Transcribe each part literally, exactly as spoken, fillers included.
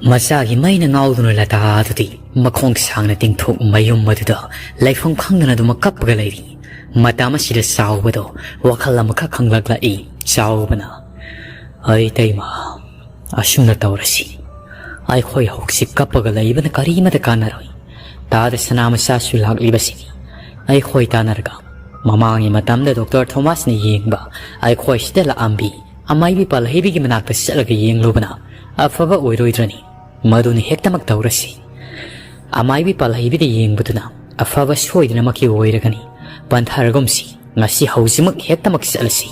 ꯃꯆꯥꯒꯤ ꯃꯩꯅ ꯉꯥꯎꯗꯨꯅ ꯂꯇꯥ ꯑꯗꯨꯗꯤ ꯃꯈꯣꯡ ꯁꯥꯡꯅ ꯇꯤꯡꯊꯣꯛ ꯃꯌꯨꯝ ꯑꯗꯨꯗ ꯂꯩꯐꯝ ꯈꯪꯗꯅ ꯑꯗꯨꯃꯛ ꯀꯞꯄꯒ ꯂꯩꯔꯤ꯫ ꯃꯇꯝ ꯑꯁꯤꯗ ꯆꯥꯎꯕꯗꯣ ꯋꯥꯈꯜ ꯑꯃꯈꯛ ꯈꯪꯂꯛꯂꯛꯏ꯫ ꯆꯥꯎꯕꯅ, "ꯑꯩ ꯇꯩꯃ, ꯑꯁꯨꯝꯅ ꯇꯧꯔꯁꯤ꯫ ꯑꯩꯈꯣꯏ ꯍꯧꯖꯤꯛ ꯀꯞꯄꯒ ꯂꯩꯕꯅ ꯀꯔꯤꯃꯇ ꯀꯥꯟꯅꯔꯣꯏ꯫ ꯇꯥꯗ ꯁꯅꯥ ꯃꯆꯥꯁꯨ ꯂꯥꯛꯂꯤꯕꯁꯤꯅꯤ꯫ ꯑꯩꯈꯣꯏ ꯇꯥꯟꯅꯔꯒ ꯃꯃꯥꯡꯒꯤ ꯃꯇꯝꯗ ꯗꯣꯛꯇꯔ ꯊꯣꯃꯥꯁꯅ ꯌꯦꯡꯕ ꯑꯩꯈꯣꯏ ꯁꯤꯗ ꯂꯥꯛꯑꯝꯕꯤ ꯑꯃꯥꯏꯕꯤ ꯄꯥꯜꯍꯩꯕꯤꯒꯤ ꯃꯅꯥꯛꯇ ꯆꯠꯂꯒ ꯌꯦꯡꯂꯨꯕꯅ ꯑꯐꯕ ꯑꯣꯏꯔꯣꯏꯗ꯭ꯔꯅꯤ? ꯃꯗꯨꯅ ꯍꯦꯛꯇꯃꯛ ꯇꯧꯔꯁꯤ꯫ ꯑꯃꯥꯏꯕꯤ ꯄꯥꯜꯍꯩꯕꯤꯗ ꯌꯦꯡꯕꯗꯨꯅ ꯑꯐꯕ ꯁꯣꯏꯗꯅꯃꯛꯀꯤ ꯑꯣꯏꯔꯒꯅꯤ꯫ ꯄꯟꯊꯔꯒꯨꯝꯁꯤ, ꯉꯁꯤ ꯍꯧꯖꯤꯛꯃꯛ ꯍꯦꯛꯇꯃꯛ ꯆꯠꯂꯁꯤ꯫"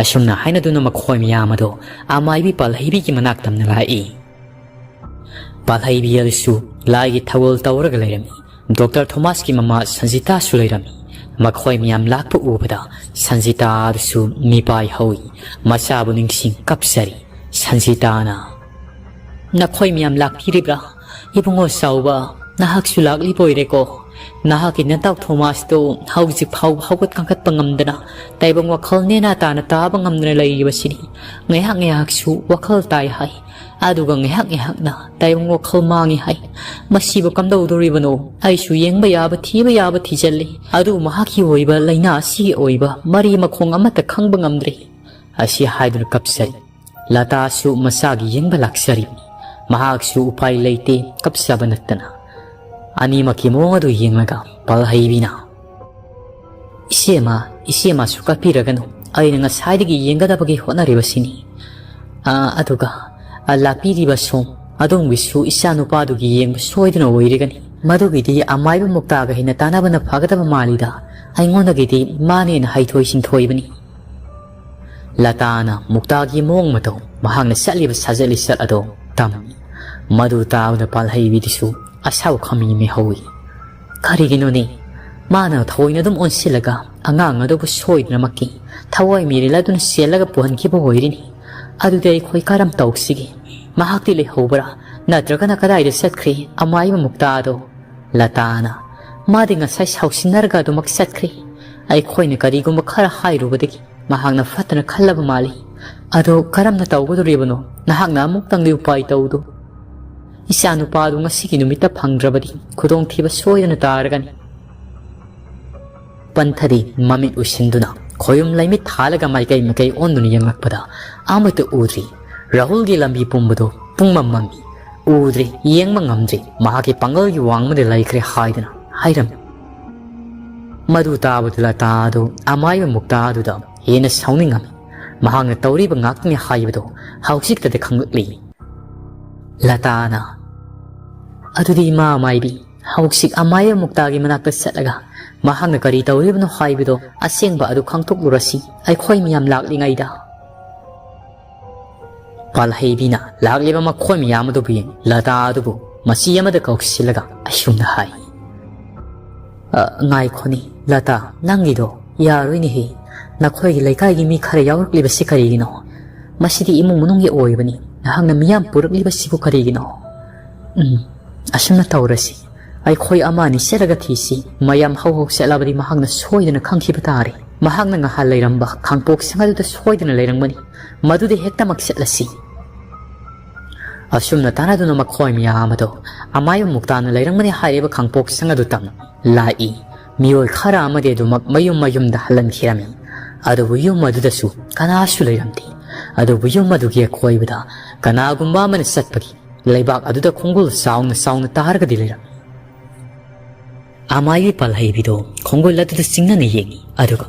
ꯑꯁꯨꯝꯅ ꯍꯥꯏꯅꯗꯨꯅ ꯃꯈꯣꯏ ꯃꯌꯥꯝ ꯑꯗꯣ ꯑꯃꯥꯏꯕꯤ ꯄꯥꯜꯍꯩꯕꯤꯒꯤ ꯃꯅꯥꯛ ꯇꯝꯅ ꯂꯥꯛꯏ꯫ ꯄꯥꯜꯍꯩꯕꯤ ꯑꯗꯨꯁꯨ ꯂꯥꯏꯒꯤ ꯊꯧꯒꯜ ꯇꯧꯔꯒ ꯂꯩꯔꯝꯃꯤ꯫ ꯗꯣꯛꯇꯔ ꯊꯣꯃꯥꯁꯀꯤ ꯃꯃꯥ ꯁꯟꯖꯤꯇꯥꯁꯨ ꯂꯩꯔꯝꯃꯤ꯫ ꯃꯈꯣꯏ ꯃꯌꯥꯝ ꯂꯥꯛꯄ ꯎꯕꯗ ꯁꯟꯖꯤꯇꯥ ꯑꯗꯨꯁꯨ ꯃꯤꯄꯥꯏ ꯍꯧꯏ꯫ ꯃꯆꯥꯕꯨ ꯅꯤꯡꯁꯤꯡ ꯀꯞꯆꯔꯤ꯫ ꯁꯟꯖꯤꯇꯥꯅ, "ꯅꯈꯣꯏ ꯃꯌꯥꯝ ꯂꯥꯛꯄꯤꯔꯤꯕ꯭ꯔꯥ? ꯏꯕꯨꯡꯉꯣ ꯆꯥꯎꯕ, ꯅꯍꯥꯛꯁꯨ ꯂꯥꯛꯂꯤꯕ ꯑꯣꯏꯔꯦꯀꯣ꯫ ꯅꯍꯥꯛꯀꯤ ꯅꯇꯥꯎ ꯊꯣꯃꯥꯁꯇꯣ ꯍꯧꯖꯤꯛ ꯐꯥꯎꯕ ꯍꯧꯒꯠ ꯀꯥꯡꯈꯠꯄ ꯉꯝꯗꯅ ꯇꯥꯏꯕꯪ ꯋꯥꯈꯜ ꯅꯦꯅꯥ ꯇꯥꯅ ꯇꯥꯕ ꯉꯝꯗꯅ ꯂꯩꯔꯤꯕꯁꯤꯅꯤ꯫ ꯉꯥꯏꯍꯥꯛ ꯉꯥꯏꯍꯥꯛꯁꯨ ꯋꯥꯈꯜ ꯇꯥꯏ ꯍꯥꯏ, ꯑꯗꯨꯒ ꯉꯥꯏꯍꯥꯛ ꯉꯥꯏꯍꯥꯛꯅ ꯇꯥꯏꯕꯪ ꯋꯥꯈꯜ ꯃꯥꯡꯏ ꯍꯥꯏ꯫ ꯃꯁꯤꯕꯨ ꯀꯝꯗꯧꯗꯣꯔꯤꯕꯅꯣ? ꯑꯩꯁꯨ ꯌꯦꯡꯕ ꯌꯥꯕ ꯊꯤꯕ ꯌꯥꯕ ꯊꯤꯖꯤꯜꯂꯤ, ꯑꯗꯨꯕꯨ ꯃꯍꯥꯛꯀꯤ ꯑꯣꯏꯕ ꯂꯥꯏꯅꯥ ꯑꯁꯤꯒꯤ ꯑꯣꯏꯕ ꯃꯔꯤ ꯃꯈꯣꯡ ꯑꯃꯠꯇ ꯈꯪꯕ ꯉꯝꯗ꯭ꯔꯦ꯫" ꯑꯁꯤ ꯍꯥꯏꯗꯨꯅ ꯀꯞꯆꯔꯤ꯫ ꯂꯇꯥꯁꯨ ꯃꯆꯥꯒꯤ ꯌꯦꯡꯕ ꯂꯥꯛꯆꯔꯤꯕꯅꯤ꯫ ꯃꯍꯥꯛꯁꯨ ꯎꯄꯥꯏ ꯂꯩꯇꯦ, ꯀꯞꯆꯕ ꯅꯠꯇꯅ꯫ ꯑꯅꯤꯃꯛꯀꯤ ꯃꯑꯣꯡ ꯑꯗꯨ ꯌꯦꯡꯂꯒ ꯄꯥꯜꯍꯩꯕꯤꯅ, "ꯏꯆꯦꯃ, ꯏꯆꯦꯃꯁꯨ ꯀꯞꯄꯤꯔꯒꯅꯨ꯫ ꯑꯩꯅ ꯉꯁꯥꯏꯗꯒꯤ ꯌꯦꯡꯒꯗꯕꯒꯤ ꯍꯣꯠꯅꯔꯤꯕꯁꯤꯅꯤ꯫ ꯑꯥ, ꯑꯗꯨꯒ, ꯑꯥ, ꯂꯥꯛꯄꯤꯔꯤꯕ ꯁꯣꯝ ꯑꯗꯣꯝꯒꯤꯁꯨ ꯏꯆꯥ ꯅꯨꯄꯥꯗꯨꯒꯤ ꯌꯦꯡꯕ ꯁꯣꯏꯗꯅ ꯑꯣꯏꯔꯒꯅꯤ꯫ ꯃꯗꯨꯒꯤꯗꯤ ꯑꯃꯥꯏꯕ ꯃꯨꯛꯇꯥꯒ ꯍꯦꯟꯅ ꯇꯥꯟꯅꯕꯅ ꯐꯒꯗꯕ ꯃꯥꯜꯂꯤꯗ꯫ ꯑꯩꯉꯣꯟꯗꯒꯤꯗꯤ ꯃꯥꯅ ꯍꯦꯟꯅ ꯍꯩꯊꯣꯏ ꯁꯤꯡꯊꯣꯏꯕꯅꯤ꯫" ꯂꯇꯥꯅ ꯃꯨꯛꯇꯥꯒꯤ ꯃꯑꯣꯡ ꯃꯇꯧ, ꯃꯍꯥꯛꯅ ꯆꯠꯂꯤꯕ ꯁꯥꯖꯠ ꯂꯤꯆꯠ ꯑꯗꯣ ꯇꯝꯃꯤ꯫ ꯃꯗꯨ ꯇꯥꯕꯗ ꯄꯥꯜꯍꯩꯕꯤꯗꯨꯁꯨ ꯑꯁꯥꯎ ꯈꯥꯃꯤ ꯃꯩ ꯍꯧꯏ꯫ "ꯀꯔꯤꯒꯤꯅꯣꯅꯦ? ꯃꯥꯅ ꯊꯑꯣꯏꯅ ꯑꯗꯨꯝ ꯑꯣꯟꯁꯤꯜꯂꯒ ꯑꯉꯥꯡ ꯑꯗꯨꯕꯨ ꯁꯣꯏꯗꯅꯃꯛꯀꯤ ꯊꯋꯥꯏ ꯃꯤꯔꯦꯜ ꯑꯗꯨꯅ ꯆꯦꯜꯂꯒ ꯄꯨꯍꯟꯈꯤꯕ ꯑꯣꯏꯔꯤꯅꯤ꯫ ꯑꯗꯨꯗꯤ ꯑꯩꯈꯣꯏ ꯀꯔꯝ ꯇꯧꯁꯤꯒꯦ? ꯃꯍꯥꯛꯇꯤ ꯂꯩꯍꯧꯕ꯭ꯔꯥ? ꯅꯠꯇ꯭ꯔꯒꯅ ꯀꯗꯥꯏꯗ ꯆꯠꯈ꯭ꯔꯦ ꯑꯃꯥꯏꯕ ꯃꯨꯛꯇꯥꯗꯣ?" ꯂꯇꯥꯅ, "ꯃꯥꯗꯤ ꯉꯁꯥꯏ ꯁꯥꯎꯁꯤꯟꯅꯔꯒ ꯑꯗꯨꯃꯛ ꯆꯠꯈ꯭ꯔꯦ꯫ ꯑꯩꯈꯣꯏꯅ ꯀꯔꯤꯒꯨꯝꯕ ꯈꯔ ꯍꯥꯏꯔꯨꯕꯗꯒꯤ ꯃꯍꯥꯛꯅ ꯐꯠꯇꯅ ꯈꯜꯂꯕ ꯃꯥꯜꯂꯤ꯫ ꯑꯗꯣ ꯀꯔꯝꯅ ꯇꯧꯒꯗꯣꯔꯤꯕꯅꯣ? ꯅꯍꯥꯛꯅ ꯑꯃꯨꯛꯇꯪꯗꯤ ꯎꯄꯥꯏ ꯇꯧꯗꯨ꯫" "ꯏꯆꯥꯅꯨꯄꯥꯗꯨ ꯉꯁꯤꯒꯤ ꯅꯨꯃꯤꯠꯇ ꯐꯪꯗ꯭ꯔꯕꯗꯤ ꯈꯨꯗꯣꯡꯊꯤꯕ ꯁꯣꯏꯗꯅ ꯇꯥꯔꯒꯅꯤ"꯫ ꯄꯟꯊꯗꯤ ꯃꯃꯤꯠ ꯎꯏꯁꯤꯟꯗꯨꯅ ꯈꯣꯌꯨꯝ ꯂꯩꯃꯤꯠ ꯊꯥꯜꯂꯒ ꯃꯥꯏꯀꯩ ꯃꯥꯏꯀꯩ ꯑꯣꯟꯗꯨꯅ ꯌꯦꯡꯂꯛꯄꯗ ꯑꯃꯠꯇ ꯎꯗ꯭ꯔꯤ꯫ ꯔꯥꯍꯨꯜꯒꯤ ꯂꯝꯕꯤ ꯄꯨꯝꯕꯗꯨ ꯄꯨꯡꯃꯝ ꯃꯝꯃꯤ꯫ ꯎꯗ꯭ꯔꯦ, ꯌꯦꯡꯕ ꯉꯝꯗ꯭ꯔꯦ, ꯃꯍꯥꯛꯀꯤ ꯄꯥꯡꯒꯜꯒꯤ ꯋꯥꯡꯃꯗ ꯂꯩꯈ꯭ꯔꯦ ꯍꯥꯏꯗꯨꯅ ꯍꯥꯏꯔꯝꯃꯤ꯫ ꯃꯗꯨ ꯇꯥꯕꯗ ꯂꯇꯥ ꯑꯗꯨ ꯑꯃꯥꯏꯕ ꯃꯨꯛꯇꯥ ꯑꯗꯨꯗ ꯍꯦꯟꯅ ꯁꯥꯎꯅꯤꯡꯉꯝꯃꯤ꯫ ꯃꯍꯥꯛꯅ ꯇꯧꯔꯤꯕ ꯉꯥꯛꯇꯅꯤ ꯍꯥꯏꯕꯗꯨ ꯍꯧꯖꯤꯛꯇꯗ ꯈꯪꯂꯛꯂꯤ꯫ ꯂꯇꯥꯅ, "ꯑꯗꯨꯗꯤ ꯏꯃꯥ ꯃꯥꯏꯕꯤ, ꯍꯧꯖꯤꯛ ꯑꯃꯥꯏꯕ ꯃꯨꯛꯇꯥꯒꯤ ꯃꯅꯥꯛꯇ ꯆꯠꯂꯒ ꯃꯍꯥꯛꯅ ꯀꯔꯤ ꯇꯧꯔꯤꯕꯅꯣ ꯍꯥꯏꯕꯗꯣ ꯑꯁꯦꯡꯕ ꯑꯗꯨ ꯈꯪꯗꯣꯛꯂꯨꯔꯁꯤ, ꯑꯩꯈꯣꯏ ꯃꯤꯌꯥꯝ ꯂꯥꯛꯂꯤꯉꯩꯗ"꯫ ꯄꯥꯜꯍꯩꯕꯤꯅ ꯂꯥꯛꯂꯤꯕ ꯃꯈꯣꯏ ꯃꯌꯥꯝ ꯑꯗꯨꯕꯨ ꯌꯦꯡ ꯂꯇꯥ ꯑꯗꯨꯕꯨ ꯃꯆꯤ ꯑꯃꯗ ꯀꯧꯁꯤꯜꯂꯒ ꯑꯁꯨꯝꯅ ꯍꯥꯏ, "ꯑ, ꯉꯥꯏꯈꯣꯅꯦ, ꯂꯇꯥ, ꯅꯪꯒꯤꯗꯣ ꯌꯥꯔꯣꯏꯅꯦꯍꯦ꯫ ꯅꯈꯣꯏꯒꯤ ꯂꯩꯀꯥꯏꯒꯤ ꯃꯤ ꯈꯔ ꯌꯥꯎꯔꯛꯂꯤꯕꯁꯤ ꯀꯔꯤꯒꯤꯅꯣ? ꯃꯁꯤꯗꯤ ꯏꯃꯨꯡ ꯃꯅꯨꯡꯒꯤ ꯑꯣꯏꯕꯅꯤ꯫ ꯅꯍꯥꯛꯅ ꯃꯤꯌꯥꯝ ꯄꯨꯔꯛꯂꯤꯕꯁꯤꯕꯨ ꯀꯔꯤꯒꯤꯅꯣ?" "ꯎꯝ, ꯑꯁꯨꯝꯅ ꯇꯧꯔꯁꯤ꯫ ꯑꯩꯈꯣꯏ ꯑꯃ ꯑꯅꯤ ꯆꯠꯂꯒ ꯊꯤꯁꯤ꯫ ꯃꯌꯥꯝ ꯍꯧ ꯍꯧ ꯆꯠꯂꯕꯗꯤ ꯃꯍꯥꯛꯅ ꯁꯣꯏꯗꯅ ꯈꯪꯈꯤꯕ ꯇꯥꯔꯦ꯫ ꯃꯍꯥꯛꯅ ꯉꯍꯥꯟ ꯂꯩꯔꯝꯕ ꯈꯥꯡꯄꯣꯛ ꯁꯪ ꯑꯗꯨꯗ ꯁꯣꯏꯗꯅ ꯂꯩꯔꯝꯒꯅꯤ꯫ ꯃꯗꯨꯗ ꯍꯦꯛꯇꯃꯛ ꯆꯠꯂꯁꯤ"꯫ ꯑꯁꯨꯝꯅ ꯇꯥꯟꯅꯗꯨꯅ ꯃꯈꯣꯏ ꯃꯌꯥꯝ ꯑꯗꯨ ꯑꯃꯥꯏꯕ ꯃꯨꯛꯇꯥꯅ ꯂꯩꯔꯝꯒꯅꯤ ꯍꯥꯏꯔꯤꯕ ꯈꯥꯡꯄꯣꯛ ꯁꯪ ꯑꯗꯨ ꯇꯝ ꯂꯥꯛꯏ꯫ ꯃꯤꯑꯣꯏ ꯈꯔ ꯑꯃꯗꯤ ꯑꯗꯨꯃꯛ ꯃꯌꯨꯝ ꯃꯌꯨꯝꯗ ꯍꯜꯍꯟꯈꯤꯔꯝꯃꯤ꯫ ꯑꯗꯨꯕꯨ ꯌꯨꯝ ꯑꯗꯨꯗꯁꯨ ꯀꯅꯥꯁꯨ ꯂꯩꯔꯝꯗꯦ꯫ ꯑꯗꯨꯕꯨ ꯌꯨꯝ ꯑꯗꯨꯒꯤ ꯑꯀꯣꯏꯕꯗ ꯀꯅꯥꯒꯨꯝꯕ ꯑꯃꯅ ꯆꯠꯄꯒꯤ ꯂꯩꯕꯥꯛ ꯑꯗꯨꯗ ꯈꯣꯡꯒꯨꯜ ꯆꯥꯎꯅ ꯆꯥꯎꯅ ꯇꯥꯔꯒꯗꯤ ꯂꯩꯔꯝꯃꯤ꯫ ꯑꯃꯥꯏꯕꯤ ꯄꯥꯜꯍꯩꯕꯤꯗꯣ ꯈꯣꯡꯒꯨꯜ ꯑꯗꯨꯗ ꯆꯤꯡꯅꯅ ꯌꯦꯡꯏ, ꯑꯗꯨꯒ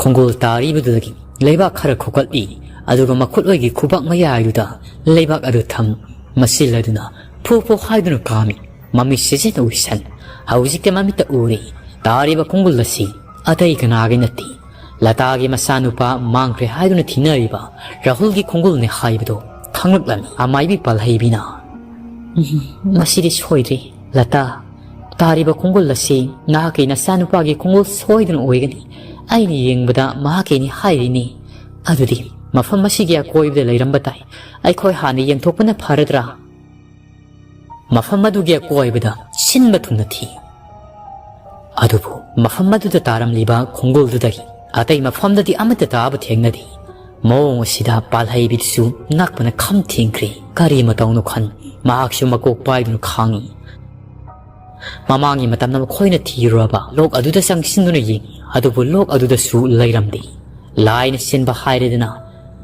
ꯈꯣꯡꯒꯨꯜ ꯇꯥꯔꯤꯕꯗꯨꯗꯒꯤ ꯂꯩꯕꯥꯛ ꯈꯔ ꯈꯣꯀꯠꯂꯤ, ꯑꯗꯨꯒ ꯃꯈꯨꯠꯂꯣꯏꯒꯤ ꯈꯨꯕꯥꯛ ꯃꯌꯥꯏꯗꯨꯗ ꯂꯩꯕꯥꯛ ꯑꯗꯨ ꯊꯝ, ꯃꯁꯤꯜ ꯑꯗꯨꯅ ꯐꯨ ꯐꯨ ꯍꯥꯏꯗꯨꯅ ꯀꯥꯝꯃꯤ꯫ ꯃꯃꯤꯠ ꯁꯤꯖꯤꯟꯅ ꯎꯏꯁꯟ꯫ ꯍꯧꯖꯤꯛꯇꯤ ꯃꯃꯤꯠꯇ ꯎꯔꯦ꯫ ꯇꯥꯔꯤꯕ ꯈꯣꯡꯒꯨꯜ ꯑꯁꯤ ꯑꯇꯩ ꯀꯅꯥꯒꯤ ꯅꯠꯇꯦ, ꯂꯇꯥꯒꯤ ꯃꯆꯥꯅꯨꯄꯥ ꯃꯥꯡꯈ꯭ꯔꯦ ꯍꯥꯏꯗꯨꯅ ꯊꯤꯅꯔꯤꯕ ꯔꯥꯍꯨꯜꯒꯤ ꯈꯣꯡꯒꯨꯜꯅꯤ ꯍꯥꯏꯕꯗꯨ ꯈꯪꯂꯛꯂꯝꯃꯤ꯫ ꯑꯃꯥꯏꯕꯤ ꯄꯥꯜꯍꯩꯕꯤꯅ, "ꯎꯝ, ꯃꯁꯤꯗꯤ ꯁꯣꯏꯗ꯭ꯔꯦ, ꯂꯇꯥ꯫ ꯇꯥꯔꯤꯕ ꯈꯣꯡꯒꯨꯜ ꯑꯁꯤ ꯅꯍꯥꯛꯀꯤ ꯅꯆꯥꯅꯨꯄꯥꯒꯤ ꯈꯣꯡꯒꯨꯜ ꯁꯣꯏꯗꯅ ꯑꯣꯏꯒꯅꯤ꯫ ꯑꯩꯅ ꯌꯦꯡꯕꯗ ꯃꯍꯥꯛꯀꯤꯅꯤ ꯍꯥꯏꯔꯤꯅꯤ꯫ ꯑꯗꯨꯗꯤ ꯃꯐꯝ ꯑꯁꯤꯒꯤ ꯑꯀꯣꯏꯕꯗ ꯂꯩꯔꯝꯕ ꯇꯥꯏ꯫ ꯑꯩꯈꯣꯏ ꯍꯥꯟꯅ ꯌꯦꯡꯊꯣꯛꯄꯅ ꯐꯔꯗ꯭ꯔꯥ?" ꯃꯐꯝ ꯑꯗꯨꯒꯤ ꯑꯀꯣꯏꯕꯗ ꯁꯤꯟꯕ ꯊꯨꯡꯅ ꯊꯤ꯫ ꯑꯗꯨꯕꯨ ꯃꯐꯝ ꯑꯗꯨꯗ ꯇꯥꯔꯝꯂꯤꯕ ꯈꯣꯡꯒꯨꯜꯗꯨꯗꯒꯤ ꯑꯇꯩ ꯃꯐꯝꯗꯗꯤ ꯑꯃꯠꯇ ꯇꯥꯕ ꯊꯦꯡꯅꯗꯦ꯫ ꯃꯑꯣꯡ ꯑꯁꯤꯗ ꯄꯥꯜꯍꯩꯕꯤꯗꯨꯁꯨ ꯉꯛꯄꯅ ꯈꯝ ꯊꯦꯡꯈ꯭ꯔꯦ꯫ ꯀꯔꯤ ꯃꯇꯧꯅꯣ ꯈꯟ ꯃꯍꯥꯛꯁꯨ ꯃꯀꯣꯛ ꯄꯥꯏꯗꯨꯅ ꯈꯥꯡꯉꯤ꯫ ꯃꯃꯥꯡꯒꯤ ꯃꯇꯝꯗ ꯃꯈꯣꯏꯅ ꯊꯤꯔꯨꯔꯕ ꯂꯣꯛ ꯑꯗꯨꯗ ꯆꯪꯁꯤꯟꯗꯨꯅ ꯌꯦꯡꯉꯤ, ꯑꯗꯨꯕꯨ ꯂꯣꯛ ꯑꯗꯨꯗꯁꯨ ꯂꯩꯔꯝꯗꯦ꯫ ꯂꯥꯏꯅ ꯁꯤꯟꯕ ꯍꯥꯏꯔꯦꯗꯅ,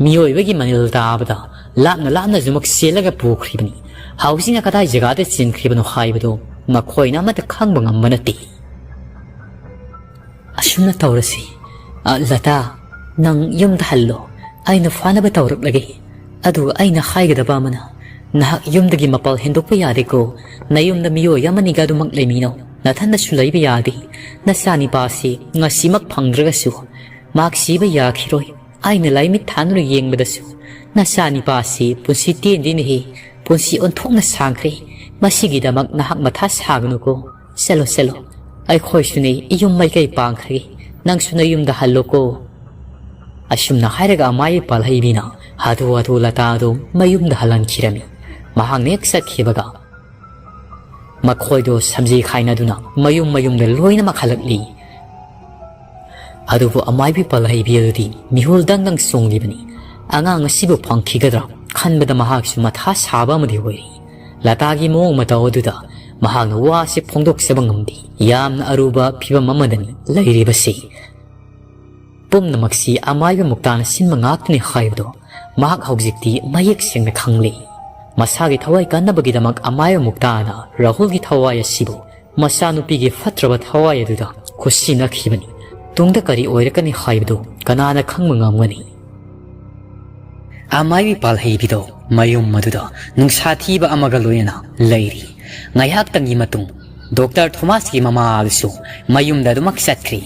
ꯃꯤꯑꯣꯏꯕꯒꯤ ꯃꯅꯤꯜ ꯇꯥꯕꯗ ꯂꯥꯞꯅ ꯂꯥꯞꯅ ꯌꯨꯝꯃꯛ ꯆꯦꯜꯂꯒ ꯄꯨꯈ꯭ꯔꯤꯕꯅꯤ꯫ ꯍꯧꯖꯤꯛꯅ ꯀꯗꯥꯏ ꯖꯒꯥꯗ ꯆꯦꯟꯈ꯭ꯔꯤꯕꯅꯣ ꯍꯥꯏꯕꯗꯨ ꯃꯈꯣꯏꯅ ꯑꯃꯠꯇ ꯈꯪꯕ ꯉꯝꯕ ꯅꯠꯇꯦ꯫ ꯑꯁꯨꯝꯅ ꯇꯧꯔꯁꯤ꯫ ꯑ, ꯂꯇꯥ, ꯅꯪ ꯌꯨꯝꯗ ꯍꯜꯂꯣ꯫ ꯑꯩꯅ ꯐꯥꯅꯕ ꯇꯧꯔꯛꯂꯒꯦ꯫ ꯑꯗꯨꯒ ꯑꯩꯅ ꯍꯥꯏꯒꯗꯕ ꯑꯃꯅ, ꯅꯍꯥꯛ ꯌꯨꯝꯗꯒꯤ ꯃꯄꯥꯜ ꯍꯦꯟꯗꯣꯛꯄ ꯌꯥꯗꯦꯀꯣ꯫ ꯅꯌꯨꯝꯗ ꯃꯤꯑꯣꯏ ꯑꯃꯅꯤꯒ ꯑꯗꯨꯃꯛ ꯂꯩꯃꯤꯟꯅꯧ꯫ ꯅꯊꯟꯗꯁꯨ ꯂꯩꯕ ꯌꯥꯗꯦ꯫ ꯅꯆꯥꯅꯤꯄꯥꯁꯤ ꯉꯁꯤꯃꯛ ꯐꯪꯗ꯭ꯔꯒꯁꯨ ꯃꯍꯥꯛ ꯁꯤꯕ ꯌꯥꯈꯤꯔꯣꯏ꯫ ꯑꯩꯅ ꯂꯥꯏꯃꯤꯠ ꯊꯥꯗꯨꯅ ꯌꯦꯡꯕꯗꯁꯨ ꯅꯆꯥꯅꯤꯄꯥꯁꯤ ꯄꯨꯟꯁꯤ ꯇꯦꯟꯗꯦꯅꯦꯍꯦ꯫ ꯄꯨꯟꯁꯤ ꯑꯣꯟꯊꯣꯛꯅ ꯁꯥꯡꯈ꯭ꯔꯦ꯫ ꯃꯁꯤꯒꯤꯗꯃꯛ ꯅꯍꯥꯛ ꯃꯊꯥ ꯁꯥꯒꯅꯨꯀꯣ꯫ ꯆꯠꯂꯣ, ꯆꯠꯂꯣ꯫ ꯑꯩꯈꯣꯏꯁꯨꯅꯦ ꯌꯨꯝ ꯃꯥꯏꯀꯩ ꯄꯥꯡꯈ꯭ꯔꯒꯦ꯫ ꯅꯪꯁꯨ ꯅꯌꯨꯝꯗ ꯍꯜꯂꯣꯀꯣ꯫ ꯑꯁꯨꯝꯅ ꯍꯥꯏꯔꯒ ꯑꯃꯥꯏ ꯄꯥꯜꯍꯩꯕꯤꯅ ꯍꯥꯊꯨ ꯍꯥꯊꯨ ꯂꯇꯥ ꯑꯗꯨ ꯃꯌꯨꯝꯗ ꯍꯜꯍꯟꯈꯤꯔꯝꯃꯤ꯫ ꯃꯍꯥꯛꯅ ꯍꯦꯛ ꯆꯠꯈꯤꯕꯒ ꯃꯈꯣꯏꯗꯣ ꯁꯝꯖꯤ ꯈꯥꯏꯅꯗꯨꯅ ꯃꯌꯨꯝ ꯃꯌꯨꯝꯗ ꯂꯣꯏꯅꯃꯛ ꯍꯜꯂꯛꯂꯤ꯫ ꯑꯗꯨꯕꯨ ꯑꯃꯥꯏꯕꯤ ꯄꯥꯜꯍꯩꯕꯤ ꯑꯗꯨꯗꯤ ꯃꯤꯍꯨꯜ ꯗꯪ ꯗꯪ ꯆꯣꯡꯂꯤꯕꯅꯤ꯫ ꯑꯉꯥꯡ ꯑꯁꯤꯕꯨ ꯐꯪꯈꯤꯒꯗ꯭ꯔꯥ ꯈꯟꯕꯗ ꯃꯍꯥꯛꯁꯨ ꯃꯊꯥ ꯁꯥꯕ ꯑꯃꯗꯤ ꯑꯣꯏꯔꯤ꯫ ꯂꯇꯥꯒꯤ ꯃꯑꯣꯡ ꯃꯇꯧ ꯑꯗꯨꯗ ꯃꯍꯥꯛꯅ ꯋꯥꯁꯦ ꯐꯣꯡꯗꯣꯛꯆꯕ ꯉꯝꯗꯦ꯫ ꯌꯥꯝꯅ ꯑꯔꯨꯕ ꯐꯤꯕꯝ ꯑꯃꯗꯅꯤ ꯂꯩꯔꯤꯕꯁꯤ꯫ ꯄꯨꯝꯅꯃꯛꯁꯤ ꯑꯃꯥꯏꯕ ꯃꯨꯛꯇꯥꯅ ꯁꯤꯟꯕ ꯉꯥꯛꯇꯅꯤ ꯍꯥꯏꯕꯗꯣ ꯃꯍꯥꯛ ꯍꯧꯖꯤꯛꯇꯤ ꯃꯌꯦꯛ ꯁꯦꯡꯅ ꯈꯪꯂꯦ꯫ ꯃꯁꯥꯒꯤ ꯊꯋꯥꯏ ꯀꯟꯅꯕꯒꯤꯗꯃꯛ ꯑꯃꯥꯏꯕ ꯃꯨꯛꯇꯥꯅ ꯔꯥꯍꯨꯜꯒꯤ ꯊꯋꯥꯏ ꯑꯁꯤꯕꯨ ꯃꯆꯥꯅꯨꯄꯤꯒꯤ ꯐꯠꯇ꯭ꯔꯕ ꯊꯋꯥꯏ ꯑꯗꯨꯗ ꯈꯨꯠꯁꯤꯟꯅꯈꯤꯕꯅꯤ꯫ ꯇꯨꯡꯗ ꯀꯔꯤ ꯑꯣꯏꯔꯛꯀꯅꯤ ꯍꯥꯏꯕꯗꯨ ꯀꯅꯥꯅ ꯈꯪꯕ ꯉꯝꯒꯅꯤ? ꯑꯃꯥꯏꯕꯤ ꯄꯥꯜꯍꯩꯕꯤꯗꯣ ꯃꯌꯨꯝ ꯑꯗꯨꯗ ꯅꯨꯡꯁꯥ ꯊꯤꯕ ꯑꯃꯒ ꯂꯣꯏꯅꯅ ꯂꯩꯔꯤ꯫ ꯉꯥꯏꯍꯥꯛꯇꯪꯒꯤ ꯃꯇꯨꯡ ꯗꯣꯛꯇꯔ ꯊꯣꯃꯥꯁꯀꯤ ꯃꯃꯥ ꯑꯗꯨꯁꯨ ꯃꯌꯨꯝꯗ ꯑꯗꯨꯃꯛ ꯆꯠꯈ꯭ꯔꯤ꯫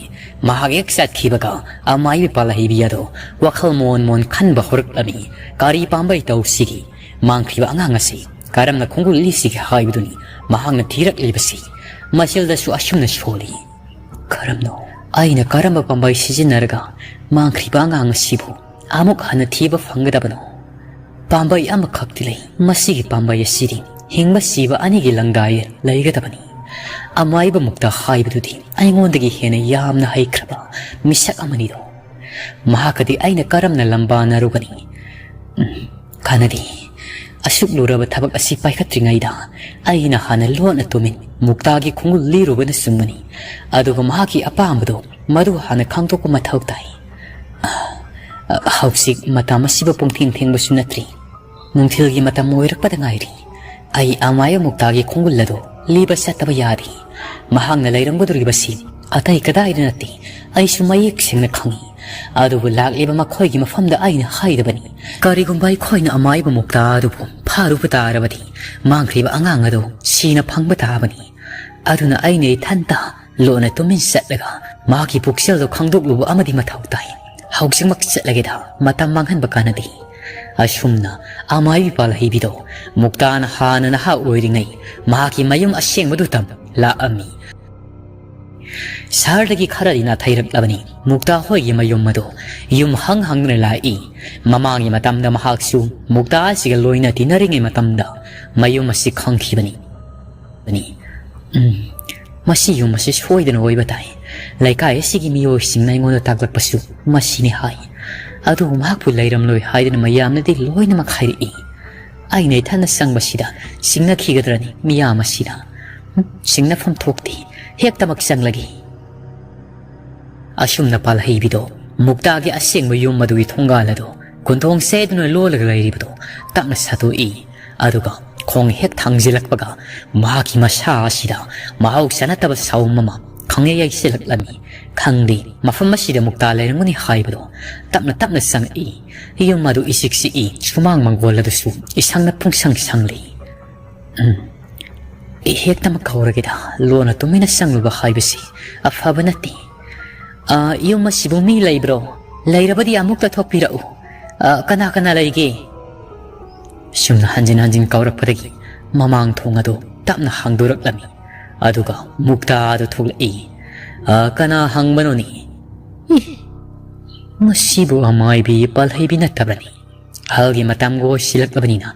ꯃꯍꯥꯛ ꯍꯦꯛ ꯆꯠꯈꯤꯕꯒ ꯑꯃꯥꯏꯕꯤ ꯄꯥꯜꯍꯩꯕꯤ ꯑꯗꯣ ꯋꯥꯈꯜ ꯃꯣꯟ ꯃꯣꯟ ꯈꯟꯕ ꯍꯧꯔꯛꯂꯝꯃꯤ꯫ ꯀꯔꯤ ꯄꯥꯝꯕꯩ ꯇꯧꯁꯤꯒꯦ? ꯃꯥꯡꯈ꯭ꯔꯤꯕ ꯑꯉꯥꯡ ꯑꯁꯤ ꯀꯔꯝꯅ ꯈꯣꯡꯒꯨꯜ ꯂꯤꯁꯤꯒꯦ ꯍꯥꯏꯕꯗꯨꯅꯤ ꯃꯍꯥꯛꯅ ꯊꯤꯔꯛꯂꯤꯕꯁꯤ꯫ ꯃꯁꯤꯜꯗꯁꯨ ꯑꯁꯨꯝꯅ ꯁꯣꯜꯂꯤ꯫ ꯀꯔꯝꯅꯣ? ꯑꯩꯅ ꯀꯔꯝꯕ ꯄꯥꯝꯕꯩ ꯁꯤꯖꯤꯟꯅꯔꯒ ꯃꯥꯡꯈ꯭ꯔꯤꯕ ꯑꯉꯥꯡ ꯑꯁꯤꯕꯨ ꯑꯃꯨꯛ ꯍꯟꯅ ꯊꯤꯕ ꯐꯪꯒꯗꯕꯅꯣ? ꯄꯥꯝꯕꯩ ꯑꯃꯈꯛꯇꯤ ꯂꯩ꯫ ꯃꯁꯤꯒꯤ ꯄꯥꯝꯕꯩ ꯑꯁꯤꯗꯤ ꯍꯤꯡꯕ ꯁꯤꯕ ꯑꯅꯤꯒꯤ ꯂꯪꯗꯥꯏ ꯂꯩꯒꯗꯕꯅꯤ꯫ ꯑꯃꯥꯏꯕ ꯃꯨꯛꯇ ꯍꯥꯏꯕꯗꯨꯗꯤ ꯑꯩꯉꯣꯟꯗꯒꯤ ꯍꯦꯟꯅ ꯌꯥꯝꯅ ꯍꯩꯈ꯭ꯔꯕ ꯃꯤꯁꯛ ꯑꯃꯅꯤꯗꯣ꯫ ꯃꯍꯥꯛꯀꯗꯤ ꯑꯩꯅ ꯀꯔꯝꯅ ꯂꯝꯕꯥꯅꯔꯨꯒꯅꯤ? ꯎꯝ, ꯀꯥꯟꯅꯗꯦ꯫ ꯑꯁꯨꯛ ꯂꯨꯔꯕ ꯊꯕꯛ ꯑꯁꯤ ꯄꯥꯏꯈꯠꯇ꯭ꯔꯤꯉꯩꯗ ꯑꯩꯅ ꯍꯥꯟꯅ ꯂꯣꯟꯅ ꯇꯨꯃꯤꯟ ꯃꯨꯛꯇꯥꯒꯤ ꯈꯣꯡꯒꯨꯜ ꯂꯤꯔꯨꯕꯅ ꯆꯨꯝꯕꯅꯤ꯫ ꯑꯗꯨꯒ ꯃꯍꯥꯛꯀꯤ ꯑꯄꯥꯝꯕꯗꯣ ꯃꯗꯨ ꯍꯥꯟꯅ ꯈꯪꯗꯣꯛꯄ ꯃꯊꯧ ꯇꯥꯏ꯫ ꯑ, ꯍꯧꯖꯤꯛ ꯃꯇꯝ ꯑꯁꯤꯕꯨ ꯄꯨꯡꯊꯦꯡ ꯊꯦꯡꯕꯁꯨ ꯅꯠꯇ꯭ꯔꯤ꯫ ꯅꯨꯡꯊꯤꯜꯒꯤ ꯃꯇꯝ ꯑꯣꯏꯔꯛꯄꯗ ꯉꯥꯏꯔꯤ꯫ ꯑꯩ ꯑꯃꯥꯏꯕ ꯃꯨꯛꯇꯥꯒꯤ ꯈꯣꯡꯒꯨꯜ ꯑꯗꯨ ꯂꯤꯕ ꯆꯠꯇꯕ ꯌꯥꯗꯦ꯫ ꯃꯍꯥꯛꯅ ꯂꯩꯔꯝꯒꯗꯧꯔꯤꯕꯁꯤ ꯑꯇꯩ ꯀꯗꯥꯏꯗ ꯅꯠꯇꯦ, ꯑꯩꯁꯨ ꯃꯌꯦꯛ ꯁꯦꯡꯅ ꯈꯪꯏ꯫ ꯑꯗꯨꯕꯨ ꯂꯥꯛꯂꯤꯕ ꯃꯈꯣꯏꯒꯤ ꯃꯐꯝꯗ ꯑꯩꯅ ꯍꯥꯏꯗꯕꯅꯤ꯫ ꯀꯔꯤꯒꯨꯝꯕ ꯑꯩꯈꯣꯏꯅ ꯑꯃꯥꯏꯕ ꯃꯨꯛꯇꯥ ꯑꯗꯨꯕꯨ ꯐꯥꯔꯨꯕ ꯇꯥꯔꯕꯗꯤ, ꯃꯥꯡꯈ꯭ꯔꯤꯕ ꯑꯉꯥꯡ ꯑꯗꯨ ꯁꯤꯅ ꯐꯪꯕ ꯇꯥꯕꯅꯤ꯫ ꯑꯗꯨꯅ ꯑꯩꯅ ꯏꯊꯟꯇ ꯂꯣꯟꯅ ꯇꯨꯃꯤꯟ ꯆꯠꯂꯒ ꯃꯍꯥꯛꯀꯤ ꯄꯨꯛꯆꯦꯜꯗꯨ ꯈꯪꯗꯣꯛꯂꯨꯕ ꯑꯃꯗꯤ ꯃꯊꯧ ꯇꯥꯏ꯫ ꯍꯧꯖꯤꯛꯃꯛ ꯆꯠꯂꯒꯦꯗ, ꯃꯇꯝ ꯃꯥꯡꯍꯟꯕ ꯀꯥꯟꯅꯗꯦ꯫ ꯑꯁꯨꯝꯅ ꯑꯃꯥꯏꯕꯤ ꯄꯥꯜꯍꯩꯕꯤꯗꯣ ꯃꯨꯛꯇꯥꯅ ꯍꯥꯟꯅ ꯅꯍꯥ ꯑꯣꯏꯔꯤꯉꯩ ꯃꯍꯥꯛꯀꯤ ꯃꯌꯨꯝ ꯑꯁꯦꯡꯕꯗꯨ ꯇꯝ ꯂꯥꯛꯑꯝꯃꯤ꯫ ꯁꯍꯔꯗꯒꯤ ꯈꯔꯗꯤ ꯅꯥꯊꯩꯔꯛꯂꯕꯅꯤ꯫ ꯃꯨꯛꯇꯥ ꯍꯣꯏꯒꯤ ꯃꯌꯨꯝ ꯑꯗꯨ ꯌꯨꯝ ꯍꯪ ꯍꯪꯗꯨꯅ ꯂꯥꯛꯏ꯫ ꯃꯃꯥꯡꯒꯤ ꯃꯇꯝꯗ ꯃꯍꯥꯛꯁꯨ ꯃꯨꯛꯇꯥ ꯑꯁꯤꯒ ꯂꯣꯏꯅ ꯇꯤꯟꯅꯔꯤꯉꯩ ꯃꯇꯝꯗ ꯃꯌꯨꯝ ꯑꯁꯤ ꯈꯪꯈꯤꯕꯅꯤ꯫ ꯎꯝ, ꯃꯁꯤ ꯌꯨꯝ ꯑꯁꯤ ꯁꯣꯏꯗꯅ ꯑꯣꯏꯕ ꯇꯥꯏ꯫ ꯂꯩꯀꯥꯏ ꯑꯁꯤꯒꯤ ꯃꯤꯑꯣꯏꯁꯤꯡꯅ ꯑꯩꯉꯣꯟꯗ ꯇꯥꯛꯂꯛꯄꯁꯨ ꯃꯁꯤꯅꯤ ꯍꯥꯏ꯫ ꯑꯗꯨꯕꯨ ꯃꯍꯥꯛꯄꯨ ꯂꯩꯔꯝꯂꯣꯏ ꯍꯥꯏꯗꯨꯅ ꯃꯌꯥꯝꯅꯗꯤ ꯂꯣꯏꯅꯃꯛ ꯍꯥꯏꯔꯛꯏ꯫ ꯑꯩꯅ ꯏꯊꯟꯗ ꯆꯪꯕꯁꯤꯗ ꯁꯤꯡꯅꯈꯤꯒꯗ꯭ꯔꯅꯤ ꯃꯤꯌꯥꯝ ꯑꯁꯤꯅ? ꯎꯝ, ꯁꯤꯡꯅꯐꯝ ꯊꯣꯛꯇꯦ꯫ ꯍꯦꯛꯇꯃꯛ ꯆꯪꯂꯒꯦ꯫ ꯑꯁꯨꯝꯅ ꯄꯥꯜꯍꯩꯕꯤꯗꯣ ꯃꯨꯛꯇꯥꯒꯤ ꯑꯁꯦꯡꯕ ꯌꯨꯝ ꯑꯗꯨꯒꯤ ꯊꯣꯡꯒꯥꯜ ꯑꯗꯨ ꯀꯨꯟꯗꯣꯡ ꯁꯦꯗꯨꯅ ꯂꯣꯜꯂꯒ ꯂꯩꯔꯤꯕꯗꯨ ꯇꯞꯅ ꯁꯠꯇꯣꯛꯏ꯫ ꯑꯗꯨꯒ ꯈꯣꯡ ꯍꯦꯛ ꯊꯥꯡꯖꯤꯜꯂꯛꯄꯒ ꯃꯍꯥꯛꯀꯤ ꯃꯁꯥ ꯑꯁꯤꯗ ꯃꯍꯧꯁꯥ ꯅꯠꯇꯕ ꯁꯥꯎꯝ ꯑꯃ ꯈꯪꯌꯩ ꯌꯩꯁꯤꯜꯂꯛꯂꯝꯃꯤ꯫ ꯈꯪꯗꯦ, ꯃꯐꯝ ꯑꯁꯤꯗ ꯃꯨꯛꯇꯥ ꯂꯩꯔꯝꯒꯅꯤ ꯍꯥꯏꯕꯗꯨ ꯇꯞꯅ ꯇꯞꯅ ꯆꯪꯉꯛꯏ꯫ ꯌꯨꯝ ꯑꯗꯨ ꯏꯆꯤꯛ ꯆꯤꯛꯏ, ꯁꯨꯃꯥꯡ ꯃꯪꯒꯣꯜ ꯑꯗꯨꯁꯨ ꯏꯁꯪꯅ ꯄꯨꯡꯁꯪ ꯁꯪꯂꯤ꯫ ꯎꯝ꯫ ꯑꯩ ꯍꯦꯛꯇꯃꯛ ꯀꯧꯔꯒꯦꯗ, ꯂꯣꯟꯅ ꯇꯨꯃꯤꯟꯅ ꯆꯪꯂꯨꯕ ꯍꯥꯏꯕꯁꯤ ꯑꯐꯕ ꯅꯠꯇꯦ꯫ ꯑ, ꯌꯨꯝ ꯑꯁꯤꯕꯨ ꯃꯤ ꯂꯩꯕ꯭ꯔꯣ? ꯂꯩꯔꯕꯗꯤ ꯑꯃꯨꯛꯇ ꯊꯣꯛꯄꯤꯔꯛꯎ꯫ ꯑ, ꯀꯅꯥ ꯀꯅꯥ ꯂꯩꯒꯦ? ꯁꯨꯝꯅ ꯍꯟꯖꯤꯟ ꯍꯟꯖꯤꯟ ꯀꯧꯔꯛꯄꯗꯒꯤ ꯃꯃꯥꯡ ꯊꯣꯡ ꯑꯗꯨ ꯇꯞꯅ ꯍꯥꯡꯗꯣꯔꯛꯂꯝꯃꯤ꯫ ꯑꯗꯨꯒ ꯃꯨꯛꯇꯥ ꯑꯗꯨ ꯊꯣꯛꯂꯛꯏ꯫ "ꯑ, ꯀꯅꯥ ꯍꯪꯕꯅꯣꯅꯦ?" "ꯏ, ꯃꯁꯤꯕꯨ ꯑꯃꯥꯏꯕꯤ ꯄꯥꯜꯍꯩꯕꯤ ꯅꯠꯇꯕ꯭ꯔꯅꯤ?" ꯑꯍꯜꯒꯤ ꯃꯇꯝꯒ ꯑꯣꯏꯁꯤꯜꯂꯛꯂꯕꯅꯤꯅ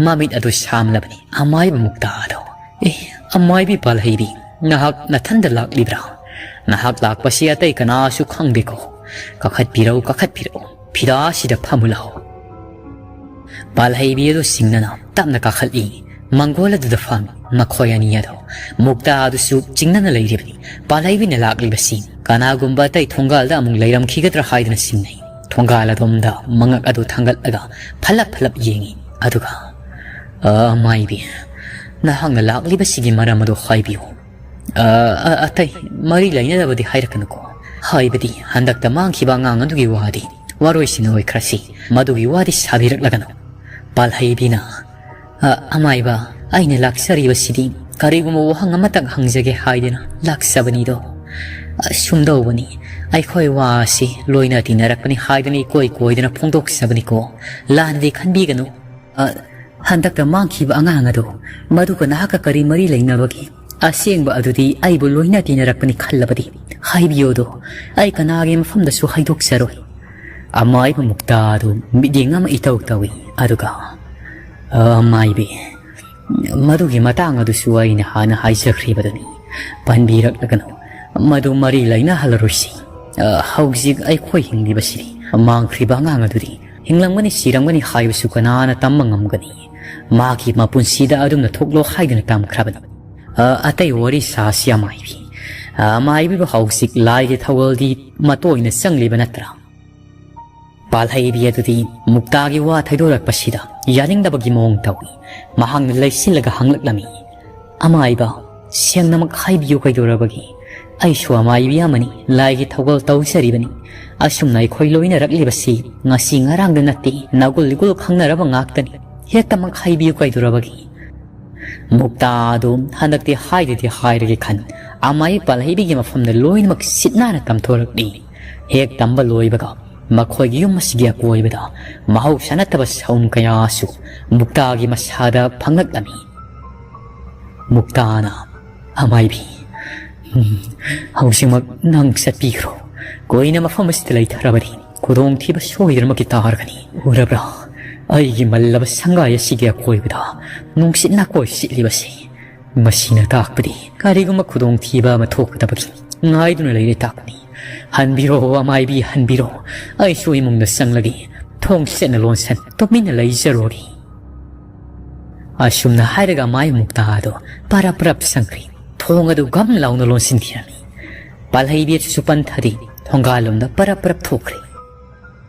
ꯃꯃꯤꯠ ꯑꯗꯨ ꯁꯥꯝꯂꯕꯅꯤ꯫ "ꯑꯃꯥꯏꯕ ꯃꯨꯛꯇꯥ ꯑꯗꯣ, ꯑꯦ, ꯑꯃꯥꯏꯕꯤ ꯄꯥꯜꯍꯩꯕꯤ, ꯅꯍꯥꯛ ꯅꯊꯟꯗ ꯂꯥꯛꯂꯤꯕ꯭ꯔꯥ? ꯅꯍꯥꯛ ꯂꯥꯛꯄꯁꯤ ꯑꯇꯩ ꯀꯅꯥꯁꯨ ꯈꯪꯗꯦꯀꯣ꯫ ꯀꯥꯈꯠꯄꯤꯔꯛꯎ, ꯀꯥꯈꯠꯄꯤꯔꯛꯎ꯫ ꯐꯤꯗꯥꯁꯤꯗ ꯐꯝꯃꯨ ꯂꯥꯛꯑꯣ꯫" ꯄꯥꯜꯍꯩꯕꯤ ꯑꯗꯨ ꯁꯤꯡꯅꯅ ꯇꯞꯅ ꯀꯥꯈꯠꯂꯤ꯫ ꯃꯪꯒꯣꯜ ꯑꯗꯨꯗ ꯐꯝꯃꯤ꯫ ꯃꯈꯣꯏ ꯑꯅꯤ ꯑꯗꯨ ꯃꯨꯛꯇꯥ ꯑꯗꯨꯁꯨ ꯆꯤꯡꯅꯅ ꯂꯩꯔꯤꯕꯅꯤ꯫ ꯄꯥꯜꯍꯩꯕꯤꯅ ꯂꯥꯛꯂꯤꯕꯁꯤ ꯀꯅꯥꯒꯨꯝꯕ ꯑꯇꯩ ꯊꯣꯡꯒꯥꯜꯗ ꯑꯃꯨꯛ ꯂꯩꯔꯝꯈꯤꯒꯗ꯭ꯔꯥ ꯍꯥꯏꯗꯨꯅ ꯆꯤꯡꯅꯩ꯫ ꯊꯣꯡꯒꯥꯜ ꯑꯗꯣꯝꯗ ꯃꯉꯛ ꯑꯗꯨ ꯊꯥꯡꯒꯠꯂꯒ ꯐꯠꯂꯞ ꯐꯠꯂꯞ ꯌꯦꯡꯉꯤ꯫ ꯑꯗꯨꯒ, "ꯑ, ꯃꯥꯏꯕꯤ, ꯅꯍꯥꯛꯅ ꯂꯥꯛꯂꯤꯕꯁꯤꯒꯤ ꯃꯔꯝ ꯑꯗꯨ ꯍꯥꯏꯕꯤꯌꯨ꯫" "ꯑ, ꯑ, ꯑꯇꯩ ꯃꯔꯤ ꯂꯩꯅꯗꯕꯗꯤ ꯍꯥꯏꯔꯛꯀꯅꯨꯀꯣ꯫ ꯍꯥꯏꯕꯗꯤ ꯍꯟꯗꯛꯇ ꯃꯥꯡꯈꯤꯕ ꯑꯉꯥꯡ ꯑꯗꯨꯒꯤ ꯋꯥꯗꯤ ꯋꯥꯔꯣꯏꯁꯤꯟ ꯑꯣꯏꯈ꯭ꯔꯁꯤ꯫ ꯃꯗꯨꯒꯤ ꯋꯥꯗꯤ ꯁꯥꯕꯤꯔꯛꯂꯒꯅꯨ꯫" ꯄꯥꯜꯍꯩꯕꯤꯅ, "ꯑ, ꯑꯃꯥꯏꯕ, ꯑꯩꯅ ꯂꯥꯛꯆꯔꯤꯕꯁꯤꯗꯤ ꯀꯔꯤꯒꯨꯝꯕ ꯋꯥꯍꯪ ꯑꯃꯇꯪ ꯍꯪꯖꯒꯦ ꯍꯥꯏꯗꯨꯅ ꯂꯥꯛꯆꯕꯅꯤꯗꯣ꯫ ꯑ, ꯁꯨꯝꯗꯧꯕꯅꯤ, ꯑꯩꯈꯣꯏ ꯋꯥ ꯑꯁꯤ ꯂꯣꯏꯅ ꯇꯤꯟꯅꯔꯛꯄꯅꯤ ꯍꯥꯏꯗꯨꯅ ꯏꯀꯣꯏ ꯀꯣꯏꯗꯅ ꯐꯣꯡꯗꯣꯛꯆꯕꯅꯤꯀꯣ꯫ ꯂꯥꯟꯅꯗꯤ ꯈꯟꯕꯤꯒꯅꯨ꯫ ꯑ, ꯍꯟꯗꯛꯇ ꯃꯥꯡꯈꯤꯕ ꯑꯉꯥꯡ ꯑꯗꯨ, ꯃꯗꯨꯒ ꯅꯍꯥꯛꯀ ꯀꯔꯤ ꯃꯔꯤ ꯂꯩꯅꯕꯒꯦ? ꯑꯁꯦꯡꯕ ꯑꯗꯨꯗꯤ ꯑꯩꯕꯨ ꯂꯣꯏꯅ ꯇꯤꯟꯅꯔꯛꯄꯅꯤ ꯈꯜꯂꯕꯗꯤ ꯍꯥꯏꯕꯤꯌꯣꯗꯣ꯫ ꯑꯩ ꯀꯅꯥꯒꯤ ꯃꯐꯝꯗꯁꯨ ꯍꯥꯏꯗꯣꯛꯆꯔꯣꯏ꯫" ꯑꯃꯥꯏꯕ ꯃꯨꯛꯇꯥ ꯑꯗꯨ ꯃꯤꯠꯌꯦꯡ ꯑꯃ ꯏꯇꯧ ꯇꯧꯏ꯫ ꯑꯗꯨꯒ, "ꯑ, ꯃꯥꯏꯕꯤ, ꯃꯗꯨꯒꯤ ꯃꯇꯥꯡ ꯑꯗꯨꯁꯨ ꯑꯩꯅ ꯍꯥꯟꯅ ꯍꯥꯏꯖꯈ꯭ꯔꯤꯕꯗꯨꯅꯤ꯫ ꯄꯟꯕꯤꯔꯛꯂꯒꯅꯨ꯫ ꯃꯗꯨ ꯃꯔꯤ ꯂꯩꯅꯍꯜꯂꯔꯣꯏꯁꯤ꯫ ꯑ, ꯍꯧꯖꯤꯛ ꯑꯩꯈꯣꯏ ꯍꯤꯡꯂꯤꯕꯁꯤꯗꯤ ꯃꯥꯡꯈ꯭ꯔꯤꯕ ꯑꯉꯥꯡ ꯑꯗꯨꯗꯤ ꯍꯤꯡꯂꯝꯒꯅꯤ, ꯁꯤꯔꯝꯒꯅꯤ ꯍꯥꯏꯕꯁꯨ ꯀꯅꯥꯅ ꯇꯝꯕ ꯉꯝꯒꯅꯤ? ꯃꯥꯒꯤ ꯃꯄꯨꯟꯁꯤꯗ ꯑꯗꯨꯝꯅ ꯊꯣꯛꯂꯣ ꯍꯥꯏꯗꯨꯅ ꯇꯝꯈ꯭ꯔꯕꯅꯤ꯫ ꯑ, ꯑꯇꯩ ꯋꯥꯔꯤ ꯁꯥꯁꯤ ꯑꯃꯥꯏꯕꯤ꯫ ꯑ, ꯑꯃꯥꯏꯕꯤꯕꯨ ꯍꯧꯖꯤꯛ ꯂꯥꯏꯒꯤ ꯊꯧꯒꯜꯗꯤ ꯃꯇꯣꯏꯅ ꯆꯪꯂꯤꯕ ꯅꯠꯇ꯭ꯔꯥ?" ꯄꯥꯜꯍꯩꯕꯤ ꯑꯗꯨꯗꯤ ꯃꯨꯛꯇꯥꯒꯤ ꯋꯥ ꯊꯩꯗꯣꯔꯛꯄꯁꯤꯗ ꯌꯥꯅꯤꯡꯗꯕꯒꯤ ꯃꯑꯣꯡ ꯇꯧꯏ꯫ ꯃꯍꯥꯛꯅ ꯂꯩꯁꯤꯜꯂꯒ ꯍꯪꯂꯛꯂꯝꯃꯤ, "ꯑꯃꯥꯏꯕ, ꯁꯦꯡꯅꯃꯛ ꯍꯥꯏꯕꯤꯌꯨ ꯀꯩꯗꯧꯔꯕꯒꯦ? ꯑꯩꯁꯨ ꯑꯃꯥꯏꯕꯤ ꯑꯃꯅꯤ, ꯂꯥꯏꯒꯤ ꯊꯧꯒꯜ ꯇꯧꯖꯔꯤꯕꯅꯤ꯫ ꯑꯁꯨꯝꯅ ꯑꯩꯈꯣꯏ ꯂꯣꯏꯅꯔꯛꯂꯤꯕꯁꯤ ꯉꯁꯤ ꯉꯔꯥꯡꯗ ꯅꯠꯇꯦ, ꯅꯒꯨꯜ ꯏꯒꯨꯜ ꯈꯪꯅꯔꯕ ꯉꯥꯛꯇꯅꯤ꯫ ꯍꯦꯛꯇꯃꯛ ꯍꯥꯏꯕꯤꯌꯨ ꯀꯩꯗꯧꯔꯕꯒꯦ?" ꯃꯨꯛꯇꯥ ꯑꯗꯨ ꯍꯟꯗꯛꯇꯤ ꯍꯥꯏꯗꯗꯤ ꯍꯥꯏꯔꯒꯦ ꯈꯟ, ꯑꯃꯥꯏ ꯄꯥꯜꯍꯩꯕꯤꯒꯤ ꯃꯐꯝꯗ ꯂꯣꯏꯅꯃꯛ ꯁꯤꯠ ꯅꯥꯟꯅ ꯇꯝꯊꯣꯔꯛꯂꯤ꯫ ꯍꯦꯛ ꯇꯝꯕ ꯂꯣꯏꯕꯒ ꯃꯈꯣꯏꯒꯤ ꯌꯨꯝ ꯑꯁꯤꯒꯤ ꯑꯀꯣꯏꯕꯗ ꯃꯍꯧꯁꯥ ꯅꯠꯇꯕ ꯁꯎꯟ ꯀꯌꯥꯁꯨ ꯃꯨꯛꯇꯥꯒꯤ ꯃꯁꯥꯗ ꯐꯪꯂꯛꯂꯝꯃꯤ꯫ ꯃꯨꯛꯇꯥꯅ, "ꯑꯃꯥꯏꯕꯤ, ꯎꯝ, ꯍꯧꯖꯤꯛꯃꯛ ꯅꯪ ꯆꯠꯄꯤꯈ꯭ꯔꯣ꯫ ꯀꯨꯏꯅ ꯃꯐꯝ ꯑꯁꯤꯗ ꯂꯩꯊꯔꯕꯗꯤ ꯈꯨꯗꯣꯡꯊꯤꯕ ꯁꯣꯏꯗꯅꯃꯛꯀꯤ ꯇꯥꯔꯒꯅꯤ꯫ ꯎꯔꯕ꯭ꯔꯥ? ꯑꯩꯒꯤ ꯃꯜꯂꯕ ꯁꯪꯒꯥꯏ ꯑꯁꯤꯒꯤ ꯑꯀꯣꯏꯕꯗ ꯅꯨꯡꯁꯤꯠ ꯅꯥꯀꯣꯏ ꯁꯤꯠꯂꯤꯕꯁꯤ꯫ ꯃꯁꯤꯅ ꯇꯥꯛꯄꯗꯤ ꯀꯔꯤꯒꯨꯝꯕ ꯈꯨꯗꯣꯡꯊꯤꯕ ꯑꯃ ꯊꯣꯛꯀꯗꯕꯒꯤ ꯉꯥꯏꯗꯨꯅ ꯂꯩꯔꯦ ꯇꯥꯛꯄꯅꯤ꯫ ꯍꯟꯕꯤꯔꯣ, ꯑꯃꯥꯏꯕꯤ, ꯍꯟꯕꯤꯔꯣ꯫ ꯑꯩꯁꯨ ꯏꯃꯨꯡꯗ ꯆꯪꯂꯒꯦ꯫ ꯊꯣꯡ ꯆꯦꯠꯅ ꯂꯣꯟꯁꯟ ꯇꯨꯃꯤꯟꯅ ꯂꯩꯖꯔꯨꯔꯒꯦ꯫" ꯑꯁꯨꯝꯅ ꯍꯥꯏꯔꯒ ꯑꯃꯥꯏꯕꯤ ꯃꯨꯛꯇꯥ ꯑꯗꯨ ꯄꯔꯞ ꯄꯔꯞ ꯆꯪꯈ꯭ꯔꯦ꯫ ꯊꯣꯡ ꯑꯗꯨ ꯒꯝ ꯂꯥꯎꯅ ꯂꯣꯟꯁꯤꯟꯈꯤꯔꯝꯃꯤ꯫ ꯄꯥꯜꯍꯩꯕꯤ ꯑꯗꯨꯁꯨ ꯄꯟꯊꯗꯦ, ꯊꯣꯡꯒꯥꯜꯂꯣꯝꯗ ꯄꯔꯞ ꯄꯔꯞ ꯊꯣꯛꯈ꯭ꯔꯦ꯫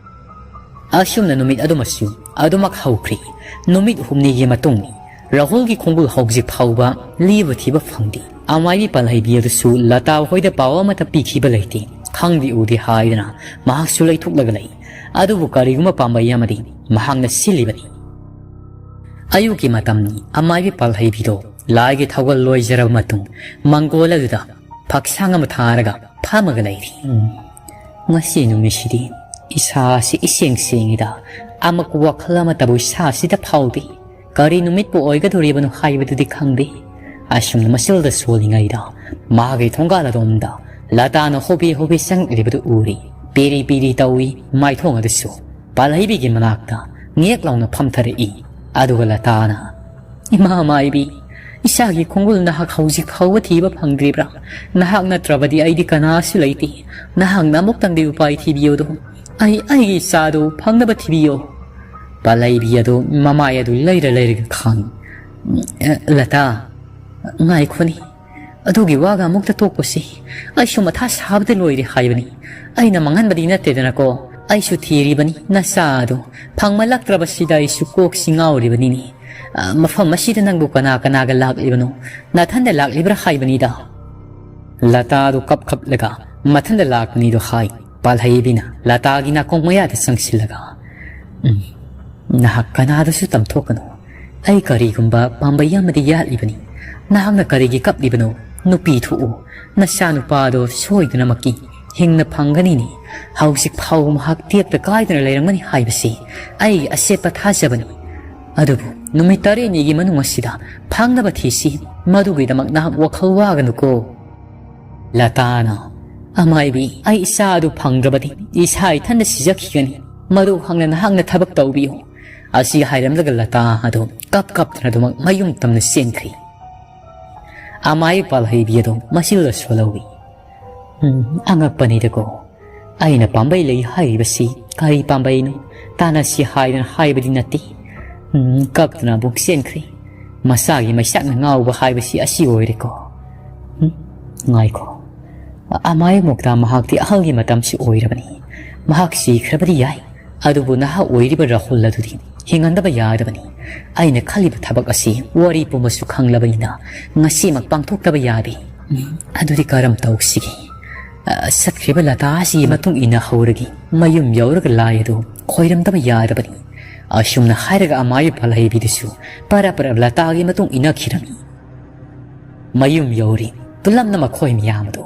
ꯑꯁꯨꯝꯅ ꯅꯨꯃꯤꯠ ꯑꯗꯨꯃꯁꯨ ꯑꯗꯨꯃꯛ ꯍꯧꯈ꯭ꯔꯦ꯫ ꯅꯨꯃꯤꯠ ꯍꯨꯝꯅꯤꯒꯤ ꯃꯇꯨꯡ ꯔꯥꯍꯨꯜꯒꯤ ꯈꯣꯡꯒꯨꯜ ꯍꯧꯖꯤꯛ ꯐꯥꯎꯕ ꯂꯤꯕ ꯊꯤꯕ ꯐꯪꯗꯦ꯫ ꯑꯃꯥꯏꯕꯤ ꯄꯥꯜꯍꯩꯕꯤ ꯑꯗꯨꯁꯨ ꯂꯇꯥ ꯍꯣꯏꯗ ꯄꯥꯎ ꯑꯃꯠꯇ ꯄꯤꯈꯤꯕ ꯂꯩꯇꯦ꯫ ꯈꯪꯗꯦ ꯎꯗꯦ ꯍꯥꯏꯗꯅ ꯃꯍꯥꯛꯁꯨ ꯂꯩꯊꯣꯛꯂꯒ ꯂꯩ꯫ ꯑꯗꯨꯕꯨ ꯀꯔꯤꯒꯨꯝꯕ ꯄꯥꯝꯕꯩ ꯑꯃꯗꯤ ꯃꯍꯥꯛꯅ ꯁꯤꯜꯂꯤꯕꯅꯤ꯫ ꯑꯌꯨꯛꯀꯤ ꯃꯇꯝꯅꯤ꯫ ꯑꯃꯥꯏꯕꯤ ꯄꯥꯜꯍꯩꯕꯤꯗꯣ ꯂꯥꯏꯒꯤ ꯊꯧꯒꯜ ꯂꯣꯏꯖꯔꯕ ꯃꯇꯨꯡ ꯃꯪꯒꯣꯜ ꯑꯗꯨꯗ ꯐꯛꯁꯥꯡ ꯑꯃ ꯊꯥꯔꯒ ꯐꯝꯃꯒ ꯂꯩꯔꯤ꯫ ꯎꯝ, ꯉꯁꯤ ꯅꯨꯃꯤꯠꯁꯤꯗꯤ ꯏꯁꯥꯁꯤ ꯏꯁꯦꯡ ꯁꯦꯡꯉꯤꯗ, ꯑꯃꯛ ꯋꯥꯈꯜ ꯑꯃꯠꯇꯕꯨ ꯏꯁꯥꯁꯤꯗ ꯐꯥꯎꯗꯦ꯫ ꯀꯔꯤ ꯅꯨꯃꯤꯠꯄꯨ ꯑꯣꯏꯒꯗꯧꯔꯤꯕꯅꯣ ꯍꯥꯏꯕꯗꯨꯗꯤ ꯈꯪꯗꯦ꯫ ꯑꯁꯨꯝꯅ ꯃꯁꯤꯜꯗ ꯁꯣꯜꯂꯤꯉꯩꯗ ꯃꯥꯒꯤ ꯊꯣꯡꯒꯥꯜ ꯑꯗꯣꯝꯗ ꯂꯇꯥꯅ ꯍꯣꯕꯦ ꯍꯣꯕꯦ ꯆꯪꯂꯛꯂꯤꯕꯗꯨ ꯎꯔꯤ꯫ ꯄꯤꯔꯤ ꯄꯤꯔꯤ ꯇꯧꯏ ꯃꯥꯏꯊꯣꯡ ꯑꯗꯨꯁꯨ꯫ ꯄꯥꯜꯍꯩꯕꯤꯒꯤ ꯃꯅꯥꯛꯇ ꯉꯦꯛ ꯂꯥꯎꯅ ꯐꯝꯊꯔꯛꯏ꯫ ꯑꯗꯨꯒ ꯂꯇꯥꯅ, "ꯏꯃꯥ ꯃꯥꯏꯕꯤ, ꯏꯆꯥꯒꯤ ꯈꯣꯡꯒꯨꯜ ꯅꯍꯥꯛ ꯍꯧꯖꯤꯛ ꯐꯥꯎꯕ ꯊꯤꯕ ꯐꯪꯗ꯭ꯔꯤꯕ꯭ꯔꯥ? ꯅꯍꯥꯛ ꯅꯠꯇ꯭ꯔꯕꯗꯤ ꯑꯩꯗꯤ ꯀꯅꯥꯁꯨ ꯂꯩꯇꯦ꯫ ꯅꯍꯥꯛꯅ ꯑꯃꯨꯛꯇꯪꯗꯤ ꯎꯄꯥꯏ ꯊꯤꯕꯤꯌꯨꯗꯣ꯫ ꯑꯩ, ꯑꯩꯒꯤ ꯏꯆꯥꯗꯨ ꯐꯪꯅꯕ ꯊꯤꯕꯤꯌꯣ꯫" ꯄꯥꯜꯍꯩꯕꯤ ꯑꯗꯨ ꯃꯃꯥꯏ ꯑꯗꯨ ꯂꯩꯔ ꯂꯩꯔꯒ ꯈꯥꯡꯏ꯫ "ꯑ, ꯂꯇꯥ, ꯉꯥꯏꯈꯣꯅꯤ꯫ ꯑꯗꯨꯒꯤ ꯋꯥꯒ ꯑꯃꯨꯛꯇ ꯇꯣꯛꯄꯁꯤ꯫ ꯑꯩꯁꯨ ꯃꯊꯥ ꯁꯥꯕꯗ ꯂꯣꯏꯔꯦ ꯍꯥꯏꯕꯅꯤ꯫ ꯑꯩꯅ ꯃꯥꯡꯍꯟꯕꯗꯤ ꯅꯠꯇꯦꯗꯅꯀꯣ꯫ ꯑꯩꯁꯨ ꯊꯤꯔꯤꯕꯅꯤ ꯅꯆꯥ ꯑꯗꯨ꯫ ꯐꯪꯃꯜꯂꯛꯇ꯭ꯔꯕꯁꯤꯗ ꯑꯩꯁꯨ ꯀꯣꯛꯁꯤ ꯉꯥꯎꯔꯤꯕꯅꯤꯅꯦ꯫ ꯑ, ꯃꯐꯝ ꯑꯁꯤꯗ ꯅꯪꯕꯨ ꯀꯅꯥ ꯀꯅꯥꯒ ꯂꯥꯛꯂꯤꯕꯅꯣ? ꯅꯊꯟꯗ ꯂꯥꯛꯂꯤꯕ꯭ꯔꯥ ꯍꯥꯏꯕꯅꯤꯗ꯫" ꯂꯇꯥꯗꯨ ꯀꯞ ꯀꯞꯂꯒ ꯃꯊꯟꯗ ꯂꯥꯛꯄꯅꯤꯗꯨ ꯍꯥꯏ꯫ ꯄꯥꯜꯍꯩꯕꯤꯅ ꯂꯇꯥꯒꯤ ꯅꯥꯀꯣꯡ ꯃꯌꯥꯗ ꯆꯪꯁꯤꯜꯂꯒ, "ꯎꯝ, ꯅꯍꯥꯛ ꯀꯅꯥꯗꯁꯨ ꯇꯝꯊꯣꯛꯀꯅꯨ꯫ ꯑꯩ ꯀꯔꯤꯒꯨꯝꯕ ꯄꯥꯝꯕꯩ ꯑꯃꯗꯤ ꯌꯥꯠꯂꯤꯕꯅꯤ꯫ ꯅꯍꯥꯛꯅ ꯀꯔꯤꯒꯤ ꯀꯞꯂꯤꯕꯅꯣ? ꯅꯨꯄꯤ ꯊꯣꯛꯎ꯫ ꯅꯆꯥꯅꯨꯄꯥꯗꯣ ꯁꯣꯏꯗꯅꯃꯛꯀꯤ ꯍꯤꯡꯅ ꯐꯪꯒꯅꯤꯅꯦ꯫ ꯍꯧꯖꯤꯛ ꯐꯥꯎꯕ ꯃꯍꯥꯛ ꯇꯦꯛꯇ ꯀꯥꯏꯗꯅ ꯂꯩꯔꯝꯒꯅꯤ ꯍꯥꯏꯕꯁꯤ ꯑꯩꯒꯤ ꯑꯆꯦꯠꯄ ꯊꯥꯖꯕꯅꯤ꯫ ꯑꯗꯨꯕꯨ ꯅꯨꯃꯤꯠ ꯇꯔꯦꯠꯅꯤꯒꯤ ꯃꯅꯨꯡ ꯑꯁꯤꯗ ꯐꯪꯅꯕ ꯊꯤꯁꯤ꯫ ꯃꯗꯨꯒꯤꯗꯃꯛ ꯅꯍꯥꯛ ꯋꯥꯈꯜ ꯋꯥꯒꯅꯨꯀꯣ꯫" ꯂꯇꯥꯅ, "ꯑꯃꯥꯏꯕꯤ, ꯑꯩ ꯏꯆꯥ ꯑꯗꯨ ꯐꯪꯗ꯭ꯔꯕꯗꯤ ꯏꯁꯥ ꯏꯊꯟꯗ ꯁꯤꯖꯈꯤꯒꯅꯤ꯫ ꯃꯗꯨ ꯈꯪꯅ ꯅꯍꯥꯛꯅ ꯊꯕꯛ ꯇꯧꯕꯤꯌꯨ꯫" ꯑꯁꯤ ꯍꯥꯏꯔꯝꯂꯒ ꯂꯇꯥ ꯑꯗꯨ ꯀꯞ ꯀꯞꯇꯨꯅ ꯑꯗꯨꯃꯛ ꯃꯌꯨꯝ ꯇꯝꯅ ꯆꯦꯟꯈ꯭ꯔꯤ꯫ ꯑꯃꯥꯏ ꯄꯥꯜꯍꯩꯕꯤ ꯑꯗꯨ ꯃꯁꯤꯜꯗ ꯁꯣꯜꯍꯧꯏ꯫ "ꯎꯝ, ꯑꯉꯛꯄꯅꯤꯗꯀꯣ꯫ ꯑꯩꯅ ꯄꯥꯝꯕꯩ ꯂꯩ ꯍꯥꯏꯔꯤꯕꯁꯤ ꯀꯔꯤ ꯄꯥꯝꯕꯩꯅꯣ? ꯇꯥꯟꯅꯁꯤ ꯍꯥꯏꯗꯅ ꯍꯥꯏꯕꯗꯤ ꯅꯠꯇꯦ꯫" ꯎꯝ, ꯀꯞꯇꯨꯅ ꯑꯃꯨꯛ ꯆꯦꯟꯈ꯭ꯔꯤ꯫ ꯃꯁꯥꯒꯤ ꯃꯩꯁꯥꯛꯅ ꯉꯥꯎꯕ ꯍꯥꯏꯕꯁꯤ ꯑꯁꯤ ꯑꯣꯏꯔꯦꯀꯣ꯫ ꯎꯝ, ꯉꯥꯏꯈꯣ꯫ ꯑ-, ꯑꯃꯥꯏ ꯃꯨꯛꯇꯥ ꯃꯍꯥꯛꯇꯤ ꯑꯍꯜꯒꯤ ꯃꯇꯝꯁꯨ ꯑꯣꯏꯔꯕꯅꯤ꯫ ꯃꯍꯥꯛ ꯁꯤꯈ꯭ꯔꯕꯗꯤ ꯌꯥꯏ, ꯑꯗꯨꯕꯨ ꯅꯍꯥ ꯑꯣꯏꯔꯤꯕ ꯔꯥꯍꯨꯜ ꯑꯗꯨꯗꯤ ꯍꯤꯡꯍꯟꯗꯕ ꯌꯥꯗꯕꯅꯤ꯫ ꯑꯩꯅ ꯈꯜꯂꯤꯕ ꯊꯕꯛ ꯑꯁꯤ ꯋꯥꯔꯤ ꯄꯨꯝꯕꯁꯨ ꯈꯪꯂꯕꯅꯤꯅ ꯉꯁꯤꯃꯛ ꯄꯥꯡꯊꯣꯛꯇꯕ ꯌꯥꯗꯦ꯫ ꯎꯝ, ꯑꯗꯨꯗꯤ ꯀꯔꯝ ꯇꯧꯁꯤꯒꯦ? ꯑ, ꯁꯠꯈ꯭ꯔꯤꯕ ꯂꯇꯥ ꯑꯁꯤꯒꯤ ꯃꯇꯨꯡ ꯏꯟꯅ ꯍꯧꯔꯒꯦ꯫ ꯃꯌꯨꯝ ꯌꯧꯔꯒ ꯂꯥꯏ ꯑꯗꯨ ꯈꯣꯏꯔꯝꯗꯕ ꯌꯥꯗꯕꯅꯤ꯫ ꯑꯁꯨꯝꯅ ꯍꯥꯏꯔꯒ ꯑꯃꯥꯏ ꯄꯥꯜꯍꯩꯕꯤꯗꯨꯁꯨ ꯄꯔꯞ ꯄꯔꯞ ꯂꯇꯥꯒꯤ ꯃꯇꯨꯡ ꯏꯟꯅꯈꯤꯔꯝꯃꯤ꯫ ꯃꯌꯨꯝ ꯌꯧꯔꯤ꯫ ꯄꯨꯂꯞꯅ ꯃꯈꯣꯏ ꯃꯤꯌꯥꯝ ꯑꯗꯨ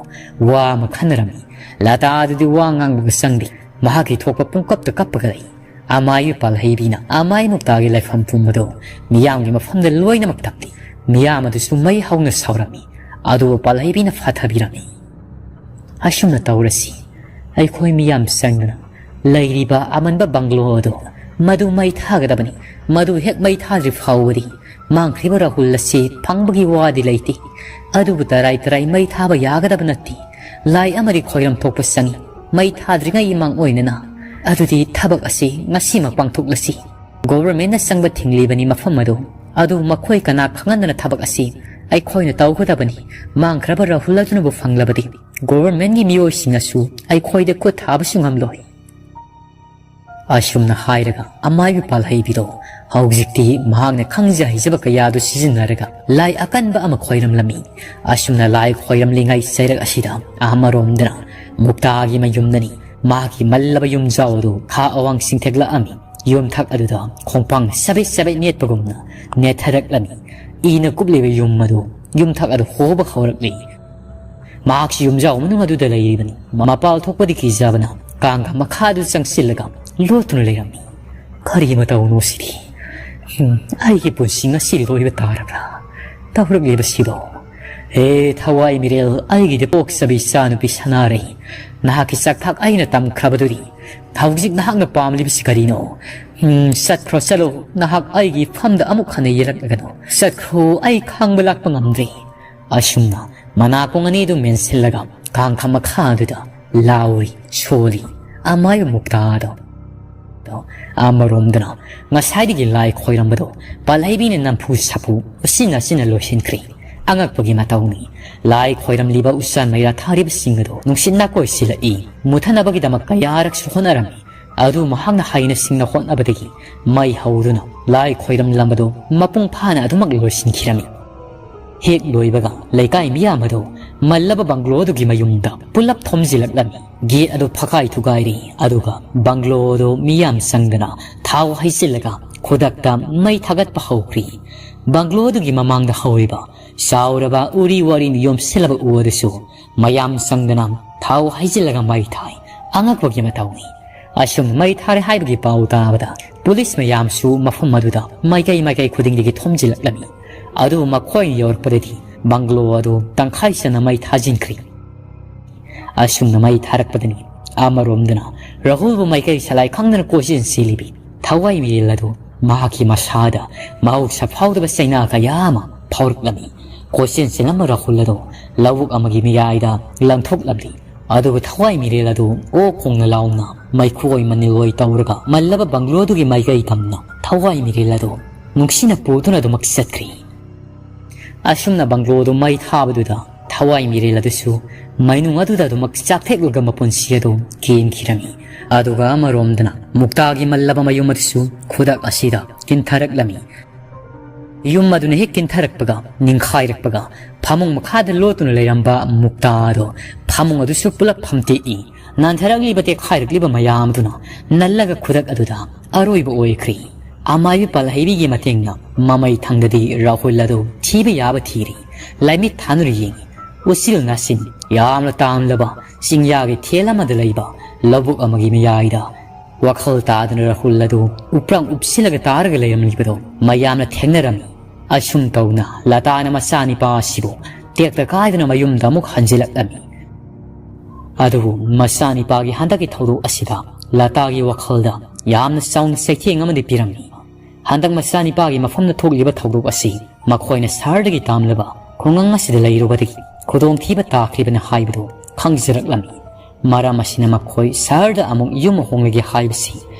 ꯋꯥ ꯑꯃ ꯈꯟꯅꯔꯝꯃꯤ꯫ ꯂꯇꯥ ꯑꯗꯨꯗꯤ ꯋꯥ ꯉꯥꯡꯕꯒ ꯆꯪꯗꯦ꯫ ꯃꯍꯥꯛꯀꯤ ꯊꯣꯛꯄ ꯄꯨꯡꯀꯞꯇ ꯀꯞꯄꯒ ꯂꯩ꯫ ꯑꯃꯥꯏ ꯄꯥꯜꯍꯩꯕꯤꯅ ꯑꯃꯥꯏ ꯃꯨꯛꯇꯥꯒꯤ ꯂꯩꯐꯝ ꯄꯨꯝꯕꯗꯨ ꯃꯤꯌꯥꯝꯒꯤ ꯃꯐꯝꯗ ꯂꯣꯏꯅꯃꯛ ꯇꯞꯂꯤ꯫ ꯃꯤꯌꯥꯝ ꯑꯗꯨꯁꯨ ꯃꯩ ꯍꯧꯅ ꯁꯥꯎꯔꯝꯃꯤ꯫ ꯑꯗꯨꯕꯨ ꯄꯥꯜꯍꯩꯕꯤꯅ ꯐꯥꯊꯕꯤꯔꯝꯃꯤ꯫ ꯑꯁꯨꯝꯅ ꯇꯧꯔꯁꯤ꯫ ꯑꯩꯈꯣꯏ ꯃꯤꯌꯥꯝ ꯆꯪꯗꯨꯅ ꯂꯩꯔꯤꯕ ꯑꯃꯟꯕ ꯕꯪꯒ꯭ꯂꯣ ꯑꯗꯨ ꯃꯗꯨ ꯃꯩ ꯊꯥꯒꯗꯕꯅꯤ꯫ ꯃꯗꯨ ꯍꯦꯛ ꯃꯩ ꯊꯥꯗ꯭ꯔꯤ ꯐꯥꯎꯕꯗꯤ ꯃꯥꯡꯈ꯭ꯔꯤꯕ ꯔꯥꯍꯨꯜ ꯑꯁꯤ ꯐꯪꯕꯒꯤ ꯋꯥꯗꯤ ꯂꯩꯇꯦ꯫ ꯑꯗꯨꯕꯨ ꯇꯔꯥꯏ ꯇꯔꯥꯏ ꯃꯩ ꯊꯥꯕ ꯌꯥꯒꯗꯕ ꯅꯠꯇꯦ꯫ ꯂꯥꯏ ꯑꯃꯗꯤ ꯈꯣꯏꯔꯝ ꯊꯣꯛꯄ ꯆꯪꯏ꯫ ꯃꯩ ꯊꯥꯗ꯭ꯔꯤꯉꯩꯒꯤ ꯃꯥꯡꯑꯣꯏꯅꯅ꯫ ꯑꯗꯨꯗꯤ ꯊꯕꯛ ꯑꯁꯤ ꯉꯁꯤꯃꯛ ꯄꯥꯡꯊꯣꯛꯂꯁꯤ꯫ ꯒꯣꯚꯔꯟꯃꯦꯟꯠꯅ ꯆꯪꯕ ꯊꯤꯡꯂꯤꯕꯅꯤ ꯃꯐꯝ ꯑꯗꯨ꯫ ꯑꯗꯨ ꯃꯈꯣꯏ ꯀꯅꯥ ꯈꯪꯍꯟꯗꯅ ꯊꯕꯛ ꯑꯁꯤ ꯑꯩꯈꯣꯏꯅ ꯇꯧꯒꯗꯕꯅꯤ꯫ ꯃꯥꯡꯈ꯭ꯔꯕ ꯔꯥꯍꯨꯜ ꯑꯗꯨꯅꯕꯨ ꯐꯪꯂꯕꯗꯤ ꯒꯣꯚꯔꯟꯃꯦꯟꯠꯀꯤ ꯃꯤꯑꯣꯏꯁꯤꯡꯅꯁꯨ ꯑꯩꯈꯣꯏꯗ ꯈꯨꯠ ꯊꯥꯕꯁꯨ ꯉꯝꯂꯣꯏ꯫ ꯑꯁꯨꯝꯅ ꯍꯥꯏꯔꯒ ꯑꯃꯥꯏꯕꯤ ꯄꯥꯜꯍꯩꯕꯤꯗꯣ ꯍꯧꯖꯤꯛꯇꯤ ꯃꯍꯥꯛꯅ ꯈꯪꯖ ꯍꯩꯖꯕ ꯀꯌꯥꯗꯨ ꯁꯤꯖꯤꯟꯅꯔꯒ ꯂꯥꯏ ꯑꯀꯟꯕ ꯑꯃ ꯈꯣꯏꯔꯝꯂꯝꯃꯤ꯫ ꯑꯁꯨꯝꯅ ꯂꯥꯏ ꯈꯣꯏꯔꯝꯂꯤꯉꯩ ꯆꯩꯔꯛ ꯑꯁꯤꯗ ꯑꯃꯔꯣꯝꯗꯅ ꯃꯨꯛꯇꯥꯒꯤ ꯃꯌꯨꯝꯗꯅꯤ꯫ ꯃꯍꯥꯛꯀꯤ ꯃꯜꯂꯕ ꯌꯨꯝꯖꯥꯎ ꯑꯗꯨ ꯈꯥ ꯑꯋꯥꯡ ꯆꯤꯡꯊꯦꯛꯂꯛꯑꯝꯃꯤ꯫ ꯌꯨꯝꯊꯛ ꯑꯗꯨꯗ ꯈꯣꯡꯄꯥꯡ ꯆꯕꯦꯠ ꯆꯕꯦꯠ ꯅꯦꯠꯄꯒꯨꯝꯅ ꯅꯦꯠꯊꯔꯛꯂꯝꯃꯤ꯫ ꯏꯅ ꯀꯨꯞꯂꯤꯕ ꯌꯨꯝ ꯑꯗꯨ ꯌꯨꯝꯊꯛ ꯑꯗꯨ ꯍꯣꯕ ꯍꯧꯔꯛꯂꯤ꯫ ꯃꯍꯥꯛꯁꯨ ꯌꯨꯝꯖꯥꯎ ꯃꯅꯨꯡ ꯑꯗꯨꯗ ꯂꯩꯔꯤꯕꯅꯤ꯫ ꯃꯄꯥꯜ ꯊꯣꯛꯄꯗꯤ ꯀꯤꯖꯕꯅ ꯀꯥꯡꯒ ꯃꯈꯥꯗꯨ ꯆꯪꯁꯤꯜꯂꯒ ꯂꯣꯠꯇꯨꯅ ꯂꯩꯔꯝꯃꯤ꯫ ꯀꯔꯤ ꯃꯇꯧꯅꯣ ꯁꯤꯗꯤ? ꯍꯝ, ꯑꯩꯒꯤ ꯄꯨꯟꯁꯤ ꯉꯁꯤ ꯂꯣꯏꯕ ꯇꯥꯔꯕ꯭ꯔꯥ? ꯇꯧꯔꯛꯂꯤꯕꯁꯤꯕꯣ? ꯍꯦ ꯊꯋꯥꯏ ꯃꯤꯔꯦꯜ, ꯑꯩꯒꯤꯗꯤ ꯄꯣꯛꯆꯕꯤ ꯏꯆꯥꯅꯨꯄꯤ ꯁꯅꯥꯔꯩ, ꯅꯍꯥꯛꯀꯤ ꯆꯥꯛꯊꯥꯛ ꯑꯩꯅ ꯇꯝꯈ꯭ꯔꯕꯗꯨꯗꯤ ꯍꯧꯖꯤꯛ ꯅꯍꯥꯛꯅ ꯄꯥꯝꯂꯤꯕꯁꯤ ꯀꯔꯤꯅꯣ? ꯎꯝ, ꯆꯠꯈ꯭ꯔꯣ, ꯆꯠꯂꯣ, ꯅꯍꯥꯛ ꯑꯩꯒꯤ ꯏꯐꯝꯗ ꯑꯃꯨꯛ ꯍꯟꯅ ꯌꯦꯜꯂꯛꯂꯒꯅꯨ꯫ ꯆꯠꯈ꯭ꯔꯣ, ꯑꯩ ꯈꯥꯡꯕ ꯂꯥꯛꯄ ꯉꯝꯗ꯭ꯔꯦ꯫ ꯑꯁꯨꯝꯅ ꯃꯅꯥꯀꯣꯡ ꯑꯅꯤꯗꯨ ꯃꯦꯟꯁꯤꯜꯂꯒ ꯀꯥꯡꯈ ꯃꯈꯥꯗꯨꯗ ꯂꯥꯎꯔꯤ, ꯁꯣꯜꯂꯤ ꯑꯃꯥꯏꯕ ꯃꯨꯛꯇꯥꯗꯣ꯫ ꯑꯃꯔꯣꯝꯗꯅ ꯉꯁꯥꯏꯗꯒꯤ ꯂꯥꯏ ꯈꯣꯏꯔꯝꯕꯗꯣ ꯄꯥꯜꯍꯩꯕꯤꯅ ꯅꯝꯐꯨ ꯁꯥꯐꯨ ꯎꯆꯤꯟ ꯅꯥꯆꯤꯟꯅ ꯂꯣꯏꯁꯤꯟꯈ꯭ꯔꯦ꯫ ꯑꯉꯛꯄꯒꯤ ꯃꯇꯧꯅꯤ꯫ ꯂꯥꯏ ꯈꯣꯏꯔꯝꯂꯤꯕ ꯎꯆꯥꯟ ꯃꯩꯔꯥ ꯊꯥꯔꯤꯕꯁꯤꯡ ꯑꯗꯨ ꯅꯨꯡꯁꯤꯠꯅ ꯀꯣꯏꯁꯤꯜꯂꯛꯏ꯫ ꯃꯨꯊꯠꯅꯕꯒꯤꯗꯃꯛ ꯀꯌꯥꯔꯛꯁꯨ ꯍꯣꯠꯅꯔꯝꯃꯤ꯫ ꯑꯗꯨ ꯃꯍꯥꯛꯅ ꯍꯩꯅ ꯁꯤꯡꯅ ꯍꯣꯠꯅꯕꯗꯒꯤ ꯃꯩ ꯍꯧꯗꯨꯅ ꯂꯥꯏ ꯈꯣꯏꯔꯝꯂꯝꯕꯗꯨ ꯃꯄꯨꯡ ꯐꯥꯅ ꯑꯗꯨꯃꯛ ꯂꯣꯏꯁꯤꯟꯈꯤꯔꯝꯃꯤ꯫ ꯍꯦꯛ ꯂꯣꯏꯕꯒ ꯂꯩꯀꯥꯏ ꯃꯤꯌꯥꯝ ꯑꯗꯨ ꯃꯜꯂꯕ ꯕꯪꯒ꯭ꯂꯣ ꯑꯗꯨꯒꯤ ꯃꯌꯨꯝꯗ ꯄꯨꯂꯞ ꯊꯣꯝꯖꯤꯜꯂꯛꯂꯝꯃꯤ꯫ ꯒꯦꯠ ꯑꯗꯨ ꯐꯛꯀꯥꯏ ꯊꯨꯒꯥꯏꯔꯦ, ꯑꯗꯨꯒ ꯕꯪꯒ꯭ꯂꯣ ꯑꯗꯨ ꯃꯤꯌꯥꯝ ꯆꯪꯗꯅ ꯊꯥꯎ ꯍꯩꯖꯤꯜꯂꯒ ꯈꯨꯗꯛꯇ ꯃꯩ ꯊꯥꯒꯠꯄ ꯍꯧꯈ꯭ꯔꯦ꯫ ꯕꯪꯒ꯭ꯂꯣ ꯑꯗꯨꯒꯤ ꯃꯃꯥꯡꯗ ꯍꯧꯔꯤꯕ ꯆꯥꯎꯔꯕ ꯎꯔꯤ ꯋꯥꯔꯤꯅ ꯌꯣꯝꯁꯤꯜꯂꯕ ꯎ ꯑꯗꯨꯁꯨ ꯃꯌꯥꯝ ꯆꯪꯗꯅ ꯊꯥꯎ ꯍꯩꯖꯤꯜꯂꯒ ꯃꯩ ꯊꯥꯏ꯫ ꯑꯉꯛꯄꯒꯤ ꯃꯇꯧꯅꯤ꯫ ꯑꯁꯨꯝꯅ ꯃꯩ ꯊꯥꯔꯦ ꯍꯥꯏꯕꯒꯤ ꯄꯥꯎ ꯇꯥꯕꯗ ꯄꯨꯂꯤꯁ ꯃꯌꯥꯝꯁꯨ ꯃꯐꯝ ꯑꯗꯨꯗ ꯃꯥꯏꯀꯩ ꯃꯥꯏꯀꯩ ꯈꯨꯗꯤꯡꯗꯒꯤ ꯊꯣꯝꯖꯤꯜꯂꯛꯂꯝꯃꯤ꯫ ꯑꯗꯨꯕꯨ ꯃꯈꯣꯏꯅ ꯌꯧꯔꯛꯄꯗꯗꯤ ꯕꯪꯒ꯭ꯂꯣ ꯑꯗꯨ ꯇꯪꯈꯥꯏ ꯆꯟꯅ ꯃꯩ ꯊꯥꯖꯤꯟꯈ꯭ꯔꯦ꯫ ꯑꯁꯨꯝꯅ ꯃꯩ ꯊꯥꯔꯛꯄꯗꯅꯤ ꯑꯃꯔꯣꯝꯗꯅ ꯔꯥꯍꯨꯜꯕꯨ ꯃꯥꯏꯀꯩ ꯁꯂꯥꯏ ꯈꯪꯗꯅ ꯀꯣꯏꯆꯦꯟ ꯆꯦꯜꯂꯤꯕꯤ ꯊꯋꯥꯏ ꯃꯤꯔꯦꯜ ꯑꯗꯨ ꯃꯍꯥꯛꯀꯤ ꯃꯁꯥꯗ ꯃꯍꯧꯁꯥ ꯐꯥꯎꯗꯕ ꯆꯩꯅꯥ ꯀꯌꯥ ꯑꯃ ꯐꯥꯎꯔꯛꯂꯝꯃꯤ꯫ ꯀꯣꯏꯆꯦꯟ ꯆꯦꯜꯂꯝꯕ ꯔꯥꯍꯨꯜ ꯑꯗꯨ ꯂꯧꯕꯨꯛ ꯑꯃꯒꯤ ꯃꯌꯥꯏꯗ ꯂꯪꯊꯣꯛꯂꯝꯂꯤ꯫ ꯑꯗꯨꯕꯨ ꯊꯋꯥꯏ ꯃꯤꯔꯦꯜ ꯑꯗꯨ ꯑꯣꯛ ꯈꯣꯡꯅ ꯂꯥꯎꯅ ꯃꯩꯈꯨꯑꯣꯏ ꯃꯅꯤꯜꯑꯣꯏ ꯇꯧꯔꯒ ꯃꯜꯂꯕ ꯕꯪꯒ꯭ꯂꯣ ꯑꯗꯨꯒꯤ ꯃꯥꯏꯀꯩ ꯇꯝꯅ ꯊꯋꯥꯏ ꯃꯤꯔꯦꯜ ꯑꯗꯨ ꯅꯨꯡꯁꯤꯅ ꯄꯨꯗꯨꯅ ꯑꯗꯨꯃꯛ ꯆꯠꯈ꯭ꯔꯤ꯫ ꯑꯁꯨꯝꯅ ꯕꯪꯒ꯭ꯂꯣ ꯑꯗꯨ ꯃꯩ ꯊꯥꯕꯗꯨꯗ ꯊꯋꯥꯏ ꯃꯤꯔꯦꯜ ꯑꯗꯨꯁꯨ ꯃꯩꯅꯨꯡ ꯑꯗꯨꯗ ꯑꯗꯨꯃꯛ ꯆꯥꯛꯊꯦꯛꯂꯒ ꯃꯄꯨꯟꯁꯤ ꯑꯗꯨ ꯀꯦꯟꯈꯤꯔꯝꯃꯤ꯫ ꯑꯗꯨꯒ ꯑꯃꯔꯣꯝꯗꯅ ꯃꯨꯛꯇꯥꯒꯤ ꯃꯜꯂꯕ ꯃꯌꯨꯝ ꯑꯗꯨꯁꯨ ꯈꯨꯗꯛ ꯑꯁꯤꯗ ꯀꯤꯟꯊꯔꯛꯂꯝꯃꯤ꯫ ꯌꯨꯝ ꯑꯗꯨꯅ ꯍꯦꯛ ꯀꯤꯟꯊꯔꯛꯄꯒ, ꯅꯤꯡꯈꯥꯏꯔꯛꯄꯒ, ꯐꯃꯨꯡ ꯃꯈꯥꯗ ꯂꯣꯠꯇꯨꯅ ꯂꯩꯔꯝꯕ ꯃꯨꯛꯇꯥ ꯑꯗꯣ ꯐꯃꯨꯡ ꯑꯗꯨꯁꯨ ꯄꯨꯂꯞ ꯐꯝꯇꯦꯛꯏ꯫ ꯅꯥꯟꯊꯔꯛꯂꯤꯕ ꯇꯦꯛꯈꯥꯏꯔꯛꯂꯤꯕ ꯃꯌꯥꯝ ꯑꯗꯨꯅ ꯅꯜꯂꯒ ꯈꯨꯗꯛ ꯑꯗꯨꯗ ꯑꯔꯣꯏꯕ ꯑꯣꯏꯈ꯭ꯔꯤ꯫ ꯑꯃꯥꯏꯕꯤ ꯄꯥꯜꯍꯩꯕꯤꯒꯤ ꯃꯇꯦꯡꯅ ꯃꯃꯩ ꯊꯪꯗꯗꯤ ꯔꯥꯍꯨꯜ ꯑꯗꯨ ꯊꯤꯕ ꯌꯥꯕ ꯊꯤꯔꯤ꯫ ꯂꯥꯏꯃꯤꯠ ꯊꯥꯅꯔ ꯌꯦꯡꯉꯤ꯫ ꯎꯆꯤꯜ ꯅꯥꯆꯤꯟ ꯌꯥꯝꯅ ꯇꯥꯝꯂꯕ ꯆꯤꯡꯌꯥꯒꯤ ꯊꯦꯜ ꯑꯃꯗ ꯂꯩꯕ ꯂꯧꯕꯨꯛ ꯑꯃꯒꯤ ꯃꯌꯥꯏꯗ ꯋꯥꯈꯜ ꯇꯥꯗꯅ ꯔꯥꯍꯨꯜ ꯑꯗꯨ ꯎꯄ꯭ꯔꯥꯡ ꯎꯞꯁꯤꯜꯂꯒ ꯇꯥꯔꯒ ꯂꯩꯔꯝꯂꯤꯕꯗꯨ ꯃꯌꯥꯝꯅ ꯊꯦꯡꯅꯔꯝꯃꯤ꯫ ꯑꯁꯨꯝ ꯇꯧꯅ ꯂꯇꯥꯅ ꯃꯆꯥꯅꯤꯄꯥ ꯑꯁꯤꯕꯨ ꯇꯦꯛꯇ ꯀꯥꯏꯗꯅ ꯃꯌꯨꯝꯗ ꯑꯃꯨꯛ ꯍꯟꯖꯤꯜꯂꯛꯂꯝꯃꯤ꯫ ꯑꯗꯨꯕꯨ ꯃꯆꯥꯅꯤꯄꯥꯒꯤ ꯍꯟꯗꯛꯀꯤ ꯊꯧꯗꯣꯛ ꯑꯁꯤꯗ ꯂꯇꯥꯒꯤ ꯋꯥꯈꯜꯗ ꯌꯥꯝꯅ ꯆꯥꯎꯅ ꯆꯩꯊꯦꯡ ꯑꯃꯗꯤ ꯄꯤꯔꯝꯃꯤ꯫ ꯍꯟꯗꯛ ꯃꯆꯥꯅꯤꯄꯥꯒꯤ ꯃꯐꯝꯗ ꯊꯣꯛꯂꯤꯕ ꯊꯧꯗꯣꯛ ꯑꯁꯤ ꯃꯈꯣꯏꯅ ꯁꯍꯔꯗꯒꯤ ꯇꯥꯝꯂꯕ ꯈꯨꯡꯒꯪ ꯑꯁꯤꯗ ꯂꯩꯔꯨꯕꯗꯒꯤ ꯈꯨꯗꯣꯡꯊꯤꯕ ꯇꯥꯈ꯭ꯔꯤꯕꯅꯤ ꯍꯥꯏꯕꯗꯨ ꯈꯪꯖꯔꯛꯂꯝꯃꯤ꯫ ꯃꯔꯝ ꯑꯁꯤꯅ ꯃꯈꯣꯏ ꯁꯍꯔꯗ ꯑꯃꯨꯛ ꯌꯨꯝ ꯍꯣꯡꯂꯒꯦ ꯍꯥꯏꯕꯁꯤ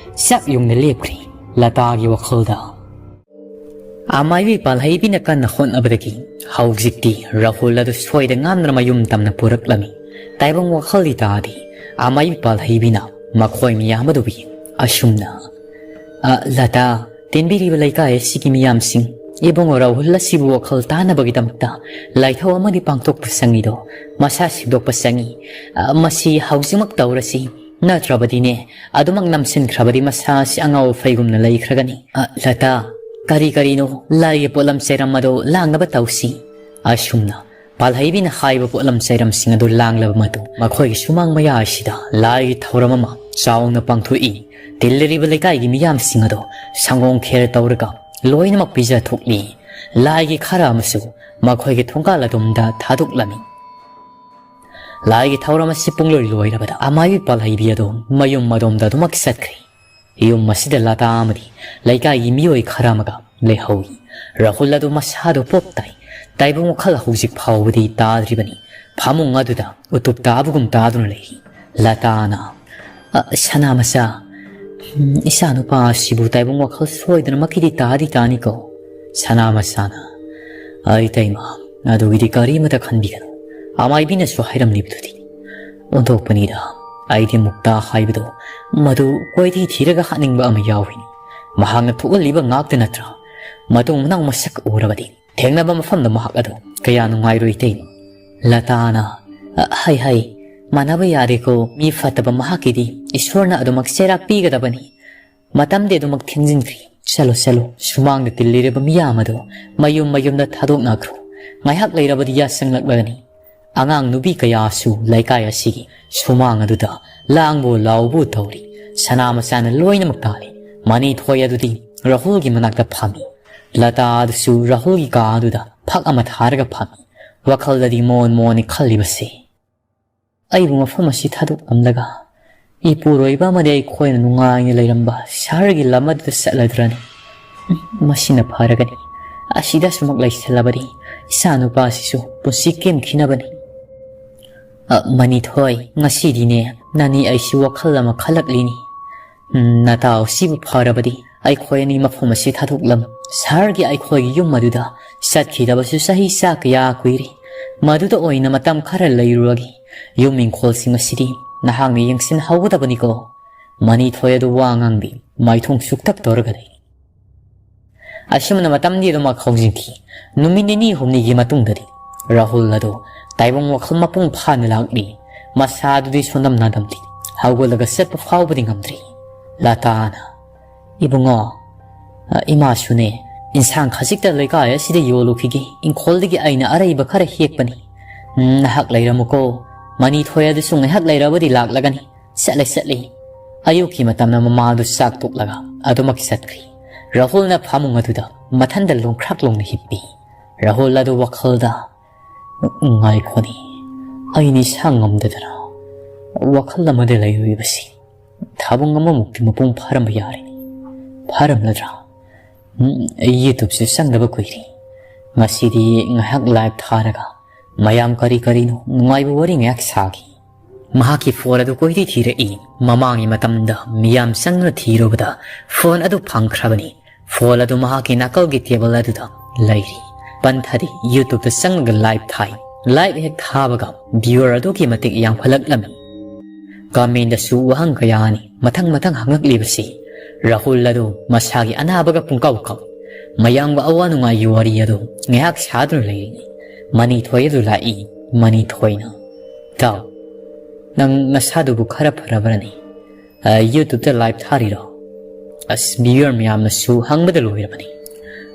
ꯆꯥꯛ ꯌꯨꯡꯅ ꯂꯦꯞꯈ꯭ꯔꯦ ꯂꯇꯥꯒꯤ ꯋꯥꯈꯜꯗ꯫ ꯑꯃꯥꯏꯕꯤ ꯄꯥꯜꯍꯩꯕꯤꯅ ꯀꯟꯅ ꯍꯣꯠꯅꯕꯗꯒꯤ ꯍꯧꯖꯤꯛꯇꯤ ꯔꯥꯍꯨꯜ ꯑꯗꯨ ꯁꯣꯏꯗ ꯉꯥꯝꯗꯅ ꯃꯌꯨꯝ ꯇꯝꯅ ꯄꯨꯔꯛꯂꯝꯃꯤ꯫ ꯇꯥꯏꯕꯪ ꯋꯥꯈꯜꯗꯤ ꯇꯥꯗꯦ꯫ ꯑꯃꯥꯏꯕꯤ ꯄꯥꯜꯍꯩꯕꯤꯅ ꯃꯈꯣꯏ ꯃꯤꯌꯥꯝ ꯑꯗꯨꯕꯨ ꯑꯁꯨꯝꯅ, "ꯑ, ꯂꯇꯥ, ꯇꯤꯟꯕꯤꯔꯤꯕ ꯂꯩꯀꯥꯏ ꯑꯁꯤꯒꯤ ꯃꯤꯌꯥꯝꯁꯤꯡ, ꯏꯕꯨꯡꯉꯣ ꯔꯥꯍꯨꯜ ꯑꯁꯤꯕꯨ ꯋꯥꯈꯜ ꯇꯥꯅꯕꯒꯤꯗꯃꯛꯇ ꯂꯥꯏꯊꯧ ꯑꯃꯗꯤ ꯄꯥꯡꯊꯣꯛꯄ ꯆꯪꯉꯤꯗꯣ, ꯃꯁꯥ ꯁꯦꯡꯗꯣꯛꯄ ꯆꯪꯉꯤ꯫ ꯑ, ꯃꯁꯤ ꯍꯧꯖꯤꯛꯃꯛ ꯇꯧꯔꯁꯤ, ꯅꯠꯇ꯭ꯔꯕꯗꯤꯅꯦ, ꯑꯗꯨꯃꯛ ꯅꯝꯁꯤꯟꯈ꯭ꯔꯕꯗꯤ ꯃꯁꯥ ꯑꯁꯤ ꯑꯉꯥꯎ ꯑꯐꯩꯒꯨꯝꯅ ꯂꯩꯈ꯭ꯔꯒꯅꯤ꯫ ꯑ, ꯂꯇꯥ, ꯀꯔꯤ ꯀꯔꯤꯅꯣ ꯂꯥꯏꯒꯤ ꯄꯣꯠꯂꯝ ꯆꯩꯔꯝ ꯑꯗꯣ ꯂꯥꯡꯅꯕ ꯇꯧꯁꯤ"꯫ ꯑꯁꯨꯝꯅ ꯄꯥꯜꯍꯩꯕꯤꯅ ꯍꯥꯏꯕ ꯄꯣꯠꯂꯝ ꯆꯩꯔꯝꯁꯤꯡ ꯑꯗꯨ ꯂꯥꯡꯂꯕ ꯃꯇꯨꯡ, ꯃꯈꯣꯏꯒꯤ ꯁꯨꯃꯥꯡ ꯃꯌꯥ ꯑꯁꯤꯗ ꯂꯥꯏꯒꯤ ꯊꯧꯔꯝ ꯑꯃ ꯆꯥꯎꯅ ꯄꯥꯡꯊꯣꯛꯏ꯫ ꯇꯤꯜꯂꯤꯔꯤꯕ ꯂꯩꯀꯥꯏꯒꯤ ꯃꯤꯌꯥꯝꯁꯤꯡ ꯑꯗꯣ ꯁꯪꯒꯣꯝ ꯈꯦꯔ ꯇꯧꯔꯒ ꯂꯣꯏꯅꯃꯛ ꯄꯤꯖꯊꯣꯛꯂꯤ꯫ ꯂꯥꯏꯒꯤ ꯈꯔ ꯑꯃꯁꯨ ꯃꯈꯣꯏꯒꯤ ꯊꯣꯡꯒꯥꯜ ꯑꯗꯣꯝꯗ ꯊꯥꯗꯣꯛꯂꯝꯃꯤ꯫ ꯂꯥꯏꯒꯤ ꯊꯧꯔꯝ ꯑꯁꯤ ꯄꯨꯡꯂꯣꯏ ꯂꯣꯏꯔꯕꯗ ꯑꯃꯥꯏꯕꯤ ꯄꯥꯜꯍꯩꯕꯤ ꯑꯗꯣ ꯃꯌꯨꯝ ꯑꯗꯣꯝꯗ ꯑꯗꯨꯃꯛ ꯆꯠꯈ꯭ꯔꯦ꯫ ꯌꯨꯝ ꯑꯁꯤꯗ ꯂꯇꯥ ꯑꯃꯗꯤ ꯂꯩꯀꯥꯏꯒꯤ ꯃꯤꯑꯣꯏ ꯈꯔ ꯑꯃꯒ ꯂꯩꯍꯧꯏ꯫ ꯔꯥꯍꯨꯜ ꯑꯗꯨ ꯃꯁꯥꯗꯨ ꯄꯣꯞ ꯇꯥꯏ꯫ ꯇꯥꯏꯕꯪ ꯋꯥꯈꯜ ꯍꯧꯖꯤꯛ ꯐꯥꯎꯕꯗꯤ ꯇꯥꯗ꯭ꯔꯤꯕꯅꯤ꯫ ꯐꯃꯨꯡ ꯑꯗꯨꯗ ꯎꯇꯨꯞ ꯇꯥꯕꯒꯨꯝ ꯇꯥꯗꯨꯅ ꯂꯩꯔꯤ꯫ ꯂꯇꯥꯅ, "ꯑ, ꯁꯅꯥ ꯃꯆꯥ, ꯎꯝ, ꯏꯆꯥ ꯅꯨꯄꯥ ꯑꯁꯤꯕꯨ ꯇꯥꯏꯕꯪ ꯋꯥꯈꯜ ꯁꯣꯏꯗꯅꯃꯛꯀꯤꯗꯤ ꯇꯥꯗꯤ ꯇꯥꯅꯤꯀꯣ?" ꯁꯅꯥ ꯃꯆꯥꯅ, "ꯑꯩ ꯇꯩꯃ, ꯑꯗꯨꯒꯤꯗꯤ ꯀꯔꯤꯃꯇ ꯈꯟꯕꯤꯒꯅꯨ꯫ ꯑꯃꯥꯏꯕꯤꯅꯁꯨ ꯍꯥꯏꯔꯝꯂꯤꯕꯗꯨꯗꯤ꯫ ꯑꯣꯟꯊꯣꯛꯄꯅꯤꯗ, ꯑꯩꯗꯤ ꯃꯨꯛꯇꯥ ꯍꯥꯏꯕꯗꯣ ꯃꯗꯨ ꯀꯣꯏꯊꯤ ꯊꯤꯔꯒ ꯍꯥꯠꯅꯤꯡꯕ ꯑꯃ ꯌꯥꯎꯏ꯫ ꯃꯍꯥꯛꯅ ꯊꯣꯛꯍꯜꯂꯤꯕ ꯉꯥꯛꯇ ꯅꯠꯇ꯭ꯔꯥ? ꯃꯇꯨꯡ ꯃꯅꯥꯎ ꯃꯁꯛ ꯎꯔꯕꯗꯤ ꯊꯦꯡꯅꯕ ꯃꯐꯝꯗ ꯃꯍꯥꯛ ꯑꯗꯨ ꯀꯌꯥ ꯅꯨꯡꯉꯥꯏꯔꯣꯏ ꯇꯩꯃ꯫" ꯂꯇꯥꯅ, "ꯑ, ꯍꯩ ꯍꯩ, ꯃꯥꯟꯅꯕ ꯌꯥꯗꯦꯀꯣ, ꯃꯤ ꯐꯠꯇꯕ ꯃꯍꯥꯛꯀꯤꯗꯤ ꯏꯁꯣꯔꯅ ꯑꯗꯨꯃꯛ ꯆꯩꯔꯥꯛ ꯄꯤꯒꯗꯕꯅꯤ꯫ ꯃꯇꯝꯗꯤ ꯑꯗꯨꯃꯛ ꯊꯦꯡꯖꯤꯟꯈ꯭ꯔꯤ꯫ ꯆꯠꯂꯣ ꯆꯠꯂꯣ, ꯁꯨꯃꯥꯡꯗ ꯇꯤꯜꯂꯤꯔꯕ ꯃꯤꯌꯥꯝ ꯑꯗꯣ ꯃꯌꯨꯝ ꯃꯌꯨꯝꯗ ꯊꯥꯗꯣꯛꯅꯈ꯭ꯔꯣ꯫ ꯉꯥꯏꯍꯥꯛ ꯂꯩꯔꯕꯗꯤ ꯌꯥꯆꯪꯂꯛꯂꯒꯅꯤ꯫ ꯑꯉꯥꯡ ꯅꯨꯄꯤ ꯀꯌꯥꯁꯨ ꯂꯩꯀꯥꯏ ꯑꯁꯤꯒꯤ ꯁꯨꯃꯥꯡ ꯑꯗꯨꯗ ꯂꯥꯡꯕꯨ ꯂꯥꯎꯕꯨ ꯇꯧꯔꯤ꯫ ꯁꯅꯥ ꯃꯆꯥꯅ ꯂꯣꯏꯅꯃꯛ ꯇꯥꯜꯂꯤ꯫ ꯃꯅꯤꯊꯣꯏ ꯑꯗꯨꯗꯤ ꯔꯥꯍꯨꯜꯒꯤ ꯃꯅꯥꯛꯇ ꯐꯝꯃꯤ꯫ ꯂꯇꯥ ꯑꯗꯨꯁꯨ ꯔꯥꯍꯨꯜꯒꯤ ꯀꯥ ꯑꯗꯨꯗ ꯐꯛ ꯑꯃ ꯊꯥꯔꯒ ꯐꯝꯃꯤ꯫ ꯋꯥꯈꯜꯗꯗꯤ ꯃꯣꯟ ꯃꯣꯟꯅꯤ ꯈꯜꯂꯤꯕꯁꯦ꯫ ꯑꯩꯕꯨ ꯃꯐꯝ ꯑꯁꯤ ꯊꯥꯗꯣꯛꯂꯝꯂꯒ ꯏꯄꯨꯔꯣꯏꯕ ꯑꯃꯗꯤ ꯑꯩꯈꯣꯏꯅ ꯅꯨꯡꯉꯥꯏꯅ ꯂꯩꯔꯝꯕ ꯁꯍꯔꯒꯤ ꯂꯝ ꯑꯗꯨꯗ ꯆꯠꯂꯗ꯭ꯔꯅꯤ? ꯎꯝ, ꯃꯁꯤꯅ ꯐꯔꯒꯅꯤ꯫ ꯑꯁꯤꯗ ꯁꯨꯃꯛ ꯂꯩꯁꯜꯂꯕꯗꯤ ꯏꯆꯥ ꯅꯨꯄꯥ ꯑꯁꯤꯁꯨ ꯄꯨꯟꯁꯤ ꯀꯦꯝꯈꯤꯅꯕꯅꯤ꯫ ꯑ, ꯃꯅꯤꯊꯣꯏ, ꯉꯁꯤꯗꯤꯅꯦ, ꯅꯅꯤ ꯑꯩꯁꯤ ꯋꯥꯈꯜ ꯑꯃ ꯈꯜꯂꯛꯂꯤꯅꯤ꯫ ꯎꯝ, ꯅꯇꯥꯎ, ꯁꯤꯕꯨ ꯐꯔꯕꯗꯤ ꯑꯩꯈꯣꯏ ꯑꯅꯤ ꯃꯐꯝ ꯑꯁꯤ ꯊꯥꯗꯣꯛꯂꯝ ꯁꯍꯔꯒꯤ ꯑꯩꯈꯣꯏꯒꯤ ꯌꯨꯝ ꯑꯗꯨꯗ ꯆꯠꯈꯤꯗꯕꯁꯨ ꯆꯍꯤ ꯆꯥ ꯀꯌꯥ ꯀꯨꯏꯔꯦ꯫ ꯃꯗꯨꯗ ꯑꯣꯏꯅ ꯃꯇꯝ ꯈꯔ ꯂꯩꯔꯨꯔꯒꯦ꯫ ꯌꯨꯝ ꯏꯪꯈꯣꯜꯁꯤꯡ ꯑꯁꯤꯗꯤ ꯅꯍꯥꯛꯅ ꯌꯦꯡꯁꯤꯟꯍꯧꯒꯗꯕꯅꯤꯀꯣ꯫ ꯃꯅꯤꯊꯣꯏ ꯑꯗꯨ ꯋꯥ ꯉꯥꯡꯗꯦ, ꯃꯥꯏꯊꯣꯡ ꯁꯨꯛꯇꯛ ꯇꯧꯔꯒ ꯂꯩ꯫ ꯑꯁꯨꯝꯅ ꯃꯇꯝꯗꯤ ꯑꯗꯨꯃꯛ ꯍꯧꯖꯤꯟꯈꯤ꯫ ꯅꯨꯃꯤꯠ ꯅꯤꯅꯤ ꯍꯨꯝꯅꯤꯒꯤ ꯃꯇꯨꯡꯗꯗꯤ ꯔꯥꯍꯨꯜ ꯑꯗꯨ ꯇꯥꯏꯕꯪ ꯋꯥꯈꯜ ꯃꯄꯨꯡ ꯐꯥꯅ ꯂꯥꯛꯂꯤ꯫ ꯃꯁꯥ ꯑꯗꯨꯗꯤ ꯁꯣꯟꯗꯝ ꯅꯥꯗꯝꯂꯤ꯫ ꯍꯧꯒꯠꯂꯒ ꯆꯠꯄ ꯐꯥꯎꯕꯗꯤ ꯉꯝꯗ꯭ꯔꯤ꯫ ꯂꯇꯥꯅ, "ꯏꯕꯨꯡꯉꯣ, ꯑ, ꯏꯃꯥꯁꯨꯅꯦ, ꯏꯟꯁꯥꯡ ꯈꯖꯤꯛꯇ ꯂꯩꯀꯥꯏ ꯑꯁꯤꯗ ꯌꯣꯜꯂꯨꯈꯤꯒꯦ, ꯏꯪꯈꯣꯜꯗꯒꯤ ꯑꯩꯅ ꯑꯔꯩꯕ ꯈꯔ ꯍꯦꯛꯄꯅꯤ꯫ ꯎꯝ, ꯅꯍꯥꯛ ꯂꯩꯔꯝꯃꯨꯀꯣ, ꯃꯅꯤꯊꯣꯏ ꯑꯗꯨꯁꯨ ꯉꯥꯏꯍꯥꯛ ꯂꯩꯔꯕꯗꯤ ꯂꯥꯛꯂꯒꯅꯤ꯫" ꯆꯠꯂꯦ, ꯆꯠꯂꯦ꯫ ꯑꯌꯨꯛꯀꯤ ꯃꯇꯝꯗ ꯃꯃꯥ ꯑꯗꯨ ꯆꯥꯛ ꯇꯣꯛꯂꯒ ꯑꯗꯨꯃꯛ ꯆꯠꯈ꯭ꯔꯤ꯫ ꯔꯥꯍꯨꯜꯅ ꯐꯃꯨꯡ ꯑꯗꯨꯗ ꯃꯊꯟꯗ ꯂꯣꯡꯈ꯭ꯔꯥꯛ ꯂꯣꯡꯅ ꯍꯤꯞꯄꯤ꯫ ꯔꯥꯍꯨꯜ ꯑꯗꯨ ꯋꯥꯈꯜꯗ, "ꯉꯥꯏꯈꯣꯅꯤ, ꯑꯩꯅ ꯏꯁꯥ ꯉꯝꯗꯗꯅ ꯋꯥꯈꯜ ꯑꯃꯗ ꯂꯩꯔꯨꯔꯤꯕꯁꯤ ꯊꯥꯕꯨꯡ ꯑꯃꯃꯨꯛꯇꯤ ꯃꯄꯨꯡ ꯐꯥꯔꯝꯕ ꯌꯥꯔꯦꯅꯦ꯫ ꯐꯥꯔꯝꯂꯗ꯭ꯔꯥ? ꯎꯝ, YouTubeꯁꯨ ꯆꯪꯗꯕ ꯀꯨꯏꯔꯦ꯫ ꯉꯁꯤꯗꯤ ꯉꯥꯏꯍꯥꯛ live ꯊꯥꯔꯒ ꯃꯌꯥꯝ ꯀꯔꯤ ꯀꯔꯤꯅꯣ ꯅꯨꯡꯉꯥꯏꯕ ꯋꯥꯔꯤ ꯉꯥꯏꯍꯥꯛ ꯁꯥꯈꯤ꯫" ꯃꯍꯥꯛꯀꯤ phone ꯑꯗꯨ ꯀꯣꯏꯊꯤ ꯊꯤꯔꯛꯏ꯫ ꯃꯃꯥꯡꯒꯤ ꯃꯇꯝꯗ ꯃꯤꯌꯥꯝ ꯆꯪꯗꯨꯅ ꯊꯤꯔꯨꯕꯗ phone ꯑꯗꯨ ꯐꯪꯈ꯭ꯔꯕꯅꯤ꯫ Phone ꯑꯗꯨ ꯃꯍꯥꯛꯀꯤ ꯅꯥꯀꯜꯒꯤ table ꯑꯗꯨꯗ ꯂꯩꯔꯤ꯫ ꯄꯟꯊꯗꯤ YouTubeꯇ ꯆꯪꯂꯒ live ꯊꯥꯏ꯫ Live ꯍꯦꯛ ꯊꯥꯕꯒ viewer ꯑꯗꯨꯛꯀꯤ ꯃꯇꯤꯛ ꯌꯥꯝꯈꯠꯂꯛꯂꯝꯃꯤ꯫ Commentꯇꯁꯨ ꯋꯥꯍꯪ ꯀꯌꯥꯅꯤ ꯃꯊꯪ ꯃꯊꯪ ꯍꯪꯂꯛꯂꯤꯕꯁꯤ꯫ ꯔꯥꯍꯨꯜ ꯑꯗꯨ ꯃꯁꯥꯒꯤ ꯑꯅꯥꯕꯒ ꯄꯨꯡꯀꯥꯎ ꯀꯥꯎ꯫ ꯃꯌꯥꯝꯒ ꯑꯋꯥ ꯅꯨꯡꯉꯥꯏꯒꯤ ꯋꯥꯔꯤ ꯑꯗꯨ ꯉꯥꯏꯍꯥꯛ ꯁꯥꯗꯨꯅ ꯂꯩꯔꯤꯉꯩ ꯃꯅꯤꯊꯣꯏ ꯑꯗꯨ ꯂꯥꯛꯏ꯫ ꯃꯅꯤꯊꯣꯏꯅ, "ꯏꯇꯥꯎ, ꯅꯪ ꯅꯁꯥꯗꯨꯕꯨ ꯈꯔ ꯐꯔꯕ꯭ꯔꯅꯦ? ꯑ, YouTubeꯇ live ꯊꯥꯔꯤꯔꯣ? ꯑꯁ, viewer ꯃꯌꯥꯝꯅꯁꯨ ꯍꯪꯕꯗ ꯂꯣꯏꯔꯕꯅꯤ꯫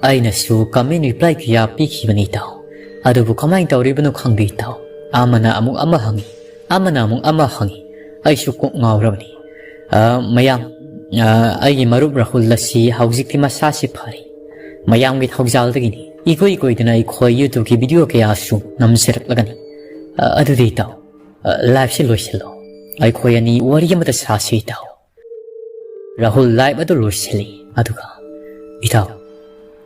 ꯑꯩꯅꯁꯨ comment reply ꯀꯌꯥ ꯄꯤꯈꯤꯕꯅꯤ ꯏꯇꯥꯎ꯫ ꯑꯗꯨꯕꯨ ꯀꯃꯥꯏꯅ ꯇꯧꯔꯤꯕꯅꯣ ꯈꯪꯗꯦ ꯏꯇꯥꯎ꯫ ꯑꯃꯅ ꯑꯃꯨꯛ ꯑꯃ ꯍꯪꯉꯤ, ꯑꯃꯅ ꯑꯃꯨꯛ ꯑꯃ ꯍꯪꯉꯤ꯫ ꯑꯩꯁꯨ ꯀꯣꯛ ꯉꯥꯎꯔꯕꯅꯤ꯫ ꯑ, ꯃꯌꯥꯝ, ꯑ, ꯑꯩꯒꯤ ꯃꯔꯨꯞ ꯔꯥꯍꯨꯜ ꯑꯁꯤ ꯍꯧꯖꯤꯛꯇꯤ ꯃꯁꯥꯁꯤ ꯐꯔꯦ꯫ ꯃꯌꯥꯝꯒꯤ ꯊꯧꯖꯥꯜꯗꯒꯤꯅꯤ꯫ ꯏꯀꯨꯏ ꯀꯨꯏꯗꯅ ꯑꯩꯈꯣꯏ YouTubeꯀꯤ video ꯀꯌꯥꯁꯨ ꯅꯝꯖꯔꯛꯂꯒꯅꯤ꯫ ꯑ, ꯑꯗꯨꯗꯤ ꯏꯇꯥꯎ, ꯑ, liveꯁꯤ ꯂꯣꯏꯁꯤꯜꯂꯣ꯫ ꯑꯩꯈꯣꯏ ꯑꯅꯤ ꯋꯥꯔꯤ ꯑꯃꯇ ꯁꯥꯁꯤ ꯏꯇꯥꯎ꯫" ꯔꯥꯍꯨꯜ live ꯑꯗꯨ ꯂꯣꯏꯁꯤꯜꯂꯤ꯫ ꯑꯗꯨꯒ, "ꯏꯇꯥꯎ,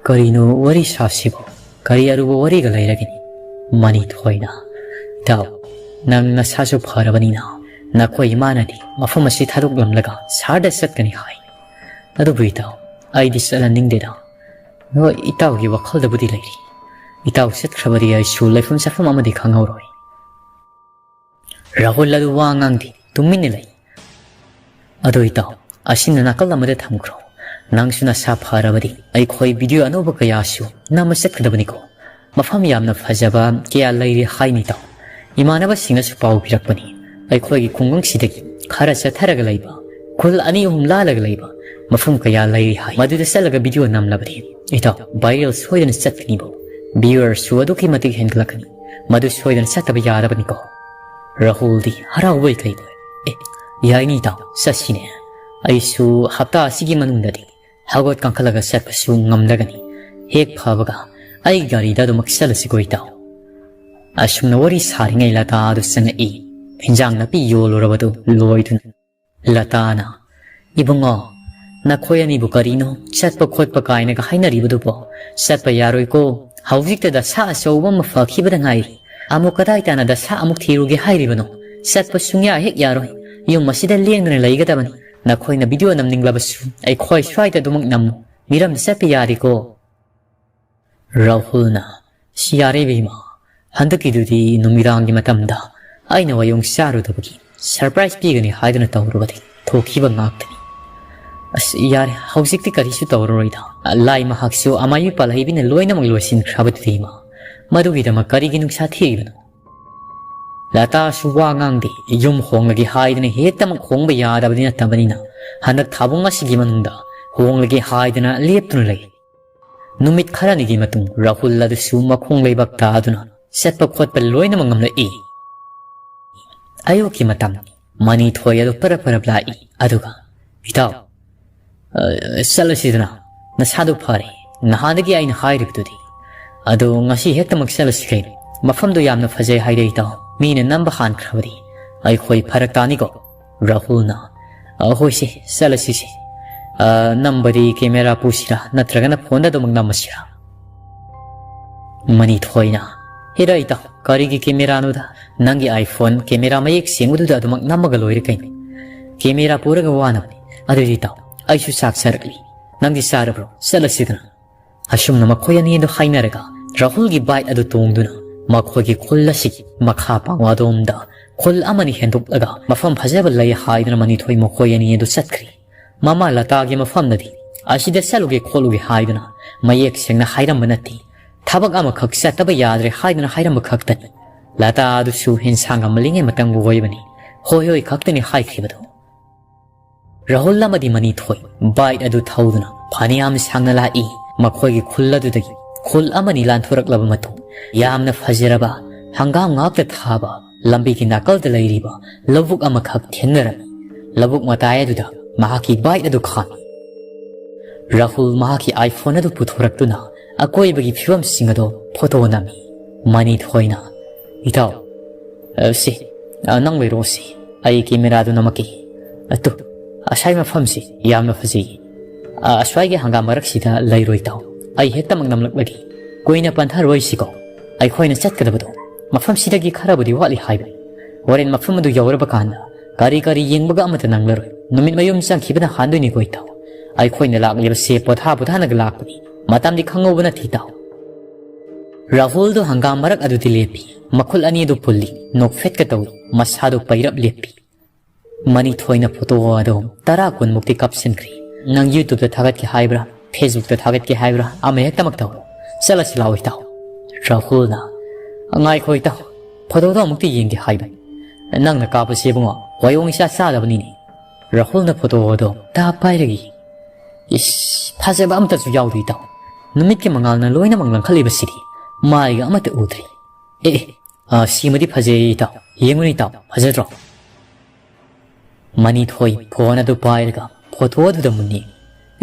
ꯀꯔꯤꯅꯣ ꯋꯥꯔꯤ ꯁꯥꯁꯤꯕꯨ? ꯀꯔꯤ ꯑꯔꯨꯕ ꯋꯥꯔꯤꯒ ꯂꯩꯔꯒꯅꯤ?" ꯃꯅꯤꯊꯣꯏꯅ, "ꯏꯇꯥꯎ, ꯅꯪ ꯅꯁꯥꯁꯨ ꯐꯔꯕꯅꯤꯅ ꯅꯈꯣꯏ ꯏꯃꯥꯅꯗꯤ ꯃꯐꯝ ꯑꯁꯤ ꯊꯥꯗꯣꯛꯂꯝꯂꯒ ꯁꯍꯔꯗ ꯆꯠꯀꯅꯤ ꯍꯥꯏ꯫ ꯑꯗꯨꯕꯨ ꯏꯇꯥꯎ, ꯑꯩꯗꯤ ꯆꯠꯍꯟꯅꯤꯡꯗꯦꯗ꯫ ꯍꯣꯏ, ꯏꯇꯥꯎꯒꯤ ꯋꯥꯈꯜꯗꯕꯨꯗꯤ ꯂꯩꯔꯤ꯫ ꯏꯇꯥꯎ ꯆꯠꯈ꯭ꯔꯕꯗꯤ ꯑꯩꯁꯨ ꯂꯩꯐꯝ ꯆꯥꯐꯝ ꯑꯃꯗꯤ ꯈꯪꯍꯧꯔꯣꯏ꯫ ꯔꯥꯍꯨꯜ ꯑꯗꯨ ꯋꯥ ꯉꯥꯡꯗꯦ, ꯇꯨꯃꯤꯟꯅ ꯂꯩ꯫ ꯑꯗꯣ ꯏꯇꯥꯎ, ꯑꯁꯤꯅ ꯅꯥꯀꯜ ꯑꯃꯗ ꯊꯝꯈ꯭ꯔꯣ꯫ ꯅꯪꯁꯨ ꯅꯁꯥ ꯐꯔꯕꯗꯤ ꯑꯩꯈꯣꯏ ꯚꯤꯗꯤꯑꯣ ꯑꯅꯧꯕ ꯀꯌꯥꯁꯨ ꯅꯝꯕ ꯆꯠꯀꯗꯕꯅꯤꯀꯣ꯫ ꯃꯐꯝ ꯌꯥꯝꯅ ꯐꯖꯕ ꯀꯌꯥ ꯂꯩꯔꯤ ꯍꯥꯏꯅꯤ ꯏꯇꯥꯎ꯫ ꯏꯃꯥꯟꯅꯕꯁꯤꯡꯅꯁꯨ ꯄꯥꯎ ꯄꯤꯔꯛꯄꯅꯤ꯫ ꯑꯩꯈꯣꯏꯒꯤ ꯈꯨꯡꯒꯪꯁꯤꯗꯒꯤ ꯈꯔ ꯆꯠꯊꯔꯒ ꯂꯩꯕ, ꯈꯨꯜ ꯑꯅꯤ ꯑꯍꯨꯝ ꯂꯥꯜꯂꯒ ꯂꯩꯕ ꯃꯐꯝ ꯀꯌꯥ ꯂꯩꯔꯤ ꯍꯥꯏ꯫ ꯃꯗꯨꯗ ꯆꯠꯂꯒ ꯚꯤꯗꯤꯑꯣ ꯅꯝꯂꯕꯗꯤ ꯏꯇꯥꯎ, ꯚꯥꯏꯔꯦꯜ ꯁꯣꯏꯗꯅ ꯆꯠꯀꯅꯤꯕꯣ꯫ ꯚ꯭ꯌꯨꯋꯔꯁꯨ ꯑꯗꯨꯛꯀꯤ ꯃꯇꯤꯛ ꯍꯦꯟꯒꯠꯂꯛꯀꯅꯤ꯫ ꯃꯗꯨ ꯁꯣꯏꯗꯅ ꯆꯠꯇꯕ ꯌꯥꯔꯕꯅꯤꯀꯣ꯫ ꯔꯥꯍꯨꯜꯗꯤ ꯍꯔꯥꯎꯕꯣꯏ ꯀꯩꯕꯣꯏ, "ꯑꯦ, ꯌꯥꯏꯅꯤ ꯏꯇꯥꯎ, ꯆꯠꯁꯤꯅꯦ꯫ ꯑꯩꯁꯨ ꯍꯞꯇꯥ ꯑꯁꯤꯒꯤ ꯃꯅꯨꯡꯗꯗꯤ ꯍꯧꯒꯠ ꯀꯥꯡꯈꯠꯂꯒ ꯆꯠꯄꯁꯨ ꯉꯝꯂꯒꯅꯤ꯫ ꯍꯦꯛ ꯐꯕꯒ ꯑꯩ ꯒꯥꯔꯤꯗ ꯑꯗꯨꯃꯛ ꯆꯠꯂꯁꯤꯀꯣ ꯏꯇꯥꯎ"꯫ ꯑꯁꯨꯝꯅ ꯋꯥꯔꯤ ꯁꯥꯔꯤꯉꯩ ꯂꯇꯥ ꯑꯗꯨ ꯆꯪꯉꯛꯏ꯫ ꯍꯤꯟꯖꯥꯡ ꯅꯥꯄꯤ ꯌꯣꯜꯂꯨꯔꯕꯗꯨ ꯂꯣꯏꯗꯨꯅ꯫ ꯂꯇꯥꯅ, "ꯏꯕꯨꯡꯉꯣ, ꯅꯈꯣꯏ ꯑꯅꯤꯕꯨ ꯀꯔꯤꯅꯣ ꯆꯠꯄ ꯈꯣꯠꯄ ꯀꯥꯏꯅꯒ ꯍꯥꯏꯅꯔꯤꯕꯗꯨꯕꯣ? ꯆꯠꯄ ꯌꯥꯔꯣꯏꯀꯣ꯫ ꯍꯧꯖꯤꯛꯇ ꯗꯁꯥ ꯑꯆꯧꯕ ꯑꯃ ꯐꯈꯤꯕꯗ ꯉꯥꯏꯔꯤ꯫ ꯑꯃꯨꯛ ꯀꯗꯥꯏ ꯇꯥꯅ ꯗꯁꯥ ꯑꯃꯨꯛ ꯊꯤꯔꯨꯒꯦ ꯍꯥꯏꯔꯤꯕꯅꯣ? ꯆꯠꯄ ꯁꯨꯡꯌꯥ ꯍꯦꯛ ꯌꯥꯔꯣꯏ꯫ ꯌꯨꯝ ꯑꯁꯤꯗ ꯂꯦꯡꯗꯅ ꯂꯩꯒꯗꯕꯅꯤ꯫ ꯅꯈꯣꯏꯅ ꯚꯤꯗꯤꯑꯣ ꯅꯝꯅꯤꯡꯂꯕꯁꯨ ꯑꯩꯈꯣꯏ ꯁ꯭ꯋꯥꯏꯗ ꯑꯗꯨꯃꯛ ꯅꯝꯃꯨ꯫ ꯃꯤꯔꯝꯗ ꯆꯠꯄ ꯌꯥꯔꯦꯀꯣ"꯫ ꯔꯥꯍꯨꯜꯅ, "ꯁꯤ ꯌꯥꯔꯦ ꯏꯕꯦꯝꯃ, ꯍꯟꯗꯛꯀꯤꯗꯨꯗꯤ ꯅꯨꯃꯤꯗꯥꯡꯒꯤ ꯃꯇꯝꯗ ꯑꯩꯅ ꯋꯥꯌꯣꯡ ꯆꯥꯔꯨꯗꯕꯒꯤ ꯁꯔꯄ꯭ꯔꯥꯏꯖ ꯄꯤꯒꯅꯤ ꯍꯥꯏꯗꯨꯅ ꯇꯧꯔꯨꯕꯗꯒꯤ ꯊꯣꯛꯈꯤꯕ ꯉꯥꯛꯇꯅꯤ꯫ ꯑꯁ, ꯌꯥꯔꯦ, ꯍꯧꯖꯤꯛꯇꯤ ꯀꯔꯤꯁꯨ ꯇꯧꯔꯔꯣꯏꯗ꯫ ꯂꯥꯏ ꯃꯍꯥꯛꯁꯨ ꯑꯃꯥꯏꯕꯤ ꯄꯥꯜꯍꯩꯕꯤꯅ ꯂꯣꯏꯅꯃꯛ ꯂꯣꯏꯁꯤꯟꯈ꯭ꯔꯕꯗꯨꯗꯤ ꯏꯃꯥ, ꯃꯗꯨꯒꯤꯗꯃꯛ ꯀꯔꯤꯒꯤ ꯅꯨꯡꯁꯥ ꯊꯤꯔꯤꯕꯅꯣ?" ꯂꯇꯥꯁꯨ ꯋꯥ ꯉꯥꯡꯗꯦ꯫ ꯌꯨꯝ ꯍꯣꯡꯂꯒꯦ ꯍꯥꯏꯗꯨꯅ ꯍꯦꯛꯇꯃꯛ ꯍꯣꯡꯕ ꯌꯥꯗꯕꯗꯤ ꯅꯠꯇꯕꯅꯤꯅ, ꯍꯟꯗꯛ ꯊꯥꯕꯨꯡ ꯑꯁꯤꯒꯤ ꯃꯅꯨꯡꯗ ꯍꯣꯡꯂꯒꯦ ꯍꯥꯏꯗꯨꯅ ꯂꯦꯞꯇꯨꯅ ꯂꯩ꯫ ꯅꯨꯃꯤꯠ ꯈꯔꯅꯤꯒꯤ ꯃꯇꯨꯡ ꯔꯥꯍꯨꯜ ꯑꯗꯨꯁꯨ ꯃꯈꯣꯡ ꯂꯩꯕꯥꯛ ꯇꯥꯗꯨꯅ ꯆꯠꯄ ꯈꯣꯠꯄ ꯂꯣꯏꯅꯃꯛ ꯉꯝꯂꯛꯏ꯫ ꯑꯌꯨꯛꯀꯤ ꯃꯇꯝ, ꯃꯅꯤꯊꯣꯏ ꯑꯗꯨ ꯄꯔꯞ ꯄꯔꯞ ꯂꯥꯛꯏ꯫ ꯑꯗꯨꯒ, "ꯏꯇꯥꯎ, ꯑ, ꯆꯠꯂꯁꯤꯗꯅ, ꯅꯁꯥꯗꯨ ꯐꯔꯦ, ꯅꯍꯥꯟꯗꯒꯤ ꯑꯩꯅ ꯍꯥꯏꯔꯤꯕꯗꯨꯗꯤ꯫ ꯑꯗꯣ ꯉꯁꯤ ꯍꯦꯛꯇꯃꯛ ꯆꯠꯂꯁꯤ ꯀꯩꯅꯣ? ꯃꯐꯝꯗꯨ ꯌꯥꯝꯅ ꯐꯖꯩ ꯍꯥꯏꯔꯦ ꯏꯇꯥꯎ, ꯃꯤꯅ ꯅꯝꯕ ꯍꯥꯟꯈ꯭ꯔꯕꯗꯤ ꯑꯩꯈꯣꯏ ꯐꯔꯛ ꯇꯥꯅꯤꯀꯣ"꯫ ꯔꯥꯍꯨꯜꯅ, "ꯑ, ꯍꯣꯏꯁꯦ, ꯆꯠꯂꯁꯤꯁꯦ꯫ ꯑ, ꯅꯝꯕꯗꯤ ꯀꯦꯃꯦꯔꯥ ꯄꯨꯁꯤꯔꯥ, ꯅꯠꯇ꯭ꯔꯒꯅ ꯐꯣꯟꯗ ꯑꯗꯨꯃꯛ ꯅꯝꯃꯁꯤꯔꯥ?" ꯃꯅꯤꯊꯣꯏꯅ, ꯍꯦꯔꯥ ꯏꯇꯥꯎ, ꯀꯔꯤꯒꯤ ꯀꯦꯃꯦꯔꯥꯅꯣꯗ? ꯅꯪꯒꯤ iPhone ꯀꯦꯃꯦꯔꯥ ꯃꯌꯦꯛ ꯁꯦꯡꯕꯗꯨꯗ ꯑꯗꯨꯃꯛ ꯅꯝꯃꯒ ꯂꯣꯏꯔꯦ ꯀꯩꯅꯣ꯫ ꯀꯦꯃꯦꯔꯥ ꯄꯨꯔꯒ ꯋꯥꯅꯕꯅꯤ꯫ ꯑꯗꯨꯗꯤ ꯏꯇꯥꯎ, ꯑꯩꯁꯨ ꯆꯥꯛ ꯆꯥꯔꯛꯂꯤ꯫ ꯅꯪꯗꯤ ꯆꯥꯔꯕ꯭ꯔꯣ? ꯆꯠꯂꯁꯤꯗꯅ꯫ ꯑꯁꯨꯝꯅ ꯃꯈꯣꯏ ꯑꯅꯤ ꯑꯗꯨ ꯍꯥꯏꯅꯔꯒ ꯔꯥꯍꯨꯜꯒꯤ bike ꯑꯗꯨ ꯇꯣꯡꯗꯨꯅ ꯃꯈꯣꯏꯒꯤ ꯈꯨꯜ ꯑꯁꯤꯒꯤ ꯃꯈꯥ ꯄꯥꯡ ꯑꯗꯣꯝꯗ ꯈꯨꯜ ꯑꯃꯅꯤ ꯍꯦꯟꯗꯣꯛꯂꯒ ꯃꯐꯝ ꯐꯖꯕ ꯂꯩ ꯍꯥꯏꯗꯨꯅ ꯃꯅꯤꯊꯣꯏ ꯃꯈꯣꯏ ꯑꯅꯤ ꯑꯗꯨ ꯆꯠꯈ꯭ꯔꯤ꯫ ꯃꯃꯥ ꯂꯇꯥꯒꯤ ꯃꯐꯝꯗꯗꯤ ꯑꯁꯤꯗ ꯆꯠꯂꯨꯒꯦ ꯈꯣꯠꯂꯨꯒꯦ ꯍꯥꯏꯗꯨꯅ ꯃꯌꯦꯛ ꯁꯦꯡꯅ ꯍꯥꯏꯔꯝꯕ ꯅꯠꯇꯦ꯫ ꯊꯕꯛ ꯑꯃꯈꯛ ꯆꯠꯇꯕ ꯌꯥꯗ꯭ꯔꯦ ꯍꯥꯏꯗꯨꯅ ꯍꯥꯏꯔꯝꯕ ꯈꯛꯇꯅꯤ꯫ ꯂꯇꯥ ꯑꯗꯨꯁꯨ ꯍꯦꯟꯁꯥꯡ ꯉꯝꯃꯜꯂꯤꯉꯩ ꯃꯇꯝꯕꯨ ꯑꯣꯏꯕꯅꯤ꯫ "ꯍꯣꯏ ꯍꯣꯏ" ꯈꯛꯇꯅꯤ ꯍꯥꯏꯈꯤꯕꯗꯣ꯫ ꯔꯥꯍꯨꯜ ꯑꯃꯗꯤ ꯃꯅꯤꯊꯣꯏ bike ꯑꯗꯨ ꯊꯧꯗꯨꯅ ꯐꯅꯌꯥꯝ ꯁꯥꯡꯅ ꯂꯥꯛꯏ꯫ ꯃꯈꯣꯏꯒꯤ ꯈꯨꯜ ꯑꯗꯨꯗꯒꯤ ꯈꯨꯜ ꯑꯃꯅꯤ ꯂꯥꯟꯊꯣꯔꯛꯂꯕ ꯃꯇꯨꯡ, ꯌꯥꯝꯅ ꯐꯖꯔꯕ ꯍꯪꯒꯥꯝ ꯉꯥꯛꯇ ꯊꯥꯕ ꯂꯝꯕꯤꯒꯤ ꯅꯥꯀꯜꯗ ꯂꯩꯔꯤꯕ ꯂꯧꯕꯨꯛ ꯑꯃꯈꯛ ꯊꯦꯡꯅꯔꯝꯃꯤ꯫ ꯂꯧꯕꯨꯛ ꯃꯇꯥꯏ ꯑꯗꯨꯗ ꯃꯍꯥꯛꯀꯤ bike ꯑꯗꯨ ꯈꯥꯝꯃꯤ꯫ ꯔꯥꯍꯨꯜ ꯃꯍꯥꯛꯀꯤ iPhone ꯑꯗꯨ ꯄꯨꯊꯣꯔꯛꯇꯨꯅ ꯑꯀꯣꯏꯕꯒꯤ ꯐꯤꯕꯝꯁꯤꯡ ꯑꯗꯨ photo ꯅꯝꯃꯤ꯫ ꯃꯅꯤꯊꯣꯏꯅ, "ꯏꯇꯥꯎ, ꯑ, ꯁꯤ, ꯑ, ꯅꯪ ꯂꯩꯔꯛꯑꯣ ꯁꯤ꯫ ꯑꯩ ꯀꯦꯃꯦꯔꯥꯗꯨ ꯅꯝꯃꯛꯀꯦ꯫ ꯑꯗꯨ, ꯑꯁꯥꯏ ꯃꯐꯝꯁꯤ ꯌꯥꯝꯅ ꯐꯖꯩ꯫ ꯑ, ꯑꯁ꯭ꯋꯥꯏꯒꯤ ꯍꯪꯒꯥꯝ ꯃꯔꯛꯁꯤꯗ ꯂꯩꯔꯣꯏ ꯏꯇꯥꯎ꯫ ꯑꯩ ꯍꯦꯛꯇꯃꯛ ꯅꯝꯂꯛꯂꯒꯦ꯫ ꯀꯨꯏꯅ ꯄꯟꯊꯔꯣꯏꯁꯤꯀꯣ꯫ ꯑꯩꯈꯣꯏꯅ ꯆꯠꯀꯗꯕꯗꯣ ꯃꯐꯝꯁꯤꯗꯒꯤ ꯈꯔꯕꯨꯗꯤ ꯋꯥꯠꯂꯤ ꯍꯥꯏꯕꯅꯤ꯫ ꯍꯣꯔꯦꯟ ꯃꯐꯝ ꯑꯗꯨ ꯌꯧꯔꯕ ꯀꯥꯟꯗ ꯀꯔꯤ ꯀꯔꯤ ꯌꯦꯡꯕꯒ ꯑꯃꯠꯇ ꯅꯪꯂꯔꯣꯏ꯫ ꯅꯨꯃꯤꯠ ꯃꯌꯨꯝ ꯆꯪꯈꯤꯕꯅ ꯍꯥꯟꯗꯣꯏꯅꯤꯀꯣ ꯏꯇꯥꯎ꯫ ꯑꯩꯈꯣꯏꯅ ꯂꯥꯛꯂꯤꯕꯁꯦ ꯄꯣꯊꯥ ꯄꯣꯊꯥꯅꯒ ꯂꯥꯛꯄꯅꯤ꯫ ꯃꯇꯝꯗꯤ ꯈꯪꯍꯧꯕ ꯅꯠꯇꯦ ꯏꯇꯥꯎ꯫" ꯔꯥꯍꯨꯜꯗꯨ ꯍꯪꯒꯥꯝ ꯃꯔꯛ ꯑꯗꯨꯗꯤ ꯂꯦꯞꯄꯤ꯫ ꯃꯈꯨꯜ ꯑꯅꯤ ꯑꯗꯨ ꯄꯨꯜꯂꯤ꯫ ꯅꯣꯛꯐꯦꯠꯀ ꯇꯧꯏ꯫ ꯃꯁꯥꯗꯨ ꯄꯩꯔꯞ ꯂꯦꯞꯄꯤ꯫ ꯃꯅꯤꯊꯣꯏꯅ photo ꯑꯗꯨ ꯇꯔꯥ ꯀꯨꯟꯃꯨꯛꯇꯤ ꯀꯥꯞꯁꯤꯟꯈ꯭ꯔꯦ꯫ "ꯅꯪ YouTube ꯇ ꯊꯥꯒꯠꯀꯦ ꯍꯥꯏꯕ꯭ꯔꯥ? Facebook ꯇ ꯊꯥꯒꯠꯀꯦ ꯍꯥꯏꯕ꯭ꯔꯥ? ꯑꯃ ꯍꯦꯛꯇꯃꯛ ꯇꯧꯔꯣ꯫ ꯆꯠꯂꯁꯤ ꯂꯥꯛꯑꯣ ꯏꯇꯥꯎ꯫" ꯔꯥꯍꯨꯜꯅ, "ꯉꯥꯏꯈꯣ ꯏꯇꯥꯎ, photo ꯗꯣ ꯑꯃꯨꯛꯇ ꯌꯦꯡꯒꯦ ꯍꯥꯏꯕꯅꯤ꯫ ꯅꯪꯅ ꯀꯥꯞꯄꯁꯤ ꯏꯕꯨꯡꯉꯣ, ꯋꯥꯌꯣꯡ ꯏꯆꯥ ꯆꯥꯗꯕꯅꯤꯅꯦ꯫" ꯔꯥꯍꯨꯜꯅ photo ꯑꯗꯨ ꯇꯥꯞ ꯄꯥꯏꯔꯒ ꯌꯦꯡꯉꯤ꯫ "ꯏꯁ, ꯐꯖꯕ ꯑꯃꯠꯇꯁꯨ ꯌꯥꯎꯗꯦ ꯏꯇꯥꯎ꯫ ꯅꯨꯃꯤꯠꯀꯤ ꯃꯉꯥꯜꯅ ꯂꯣꯏꯅꯃꯛ ꯂꯪꯈꯠꯂꯤꯕꯁꯤꯗꯤ ꯃꯥꯏꯒ ꯑꯃꯠꯇ ꯎꯗ꯭ꯔꯦ꯫ ꯑꯦ, ꯑꯦ, ꯑ, ꯁꯤꯃꯗꯤ ꯐꯖꯩ ꯏꯇꯥꯎ꯫ ꯌꯦꯡꯉꯨꯅꯦ ꯏꯇꯥꯎ, ꯐꯖꯗ꯭ꯔꯣ?" ꯃꯅꯤꯊꯣꯏ phone ꯑꯗꯨ ꯄꯥꯏꯔꯒ photo ꯑꯗꯨꯗ ꯃꯨꯟꯅ ꯌꯦꯡꯉꯤ꯫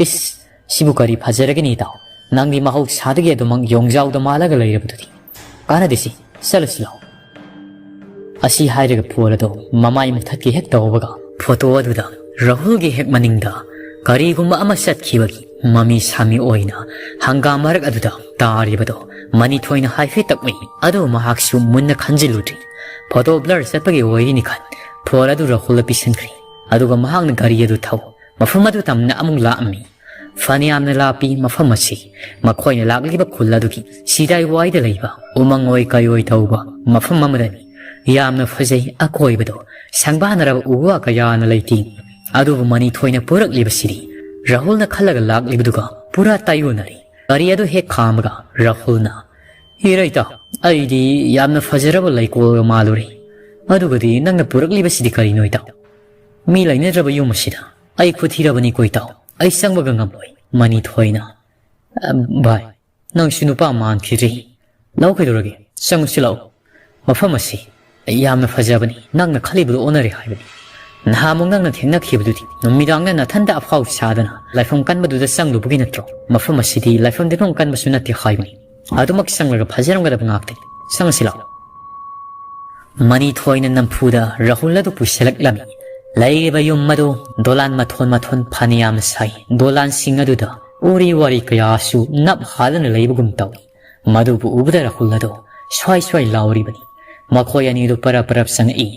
"ꯏꯁ, ꯁꯤꯕꯨ ꯀꯔꯤ ꯐꯖꯔꯒꯅꯤ ꯏꯇꯥꯎ? ꯅꯪꯗꯤ ꯃꯍꯧꯁꯥꯗꯒꯤ ꯑꯗꯨꯃꯛ ꯌꯣꯡꯖꯥꯎꯗ ꯃꯥꯜꯂꯒ ꯂꯩꯔꯕꯗꯨꯗꯤ꯫ ꯀꯥꯟꯅꯗꯦꯁꯤ, ꯆꯠꯂꯁꯤ ꯂꯥꯎ꯫" ꯑꯁꯤ ꯍꯥꯏꯔꯒ phone ꯑꯗꯨ ꯃꯃꯥꯏ ꯃꯨꯊꯠꯀꯦ ꯍꯦꯛ ꯇꯧꯕꯒ photo ꯑꯗꯨꯗ ꯔꯥꯍꯨꯜꯒꯤ ꯍꯦꯛ ꯃꯅꯤꯡꯗ ꯀꯔꯤꯒꯨꯝꯕ ꯑꯃ ꯆꯠꯈꯤꯕꯒꯤ ꯃꯃꯤ ꯁꯥꯃꯤ ꯑꯣꯏꯅ ꯍꯪꯒꯥꯝ ꯃꯔꯛ ꯑꯗꯨꯗ ꯇꯥꯔꯤꯕꯗꯣ ꯃꯅꯤꯊꯣꯏꯅ ꯍꯥꯏꯐꯦꯠꯇ ꯎꯏ꯫ ꯑꯗꯨꯕꯨ ꯃꯍꯥꯛꯁꯨ ꯃꯨꯟꯅ ꯈꯟꯖꯤꯜꯂꯨꯗ꯭ꯔꯤ꯫ ꯐꯣꯇꯣ ꯕ꯭ꯂꯔ ꯆꯠꯄꯒꯤ ꯑꯣꯏꯔꯤꯅꯤ ꯈꯟ ꯐꯣꯟ ꯑꯗꯨ ꯔꯥꯍꯨꯜꯗ ꯄꯤꯁꯤꯟꯈ꯭ꯔꯦ꯫ ꯑꯗꯨꯒ ꯃꯍꯥꯛꯅ ꯒꯥꯔꯤ ꯑꯗꯨ ꯊꯧ ꯃꯐꯝ ꯑꯗꯨ ꯇꯝꯅ ꯑꯃꯨꯛ ꯂꯥꯛꯑꯝꯃꯤ꯫ ꯐꯅꯌꯥꯝꯅ ꯂꯥꯞꯄꯤ ꯃꯐꯝ ꯑꯁꯤ꯫ ꯃꯈꯣꯏꯅ ꯂꯥꯛꯂꯤꯕ ꯈꯨꯜ ꯑꯗꯨꯒꯤ ꯁꯤꯗꯥꯏ ꯋꯥꯏꯗ ꯂꯩꯕ ꯎꯃꯪ ꯑꯣꯏ ꯀꯩ ꯑꯣꯏ ꯇꯧꯕ ꯃꯐꯝ ꯑꯃꯗꯅꯤ꯫ ꯌꯥꯝꯅ ꯐꯖꯩ ꯑꯀꯣꯏꯕꯗꯣ꯫ ꯁꯪꯕꯥꯅꯔꯕ ꯎ ꯋꯥ ꯀꯌꯥꯅ ꯂꯩꯇꯦꯡꯏ꯫ ꯑꯗꯨꯕꯨ ꯃꯅꯤꯊꯣꯏꯅ ꯄꯨꯔꯛꯂꯤꯕꯁꯤꯗꯤ ꯔꯥꯍꯨꯜꯅ ꯈꯜꯂꯒ ꯂꯥꯛꯂꯤꯕꯗꯨꯒ ꯄꯨꯔꯥ ꯇꯥꯏꯑꯣꯟꯅꯔꯦ꯫ ꯒꯥꯔꯤ ꯑꯗꯨ ꯍꯦꯛ ꯈꯥꯝꯃꯒ ꯔꯥꯍꯨꯜꯅ, "ꯏꯔꯩꯇꯥꯎ, ꯑꯩꯗꯤ ꯌꯥꯝꯅ ꯐꯖꯔꯕ ꯂꯩꯀꯣꯜꯒ ꯃꯥꯜꯂꯨꯔꯦ꯫ ꯑꯗꯨꯒꯗꯤ ꯅꯪꯅ ꯄꯨꯔꯛꯂꯤꯕꯁꯤꯗꯤ ꯀꯔꯤꯅꯣ ꯏꯇꯥꯎ? ꯃꯤ ꯂꯩꯅꯗ꯭ꯔꯕ ꯌꯨꯝ ꯑꯁꯤꯗ ꯑꯩ ꯈꯨꯠ ꯊꯤꯔꯕꯅꯤꯀꯣ ꯏꯇꯥꯎ꯫ ꯑꯩ ꯆꯪꯕꯒ ꯉꯝꯂꯣꯏ꯫" ꯃꯅꯤꯊꯣꯏꯅ, "ꯑ, ꯚꯥꯏ, ꯅꯪꯁꯨ ꯅꯨꯄꯥ ꯃꯥꯟꯈꯤꯗ꯭ꯔꯦ꯫ ꯂꯥꯛꯎ ꯀꯩꯗꯧꯔꯒꯦ? ꯆꯪꯉꯨꯁꯤ ꯂꯥꯛꯎ꯫ ꯃꯐꯝ ꯑꯁꯤ ꯌꯥꯝꯅ ꯐꯖꯕꯅꯤ꯫ ꯅꯪꯅ ꯈꯜꯂꯤꯕꯗꯨ ꯑꯣꯟꯅꯔꯦ ꯍꯥꯏꯕꯅꯤ꯫ ꯅꯍꯥꯟꯃꯨꯛ ꯅꯪꯅ ꯊꯦꯡꯅꯈꯤꯕꯗꯨꯗꯤ ꯅꯨꯃꯤꯗꯥꯡꯗ ꯅꯊꯟꯗ ꯑꯐꯥꯎ ꯁꯥꯗꯅ ꯂꯥꯏꯐꯝ ꯀꯟꯕꯗꯨꯗ ꯆꯪꯂꯨꯕꯒꯤ ꯅꯠꯇ꯭ꯔꯣ? ꯃꯐꯝ ꯑꯁꯤꯗꯤ ꯂꯥꯏꯐꯝ ꯇꯤꯟꯐꯝ ꯀꯟꯕꯁꯨ ꯅꯠꯇꯦ ꯍꯥꯏꯕꯅꯤ꯫ ꯑꯗꯨꯃꯛ ꯆꯪꯂꯒ ꯐꯖꯔꯝꯒꯗꯕ ꯉꯥꯛꯇꯅꯤ꯫ ꯆꯪꯉꯁꯤ ꯂꯥꯛꯎ꯫" ꯃꯅꯤꯊꯣꯏꯅ ꯅꯝꯐꯨꯗ ꯔꯥꯍꯨꯜ ꯑꯗꯨ ꯄꯨꯁꯤꯜꯂꯛꯂꯝꯃꯤ꯫ ꯂꯩꯔꯤꯕ ꯌꯨꯝ ꯑꯗꯨ ꯗꯣꯂꯥꯟ ꯃꯊꯣꯟ ꯃꯊꯣꯟ ꯐꯅꯌꯥꯝ ꯁꯥꯏ꯫ ꯗꯣꯂꯥꯟꯁꯤꯡ ꯑꯗꯨꯗ ꯎꯔꯤ ꯋꯥꯔꯤ ꯀꯌꯥꯁꯨ ꯅꯞ ꯍꯥꯗꯨꯅ ꯂꯩꯕꯒꯨꯝ ꯇꯧꯏ꯫ ꯃꯗꯨꯕꯨ ꯎꯕꯗ ꯔꯥꯍꯨꯜ ꯑꯗꯨ ꯁ꯭ꯋꯥꯏ ꯁ꯭ꯋꯥꯏ ꯂꯥꯎꯔꯤꯕꯅꯤ꯫ ꯃꯈꯣꯏ ꯑꯅꯤꯗꯨ ꯄꯔꯞ ꯄꯔꯞ ꯆꯪꯉꯛꯏ꯫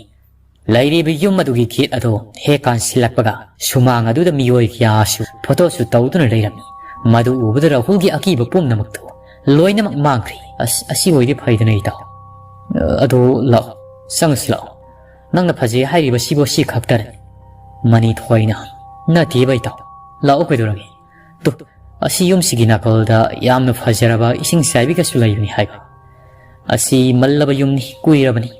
ꯂꯩꯔꯤꯕ ꯌꯨꯝ ꯑꯗꯨꯒꯤ ꯒꯦꯠ ꯑꯗꯨ ꯍꯦꯛ ꯀꯥꯟꯁꯤꯜꯂꯛꯄꯒ ꯁꯨꯃꯥꯡ ꯑꯗꯨꯗ ꯃꯤꯑꯣꯏ ꯀꯌꯥꯁꯨ ꯐꯣꯇꯣꯁꯨ ꯇꯧꯗꯨꯅ ꯂꯩꯔꯝꯃꯤ꯫ ꯃꯗꯨ ꯎꯕꯗ ꯔꯥꯍꯨꯜꯒꯤ ꯑꯀꯤꯕ ꯄꯨꯝꯅꯃꯛꯇꯨ ꯂꯣꯏꯅꯃꯛ ꯃꯥꯡꯈ꯭ꯔꯦ꯫ "ꯑꯁ, ꯑꯁꯤ ꯑꯣꯏꯗꯤ ꯐꯩꯗꯅ ꯏꯇꯥꯎ꯫ ꯑꯗꯣ ꯂꯥꯛꯑꯣ, ꯆꯪꯉꯁꯤ ꯂꯥꯛꯑꯣ꯫ ꯅꯪꯅ ꯐꯖꯩ ꯍꯥꯏꯔꯤꯕꯁꯤꯕꯨ ꯑꯁꯤ ꯈꯛꯇꯔꯅꯤ?" ꯃꯅꯤꯊꯣꯏꯅ, "ꯅꯠꯇꯦꯕ ꯏꯇꯥꯎ, ꯂꯥꯛꯑꯣ ꯀꯩꯗꯧꯔꯒꯦ? ꯇꯨ, ꯑꯁꯤ ꯌꯨꯝꯁꯤꯒꯤ ꯅꯥꯀꯜꯗ ꯌꯥꯝꯅ ꯐꯖꯔꯕ ꯏꯁꯤꯡ ꯆꯥꯏꯕꯤꯒꯁꯨ ꯂꯩꯕꯅꯤ ꯍꯥꯏꯕ꯫ ꯑꯁꯤ ꯃꯜꯂꯕ ꯌꯨꯝꯅꯤ, ꯀꯨꯏꯔꯕꯅꯤ꯫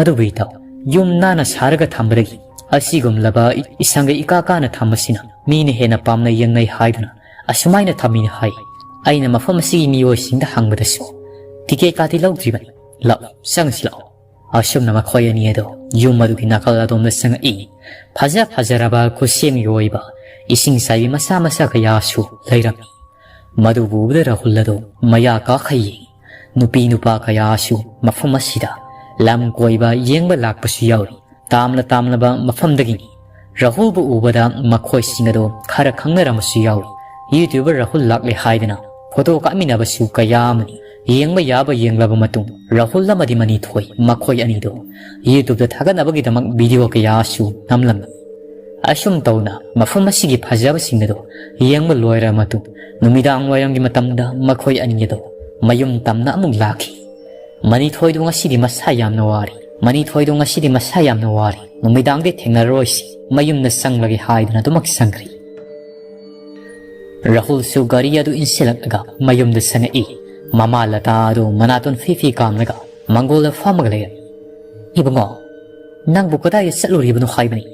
ꯑꯗꯨꯕꯨ ꯏꯇꯥꯎ, ꯌꯨꯝ ꯅꯥꯟꯅ ꯁꯥꯔꯒ ꯊꯝꯕꯗꯒꯤ ꯑꯁꯤꯒꯨꯝꯂꯕ ꯏ-, ꯏꯁꯪꯒ ꯏꯀꯥ ꯀꯥꯅ ꯊꯝꯕꯁꯤꯅ ꯃꯤꯅ ꯍꯦꯟꯅ ꯄꯥꯝꯅꯩ ꯌꯦꯡꯅꯩ ꯍꯥꯏꯗꯨꯅ ꯑꯁꯨꯃꯥꯏꯅ ꯊꯝꯃꯤꯅꯤ ꯍꯥꯏ꯫ ꯑꯩꯅ ꯃꯐꯝ ꯑꯁꯤꯒꯤ ꯃꯤꯑꯣꯏꯁꯤꯡꯗ ꯍꯪꯕꯗꯁꯨ ꯇꯤꯀꯦꯠ ꯀꯥꯇꯤ ꯂꯧꯗ꯭ꯔꯤꯕꯅꯤ꯫ ꯂꯥꯛꯑꯣ, ꯆꯪꯉꯁꯤ ꯂꯥꯛꯑꯣ꯫" ꯑꯁꯨꯝꯅ ꯃꯈꯣꯏ ꯑꯅꯤ ꯑꯗꯨ ꯌꯨꯝ ꯑꯗꯨꯒꯤ ꯅꯥꯀꯜ ꯑꯗꯣꯝꯗ ꯆꯪꯉꯛꯏ꯫ ꯐꯖ ꯐꯖꯔꯕ ꯈꯨꯠꯁꯦꯝꯒꯤ ꯑꯣꯏꯕ ꯏꯁꯤꯡ ꯆꯥꯏꯕꯤ ꯃꯆꯥ ꯃꯆꯥ ꯀꯌꯥꯁꯨ ꯂꯩꯔꯝꯃꯤ꯫ ꯃꯗꯨꯕꯨ ꯎꯕꯗ ꯔꯥꯍꯨꯜ ꯑꯗꯨ ꯃꯌꯥ ꯀꯥꯈꯩ ꯌꯦꯡꯏ꯫ ꯅꯨꯄꯤ ꯅꯨꯄꯥ ꯀꯌꯥꯁꯨ ꯃꯐꯝ ꯑꯁꯤꯗ ꯂꯝ ꯀꯣꯏꯕ ꯌꯦꯡꯕ ꯂꯥꯛꯄꯁꯨ ꯌꯥꯎꯔꯤ꯫ ꯇꯥꯝꯅ ꯇꯥꯝꯂꯕ ꯃꯐꯝꯗꯒꯤꯅꯤ꯫ ꯔꯥꯍꯨꯜꯕꯨ ꯎꯕꯗ ꯃꯈꯣꯏꯁꯤꯡ ꯑꯗꯨ ꯈꯔ ꯈꯪꯅꯔꯝꯕꯁꯨ ꯌꯥꯎꯏ꯫ YouTuber ꯔꯥꯍꯨꯜ ꯂꯥꯛꯂꯦ ꯍꯥꯏꯗꯅ ꯐꯣꯇꯣ ꯀꯥꯞꯃꯤꯟꯅꯕꯁꯨ ꯀꯌꯥ ꯑꯃꯅꯤ꯫ ꯌꯦꯡꯕ ꯌꯥꯕ ꯌꯦꯡꯂꯕ ꯃꯇꯨꯡ ꯔꯥꯍꯨꯜ ꯑꯃꯗꯤ ꯃꯅꯤꯊꯣꯏ ꯃꯈꯣꯏ ꯑꯅꯤꯗꯨ YouTubeꯇ ꯊꯥꯒꯠꯅꯕꯒꯤꯗꯃꯛ video ꯀꯌꯥꯁꯨ ꯅꯝꯂꯝꯃꯤ꯫ ꯑꯁꯨꯝ ꯇꯧꯅ ꯃꯐꯝ ꯑꯁꯤꯒꯤ ꯐꯖꯕꯁꯤꯡ ꯑꯗꯨ ꯌꯦꯡꯕ ꯂꯣꯏꯔꯕ ꯃꯇꯨꯡ ꯅꯨꯃꯤꯗꯥꯡ ꯋꯥꯏꯔꯝꯒꯤ ꯃꯇꯝꯗ ꯃꯈꯣꯏ ꯑꯅꯤ ꯑꯗꯨ ꯃꯌꯨꯝ ꯇꯝꯅ ꯑꯃꯨꯛ ꯂꯥꯛꯈꯤ꯫ ꯃꯅꯤꯊꯣꯏꯗꯨ ꯉꯁꯤꯗꯤ ꯃꯁꯥ ꯌꯥꯝꯅ ꯋꯥꯔꯤ꯫ ꯃꯅꯤꯊꯣꯏꯗꯨ ꯉꯁꯤꯗꯤ ꯃꯁꯥ ꯌꯥꯝꯅ ꯋꯥꯔꯤ꯫ ꯅꯨꯃꯤꯗꯥꯡꯗꯤ ꯊꯦꯡꯅꯔꯔꯣꯏꯁꯤ꯫ ꯃꯌꯨꯝꯗ ꯆꯪꯂꯒꯦ ꯍꯥꯏꯗꯨꯅ ꯑꯗꯨꯃꯛ ꯆꯪꯈ꯭ꯔꯤ꯫ ꯔꯥꯍꯨꯜꯁꯨ ꯒꯥꯔꯤ ꯑꯗꯨ ꯏꯟꯁꯤꯜꯂꯛꯂꯒ ꯃꯌꯨꯝꯗ ꯆꯪꯉꯛꯏ꯫ ꯃꯃꯥ ꯂꯇꯥ ꯑꯗꯨ ꯃꯅꯥꯇꯣꯟ ꯐꯤ ꯐꯤ ꯀꯥꯝꯂꯒ ꯃꯪꯒꯣꯜꯗ ꯐꯝꯃꯒ ꯂꯩꯔꯝꯃꯤ꯫ "ꯏꯕꯨꯡꯉꯣ, ꯅꯪꯕꯨ ꯀꯗꯥꯏꯗ ꯆꯠꯂꯨꯔꯤꯕꯅꯣ ꯍꯥꯏꯕꯅꯤ?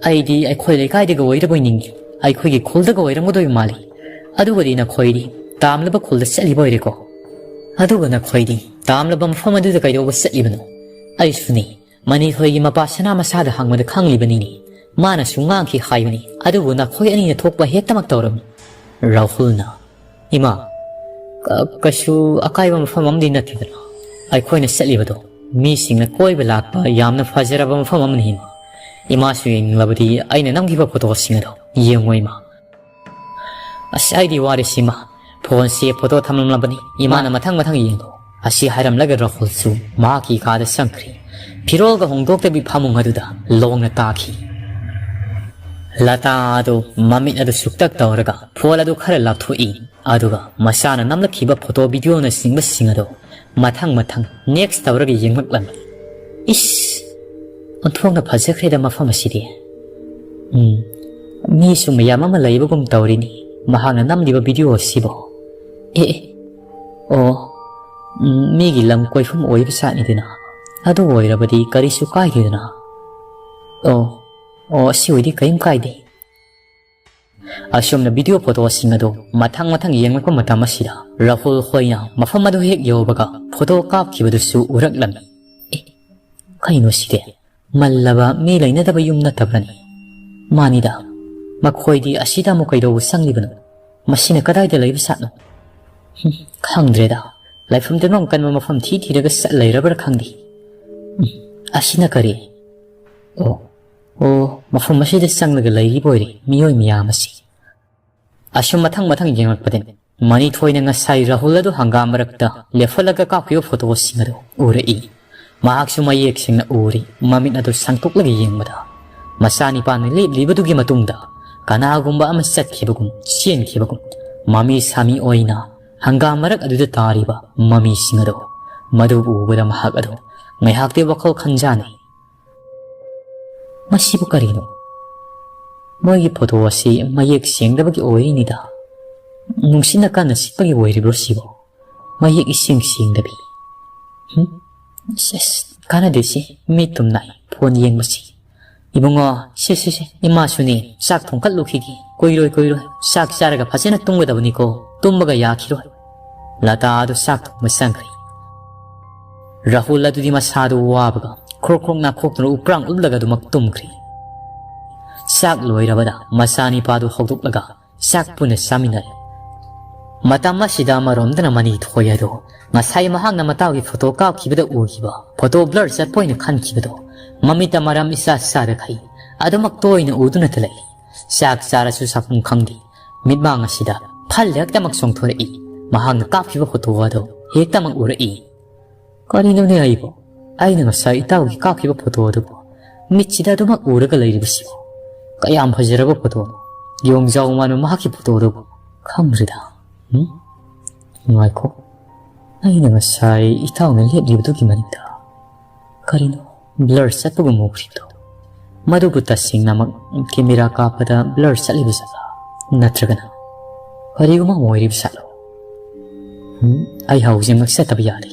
ꯑꯩꯗꯤ ꯑꯩꯈꯣꯏ ꯂꯩꯀꯥꯏꯗꯒ ꯑꯣꯏꯔꯕꯣꯏ ꯅꯤꯡꯏ꯫ ꯑꯩꯈꯣꯏꯒꯤ ꯈꯨꯜꯗꯒ ꯑꯣꯏꯔꯝꯒꯗꯣꯏ ꯃꯥꯜꯂꯤ꯫ ꯑꯗꯨꯒꯗꯤ ꯅꯈꯣꯏꯗꯤ ꯇꯥꯝꯂꯕ ꯈꯨꯜꯗ ꯆꯠꯂꯤꯕ ꯑꯣꯏꯔꯦꯀꯣ? ꯑꯗꯨꯒ ꯅꯈꯣꯏꯗꯤ ꯇꯥꯝꯂꯕ ꯃꯐꯝ ꯑꯗꯨꯗ ꯀꯩꯗꯧꯕ ꯆꯠꯂꯤꯕꯅꯣ?" "ꯑꯩꯁꯨꯅꯤ꯫ ꯃꯅꯤꯊꯣꯏꯒꯤ ꯃꯄꯥ ꯁꯅꯥ ꯃꯁꯥꯗ ꯍꯪꯕꯗ ꯈꯪꯂꯤꯕꯅꯤꯅꯦ꯫ ꯃꯥꯅꯁꯨ ꯉꯥꯡꯈꯤ ꯍꯥꯏꯕꯅꯤ꯫ ꯑꯗꯨꯕꯨ ꯅꯈꯣꯏ ꯑꯅꯤꯅ ꯊꯣꯛꯄ ꯍꯦꯛꯇꯃꯛ ꯇꯧꯔꯝꯃꯤ꯫" ꯔꯥꯍꯨꯜꯅ, "ꯏꯃꯥ, ꯀ-, ꯀꯩꯁꯨ ꯑꯀꯥꯏꯕ ꯃꯐꯝ ꯑꯃꯗꯤ ꯅꯠꯇꯦꯗꯅ꯫ ꯑꯩꯈꯣꯏꯅ ꯆꯠꯂꯤꯕꯗꯣ ꯃꯤꯁꯤꯡꯅ ꯀꯣꯏꯕ ꯂꯥꯛꯄ ꯌꯥꯝꯅ ꯐꯖꯔꯕ ꯃꯐꯝ ꯑꯃꯅꯤ, ꯏꯃꯥ꯫ ꯏꯃꯥꯁꯨ ꯌꯦꯡꯅꯤꯡꯂꯕꯗꯤ ꯑꯩꯅ ꯅꯝꯈꯤꯕ ꯐꯣꯇꯣꯁꯤꯡ ꯑꯗꯣ ꯌꯦꯡꯉꯣ, ꯏꯃꯥ꯫" "ꯑꯁ, ꯑꯩꯗꯤ ꯋꯥꯔꯦ ꯁꯤꯃ꯫ ꯐꯣꯟꯁꯦ ꯐꯣꯇꯣ ꯊꯝꯂꯝꯂꯕꯅꯤ꯫ ꯏꯃꯥꯅ ꯃꯊꯪ ꯃꯊꯪ ꯌꯦꯡꯂꯣ꯫" ꯑꯁꯤ ꯍꯥꯏꯔꯝꯂꯒ ꯔꯥꯍꯨꯜꯁꯨ ꯃꯍꯥꯛꯀꯤ ꯀꯥꯗ ꯆꯪꯈ꯭ꯔꯤ꯫ ꯐꯤꯔꯣꯜꯒ ꯍꯣꯡꯗꯣꯛꯇꯕꯤ ꯐꯃꯨꯡ ꯑꯗꯨꯗ ꯂꯣꯡꯅ ꯇꯥꯈꯤ꯫ ꯂꯇꯥ ꯑꯗꯨ ꯃꯃꯤꯠ ꯑꯗꯨ ꯁꯨꯛꯇꯛ ꯇꯧꯔꯒ ꯐꯣꯟ ꯑꯗꯨ ꯈꯔ ꯂꯥꯞꯊꯣꯛꯏ꯫ ꯑꯗꯨꯒ ꯃꯁꯥꯅ ꯅꯝꯂꯛꯈꯤꯕ ꯐꯣꯇꯣ, ꯚꯤꯗꯤꯑꯣꯅꯆꯤꯡꯕꯁꯤꯡ ꯑꯗꯨ ꯃꯊꯪ ꯃꯊꯪ next ꯇꯧꯔꯒ ꯌꯦꯡꯂꯛꯂꯝꯃꯤ꯫ "ꯏꯁ! ꯑꯣꯟꯊꯣꯛꯅ ꯐꯖꯈ꯭ꯔꯦꯗ ꯃꯐꯝ ꯑꯁꯤꯗꯤ꯫ ꯎꯝ, ꯃꯤꯁꯨ ꯃꯌꯥꯝ ꯑꯃ ꯂꯩꯕꯒꯨꯝ ꯇꯧꯔꯤꯅꯤ ꯃꯍꯥꯛꯅ ꯅꯝꯂꯤꯕ ꯚꯤꯗꯤꯑꯣ ꯑꯁꯤꯕꯣ꯫ ꯑꯦ, ꯑꯦ, ꯑꯣ, ꯎꯝ, ꯃꯤꯒꯤ ꯂꯝ ꯀꯣꯏꯐꯝ ꯑꯣꯏꯕ ꯖꯥꯠꯅꯤꯗꯅ꯫ ꯑꯗꯨ ꯑꯣꯏꯔꯕꯗꯤ ꯀꯔꯤꯁꯨ ꯀꯥꯏꯗꯦꯗꯅ꯫ ꯑꯣ, ꯑꯣ, ꯑꯁꯤ ꯑꯣꯏꯗꯤ ꯀꯔꯤꯝ ꯀꯥꯏꯗꯦ꯫" ꯑꯁꯨꯝꯅ ꯚꯤꯗꯤꯑꯣ ꯐꯣꯇꯣꯁꯤꯡ ꯑꯗꯨ ꯃꯊꯪ ꯃꯊꯪ ꯌꯦꯡꯂꯛꯄ ꯃꯇꯝ ꯑꯁꯤꯗ ꯔꯥꯍꯨꯜ ꯍꯣꯏꯅ ꯃꯐꯝ ꯑꯗꯨ ꯍꯦꯛ ꯌꯧꯕꯒ ꯐꯣꯇꯣ ꯀꯥꯞꯈꯤꯕꯗꯨꯁꯨ ꯎꯔꯛꯂꯝꯃꯤ꯫ "ꯑꯦ, ꯀꯩꯅꯣ ꯁꯤꯗꯤ? ꯃꯜꯂꯕ ꯃꯤ ꯂꯩꯅꯗꯕ ꯌꯨꯝ ꯅꯠꯇꯕ꯭ꯔꯅꯤ? ꯃꯥꯅꯤꯗ, ꯃꯈꯣꯏꯗꯤ ꯑꯁꯤꯗ ꯑꯃꯨꯛ ꯀꯩꯗꯧꯕ ꯆꯪꯂꯤꯕꯅꯣ? ꯃꯁꯤꯅ ꯀꯗꯥꯏꯗ ꯂꯩꯕ ꯖꯥꯠꯅꯣ? ꯍꯨꯝ, ꯈꯪꯗ꯭ꯔꯦꯗ꯫ ꯂꯥꯏꯐꯝ ꯇꯤꯟꯐꯝ ꯀꯟꯕ ꯃꯐꯝ ꯊꯤ ꯊꯤꯔꯒ ꯆꯠ ꯂꯩꯔꯕ꯭ꯔꯥ ꯈꯪꯗꯦ꯫ ꯎꯝ, ꯑꯁꯤꯅ ꯀꯔꯤ? ꯑꯣ, ꯑꯣ, ꯃꯐꯝ ꯑꯁꯤꯗ ꯆꯪꯂꯒ ꯂꯩꯔꯤꯕ ꯑꯣꯏꯔꯦ ꯃꯤꯑꯣꯏ ꯃꯌꯥꯝ ꯑꯁꯤ꯫ ꯑꯁꯨꯝ ꯃꯊꯪ ꯃꯊꯪ ꯌꯦꯡꯂꯛꯄꯗ ꯃꯅꯤꯊꯣꯏꯅ ꯉꯁꯥꯏ ꯔꯥꯍꯨꯜ ꯑꯗꯨ ꯍꯪꯒꯥꯝ ꯃꯔꯛꯇ ꯂꯦꯞꯍꯜꯂꯒ ꯀꯥꯞꯈꯤꯕ ꯐꯣꯇꯣꯁꯤꯡ ꯑꯗꯨ ꯎꯔꯛꯏ꯫ ꯃꯍꯥꯛꯁꯨ ꯃꯌꯦꯛ ꯁꯦꯡꯅ ꯎꯔꯤ꯫ ꯃꯃꯤꯠ ꯑꯗꯨ ꯁꯥꯡꯇꯣꯛꯂꯒ ꯌꯦꯡꯕꯗ ꯃꯆꯥꯅꯤꯄꯥꯅ ꯂꯦꯞꯂꯤꯕꯗꯨꯒꯤ ꯃꯇꯨꯡꯗ ꯀꯅꯥꯒꯨꯝꯕ ꯑꯃ ꯆꯠꯈꯤꯕꯒꯨꯝ, ꯆꯦꯟꯈꯤꯕꯒꯨꯝ, ꯃꯃꯤ ꯁꯥꯃꯤ ꯑꯣꯏꯅ ꯍꯪꯒꯥꯝ ꯃꯔꯛ ꯑꯗꯨꯗ ꯇꯥꯔꯤꯕ ꯃꯃꯤꯁꯤꯡ ꯑꯗꯨ, ꯃꯗꯨ ꯎꯕꯗ ꯃꯍꯥꯛ ꯑꯗꯨ ꯉꯥꯏꯍꯥꯛꯇꯤ ꯋꯥꯈꯜ ꯈꯟꯖꯥꯅꯩ꯫ "ꯃꯁꯤꯕꯨ ꯀꯔꯤꯅꯣ? ꯃꯣꯏꯒꯤ ꯐꯣꯇꯣ ꯑꯁꯤ ꯃꯌꯦꯛ ꯁꯦꯡꯗꯕꯒꯤ ꯑꯣꯏꯔꯤꯅꯤꯗ꯫ ꯅꯨꯡꯁꯤꯠꯅ ꯀꯟꯅ ꯁꯤꯠꯄꯒꯤ ꯑꯣꯏꯔꯤꯕ꯭ꯔꯣ ꯁꯤꯕꯣ? ꯃꯌꯦꯛ ꯏꯁꯦꯡ ꯁꯦꯡꯗꯕꯤ꯫ ꯍꯨꯝ? ꯑꯁ, ꯑꯁ, ꯀꯥꯟꯅꯗꯦ ꯁꯤ, ꯃꯤꯠ ꯇꯨꯝ ꯅꯥꯏ, ꯐꯣꯟ ꯌꯦꯡꯕꯁꯤ꯫ ꯏꯕꯨꯡꯉꯣ, ꯁꯦ, ꯁꯦ, ꯁꯦ, ꯏꯃꯥꯁꯨꯅꯦ, ꯆꯥꯛ ꯊꯣꯡꯀꯠꯂꯨꯈꯤꯒꯦ꯫ ꯀꯨꯏꯔꯣꯏ, ꯀꯨꯏꯔꯣꯏ, ꯆꯥꯛ ꯆꯥꯔꯒ ꯐꯖꯅ ꯇꯨꯝꯒꯗꯕꯅꯤꯀꯣ, ꯇꯨꯝꯕꯒ ꯌꯥꯈꯤꯔꯣꯏ꯫" ꯂꯇꯥ ꯑꯗꯨ ꯆꯥꯛ ꯊꯣꯡꯕ ꯆꯪꯈ꯭ꯔꯦ꯫ ꯔꯥꯍꯨꯜ ꯑꯗꯨꯗꯤ ꯃꯁꯥꯗꯨ ꯋꯥꯕꯒ ꯈ꯭ꯔꯣꯛ ꯈ꯭ꯔꯣꯛ ꯅꯥꯈꯣꯛꯇꯨꯅ ꯎꯄ꯭ꯔꯥꯡ ꯎꯞꯂꯒ ꯑꯗꯨꯃꯛ ꯇꯨꯝꯈ꯭ꯔꯦ꯫ ꯆꯥꯛ ꯂꯣꯏꯔꯕꯗ ꯃꯆꯥꯅꯤꯄꯥꯗꯨ ꯍꯧꯗꯣꯛꯂꯒ ꯆꯥꯛ ꯄꯨꯟꯅ ꯆꯥꯃꯤꯟꯅꯔꯦ꯫ ꯃꯇꯝ ꯑꯁꯤꯗ ꯑꯃꯔꯣꯝꯗꯅ ꯃꯅꯤꯊꯣꯏ ꯑꯗꯨ ꯉꯁꯥꯏ ꯃꯍꯥꯛꯅ ꯃꯇꯥꯎꯒꯤ ꯐꯣꯇꯣ ꯀꯥꯞꯈꯤꯕꯗ ꯎꯈꯤꯕ ꯐꯣꯇꯣ ꯕ꯭ꯂꯔ ꯆꯠꯄ ꯑꯣꯏꯅ ꯈꯟꯈꯤꯕꯗꯣ ꯃꯃꯤꯠꯇ ꯃꯔꯝ ꯏꯆꯥ ꯆꯥꯗꯈꯩ ꯑꯗꯨꯃꯛ ꯇꯣꯏꯅ ꯎꯗꯨꯅꯇ ꯂꯩ꯫ ꯆꯥꯛ ꯆꯥꯔꯁꯨ ꯆꯥꯐꯝ ꯈꯪꯗꯦ꯫ ꯃꯤꯠꯃꯥꯡ ꯑꯁꯤꯗ ꯐꯜ ꯍꯦꯛꯇꯃꯛ ꯆꯣꯡꯊꯣꯔꯛꯏ꯫ ꯃꯍꯥꯛꯅ ꯀꯥꯞꯈꯤꯕ ꯐꯣꯇꯣ ꯑꯗꯨ ꯍꯦꯛꯇꯃꯛ ꯎꯔꯛꯏ꯫ "ꯀꯔꯤꯅꯣꯅꯦ ꯑꯩꯕꯣ? ꯑꯩꯅ ꯉꯁꯥꯏ ꯏꯇꯥꯎꯒꯤ ꯀꯥꯞꯈꯤꯕ ꯐꯣꯇꯣ ꯑꯗꯨꯕꯨ ꯃꯤꯠꯁꯤꯗ ꯑꯗꯨꯃꯛ ꯎꯔꯒ ꯂꯩꯔꯤꯕꯁꯤꯕꯨ? ꯀꯌꯥꯝ ꯐꯖꯔꯕ ꯐꯣꯇꯣꯅꯣ! ꯌꯣꯡꯖꯥꯎ ꯃꯥꯟꯕ ꯃꯍꯥꯛꯀꯤ ꯐꯣꯇꯣ ꯑꯗꯨꯕꯨ꯫ ꯈꯪꯗ꯭ꯔꯦꯗ꯫ ꯎꯝ? ꯉꯥꯏꯈꯣ꯫ ꯑꯩꯅ ꯉꯁꯥꯏ ꯏꯇꯥꯎꯅ ꯂꯦꯞꯂꯤꯕꯗꯨꯒꯤ ꯃꯅꯤꯡꯗ ꯀꯔꯤꯅꯣ ꯕ꯭ꯂꯔ ꯆꯠꯄꯒꯨꯝ ꯎꯈ꯭ꯔꯤꯕꯗꯣ? ꯃꯗꯨꯕꯨ ꯇꯁꯦꯡꯅꯃꯛ ꯀꯦꯃꯦꯔꯥ ꯀꯥꯞꯄꯗ ꯕ꯭ꯂꯔ ꯆꯠꯂꯤꯕ ꯖꯥꯠꯂꯥ? ꯅꯠꯇ꯭ꯔꯒꯅ ꯀꯔꯤꯒꯨꯝꯕ ꯑꯃ ꯑꯣꯏꯔꯤꯕ ꯖꯥꯠꯂꯣ? ꯎꯝ, ꯑꯩ ꯍꯧꯖꯤꯛꯃꯛ ꯆꯠꯇꯕ ꯌꯥꯗꯦ꯫"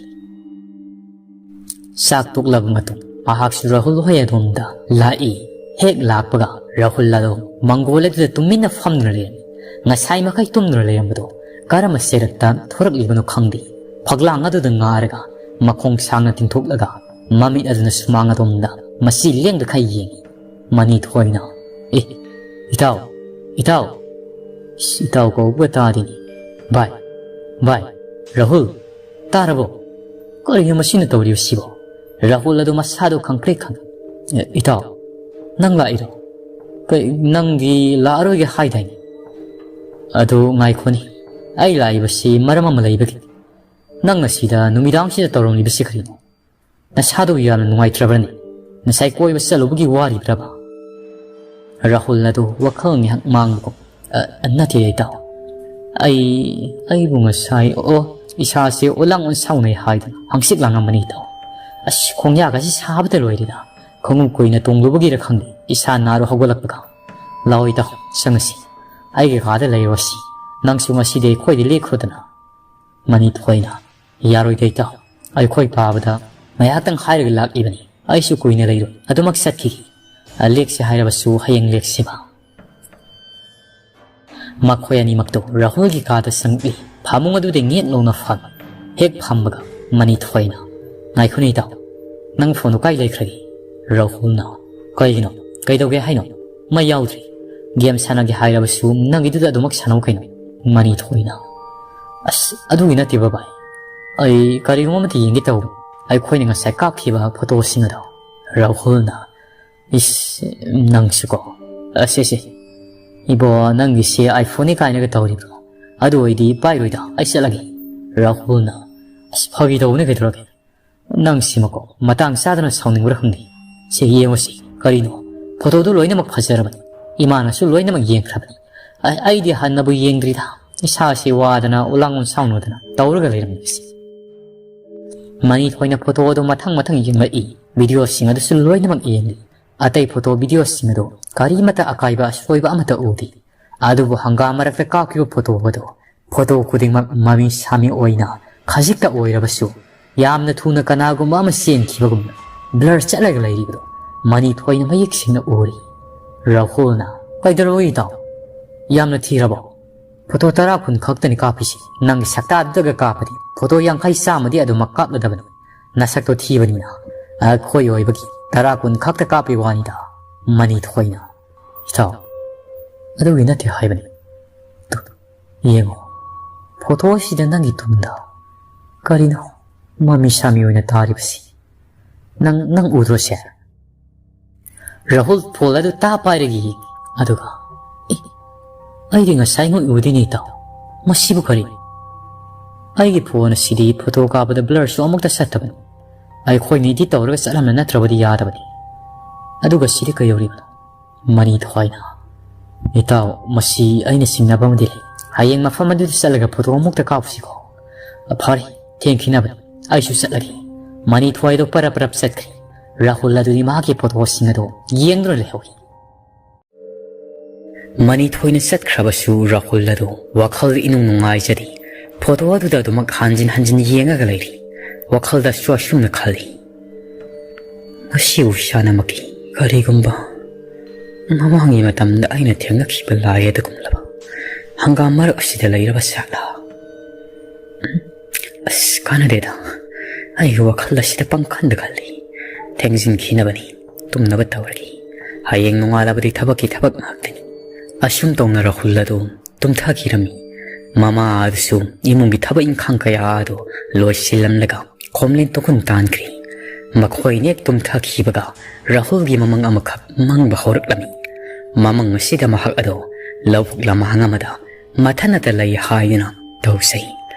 ꯆꯥꯛ ꯇꯣꯛꯂꯕ ꯃꯇꯨꯡ ꯃꯍꯥꯛꯁꯨ ꯔꯥꯍꯨꯜ ꯍꯣꯏ ꯑꯗꯣꯝꯗ ꯂꯥꯛꯏ꯫ ꯍꯦꯛ ꯂꯥꯛꯄꯒ ꯔꯥꯍꯨꯜ ꯑꯗꯨ ꯃꯪꯒꯣꯜ ꯑꯗꯨꯗ ꯇꯨꯃꯤꯟꯅ ꯐꯝꯗꯨꯅ ꯂꯩꯔꯝꯃꯤ꯫ ꯉꯁꯥꯏ ꯃꯈꯩ ꯇꯨꯝꯗꯨꯅ ꯂꯩꯔꯝꯕꯗꯨ ꯀꯔꯝꯕ ꯆꯩꯔꯛꯇ ꯊꯣꯔꯛꯂꯤꯕꯅꯣ ꯈꯪꯗꯦ꯫ ꯐꯛꯂꯥꯡ ꯑꯗꯨꯗ ꯉꯥꯔꯒ ꯃꯈꯣꯡ ꯁꯥꯡꯅ ꯇꯤꯡꯊꯣꯛꯂꯒ ꯃꯃꯤꯠ ꯑꯗꯨꯅ ꯁꯨꯃꯥꯡ ꯑꯗꯣꯝꯗ ꯃꯆꯤ ꯂꯦꯡꯗꯈꯩ ꯌꯦꯡꯏ꯫ ꯃꯅꯤꯊꯣꯏꯅ, "ꯑꯦ, ꯏꯇꯥꯎ, ꯏꯇꯥꯎ!" "ꯏꯁ, ꯏꯇꯥꯎ ꯀꯧꯕꯒ ꯇꯥꯗꯦꯅꯦ꯫ ꯚꯥꯏ, ꯚꯥꯏ, ꯔꯥꯍꯨꯜ, ꯇꯥꯔꯕꯣ? ꯀꯔꯤꯅꯣ ꯃꯁꯤꯅ ꯇꯧꯔꯤꯕꯁꯤꯕꯣ?" ꯔꯥꯍꯨꯜ ꯑꯗꯨ ꯃꯁꯥꯗꯨ ꯈꯪꯄ꯭ꯔꯦꯛ ꯈꯪꯏ꯫ "ꯑꯦ, ꯏꯇꯥꯎ, ꯅꯪ ꯂꯥꯛꯏꯔꯣ? ꯀꯩ, ꯅꯪꯗꯤ ꯂꯥꯛꯑꯔꯣꯏꯒꯦ ꯍꯥꯏꯗꯥꯏꯅꯦ? ꯑꯗꯨ ꯉꯥꯏꯈꯣꯅꯦ, ꯑꯩ ꯂꯥꯛꯏꯕꯁꯤ ꯃꯔꯝ ꯑꯃ ꯂꯩꯕꯒꯤ꯫ ꯅꯪ ꯉꯁꯤꯗ ꯅꯨꯃꯤꯗꯥꯡꯁꯤꯗ ꯇꯧꯔꯝꯂꯤꯕꯁꯤ ꯀꯔꯤꯅꯣ? ꯅꯁꯥꯗꯨ ꯌꯥꯝꯅ ꯅꯨꯡꯉꯥꯏꯇ꯭ꯔꯕ꯭ꯔꯅꯦ? ꯉꯁꯥꯏ ꯀꯣꯏꯕ ꯆꯠꯂꯨꯕꯒꯤ ꯋꯥꯔꯤꯕ꯭ꯔꯕ? ꯔꯥꯍꯨꯜ ꯑꯗꯨ ꯋꯥꯈꯜ ꯉꯥꯏꯍꯥꯛ ꯃꯥꯡꯕꯒꯨꯝ, "ꯑ, ꯅꯠꯇꯦ ꯏꯇꯥꯎ꯫ ꯑꯩ, ꯑꯩꯕꯨ ꯉꯁꯥꯏ, ꯑꯣ, ꯏꯁꯥꯁꯦ ꯑꯣꯂꯥꯡ ꯑꯣꯟꯁꯥꯎꯅꯩ ꯍꯥꯏꯗꯨꯅ ꯍꯪꯆꯤꯠ ꯂꯥꯡꯉꯝꯕꯅꯤ ꯏꯇꯥꯎ꯫ ꯑꯁ, ꯈꯣꯡꯌꯥꯒꯁꯤ ꯁꯥꯕꯗ ꯂꯣꯏꯔꯦꯗ꯫ ꯈꯣꯡꯎꯞ ꯀꯨꯏꯅ ꯇꯣꯡꯂꯨꯕꯒꯤꯔ ꯈꯪꯗꯦ, ꯏꯁꯥ ꯅꯥꯔꯨ ꯍꯧꯒꯠꯂꯛꯄꯒ꯫ ꯂꯥꯛꯑꯣ ꯏꯇꯥꯎ, ꯆꯪꯉꯁꯤ꯫ ꯑꯩꯒꯤ ꯀꯥꯗ ꯂꯩꯔꯨꯔꯁꯤ꯫ ꯅꯪꯁꯨ ꯉꯁꯤꯗꯤ ꯑꯩꯈꯣꯏꯗ ꯂꯦꯛꯈ꯭ꯔꯣꯗꯅ꯫" ꯃꯅꯤꯊꯣꯏꯅ, "ꯌꯥꯔꯣꯏꯗ ꯏꯇꯥꯎ, ꯑꯩꯈꯣꯏ ꯄꯥꯕꯗ ꯉꯥꯏꯍꯥꯛꯇꯪ ꯍꯥꯏꯔꯒ ꯂꯥꯛꯂꯤꯕꯅꯤ꯫ ꯑꯩꯁꯨ ꯀꯨꯏꯅ ꯂꯩꯔꯣꯏ, ꯑꯗꯨꯃꯛ ꯆꯠꯈꯤꯒꯦ꯫ ꯂꯦꯛꯁꯦ ꯍꯥꯏꯔꯕꯁꯨ ꯍꯌꯦꯡ ꯂꯦꯛꯁꯦꯕ꯫" ꯃꯈꯣꯏ ꯑꯅꯤꯃꯛꯇꯨ ꯔꯥꯍꯨꯜꯒꯤ ꯀꯥꯗ ꯆꯪꯂꯛꯏ꯫ ꯐꯃꯨꯡ ꯑꯗꯨꯗ ꯉꯦꯠ ꯂꯧꯅ ꯐꯝꯃꯤ꯫ ꯍꯦꯛ ꯐꯝꯕꯒ ꯃꯅꯤꯊꯣꯏꯅ, "ꯉꯥꯏꯈꯣꯅꯦ ꯏꯇꯥꯎ, ꯅꯪ ꯐꯣꯟꯗꯨ ꯀꯥꯏ ꯂꯩꯈ꯭ꯔꯒꯦ?" ꯔꯥꯍꯨꯜꯅ, "ꯀꯩꯒꯤꯅꯣ? ꯀꯩꯗꯧꯒꯦ ꯍꯥꯏꯅꯣ? ꯃꯩ ꯌꯥꯎꯗ꯭ꯔꯤ꯫ ꯒꯦꯝ ꯁꯥꯟꯅꯒꯦ ꯍꯥꯏꯔꯕꯁꯨ ꯅꯪꯒꯤꯗꯨꯗ ꯑꯗꯨꯃꯛ ꯁꯥꯟꯅꯧ ꯀꯩꯅꯣ꯫" ꯃꯅꯤꯊꯣꯏꯅ, "ꯑꯁ, ꯑꯗꯨꯒꯤ ꯅꯠꯇꯦ ꯕꯕꯥꯏ꯫ ꯑꯩ ꯀꯔꯤꯒꯨꯝꯕ ꯑꯃꯇ ꯌꯦꯡꯒꯦ ꯇꯧꯕ꯫ ꯑꯩꯈꯣꯏꯅ ꯉꯁꯥꯏ ꯀꯥꯞꯈꯤꯕ ꯐꯣꯇꯣꯁꯤꯡ ꯑꯗꯣ꯫" ꯔꯥꯍꯨꯜꯅ, "ꯏꯁ, ꯅꯪꯁꯨꯀꯣ꯫ ꯑꯁꯦ, ꯁꯦ꯫ ꯏꯕꯣ, ꯅꯪꯒꯤꯁꯦ iPhone ꯅꯤ ꯀꯥꯏꯅꯒ ꯇꯧꯔꯤꯕ꯭ꯔꯣ? ꯑꯗꯨ ꯑꯣꯏꯗꯤ ꯄꯥꯏꯔꯣꯏꯗ, ꯑꯩ ꯆꯠꯂꯒꯦ꯫" ꯔꯥꯍꯨꯜꯅ, "ꯑꯁ, ꯐꯥꯒꯤ ꯇꯧꯕꯅꯦ, ꯀꯩꯗꯧꯔꯒꯦ? ꯅꯪꯁꯤꯃꯀꯣ, ꯃꯇꯥꯡ ꯆꯥꯗꯅ ꯁꯥꯎꯅꯤꯡꯕ꯭ꯔꯥ ꯈꯪꯗꯦ꯫ ꯁꯦ, ꯌꯦꯡꯉꯨꯁꯤ, ꯀꯔꯤꯅꯣ? ꯐꯣꯇꯣꯗꯨ ꯂꯣꯏꯅꯃꯛ ꯐꯖꯔꯕꯅꯤ꯫ ꯏꯃꯥꯅꯁꯨ ꯂꯣꯏꯅꯃꯛ ꯌꯦꯡꯈ꯭ꯔꯕꯅꯤ꯫ ꯑ-, ꯑꯩꯗꯤ ꯍꯟꯅꯕꯨ ꯌꯦꯡꯗ꯭ꯔꯤꯗ꯫ ꯏꯁꯥꯁꯤ ꯋꯥꯗꯅ, ꯎꯂꯥꯡ ꯎꯟꯁꯥꯎꯅꯗꯅ ꯇꯧꯔꯒ ꯂꯩꯔꯝꯂꯤꯕꯁꯤ꯫" ꯃꯅꯤꯊꯣꯏꯅ ꯐꯣꯇꯣ ꯑꯗꯨ ꯃꯊꯪ ꯃꯊꯪ ꯌꯦꯡꯂꯛꯏ꯫ ꯚꯤꯗꯤꯑꯣꯁꯤꯡ ꯑꯗꯨꯁꯨ ꯂꯣꯏꯅꯃꯛ ꯌꯦꯡꯂꯤ꯫ ꯑꯇꯩ ꯐꯣꯇꯣ ꯚꯤꯗꯤꯑꯣꯁꯤꯡ ꯑꯗꯨ ꯀꯔꯤꯃꯠꯇ ꯑꯀꯥꯏꯕ ꯑꯁꯣꯏꯕ ꯑꯃꯠꯇ ꯎꯗꯦ꯫ ꯑꯗꯨꯕꯨ ꯍꯪꯒꯥꯝ ꯃꯔꯛꯇ ꯀꯥꯞꯈꯤꯕ ꯐꯣꯇꯣ ꯑꯗꯨ, ꯐꯣꯇꯣ ꯈꯨꯗꯤꯡꯃꯛ ꯃꯃꯤ ꯁꯥꯃꯤ ꯑꯣꯏꯅ ꯈꯖꯤꯛꯇ ꯑꯣꯏꯔꯕꯁꯨ ꯌꯥꯝꯅ ꯊꯨꯅ ꯀꯅꯥꯒꯨꯝꯕ ꯑꯃ ꯆꯦꯟꯈꯤꯕꯒꯨꯝꯅ blur ꯆꯠꯂꯒ ꯂꯩꯔꯤꯕꯗꯨ ꯃꯅꯤꯊꯣꯏꯅ ꯃꯌꯦꯛ ꯁꯦꯡꯅ ꯎꯔꯤ꯫ ꯔꯥꯍꯨꯜꯅ, "ꯀꯩꯗꯧꯔꯕ ꯏꯇꯥꯎ? ꯌꯥꯝꯅ ꯊꯤꯔꯕꯣ? ꯐꯣꯇꯣ ꯇꯔꯥ ꯀꯨꯟ ꯈꯛꯇꯅꯤ ꯀꯥꯞꯄꯤꯁꯤ꯫ ꯅꯪꯒꯤ ꯁꯛꯇꯥꯗꯨꯗꯒ ꯀꯥꯞꯄꯗꯤ ꯐꯣꯇꯣ ꯌꯥꯡꯈꯩ ꯆꯥꯝꯃꯗꯤ ꯑꯗꯨꯃꯛ ꯀꯥꯞꯂꯗꯕꯅꯤ꯫ ꯅꯁꯛꯇꯣ ꯊꯤꯕꯅꯤꯅ ꯑꯩꯈꯣꯏ ꯑꯣꯏꯕꯒꯤ ꯇꯔꯥ ꯀꯨꯟ ꯈꯛꯇ ꯀꯥꯞꯄꯤ ꯋꯥꯅꯤꯗ꯫" ꯃꯅꯤꯊꯣꯏꯅ, "ꯏꯇꯥꯎ, ꯑꯗꯨꯒꯤ ꯅꯠꯇꯦ ꯍꯥꯏꯕꯅꯤ꯫ ꯇꯨ, ꯌꯦꯡꯉꯣ, ꯐꯣꯇꯣ ꯑꯁꯤꯗ ꯅꯪꯒꯤ ꯇꯨꯡꯗ ꯀꯔꯤꯅꯣ ꯃꯃꯤ ꯁꯥꯃꯤ ꯑꯣꯏꯅ ꯇꯥꯔꯤꯕꯁꯤ? ꯅꯪ, ꯅꯪ ꯎꯗ꯭ꯔꯣ ꯁꯦ?" ꯔꯥꯍꯨꯜ ꯐꯣꯟ ꯑꯗꯨ ꯇꯥ ꯄꯥꯏꯔꯒ ꯌꯦꯡꯉꯤ꯫ ꯑꯗꯨꯒ, "ꯑꯦ, ꯑꯩꯗꯤ ꯉꯁꯥꯏ ꯉꯣꯏ ꯎꯗꯦꯅꯦ ꯏꯇꯥꯎ꯫ ꯃꯁꯤꯕꯨ ꯀꯔꯤ? ꯑꯩꯒꯤ ꯐꯣꯟ ꯑꯁꯤꯗꯤ ꯐꯣꯇꯣ ꯀꯥꯞꯄꯗ ꯕ꯭ꯂꯔꯁꯨ ꯑꯃꯨꯛꯇ ꯆꯠꯇꯕꯅꯤ꯫ ꯑꯩꯈꯣꯏꯅ ꯏꯗꯤꯠ ꯇꯧꯔꯒ ꯆꯠꯂꯝꯕ ꯅꯠꯇ꯭ꯔꯕꯗꯤ ꯌꯥꯗꯕꯅꯤ꯫ ꯑꯗꯨꯒ ꯁꯤꯗꯤ ꯀꯩꯗꯧꯔꯤꯕꯅꯣ?" ꯃꯅꯤ ꯊꯣꯏꯅ, "ꯏꯇꯥꯎ, ꯃꯁꯤ ꯑꯩꯅ ꯆꯤꯡꯅꯕ ꯑꯃꯗꯤ ꯂꯩ꯫ ꯍꯌꯦꯡ ꯃꯐꯝ ꯑꯗꯨꯗ ꯆꯠꯂꯒ ꯐꯣꯇꯣ ꯑꯃꯨꯛꯇ ꯀꯥꯞꯁꯤꯀꯣ?" "ꯐꯔꯦ, ꯊꯦꯡꯈꯤꯅꯕꯅꯤ꯫ ꯑꯩꯁꯨ ꯆꯠꯂꯒꯦ꯫" ꯃꯅꯤ ꯊꯣꯏꯗꯣ ꯄꯔꯞ ꯄꯔꯞ ꯆꯠꯈ꯭ꯔꯦ꯫ ꯔꯥꯍꯨꯜ ꯑꯗꯨꯗꯤ ꯃꯍꯥꯛꯀꯤ ꯐꯣꯇꯣꯁꯤꯡ ꯑꯗꯨ ꯌꯦꯡꯗꯨꯅ ꯂꯩꯍꯧꯏ꯫ ꯃꯅꯤ ꯊꯣꯏꯅ ꯆꯠꯈ꯭ꯔꯕꯁꯨ ꯔꯥꯍꯨꯜ ꯑꯗꯨ ꯋꯥꯈꯜ ꯏꯅꯨꯡ ꯅꯨꯡꯉꯥꯏꯖꯗꯦ꯫ ꯐꯣꯇꯣ ꯑꯗꯨꯗ ꯑꯗꯨꯃꯛ ꯍꯟꯖꯤꯟ ꯍꯟꯖꯤꯟ ꯌꯦꯡꯉꯒ ꯂꯩꯔꯤ꯫ ꯋꯥꯈꯜꯗꯁꯨ ꯑꯁꯨꯝꯅ ꯈꯜꯂꯤ, "ꯃꯁꯤꯕꯨ ꯏꯁꯥꯅꯃꯛꯀꯤ ꯀꯔꯤꯒꯨꯝꯕ ꯃꯃꯥꯡꯒꯤ ꯃꯇꯝꯗ ꯑꯩꯅ ꯊꯦꯡꯅꯈꯤꯕ ꯂꯥꯏ ꯑꯗꯨꯒꯨꯝꯂꯕ ꯍꯪꯒꯥꯝ ꯃꯔꯛ ꯑꯁꯤꯗ ꯂꯩꯔꯕ ꯁꯥꯠꯂꯥ? ꯑꯁ, ꯀꯥꯟꯅꯗꯦꯗ꯫ ꯑꯩꯒꯤ ꯋꯥꯈꯜ ꯑꯁꯤꯗ ꯄꯪꯈꯟꯗ ꯈꯜꯂꯤ꯫ ꯊꯦꯡꯖꯤꯟꯈꯤꯅꯕꯅꯤ꯫ ꯇꯨꯝꯅꯕ ꯇꯧꯔꯒꯦ꯫ ꯍꯌꯦꯡ ꯅꯣꯡꯉꯥꯜꯂꯕꯗꯤ ꯊꯕꯛꯀꯤ ꯊꯕꯛ ꯉꯥꯛꯇꯅꯤ꯫" ꯑꯁꯨꯝ ꯇꯧꯅ ꯔꯥꯍꯨꯜ ꯑꯗꯨ ꯇꯨꯝꯊꯈꯤꯔꯝꯃꯤ꯫ ꯃꯃꯥ ꯑꯗꯨꯁꯨ ꯏꯃꯨꯡꯒꯤ ꯊꯕꯛ ꯏꯪꯈꯥꯡ ꯀꯌꯥ ꯑꯗꯨ ꯂꯣꯏꯁꯤꯜꯂꯝꯂꯒ ꯈꯣꯝꯂꯦꯟ ꯇꯨꯈꯨꯟ ꯇꯥꯟꯈ꯭ꯔꯤ꯫ ꯃꯈꯣꯏꯅ ꯍꯦꯛ ꯇꯨꯝꯊꯈꯤꯕꯒ ꯔꯥꯍꯨꯜꯒꯤ ꯃꯃꯪ ꯑꯃꯈꯛ ꯃꯪꯕ ꯍꯧꯔꯛꯂꯝꯃꯤ꯫ ꯃꯃꯪ ꯑꯁꯤꯗ ꯃꯍꯥꯛ ꯑꯗꯣ ꯂꯧꯕꯨꯛ ꯂꯝꯍꯥꯡ ꯑꯃꯗ ꯃꯊꯟꯅꯇ ꯂꯩ ꯍꯥꯏꯗꯨꯅ ꯇꯧꯖꯩ꯫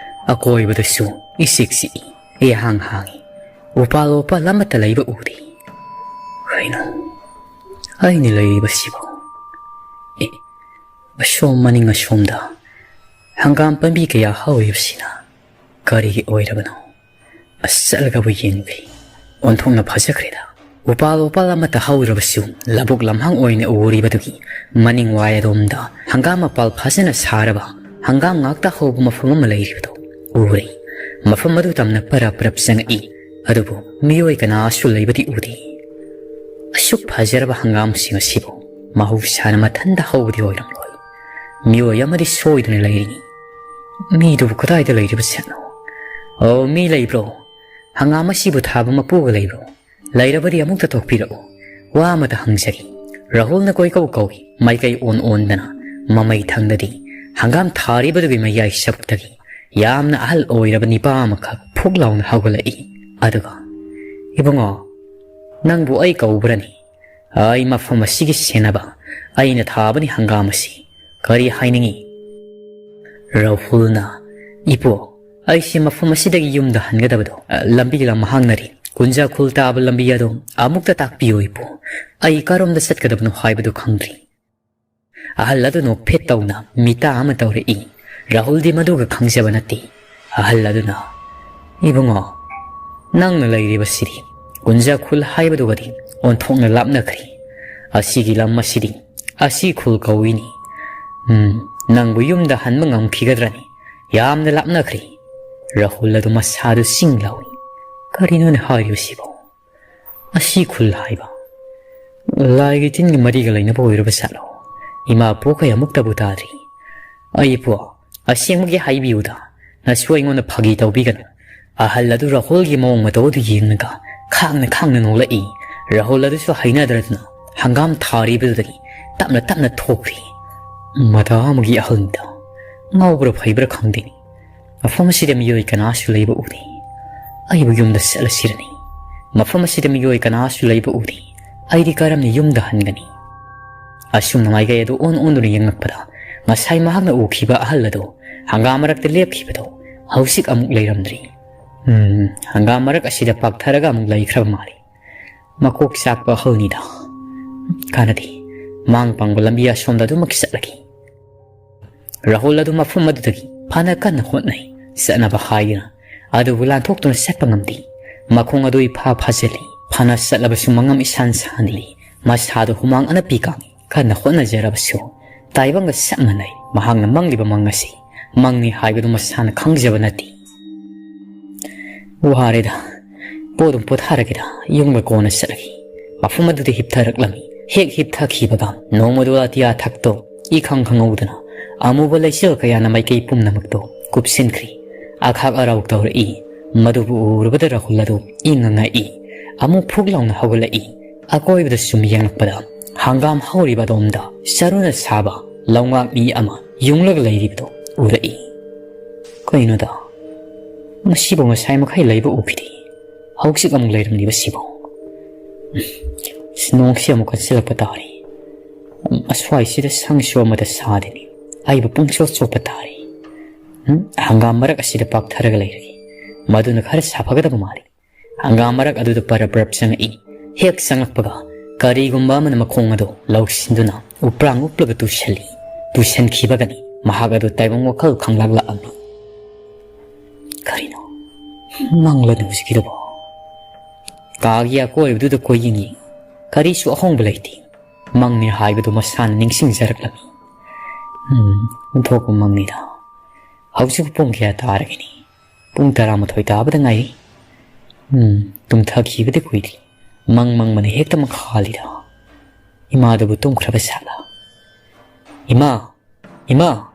ꯑꯀꯣꯏꯕꯗꯁꯨ ꯏꯆꯤꯛ ꯆꯤꯛꯏ, ꯏꯍꯥꯡ ꯍꯥꯡꯏ꯫ ꯎꯄꯥꯜ ꯋꯥꯄꯥꯜ ꯑꯃꯠꯇ ꯂꯩꯕ ꯎꯗꯦ꯫ ꯀꯩꯅꯣ? ꯑꯩꯅ ꯂꯩꯔꯤꯕꯁꯤꯕꯨ? ꯑꯦ, ꯑꯁꯣꯝ ꯃꯅꯤꯡ ꯑꯁꯣꯝꯗ ꯍꯪꯒꯥꯝ ꯄꯥꯝꯕꯤ ꯀꯌꯥ ꯍꯧꯔꯤꯕꯁꯤꯅ ꯀꯔꯤꯒꯤ ꯑꯣꯏꯔꯕꯅꯣ? ꯑꯁ, ꯆꯠꯂꯒꯕꯨ ꯌꯦꯡꯉꯨꯒꯦ꯫ ꯑꯣꯟꯊꯣꯛꯅ ꯐꯖꯈ꯭ꯔꯦꯗ꯫ ꯎꯄꯥꯜ ꯋꯥꯄꯥꯜ ꯑꯃꯠꯇ ꯍꯧꯗ꯭ꯔꯕꯁꯨ ꯂꯧꯕꯨꯛ ꯂꯝꯍꯥꯡ ꯑꯣꯏꯅ ꯎꯔꯤꯕꯗꯨꯒꯤ ꯃꯅꯤꯡ ꯋꯥꯏ ꯑꯗꯣꯝꯗ ꯍꯪꯒꯥꯝ ꯃꯄꯥꯜ ꯐꯖꯅ ꯁꯥꯔꯕ ꯍꯪꯒꯥꯝ ꯉꯥꯛꯇ ꯍꯧꯕ ꯃꯐꯝ ꯑꯃ ꯂꯩꯔꯤꯕꯗꯨ ꯎꯔꯦ꯫ ꯃꯐꯝ ꯑꯗꯨ ꯇꯝꯅ ꯄꯔꯞ ꯄꯔꯞ ꯆꯪꯉꯛꯏ꯫ ꯑꯗꯨꯕꯨ ꯃꯤꯑꯣꯏ ꯀꯅꯥꯁꯨ ꯂꯩꯕꯗꯤ ꯎꯗꯦ꯫ ꯑꯁꯨꯛ ꯐꯖꯔꯕ ꯍꯪꯒꯥꯝꯁꯤꯡ ꯑꯁꯤꯕꯨ ꯃꯍꯧꯁꯥꯅ ꯃꯊꯟꯇ ꯍꯧꯕꯗꯤ ꯑꯣꯏꯔꯝꯂꯣꯏ꯫ ꯃꯤꯑꯣꯏ ꯑꯃꯗꯤ ꯁꯣꯏꯗꯅ ꯂꯩꯔꯤꯅꯤ꯫ ꯃꯤꯗꯨꯕꯨ ꯀꯗꯥꯏꯗ ꯂꯩꯔꯤꯕ ꯖꯥꯠꯅꯣ? "ꯑꯣ, ꯃꯤ ꯂꯩꯕ꯭ꯔꯣ? ꯍꯪꯒꯥꯝ ꯑꯁꯤꯕꯨ ꯊꯥꯕ ꯃꯄꯨꯒ ꯂꯩꯕ꯭ꯔꯣ? ꯂꯩꯔꯕꯗꯤ ꯑꯃꯨꯛꯇ ꯊꯣꯛꯄꯤꯔꯛꯎ꯫ ꯋꯥ ꯑꯃꯇ ꯍꯪꯖꯒꯦ꯫" ꯔꯥꯍꯨꯜꯅ ꯀꯣꯏꯀꯧ ꯀꯧꯏ꯫ ꯃꯥꯏꯀꯩ ꯑꯣꯟ ꯑꯣꯟꯗꯅ ꯃꯃꯩ ꯊꯪꯗꯗꯤ ꯍꯪꯒꯥꯝ ꯊꯥꯔꯤꯕꯗꯨꯒꯤ ꯃꯌꯥꯏ ꯁꯔꯨꯛꯇꯒꯤ ꯌꯥꯝꯅ ꯑꯍꯜ ꯑꯣꯏꯔꯕ ꯅꯤꯄꯥ ꯑꯃꯈꯛ ꯐꯨꯛ ꯂꯥꯎꯅ ꯍꯧꯒꯠꯂꯛꯏ꯫ ꯑꯗꯨꯒ, "ꯏꯕꯨꯡꯉꯣ, ꯅꯪꯕꯨ ꯑꯩ ꯀꯧꯕ꯭ꯔꯅꯤ? ꯑꯩ ꯃꯐꯝ ꯑꯁꯤꯒꯤ ꯁꯦꯟꯅꯕ, ꯑꯩꯅ ꯊꯥꯕꯅꯤ ꯍꯪꯒꯥꯝ ꯑꯁꯤ꯫ ꯀꯔꯤ ꯍꯥꯏꯅꯤꯡꯏ?" ꯔꯥꯍꯨꯜꯅ, "ꯏꯄꯨ, ꯑꯩꯁꯦ ꯃꯐꯝ ꯑꯁꯤꯗꯒꯤ ꯌꯨꯝꯗ ꯍꯟꯒꯗꯕꯗꯣ, ꯑ, ꯂꯝꯕꯤ ꯂꯝ ꯍꯥꯡꯅꯔꯤ꯫ ꯀꯨꯟꯖꯥ ꯈꯨꯜ ꯇꯥꯕ ꯂꯝꯕꯤ ꯑꯗꯣ ꯑꯃꯨꯛꯇ ꯇꯥꯛꯄꯤꯌꯨ ꯏꯄꯨ꯫ ꯑꯩ ꯀꯔꯣꯝꯗ ꯆꯠꯀꯗꯕꯅꯣ ꯍꯥꯏꯕꯗꯨ ꯈꯪꯗ꯭ꯔꯤ꯫" ꯑꯍꯜ ꯑꯗꯨ ꯅꯣꯛꯐꯦꯠ ꯇꯧꯅ ꯃꯤꯇꯥ ꯑꯃ ꯇꯧꯔꯛꯏ꯫ ꯔꯥꯍꯨꯜꯗꯤ ꯃꯗꯨꯒ ꯈꯪꯖꯕ ꯅꯠꯇꯦ꯫ ꯑꯍꯜ ꯑꯗꯨꯅ, "ꯏꯕꯨꯡꯉꯣ, ꯅꯪꯅ ꯂꯩꯔꯤꯕꯁꯤꯗꯤ ꯀꯨꯟꯖꯥ ꯈꯨꯜ ꯍꯥꯏꯕꯗꯨꯒꯗꯤ ꯑꯣꯟꯊꯣꯛꯅ ꯂꯥꯞꯅꯈ꯭ꯔꯦ꯫ ꯑꯁꯤꯒꯤ ꯂꯝ ꯑꯁꯤꯗꯤ ꯑꯁꯤ ꯈꯨꯜ ꯀꯧꯏꯅꯤ꯫ ꯎꯝ, ꯅꯪꯕꯨ ꯌꯨꯝꯗ ꯍꯟꯕ ꯉꯝꯈꯤꯒꯗ꯭ꯔꯅꯤ? ꯌꯥꯝꯅ ꯂꯥꯞꯅꯈ꯭ꯔꯦ꯫" ꯔꯥꯍꯨꯜ ꯑꯗꯨ ꯃꯁꯥꯗꯨ ꯆꯤꯡ ꯂꯥꯎꯏ꯫ "ꯀꯔꯤꯅꯣꯅꯦ ꯍꯥꯏꯔꯤꯕꯁꯤꯕꯣ? ꯑꯁꯤ ꯈꯨꯜ ꯍꯥꯏꯕ ꯂꯥꯏꯒꯤ ꯇꯤꯟꯒꯤ ꯃꯔꯤꯒ ꯂꯩꯅꯕ ꯑꯣꯏꯔꯕ ꯖꯥꯠꯂꯣ? ꯏꯃꯥ ꯄꯣꯛꯈꯩ ꯑꯃꯨꯛꯇꯕꯨ ꯇꯥꯗ꯭ꯔꯤ꯫ ꯑꯩꯕꯨ ꯑꯁꯦꯡꯕꯒꯤ ꯍꯥꯏꯕꯤꯌꯨꯗ, ꯅꯁꯨ ꯑꯩꯉꯣꯟꯗ ꯐꯥꯒꯤ ꯇꯧꯕꯤꯒꯅꯨ꯫" ꯑꯍꯜ ꯑꯗꯨ ꯔꯥꯍꯨꯜꯒꯤ ꯃꯑꯣꯡ ꯃꯇꯧ ꯑꯗꯨ ꯌꯦꯡꯂꯒ ꯈꯥꯡꯅ ꯈꯥꯡꯅ ꯅꯣꯛꯂꯛꯏ꯫ ꯔꯥꯍꯨꯜ ꯑꯗꯨꯁꯨ ꯍꯩꯅꯗ꯭ꯔꯗꯨꯅ ꯍꯪꯒꯥꯝ ꯊꯥꯔꯤꯕꯗꯨꯗꯒꯤ ꯇꯞꯅ ꯇꯞꯅ ꯊꯣꯛꯈ꯭ꯔꯤ꯫ "ꯃꯇꯥ ꯑꯃꯒꯤ ꯑꯍꯜꯅꯤꯗ, ꯉꯥꯎꯕ꯭ꯔꯥ ꯐꯩꯕ꯭ꯔꯥ ꯈꯪꯗꯦ꯫ ꯃꯐꯝ ꯑꯁꯤꯗ ꯃꯤꯑꯣꯏ ꯀꯅꯥꯁꯨ ꯂꯩꯕ ꯎꯗꯦ꯫ ꯑꯩꯕꯨ ꯌꯨꯝꯗ ꯆꯠꯂꯁꯤꯔꯅꯤ꯫ ꯃꯐꯝ ꯑꯁꯤꯗ ꯃꯤꯑꯣꯏ ꯀꯅꯥꯁꯨ ꯂꯩꯕ ꯎꯗꯦ꯫ ꯑꯩꯗꯤ ꯀꯔꯝꯅ ꯌꯨꯝꯗ ꯍꯟꯒꯅꯤ?" ꯑꯁꯨꯝꯅ ꯃꯥꯏꯀꯩ ꯑꯗꯨ ꯑꯣꯟ ꯑꯣꯟꯗꯨꯅ ꯌꯦꯡꯂꯛꯄꯗ, ꯉꯁꯥꯏ ꯃꯍꯥꯛꯅ ꯎꯈꯤꯕ ꯑꯍꯜ ꯑꯗꯨ ꯍꯪꯒꯥꯝ ꯃꯔꯛꯇ ꯂꯦꯞꯈꯤꯕꯗꯨ ꯍꯧꯖꯤꯛ ꯑꯃꯨꯛ ꯂꯩꯔꯝꯗ꯭ꯔꯤ꯫ ꯎꯝ, ꯍꯪꯒꯥꯝ ꯃꯔꯛ ꯑꯁꯤꯗ ꯄꯥꯛꯊꯔꯒ ꯑꯃꯨꯛ ꯂꯩꯈ꯭ꯔꯕ ꯃꯥꯜꯂꯤ꯫ ꯃꯀꯣꯛ ꯆꯥꯛꯄ ꯑꯍꯜꯅꯤꯗ꯫ ꯀꯥꯟꯅꯗꯦ꯫ ꯃꯥꯡ ꯄꯪꯕ ꯂꯝꯕꯤ ꯑꯁꯣꯝꯗ ꯑꯗꯨꯃꯛ ꯆꯠꯂꯒꯦ꯫ ꯔꯥꯍꯨꯜ ꯑꯗꯨ ꯃꯐꯝ ꯑꯗꯨꯗꯒꯤ ꯐꯅ ꯀꯟꯅ ꯍꯣꯠꯅꯩ꯫ ꯆꯠꯅꯕ ꯍꯥꯏꯗꯨꯅ ꯑꯗꯨꯕꯨ ꯂꯥꯟꯊꯣꯛꯇꯨꯅ ꯆꯠꯄ ꯉꯝꯗꯦ꯫ ꯃꯈꯣꯡ ꯑꯗꯨ ꯏꯐꯥ ꯐꯥꯖꯤꯜꯂꯤ꯫ ꯐꯅ ꯆꯠꯂꯕꯁꯨ ꯃꯉꯝ ꯏꯁꯥꯟ ꯁꯥꯟꯂꯤ꯫ ꯃꯁꯥꯗꯨ ꯍꯨꯃꯥꯡ ꯑꯅꯞꯄꯤ ꯀꯥꯡꯏ꯫ ꯀꯟꯅ ꯍꯣꯠꯅꯖꯔꯕꯁꯨ ꯇꯥꯏꯕꯪꯒ ꯆꯞ ꯃꯥꯟꯅꯩ꯫ ꯃꯍꯥꯛꯅ ꯃꯪꯂꯤꯕ ꯃꯪ ꯑꯁꯤ ꯃꯪꯅꯤ ꯍꯥꯏꯕꯗꯨ ꯃꯁꯥꯅ ꯈꯪꯖꯕ ꯅꯠꯇꯦ꯫ "ꯋꯥꯔꯦꯗ, ꯄꯣꯠ ꯑꯗꯨꯝ ꯄꯣꯊꯥꯔꯒꯦꯗ, ꯌꯨꯝꯒ ꯀꯣꯟꯅ ꯆꯠꯂꯒꯦ꯫" ꯃꯐꯝ ꯑꯗꯨꯗ ꯍꯤꯞꯊꯔꯛꯂꯝꯃꯤ꯫ ꯍꯦꯛ ꯍꯤꯞꯊꯈꯤꯕꯒ ꯅꯣꯡꯃꯗꯨ ꯑꯇꯤꯌꯥ ꯊꯛꯇꯣ ꯏꯈꯪ ꯈꯪꯍꯧꯗꯅ ꯑꯃꯨꯕ ꯂꯩꯆꯤꯜ ꯀꯌꯥꯅ ꯃꯥꯏꯀꯩ ꯄꯨꯝꯅꯃꯛꯇꯨ ꯀꯨꯞꯁꯤꯟꯈ꯭ꯔꯤ꯫ ꯑꯈꯥꯛ ꯑꯔꯥꯎ ꯇꯧꯔꯛꯏ꯫ ꯃꯗꯨꯕꯨ ꯎꯔꯨꯕꯗ ꯔꯥꯍꯨꯜ ꯑꯗꯨ ꯏꯪꯉ ꯉꯛꯏ꯫ ꯑꯃꯨꯛ ꯐꯨꯛ ꯂꯥꯎꯅ ꯍꯧꯒꯠꯂꯛꯏ꯫ ꯑꯀꯣꯏꯕꯗ ꯁꯨꯝ ꯌꯦꯡꯂꯛꯄꯗ ꯍꯪꯒꯥꯝ ꯍꯧꯔꯤꯕ ꯑꯗꯣꯝꯗ ꯆꯔꯨꯅ ꯁꯥꯕ ꯂꯧꯉꯥꯛ ꯃꯤ ꯑꯃ ꯌꯨꯡꯂꯒ ꯂꯩꯔꯤꯕꯗꯨ ꯎꯔꯛꯏ꯫ "ꯀꯩꯅꯣꯗ, ꯃꯁꯤꯕꯨ ꯉꯁꯥꯏ ꯃꯈꯩ ꯂꯩꯕ ꯎꯈꯤꯗꯦ, ꯍꯧꯖꯤꯛ ꯑꯃꯨꯛ ꯂꯩꯔꯝꯂꯤꯕꯁꯤꯕꯨ?" ꯅꯣꯡꯁꯤ ꯑꯃꯨꯛ ꯀꯟꯁꯤꯜꯂꯛꯄ ꯇꯥꯔꯦ꯫ ꯑꯁ꯭ꯋꯥꯏꯁꯤꯗ ꯁꯪꯁꯨ ꯑꯃꯠꯇ ꯁꯥꯗꯦꯅꯦ꯫ ꯑꯩꯕꯨ ꯄꯨꯡꯆꯣꯠ ꯆꯣꯠꯄ ꯇꯥꯔꯦ꯫ ꯎꯝ, ꯍꯪꯒꯥꯝ ꯃꯔꯛ ꯑꯁꯤꯗ ꯄꯥꯛꯊꯔꯒ ꯂꯩꯔꯒꯦ꯫ ꯃꯗꯨꯅ ꯈꯔ ꯁꯥꯐꯒꯗꯕ ꯃꯥꯜꯂꯤ꯫ ꯍꯪꯒꯥꯝ ꯃꯔꯛ ꯑꯗꯨꯗ ꯄꯔꯞ ꯄꯔꯞ ꯆꯪꯉꯛꯏ꯫ ꯍꯦꯛ ꯆꯪꯉꯛꯄꯒ ꯀꯔꯤꯒꯨꯝꯕ ꯑꯃꯅ ꯃꯈꯣꯡ ꯑꯗꯨ ꯂꯧꯁꯤꯟꯗꯨꯅ ꯎꯄ꯭ꯔꯥꯡ ꯎꯞꯂꯒ ꯇꯨꯁꯜꯂꯤ꯫ ꯇꯨꯁꯟꯈꯤꯕꯒꯅꯤ ꯃꯍꯥꯛ ꯑꯗꯨ ꯇꯥꯏꯕꯪ ꯋꯥꯈꯜ ꯈꯪꯂꯥꯛ ꯂꯥꯛꯑꯝꯃꯤ꯫ ꯀꯔꯤꯅꯣ? ꯃꯪꯂꯅꯦ ꯍꯧꯖꯤꯛꯀꯤꯗꯨꯕꯣ? ꯀꯥꯒꯤ ꯑꯀꯣꯏꯕꯗꯨꯗ ꯀꯣꯏꯌꯦꯡ ꯌꯦꯡ꯫ ꯀꯔꯤꯁꯨ ꯑꯍꯣꯡꯕ ꯂꯩꯇꯦ꯫ ꯃꯪꯅꯤ ꯍꯥꯏꯕꯗꯨ ꯃꯁꯥꯅ ꯅꯤꯡꯁꯤꯡꯖꯔꯛꯂꯝꯃꯤ꯫ ꯎꯝ, ꯑꯣꯟꯊꯣꯛꯄ ꯃꯪꯅꯤꯗ꯫ ꯍꯧꯖꯤꯛ ꯄꯨꯡ ꯀꯌꯥ ꯇꯥꯔꯒꯅꯤ? ꯄꯨꯡ ꯇꯔꯥꯃꯥꯊꯣꯏ ꯇꯥꯕꯗ ꯉꯥꯏꯔꯤ꯫ ꯎꯝ, ꯇꯨꯝꯊꯈꯤꯕꯗꯤ ꯀꯨꯏꯗ꯭ꯔꯤ꯫ ꯃꯪ ꯃꯪꯕꯅ ꯍꯦꯛꯇ ꯃꯈꯥꯜꯂꯤꯗ꯫ ꯏꯃꯥꯗꯨꯕꯨ ꯇꯨꯝꯈ꯭ꯔꯕ ꯁꯥꯠꯂ? "ꯏꯃꯥ! ꯏꯃꯥ!"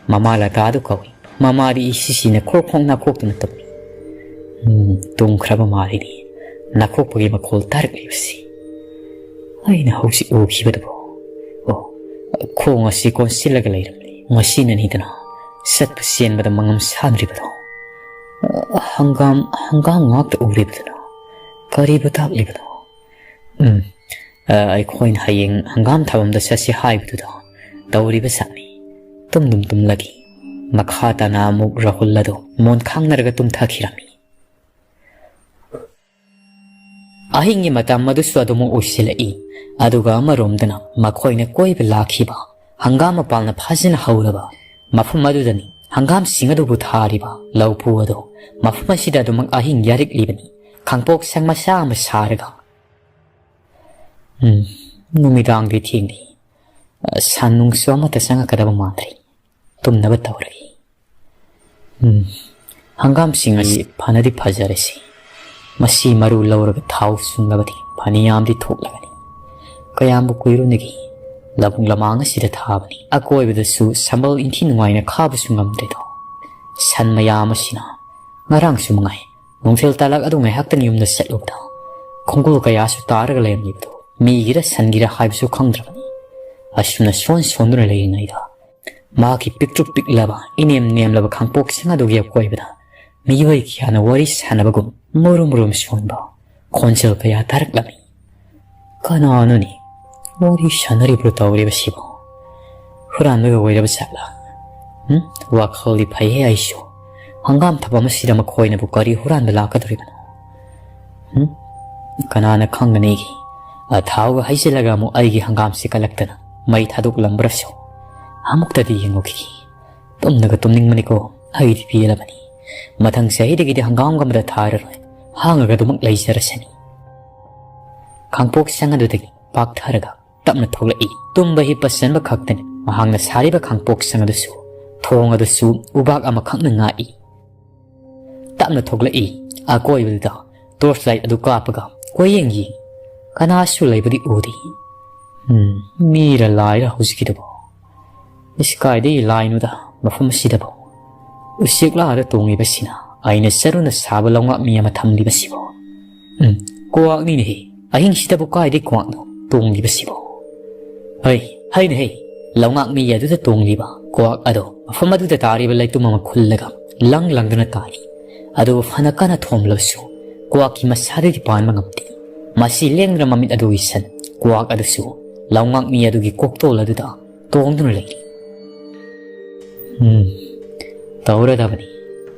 ꯃꯃꯥ ꯂꯇꯥꯗꯨ ꯀꯧꯏ꯫ ꯃꯃꯥꯗꯤ ꯏꯁꯤꯁꯤꯅ ꯈ꯭ꯔꯣꯛ ꯈ꯭ꯔꯣꯛ ꯅꯥꯈꯣꯛꯇꯨꯅ ꯇꯨꯝꯃꯤ꯫ ꯎꯝ, ꯇꯨꯝꯈ꯭ꯔꯕ ꯃꯥꯜꯂꯤꯅꯤ꯫ ꯅꯥꯈꯣꯛꯄꯒꯤ ꯃꯈꯣꯜ ꯇꯥꯔꯛꯂꯤꯕꯁꯤ꯫ ꯑꯩꯅ ꯍꯧꯖꯤꯛ ꯎꯈꯤꯕꯗꯨꯕꯨ꯫ ꯑꯣ, ꯈꯣꯡ ꯑꯁꯤ ꯀꯣꯟꯁꯤꯜꯂꯒ ꯂꯩꯔꯝꯂꯤ꯫ ꯉꯁꯤꯅꯅꯤꯗꯅ ꯆꯠꯄ ꯆꯦꯟꯕꯗ ꯃꯉꯝ ꯁꯥꯟꯗ꯭ꯔꯤꯕꯗꯣ꯫ ꯍꯪꯒꯥꯝ, ꯍꯪꯒꯥꯝ ꯉꯥꯛꯇ ꯎꯔꯤꯕꯗꯨꯅ ꯀꯔꯤꯕꯨ ꯇꯥꯛꯂꯤꯕꯅꯣ? ꯎꯝ, ꯑ, ꯑꯩꯈꯣꯏꯅ ꯍꯌꯦꯡ ꯍꯪꯒꯥꯝ ꯊꯥꯐꯝꯗ ꯆꯠꯁꯤ ꯍꯥꯏꯕꯗꯨꯗ ꯇꯧꯔꯤꯕ ꯖꯥꯠꯅꯤ꯫ ꯇꯨꯝꯗꯨꯝ ꯇꯨꯝꯂꯒꯦ꯫ ꯃꯈꯥ ꯇꯥꯅ ꯑꯃꯨꯛ ꯔꯥꯍꯨꯜ ꯑꯗꯨ ꯃꯣꯟ ꯈꯥꯡꯅꯔꯒ ꯇꯨꯝꯊꯈꯤꯔꯝꯃꯤ꯫ ꯑꯍꯤꯡꯒꯤ ꯃꯇꯝ ꯑꯗꯨꯁꯨ ꯑꯗꯨꯃꯛ ꯑꯣꯏꯁꯤꯜꯂꯛꯏ꯫ ꯑꯗꯨꯒ ꯑꯃꯔꯣꯝꯗꯅ ꯃꯈꯣꯏꯅ ꯀꯣꯏꯕ ꯂꯥꯛꯈꯤꯕ ꯍꯪꯒꯥꯝ ꯃꯄꯥꯜꯅ ꯐꯖꯅ ꯍꯧꯔꯕ ꯃꯐꯝ ꯑꯗꯨꯗꯅꯤ ꯍꯪꯒꯥꯝꯁꯤꯡ ꯑꯗꯨꯕꯨ ꯊꯥꯔꯤꯕ ꯂꯧꯄꯨ ꯑꯗꯨ꯫ ꯃꯐꯝ ꯑꯁꯤꯗ ꯑꯗꯨꯃꯛ ꯑꯍꯤꯡ ꯌꯥꯔꯤꯛꯂꯤꯕꯅꯤ꯫ ꯈꯥꯡꯄꯣꯛ ꯁꯪ ꯃꯆꯥ ꯑꯃ ꯁꯥꯔꯒ꯫ ꯎꯝ, ꯅꯨꯃꯤꯗꯥꯡꯗꯤ ꯊꯦꯡꯂꯤ꯫ ꯁꯟ ꯅꯨꯡꯁꯨ ꯑꯃꯠꯇ ꯆꯪꯉꯛꯀꯗꯕ ꯃꯥꯟꯗ꯭ꯔꯦ꯫ ꯇꯨꯝꯅꯕ ꯇꯧꯔꯒꯦ꯫ ꯎꯝ, ꯍꯪꯒꯥꯝꯁꯤꯡ ꯑꯁꯤ ꯐꯅꯗꯤ ꯐꯖꯔꯦꯁꯤ꯫ ꯃꯁꯤ ꯃꯔꯨ ꯂꯧꯔꯒ ꯊꯥꯎ ꯁꯨꯡꯂꯕꯗꯤ ꯐꯅꯌꯥꯝꯗꯤ ꯊꯣꯛꯂꯒꯅꯤ꯫ ꯀꯌꯥꯝꯕꯨ ꯀꯨꯏꯔꯨꯅꯒꯦ? ꯂꯧꯕꯨꯛ ꯂꯃꯥꯡ ꯑꯁꯤꯗ ꯊꯥꯕꯅꯤ꯫ ꯑꯀꯣꯏꯕꯗꯁꯨ ꯁꯝꯕꯜ ꯏꯟꯊꯤ ꯅꯨꯡꯉꯥꯏꯅ ꯈꯥꯕꯁꯨ ꯉꯝꯗ꯭ꯔꯦꯗꯣ꯫ ꯁꯟ ꯃꯌꯥꯝ ꯑꯁꯤꯅ ꯉꯔꯥꯡꯁꯨ ꯃꯉꯥꯏ, ꯅꯨꯡꯊꯤꯜ ꯇꯥꯂꯛ ꯑꯗꯨ ꯉꯥꯏꯍꯥꯛꯇꯪ ꯌꯨꯝꯗ ꯆꯠꯂꯨꯕꯗ ꯈꯣꯡꯒꯨꯜ ꯀꯌꯥꯁꯨ ꯇꯥꯔꯒ ꯂꯩꯔꯝꯂꯤꯕꯗꯣ꯫ ꯃꯤꯒꯤꯔ ꯁꯟꯒꯤꯔ ꯍꯥꯏꯕꯁꯨ ꯈꯪꯗ꯭ꯔꯕꯅꯤ꯫ ꯑꯁꯨꯝꯅ ꯁꯣꯟ ꯁꯣꯟꯗꯨꯅ ꯂꯩꯔꯤꯉꯩꯗ ꯃꯍꯥꯛꯀꯤ ꯄꯤꯛꯇ꯭ꯔꯨ ꯄꯤꯛꯂꯕ, ꯏꯅꯦꯝ ꯅꯦꯝꯂꯕ ꯈꯥꯡꯄꯣꯛꯁꯤꯡ ꯑꯗꯨꯒꯤ ꯑꯀꯣꯏꯕꯗ ꯃꯤꯑꯣꯏ ꯀꯌꯥꯅ ꯋꯥꯔꯤ ꯁꯥꯟꯅꯕꯒꯨꯝ ꯃꯨꯔꯨꯝ ꯃꯨꯔꯨꯝ ꯁꯣꯟꯕ ꯈꯣꯟꯖꯦꯜ ꯀꯌꯥ ꯇꯥꯔꯛꯂꯝꯃꯤ꯫ ꯀꯅꯥꯅꯣꯅꯦ? ꯋꯥꯔꯤ ꯁꯥꯟꯅꯔꯤꯕ꯭ꯔꯣ ꯇꯧꯔꯤꯕꯁꯤꯕꯣ? ꯍꯨꯔꯥꯟꯕꯒ ꯑꯣꯏꯔꯕ ꯖꯥꯠꯂꯥ? ꯎꯝ? ꯋꯥꯈꯜꯗꯤ ꯐꯩꯍꯦ ꯑꯩꯁꯨ꯫ ꯍꯪꯒꯥꯝ ꯊꯕꯛ ꯑꯃꯁꯤꯗ ꯃꯈꯣꯏꯅꯕꯨ ꯀꯔꯤ ꯍꯨꯔꯥꯟꯕ ꯂꯥꯛꯀꯗꯧꯔꯤꯕꯅꯣ? ꯎꯝ? ꯀꯅꯥꯅ ꯈꯪꯒꯅꯤ? ꯑꯊꯥꯎꯒ ꯍꯩꯖꯤꯜꯂꯒ ꯑꯃꯨꯛ ꯑꯩꯒꯤ ꯍꯪꯒꯥꯝꯁꯤ ꯀꯜꯂꯛꯇꯅ ꯃꯩ ꯊꯥꯗꯣꯛꯂꯝꯕ꯭ꯔꯁꯨ꯫ ꯑꯃꯨꯛꯇꯗꯤ ꯌꯦꯡꯉꯨꯈꯤꯒꯦ꯫ ꯇꯨꯝꯅꯒ ꯇꯨꯝꯅꯤꯡꯕꯅꯤꯀꯣ꯫ ꯑꯩꯗꯤ ꯄꯦꯜꯂꯕꯅꯤ꯫ ꯃꯊꯪ ꯆꯍꯤꯗꯒꯤꯗꯤ ꯍꯪꯒꯥꯝꯒ ꯑꯃꯗ ꯊꯥꯔꯔꯣꯏ꯫ ꯍꯥꯡꯉꯒ ꯑꯗꯨꯃꯛ ꯂꯩꯖꯔꯁꯅꯤ꯫ ꯈꯥꯡꯄꯣꯛ ꯁꯪ ꯑꯗꯨꯗꯒꯤ ꯄꯥꯛꯊꯔꯒ ꯇꯞꯅ ꯊꯣꯛꯂꯛꯏ꯫ ꯇꯨꯝꯕ ꯍꯤꯞꯄ ꯆꯟꯕ ꯈꯛꯇꯅꯤ ꯃꯍꯥꯛꯅ ꯁꯥꯔꯤꯕ ꯈꯥꯡꯄꯣꯛ ꯁꯪ ꯑꯗꯨꯁꯨ꯫ ꯊꯣꯡ ꯑꯗꯨꯁꯨ ꯎꯕꯥꯛ ꯑꯃꯈꯛꯅ ꯉꯥꯛꯏ꯫ ꯇꯞꯅ ꯊꯣꯛꯂꯛꯏ꯫ ꯑꯀꯣꯏꯕꯗꯨꯗ torch light ꯑꯗꯨ ꯀꯥꯞꯄꯒ ꯀꯣꯏꯌꯦꯡ ꯌꯦꯡ꯫ ꯀꯅꯥꯁꯨ ꯂꯩꯕꯗꯤ ꯎꯗꯦ꯫ ꯎꯝ, ꯃꯤꯔ ꯂꯥꯏꯔ ꯍꯧꯖꯤꯛꯀꯤꯗꯨꯕꯣ? ꯏꯁ, ꯀꯥꯏꯗꯒꯤ ꯂꯥꯏꯅꯣꯗ ꯃꯐꯝ ꯑꯁꯤꯗꯕꯣ? ꯎꯆꯦꯛ ꯂꯥꯗ ꯇꯣꯡꯉꯤꯕꯁꯤꯅ ꯑꯩꯅ ꯆꯔꯨꯅ ꯁꯥꯕ ꯂꯧꯉꯥꯛ ꯃꯤ ꯑꯃ ꯊꯝꯂꯤꯕꯁꯤꯕꯣ? ꯎꯝ, ꯀ꯭ꯋꯥꯛꯅꯤꯅꯦꯍꯦ꯫ ꯑꯍꯤꯡꯁꯤꯗꯕꯨ ꯀꯥꯏꯗꯩ ꯀ꯭ꯋꯥꯛꯅꯣ ꯇꯣꯡꯂꯤꯕꯁꯤꯕꯣ? ꯍꯩ, ꯍꯩꯅꯦ ꯍꯩ, ꯂꯧꯉꯥꯛ ꯃꯤ ꯑꯗꯨꯗ ꯇꯣꯡꯂꯤꯕ ꯀ꯭ꯋꯥꯛ ꯑꯗꯣ ꯃꯐꯝ ꯑꯗꯨꯗ ꯇꯥꯔꯤꯕ ꯂꯩꯇꯨꯝ ꯑꯃ ꯈꯨꯜꯂꯒ ꯂꯪ ꯂꯪꯗꯨꯅ ꯇꯥꯔꯤ꯫ ꯑꯗꯨꯕꯨ ꯐꯅ ꯀꯟꯅ ꯊꯣꯝꯂꯕꯁꯨ ꯀ꯭ꯋꯥꯛꯀꯤ ꯃꯁꯥꯗꯒꯤ ꯄꯥꯟꯕ ꯉꯝꯗꯦ꯫ ꯃꯁꯤ ꯂꯦꯡꯗꯅ ꯃꯃꯤꯠ ꯑꯗꯨ ꯎꯏꯁꯟ ꯀ꯭ꯋꯥꯛ ꯑꯗꯨꯁꯨ ꯂꯧꯉꯥꯛ ꯃꯤ ꯑꯗꯨꯒꯤ ꯀꯣꯛꯇꯣꯜ ꯑꯗꯨꯗ ꯇꯣꯡꯗꯨꯅ ꯂꯩꯔꯤ꯫ ꯎꯝ, ꯇꯧꯔꯗꯕꯅꯤ꯫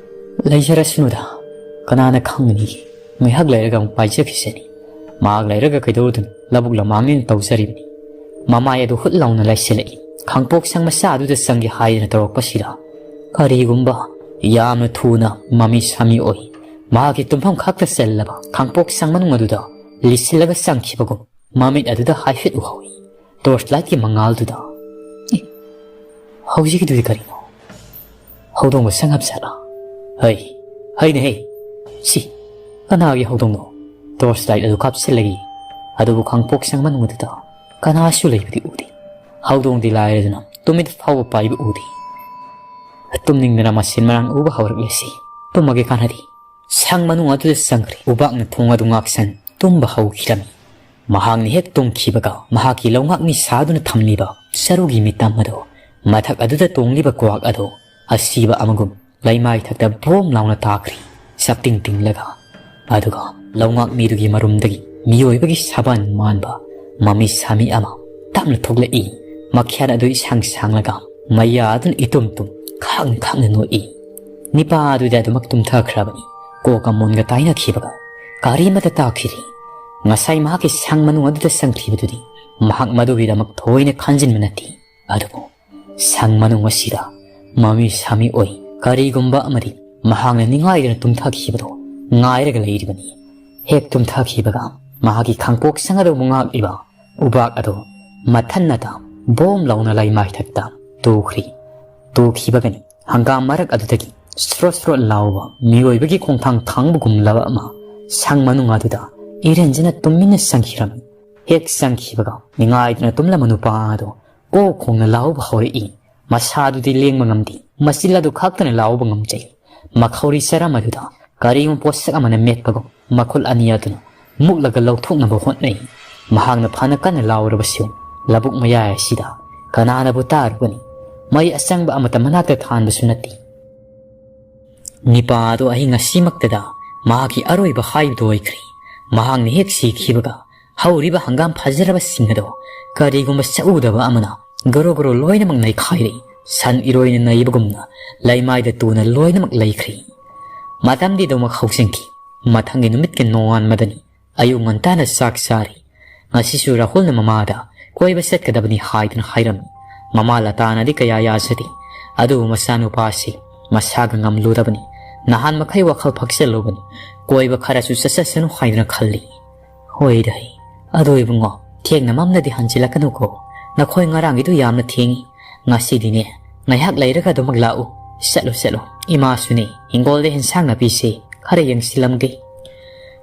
ꯂꯩꯖꯔꯁꯅꯨꯗ, ꯀꯅꯥꯅ ꯈꯪꯒꯅꯤ? ꯉꯥꯏꯍꯥꯛ ꯂꯩꯔꯒ ꯑꯃꯨꯛ ꯄꯥꯏꯖꯈꯤꯁꯅꯤ꯫ ꯃꯍꯥꯛ ꯂꯩꯔꯒ ꯀꯩꯗꯧꯔꯨꯗꯣꯏꯅꯣ? ꯂꯧꯕꯨꯛ ꯂꯝꯍꯥꯡꯅꯤꯅ ꯇꯧꯖꯔꯤꯕꯅꯤ꯫ ꯃꯃꯥꯏ ꯑꯗꯨ ꯍꯨꯠ ꯂꯥꯎꯅ ꯂꯥꯏꯁꯤꯜꯂꯛꯏ꯫ ꯈꯥꯡꯄꯣꯛ ꯁꯪ ꯃꯆꯥ ꯑꯗꯨꯗ ꯆꯪꯒꯦ ꯍꯥꯏꯗꯅ ꯇꯧꯔꯛꯄꯁꯤꯗ ꯀꯔꯤꯒꯨꯝꯕ ꯌꯥꯝꯅ ꯊꯨꯅ ꯃꯃꯤ ꯁꯥꯃꯤ ꯑꯣꯏ꯫ ꯃꯍꯥꯛꯀꯤ ꯇꯨꯝꯐꯝ ꯈꯛꯇ ꯆꯜꯂꯕ ꯈꯥꯡꯄꯣꯛ ꯁꯪ ꯃꯅꯨꯡ ꯑꯗꯨꯗ ꯂꯤꯁꯤꯜꯂꯒ ꯆꯪꯈꯤꯕꯒꯨꯝ ꯃꯃꯤꯠ ꯑꯗꯨꯗ ꯍꯥꯏꯐꯦꯠ ꯎꯍꯧꯏ꯫ Torch light ꯀꯤ ꯃꯉꯥꯜꯗꯨꯗ꯫ ꯑꯦ, ꯍꯧꯖꯤꯛꯀꯤꯗꯨꯗꯤ ꯀꯔꯤꯅꯣ? ꯍꯧꯗꯣꯡꯕ ꯁꯪ ꯍꯥꯞꯆꯠꯂꯣ꯫ ꯍꯩ, ꯍꯩꯅꯦ ꯍꯩ꯫ ꯁꯤ, ꯀꯅꯥꯒꯤ ꯍꯧꯗꯣꯡꯅꯣ? Torch light ꯑꯗꯨ ꯀꯥꯞꯁꯤꯜꯂꯒ, ꯑꯗꯨꯕꯨ ꯈꯥꯡꯄꯣꯛ ꯁꯪ ꯃꯅꯨꯡ ꯑꯗꯨꯗ ꯀꯅꯥꯁꯨ ꯂꯩꯕꯗꯤ ꯎꯗꯦ꯫ ꯍꯧꯗꯣꯡꯗꯤ ꯂꯥꯏꯔꯗꯅ ꯇꯨꯃꯤꯠ ꯐꯥꯎꯕ ꯄꯥꯏꯕ ꯎꯗꯦ꯫ ꯇꯨꯝꯅꯤꯡꯗꯅ ꯃꯁꯦꯟ ꯃꯔꯥꯡ ꯎꯕ ꯍꯧꯔꯛꯂꯦ ꯁꯤ꯫ ꯇꯨꯝꯃꯒꯦ ꯀꯥꯟꯅꯗꯦ꯫ ꯁꯪ ꯃꯅꯨꯡ ꯑꯗꯨꯗ ꯆꯪꯈ꯭ꯔꯦ꯫ ꯎꯕꯥꯛꯅ ꯊꯣꯡ ꯑꯗꯨ ꯉꯥꯛꯁꯟ ꯇꯨꯝꯕ ꯍꯧꯈꯤꯔꯝꯃꯤ꯫ ꯃꯍꯥꯛꯅ ꯍꯦꯛ ꯇꯨꯝꯈꯤꯕꯒ ꯃꯍꯥꯛꯀꯤ ꯂꯧꯉꯥꯛꯃꯤ ꯁꯥꯗꯨꯅ ꯊꯝꯂꯤꯕ ꯆꯔꯨꯒꯤ ꯃꯤꯇꯝ ꯑꯗꯨ ꯃꯊꯛ ꯑꯗꯨꯗ ꯇꯣꯡꯂꯤꯕ ꯀ꯭ꯋꯥꯛ ꯑꯗꯨ ꯑꯁꯤꯕ ꯑꯃꯒꯨꯝ ꯂꯩꯃꯥꯏ ꯊꯛꯇ ꯕꯣꯝ ꯂꯥꯎꯅ ꯇꯥꯈ꯭ꯔꯤ꯫ ꯆꯞꯇꯤꯡ ꯇꯤꯡꯂꯒ꯫ ꯑꯗꯨꯒ ꯂꯧꯉꯥꯛꯃꯤꯗꯨꯒꯤ ꯃꯔꯨꯝꯗꯒꯤ ꯃꯤꯑꯣꯏꯕꯒꯤ ꯁꯕꯥꯟ ꯃꯥꯟꯕ ꯃꯃꯤ ꯁꯥꯃꯤ ꯑꯃ ꯇꯞꯅ ꯊꯣꯛꯂꯛꯏ꯫ ꯃꯈ꯭ꯌꯥꯠ ꯑꯗꯨ ꯏꯁꯥꯡ ꯁꯥꯡꯂꯒ ꯃꯌꯥ ꯑꯗꯨꯅ ꯏꯇꯨꯝ ꯇꯨꯝ ꯈꯥꯡ ꯈꯥꯡꯅ ꯅꯣꯛꯏ꯫ ꯅꯤꯄꯥ ꯑꯗꯨꯗꯤ ꯑꯗꯨꯃꯛ ꯇꯨꯝꯊꯈ꯭ꯔꯕꯅꯤ꯫ ꯀꯣꯛꯀ ꯃꯣꯟꯒ ꯇꯥꯏꯅꯈꯤꯕꯒ ꯀꯔꯤꯃꯠꯇ ꯇꯥꯈꯤꯗꯦ꯫ ꯉꯁꯥꯏ ꯃꯍꯥꯛꯀꯤ ꯁꯪ ꯃꯅꯨꯡ ꯑꯗꯨꯗ ꯆꯪꯈꯤꯕꯗꯨꯗꯤ ꯃꯍꯥꯛ ꯃꯗꯨꯒꯤꯗꯃꯛ ꯊꯣꯏꯅ ꯈꯟꯖꯤꯟꯕ ꯅꯠꯇꯦ꯫ ꯑꯗꯨꯕꯨ ꯁꯪ ꯃꯅꯨꯡ ꯑꯁꯤꯗ ꯃꯃꯤ ꯁꯥꯃꯤ ꯑꯣꯏ ꯀꯔꯤꯒꯨꯝꯕ ꯑꯃꯗꯤ ꯃꯍꯥꯛꯅ ꯅꯤꯡꯉꯥꯏꯗꯨꯅ ꯇꯨꯝꯊꯈꯤꯕꯗꯨ ꯉꯥꯏꯔꯒ ꯂꯩꯔꯤꯕꯅꯤ꯫ ꯍꯦꯛ ꯇꯨꯝꯊꯈꯤꯕꯒ ꯃꯍꯥꯛꯀꯤ ꯈꯥꯡꯄꯣꯛꯁꯪ ꯑꯗꯨꯕꯨ ꯉꯥꯛꯂꯤꯕ ꯎꯕꯥꯛ ꯑꯗꯨ ꯃꯊꯟꯅꯇ ꯕꯣꯝ ꯂꯥꯎꯅ ꯂꯩꯃꯥꯏꯊꯛꯇ ꯇꯨꯈ꯭ꯔꯤ꯫ ꯇꯨꯈꯤꯕꯒꯅꯤ ꯍꯪꯒꯥꯝ ꯃꯔꯛ ꯑꯗꯨꯗꯒꯤ ꯁ꯭ꯔꯣꯠ ꯁ꯭ꯔꯣꯠ ꯂꯥꯎꯕ ꯃꯤꯑꯣꯏꯕꯒꯤ ꯈꯣꯡꯊꯥꯡ ꯊꯥꯡꯕꯒꯨꯝꯂꯕ ꯑꯃ ꯁꯪ ꯃꯅꯨꯡ ꯑꯗꯨꯗ ꯏꯔꯦꯟꯖꯅ ꯇꯨꯃꯤꯟꯅ ꯆꯪꯈꯤꯔꯝꯃꯤ꯫ ꯍꯦꯛ ꯆꯪꯈꯤꯕꯒ ꯅꯤꯡꯉꯥꯏꯗꯨꯅ ꯇꯨꯝꯂꯝꯕ ꯅꯨꯄꯥ ꯑꯗꯨ ꯀꯣꯛ ꯈꯣꯡꯅ ꯂꯥꯎꯕ ꯍꯧꯔꯛꯏ꯫ ꯃꯁꯥꯗꯨꯗꯤ ꯂꯦꯡꯕ ꯉꯝꯗꯦ꯫ ꯃꯆꯤꯜ ꯑꯗꯨ ꯈꯛꯇꯅ ꯂꯥꯎꯕ ꯉꯝꯖꯩ꯫ ꯃꯈꯧꯔꯤ ꯆꯔꯝ ꯑꯗꯨꯗ ꯀꯔꯤꯒꯨꯝꯕ ꯄꯣꯠꯁꯛ ꯑꯃꯅ ꯃꯦꯠꯄꯒꯨꯝ ꯃꯈꯨꯠ ꯑꯅꯤ ꯑꯗꯨꯅ ꯃꯨꯛꯂꯒ ꯂꯧꯊꯣꯛꯅꯕ ꯍꯣꯠꯅꯩ꯫ ꯃꯍꯥꯛꯅ ꯐꯅ ꯀꯟꯅ ꯂꯥꯎꯔꯕꯁꯨ ꯂꯧꯕꯨꯛ ꯃꯌꯥꯏ ꯑꯁꯤꯗ ꯀꯅꯥꯅꯕꯨ ꯇꯥꯔꯨꯒꯅꯤ? ꯃꯩ ꯑꯁꯪꯕ ꯑꯃꯠꯇ ꯃꯅꯥꯛꯇ ꯊꯥꯟꯕꯁꯨ ꯅꯠꯇꯦ꯫ ꯅꯤꯄꯥ ꯑꯗꯨ ꯑꯍꯤꯡ ꯑꯁꯤꯃꯛꯇꯗ ꯃꯍꯥꯛꯀꯤ ꯑꯔꯣꯏꯕ ꯍꯥꯏꯕꯗꯨ ꯑꯣꯏꯈ꯭ꯔꯦ꯫ ꯃꯍꯥꯛꯅ ꯍꯦꯛ ꯁꯤꯈꯤꯕꯒ ꯍꯧꯔꯤꯕ ꯍꯪꯒꯥꯝ ꯐꯖꯔꯕꯁꯤꯡ ꯑꯗꯨ ꯀꯔꯤꯒꯨꯝꯕ ꯆꯥꯛꯎꯗꯕ ꯑꯃꯅ ꯒꯣꯔꯣ ꯒꯣꯔꯣ ꯂꯣꯏꯅꯃꯛ ꯅꯩꯈꯥꯏꯔꯦ꯫ ꯁꯟ ꯏꯔꯣꯏꯅ ꯅꯩꯕꯒꯨꯝꯅ ꯂꯩꯃꯥꯏꯗ ꯇꯨꯅ ꯂꯣꯏꯅꯃꯛ ꯂꯩꯈ꯭ꯔꯦ꯫ ꯃꯇꯝꯗꯤ ꯑꯗꯨꯃꯛ ꯍꯧꯖꯤꯟꯈꯤ꯫ ꯃꯊꯪꯒꯤ ꯅꯨꯃꯤꯠꯀꯤ ꯅꯣꯡꯉꯥꯟꯕꯗꯅꯤ ꯑꯌꯨꯛ ꯉꯟꯇꯥꯅ ꯆꯥꯛ ꯆꯥꯔꯤ꯫ ꯉꯁꯤꯁꯨ ꯔꯥꯍꯨꯜꯅ ꯃꯃꯥꯗ ꯀꯣꯏꯕ ꯆꯠꯀꯗꯕꯅꯤ ꯍꯥꯏꯗꯨꯅ ꯍꯥꯏꯔꯝꯃꯤ꯫ ꯃꯃꯥ ꯂꯇꯥꯅꯗꯤ ꯀꯌꯥ ꯌꯥꯖꯗꯦ꯫ ꯑꯗꯨꯕꯨ ꯃꯆꯥꯅꯨꯄꯥꯁꯤ ꯃꯁꯥꯒ ꯉꯝꯂꯨꯗꯕꯅꯤ꯫ ꯅꯍꯥꯟ ꯃꯈꯩ ꯋꯥꯈꯜ ꯐꯛꯆꯜꯂꯨꯕꯅꯤ꯫ ꯀꯣꯏꯕ ꯈꯔꯁꯨ ꯆꯠꯆꯁꯅꯨ ꯍꯥꯏꯗꯨꯅ ꯈꯜꯂꯤ꯫ ꯍꯣꯏꯗ, ꯑꯗꯣ ꯏꯕꯨꯡꯉꯣ, ꯊꯦꯡꯅ ꯃꯝꯂꯗꯤ ꯍꯟꯖꯤꯜꯂꯛꯀꯅꯨꯀꯣ꯫ ꯅꯈꯣꯏ ꯉꯔꯥꯡꯒꯤꯗꯨ ꯌꯥꯝꯅ ꯊꯦꯡꯉꯤ꯫ ꯉꯁꯤꯗꯤꯅꯦ, ꯉꯥꯏꯍꯥꯛ ꯂꯩꯔꯒ ꯑꯗꯨꯃꯛ ꯂꯥꯛꯎ꯫ ꯆꯠꯂꯨ, ꯆꯠꯂꯨ꯫ ꯏꯃꯥꯁꯨꯅꯦ, ꯍꯤꯡꯒꯣꯜꯗ ꯍꯦꯟꯁꯥꯡ ꯅꯥꯄꯤꯁꯦ ꯈꯔ ꯌꯦꯡꯁꯤꯜꯂꯝꯒꯦ꯫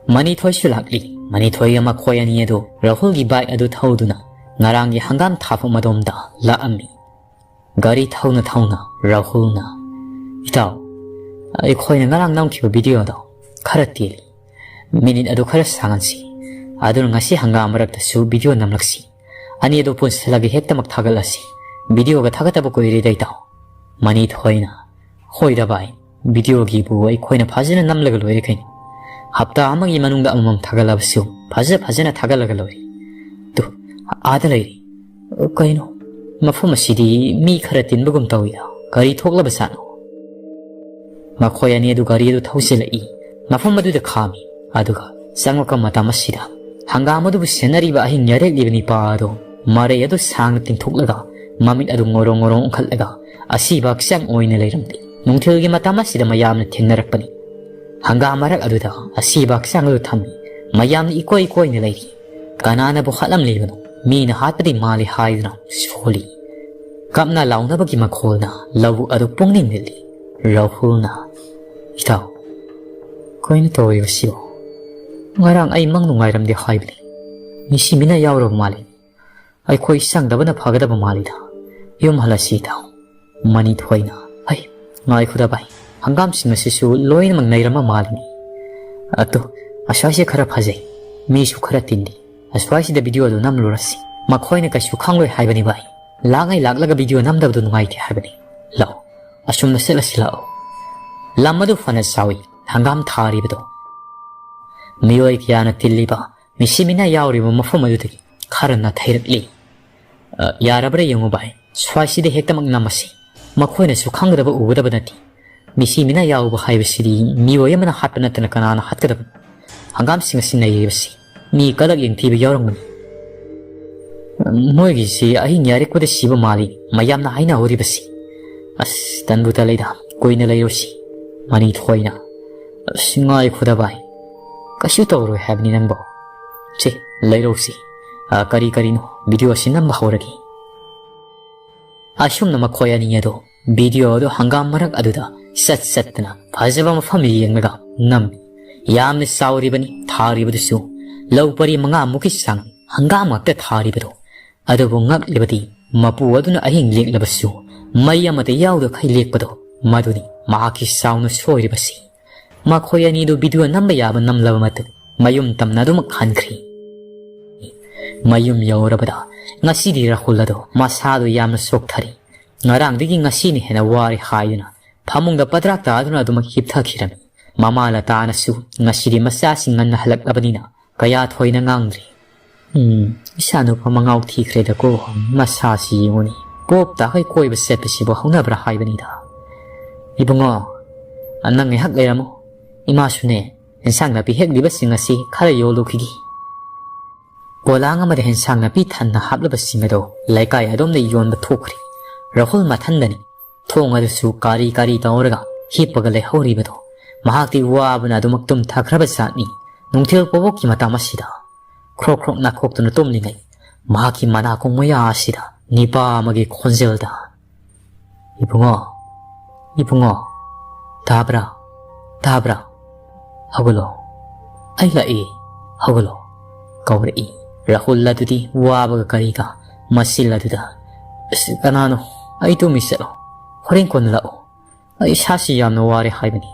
ꯃꯅꯤꯊꯣꯏꯁꯨ ꯂꯥꯛꯂꯤ꯫ ꯃꯅꯤꯊꯣꯏꯒ ꯃꯈꯣꯏ ꯑꯅꯤ ꯑꯗꯨ ꯔꯥꯍꯨꯜꯒꯤ ꯕꯥꯏꯛ ꯑꯗꯨ ꯊꯧꯗꯨꯅ ꯉꯔꯥꯡꯒꯤ ꯍꯪꯒꯥꯝ ꯊꯥꯐꯝ ꯑꯗꯣꯝꯗ ꯂꯥꯛꯑꯝꯃꯤ꯫ ꯒꯥꯔꯤ ꯊꯧꯅ ꯊꯧꯅ ꯔꯥꯍꯨꯜꯅ, "ꯏꯇꯥꯎ, ꯑꯩꯈꯣꯏꯅ ꯉꯔꯥꯡ ꯅꯝꯈꯤꯕ ꯚꯤꯗꯤꯑꯣꯗꯣ ꯈꯔ ꯇꯦꯜꯂꯤ꯫ ꯃꯤꯅꯤꯠ ꯑꯗꯨ ꯈꯔ ꯁꯥꯡꯍꯟꯁꯤ꯫ ꯑꯗꯨꯅ ꯉꯁꯤ ꯍꯪꯒꯥꯝ ꯃꯔꯛꯇꯁꯨ ꯚꯤꯗꯤꯑꯣ ꯅꯝꯂꯛꯁꯤ꯫ ꯑꯅꯤ ꯑꯗꯨ ꯄꯨꯟꯁꯤꯜꯂꯒ ꯍꯦꯛꯇꯃꯛ ꯊꯥꯒꯠꯂꯁꯤ꯫ ꯚꯤꯗꯤꯑꯣꯒ ꯊꯥꯒꯠꯇꯕ ꯀꯨꯏꯔꯦꯗ, ꯏꯇꯥꯎ꯫" ꯃꯅꯤꯊꯣꯏꯅ, "ꯍꯣꯏꯗ ꯚꯥꯏ, ꯚꯤꯗꯤꯑꯣꯒꯤꯕꯨ ꯑꯩꯈꯣꯏꯅ ꯐꯖꯅ ꯅꯝꯂꯒ ꯂꯣꯏꯔꯦ ꯀꯩꯅꯣ꯫ ꯍꯞꯇꯥ ꯑꯃꯒꯤ ꯃꯅꯨꯡꯗ ꯑꯃꯃꯝ ꯊꯥꯒꯠꯂꯕꯁꯨ ꯐꯖ ꯐꯖꯅ ꯊꯥꯒꯠꯂꯒ ꯂꯣꯏꯔꯦ꯫ ꯇꯨ, ꯑꯥꯗ ꯂꯩꯔꯦ꯫ ꯀꯩꯅꯣ, ꯃꯐꯝ ꯑꯁꯤꯗꯤ ꯃꯤ ꯈꯔ ꯇꯤꯟꯕꯒꯨꯝ ꯇꯧꯏꯗ, ꯀꯔꯤ ꯊꯣꯛꯂꯕ ꯖꯥꯠꯅꯣ? ꯃꯈꯣꯏ ꯑꯅꯤ ꯑꯗꯨ ꯒꯥꯔꯤ ꯑꯗꯨ ꯊꯧꯖꯤꯜꯂꯛꯏ꯫ ꯃꯐꯝ ꯑꯗꯨꯗ ꯈꯥꯝꯃꯤ꯫ ꯑꯗꯨꯒ ꯆꯪꯂꯛꯄ ꯃꯇꯝ ꯑꯁꯤꯗ ꯍꯪꯒꯥꯝ ꯑꯗꯨꯕꯨ ꯁꯦꯟꯅꯔꯤꯕ ꯑꯍꯤꯡ ꯌꯥꯔꯦꯛꯂꯤꯕ ꯅꯤꯄꯥ ꯑꯗꯨ ꯃꯔꯩ ꯑꯗꯨ ꯁꯥꯡꯅ ꯇꯤꯡꯊꯣꯛꯂꯒ ꯃꯃꯤꯠ ꯑꯗꯨ ꯉꯣꯔꯣꯡ ꯉꯣꯔꯣꯡ ꯎꯪꯈꯠꯂꯒ ꯑꯁꯤꯕ ꯍꯛꯆꯥꯡ ꯑꯣꯏꯅ ꯂꯩꯔꯝꯂꯤ꯫ ꯅꯨꯡꯊꯤꯜꯒꯤ ꯃꯇꯝ ꯑꯁꯤꯗ ꯃꯌꯥꯝꯅ ꯊꯦꯡꯅꯔꯛꯄꯅꯤ꯫ ꯍꯪꯒꯥꯝ ꯃꯔꯛ ꯑꯗꯨꯗ ꯑꯁꯤꯕ ꯍꯛꯆꯥꯡ ꯑꯗꯨ ꯊꯝꯃꯤ꯫ ꯃꯌꯥꯝꯅ ꯏꯀꯣꯏ ꯀꯣꯏꯅ ꯂꯩꯔꯤ꯫ ꯀꯅꯥꯅꯕꯨ ꯍꯥꯠꯂꯝꯂꯤꯕꯅꯣ? ꯃꯤꯅ ꯍꯥꯠꯄꯗꯤ ꯃꯥꯜꯂꯤ ꯍꯥꯏꯗꯨꯅ ꯁꯣꯜꯂꯤ꯫ ꯀꯞꯅ ꯂꯥꯎꯅꯕꯒꯤ ꯃꯈꯣꯜꯅ ꯂꯧꯕꯨꯛ ꯑꯗꯨ ꯄꯨꯡꯅꯤꯡ ꯅꯤꯜꯂꯤ꯫ ꯔꯥꯍꯨꯜꯅ, "ꯏꯇꯥꯎ, ꯀꯩꯅꯣ ꯇꯧꯔꯤꯕꯁꯤꯕꯣ? ꯉꯔꯥꯡ ꯑꯩ ꯃꯪ ꯅꯨꯡꯉꯥꯏꯔꯝꯗꯦ ꯍꯥꯏꯕꯅꯤ꯫ ꯃꯤꯁꯤ ꯃꯤꯅ ꯌꯥꯎꯔꯕ ꯃꯥꯜꯂꯤ꯫ ꯑꯩꯈꯣꯏ ꯆꯪꯗꯕꯅ ꯐꯒꯗꯕ ꯃꯥꯜꯂꯤꯗ꯫ ꯌꯨꯝ ꯍꯜꯂꯁꯤ ꯏꯇꯥꯎ꯫" ꯃꯅꯤꯊꯣꯏꯅ, "ꯍꯩ, ꯉꯥꯏꯈꯣꯗ ꯚꯥꯏ, ꯍꯪꯒꯥꯝꯁꯤꯡ ꯑꯁꯤꯁꯨ ꯂꯣꯏꯅꯃꯛ ꯅꯩꯔꯝꯕ ꯃꯥꯜꯂꯤꯅꯤ꯫ ꯑꯗꯣ, ꯑꯁ꯭ꯋꯥꯏꯁꯦ ꯈꯔ ꯐꯖꯩ, ꯃꯤꯁꯨ ꯈꯔ ꯇꯤꯟꯗꯤ꯫ ꯑꯁ꯭ꯋꯥꯏꯁꯤꯗ ꯚꯤꯗꯤꯑꯣꯗꯨ ꯅꯝꯂꯨꯔꯁꯤ꯫ ꯃꯈꯣꯏꯅ ꯀꯩꯁꯨ ꯈꯪꯂꯣꯏ ꯍꯥꯏꯕꯅꯤ ꯚꯥꯏ꯫ ꯂꯥꯛꯉꯩ ꯂꯥꯛꯂꯒ ꯚꯤꯗꯤꯑꯣ ꯅꯝꯗꯕꯗꯨ ꯅꯨꯡꯉꯥꯏꯇꯦ ꯍꯥꯏꯕꯅꯤ꯫ ꯂꯥꯛꯑꯣ, ꯑꯁꯨꯝꯅ ꯆꯠꯂꯁꯤ ꯂꯥꯛꯑꯣ꯫" ꯂꯝ ꯑꯗꯨ ꯐꯅ ꯆꯥꯎꯏ, ꯍꯪꯒꯥꯝ ꯊꯥꯔꯤꯕꯗꯣ꯫ ꯃꯤꯑꯣꯏ ꯀꯌꯥꯅ ꯇꯤꯜꯂꯤꯕ, ꯃꯤꯁꯤ ꯃꯤꯅꯥ ꯌꯥꯎꯔꯤꯕ ꯃꯐꯝ ꯑꯗꯨꯗꯒꯤ ꯈꯔ ꯅꯥꯊꯩꯔꯛꯂꯤ꯫ "ꯑ, ꯌꯥꯔꯕ꯭ꯔꯥ ꯌꯦꯡꯉꯨ ꯚꯥꯏ, ꯁ꯭ꯋꯥꯏꯁꯤꯗ ꯍꯦꯛꯇꯃꯛ ꯅꯝꯃꯁꯤ꯫ ꯃꯈꯣꯏꯅꯁꯨ ꯈꯪꯒꯗꯕ ꯎꯒꯗꯕ ꯅꯠꯇꯦ꯫ ꯃꯤꯁꯤ ꯃꯤꯅꯥ ꯌꯥꯎꯕ ꯍꯥꯏꯕꯁꯤꯗꯤ ꯃꯤꯑꯣꯏ ꯑꯃꯅ ꯍꯥꯠꯄ ꯅꯠꯇꯅ ꯀꯅꯥꯅ ꯍꯥꯠꯀꯗꯕꯅꯣ? ꯍꯪꯒꯥꯝꯁꯤꯡ ꯑꯁꯤ ꯅꯩꯔꯤꯕꯁꯤ ꯃꯤ ꯀꯂꯛ ꯌꯦꯡꯊꯤꯕ ꯌꯥꯎꯔꯝꯒꯅꯤ꯫ ꯃꯣꯏꯒꯤꯁꯤ ꯑꯍꯤꯡ ꯌꯥꯔꯦꯛꯄꯗ ꯁꯤꯕ ꯃꯥꯜꯂꯤ ꯃꯌꯥꯝꯅ ꯍꯥꯏꯅꯍꯧꯔꯤꯕꯁꯤ꯫ ꯑꯁ, ꯇꯟꯕꯨ ꯇꯜꯂꯤꯗ, ꯀꯨꯏꯅ ꯂꯩꯔꯨꯁꯤ꯫" ꯃꯅꯤꯊꯣꯏꯅ, "ꯑꯁ, ꯉꯥꯏꯈꯣꯗ ꯚꯥꯏ, ꯀꯩꯁꯨ ꯇꯧꯔꯣꯏ ꯍꯥꯏꯕꯅꯤ ꯅꯪꯕꯣ꯫ ꯁꯦ, ꯂꯩꯔꯧꯁꯤ꯫ ꯑ, ꯀꯔꯤ ꯀꯔꯤꯅꯣ ꯚꯤꯗꯤꯑꯣ ꯑꯁꯤ ꯅꯝꯕ ꯍꯧꯔꯒꯦ꯫" ꯑꯁꯨꯝꯅ ꯃꯈꯣꯏ ꯑꯅꯤ ꯑꯗꯨ ꯚꯤꯗꯤꯑꯣ ꯑꯗꯨ ꯍꯪꯒꯥꯝ ꯃꯔꯛ ꯑꯗꯨꯗ ꯆꯠ ꯆꯠꯇꯅ ꯐꯖꯕ ꯃꯐꯝ ꯌꯦꯡꯂꯒ ꯅꯝꯃꯤ꯫ ꯌꯥꯝꯅ ꯆꯥꯎꯔꯤꯕꯅꯤ ꯊꯥꯔꯤꯕꯗꯨꯁꯨ, ꯂꯧ ꯄꯔꯤ ꯃꯉꯥꯃꯨꯛꯀꯤ ꯆꯥꯡ ꯍꯪꯒꯥꯝ ꯉꯥꯛꯇ ꯊꯥꯔꯤꯕꯗꯨ꯫ ꯑꯗꯨꯕꯨ ꯉꯛꯂꯤꯕꯗꯤ ꯃꯄꯨ ꯑꯗꯨꯅ ꯑꯍꯤꯡ ꯂꯦꯛꯂꯕꯁꯨ ꯃꯩ ꯑꯃꯠꯇ ꯌꯥꯎꯗꯈꯩ ꯂꯦꯛꯄꯗꯣ, ꯃꯗꯨꯅꯤ ꯃꯍꯥꯛꯀꯤ ꯆꯥꯎꯅ ꯁꯣꯏꯔꯤꯕꯁꯤ꯫ ꯃꯈꯣꯏ ꯑꯅꯤꯗꯨ ꯚꯤꯗꯤꯑꯣ ꯅꯝꯕ ꯌꯥꯕ ꯅꯝꯂꯕ ꯃꯇꯨꯡ ꯃꯌꯨꯝ ꯇꯝꯅ ꯑꯗꯨꯃꯛ ꯍꯟꯈ꯭ꯔꯤ꯫ ꯃꯌꯨꯝ ꯌꯧꯔꯕꯗ ꯉꯁꯤꯗꯤ ꯔꯥꯍꯨꯜ ꯑꯗꯣ ꯃꯁꯥꯗꯣ ꯌꯥꯝꯅ ꯁꯣꯛꯊꯔꯤ꯫ ꯉꯔꯥꯡꯗꯒꯤ ꯉꯁꯤꯅ ꯍꯦꯟꯅ ꯋꯥꯔꯦ ꯍꯥꯏꯗꯨꯅ ꯐꯃꯨꯡꯗ ꯄꯗ꯭ꯔꯥꯛ ꯇꯥꯗꯨꯅ ꯑꯗꯨꯃꯛ ꯍꯤꯞꯊꯈꯤꯔꯝꯃꯤ꯫ ꯃꯃꯥ ꯂꯇꯥꯅꯁꯨ ꯉꯁꯤꯗꯤ ꯃꯆꯥꯁꯤꯡ ꯉꯟꯅ ꯍꯜꯂꯛꯂꯕꯅꯤꯅ ꯀꯌꯥ ꯊꯣꯏꯅ ꯉꯥꯡꯗ꯭ꯔꯤ꯫ "ꯎꯝ, ꯏꯆꯥꯅꯨꯄꯥ ꯃꯉꯥꯎ ꯊꯤꯈ꯭ꯔꯦꯗꯀꯣ, ꯃꯁꯥꯁꯤ ꯌꯦꯡꯉꯨꯅꯤ꯫ ꯄꯣꯞ ꯇꯥꯈꯩ ꯀꯣꯏꯕ ꯆꯠꯄꯁꯤꯕꯨ ꯍꯧꯅꯕ꯭ꯔꯥ ꯍꯥꯏꯕꯅꯤꯗ꯫ ꯏꯕꯨꯡꯉꯣ, ꯅꯪ ꯉꯥꯏꯍꯥꯛ ꯂꯩꯔꯝꯃꯣ꯫ ꯏꯃꯥꯁꯨꯅꯦ, ꯏꯟꯁꯥꯡ ꯅꯥꯄꯤ ꯍꯦꯛꯂꯤꯕꯁꯤꯡ ꯑꯁꯤ ꯈꯔ ꯌꯣꯜꯂꯨꯈꯤꯒꯦ꯫" ꯄꯣꯂꯥꯡ ꯑꯃꯗ ꯏꯟꯁꯥꯡ ꯅꯥꯄꯤ ꯊꯟꯅ ꯍꯥꯞꯂꯕꯁꯤꯡ ꯑꯗꯨ ꯂꯩꯀꯥꯏ ꯑꯗꯣꯝꯗ ꯌꯣꯟꯕ ꯊꯣꯛꯈ꯭ꯔꯦ꯫ ꯔꯥꯍꯨꯜ ꯃꯊꯟꯗꯅꯤ ꯊꯣꯡ ꯑꯗꯨꯁꯨ ꯀꯥꯔꯤ ꯀꯥꯔꯤ ꯇꯧꯔꯒ ꯍꯤꯞꯄꯒ ꯂꯩꯍꯧꯔꯤꯕꯗꯣ꯫ ꯃꯍꯥꯛꯇꯤ ꯋꯥꯕꯅ ꯑꯗꯨꯃꯛ ꯇꯨꯝꯊꯈ꯭ꯔꯕ ꯖꯥꯠꯅꯤ꯫ ꯅꯨꯡꯊꯤꯜ ꯄꯣꯕꯣꯛꯀꯤ ꯃꯇꯝ ꯑꯁꯤꯗ ꯈ꯭ꯔꯣꯛ ꯈ꯭ꯔꯣꯛ ꯅꯥꯈꯣꯛꯇꯨꯅ ꯇꯨꯝꯂꯤꯉꯩ, ꯃꯍꯥꯛꯀꯤ ꯃꯅꯥꯀꯣꯡ ꯃꯌꯥ ꯑꯁꯤꯗ ꯅꯤꯄꯥ ꯑꯃꯒꯤ ꯈꯣꯟꯖꯦꯜꯗ, "ꯏꯕꯨꯡꯉꯣ, ꯏꯕꯨꯡꯉꯣ, ꯇꯥꯕ꯭ꯔꯥ? ꯇꯥꯕ꯭ꯔꯥ? ꯍꯧꯒꯠꯂꯣ꯫ ꯑꯩ ꯂꯥꯛꯏ, ꯍꯧꯒꯠꯂꯣ," ꯀꯧꯔꯛꯏ꯫ ꯔꯥꯍꯨꯜ ꯑꯗꯨꯗꯤ ꯋꯥꯕꯒ ꯀꯔꯤꯒ ꯃꯆꯤꯜ ꯑꯗꯨꯗ, "ꯑꯁ, ꯀꯅꯥꯅꯣ? ꯑꯩ ꯇꯨꯝꯃꯤ, ꯆꯠꯂꯣ꯫ ꯍꯣꯔꯦꯟ ꯀꯣꯟꯅ ꯂꯥꯛꯑꯣ꯫ ꯑꯩ ꯏꯁꯥꯁꯤ ꯌꯥꯝꯅ ꯋꯥꯔꯦ ꯍꯥꯏꯕꯅꯤ꯫"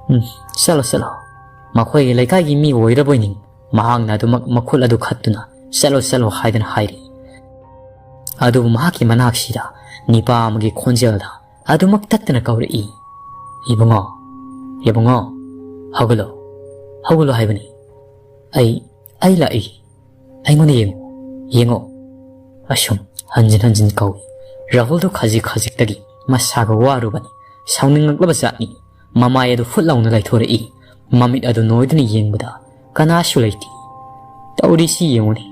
"ꯎꯝ, ꯆꯠꯂꯣ, ꯆꯠꯂꯣ꯫ ꯃꯈꯣꯏꯒꯤ ꯂꯩꯀꯥꯏꯒꯤ ꯃꯤ ꯑꯣꯏꯔꯕꯣꯏ ꯅꯤꯡ꯫" ꯃꯍꯥꯛꯅ ꯑꯗꯨꯃꯛ ꯃꯈꯨꯠ ꯑꯗꯨ ꯈꯠꯇꯨꯅ, "ꯆꯠꯂꯣ, ꯆꯠꯂꯣ" ꯍꯥꯏꯗꯅ ꯍꯥꯏꯔꯤ꯫ ꯑꯗꯨꯕꯨ ꯃꯍꯥꯛꯀꯤ ꯃꯅꯥꯛꯁꯤꯗ ꯅꯤꯄꯥ ꯑꯃꯒꯤ ꯈꯣꯟꯖꯦꯜꯗ ꯑꯗꯨꯃꯛ ꯇꯠꯇꯅ ꯀꯧꯔꯛꯏ, "ꯏꯕꯨꯡꯉꯣ, ꯏꯕꯨꯡꯉꯣ, ꯍꯧꯒꯠꯂꯣ, ꯍꯧꯒꯠꯂꯣ ꯍꯥꯏꯕꯅꯤ꯫ ꯑꯩ, ꯑꯩ ꯂꯥꯛꯏ, ꯑꯩꯉꯣꯟꯗ ꯌꯦꯡꯉꯨ, ꯌꯦꯡꯉꯣ꯫" ꯑꯁꯨꯝ ꯍꯟꯖꯤꯟ ꯍꯟꯖꯤꯟ ꯀꯧꯏ꯫ ꯔꯥꯍꯨꯜꯗꯨ ꯈꯖꯤꯛ ꯈꯖꯤꯛꯇꯒꯤ ꯃꯁꯥꯒ ꯋꯥꯔꯨꯕꯅꯤ꯫ ꯁꯥꯎꯅꯤꯡꯂꯛꯂꯕ ꯖꯥꯠꯅꯤ꯫ ꯃꯃꯥꯏ ꯑꯗꯨ ꯐꯨꯠ ꯂꯥꯎꯅ ꯂꯥꯏꯊꯣꯔꯛꯏ꯫ ꯃꯃꯤꯠ ꯑꯗꯨ ꯅꯣꯏꯗꯨꯅ ꯌꯦꯡꯕꯗ ꯀꯅꯥꯁꯨ ꯂꯩꯇꯦ꯫ "ꯇꯧꯔꯤꯁꯤ ꯌꯦꯡꯉꯨꯅꯦ꯫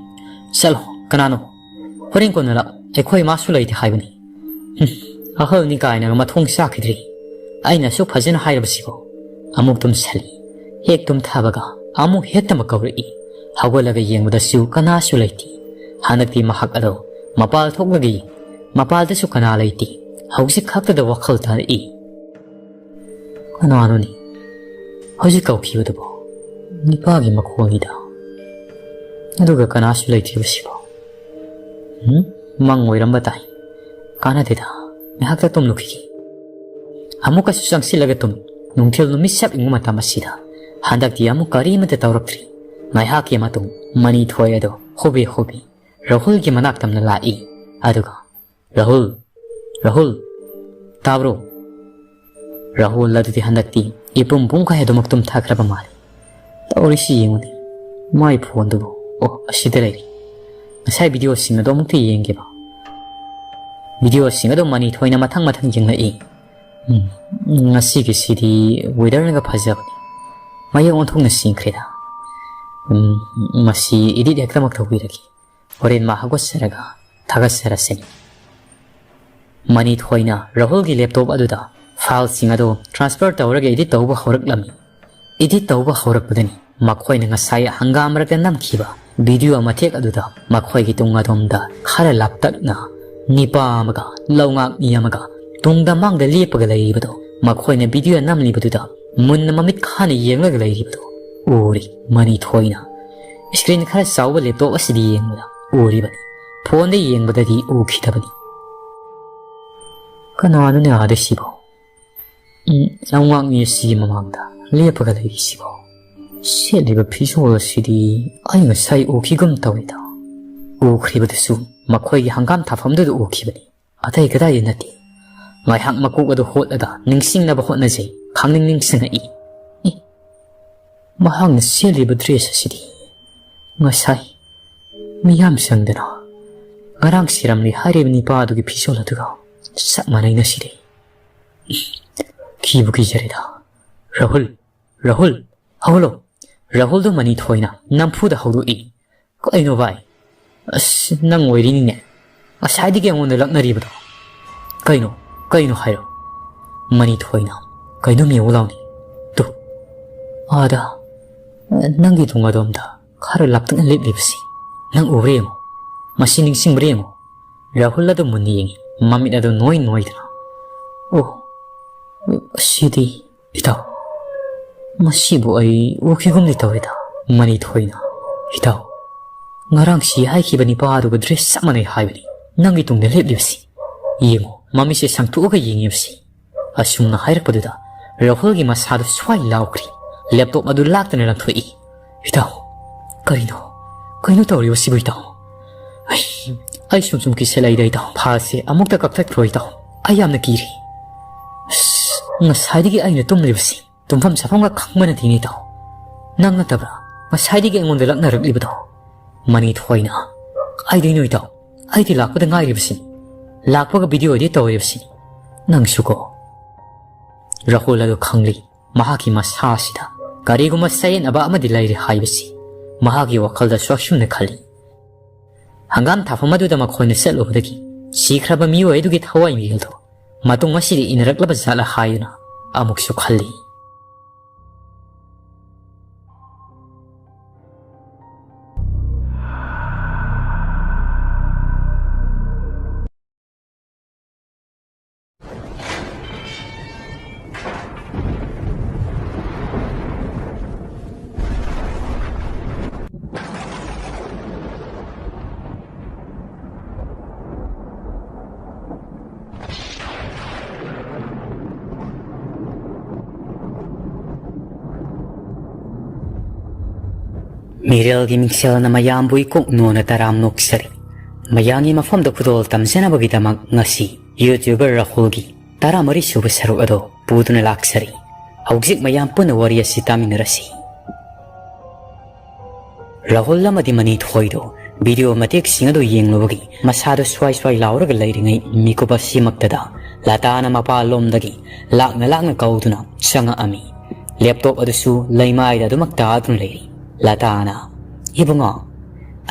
ꯆꯠꯂꯣ, ꯀꯅꯥꯅꯣ? ꯍꯣꯔꯦꯟ ꯀꯣꯟꯅ ꯂꯥꯛꯑꯣ, ꯑꯩꯈꯣꯏ ꯃꯥꯁꯨ ꯂꯩꯇꯦ ꯍꯥꯏꯕꯅꯤ꯫ ꯍꯨꯝ, ꯑꯍꯜꯅꯤ ꯀꯥꯏꯅꯒ ꯃꯊꯣꯡ ꯆꯥꯈꯤꯗ꯭ꯔꯤ꯫ ꯑꯩꯅ ꯑꯁꯨꯛ ꯐꯖꯅ ꯍꯥꯏꯔꯕꯁꯤꯕꯨ?" ꯑꯃꯨꯛ ꯇꯨꯝꯁꯜꯂꯤ꯫ ꯍꯦꯛ ꯇꯨꯝꯊꯕꯒ ꯑꯃꯨꯛ ꯍꯦꯛꯇꯃꯛ ꯀꯧꯔꯛꯏ꯫ ꯍꯧꯒꯠꯂꯒ ꯌꯦꯡꯕꯗꯁꯨ ꯀꯅꯥꯁꯨ ꯂꯩꯇꯦ꯫ ꯍꯟꯗꯛꯇꯤ ꯃꯍꯥꯛ ꯑꯗꯨ ꯃꯄꯥꯜ ꯊꯣꯛꯂꯒ ꯌꯦꯡ-, ꯃꯄꯥꯜꯗꯁꯨ ꯀꯅꯥ ꯂꯩꯇꯦ꯫ ꯍꯧꯖꯤꯛ ꯈꯛꯇꯗ ꯋꯥꯈꯜ ꯇꯥꯔꯛꯏ꯫ "ꯀꯅꯥꯅꯣꯅꯦ ꯍꯧꯖꯤꯛ ꯀꯧꯈꯤꯕꯗꯨꯕꯣ? ꯅꯤꯄꯥꯒꯤ ꯃꯈꯣꯜꯅꯤꯗ꯫ ꯑꯗꯨꯒ ꯀꯅꯥꯁꯨ ꯂꯩꯇ꯭ꯔꯤꯕꯁꯤꯕꯣ? ꯎꯝ? ꯃꯪ ꯑꯣꯏꯔꯝꯕ ꯇꯥꯏ꯫ ꯀꯥꯟꯅꯗꯦꯗ, ꯉꯥꯏꯍꯥꯛꯇ ꯇꯨꯝꯂꯨꯈꯤꯒꯦ꯫" ꯑꯃꯨꯛꯀꯁꯨ ꯆꯪꯁꯤꯜꯂꯒ ꯇꯨꯝꯃꯤ꯫ ꯅꯨꯡꯊꯤꯜ ꯅꯨꯃꯤꯠ ꯆꯞ ꯌꯨꯡꯕ ꯃꯇꯝ ꯑꯁꯤꯗ ꯍꯟꯗꯛꯇꯤ ꯑꯃꯨꯛ ꯀꯔꯤꯃꯠꯇ ꯇꯧꯔꯛꯇ꯭ꯔꯤ꯫ ꯉꯥꯏꯍꯥꯛꯀꯤ ꯃꯇꯨꯡ ꯃꯅꯤꯊꯣꯏ ꯑꯗꯨ ꯍꯣꯕꯦ ꯍꯣꯕꯦ ꯔꯥꯍꯨꯜꯒꯤ ꯃꯅꯥꯛ ꯇꯝꯅ ꯂꯥꯛꯏ꯫ ꯑꯗꯨꯒ, "ꯔꯥꯍꯨꯜ, ꯔꯥꯍꯨꯜ, ꯇꯥꯕ꯭ꯔꯣ? ꯔꯥꯍꯨꯜ ꯑꯗꯨꯗꯤ ꯍꯟꯗꯛꯇꯤ ꯏꯄꯨꯝ ꯄꯨꯝꯈꯩ ꯑꯗꯨꯃꯛ ꯇꯨꯝꯊꯈ꯭ꯔꯕ ꯃꯥꯜꯂꯤ꯫ ꯇꯧꯔꯤꯁꯤ ꯌꯦꯡꯉꯨꯅꯦ, ꯃꯥꯏ ꯐꯣꯟꯗꯨꯕꯨ꯫ ꯑꯣ, ꯑꯁꯤꯗ ꯂꯩꯔꯤ꯫ ꯉꯁꯥꯏ ꯚꯤꯗꯤꯑꯣꯁꯤꯡ ꯑꯗꯣ ꯑꯃꯨꯛꯇ ꯌꯦꯡꯒꯦꯕ꯫ ꯚꯤꯗꯤꯑꯣꯁꯤꯡ ꯑꯗꯣ ꯃꯅꯤ ꯊꯣꯏꯅ ꯃꯊꯪ ꯃꯊꯪ ꯌꯦꯡꯂꯛꯏ꯫ ꯎꯝ, ꯉꯁꯤꯒꯤꯁꯤꯗꯤ ꯋꯦꯗꯔꯅꯒ ꯐꯖꯕꯅꯤ꯫ ꯃꯌꯦꯛ ꯑꯣꯟꯊꯣꯛꯅ ꯁꯦꯡꯈ꯭ꯔꯦꯗ꯫ ꯎꯝ, ꯃꯁꯤ ꯏꯗꯤꯠ ꯍꯦꯛꯇꯃꯛ ꯇꯧꯕꯤꯔꯒꯦ꯫ ꯍꯣꯔꯦꯟ ꯃꯥ ꯍꯧꯒꯠꯆꯔꯒ ꯊꯥꯒꯠꯆꯔꯁꯤꯅꯤ꯫ ꯃꯅꯤ ꯊꯣꯏꯅ ꯔꯥꯍꯨꯜꯒꯤ ꯂꯦꯞꯇꯣꯞ ꯑꯗꯨꯗ ꯐꯥꯏꯜꯁꯤꯡ ꯑꯗꯨ ꯇ꯭ꯔꯥꯟꯁꯐꯔ ꯇꯧꯔꯒ ꯏꯗꯤꯠ ꯇꯧꯕ ꯍꯧꯔꯛꯂꯝꯃꯤ꯫ ꯏꯗꯤꯠ ꯇꯧꯕ ꯍꯧꯔꯛꯄꯗꯅꯤ ꯃꯈꯣꯏꯅ ꯉꯁꯥꯏ ꯍꯪꯒꯥꯝ ꯃꯔꯛꯇ ꯅꯝꯈꯤꯕ ꯚꯤꯗꯤꯑꯣ ꯃꯇꯦꯛ ꯑꯗꯨꯗ ꯃꯈꯣꯏꯒꯤ ꯇꯨꯡ ꯑꯗꯣꯝꯗ ꯈꯔ ꯂꯥꯞꯇꯛꯅ ꯅꯤꯄꯥ ꯑꯃꯒ ꯂꯧꯉꯥꯛ ꯃꯤ ꯑꯃꯒ ꯇꯨꯡꯗ ꯃꯥꯡꯗ ꯂꯦꯞꯄꯒ ꯂꯩꯔꯤꯕꯗꯨ, ꯃꯈꯣꯏꯅ ꯚꯤꯗꯤꯑꯣ ꯅꯝꯂꯤꯕꯗꯨꯗ ꯃꯨꯟꯅ ꯃꯃꯤꯠ ꯈꯥꯅ ꯌꯦꯡꯂꯒ ꯂꯩꯔꯤꯕꯗꯨ ꯎꯔꯤ꯫ ꯃꯅꯤ ꯊꯣꯏꯅ ꯁ꯭ꯀ꯭ꯔꯤꯟ ꯈꯔ ꯆꯥꯎꯕ ꯂꯦꯞꯇꯣꯞ ꯑꯁꯤꯗꯤ ꯌꯦꯡꯕꯗ ꯎꯔꯤꯕꯅꯤ, ꯐꯣꯟꯗ ꯌꯦꯡꯕꯗꯗꯤ ꯎꯈꯤꯗꯕꯅꯤ꯫ ꯀꯅꯥꯅꯣꯅꯦ ꯑꯥꯗ ꯁꯤꯕꯣ? ꯎꯝ, ꯂꯧꯉꯥꯛ ꯃꯤ ꯑꯁꯤꯒꯤ ꯃꯃꯥꯡꯗ ꯂꯦꯞꯄꯒ ꯂꯩꯔꯤꯁꯤꯕꯣ? ꯁꯦꯠꯂꯤꯕ ꯐꯤꯖꯣꯜ ꯑꯁꯤꯗꯤ ꯑꯩ ꯉꯁꯥꯏ ꯎꯈꯤꯒꯨꯝ ꯇꯧꯏꯗ꯫ ꯎꯈ꯭ꯔꯤꯕꯗꯨꯁꯨ ꯃꯈꯣꯏꯒꯤ ꯍꯪꯒꯥꯝ ꯊꯥꯐꯝꯗꯨꯗ ꯎꯈꯤꯕꯅꯤ꯫ ꯑꯇꯩ ꯀꯗꯥꯏꯗ ꯅꯠꯇꯦ꯫ ꯉꯥꯏꯍꯥꯛ ꯃꯀꯣꯛ ꯑꯗꯨ ꯍꯣꯠꯂꯒ ꯅꯤꯡꯁꯤꯡꯅꯕ ꯍꯣꯠꯅꯖꯩ꯫ ꯈꯪꯅꯤꯡ ꯅꯤꯡꯁꯤꯡꯉꯛꯏ꯫ ꯑꯦ, ꯃꯍꯥꯛꯅ ꯁꯦꯠꯂꯤꯕ ꯗ꯭ꯔꯦꯁ ꯑꯁꯤꯗꯤ ꯉꯁꯥꯏ ꯃꯤꯌꯥꯝ ꯆꯪꯗꯅ ꯉꯔꯥꯡ ꯁꯤꯔꯝꯂꯤ ꯍꯥꯏꯔꯤꯕ ꯅꯤꯄꯥ ꯑꯗꯨꯒꯤ ꯐꯤꯖꯣꯜ ꯑꯗꯨꯒ ꯆꯞ ꯃꯥꯟꯅꯩꯅ ꯁꯤꯔꯦ꯫ ꯀꯤꯕꯨ ꯀꯤꯖꯔꯦꯗ꯫ "ꯔꯥꯍꯨꯜ, ꯔꯥꯍꯨꯜ, ꯍꯧꯒꯠꯂꯣ!" ꯔꯥꯍꯨꯜꯗꯨ ꯃꯅꯤ ꯊꯣꯏꯅ ꯅꯝꯐꯨꯗ ꯍꯧꯗꯣꯛꯏ꯫ "ꯀꯩꯅꯣ ꯚꯥꯏ? ꯑꯁ, ꯅꯪ ꯑꯣꯏꯔꯤꯅꯤꯅꯦ꯫ ꯉꯁꯥꯏꯗꯒꯤ ꯑꯩꯉꯣꯟꯗ ꯂꯛꯅꯔꯤꯕꯗꯣ꯫ ꯀꯩꯅꯣ? ꯀꯩꯅꯣ ꯍꯥꯏꯔꯣ?" ꯃꯅꯤ ꯊꯣꯏꯅ ꯀꯩꯅꯣꯝ ꯌꯦꯡꯉꯨ ꯂꯥꯎꯅꯤ꯫ "ꯇꯨ, ꯑꯥꯗ, ꯅꯪꯒꯤ ꯇꯨꯡ ꯑꯗꯣꯝꯗ ꯈꯔ ꯂꯥꯞꯇꯛꯅ ꯂꯦꯞꯂꯤꯕꯁꯤ ꯅꯪ ꯎꯕ꯭ꯔꯥ ꯌꯦꯡꯉꯨ꯫ ꯃꯁꯤ ꯅꯤꯡꯁꯤꯡꯕ꯭ꯔꯥ ꯌꯦꯡꯉꯨ꯫" ꯔꯥꯍꯨꯜ ꯑꯗꯨ ꯃꯨꯟꯅ ꯌꯦꯡꯉꯤ, ꯃꯃꯤꯠ ꯑꯗꯨ ꯅꯣꯏ ꯅꯣꯏꯗꯅ꯫ "ꯑꯣ, ꯁꯤꯗꯤ ꯏꯇꯥꯎ, ꯃꯁꯤꯕꯨ ꯑꯩ ꯎꯈꯤꯒꯨꯝꯗꯤ ꯇꯧꯔꯦꯗ꯫" ꯃꯅꯤ ꯊꯣꯏꯅ, "ꯏꯇꯥꯎ, ꯉꯔꯥꯡ ꯁꯤ ꯍꯥꯏꯈꯤꯕ ꯅꯤꯄꯥ ꯑꯗꯨꯒ ꯗ꯭ꯔꯦꯁ ꯆꯞ ꯃꯥꯟꯅꯩ ꯍꯥꯏꯕꯅꯤ꯫ ꯅꯪꯒꯤ ꯇꯨꯡꯗ ꯂꯦꯞꯂꯤꯕꯁꯤ꯫ ꯌꯦꯡꯉꯨ, ꯃꯃꯤꯠꯁꯦ ꯁꯪꯇꯣꯛꯑꯒ ꯌꯦꯡꯉꯤꯕꯁꯤ꯫" ꯑꯁꯨꯝꯅ ꯍꯥꯏꯔꯛꯄꯗꯨꯗ ꯔꯥꯍꯨꯜꯒꯤ ꯃꯁꯥꯗꯨ ꯁ꯭ꯋꯥꯏ ꯂꯥꯎꯈ꯭ꯔꯤ꯫ ꯂꯦꯞꯇꯣꯞ ꯑꯗꯨ ꯂꯥꯛꯇꯅ ꯂꯪꯊꯣꯛꯏ꯫ "ꯏꯇꯥꯎ, ꯀꯔꯤꯅꯣ? ꯀꯩꯅꯣ ꯇꯧꯔꯤꯕꯁꯤꯕꯨ ꯏꯇꯥꯎ? ꯑꯩ, ꯑꯩ ꯁꯨꯝ ꯁꯨꯝ ꯀꯤꯁꯜꯂꯛꯏꯗ ꯏꯇꯥꯎ꯫ ꯐꯥꯏꯜꯁꯦ ꯑꯃꯨꯛꯇ ꯀꯛꯊꯠꯈ꯭ꯔꯣ ꯏꯇꯥꯎ꯫ ꯑꯩ ꯌꯥꯝꯅ ꯀꯤꯔꯤ꯫" "ꯑꯁ, ꯉꯁꯥꯏꯗꯒꯤ ꯑꯩꯅ ꯇꯨꯝꯂꯤꯕꯁꯤ ꯇꯨꯝꯐꯝ ꯆꯥꯐꯝꯒ ꯈꯪꯕ ꯅꯠꯇꯦꯅꯦ ꯏꯇꯥꯎ꯫ ꯅꯪ ꯅꯠꯇꯕ꯭ꯔꯥ ꯉꯁꯥꯏꯗꯒꯤ ꯑꯩꯉꯣꯟꯗ ꯂꯛꯅꯔꯛꯂꯤꯕꯗꯣ? ꯃꯅꯤꯊꯣꯏꯅ, "ꯀꯥꯏꯗꯩꯅꯣ ꯏꯇꯥꯎ? ꯑꯩꯗꯤ ꯂꯥꯛꯄꯗ ꯉꯥꯏꯔꯤꯕꯁꯤꯅꯤ꯫ ꯂꯥꯛꯄꯒ video edit ꯇꯧꯔꯤꯕꯁꯤꯅꯤ꯫ ꯅꯪꯁꯨꯀꯣ?" ꯔꯥꯍꯨꯜ ꯑꯗꯨ ꯈꯪꯂꯤ꯫ ꯃꯍꯥꯛꯀꯤ ꯃꯁꯥ ꯑꯁꯤꯗ ꯀꯔꯤꯒꯨꯝꯕ ꯆꯌꯦꯠꯅꯕ ꯑꯃꯗꯤ ꯂꯩꯔꯦ ꯍꯥꯏꯕꯁꯤ ꯃꯍꯥꯛꯀꯤ ꯋꯥꯈꯜꯗꯁꯨ ꯑꯁꯨꯝꯅ ꯈꯜꯂꯤ꯫ ꯍꯪꯒꯥꯝ ꯊꯥꯐꯝ ꯑꯗꯨꯗ ꯃꯈꯣꯏꯅ ꯆꯠꯂꯨꯕꯗꯒꯤ ꯁꯤꯈ꯭ꯔꯕ ꯃꯤꯑꯣꯏ ꯑꯗꯨꯒꯤ ꯊꯋꯥꯏ ꯃꯤꯍꯨꯜꯗꯨ ꯃꯇꯨꯡ ꯑꯁꯤꯗ ꯏꯟꯅꯔꯛꯂꯕ ꯖꯥꯠꯂ ꯍꯥꯏꯗꯨꯅ ꯑꯃꯨꯛꯁꯨ ꯈꯜꯂꯤ꯫ ꯃꯤꯔꯦꯜꯒꯤ ꯃꯤꯡꯁꯦꯜꯅ ꯃꯌꯥꯝꯕꯨ ꯏꯀꯣꯛ ꯅꯣꯟꯅ ꯇꯔꯥꯝ ꯅꯣꯛꯆꯔꯤ꯫ ꯃꯌꯥꯝꯒꯤ ꯃꯐꯝꯗ ꯈꯨꯗꯣꯜ ꯇꯝꯖꯅꯕꯒꯤꯗꯃꯛ ꯉꯁꯤ YouTuber ꯔꯥꯍꯨꯜꯒꯤ ꯇꯔꯥꯃꯔꯤ ꯁꯨꯕ ꯁꯔꯨꯛ ꯑꯗꯨ ꯄꯨꯗꯨꯅ ꯂꯥꯛꯆꯔꯤ꯫ ꯍꯧꯖꯤꯛ ꯃꯌꯥꯝ ꯄꯨꯟꯅ ꯋꯥꯔꯤ ꯑꯁꯤ ꯇꯥꯃꯤꯟꯅꯔꯁꯤ꯫ ꯔꯥꯍꯨꯜ ꯑꯃꯗꯤ ꯃꯅꯤꯊꯣꯏꯗꯨ video ꯃꯇꯦꯛꯁꯤꯡ ꯑꯗꯨ ꯌꯦꯡꯂꯨꯕꯒꯤ ꯃꯁꯥꯗꯨ ꯁ꯭ꯋꯥꯏ ꯁ꯭ꯋꯥꯏ ꯂꯥꯎꯔꯒ ꯂꯩꯔꯤꯉꯩ ꯃꯤꯀꯨꯞ ꯑꯁꯤꯃꯛꯇꯗ ꯂꯇꯥꯅ ꯃꯄꯥꯟꯂꯣꯝꯗꯒꯤ ꯂꯥꯛꯅ ꯂꯥꯛꯅ ꯀꯧꯗꯨꯅ ꯆꯪꯉꯛꯑꯝꯃꯤ꯫ Laptop ꯑꯗꯨꯁꯨ ꯂꯩꯃꯥꯏꯗ ꯑꯗꯨꯃꯛ ꯇꯥꯗꯨꯅ ꯂꯩꯔꯤ꯫ ꯂꯇꯥꯅ, "ꯏꯕꯨꯡꯉꯣ,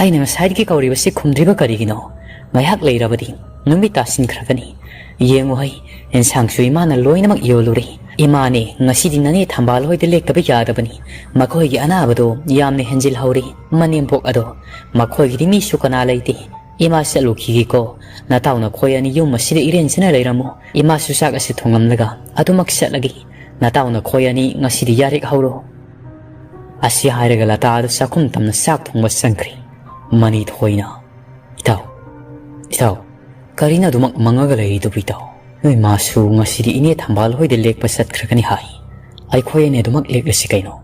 ꯑꯩꯅ ꯉꯁꯥꯏꯗꯒꯤ ꯀꯧꯔꯤꯕꯁꯤ ꯈꯨꯝꯗ꯭ꯔꯤꯕ ꯀꯔꯤꯒꯤꯅꯣ? ꯉꯥꯏꯍꯥꯛ ꯂꯩꯔꯕꯗꯤ ꯅꯨꯃꯤꯠ ꯇꯥꯁꯤꯟꯈ꯭ꯔꯒꯅꯤ꯫ ꯌꯦꯡꯉꯨ ꯍꯩ, ꯏꯟꯁꯥꯡꯁꯨ ꯏꯃꯥꯅ ꯂꯣꯏꯅꯃꯛ ꯌꯣꯜꯂꯨꯔꯦ꯫ ꯏꯃꯥꯅꯦ, ꯉꯁꯤꯗꯤ ꯅꯅꯦ ꯊꯝꯕꯥꯜ ꯍꯣꯏꯗ ꯂꯦꯛꯇꯕ ꯌꯥꯗꯕꯅꯤ꯫ ꯃꯈꯣꯏꯒꯤ ꯑꯅꯥꯕꯗꯣ ꯌꯥꯝꯅ ꯍꯦꯟꯖꯤꯜꯍꯧꯔꯦ꯫ ꯃꯅꯦꯝꯄꯣꯛ ꯑꯗꯣ, ꯃꯈꯣꯏꯒꯤꯗꯤ ꯃꯤꯁꯨ ꯀꯅꯥ ꯂꯩꯇꯦ꯫ ꯏꯃꯥ ꯆꯠꯂꯨꯈꯤꯒꯦꯀꯣ꯫ ꯅꯇꯥꯎ ꯅꯈꯣꯏ ꯑꯅꯤ ꯌꯨꯝ ꯑꯁꯤꯗ ꯏꯔꯦꯟꯖꯅ ꯂꯩꯔꯝꯃꯨ꯫ ꯏꯃꯥꯁꯨ ꯆꯥꯛ ꯑꯁꯤ ꯊꯣꯡꯂꯝꯂꯒ ꯑꯗꯨꯃꯛ ꯆꯠꯂꯒꯦ꯫ ꯅꯇꯥꯎ ꯅꯈꯣꯏ ꯑꯅꯤ ꯉꯁꯤꯗꯤ ꯌꯥꯔꯦꯛ ꯍꯧꯔꯣ꯫" ꯑꯁꯤ ꯍꯥꯏꯔꯒ ꯂꯇꯥꯗꯨ ꯆꯥꯛꯈꯨꯝ ꯇꯝꯅ ꯆꯥꯛ ꯊꯣꯡꯕ ꯆꯪꯈ꯭ꯔꯤ꯫ ꯃꯅꯤꯊꯣꯏꯅ, "ꯏꯇꯥꯎ, ꯏꯇꯥꯎ, ꯀꯔꯤꯅ ꯑꯗꯨꯃꯛ ꯃꯪꯉꯒ ꯂꯩꯔꯤꯗꯨꯕꯨ ꯏꯇꯥꯎ? ꯅꯣꯏ ꯃꯥꯁꯨ ꯉꯁꯤꯗꯤ ꯏꯅꯦ ꯊꯝꯕꯥꯜ ꯍꯣꯏꯗ ꯂꯦꯛꯄ ꯆꯠꯈ꯭ꯔꯒꯅꯤ ꯍꯥꯏ꯫ ꯑꯩꯈꯣꯏ ꯑꯅꯤ ꯑꯗꯨꯃꯛ ꯂꯦꯛꯂꯁꯤ ꯀꯩꯅꯣ?"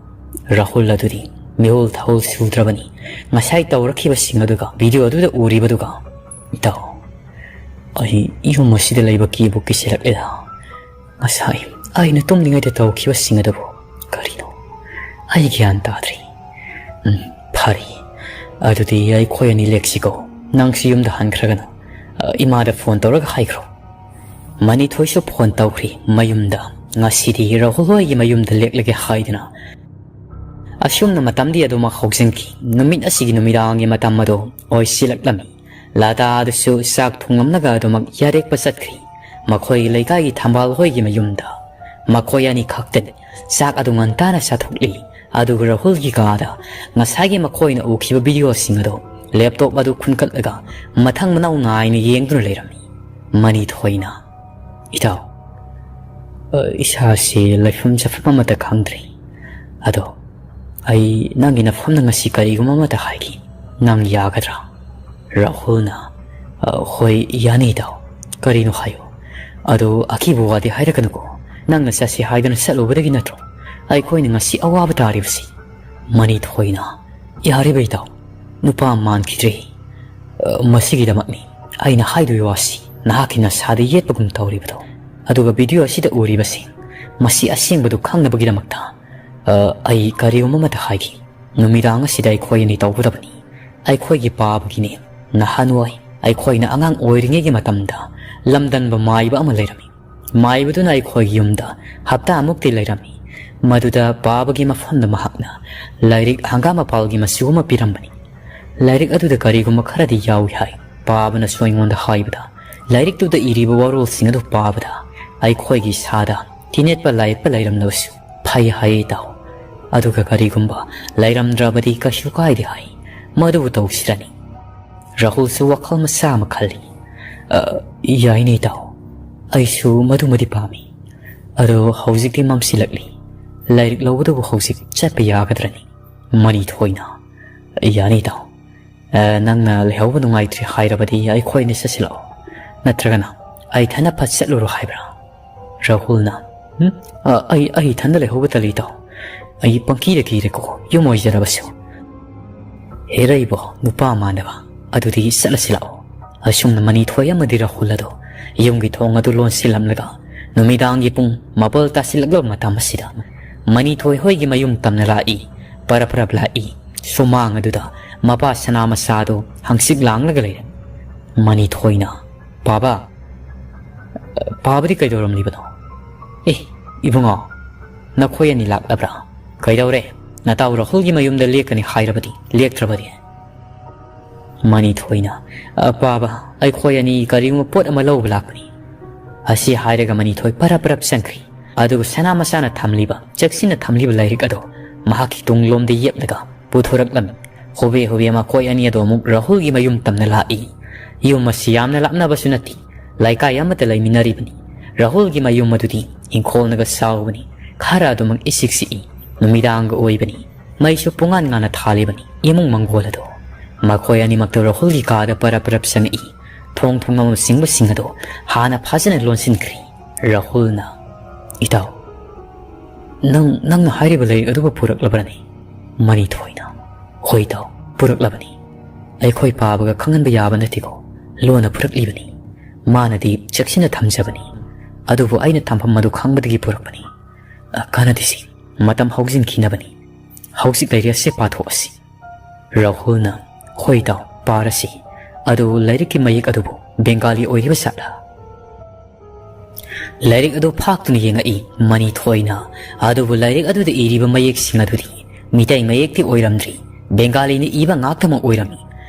ꯔꯥꯍꯨꯜ ꯑꯗꯨꯗꯤ ꯃꯤꯍꯨꯜ ꯊꯍꯨꯜ ꯁꯨꯗ꯭ꯔꯕꯅꯤ꯫ ꯉꯁꯥꯏ ꯇꯧꯔꯛꯈꯤꯕꯁꯤꯡ ꯑꯗꯨꯒ video ꯑꯗꯨꯗ ꯎꯔꯤꯕꯗꯨꯒ, "ꯏꯇꯥꯎ, ꯑꯩ ꯌꯨꯝ ꯑꯁꯤꯗ ꯂꯩꯕ ꯀꯤꯕꯨ ꯀꯤꯁꯤꯜꯂꯛꯂꯦꯗ꯫ ꯉꯁꯥꯏ ꯑꯩꯅ ꯇꯨꯝꯂꯤꯉꯩꯗ ꯇꯧꯈꯤꯕꯁꯤꯡ ꯑꯗꯨꯕꯨ ꯀꯔꯤꯅꯣ? ꯑꯩ ꯒ꯭ꯌꯥꯟ ꯇꯥꯗ꯭ꯔꯦ꯫ ꯎꯝ, ꯐꯔꯦ꯫ ꯑꯗꯨꯗꯤ ꯑꯩꯈꯣꯏ ꯑꯅꯤ ꯂꯦꯛꯁꯤꯀꯣ꯫ ꯅꯪꯁꯨ ꯌꯨꯝꯗ ꯍꯟꯈ꯭ꯔꯒꯅꯨ꯫ ꯑ, ꯏꯃꯥꯗ ꯐꯣꯟ ꯇꯧꯔꯒ ꯍꯥꯏꯈ꯭ꯔꯣ꯫ ꯃꯅꯤꯊꯣꯏꯁꯨ ꯐꯣꯟ ꯇꯧꯈ꯭ꯔꯤ ꯃꯌꯨꯝꯗ꯫ ꯉꯁꯤꯗꯤ ꯔꯥꯍꯨꯜ ꯍꯣꯏꯒꯤ ꯃꯌꯨꯝꯗ ꯂꯦꯛꯂꯒꯦ ꯍꯥꯏꯗꯨꯅ꯫ ꯑꯁꯨꯝꯅ ꯃꯇꯝꯗꯤ ꯑꯗꯨꯃꯛ ꯍꯧꯖꯤꯟꯈꯤ꯫ ꯅꯨꯃꯤꯠ ꯑꯁꯤꯒꯤ ꯅꯨꯃꯤꯗꯥꯡꯒꯤ ꯃꯇꯝ ꯑꯗꯨ ꯑꯣꯏꯁꯤꯜꯂꯛꯂꯝꯃꯤ꯫ ꯂꯇꯥ ꯑꯗꯨꯁꯨ ꯆꯥꯛ ꯊꯣꯡꯂꯝꯂꯒ ꯑꯗꯨꯃꯛ ꯌꯥꯔꯦꯛꯄ ꯆꯠꯈ꯭ꯔꯤ꯫ ꯃꯈꯣꯏꯒꯤ ꯂꯩꯀꯥꯏꯒꯤ ꯊꯝꯕꯥꯜ ꯍꯣꯏꯒꯤ ꯃꯌꯨꯝꯗ꯫ ꯃꯈꯣꯏ ꯑꯅꯤ ꯈꯛꯇꯅꯤ꯫ ꯆꯥꯛ ꯑꯗꯨ ꯉꯟꯇꯥꯅ ꯆꯥꯊꯣꯛꯂꯤ꯫ ꯑꯗꯨꯒ ꯔꯥꯍꯨꯜꯒꯤ ꯀꯥꯗ ꯉꯁꯥꯏꯒꯤ ꯃꯈꯣꯏꯅ ꯎꯈꯤꯕ ꯚꯤꯗꯤꯑꯣꯁꯤꯡ ꯑꯗꯨ ꯂꯦꯞꯇꯣꯞ ꯑꯗꯨ ꯈꯨꯟꯀꯠꯂꯒ ꯃꯊꯪ ꯃꯅꯥꯎ ꯅꯥꯏꯅ ꯌꯦꯡꯗꯨꯅ ꯂꯩꯔꯝꯃꯤ꯫ ꯃꯅꯤꯊꯣꯏꯅ, "ꯏꯇꯥꯎ, ꯑ, ꯏꯁꯥꯁꯤ ꯂꯩꯐꯝ ꯆꯥꯐꯝ ꯑꯃꯠꯇ ꯈꯪꯗ꯭ꯔꯦ꯫ ꯑꯗꯣ ꯑꯩ ꯅꯪꯒꯤ ꯅꯐꯝꯗ ꯉꯁꯤ ꯀꯔꯤꯒꯨꯝꯕ ꯑꯃꯠꯇ ꯍꯥꯏꯒꯦ꯫ ꯅꯪ ꯌꯥꯒꯗ꯭ꯔꯥ?" ꯔꯥꯍꯨꯜꯅ, "ꯑ, ꯍꯣꯏ, ꯌꯥꯅꯤ ꯏꯇꯥꯎ꯫ ꯀꯔꯤꯅꯣ ꯍꯥꯏꯌꯨ꯫ ꯑꯗꯣ ꯑꯀꯤꯕ ꯋꯥꯗꯤ ꯍꯥꯏꯔꯛꯀꯅꯨꯀꯣ꯫ ꯅꯪꯅ ꯆꯠꯁꯤ ꯍꯥꯏꯗꯨꯅ ꯆꯠꯂꯨꯕꯗꯒꯤ ꯅꯠꯇ꯭ꯔꯣ ꯑꯩꯈꯣꯏꯅ ꯉꯁꯤ ꯑꯋꯥꯕ ꯇꯥꯔꯤꯕꯁꯤ?" ꯃꯅꯤꯊꯣꯏꯅ, "ꯌꯥꯔꯤꯕ ꯏꯇꯥꯎ, ꯅꯨꯄꯥ ꯃꯥꯟꯈꯤꯗ꯭ꯔꯦ꯫ ꯑ, ꯃꯁꯤꯒꯤꯗꯃꯛꯅꯤ ꯑꯩꯅ ꯍꯥꯏꯗꯣꯏ ꯋꯥꯁꯤ ꯅꯍꯥꯛꯀꯤ ꯅꯁꯥꯗ ꯌꯦꯠꯄꯒꯨꯝ ꯇꯧꯔꯤꯕꯗꯣ꯫ ꯑꯗꯨꯒ ꯚꯤꯗꯤꯑꯣ ꯑꯁꯤꯗ ꯎꯔꯤꯕꯁꯤꯡ, ꯃꯁꯤ ꯑꯁꯦꯡꯕꯗꯨ ꯈꯪꯅꯕꯒꯤꯗꯃꯛꯇ, ꯑ, ꯑꯩ ꯀꯔꯤꯒꯨꯝꯕ ꯑꯃꯠꯇ ꯍꯥꯏꯒꯦ꯫ ꯅꯨꯃꯤꯗꯥꯡ ꯑꯁꯤꯗ ꯑꯩꯈꯣꯏ ꯑꯅꯤ ꯇꯧꯒꯗꯕꯅꯤ꯫ ꯑꯩꯈꯣꯏꯒꯤ ꯄꯥꯕꯒꯤꯅꯦ꯫ ꯅꯍꯥꯟꯋꯥꯏ ꯑꯩꯈꯣꯏꯅ ꯑꯉꯥꯡ ꯑꯣꯏꯔꯤꯉꯩꯒꯤ ꯃꯇꯝꯗ ꯂꯝꯗꯟꯕ ꯃꯥꯏꯕ ꯑꯃ ꯂꯩꯔꯝꯃꯤ꯫ ꯃꯥꯏꯕꯗꯨꯅ ꯑꯩꯈꯣꯏꯒꯤ ꯌꯨꯝꯗ ꯍꯞꯇꯥꯃꯨꯛꯇꯤ ꯂꯩꯔꯝꯃꯤ꯫ ꯃꯗꯨꯗ ꯄꯥꯕꯒꯤ ꯃꯐꯝꯗ ꯃꯍꯥꯛꯅ ꯂꯥꯏꯔꯤꯛ ꯍꯪꯒꯥꯝ ꯃꯄꯥꯜꯒꯤ ꯃꯆꯨ ꯑꯃ ꯄꯤꯔꯝꯕꯅꯤ꯫ ꯂꯥꯏꯔꯤꯛ ꯑꯗꯨꯗ ꯀꯔꯤꯒꯨꯝꯕ ꯈꯔꯗꯤ ꯌꯥꯎꯏ ꯍꯥꯏ꯫ ꯄꯥꯕꯅꯁꯨ ꯑꯩꯉꯣꯟꯗ ꯍꯥꯏꯕꯗ, ꯂꯥꯏꯔꯤꯛꯇꯨꯗ ꯏꯔꯤꯕ ꯋꯥꯔꯣꯜꯁꯤꯡ ꯑꯗꯨ ꯄꯥꯕꯗ ꯑꯩꯈꯣꯏꯒꯤ ꯏꯁꯥꯗ ꯇꯤꯅꯦꯠꯄ ꯂꯥꯏꯌꯦꯠꯄ ꯂꯩꯔꯝꯂꯕꯁꯨ ꯐꯩ ꯍꯥꯏꯌꯦ ꯏꯇꯥꯎ꯫ ꯑꯗꯨꯒ ꯀꯔꯤꯒꯨꯝꯕ ꯂꯩꯔꯝꯗ꯭ꯔꯕꯗꯤ ꯀꯩꯁꯨ ꯀꯥꯏꯗꯦ ꯍꯥꯏ꯫ ꯃꯗꯨꯕꯨ ꯇꯧꯁꯤꯔꯅꯤ?" ꯔꯥꯍꯨꯜꯁꯨ ꯋꯥꯈꯜ ꯃꯆꯥ ꯑꯃ ꯈꯜꯂꯤ꯫ "ꯑ, ꯌꯥꯏꯅꯦ ꯏꯇꯥꯎ, ꯑꯩꯁꯨ ꯃꯗꯨꯃꯗꯤ ꯄꯥꯝꯃꯤ꯫ ꯑꯗꯣ ꯍꯧꯖꯤꯛꯇꯤ ꯃꯝꯁꯤꯜꯂꯛꯂꯤ꯫ ꯂꯥꯏꯔꯤꯛ ꯂꯧꯕꯗꯨꯕꯨ ꯍꯧꯖꯤꯛ ꯆꯠꯄ ꯌꯥꯒꯗ꯭ꯔꯅꯤ?" ꯃꯅꯤꯊꯣꯏꯅ, "ꯌꯥꯅꯤ ꯏꯇꯥꯎ꯫ ꯑ, ꯅꯪꯅ ꯂꯩꯍꯧꯕ ꯅꯨꯡꯉꯥꯏꯇ꯭ꯔꯦ ꯍꯥꯏꯔꯕꯗꯤ ꯑꯩꯈꯣꯏꯅ ꯆꯠꯁꯤꯜꯂꯛꯑꯣ꯫ ꯅꯠꯇ꯭ꯔꯒꯅ ꯑꯩ ꯏꯊꯟꯗ ꯐꯠ ꯆꯠꯂꯨꯔꯣ ꯍꯥꯏꯕ꯭ꯔꯥ?" ꯔꯥꯍꯨꯜꯅ, "ꯎꯝ, ꯑ, ꯑꯩ, ꯑꯩ ꯏꯊꯟꯗ ꯂꯩꯍꯧꯕ ꯇꯜꯂꯤ ꯏꯇꯥꯎ꯫ ꯑꯩ ꯄꯪꯀꯤꯗ ꯀꯤꯔꯦꯀꯣ, ꯌꯨꯝ ꯑꯣꯏꯖꯔꯕꯁꯨ꯫" "ꯍꯦꯔꯩꯕꯣ, ꯅꯨꯄꯥ ꯃꯥꯟꯅꯕ, ꯑꯗꯨꯗꯤ ꯆꯠꯂꯁꯤ ꯂꯥꯛꯑꯣ꯫" ꯑꯁꯨꯝꯅ ꯃꯅꯤꯊꯣꯏ ꯑꯃꯗꯤ ꯔꯥꯍꯨꯜ ꯑꯗꯨ ꯌꯨꯝꯒꯤ ꯊꯣꯡ ꯑꯗꯨ ꯂꯣꯟꯁꯤꯜꯂꯝꯂꯒ ꯅꯨꯃꯤꯗꯥꯡꯒꯤ ꯄꯨꯡ ꯃꯥꯄꯜ ꯇꯥꯁꯤꯜꯂꯛꯂꯕ ꯃꯇꯝ ꯑꯁꯤꯗ ꯃꯅꯤꯊꯣꯏ ꯍꯣꯏꯒꯤ ꯃꯌꯨꯝ ꯇꯝꯅ ꯂꯥꯛꯏ꯫ ꯄꯔꯞ ꯄꯔꯞ ꯂꯥꯛꯏ꯫ ꯁꯨꯃꯥꯡ ꯑꯗꯨꯗ ꯃꯄꯥ ꯁꯅꯥ ꯃꯆꯥꯗꯨ ꯍꯪꯆꯤꯠ ꯂꯥꯡꯂꯒ ꯂꯩꯔꯦ꯫ ꯃꯅꯤꯊꯣꯏꯅ, "ꯄꯥꯕ, ꯄꯥꯕꯗꯤ ꯀꯩꯗꯧꯔꯝꯂꯤꯕꯅꯣ? ꯑꯦ, ꯏꯕꯨꯡꯉꯣ, ꯅꯈꯣꯏ ꯑꯅꯤ ꯂꯥꯛꯂꯕ꯭ꯔꯥ? ꯀꯩꯗꯧꯔꯦ? ꯅꯇꯥꯎ ꯔꯥꯍꯨꯜꯒꯤ ꯃꯌꯨꯝꯗ ꯂꯦꯛꯀꯅꯤ ꯍꯥꯏꯔꯕꯗꯤ ꯂꯦꯛꯇ꯭ꯔꯕꯗꯤ?" ꯃꯅꯤꯊꯣꯏꯅ, "ꯑ, ꯄꯥꯕ, ꯑꯩꯈꯣꯏ ꯑꯅꯤ ꯀꯔꯤꯒꯨꯝꯕ ꯄꯣꯠ ꯑꯃ ꯂꯧꯕ ꯂꯥꯛꯄꯅꯤ꯫" ꯑꯁꯤ ꯍꯥꯏꯔꯒ ꯃꯅꯤꯊꯣꯏ ꯄꯔꯞ ꯄꯔꯞ ꯆꯪꯈ꯭ꯔꯤ꯫ ꯑꯗꯨꯒ ꯁꯅꯥ ꯃꯆꯥꯅ ꯊꯝꯂꯤꯕ, ꯆꯦꯛꯁꯤꯟꯅ ꯊꯝꯂꯤꯕ ꯂꯥꯏꯔꯤꯛ ꯑꯗꯣ ꯃꯍꯥꯛꯀꯤ ꯇꯨꯡꯂꯣꯝꯗ ꯌꯦꯞꯂꯒ ꯄꯨꯊꯣꯔꯛꯂꯝꯃꯤ꯫ ꯍꯣꯕꯦ ꯍꯣꯕꯦ ꯃꯈꯣꯏ ꯑꯅꯤ ꯑꯗꯣ ꯑꯃꯨꯛ ꯔꯥꯍꯨꯜꯒꯤ ꯃꯌꯨꯝ ꯇꯝꯅ ꯂꯥꯛꯏ꯫ ꯌꯨꯝ ꯑꯁꯤ ꯌꯥꯝꯅ ꯂꯥꯞꯅꯕꯁꯨ ꯅꯠꯇꯦ꯫ ꯂꯩꯀꯥꯏ ꯑꯃꯠꯇ ꯂꯩꯃꯤꯟꯅꯔꯤꯕꯅꯤ꯫ ꯔꯥꯍꯨꯜꯒꯤ ꯃꯌꯨꯝ ꯑꯗꯨꯗꯤ ꯏꯪꯈꯣꯜꯅꯒ ꯆꯥꯎꯕꯅꯤ꯫ ꯈꯔ ꯑꯗꯨꯃꯛ ꯏꯆꯤꯛ ꯆꯤꯛꯏ꯫ ꯅꯨꯃꯤꯗꯥꯡꯒ ꯑꯣꯏꯕꯅꯤ꯫ ꯃꯩꯁꯨ ꯄꯨꯡꯉꯥꯟ ꯉꯥꯟꯅ ꯊꯥꯜꯂꯤꯕꯅꯤ꯫ ꯏꯃꯨꯡ ꯃꯪꯒꯣꯜ ꯑꯗꯣ, ꯃꯈꯣꯏ ꯑꯅꯤꯃꯛꯇ ꯔꯥꯍꯨꯜꯒꯤ ꯀꯥꯗ ꯄꯔꯞ ꯄꯔꯞ ꯆꯪꯉꯛꯏ꯫ ꯊꯣꯡ ꯊꯣꯡꯅꯥꯎꯅꯆꯤꯡꯕꯁꯤꯡ ꯑꯗꯣ ꯍꯥꯟꯅ ꯐꯖꯅ ꯂꯣꯟꯁꯤꯟꯈ꯭ꯔꯦ꯫ ꯔꯥꯍꯨꯜꯅ, "ꯏꯇꯥꯎ, ꯅꯪ, ꯅꯪꯅ ꯍꯥꯏꯔꯤꯕ ꯂꯥꯏꯔꯤꯛ ꯑꯗꯨꯕꯨ ꯄꯨꯔꯛꯂꯕ꯭ꯔꯅꯦ?" ꯃꯅꯤꯊꯣꯏꯅ, "ꯍꯣꯏ ꯏꯇꯥꯎ, ꯄꯨꯔꯛꯂꯕꯅꯤ꯫ ꯑꯩꯈꯣꯏ ꯄꯥꯕꯒ ꯈꯪꯍꯟꯕ ꯌꯥꯕ ꯅꯠꯇꯦꯀꯣ꯫ ꯂꯣꯟꯅ ꯄꯨꯔꯛꯂꯤꯕꯅꯤ꯫ ꯃꯥꯅꯗꯤ ꯆꯦꯛꯁꯤꯟꯅ ꯊꯝꯖꯕꯅꯤ꯫ ꯑꯗꯨꯕꯨ ꯑꯩꯅ ꯊꯝꯐꯝ ꯑꯗꯨ ꯈꯪꯕꯗꯒꯤ ꯄꯨꯔꯛꯄꯅꯤ꯫ ꯑ, ꯀꯥꯟꯅꯗꯦꯁꯤ, ꯃꯇꯝ ꯍꯧꯖꯤꯟꯈꯤꯅꯕꯅꯤ꯫ ꯍꯧꯖꯤꯛ ꯂꯩꯔꯦ, ꯑꯁꯤ ꯄꯥꯊꯣꯛꯑꯁꯤ꯫" ꯔꯥꯍꯨꯜꯅ, "ꯍꯣꯏ ꯏꯇꯥꯎ, ꯄꯥꯔꯁꯤ꯫ ꯑꯗꯨ ꯂꯥꯏꯔꯤꯛꯀꯤ ꯃꯌꯦꯛ ꯑꯗꯨꯕꯨ ꯕꯦꯡꯒꯥꯂꯤ ꯑꯣꯏꯔꯤꯕ ꯖꯥꯠꯂꯥ?" ꯂꯥꯏꯔꯤꯛ ꯑꯗꯨ ꯐꯥꯛꯇꯨꯅ ꯌꯦꯡꯉꯛꯏ ꯃꯅꯤꯊꯣꯏꯅ꯫ ꯑꯗꯨꯕꯨ ꯂꯥꯏꯔꯤꯛ ꯑꯗꯨꯗ ꯏꯔꯤꯕ ꯃꯌꯦꯛꯁꯤꯡ ꯑꯗꯨꯗꯤ ꯃꯤꯇꯩ ꯃꯌꯦꯛꯇꯤ ꯑꯣꯏꯔꯝꯗ꯭ꯔꯤ, ꯕꯦꯡꯒꯥꯂꯤꯅ ꯏꯕ ꯉꯥꯛꯇꯃꯛ ꯑꯣꯏꯔꯝꯃꯤ꯫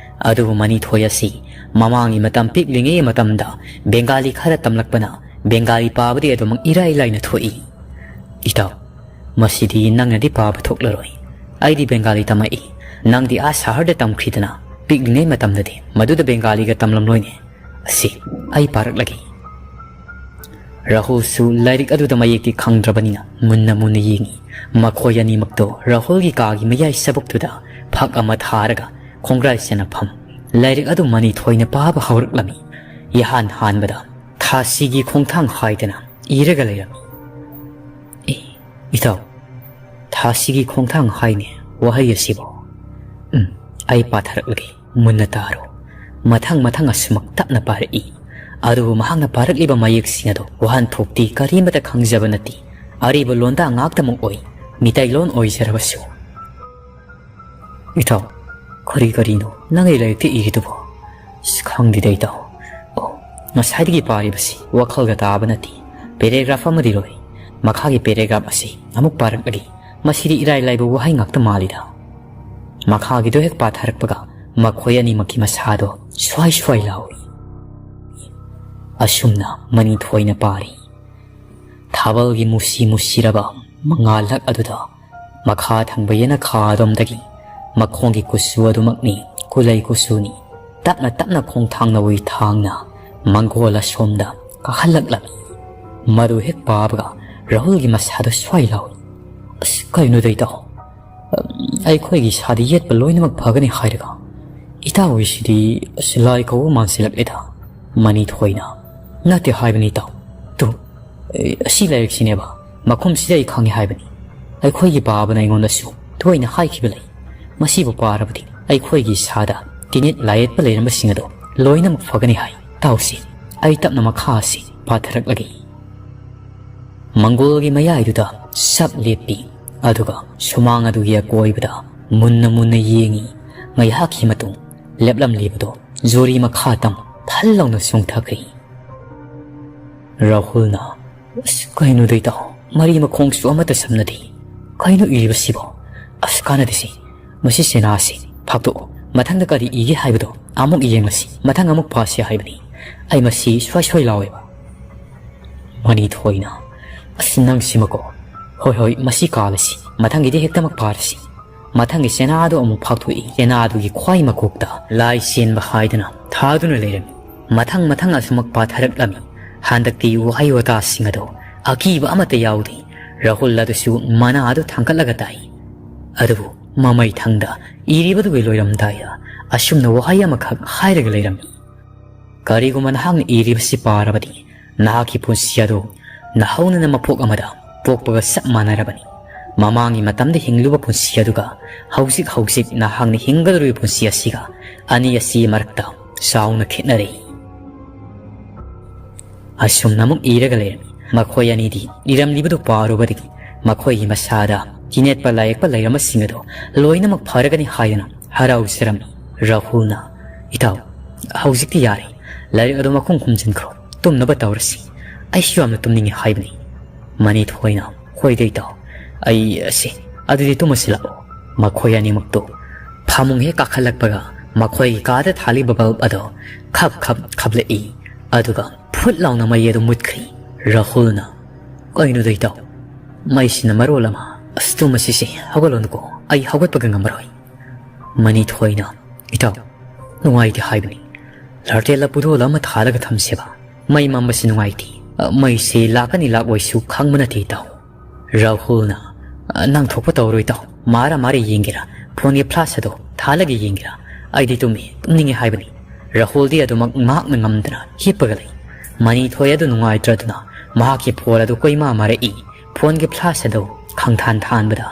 ꯑꯗꯨꯕꯨ ꯃꯅꯤꯊꯣꯏ ꯑꯁꯤ ꯃꯃꯥꯡꯒꯤ ꯃꯇꯝ ꯄꯤꯛꯂꯤꯉꯩ ꯃꯇꯝꯗ ꯕꯦꯡꯒꯥꯂꯤ ꯈꯔ ꯇꯝꯂꯛꯄꯅ ꯕꯦꯡꯒꯥꯂꯤ ꯄꯥꯕꯗꯤ ꯑꯗꯨꯃꯛ ꯏꯔꯥꯏ ꯂꯥꯏꯅ ꯊꯣꯛꯏ꯫ "ꯏꯇꯥꯎ, ꯃꯁꯤꯗꯤ ꯅꯪꯅꯗꯤ ꯄꯥꯕ ꯊꯣꯛꯂꯔꯣꯏ꯫ ꯑꯩꯗꯤ ꯕꯦꯡꯒꯥꯂꯤ ꯇꯝꯃꯛꯏ꯫ ꯅꯪꯗꯤ ꯑꯥ ꯁꯍꯔꯗ ꯇꯝꯈ꯭ꯔꯤꯗꯅ, ꯄꯤꯛꯂꯤꯉꯩ ꯃꯇꯝꯗꯗꯤ ꯃꯗꯨꯗ ꯕꯦꯡꯒꯥꯂꯤꯒ ꯇꯝꯂꯝꯂꯣꯏꯅꯦ꯫ ꯑꯁꯤ ꯑꯩ ꯄꯥꯔꯛꯂꯒꯦ꯫" ꯔꯥꯍꯨꯜꯁꯨ ꯂꯥꯏꯔꯤꯛ ꯑꯗꯨꯗ ꯃꯌꯦꯛꯇꯤ ꯈꯪꯗ꯭ꯔꯕꯅꯤꯅ ꯃꯨꯟꯅ ꯃꯨꯟꯅ ꯌꯦꯡꯏ꯫ ꯃꯈꯣꯏ ꯑꯅꯤꯃꯛꯇꯣ ꯔꯥꯍꯨꯜꯒꯤ ꯀꯥꯒꯤ ꯃꯌꯥꯏ ꯆꯕꯨꯛꯇꯨꯗ ꯐꯛ ꯑꯃ ꯊꯥꯔꯒ ꯈꯣꯡꯒ꯭ꯔꯥꯏ ꯆꯟꯅꯐꯝ ꯂꯥꯏꯔꯤꯛ ꯑꯗꯨ ꯃꯅꯤꯊꯣꯏꯅ ꯄꯥꯕ ꯍꯧꯔꯛꯂꯝꯃꯤ꯫ ꯏꯍꯥꯟ ꯍꯥꯟꯕꯗ ꯊꯥꯁꯤꯒꯤ ꯈꯣꯡꯊꯥꯡ ꯍꯥꯏꯗꯅ ꯏꯔꯒ ꯂꯩꯔꯝꯃꯤ꯫ "ꯑꯦ, ꯏꯇꯥꯎ, ꯊꯥꯁꯤꯒꯤ ꯈꯣꯡꯊꯥꯡ ꯍꯥꯏꯅꯦ ꯋꯥꯍꯩ ꯑꯁꯤꯕꯨ꯫ ꯎꯝ, ꯑꯩ ꯄꯥꯊꯔꯛꯂꯒꯦ, ꯃꯨꯟꯅ ꯇꯥꯔꯣ꯫" ꯃꯊꯪ ꯃꯊꯪ ꯑꯁꯨꯃꯛ ꯇꯞꯅ ꯄꯥꯔꯛꯏ꯫ ꯑꯗꯨꯕꯨ ꯃꯍꯥꯛꯅ ꯄꯥꯔꯛꯂꯤꯕ ꯃꯌꯦꯛꯁꯤꯡ ꯑꯗꯨ ꯋꯥꯍꯟꯊꯣꯛꯇꯤ ꯀꯔꯤꯃꯠꯇ ꯈꯪꯖꯕ ꯅꯠꯇꯦ꯫ ꯑꯔꯤꯕ ꯂꯣꯟꯗꯥ ꯉꯥꯛꯇꯃꯛ ꯑꯣꯏ, ꯃꯤꯇꯩꯂꯣꯟ ꯑꯣꯏꯖꯔꯕꯁꯨ꯫ "ꯏꯇꯥꯎ, ꯀꯔꯤ ꯀꯔꯤꯅꯣ ꯅꯪꯒꯤ ꯂꯥꯏꯔꯤꯛꯇ ꯏꯔꯤꯗꯨꯕꯣ?" "ꯑꯁ, ꯈꯪꯗꯦꯗ ꯏꯇꯥꯎ꯫ ꯑꯣ, ꯉꯁꯥꯏꯗꯒꯤ ꯄꯥꯔꯤꯕꯁꯤ ꯋꯥꯈꯜꯒ ꯇꯥꯕ ꯅꯠꯇꯦ꯫ ꯄꯦꯔꯦꯒ꯭ꯔꯥꯐ ꯑꯃꯗꯤ ꯂꯣꯏ꯫ ꯃꯈꯥꯒꯤ ꯄꯦꯔꯦꯒ꯭ꯔꯥꯐ ꯑꯁꯤ ꯑꯃꯨꯛ ꯄꯥꯔꯛꯂꯒꯦ꯫ ꯃꯁꯤꯗꯤ ꯏꯔꯥꯏ ꯂꯥꯏꯕ ꯋꯥꯍꯩ ꯉꯥꯛꯇ ꯃꯥꯜꯂꯤꯗ꯫" ꯃꯈꯥꯒꯤꯗꯣ ꯍꯦꯛ ꯄꯥꯊꯔꯛꯄꯒ ꯃꯈꯣꯏ ꯑꯅꯤꯃꯛꯀꯤ ꯃꯁꯥꯗꯣ ꯁ꯭ꯋꯥꯏ ꯁ꯭ꯋꯥꯏ ꯂꯥꯎꯏ꯫ ꯑꯁꯨꯝꯅ ꯃꯅꯤꯊꯣꯏꯅ ꯄꯥꯔꯤ꯫ ꯊꯥꯕꯜꯒꯤ ꯃꯨꯁꯤ ꯃꯨꯁꯤꯔꯕ ꯃꯉꯥꯜꯂꯛ ꯑꯗꯨꯗ ꯃꯈꯥ ꯊꯪꯕ ꯌꯦꯅꯈꯥ ꯑꯗꯣꯝꯗꯒꯤ ꯃꯈꯣꯡꯒꯤ ꯀꯨꯆꯨ ꯑꯗꯨꯃꯛꯅꯤ, ꯀꯨꯂꯩ ꯀꯨꯆꯨꯅꯤ꯫ ꯇꯞꯅ ꯇꯞꯅ ꯈꯣꯡꯊꯥꯡ ꯅꯧꯔꯤ ꯊꯥꯡꯅ ꯃꯪꯒꯣꯜ ꯑꯁꯣꯝꯗ ꯀꯥꯈꯠꯂꯛꯂꯝꯃꯤ꯫ ꯃꯗꯨ ꯍꯦꯛ ꯄꯥꯕꯒ ꯔꯥꯍꯨꯜꯒꯤ ꯃꯁꯥꯗꯣ ꯁ꯭ꯋꯥꯏ ꯂꯥꯎꯏ꯫ "ꯑꯁ, ꯀꯩꯅꯣꯗ ꯏꯇꯥꯎ? ꯑꯩꯈꯣꯏꯒꯤ ꯁꯥꯗ ꯌꯦꯠꯄ ꯂꯣꯏꯅꯃꯛ ꯐꯒꯅꯤ ꯍꯥꯏꯔꯒ ꯏꯇꯥꯎꯒꯤꯁꯤꯗꯤ ꯑꯁ ꯂꯥꯏ ꯀꯧꯕ ꯃꯥꯟꯁꯤꯜꯂꯛꯂꯦꯗ꯫" ꯃꯅꯤꯊꯣꯏꯅ, "ꯅꯠꯇꯦ ꯍꯥꯏꯕꯅꯤ ꯏꯇꯥꯎ꯫ ꯇꯨ, ꯑꯦ, ꯑꯁꯤ ꯂꯥꯏꯔꯤꯛꯁꯤꯅꯦꯕ꯫ ꯃꯈꯨꯝꯁꯤꯗ ꯑꯩ ꯈꯪꯉꯦ ꯍꯥꯏꯕꯅꯤ꯫ ꯑꯩꯈꯣꯏꯒꯤ ꯄꯥꯕꯅ ꯑꯩꯉꯣꯟꯗꯁꯨ ꯇꯣꯏꯅ ꯍꯥꯏꯈꯤꯕ ꯂꯩ꯫ ꯃꯁꯤꯕꯨ ꯄꯥꯔꯕꯗꯤ ꯑꯩꯈꯣꯏꯒꯤ ꯏꯁꯥꯗ ꯇꯤꯅꯤꯠ ꯂꯥꯏꯌꯦꯠꯄ ꯂꯩꯔꯝꯕꯁꯤꯡ ꯑꯗꯣ ꯂꯣꯏꯅꯃꯛ ꯐꯒꯅꯤ ꯍꯥꯏ꯫ ꯇꯥꯎꯁꯤ, ꯑꯩ ꯇꯞꯅ ꯃꯈꯥ ꯑꯁꯤ ꯄꯥꯊꯔꯛꯂꯒꯦ꯫" ꯃꯪꯒꯣꯜꯒꯤ ꯃꯌꯥꯏꯗꯨꯗ ꯁꯞ ꯂꯦꯞꯄꯤ, ꯑꯗꯨꯒ ꯁꯨꯃꯥꯡ ꯑꯗꯨꯒꯤ ꯑꯀꯣꯏꯕꯗ ꯃꯨꯟꯅ ꯃꯨꯟꯅ ꯌꯦꯡꯉꯤ꯫ ꯉꯥꯏꯍꯥꯛꯀꯤ ꯃꯇꯨꯡ ꯂꯦꯞꯂꯝꯂꯤꯕꯗꯣ ꯖꯨꯔꯤ ꯃꯈꯥ ꯇꯝ ꯐꯜ ꯂꯥꯎꯅ ꯆꯣꯡꯊꯈ꯭ꯔꯦ꯫ ꯔꯥꯍꯨꯜꯅ, "ꯑꯁ, ꯀꯩꯅꯣꯗ ꯏꯇꯥꯎ, ꯃꯔꯤ ꯃꯈꯣꯡꯁꯨ ꯑꯃꯠꯇ ꯁꯝꯅꯗꯦ꯫ ꯀꯩꯅꯣ ꯏꯔꯤꯕꯁꯤꯕꯣ? ꯑꯁ, ꯀꯥꯟꯅꯗꯦꯁꯤ꯫ ꯃꯁꯤ ꯆꯦꯅꯥꯁꯤ ꯐꯥꯛꯇꯣꯛꯑꯣ꯫ ꯃꯊꯪꯗ ꯀꯔꯤ ꯏꯒꯦ ꯍꯥꯏꯕꯗꯣ ꯑꯃꯨꯛ ꯌꯦꯡꯂꯁꯤ꯫ ꯃꯊꯪ ꯑꯃꯨꯛ ꯄꯥꯁꯤ ꯍꯥꯏꯕꯅꯤ꯫ ꯑꯩ ꯃꯁꯤ ꯁ꯭ꯋꯥꯏ ꯁ꯭ꯋꯥꯏ ꯂꯥꯎꯋꯦꯕ꯫" ꯃꯅꯤꯊꯣꯏꯅ, "ꯑꯁ, ꯅꯪꯁꯤꯃꯀꯣ꯫ ꯍꯣꯏ, ꯍꯣꯏ, ꯃꯁꯤ ꯀꯥꯜꯂꯁꯤ꯫ ꯃꯊꯪꯒꯤꯗꯤ ꯍꯦꯛꯇꯃꯛ ꯄꯥꯔꯁꯤ꯫" ꯃꯊꯪꯒꯤ ꯆꯦꯅꯥꯗꯨ ꯑꯃꯨꯛ ꯐꯥꯛꯊꯣꯛꯏ꯫ ꯆꯦꯅꯥꯗꯨꯒꯤ ꯈ꯭ꯋꯥꯏ ꯃꯀꯣꯛꯇ ꯂꯥꯏ ꯆꯦꯟꯕ ꯍꯥꯏꯗꯨꯅ ꯊꯥꯗꯨꯅ ꯂꯩꯔꯝꯃꯤ꯫ ꯃꯊꯪ ꯃꯊꯪ ꯑꯁꯨꯃꯛ ꯄꯥꯊꯔꯛꯂꯝꯃꯤ꯫ ꯍꯟꯗꯛꯇꯤ ꯋꯥꯍꯩ ꯋꯥꯇꯥꯁꯤꯡ ꯑꯗꯨ ꯑꯀꯤꯕ ꯑꯃꯠꯇ ꯌꯥꯎꯗꯦ꯫ ꯔꯥꯍꯨꯜ ꯑꯗꯨꯁꯨ ꯃꯅꯥ ꯑꯗꯨ ꯊꯥꯡꯒꯠꯂꯒ ꯇꯥꯏ꯫ ꯑꯗꯨꯕꯨ ꯃꯃꯩ ꯊꯪꯗ ꯏꯔꯤꯕꯗꯨꯒꯤ ꯂꯣꯏꯔꯝꯗꯥꯏꯗ ꯑꯁꯨꯝꯅ ꯋꯥꯍꯩ ꯑꯃꯈꯛ ꯍꯥꯏꯔꯒ ꯂꯩꯔꯝꯃꯤ꯫ "ꯀꯔꯤꯒꯨꯝꯕ ꯅꯍꯥꯛꯅ ꯏꯔꯤꯕꯁꯤ ꯄꯥꯔꯕꯗꯤ, ꯅꯍꯥꯛꯀꯤ ꯄꯨꯟꯁꯤ ꯑꯗꯨ ꯅꯍꯧꯅꯅ ꯃꯄꯣꯛ ꯑꯃꯗ ꯄꯣꯛꯄꯒ ꯆꯞ ꯃꯥꯟꯅꯔꯕꯅꯤ꯫ ꯃꯃꯥꯡꯒꯤ ꯃꯇꯝꯗ ꯍꯤꯡꯂꯨꯕ ꯄꯨꯟꯁꯤ ꯑꯗꯨꯒ ꯍꯧꯖꯤꯛ ꯍꯧꯖꯤꯛ ꯅꯍꯥꯛꯅ ꯍꯤꯡꯒꯗꯧꯔꯤꯕ ꯄꯨꯟꯁꯤ ꯑꯁꯤꯒ ꯑꯅꯤ ꯑꯁꯤ ꯃꯔꯛꯇ ꯆꯥꯎꯅ ꯈꯦꯠꯅꯔꯦ꯫" ꯑꯁꯨꯝꯅ ꯑꯃꯨꯛ ꯏꯔꯒ ꯂꯩꯔꯝꯃꯤ꯫ ꯃꯈꯣꯏ ꯑꯅꯤꯗꯤ ꯏꯔꯝꯂꯤꯕꯗꯨ ꯄꯥꯔꯨꯕꯗꯒꯤ ꯃꯈꯣꯏꯒꯤ ꯃꯁꯥꯗ ꯀꯤꯅꯦꯠꯄ ꯂꯥꯏꯌꯦꯛꯄ ꯂꯩꯔꯝꯕꯁꯤꯡ ꯑꯗꯣ ꯂꯣꯏꯅꯃꯛ ꯐꯔꯒꯅꯤ ꯍꯥꯏꯗꯨꯅ ꯍꯔꯥꯎꯖꯔꯝꯃꯤ꯫ ꯔꯥꯍꯨꯜꯅ, "ꯏꯇꯥꯎ, ꯍꯧꯖꯤꯛꯇꯤ ꯌꯥꯔꯦ꯫ ꯂꯥꯏꯔꯤꯛ ꯑꯗꯨ ꯃꯈꯨꯝ ꯈꯨꯝꯖꯤꯟꯈ꯭ꯔꯣ꯫ ꯇꯨꯝꯅꯕ ꯇꯧꯔꯁꯤ꯫ ꯑꯩꯁꯨ ꯌꯥꯝꯅ ꯇꯨꯝꯅꯤꯡꯉꯦ ꯍꯥꯏꯕꯅꯤ꯫" ꯃꯅꯤꯊꯣꯏꯅ, "ꯍꯣꯏꯗ ꯏꯇꯥꯎ, ꯑꯩ ꯑꯁꯤ, ꯑꯗꯨꯗꯤ ꯇꯨꯝꯃꯁꯤ ꯂꯥꯛꯑꯣ꯫" ꯃꯈꯣꯏ ꯑꯅꯤꯃꯛꯇꯨ ꯐꯃꯨꯡ ꯍꯦꯛ ꯀꯥꯈꯠꯂꯛꯄꯒ ꯃꯈꯣꯏꯒꯤ ꯀꯥꯗ ꯊꯥꯜꯂꯤꯕ ꯕꯜꯕ ꯑꯗꯣ ꯈꯞ ꯈꯞ ꯈꯞꯂꯛꯏ꯫ ꯑꯗꯨꯒ ꯐꯨꯠ ꯂꯥꯎꯅ ꯃꯩ ꯑꯗꯨ ꯃꯨꯠꯈ꯭ꯔꯤ꯫ ꯔꯥꯍꯨꯜꯅ, "ꯀꯩꯅꯣꯗ ꯏꯇꯥꯎ, ꯃꯩꯁꯤꯅ ꯃꯔꯣꯜ ꯑꯃ, ꯑꯁ, ꯇꯨꯝꯃꯁꯤꯁꯦ, ꯍꯧꯒꯠꯂꯣꯅꯀꯣ, ꯑꯩ ꯍꯧꯒꯠꯄꯒ ꯉꯝꯃꯔꯣꯏ꯫" ꯃꯅꯤꯊꯣꯏꯅ, "ꯏꯇꯥꯎ, ꯅꯨꯡꯉꯥꯏꯇꯦ ꯍꯥꯏꯕꯅꯤ, ꯂꯥꯔꯇꯦꯜꯂ ꯄꯨꯗꯣꯜ ꯑꯃ ꯊꯥꯜꯂꯒ ꯊꯝꯁꯦꯕ꯫ ꯃꯩ ꯃꯝꯕꯁꯤ ꯅꯨꯡꯉꯥꯏꯇꯦ꯫ ꯑ, ꯃꯩꯁꯤ ꯂꯥꯛꯀꯅꯤ ꯂꯥꯛꯑꯣꯏꯁꯨ ꯈꯪꯕ ꯅꯠꯇꯦ ꯏꯇꯥꯎ꯫" ꯔꯥꯍꯨꯜꯅ, "ꯑ, ꯅꯪ ꯊꯣꯛꯄ ꯇꯧꯔꯣ ꯏꯇꯥꯎ꯫ ꯃꯥꯔ ꯃꯥꯔ ꯌꯦꯡꯒꯦꯔꯥ? ꯐꯣꯟꯒꯤ ꯐ꯭ꯂꯥꯁ ꯑꯗꯣ ꯊꯥꯜꯂꯒ ꯌꯦꯡꯒꯦꯔꯥ? ꯑꯩꯗꯤ ꯇꯨꯝꯃꯤ, ꯇꯨꯝꯅꯤꯡꯉꯦ ꯍꯥꯏꯕꯅꯤ꯫" ꯔꯥꯍꯨꯜꯗꯤ ꯑꯗꯨꯃꯛ ꯃꯍꯥꯛꯅ ꯉꯝꯗꯅ ꯍꯤꯞꯄꯒ ꯂꯩ꯫ ꯃꯅꯤꯊꯣꯏ ꯑꯗꯨ ꯅꯨꯡꯉꯥꯏꯇ꯭ꯔꯗꯨꯅ ꯃꯍꯥꯛꯀꯤ ꯐꯣꯟ ꯑꯗꯨ ꯀꯣꯏꯃꯥ ꯃꯥꯔꯛꯏ꯫ ꯐꯣꯟꯒꯤ ꯐ꯭ꯂꯥꯁ ꯑꯗꯨ ꯈꯪꯊꯥꯟ ꯊꯥꯟꯕꯗ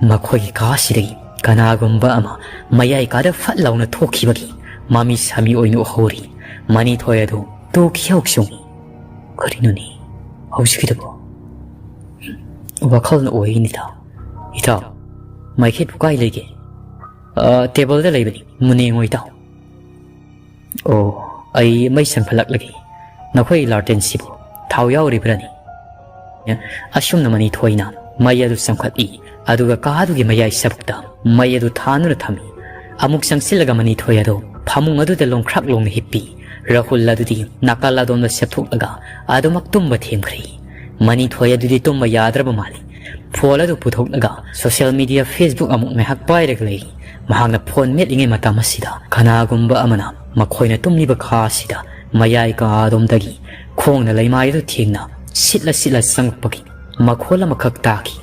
ꯃꯈꯣꯏꯒꯤ ꯀꯥꯁꯤꯗꯒꯤ ꯀꯅꯥꯒꯨꯝꯕ ꯑꯃ ꯃꯌꯥꯏ ꯀꯥꯗ ꯐꯠ ꯂꯥꯎꯅ ꯊꯣꯛꯈꯤꯕꯒꯤ ꯃꯃꯤ ꯁꯥꯃꯤ ꯑꯣꯏꯅ ꯎꯍꯧꯔꯤ꯫ ꯃꯅꯤꯊꯣꯏ ꯑꯗꯨ ꯇꯨ ꯈꯤꯌꯧ ꯆꯣꯡꯉꯤ꯫ "ꯀꯔꯤꯅꯣꯅꯦ ꯍꯧꯖꯤꯛꯀꯤꯗꯨꯕꯣ? ꯋꯥꯈꯜꯅ ꯑꯣꯏꯒꯅꯤꯗ꯫ ꯏꯇꯥꯎ, ꯃꯩꯈꯦꯠꯄꯨ ꯀꯥꯏ ꯂꯩꯒꯦ?" "ꯑ, ꯇꯦꯕꯜꯗ ꯂꯩꯕꯅꯤ, ꯃꯨꯟꯅ ꯌꯦꯡꯉꯣ ꯏꯇꯥꯎ꯫" "ꯑꯣ, ꯑꯩ ꯃꯩ ꯁꯪꯐꯠꯂꯛꯂꯒꯦ꯫ ꯅꯈꯣꯏ ꯂꯥꯔꯇꯦꯟꯁꯤꯕꯨ ꯊꯥꯎ ꯌꯥꯎꯔꯤꯕ꯭ꯔꯥꯅꯦ?" ꯑꯁꯨꯝꯅ ꯃꯅꯤꯊꯣꯏꯅ ꯃꯩ ꯑꯗꯨ ꯆꯪꯈꯠꯂꯤ, ꯑꯗꯨꯒ ꯀꯥꯗꯨꯒꯤ ꯃꯌꯥꯏ ꯁꯔꯨꯛꯇ ꯃꯩ ꯑꯗꯨ ꯊꯥꯟꯗꯨꯅ ꯊꯝꯃꯤ꯫ ꯑꯃꯨꯛ ꯆꯪꯁꯤꯜꯂꯒ ꯃꯅꯤꯊꯣꯏ ꯑꯗꯨ ꯐꯃꯨꯡ ꯑꯗꯨꯗ ꯂꯣꯡꯈ꯭ꯔꯥꯛ ꯂꯣꯡꯅ ꯍꯤꯞꯄꯤ꯫ ꯔꯥꯍꯨꯜ ꯑꯗꯨꯗꯤ ꯅꯥꯀꯜ ꯑꯗꯣꯝꯗ ꯁꯦꯞꯊꯣꯛꯂꯒ ꯑꯗꯨꯃꯛ ꯇꯨꯝꯕ ꯊꯦꯝꯈ꯭ꯔꯦ꯫ ꯃꯅꯤꯊꯣꯏ ꯑꯗꯨꯗꯤ ꯇꯨꯝꯕ ꯌꯥꯗ꯭ꯔꯕ ꯃꯥꯜꯂꯤ꯫ ꯐꯣꯟ ꯑꯗꯨ ꯄꯨꯊꯣꯛꯂꯒ social media, Facebook ꯑꯃꯨꯛ ꯉꯥꯏꯍꯥꯛ ꯄꯥꯏꯔꯒ ꯂꯩ꯫ ꯃꯍꯥꯛꯅ ꯐꯣꯟ ꯃꯦꯠꯂꯤꯉꯩ ꯃꯇꯝ ꯑꯁꯤꯗ ꯀꯅꯥꯒꯨꯝꯕ ꯑꯃꯅ ꯃꯈꯣꯏꯅ ꯇꯨꯝꯂꯤꯕ ꯀꯥ ꯑꯁꯤꯗ ꯃꯌꯥꯏ ꯀꯥ ꯑꯗꯣꯝꯗꯒꯤ ꯈꯣꯡꯅ ꯂꯩꯃꯥꯏ ꯑꯗꯨ ꯊꯦꯡꯅ ꯁꯤꯠꯂ ꯁꯤꯠꯂ ꯆꯪꯂꯛꯄꯒꯤ ꯃꯈꯣꯜ ꯑꯃꯈꯛ ꯇꯥꯈꯤ꯫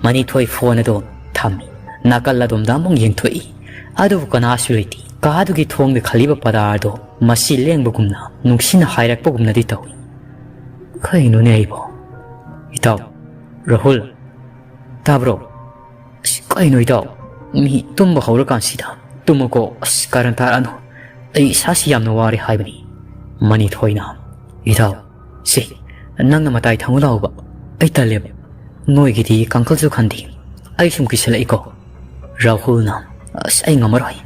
ꯃꯅꯤꯊꯣꯏ ꯐꯣꯟ ꯑꯗꯨ ꯊꯝꯃꯤ꯫ ꯅꯥꯀꯜ ꯑꯗꯣꯝꯗ ꯑꯃꯨꯛ ꯌꯦꯡꯊꯣꯛꯏ꯫ ꯑꯗꯨꯕꯨ ꯀꯅꯥꯁꯨ ꯂꯩꯇꯦ꯫ ꯀꯥꯗꯨꯒꯤ ꯊꯣꯡꯗ ꯈꯜꯂꯤꯕ ꯄꯔꯥ ꯑꯗꯨ ꯃꯁꯤ ꯂꯦꯡꯕꯒꯨꯝꯅ ꯅꯨꯡꯁꯤꯅ ꯍꯥꯏꯔꯛꯄꯒꯨꯝꯅꯗꯤ ꯇꯧꯏ꯫ ꯀꯩꯅꯣꯅꯦ ꯑꯩꯕꯣ? ꯏꯇꯥꯎ, ꯔꯥꯍꯨꯜ, ꯇꯥꯕ꯭ꯔꯣ? ꯑꯁ, ꯀꯩꯅꯣ ꯏꯇꯥꯎ? ꯃꯤ ꯇꯨꯝꯕ ꯍꯧꯔꯀꯥꯟꯁꯤꯗ ꯇꯨꯝꯃꯨꯀꯣ꯫ ꯑꯁ, ꯀꯔꯟ ꯇꯥꯔꯛꯑꯅꯨ꯫ ꯑꯩ ꯏꯁꯥꯁꯤ ꯌꯥꯝꯅ ꯋꯥꯔꯦ ꯍꯥꯏꯕꯅꯤ꯫ ꯃꯅꯤꯊꯣꯏꯅ, ꯏꯇꯥꯎ, ꯁꯤ, ꯅꯪꯅ ꯃꯇꯥꯏ ꯊꯪꯉꯨ ꯂꯥꯎꯕ꯫ ꯑꯩ ꯇꯜꯂꯦꯕ꯫ ꯅꯣꯏꯒꯤꯗꯤ ꯀꯥꯡꯈꯜꯁꯨ ꯈꯟꯗꯦ꯫ ꯑꯩ ꯁꯨꯝ ꯀꯤꯁꯜꯂꯛꯏꯀꯣ꯫ ꯔꯥꯍꯨꯜꯅ, "ꯑꯁ, ꯑꯩ ꯉꯝꯃꯔꯣꯏ꯫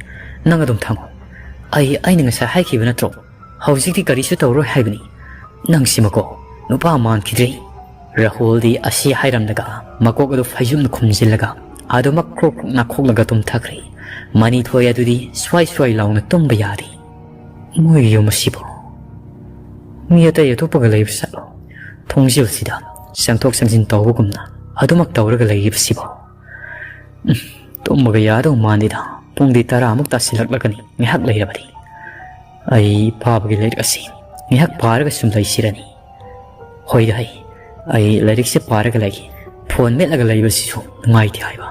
ꯅꯪ ꯑꯗꯨꯝ ꯊꯪꯉꯨ꯫ ꯑꯩ, ꯑꯩꯅ ꯉꯁꯥꯏ ꯍꯥꯏꯈꯤꯕ ꯅꯠꯇ꯭ꯔꯣ? ꯍꯧꯖꯤꯛꯇꯤ ꯀꯔꯤꯁꯨ ꯇꯧꯔꯣꯏ ꯍꯥꯏꯕꯅꯤ꯫ ꯅꯪꯁꯤꯃꯀꯣ, ꯅꯨꯄꯥ ꯃꯥꯟꯈꯤꯗ꯭ꯔꯦ꯫" ꯔꯥꯍꯨꯜꯗꯤ ꯑꯁꯤ ꯍꯥꯏꯔꯝꯂꯒ ꯃꯀꯣꯛ ꯑꯗꯨ ꯐꯩꯖꯨꯝꯅ ꯈꯨꯝꯖꯤꯜꯂꯒ ꯑꯗꯨꯃꯛ ꯀ꯭ꯔꯣꯛ ꯀ꯭ꯔꯣꯛ ꯅꯥꯈꯣꯛꯂꯒ ꯇꯨꯝꯊꯈ꯭ꯔꯦ꯫ ꯃꯅꯤꯊꯣꯏ ꯑꯗꯨꯗꯤ ꯁ꯭ꯋꯥꯏ ꯁ꯭ꯋꯥꯏ ꯂꯥꯎꯅ ꯇꯨꯝꯕ ꯌꯥꯔꯦ꯫ ꯃꯣꯏꯒꯤ ꯌꯨꯝ ꯑꯁꯤꯕꯨ ꯃꯤ ꯑꯇꯩ ꯑꯇꯣꯞꯄꯒ ꯂꯩꯕ ꯆꯠꯂꯣ꯫ ꯊꯣꯡꯖꯤꯜꯁꯤꯗ ꯆꯪꯊꯣꯛ ꯆꯪꯁꯤꯟ ꯇꯧꯕꯒꯨꯝꯅ ꯑꯗꯨꯃꯛ ꯇꯧꯔꯒ ꯂꯩꯔꯤꯕꯁꯤꯕꯨ꯫ ꯎꯝ, ꯇꯨꯝꯕꯒ ꯌꯥꯗꯧ ꯃꯥꯟꯗꯦꯗ꯫ ꯄꯨꯡꯗꯤ ꯇꯔꯥꯃꯨꯛ ꯇꯥꯁꯤꯜꯂꯛꯂꯒꯅꯤ꯫ ꯉꯥꯏꯍꯥꯛ ꯂꯩꯔꯕꯗꯤ ꯑꯩ ꯄꯥꯕꯒꯤ ꯂꯥꯏꯔꯤꯛ ꯑꯁꯤ ꯉꯥꯏꯍꯥꯛ ꯄꯥꯔꯒ ꯁꯨꯝ ꯂꯩꯁꯤꯔꯅꯤ꯫ ꯍꯣꯏꯗ ꯍꯩ, ꯑꯩ ꯂꯥꯏꯔꯤꯛꯁꯦ ꯄꯥꯔꯒ ꯂꯩꯒꯦ꯫ ꯐꯣꯟ ꯃꯦꯠꯂꯒ ꯂꯩꯕꯁꯤꯁꯨ ꯅꯨꯡꯉꯥꯏꯇꯦ ꯍꯥꯏꯕ꯫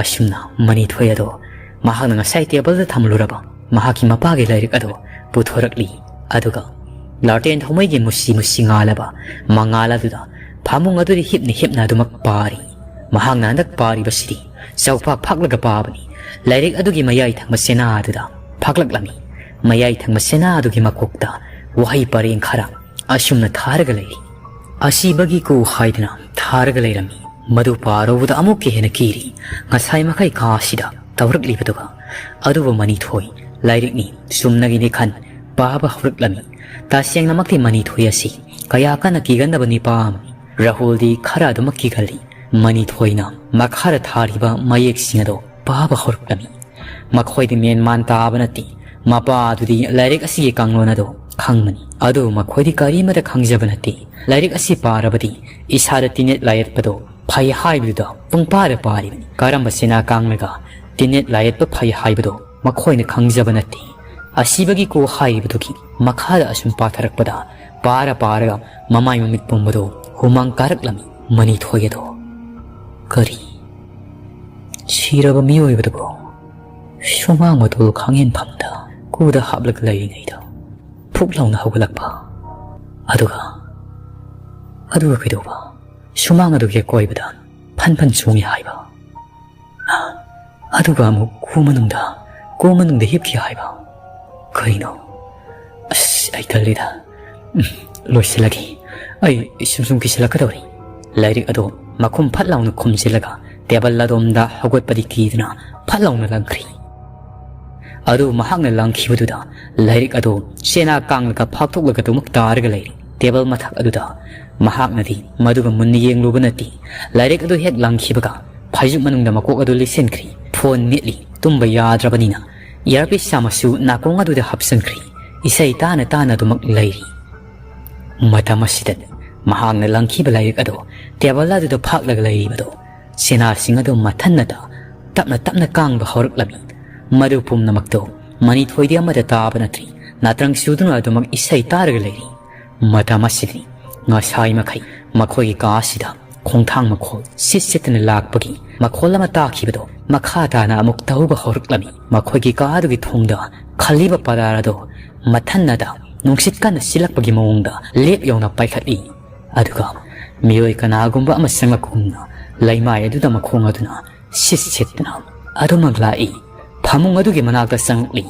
ꯑꯁꯨꯝꯅ ꯃꯅꯤꯊꯣꯏ ꯑꯗꯣ ꯃꯍꯥꯛꯅ ꯉꯁꯥꯏ ꯇꯦꯕꯜꯗ ꯊꯝꯂꯨꯔꯕ ꯃꯍꯥꯛꯀꯤ ꯃꯄꯥꯒꯤ ꯂꯥꯏꯔꯤꯛ ꯑꯗꯣ ꯄꯨꯊꯣꯔꯛꯂꯤ꯫ ꯑꯗꯨꯒ ꯂꯥꯇꯦꯟ ꯊꯧꯃꯩꯒꯤ ꯃꯨꯁꯤ ꯃꯨꯁꯤ ꯉꯥꯜꯂꯕ ꯃꯉꯥꯜ ꯑꯗꯨꯗ ꯐꯃꯨꯡ ꯑꯗꯨꯗ ꯍꯤꯞꯅ ꯍꯤꯞꯅ ꯑꯗꯨꯃꯛ ꯄꯥꯔꯤ꯫ ꯃꯍꯥꯛꯅ ꯍꯟꯗꯛ ꯄꯥꯔꯤꯕꯁꯤꯗꯤ ꯆꯥꯎꯐꯥꯛ ꯐꯥꯛꯂꯒ ꯄꯥꯕꯅꯤ꯫ ꯂꯥꯏꯔꯤꯛ ꯑꯗꯨꯒꯤ ꯃꯌꯥꯏ ꯊꯪꯕ ꯆꯦꯅꯥ ꯑꯗꯨꯗ ꯐꯥꯛꯂꯛꯂꯝꯃꯤ꯫ ꯃꯌꯥꯏ ꯊꯪꯕ ꯆꯦꯅꯥ ꯑꯗꯨꯒꯤ ꯃꯀꯣꯛꯇ ꯋꯥꯍꯩ ꯄꯔꯦꯡ ꯈꯔ ꯑꯁꯨꯝꯅ ꯊꯥꯔꯒ ꯂꯩꯔꯤ꯫ "ꯑꯁꯤꯕꯒꯤ ꯀꯨ" ꯍꯥꯏꯗꯨꯅ ꯊꯥꯔꯒ ꯂꯩꯔꯝꯃꯤ꯫ ꯃꯗꯨ ꯄꯥꯔꯨꯕꯗ ꯑꯃꯨꯛꯀ ꯍꯦꯟꯅ ꯀꯤꯔꯤ꯫ ꯉꯁꯥꯏ ꯃꯈꯩ ꯀꯥ ꯑꯁꯤꯗ ꯇꯧꯔꯛꯂꯤꯕꯗꯨꯒ꯫ ꯑꯗꯨꯕꯨ ꯃꯅꯤꯊꯣꯏ ꯂꯥꯏꯔꯤꯛꯅꯤ, ꯆꯨꯝꯅꯒꯤꯅꯤ ꯈꯟ ꯄꯥꯕ ꯍꯧꯔꯛꯂꯝꯃꯤ꯫ ꯇꯁꯦꯡꯅꯃꯛꯇꯤ ꯃꯅꯤꯊꯣꯏ ꯑꯁꯤ ꯀꯌꯥ ꯀꯟꯅ ꯀꯤꯒꯟꯗꯕ ꯅꯤꯄꯥ ꯑꯃꯅꯤ꯫ ꯔꯥꯍꯨꯜꯗꯤ ꯈꯔ ꯑꯗꯨꯃꯛ ꯀꯤꯒꯜꯂꯤ꯫ ꯃꯅꯤꯊꯣꯏꯅ ꯃꯈꯥꯗ ꯊꯥꯔꯤꯕ ꯃꯌꯦꯛꯁꯤꯡ ꯑꯗꯣ ꯄꯥꯕ ꯍꯧꯔꯛꯂꯝꯃꯤ꯫ ꯃꯈꯣꯏꯗꯤ ꯃꯦꯟ ꯃꯥꯟ ꯇꯥꯕ ꯅꯠꯇꯦ꯫ ꯃꯄꯥ ꯑꯗꯨꯗꯤ ꯂꯥꯏꯔꯤꯛ ꯑꯁꯤꯒꯤ ꯀꯥꯡꯂꯣꯟ ꯑꯗꯣ ꯈꯪꯕꯅꯤ꯫ ꯑꯗꯨꯕꯨ ꯃꯈꯣꯏꯗꯤ ꯀꯔꯤꯃꯠꯇ ꯈꯪꯖꯕ ꯅꯠꯇꯦ꯫ ꯂꯥꯏꯔꯤꯛ ꯑꯁꯤ ꯄꯥꯔꯕꯗꯤ ꯏꯁꯥꯗ ꯇꯤꯟꯅꯦꯠ ꯂꯥꯏꯌꯦꯠꯄꯗꯣ ꯐꯩ ꯍꯥꯏꯕꯗꯨꯗ ꯄꯨꯡ ꯄꯥꯔ ꯄꯥꯔꯤꯕꯅꯤ꯫ ꯀꯔꯝꯕ ꯁꯤꯅꯥ ꯀꯥꯡꯂꯒ ꯇꯤꯟꯅꯦꯠ ꯂꯥꯏꯌꯦꯠꯄ ꯐꯩ ꯍꯥꯏꯕꯗꯣ ꯃꯈꯣꯏꯅ ꯈꯪꯖꯕ ꯅꯠꯇꯦ꯫ ꯑꯁꯤꯕꯒꯤ ꯀꯣ ꯍꯥꯏꯔꯤꯕꯗꯨꯒꯤ ꯃꯈꯥꯗ ꯑꯁꯨꯝ ꯄꯥꯊꯔꯛꯄꯗ ꯄꯥꯔ ꯄꯥꯔꯒ ꯃꯃꯥꯏ ꯃꯃꯤꯠ ꯄꯨꯝꯕꯗꯣ ꯍꯨꯃꯥꯡ ꯀꯥꯔꯛꯂꯝꯃꯤ꯫ ꯃꯅꯤꯊꯣꯏ ꯑꯗꯣ ꯀꯔꯤ? ꯁꯤꯔꯕ ꯃꯤꯑꯣꯏꯕꯗꯨꯕꯨ ꯁꯨꯃꯥꯡ ꯃꯇꯣꯜ ꯈꯥꯡꯍꯦꯟꯐꯝꯗ ꯀꯨꯗ ꯍꯥꯞꯂꯒ ꯂꯩꯔꯤꯉꯩꯗ ꯐꯨꯛ ꯂꯥꯎꯅ ꯍꯧꯒꯠꯂꯛꯄ꯫ ꯑꯗꯨꯒ, ꯑꯗꯨꯒ ꯀꯩꯗꯧꯕ? ꯁꯨꯃꯥꯡ ꯑꯗꯨꯒꯤ ꯑꯀꯣꯏꯕꯗ ꯐꯟ ꯐꯟ ꯆꯣꯡꯉꯤ ꯍꯥꯏꯕ꯫ ꯑꯗꯨꯒ ꯑꯃꯨꯛ ꯀꯨ ꯃꯅꯨꯡꯗ, ꯀꯨ ꯃꯅꯨꯡꯗ ꯍꯤꯞꯈꯤ ꯍꯥꯏꯕ꯫ ꯀꯔꯤꯅꯣ? ꯑꯁ, ꯑꯩ ꯇꯜꯂꯤꯗ꯫ ꯎꯝ, "ꯂꯣꯏꯁꯤꯜꯂꯒꯦ꯫ ꯑꯩ ꯁꯨꯝ ꯁꯨꯝ ꯀꯤꯁꯤꯜꯂꯛꯀꯗꯧꯔꯦ"꯫ ꯂꯥꯏꯔꯤꯛ ꯑꯗꯣ ꯃꯈꯨꯝ ꯐꯠ ꯂꯥꯎꯅ ꯈꯨꯝꯖꯤꯜꯂꯒ ꯇꯦꯕꯜ ꯑꯗꯣꯝꯗ ꯍꯧꯒꯠꯄꯗꯤ ꯀꯤꯗꯨꯅ ꯐꯠ ꯂꯥꯎꯅ ꯂꯪꯈ꯭ꯔꯤ꯫ ꯑꯗꯨ ꯃꯍꯥꯛꯅ ꯂꯪꯈꯤꯕꯗꯨꯗ ꯂꯥꯏꯔꯤꯛ ꯑꯗꯨ ꯆꯦꯅꯥ ꯀꯥꯡꯂꯒ ꯐꯥꯛꯇꯣꯛꯂꯒ ꯑꯗꯨꯃꯛ ꯇꯥꯔꯒ ꯂꯩꯔꯤ꯫ ꯇꯦꯕꯜ ꯃꯊꯛ ꯑꯗꯨꯗ ꯃꯍꯥꯛꯅꯗꯤ ꯃꯗꯨꯒ ꯃꯨꯟꯅ ꯌꯦꯡꯂꯨꯕ ꯅꯠꯇꯦ꯫ ꯂꯥꯏꯔꯤꯛ ꯑꯗꯨ ꯍꯦꯛ ꯂꯪꯈꯤꯕꯒ ꯐꯩꯖꯨꯞ ꯃꯅꯨꯡꯗ ꯃꯀꯣꯛ ꯑꯗꯨ ꯂꯤꯠꯁꯤꯟꯈ꯭ꯔꯤ꯫ ꯐꯣꯟ ꯃꯦꯠꯂꯤ꯫ ꯇꯨꯝꯕ ꯌꯥꯗ꯭ꯔꯕꯅꯤꯅ ꯏꯌꯥꯔꯄꯤꯁ ꯑꯃꯁꯨ ꯅꯥꯀꯣꯡ ꯑꯗꯨꯗ ꯍꯥꯞꯆꯤꯟꯈ꯭ꯔꯤ꯫ ꯏꯁꯩ ꯇꯥꯅ ꯇꯥꯅ ꯑꯗꯨꯃꯛ ꯂꯩꯔꯤ꯫ ꯃꯇꯝ ꯑꯁꯤꯗ ꯃꯍꯥꯛꯅ ꯂꯪꯈꯤꯕ ꯂꯥꯏꯔꯤꯛ ꯑꯗꯨ ꯇꯦꯕꯜ ꯑꯗꯨꯗ ꯐꯥꯛꯂꯒ ꯂꯩꯔꯤꯕꯗꯨ ꯆꯦꯅꯥꯁꯤꯡ ꯑꯗꯨ ꯃꯊꯟꯅꯇ ꯇꯞꯅ ꯇꯞꯅ ꯀꯥꯡꯕ ꯍꯧꯔꯛꯂꯝꯃꯤ꯫ ꯃꯗꯨ ꯄꯨꯝꯅꯃꯛꯇꯨ ꯃꯅꯤꯊꯣꯏꯗꯤ ꯑꯃꯠꯇ ꯇꯥꯕ ꯅꯠꯇ꯭ꯔꯤ꯫ ꯅꯥꯇ꯭ꯔꯪ ꯆꯨꯗꯨꯅ ꯑꯗꯨꯃꯛ ꯏꯁꯩ ꯇꯥꯔꯒ ꯂꯩꯔꯤ꯫ ꯃꯇꯝ ꯑꯁꯤꯗꯅꯤ ꯉꯁꯥꯏ ꯃꯈꯩ ꯃꯈꯣꯏꯒꯤ ꯀꯥ ꯑꯁꯤꯗ ꯈꯣꯡꯊꯥꯡ ꯃꯈꯣꯜ ꯁꯤꯠ ꯁꯤꯠꯇꯨꯅ ꯂꯥꯛꯄꯒꯤ ꯃꯈꯣꯜ ꯑꯃ ꯇꯥꯈꯤꯕꯗꯣ ꯃꯈꯥ ꯇꯥꯅ ꯑꯃꯨꯛ ꯇꯧꯕ ꯍꯧꯔꯛꯂꯝꯃꯤ꯫ ꯃꯈꯣꯏꯒꯤ ꯀꯥ ꯑꯗꯨꯒꯤ ꯊꯣꯡꯗ ꯈꯜꯂꯤꯕ ꯄꯗꯥꯔ ꯑꯗꯨ ꯃꯊꯟꯅꯗ ꯅꯨꯡꯁꯤꯠ ꯀꯟꯅ ꯁꯤꯜꯂꯛꯄꯒꯤ ꯃꯑꯣꯡꯗ ꯂꯦꯞ ꯌꯧꯅ ꯄꯥꯏꯈꯠꯂꯤ꯫ ꯑꯗꯨꯒ ꯃꯤꯑꯣꯏ ꯀꯅꯥꯒꯨꯝꯕ ꯑꯃ ꯆꯪꯂꯛꯄꯒꯨꯝꯅ ꯂꯩꯃꯥꯏ ꯑꯗꯨꯗ ꯃꯈꯣꯡ ꯑꯗꯨꯅ ꯁꯤꯠ ꯁꯤꯠꯇꯨꯅ ꯑꯗꯨꯃꯛ ꯂꯥꯛꯏ꯫ ꯐꯃꯨꯡ ꯑꯗꯨꯒꯤ ꯃꯅꯥꯛꯇ ꯆꯪꯂꯛꯂꯤ꯫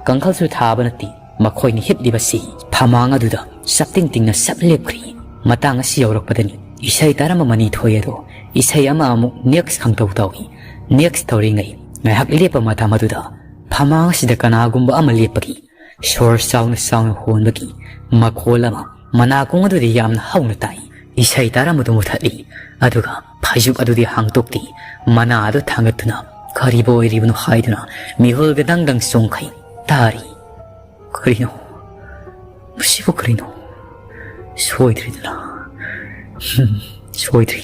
ꯀꯥꯡꯈꯜꯁꯨ ꯊꯥꯕ ꯅꯠꯇꯦ꯫ ꯃꯈꯣꯏꯅ ꯍꯤꯞꯂꯤꯕꯁꯤ ꯐꯃꯥꯡ ꯑꯗꯨꯗ ꯆꯞꯇꯤꯡ ꯇꯤꯡꯅ ꯆꯞ ꯂꯦꯞꯈ꯭ꯔꯤ꯫ ꯃꯇꯥꯡ ꯑꯁꯤ ꯌꯧꯔꯛꯄꯗꯅꯤ ꯏꯁꯩ ꯇꯥꯔꯝꯕ ꯃꯅꯤꯊꯣꯏ ꯑꯗꯣ ꯏꯁꯩ ꯑꯃ ꯑꯃꯨꯛ ꯅꯦꯛꯁ ꯈꯪꯇꯧ ꯇꯧꯏ꯫ ꯅꯦꯛꯁ ꯇꯧꯔꯤꯉꯩ ꯉꯥꯏꯍꯥꯛ ꯂꯦꯞꯄ ꯃꯇꯝ ꯑꯗꯨꯗ ꯐꯃꯥꯡ ꯑꯁꯤꯗ ꯀꯅꯥꯒꯨꯝꯕ ꯑꯃ ꯂꯦꯞꯄꯒꯤ ꯁꯣꯔ ꯆꯥꯎꯅ ꯆꯥꯎꯅ ꯍꯣꯟꯕꯒꯤ ꯃꯈꯣꯜ ꯑꯃ ꯃꯅꯥꯀꯣꯡ ꯑꯗꯨꯗꯤ ꯌꯥꯝꯅ ꯍꯧꯅ ꯇꯥꯏ꯫ ꯏꯁꯩ ꯇꯥꯔꯝꯕꯗꯨ ꯃꯨꯊꯠꯂꯤ꯫ ꯑꯗꯨꯒ ꯐꯩꯖꯨꯞ ꯑꯗꯨꯗꯤ ꯍꯥꯡꯇꯣꯛꯇꯦ꯫ ꯃꯅꯥ ꯑꯗꯨ ꯊꯥꯡꯒꯠꯇꯨꯅ ꯀꯔꯤꯕꯨ ꯑꯣꯏꯔꯤꯕꯅꯣ ꯍꯥꯏꯗꯨꯅ ꯃꯤꯍꯨꯜꯒ ꯗꯪ ꯗꯪ ꯆꯣꯡꯈꯩ ꯇꯥꯔꯤ꯫ "ꯀꯔꯤꯅꯣ? ꯃꯁꯤꯕꯨ ꯀꯔꯤꯅꯣ? ꯁꯣꯏꯗ꯭ꯔꯤꯗꯅ? ꯍꯝ, ꯁꯣꯏꯗ꯭ꯔꯤ꯫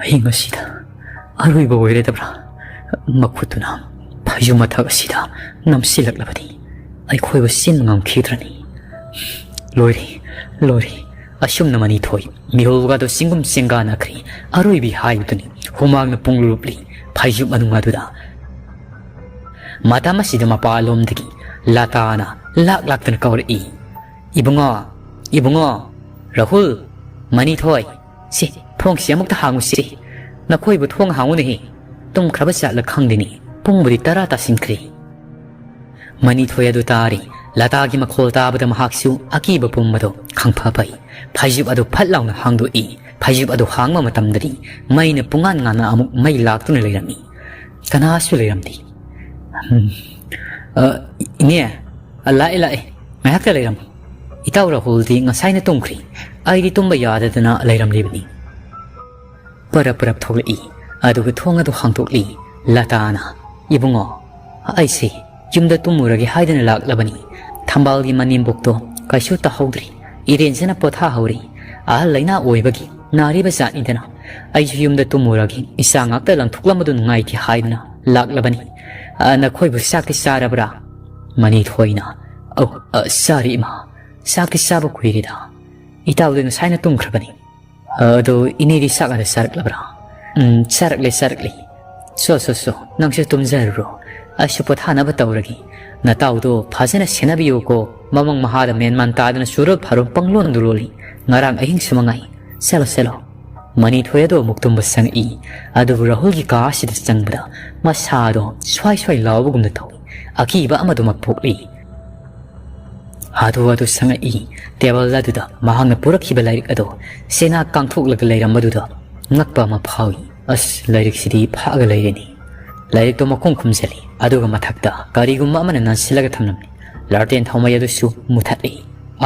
ꯑꯩ ꯉꯁꯤꯗ ꯑꯔꯣꯏꯕ ꯑꯣꯏꯔꯗꯕ꯭ꯔꯥ?" ꯃꯈꯨꯠꯇꯨꯅ ꯐꯩꯖꯨꯞ ꯃꯊꯛ ꯑꯁꯤꯗ ꯅꯝꯁꯤꯜꯂꯛꯂꯕꯗꯤ ꯑꯩꯈꯣꯏꯕꯨ ꯆꯦꯟꯕ ꯉꯝꯈꯤꯗ꯭ꯔꯅꯤ? ꯂꯣꯏꯔꯦ, ꯂꯣꯏꯔꯦ꯫ ꯑꯁꯨꯝꯅ ꯃꯅꯤꯊꯣꯏ ꯃꯤꯍꯨꯜꯒꯗꯨ ꯆꯤꯡꯒꯨꯝ ꯆꯦꯡꯒꯥꯅꯈ꯭ꯔꯤ꯫ ꯑꯔꯣꯏꯕꯤ ꯍꯥꯏꯕꯗꯨꯅꯤ꯫ ꯍꯨꯃꯥꯡꯅ ꯄꯨꯡꯂꯨꯞꯂꯤ ꯐꯩꯖꯨꯞ ꯃꯅꯨꯡ ꯑꯗꯨꯗ꯫ ꯃꯇꯝ ꯑꯁꯤꯗ ꯃꯄꯥꯟꯂꯣꯝꯗꯒꯤ ꯂꯇꯥꯅ ꯂꯥꯛ ꯂꯥꯛꯇꯅ ꯀꯧꯔꯛꯏ, "ꯏꯕꯨꯡꯉꯣ, ꯏꯕꯨꯡꯉꯣ, ꯔꯥꯍꯨꯜ, ꯃꯅꯤꯊꯣꯏ, ꯁꯤ ꯊꯣꯡꯁꯤ ꯑꯃꯨꯛꯇ ꯍꯥꯡꯉꯨꯁꯤ꯫ ꯅꯈꯣꯏꯕꯨ ꯊꯣꯡ ꯍꯥꯡꯉꯨꯅꯦꯍꯦ꯫ ꯇꯨꯝꯈ꯭ꯔꯕ ꯖꯥꯠꯂ ꯈꯪꯗꯦꯅꯦ꯫ ꯄꯨꯡꯕꯨꯗꯤ ꯇꯔꯥ ꯇꯥꯁꯤꯟꯈ꯭ꯔꯦ"꯫ ꯃꯅꯤꯊꯣꯏ ꯑꯗꯨ ꯇꯥꯔꯤ꯫ ꯂꯇꯥꯒꯤ ꯃꯈꯣꯜ ꯇꯥꯕꯗ ꯃꯍꯥꯛꯁꯨ ꯑꯀꯤꯕ ꯄꯨꯝꯕꯗꯣ ꯈꯪꯐ ꯐꯩ꯫ ꯐꯩꯖꯨꯞ ꯑꯗꯨ ꯐꯠ ꯂꯥꯎꯅ ꯍꯥꯡꯗꯣꯛꯏ꯫ ꯐꯩꯖꯨꯞ ꯑꯗꯨ ꯍꯥꯡꯕ ꯃꯇꯝꯗꯗꯤ ꯃꯩꯅ ꯄꯨꯡꯉꯥꯟ ꯉꯥꯟꯅ ꯑꯃꯨꯛ ꯃꯩ ꯂꯥꯛꯇꯨꯅ ꯂꯩꯔꯝꯃꯤ꯫ ꯀꯅꯥꯁꯨ ꯂꯩꯔꯝꯗꯦ꯫ "ꯎꯝ, ꯑ, ꯏꯅꯦ, ꯑ, ꯂꯥꯛꯑꯦ, ꯂꯥꯛꯑꯦ꯫ ꯉꯥꯏꯍꯥꯛꯇ ꯂꯩꯔꯝꯃꯨ꯫ ꯏꯇꯥꯎ ꯔꯥꯍꯨꯜꯗꯤ ꯉꯁꯥꯏꯅ ꯇꯨꯝꯈ꯭ꯔꯦ꯫ ꯑꯩꯗꯤ ꯇꯨꯝꯕ ꯌꯥꯗꯗꯅ ꯂꯩꯔꯝꯂꯤꯕꯅꯤ"꯫ ꯄꯔꯞ ꯄꯔꯞ ꯊꯣꯛꯂꯛꯏ꯫ ꯑꯗꯨꯒ ꯊꯣꯡ ꯑꯗꯨ ꯍꯥꯡꯗꯣꯛꯂꯤ꯫ ꯂꯇꯥꯅ, "ꯏꯕꯨꯡꯉꯣ, ꯑꯩꯁꯦ ꯌꯨꯝꯗ ꯇꯨꯝꯃꯨꯔꯒꯦ ꯍꯥꯏꯗꯅ ꯂꯥꯛꯂꯕꯅꯤ꯫ ꯊꯝꯕꯥꯜꯒꯤ ꯃꯅꯦꯝꯕꯣꯛꯇꯣ ꯀꯩꯁꯨ ꯇꯧꯍꯧꯗ꯭ꯔꯤ꯫ ꯏꯔꯦꯟꯖꯅ ꯄꯣꯊꯥꯍꯧꯔꯤ꯫ ꯑꯍꯜ ꯂꯩꯅꯥ ꯑꯣꯏꯕꯒꯤ ꯅꯥꯔꯤꯕ ꯖꯥꯠꯅꯤꯗꯅ꯫ ꯑꯩꯁꯨ ꯌꯨꯝꯗ ꯇꯨꯝꯃꯨꯔꯒꯦ, ꯏꯆꯥ ꯉꯥꯛꯇ ꯂꯪꯊꯣꯛꯂꯝꯕꯗꯨ ꯅꯨꯡꯉꯥꯏꯇꯦ ꯍꯥꯏꯗꯅ ꯂꯥꯛꯂꯕꯅꯤ꯫ ꯑ, ꯅꯈꯣꯏꯕꯨ ꯆꯥꯛꯇꯤ ꯆꯥꯔꯕ꯭ꯔꯥ?" ꯃꯅꯤꯊꯣꯏꯅ, "ꯑꯧ, ꯑ, ꯆꯥꯔꯦ ꯏꯃꯥ꯫ ꯆꯥꯛꯇꯤ ꯆꯥꯕ ꯀꯨꯏꯔꯦꯗ꯫ ꯏꯇꯥꯎꯗꯤ ꯉꯁꯥꯏꯅ ꯇꯨꯝꯈ꯭ꯔꯕꯅꯤ꯫ ꯑꯗꯣ ꯏꯅꯦꯗꯤ ꯆꯥꯛ ꯑꯗ ꯆꯥꯔꯛꯂꯕ꯭ꯔꯥ?" "ꯎꯝ, ꯆꯥꯔꯛꯂꯦ, ꯆꯥꯔꯛꯂꯦ꯫ ꯁꯣ, ꯁꯣ, ꯁꯣ, ꯅꯪꯁꯨ ꯇꯨꯝꯖꯔꯨꯔꯣ꯫ ꯑꯩꯁꯨ ꯄꯣꯊꯥꯅꯕ ꯇꯧꯔꯒꯦ꯫ ꯅꯇꯥꯎꯗꯣ ꯐꯖꯅ ꯁꯦꯟꯅꯕꯤꯌꯨꯀꯣ꯫ ꯃꯃꯪ ꯃꯍꯥꯗ ꯃꯦꯟꯃꯥꯟ ꯇꯥꯗꯅ ꯆꯨꯔꯣꯜ ꯐꯥꯔꯣꯜ ꯄꯪꯂꯣꯟꯗ ꯂꯣꯜꯂꯤ꯫ ꯉꯔꯥꯡ ꯑꯍꯤꯡꯁꯨ ꯃꯉꯥꯏ꯫ ꯆꯠꯂꯣ, ꯆꯠꯂꯣ"꯫ ꯃꯅꯤꯊꯣꯏ ꯑꯗꯣ ꯑꯃꯨꯛ ꯇꯨꯝꯕ ꯆꯪꯉꯛꯏ꯫ ꯑꯗꯨꯕꯨ ꯔꯥꯍꯨꯜꯒꯤ ꯀꯥ ꯑꯁꯤꯗ ꯆꯪꯕꯗ ꯃꯁꯥꯗꯣ ꯁ꯭ꯋꯥꯏ ꯁ꯭ꯋꯥꯏ ꯂꯥꯎꯕꯒꯨꯝꯅ ꯇꯧꯏ꯫ ꯑꯀꯤꯕ ꯑꯃꯗꯨꯃꯛ ꯄꯣꯛꯂꯤ꯫ ꯑꯗꯨ ꯑꯗꯨ ꯁꯪꯉꯛꯏ꯫ ꯇꯦꯕꯜ ꯑꯗꯨꯗ ꯃꯍꯥꯛꯅ ꯄꯨꯔꯛꯈꯤꯕ ꯂꯥꯏꯔꯤꯛ ꯑꯗꯨ ꯆꯦꯅꯥ ꯀꯥꯡꯊꯣꯛꯂꯒ ꯂꯩꯔꯝꯕꯗꯨꯗ ꯉꯛꯄ ꯑꯃ ꯐꯥꯎꯏ꯫ "ꯑꯁ, ꯂꯥꯏꯔꯤꯛꯁꯤꯗꯤ ꯐꯥꯛꯑꯒ ꯂꯩꯔꯦꯅꯦ"꯫ ꯂꯥꯏꯔꯤꯛꯇꯣ ꯃꯈꯨꯝ ꯈꯨꯝꯖꯤꯜꯂꯤ꯫ ꯑꯗꯨꯒ ꯃꯊꯛꯇ ꯀꯔꯤꯒꯨꯝꯕ ꯑꯃꯅ ꯅꯟꯁꯤꯜꯂꯒ ꯊꯝꯂꯝꯃꯤ꯫ ꯂꯥꯔꯇꯦꯟ ꯊꯥꯎꯃꯩ ꯑꯗꯨꯁꯨ ꯃꯨꯊꯠꯂꯤ꯫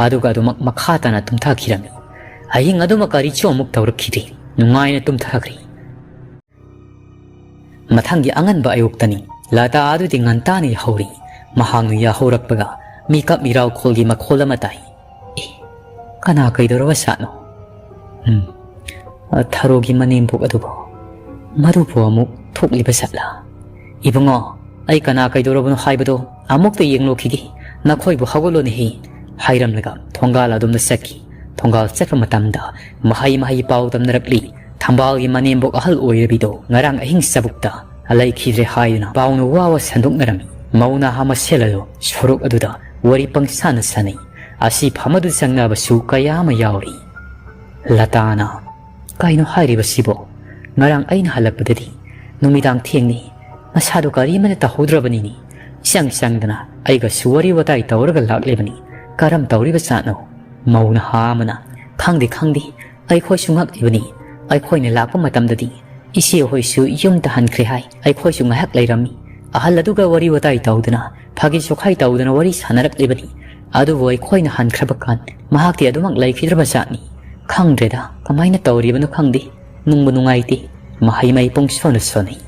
ꯑꯗꯨꯒ ꯑꯗꯨꯃꯛ ꯃꯈꯥ ꯇꯥꯅ ꯇꯨꯝꯊꯈꯤꯔꯝꯃꯤ꯫ ꯑꯍꯤꯡ ꯑꯗꯨꯃꯛ ꯀꯔꯤꯁꯨ ꯑꯃꯨꯛ ꯇꯧꯔꯛꯈꯤꯗꯦ꯫ ꯅꯨꯡꯉꯥꯏꯅ ꯇꯨꯝꯊꯈ꯭ꯔꯦ꯫ ꯃꯊꯪꯒꯤ ꯑꯉꯟꯕ ꯑꯌꯨꯛꯇꯅꯤ꯫ ꯂꯇꯥ ꯑꯗꯨꯗꯤ ꯉꯟꯇꯥꯅ ꯌꯥꯍꯧꯔꯤ꯫ ꯃꯍꯥꯛꯅ ꯌꯥꯍꯧꯔꯛꯄꯒ ꯃꯤꯀꯞ ꯃꯤꯔꯥꯎꯈꯣꯜꯒꯤ ꯃꯈꯣꯜ ꯑꯃ ꯇꯥꯏ꯫ "ꯑꯦ, ꯀꯅꯥ ꯀꯩꯗꯧꯔꯕ ꯖꯥꯠꯅꯣ?" "ꯎꯝ, ꯑ, ꯊꯔꯣꯒꯤ ꯃꯅꯦꯝꯕꯣꯛ ꯑꯗꯨꯕꯨ, ꯃꯗꯨꯕꯨ ꯑꯃꯨꯛ ꯊꯣꯛꯂꯤꯕ ꯖꯥꯠꯂꯥ? ꯏꯕꯨꯡꯉꯣ, ꯑꯩ ꯀꯅꯥ ꯀꯩꯗꯧꯔꯕꯅꯣ ꯍꯥꯏꯕꯗꯣ ꯑꯃꯨꯛꯇ ꯌꯦꯡꯂꯨꯈꯤꯒꯦ꯫ ꯅꯈꯣꯏꯕꯨ ꯍꯧꯒꯠꯂꯣꯅꯦꯍꯦ"꯫ ꯍꯥꯏꯔꯝꯂꯒ ꯊꯣꯡꯒꯥꯜ ꯑꯗꯣꯝꯗ ꯆꯠꯈꯤ꯫ ꯊꯣꯡꯒꯥꯜ ꯆꯠꯄ ꯃꯇꯝꯗ ꯃꯍꯩ ꯃꯍꯩ ꯄꯥꯎ ꯇꯝꯅꯔꯛꯂꯤ꯫ ꯊꯝꯕꯥꯜꯒꯤ ꯃꯅꯦꯝꯕꯣꯛ ꯑꯍꯜ ꯑꯣꯏꯔꯕꯤꯗꯣ ꯉꯔꯥꯡ ꯑꯍꯤꯡ ꯆꯕꯨꯛꯇ ꯂꯩꯈꯤꯗ꯭ꯔꯦ ꯍꯥꯏꯗꯨꯅ ꯄꯥꯎꯅ ꯋꯥ ꯋꯥ ꯁꯟꯗꯣꯛꯅꯔꯝꯃꯤ꯫ ꯃꯧ ꯅꯍꯥ ꯃꯁꯦꯜ ꯑꯗꯨ ꯁꯣꯔꯣꯛ ꯑꯗꯨꯗ ꯋꯥꯔꯤ ꯄꯪꯁꯥꯅ ꯁꯥꯅꯩ꯫ ꯑꯁꯤ ꯐꯝ ꯑꯗꯨ ꯆꯪꯅꯕꯁꯨ ꯀꯌꯥ ꯑꯃ ꯌꯥꯎꯔꯤ꯫ ꯂꯇꯥꯅ, "ꯀꯩꯅꯣ ꯍꯥꯏꯔꯤꯕꯁꯤꯕꯣ? ꯉꯔꯥꯡ ꯑꯩꯅ ꯍꯜꯂꯛꯄꯗꯗꯤ ꯅꯨꯃꯤꯗꯥꯡ ꯊꯦꯡꯅꯤ, ꯃꯁꯥꯗꯣ ꯀꯔꯤ ꯑꯃꯠꯇ ꯇꯧꯍꯧꯗ꯭ꯔꯕꯅꯤꯅꯦ꯫ ꯆꯪ ꯆꯪꯗꯅ ꯑꯩꯒꯁꯨ ꯋꯥꯔꯤ ꯋꯥꯇꯥꯏ ꯇꯧꯔꯒ ꯂꯥꯛꯂꯤꯕꯅꯤ꯫ "ꯀꯔꯝ ꯇꯧꯔꯤꯕ ꯖꯥꯠꯅꯣ?" ꯃꯧ ꯅꯍꯥ ꯑꯃꯅ, "ꯈꯪꯗꯦ, ꯈꯪꯗꯦ, ꯑꯩꯈꯣꯏꯁꯨ ꯉꯛꯂꯤꯕꯅꯤ꯫ ꯑꯩꯈꯣꯏꯅ ꯂꯥꯛꯄ ꯃꯇꯝꯗꯗꯤ ꯏꯆꯦ ꯍꯣꯏꯁꯨ ꯌꯨꯝꯗ ꯍꯟꯈ꯭ꯔꯦ ꯍꯥꯏ꯫ ꯑꯩꯈꯣꯏꯁꯨ ꯉꯥꯏꯍꯥꯛ ꯂꯩꯔꯝꯃꯤ꯫ ꯑꯍꯜ ꯑꯗꯨꯒ ꯋꯥꯔꯤ ꯋꯥꯇꯥꯏ ꯇꯧꯗꯨꯅ, ꯐꯥꯒꯤ ꯆꯣꯈꯥꯏ ꯇꯧꯗꯨꯅ ꯋꯥꯔꯤ ꯁꯥꯟꯅꯔꯛꯂꯤꯕꯅꯤ꯫ ꯑꯗꯨꯕꯨ ꯑꯩꯈꯣꯏꯅ ꯍꯟꯈ꯭ꯔꯕ ꯀꯥꯟ ꯃꯍꯥꯛꯇꯤ ꯑꯗꯨꯃꯛ ꯂꯩꯈꯤꯗ꯭ꯔꯕ ꯖꯥꯠꯅꯤ꯫ ꯈꯪꯗ꯭ꯔꯦꯗ, ꯀꯃꯥꯏꯅ ꯇꯧꯔꯤꯕꯅꯣ ꯈꯪꯗꯦ꯫ ꯅꯨꯡꯕꯨ ꯅꯨꯡꯉꯥꯏꯇꯦ꯫ ꯃꯍꯩ ꯃꯍꯩ ꯄꯨꯡ ꯁꯣꯟꯅ ꯁꯣꯟꯅꯩ꯫"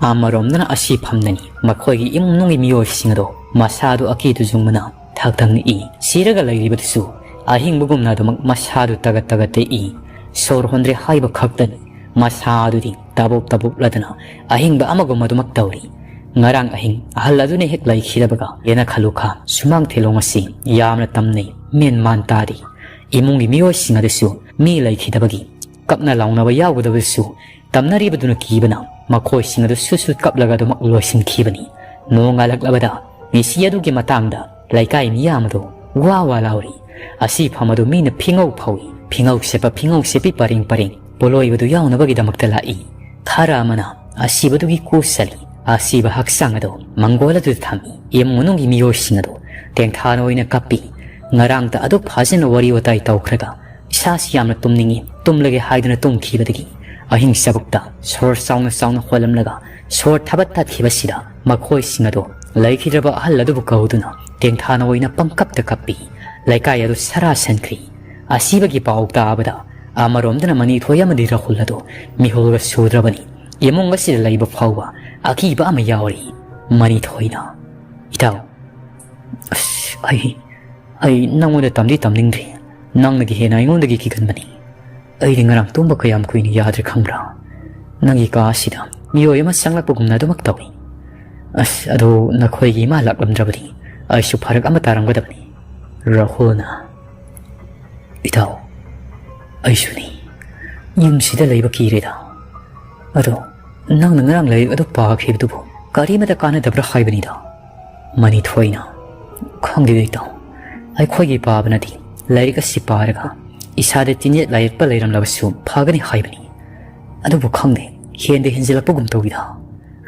ꯑꯃꯔꯣꯝꯗꯅ ꯑꯁꯤ ꯐꯝꯅꯅꯤ꯫ ꯃꯈꯣꯏꯒꯤ ꯏꯃꯨꯡ ꯃꯅꯨꯡꯒꯤ ꯃꯤꯑꯣꯏꯁꯤꯡ ꯑꯗꯣ ꯃꯁꯥꯗꯨ ꯑꯀꯤꯗꯨ ꯖꯨꯡꯕꯅ ꯊꯛ ꯊꯛ ꯅꯤꯛꯏ꯫ ꯁꯤꯔꯒ ꯂꯩꯔꯤꯕꯗꯨꯁꯨ ꯑꯍꯤꯡꯕꯒꯨꯝꯅ ꯑꯗꯨꯃꯛ ꯃꯁꯥꯗꯨ ꯇꯒꯠ ꯇꯒꯠ ꯇꯦꯛꯏ꯫ ꯁꯣꯔ ꯍꯣꯟꯗ꯭ꯔꯦ ꯍꯥꯏꯕ ꯈꯛꯇꯅꯤ꯫ ꯃꯁꯥ ꯑꯗꯨꯗꯤ ꯇꯕꯨꯞ ꯇꯕꯨꯞ ꯂꯗꯅ ꯑꯍꯤꯡꯕ ꯑꯃꯒꯨꯝ ꯑꯗꯨꯃꯛ ꯇꯧꯔꯤ꯫ ꯉꯔꯥꯡ ꯑꯍꯤꯡ ꯑꯍꯜ ꯑꯗꯨꯅ ꯍꯦꯛ ꯂꯩꯈꯤꯗꯕꯒ ꯌꯦꯅꯈꯥ ꯂꯨꯈꯥ ꯁꯨꯃꯥꯡ ꯊꯤꯂꯣꯡ ꯑꯁꯤ ꯌꯥꯝꯅ ꯇꯝꯅꯩ꯫ ꯃꯦꯟ ꯃꯥꯟ ꯇꯥꯗꯦ꯫ ꯏꯃꯨꯡꯒꯤ ꯃꯤꯑꯣꯏꯁꯤꯡ ꯑꯗꯨꯁꯨ ꯃꯤ ꯂꯩꯈꯤꯗꯕꯒꯤ ꯀꯞꯅ ꯂꯥꯎꯅꯕ ꯌꯥꯎꯒꯗꯕꯁꯨ ꯇꯝꯅꯔꯤꯕꯗꯨꯅ ꯀꯤꯕꯅ ꯃꯈꯣꯏꯁꯤꯡ ꯑꯗꯨ ꯁꯨꯠ ꯁꯨꯠ ꯀꯞꯂꯒ ꯑꯗꯨꯃꯛ ꯂꯣꯏꯁꯤꯟꯈꯤꯕꯅꯤ꯫ ꯅꯣꯡꯉꯥꯜꯂꯛꯂꯕꯗ ꯃꯤꯁꯤ ꯑꯗꯨꯒꯤ ꯃꯇꯥꯡꯗ ꯂꯩꯀꯥꯏ ꯃꯤꯌꯥꯝ ꯑꯗꯨ ꯋꯥ ꯋꯥ ꯂꯥꯎꯔꯤ꯫ ꯑꯁꯤꯐꯝ ꯑꯗꯨ ꯃꯤꯅ ꯐꯤꯉꯧ ꯐꯧꯏ꯫ ꯐꯤꯉꯧ ꯁꯦꯠꯄ ꯐꯤꯉꯧ ꯁꯦꯠꯄꯤ ꯄꯔꯦꯡ ꯄꯔꯦꯡ ꯄꯣꯠꯂꯣꯏꯕꯗꯨ ꯌꯥꯎꯅꯕꯒꯤꯗꯃꯛꯇ ꯂꯥꯛꯏ꯫ ꯈꯔ ꯑꯃꯅ ꯑꯁꯤꯕꯗꯨꯒꯤ ꯀꯨ ꯁꯜꯂꯤ꯫ ꯑꯁꯤꯕ ꯍꯛꯆꯥꯡ ꯑꯗꯨ ꯃꯪꯒꯣꯜ ꯑꯗꯨꯗ ꯊꯝꯃꯤ꯫ ꯏꯃꯨꯡ ꯃꯅꯨꯡꯒꯤ ꯃꯤꯑꯣꯏꯁꯤꯡ ꯑꯗꯨ ꯇꯦꯡꯊꯥꯅ ꯑꯣꯏꯅ ꯀꯞꯄꯤ꯫ ꯉꯔꯥꯡꯇ ꯑꯗꯨꯛ ꯐꯖꯅ ꯋꯥꯔꯤ ꯋꯥꯇꯥꯏ ꯇꯧꯈ꯭ꯔꯒ ꯏꯁꯥꯁꯤ ꯌꯥꯝꯅ ꯇꯨꯝꯅꯤꯡꯏ, ꯇꯨꯝꯂꯒꯦ ꯍꯥꯏꯗꯨꯅ ꯇꯨꯝꯈꯤꯕꯗꯒꯤ ꯑꯍꯤꯡ ꯆꯕꯨꯛꯇ ꯁꯣꯔ ꯆꯥꯎꯅ ꯆꯥꯎꯅ ꯍꯣꯜꯂꯝꯂꯒ ꯁꯣꯔ ꯊꯕꯠ ꯇꯠꯈꯤꯕꯁꯤꯗ ꯃꯈꯣꯏꯁꯤꯡ ꯑꯗꯨ ꯂꯩꯈꯤꯗ꯭ꯔꯕ ꯑꯍꯜ ꯑꯗꯨꯕꯨ ꯀꯧꯗꯨꯅ ꯇꯦꯡꯊꯥꯅ ꯑꯣꯏꯅ ꯄꯪꯀꯞꯇ ꯀꯞꯄꯤ꯫ ꯂꯩꯀꯥꯏ ꯑꯗꯨ ꯁꯔꯥ ꯁꯟꯈ꯭ꯔꯤ꯫ ꯑꯁꯤꯕꯒꯤ ꯄꯥꯎ ꯇꯥꯕꯗ ꯑꯃꯔꯣꯝꯗꯅ ꯃꯅꯤꯊꯣꯏ ꯑꯃꯗꯤ ꯔꯥꯍꯨꯜ ꯑꯗꯨ ꯃꯤꯍꯨꯜꯒ ꯁꯨꯗ꯭ꯔꯕꯅꯤ꯫ ꯏꯃꯨꯡ ꯑꯁꯤꯗ ꯂꯩꯕ ꯐꯥꯎꯕ ꯑꯀꯤꯕ ꯑꯃ ꯌꯥꯎꯔꯤ꯫ ꯃꯅꯤꯊꯣꯏꯅ, "ꯏꯇꯥꯎ, ꯑꯁ, ꯑꯩ, ꯑꯩ ꯅꯪꯉꯣꯟꯗ ꯇꯝꯗꯤ ꯇꯝꯅꯤꯡꯗ꯭ꯔꯤ꯫ ꯅꯪꯅꯒꯤ ꯍꯦꯟꯅ ꯑꯩꯉꯣꯟꯗꯒꯤ ꯀꯤꯒꯟꯕꯅꯤ꯫ ꯑꯩꯗꯤ ꯉꯔꯥꯡ ꯇꯨꯝꯕ ꯀꯌꯥꯝ ꯀꯨꯏꯅ ꯌꯥꯗ꯭ꯔꯦ ꯈꯪꯕ꯭ꯔꯥ? ꯅꯪꯒꯤ ꯀꯥ ꯑꯁꯤꯗ ꯃꯤꯑꯣꯏ ꯑꯃ ꯆꯪꯂꯛꯄꯒꯨꯝꯅ ꯑꯗꯨꯃꯛ ꯇꯧꯏ꯫ ꯑꯁ, ꯑꯗꯨ ꯅꯈꯣꯏꯒꯤ ꯏꯃꯥ ꯂꯥꯛꯂꯝꯗ꯭ꯔꯕꯗꯤ ꯑꯩꯁꯨ ꯐꯔꯛ ꯑꯃ ꯇꯥꯔꯝꯒꯗꯕꯅꯤ꯫" ꯔꯥꯍꯨꯜꯅ, "ꯏꯇꯥꯎ, ꯑꯩꯁꯨꯅꯤ꯫ ꯌꯨꯝꯁꯤꯗ ꯂꯩꯕ ꯀꯤꯔꯦꯗ꯫ ꯑꯗꯣ ꯅꯪꯅ ꯉꯔꯥꯡ ꯂꯥꯏꯔꯤꯛ ꯑꯗꯨ ꯄꯥꯈꯤꯕꯗꯨꯕꯨ ꯀꯔꯤꯃꯇ ꯀꯥꯟꯅꯗꯕ꯭ꯔꯥ ꯍꯥꯏꯕꯅꯤꯗ꯫" ꯃꯅꯤꯊꯣꯏꯅ, "ꯈꯪꯗꯦꯗ ꯏꯇꯥꯎ, ꯑꯩꯈꯣꯏꯒꯤ ꯄꯥꯕꯅꯗꯤ ꯂꯥꯏꯔꯤꯛ ꯑꯁꯤ ꯄꯥꯔꯒ ꯏꯁꯥꯗ ꯇꯤꯟꯌꯦꯠ ꯂꯥꯏꯌꯦꯠꯄ ꯂꯩꯔꯝꯂꯕꯁꯨ ꯐꯒꯅꯤ ꯍꯥꯏꯕꯅꯤ꯫ ꯑꯗꯨꯕꯨ ꯈꯪꯗꯦ, ꯍꯦꯟꯗ ꯍꯦꯟꯖꯤꯜꯂꯛꯄꯒꯨꯝ ꯇꯧꯏꯗ꯫"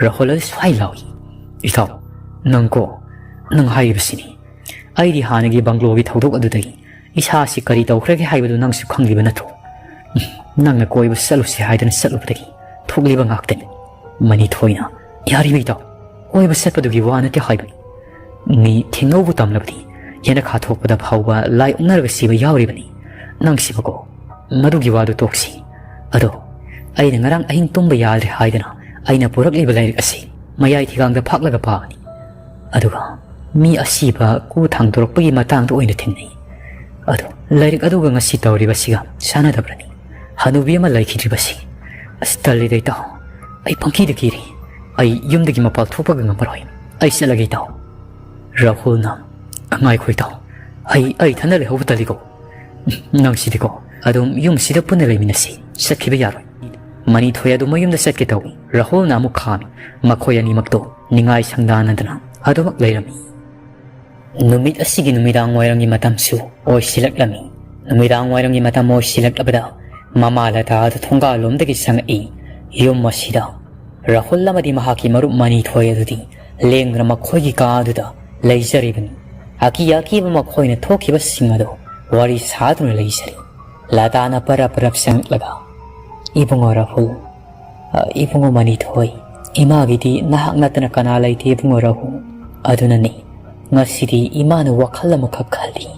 ꯔꯥꯍꯨꯜ ꯑꯗꯨ ꯁ꯭ꯋꯥꯏ ꯂꯥꯎꯏ꯫ ꯏꯇꯥꯎ, ꯅꯪꯀꯣ, ꯅꯪ ꯍꯥꯏꯔꯤꯕꯁꯤꯅꯤ꯫ ꯑꯩꯗꯤ ꯍꯥꯟꯅꯒꯤ ꯕꯪꯒ꯭ꯂꯣꯒꯤ ꯊꯧꯗꯣꯛ ꯑꯗꯨꯗꯒꯤ ꯏꯁꯥꯁꯤ ꯀꯔꯤ ꯇꯧꯈ꯭ꯔꯒꯦ ꯍꯥꯏꯕꯗꯨ ꯅꯪꯁꯨ ꯈꯪꯂꯤꯕ ꯅꯠꯇ꯭ꯔꯣ? ꯅꯪꯅ ꯀꯣꯏꯕ ꯆꯠꯂꯨꯁꯤ ꯍꯥꯏꯗꯨꯅ ꯆꯠꯂꯨꯕꯗꯒꯤ ꯊꯣꯛꯂꯤꯕ ꯉꯥꯛꯇꯅꯤ꯫ ꯃꯅꯤꯊꯣꯏꯅ, "ꯌꯥꯔꯤꯕ ꯏꯇꯥꯎ, ꯀꯣꯏꯕ ꯆꯠꯄꯗꯨꯒꯤ ꯋꯥ ꯅꯠꯇꯦ ꯍꯥꯏꯕꯅꯤ꯫ ꯃꯤ ꯊꯦꯡꯅꯧꯕꯨ ꯇꯝꯂꯕꯗꯤ ꯌꯦꯅꯈꯥ ꯊꯣꯛꯄꯗ ꯐꯥꯎꯕ ꯂꯥꯏ ꯑꯣꯛꯅꯔꯒ ꯁꯤꯕ ꯌꯥꯎꯔꯤꯕꯅꯤ꯫ ꯅꯪꯁꯤꯕꯀꯣ, ꯃꯗꯨꯒꯤ ꯋꯥꯗꯨ ꯇꯣꯛꯁꯤ꯫ ꯑꯗꯣ ꯑꯩꯅ ꯉꯔꯥꯡ ꯑꯍꯤꯡ ꯇꯨꯝꯕ ꯌꯥꯗ꯭ꯔꯦ ꯍꯥꯏꯗꯅ ꯑꯩꯅ ꯄꯨꯔꯛꯂꯤꯕ ꯂꯥꯏꯔꯤꯛ ꯑꯁꯤ ꯃꯌꯥꯏ ꯊꯤꯒꯥꯡꯗ ꯐꯥꯛꯂꯒ ꯄꯥꯕꯅꯤ꯫ ꯑꯗꯨꯒ ꯃꯤ ꯑꯁꯤꯕ ꯀꯨ ꯊꯥꯡꯗꯣꯔꯛꯄꯒꯤ ꯃꯇꯥꯡꯗ ꯑꯣꯏꯅ ꯊꯦꯡꯅꯩ꯫ ꯑꯗꯣ ꯂꯥꯏꯔꯤꯛ ꯑꯗꯨꯒ ꯉꯁꯤ ꯇꯧꯔꯤꯕꯁꯤꯒ ꯆꯥꯟꯅꯗꯕ꯭ꯔꯅꯤ? ꯍꯅꯨꯕꯤ ꯑꯃ ꯂꯩꯈꯤꯗ꯭ꯔꯤꯕꯁꯤ꯫ ꯑꯁ, ꯇꯜꯂꯤꯗ ꯏꯇꯥꯎ꯫ ꯑꯩ ꯄꯪꯀꯤꯗ ꯀꯤꯔꯤ꯫ ꯑꯩ ꯌꯨꯝꯗꯒꯤ ꯃꯄꯥꯜ ꯊꯣꯛꯄꯒ ꯉꯝꯃꯔꯣꯏ꯫ ꯑꯩ ꯆꯠꯂꯒꯦ ꯏꯇꯥꯎ꯫" ꯔꯥꯍꯨꯜꯅ, "ꯉꯥꯏꯈꯣ ꯏꯇꯥꯎ, ꯑꯩ, ꯑꯩ ꯏꯊꯟꯗ ꯂꯩꯍꯧꯕ ꯇꯜꯂꯤꯀꯣ꯫ ꯅꯪꯁꯤꯗꯤꯀꯣ, ꯑꯗꯨꯝ ꯌꯨꯝꯁꯤꯗ ꯄꯨꯟꯅ ꯂꯩꯃꯤꯟꯅꯁꯤ, ꯆꯠꯈꯤꯕ ꯌꯥꯔꯣꯏ꯫" ꯃꯅꯤꯊꯣꯏ ꯑꯗꯨ ꯃꯌꯨꯝꯗ ꯆꯠꯀꯦ ꯇꯧꯏ꯫ ꯔꯥꯍꯨꯜꯅ ꯑꯃꯨꯛ ꯈꯥꯝꯃꯤ꯫ ꯃꯈꯣꯏ ꯑꯅꯤꯃꯛꯇꯣ ꯅꯤꯡꯉꯥꯏ ꯁꯪꯗꯥꯅꯗꯅ ꯑꯗꯨꯃꯛ ꯂꯩꯔꯝꯃꯤ꯫ ꯅꯨꯃꯤꯠ ꯑꯁꯤꯒꯤ ꯅꯨꯃꯤꯗꯥꯡ ꯋꯥꯏꯔꯝꯒꯤ ꯃꯇꯝꯁꯨ ꯑꯣꯏꯁꯤꯜꯂꯛꯂꯝꯃꯤ꯫ ꯅꯨꯃꯤꯗꯥꯡ ꯋꯥꯏꯔꯝꯒꯤ ꯃꯇꯝ ꯑꯣꯏꯁꯤꯜꯂꯛꯂꯕꯗ ꯃꯃꯥ ꯂꯇꯥ ꯑꯗꯨ ꯊꯣꯡꯒꯥꯜꯂꯣꯝꯗꯒꯤ ꯆꯪꯉꯛꯏ꯫ ꯌꯨꯝ ꯑꯁꯤꯗ ꯔꯥꯍꯨꯜ ꯑꯃꯗꯤ ꯃꯍꯥꯛꯀꯤ ꯃꯔꯨꯞ ꯃꯅꯤꯊꯣꯏ ꯑꯗꯨꯗꯤ ꯂꯦꯡꯗꯅ ꯃꯈꯣꯏꯒꯤ ꯀꯥ ꯑꯗꯨꯗ ꯂꯩꯖꯔꯤꯕꯅꯤ꯫ ꯑꯀꯤ ꯑꯀꯤꯕ ꯃꯈꯣꯏꯅ ꯊꯣꯛꯈꯤꯕꯁꯤꯡ ꯑꯗꯨ ꯋꯥꯔꯤ ꯁꯥꯗꯨꯅ ꯂꯩꯖꯔꯤ꯫ ꯂꯇꯥꯅ ꯄꯔꯞ ꯄꯔꯞ ꯆꯪꯂꯛꯂꯒ, "ꯏꯕꯨꯡꯉꯣ ꯔꯥꯍꯨꯜ, ꯑ, ꯏꯕꯨꯡꯉꯣ ꯃꯅꯤꯊꯣꯏ, ꯏꯃꯥꯒꯤꯗꯤ ꯅꯍꯥꯛ ꯅꯠꯇꯅ ꯀꯅꯥ ꯂꯩꯇꯦ ꯏꯕꯨꯡꯉꯣ ꯔꯥꯍꯨꯜ꯫ ꯑꯗꯨꯅꯅꯤ ꯉꯁꯤꯗꯤ ꯏꯃꯥꯅ ꯋꯥꯈꯜ ꯑꯃꯈꯛ ꯈꯜꯂꯤ꯫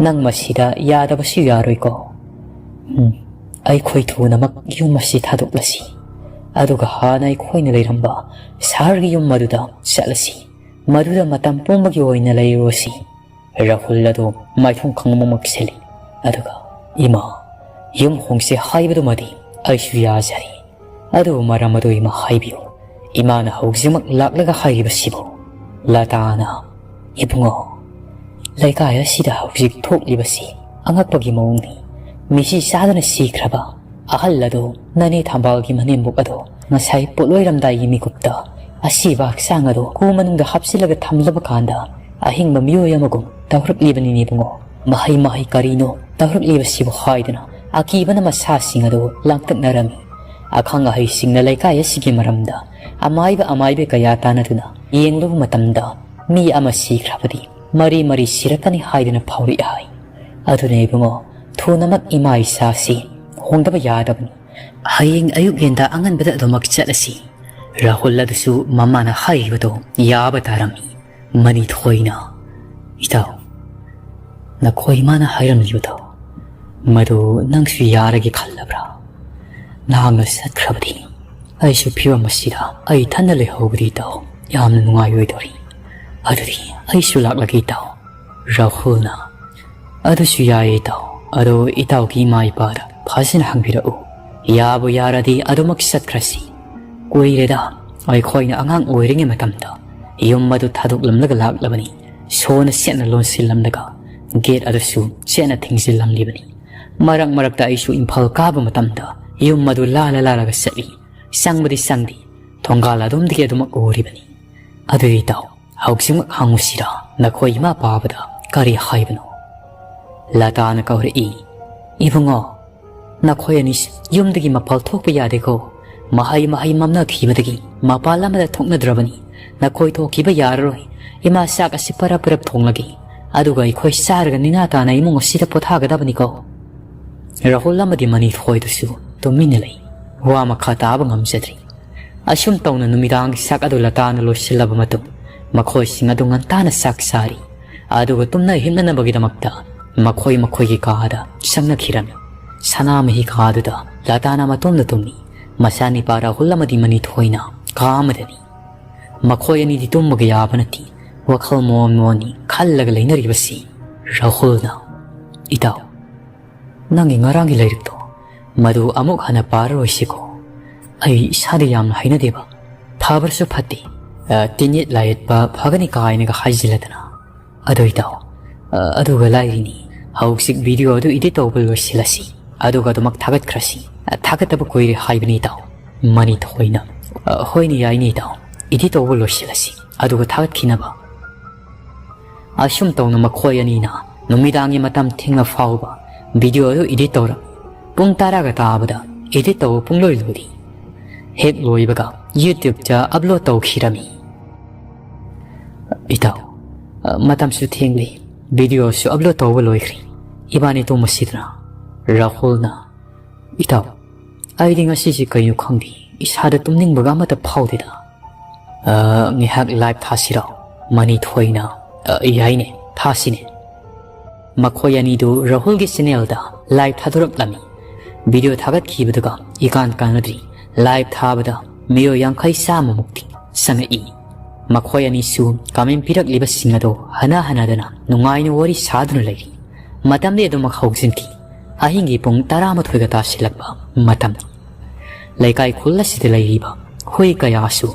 ꯅꯪ ꯃꯁꯤꯗ ꯌꯥꯗꯕꯁꯨ ꯌꯥꯔꯣꯏꯀꯣ꯫ ꯎꯝ, ꯑꯩꯈꯣꯏ ꯊꯨꯅꯃꯛ ꯌꯨꯝ ꯑꯁꯤ ꯊꯥꯗꯣꯛꯂꯁꯤ꯫ ꯑꯗꯨꯒ ꯍꯥꯟꯅ ꯑꯩꯈꯣꯏꯅ ꯂꯩꯔꯝꯕ ꯁꯍꯔꯒꯤ ꯌꯨꯝ ꯑꯗꯨꯗ ꯆꯠꯂꯁꯤ꯫ ꯃꯗꯨꯗ ꯃꯇꯝ ꯄꯨꯝꯕꯒꯤ ꯑꯣꯏꯅ ꯂꯩꯔꯨꯔꯁꯤ꯫" ꯔꯥꯍꯨꯜ ꯑꯗꯨ ꯃꯥꯏꯊꯣꯡ ꯈꯪꯕꯃꯛ ꯁꯤꯜꯂꯤ꯫ ꯑꯗꯨꯒ, "ꯏꯃꯥ, ꯌꯨꯝ ꯍꯣꯡꯁꯦ ꯍꯥꯏꯕꯗꯨꯃꯗꯤ ꯑꯩꯁꯨ ꯌꯥꯖꯔꯤ꯫ ꯑꯗꯨꯕꯨ ꯃꯔꯝ ꯑꯗꯨ ꯏꯃꯥ ꯍꯥꯏꯕꯤꯌꯨ꯫ ꯏꯃꯥꯅ ꯍꯧꯖꯤꯛꯃꯛ ꯂꯥꯛꯂꯒ ꯍꯥꯏꯔꯤꯕꯁꯤꯕꯨ?" ꯂꯇꯥꯅ, "ꯏꯕꯨꯡꯉꯣ, ꯂꯩꯀꯥꯏ ꯑꯁꯤꯗ ꯍꯧꯖꯤꯛ ꯊꯣꯛꯂꯤꯕꯁꯤ ꯑꯉꯛꯄꯒꯤ ꯃꯑꯣꯡꯅꯤ꯫ ꯃꯤꯁꯤ ꯆꯥꯗꯨꯅ ꯁꯤꯈ꯭ꯔꯕ ꯑꯍꯜ ꯑꯗꯨ, ꯅꯅꯦ ꯊꯝꯕꯥꯜꯒꯤ ꯃꯅꯦꯝꯕꯣꯛ ꯑꯗꯨ ꯉꯁꯥꯏ ꯄꯣꯠꯂꯣꯏꯔꯝꯗꯥꯏꯒꯤ ꯃꯤꯀꯨꯞꯇ ꯑꯁꯤꯕ ꯍꯛꯆꯥꯡ ꯑꯗꯨ ꯀꯨ ꯃꯅꯨꯡꯗ ꯍꯥꯞꯆꯤꯜꯂꯒ ꯊꯝꯂꯕ ꯀꯥꯟꯗ ꯑꯍꯤꯡꯕ ꯃꯤꯑꯣꯏ ꯑꯃꯒꯨꯝ ꯇꯧꯔꯛꯂꯤꯕꯅꯤꯅꯦ ꯏꯕꯨꯡꯉꯣ꯫ ꯃꯍꯩ ꯃꯍꯩ ꯀꯔꯤꯅꯣ ꯇꯧꯔꯛꯂꯤꯕꯁꯤꯕꯨ?" ꯍꯥꯏꯗꯨꯅ ꯑꯀꯤꯕꯅ ꯃꯁꯥꯁꯤꯡ ꯑꯗꯨ ꯂꯥꯡꯇꯛꯅꯔꯝꯃꯤ꯫ ꯑꯈꯪ ꯑꯍꯩꯁꯤꯡꯅ ꯂꯩꯀꯥꯏ ꯑꯁꯤꯒꯤ ꯃꯔꯝꯗ ꯑꯃꯥꯏꯕ ꯑꯃꯥꯏꯕꯤ ꯀꯌꯥ ꯇꯥꯟꯅꯗꯨꯅ ꯌꯦꯡꯂꯨꯕ ꯃꯇꯝꯗ ꯃꯤ ꯑꯃ ꯁꯤꯈ꯭ꯔꯕꯗꯤ ꯃꯔꯤ ꯃꯔꯤ ꯁꯤꯔꯛꯀꯅꯤ ꯍꯥꯏꯗꯨꯅ ꯐꯥꯎꯔꯛꯏ ꯍꯥꯏ꯫ ꯑꯗꯨꯅ ꯏꯕꯨꯡꯉꯣ, ꯊꯨꯅꯃꯛ ꯏꯃꯥ ꯏꯆꯥꯁꯤ ꯍꯣꯡꯗꯕ ꯌꯥꯗꯕꯅꯤ꯫ ꯍꯌꯦꯡ ꯑꯌꯨꯛ ꯉꯟꯇꯥ ꯑꯉꯟꯕꯗ ꯑꯗꯨꯃꯛ ꯆꯠꯂꯁꯤ꯫ ꯔꯥꯍꯨꯜ ꯑꯗꯨꯁꯨ ꯃꯃꯥꯅ ꯍꯥꯏꯔꯤꯕꯗꯣ ꯌꯥꯕ ꯇꯥꯔꯝꯃꯤ꯫ ꯃꯅꯤꯊꯣꯏꯅ, "ꯏꯇꯥꯎ, ꯅꯈꯣꯏ ꯏꯃꯥꯅ ꯍꯥꯏꯔꯝꯂꯤꯕꯗꯣ, ꯃꯗꯨ ꯅꯪꯁꯨ ꯌꯥꯔꯒꯦ ꯈꯜꯂꯕ꯭ꯔꯥ? ꯅꯍꯥꯛꯅ ꯆꯠꯈ꯭ꯔꯕꯗꯤ ꯑꯩꯁꯨ ꯐꯤꯕꯝ ꯑꯁꯤꯗ ꯑꯩ ꯏꯊꯟꯗ ꯂꯩꯍꯧꯕꯗꯤ, ꯏꯇꯥꯎ, ꯌꯥꯝꯅ ꯅꯨꯡꯉꯥꯏꯔꯣꯏꯗꯧꯔꯤ꯫ ꯑꯗꯨꯗꯤ ꯑꯩꯁꯨ ꯂꯥꯛꯂꯒꯦ, ꯏꯇꯥꯎ꯫" ꯔꯥꯍꯨꯜꯅ, "ꯑꯗꯨꯁꯨ ꯌꯥꯏꯌꯦ, ꯏꯇꯥꯎ꯫ ꯑꯗꯣ ꯏꯇꯥꯎꯒꯤ ꯏꯃꯥ ꯏꯄꯥꯗ ꯐꯖꯅ ꯍꯪꯕꯤꯔꯛꯎ꯫ ꯌꯥꯕꯨ ꯌꯥꯔꯗꯤ ꯑꯗꯨꯃꯛ ꯆꯠꯈ꯭ꯔꯁꯤ꯫ ꯀꯨꯏꯔꯦꯗ, ꯑꯩꯈꯣꯏꯅ ꯑꯉꯥꯡ ꯑꯣꯏꯔꯤꯉꯩ ꯃꯇꯝꯗ ꯌꯨꯝ ꯑꯗꯨ ꯊꯥꯗꯣꯛꯂꯝꯂꯒ ꯂꯥꯛꯂꯕꯅꯤ꯫ ꯁꯣꯅ ꯁꯦꯠꯅ ꯂꯣꯟꯁꯤꯜꯂꯝꯂꯒ ꯒꯦꯠ ꯑꯗꯨꯁꯨ ꯁꯦꯠꯅ ꯊꯤꯡꯖꯤꯜꯂꯝꯂꯤꯕꯅꯤ꯫ ꯃꯔꯛ ꯃꯔꯛꯇ ꯑꯩꯁꯨ ꯏꯝꯐꯥꯜ ꯀꯥꯕ ꯃꯇꯝꯗ ꯌꯨꯝ ꯑꯗꯨ ꯂꯥꯜꯂ ꯂꯥꯜꯂꯒ ꯆꯠꯂꯤ꯫ ꯆꯪꯕꯗꯤ ꯆꯪꯗꯦ, ꯊꯣꯡꯒꯥꯜ ꯑꯗꯣꯝꯗꯒꯤ ꯑꯗꯨꯃꯛ ꯎꯔꯤꯕꯅꯤ꯫ ꯑꯗꯨꯗꯤ ꯏꯇꯥꯎ, ꯍꯧꯖꯤꯛꯃꯛ ꯍꯪꯉꯨꯁꯤꯔꯥ, ꯅꯈꯣꯏ ꯏꯃꯥ ꯄꯥꯕꯗ ꯀꯔꯤ ꯍꯥꯏꯕꯅꯣ?" ꯂꯇꯥꯅ ꯀꯧꯔꯛꯏ, "ꯏꯕꯨꯡꯉꯣ, ꯅꯈꯣꯏ ꯑꯅꯤ ꯌꯨꯝꯗꯒꯤ ꯃꯄꯥꯜ ꯊꯣꯛꯄ ꯌꯥꯗꯦꯀꯣ꯫ ꯃꯍꯩ ꯃꯍꯩ ꯃꯝꯅꯈꯤꯕꯗꯒꯤ ꯃꯄꯥꯜ ꯑꯃꯗ ꯊꯣꯛꯅꯗ꯭ꯔꯕꯅꯤ꯫ ꯅꯈꯣꯏ ꯊꯣꯛꯈꯤꯕ ꯌꯥꯔꯔꯣꯏ꯫ ꯏꯃꯥ, ꯆꯥꯛ ꯑꯁꯤ ꯄꯔꯞ ꯄꯔꯞ ꯊꯣꯡꯂꯒꯦ꯫ ꯑꯗꯨꯒ ꯑꯩꯈꯣꯏ ꯆꯥꯔꯒ ꯅꯤꯅꯥ ꯇꯥꯅ ꯏꯃꯨꯡ ꯑꯁꯤꯗ ꯄꯣꯊꯥꯒꯗꯕꯅꯤꯀꯣ꯫" ꯔꯥꯍꯨꯜ ꯑꯃꯗꯤ ꯃꯅꯤꯊꯣꯏꯗꯨꯁꯨ ꯇꯨꯃꯤꯟꯅ ꯂꯩ꯫ ꯋꯥ ꯃꯈꯥ ꯇꯥꯕ ꯉꯝꯖꯗ꯭ꯔꯤ꯫ ꯑꯁꯨꯝ ꯇꯧꯅ ꯅꯨꯃꯤꯗꯥꯡꯒꯤ ꯆꯥꯛ ꯑꯗꯨ ꯂꯇꯥꯅ ꯂꯣꯏꯁꯤꯜꯂꯕ ꯃꯇꯨꯡ, ꯃꯈꯣꯏꯁꯤꯡ ꯑꯗꯨ ꯉꯟꯇꯥꯅ ꯆꯥꯛ ꯆꯥꯔꯤ꯫ ꯑꯗꯨꯒ ꯇꯨꯝꯅ ꯍꯤꯞꯅꯅꯕꯒꯤꯗꯃꯛꯇ ꯃꯈꯣꯏ ꯃꯈꯣꯏꯒꯤ ꯀꯥꯗ ꯆꯪꯅꯈꯤꯔꯝꯃꯤ꯫ ꯁꯅꯥꯃꯍꯤ ꯀꯥꯗꯨꯗ ꯂꯇꯥꯅ ꯃꯇꯣꯝꯗ ꯇꯨꯝꯃꯤ꯫ ꯃꯆꯥꯅꯤꯄꯥ ꯔꯥꯍꯨꯜ ꯑꯃꯗꯤ ꯃꯅꯤꯊꯣꯏꯅ ꯀꯥ ꯑꯃꯗꯅꯤ꯫ ꯃꯈꯣꯏ ꯑꯅꯤꯗꯤ ꯇꯨꯝꯕꯒ ꯌꯥꯕ ꯅꯠꯇꯦ꯫ ꯋꯥꯈꯜ ꯃꯣꯟ ꯃꯣꯟꯅꯤ ꯈꯜꯂꯒ ꯂꯩꯅꯔꯤꯕꯁꯤ꯫ ꯔꯥꯍꯨꯜꯅ, "ꯏꯇꯥꯎ, ꯅꯪꯒꯤ ꯉꯔꯥꯡꯒꯤ ꯂꯥꯏꯔꯤꯛꯇꯣ ꯃꯗꯨ ꯑꯃꯨꯛ ꯍꯟꯅ ꯄꯥꯔꯔꯣꯏꯁꯤꯀꯣ꯫ ꯑꯩ ꯏꯁꯥꯗ ꯌꯥꯝꯅ ꯍꯩꯅꯗꯦꯕ꯫ ꯐꯕ꯭ꯔꯁꯨ ꯐꯠꯇꯦ꯫ ꯑ, ꯇꯤꯟꯌꯦꯠ ꯂꯥꯏꯌꯦꯠꯄ ꯐꯒꯅꯤ ꯀꯥꯏꯅꯒ ꯍꯥꯏꯖꯤꯜꯂꯗꯅ꯫ ꯑꯗꯨ ꯏꯇꯥꯎ, ꯑ, ꯑꯗꯨꯒ ꯂꯥꯏꯔꯤꯅꯤ, ꯍꯧꯖꯤꯛ ꯚꯤꯗꯤꯑꯣ ꯑꯗꯨ ꯏꯗꯤꯠ ꯇꯧꯕ ꯂꯣꯏꯁꯤꯜꯂꯁꯤ꯫ ꯑꯗꯨꯒ ꯑꯗꯨꯃꯛ ꯊꯥꯒꯠꯈ꯭ꯔꯁꯤ꯫ ꯑ, ꯊꯥꯒꯠꯇꯕ ꯀꯨꯏꯔꯦ ꯍꯥꯏꯕꯅꯤ ꯏꯇꯥꯎ꯫" ꯃꯅꯤꯊꯣꯏꯅ, "ꯑ, ꯍꯣꯏꯅꯦ, ꯌꯥꯏꯅꯦ ꯏꯇꯥꯎ, ꯏꯗꯤꯠ ꯇꯧꯕ ꯂꯣꯏꯁꯤꯜꯂꯁꯤ꯫ ꯑꯗꯨꯒ ꯊꯥꯒꯠꯈꯤꯅꯕ꯫" ꯑꯁꯨꯝ ꯇꯧꯅ ꯃꯈꯣꯏ ꯑꯅꯤꯅ ꯅꯨꯃꯤꯗꯥꯡꯒꯤ ꯃꯇꯝ ꯊꯦꯡꯅ ꯐꯥꯎꯕ ꯚꯤꯗꯤꯑꯣ ꯑꯗꯨ ꯏꯗꯤꯠ ꯇꯧꯔꯝꯃꯤ꯫ ꯄꯨꯡ ꯇꯔꯥꯒ ꯇꯥꯕꯗ ꯏꯗꯤꯠ ꯇꯧꯕ ꯄꯨꯡꯂꯣꯏ ꯂꯣꯏꯔꯤ꯫ ꯍꯦꯛ ꯂꯣꯏꯕꯒ YouTube-ꯇ upload ꯇꯧꯈꯤꯔꯝꯃꯤ꯫ "ꯏꯇꯥꯎ, ꯑ, ꯃꯇꯝꯁꯨ ꯊꯦꯡꯂꯦ, video-ꯁꯨ upload ꯇꯧꯕ ꯂꯣꯏꯈ꯭ꯔꯦ, ꯏꯕꯥꯅꯤ ꯇꯨꯝꯃꯁꯤꯗꯅ?" ꯔꯥꯍꯨꯜꯅ, "ꯏꯇꯥꯎ, ꯑꯩꯗꯤ ꯉꯁꯤꯁꯤ ꯀꯩꯅꯣ ꯈꯪꯗꯦ, ꯏꯁꯥꯗ ꯇꯨꯝꯅꯤꯡꯕꯒ ꯑꯃꯠꯇ ꯐꯥꯎꯗꯦꯗ꯫ ꯑ, ꯉꯥꯏꯍꯥꯛ live ꯊꯥꯁꯤꯔꯣ?" ꯃꯅꯤꯊꯣꯏꯅ, "ꯑ, ꯌꯥꯏꯅꯦ, ꯊꯥꯁꯤꯅꯦ꯫" ꯃꯈꯣꯏ ꯑꯅꯤꯗꯨ ꯔꯥꯍꯨꯜꯒꯤ channel-ꯗ live ꯊꯥꯗꯣꯔꯛꯂꯝꯃꯤ꯫ Video ꯊꯥꯒꯠꯈꯤꯕꯗꯨꯒ ꯏꯀꯥꯟ ꯀꯥꯟꯅꯗ꯭ꯔꯤ꯫ Live ꯊꯥꯕꯗ ꯃꯤꯑꯣꯏ ꯌꯥꯡꯈꯩ ꯆꯥꯝꯃꯃꯨꯛꯇꯤ ꯆꯪꯉꯛꯏ꯫ ꯃꯈꯣꯏ ꯑꯅꯤꯁꯨ comment ꯄꯤꯔꯛꯂꯤꯕꯁꯤꯡ ꯑꯗꯣ ꯍꯟꯅ ꯍꯟꯅꯗꯅ ꯅꯨꯡꯉꯥꯏꯅ ꯋꯥꯔꯤ ꯁꯥꯗꯨꯅ ꯂꯩꯔꯤ꯫ ꯃꯇꯝꯗꯤ ꯑꯗꯨꯃꯛ ꯍꯧꯖꯤꯟꯈꯤ꯫ ꯑꯍꯤꯡꯒꯤ ꯄꯨꯡ ꯇꯔꯥꯃꯥꯊꯣꯏꯒ ꯇꯥꯁꯤꯜꯂꯛꯄ ꯃꯇꯝꯅꯤ꯫ ꯂꯩꯀꯥꯏ ꯈꯨꯜ ꯑꯁꯤꯗ ꯂꯩꯔꯤꯕ ꯍꯨꯏ ꯀꯌꯥꯁꯨ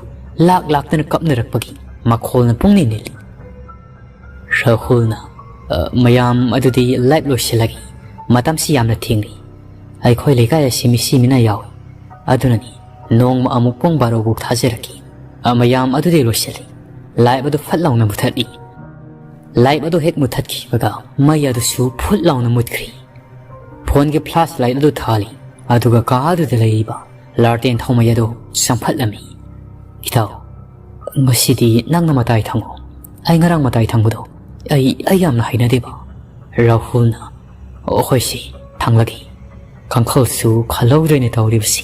ꯂꯥꯛ ꯂꯥꯛꯇꯅ ꯀꯞꯅꯔꯛꯄꯒꯤ ꯃꯈꯣꯜꯅ ꯄꯨꯡꯅꯤꯜ ꯅꯤꯜꯂꯤ꯫ ꯔꯥꯍꯨꯜꯅ, "ꯑ, ꯃꯌꯥꯝ ꯑꯗꯨꯗꯤ live ꯂꯣꯏꯁꯤꯜꯂꯒꯦ꯫ ꯃꯇꯝꯁꯤ ꯌꯥꯝꯅ ꯊꯦꯡꯂꯤ꯫ ꯑꯩꯈꯣꯏ ꯂꯩꯀꯥꯏ ꯑꯁꯤ ꯃꯤꯁꯤ ꯃꯤꯅꯥ ꯌꯥꯎꯏ꯫ ꯑꯗꯨꯅꯅꯤ ꯅꯣꯡꯃ ꯑꯃꯨꯛ ꯄꯨꯡ ꯕꯥꯔꯣ ꯐꯥꯎ ꯊꯥꯖꯔꯛꯀꯦ꯫" ꯑ, ꯃꯌꯥꯝ ꯑꯗꯨꯗꯤ ꯂꯣꯏꯁꯤꯜꯂꯤ꯫ Live ꯑꯗꯨ ꯐꯠ ꯂꯥꯎꯅ ꯃꯨꯊꯠꯂꯤ꯫ Live ꯑꯗꯨ ꯍꯦꯛ ꯃꯨꯊꯠꯈꯤꯕꯒ ꯃꯩ ꯑꯗꯨꯁꯨ ꯐꯨꯠ ꯂꯥꯎꯅ ꯃꯨꯠꯈ꯭ꯔꯦ꯫ Phone-ꯒꯤ flashlight ꯑꯗꯨ ꯊꯥꯜꯂꯤ, ꯑꯗꯨꯒ ꯀꯥ ꯑꯗꯨꯗ ꯂꯩꯔꯤꯕ ꯂꯥꯔꯇꯦꯟ ꯊꯥꯎꯃꯩ ꯑꯗꯨ ꯆꯪꯐꯠꯂꯝꯃꯤ꯫ "ꯏꯇꯥꯎ, ꯉꯁꯤꯗꯤ ꯅꯪꯅ ꯃꯇꯥꯏ ꯊꯪꯉꯨ, ꯑꯩ ꯉꯔꯥꯡ ꯃꯇꯥꯏ ꯊꯪꯕꯗꯣ ꯑꯩ, ꯑꯩ ꯌꯥꯝꯅ ꯍꯩꯅꯗꯦꯕ꯫" ꯔꯥꯍꯨꯜꯅ, "ꯑꯣ, ꯍꯣꯏꯁꯦ, ꯊꯪꯂꯒꯦ꯫ ꯀꯥꯡꯈꯜꯁꯨ ꯈꯜꯍꯧꯗ꯭ꯔꯦꯅꯦ ꯇꯧꯔꯤꯕꯁꯤ꯫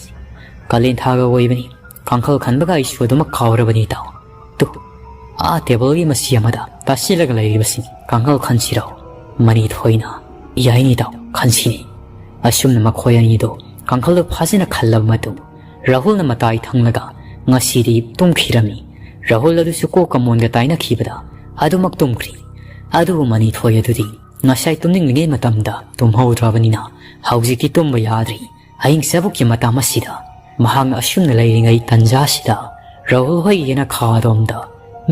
ꯀꯥꯂꯦꯟ ꯊꯥꯒ ꯑꯣꯏꯕꯅꯤ, ꯀꯥꯡꯈꯜ ꯈꯟꯕꯒ ꯑꯩꯁꯨ ꯑꯗꯨꯃꯛ ꯀꯥꯎꯔꯕꯅꯤ ꯏꯇꯥꯎ꯫ ꯇꯨ, ꯑꯥ table-ꯒꯤ ꯃꯁꯤ ꯑꯃꯗ ꯇꯥꯁꯤꯜꯂꯒ ꯂꯩꯔꯤꯕꯁꯤ ꯀꯥꯡꯈꯜ ꯈꯟꯁꯤꯔꯣ?" ꯃꯅꯤꯊꯣꯏꯅ, "ꯌꯥꯏꯅꯦ ꯏꯇꯥꯎ, ꯈꯟꯁꯤꯅꯦ꯫" ꯑꯁꯨꯝꯅ ꯃꯈꯣꯏ ꯑꯅꯤꯗꯣ ꯀꯥꯡꯈꯜꯗꯣ ꯐꯖꯅ ꯈꯜꯂꯕ ꯃꯇꯨꯡ ꯔꯥꯍꯨꯜꯅ ꯃꯇꯥꯏ ꯊꯪꯂꯒ ꯉꯁꯤꯗꯤ ꯇꯨꯝꯈꯤꯔꯝꯃꯤ꯫ ꯔꯥꯍꯨꯜ ꯑꯗꯨꯁꯨ ꯀꯣꯛꯀ ꯃꯣꯟꯒ ꯇꯥꯏꯅꯈꯤꯕꯗ ꯑꯗꯨꯃꯛ ꯇꯨꯝꯈ꯭ꯔꯤ꯫ ꯑꯗꯨꯕꯨ ꯃꯅꯤꯊꯣꯏ ꯑꯗꯨꯗꯤ ꯉꯁꯥꯏ ꯇꯨꯝꯅꯤꯡꯂꯤꯉꯩ ꯃꯇꯝꯗ ꯇꯨꯝꯍꯧꯗ꯭ꯔꯕꯅꯤꯅ ꯍꯧꯖꯤꯛꯇꯤ ꯇꯨꯝꯕ ꯌꯥꯗ꯭ꯔꯤ꯫ ꯑꯍꯤꯡ ꯆꯕꯨꯛꯀꯤ ꯃꯇꯝ ꯑꯁꯤꯗ ꯃꯍꯥꯛꯅ ꯑꯁꯨꯝꯅ ꯂꯩꯔꯤꯉꯩ ꯇꯟꯖꯥꯁꯤꯗ ꯔꯥꯍꯨꯜ ꯍꯣꯏꯒꯤ ꯌꯦꯅꯈꯥꯔꯣꯝꯗ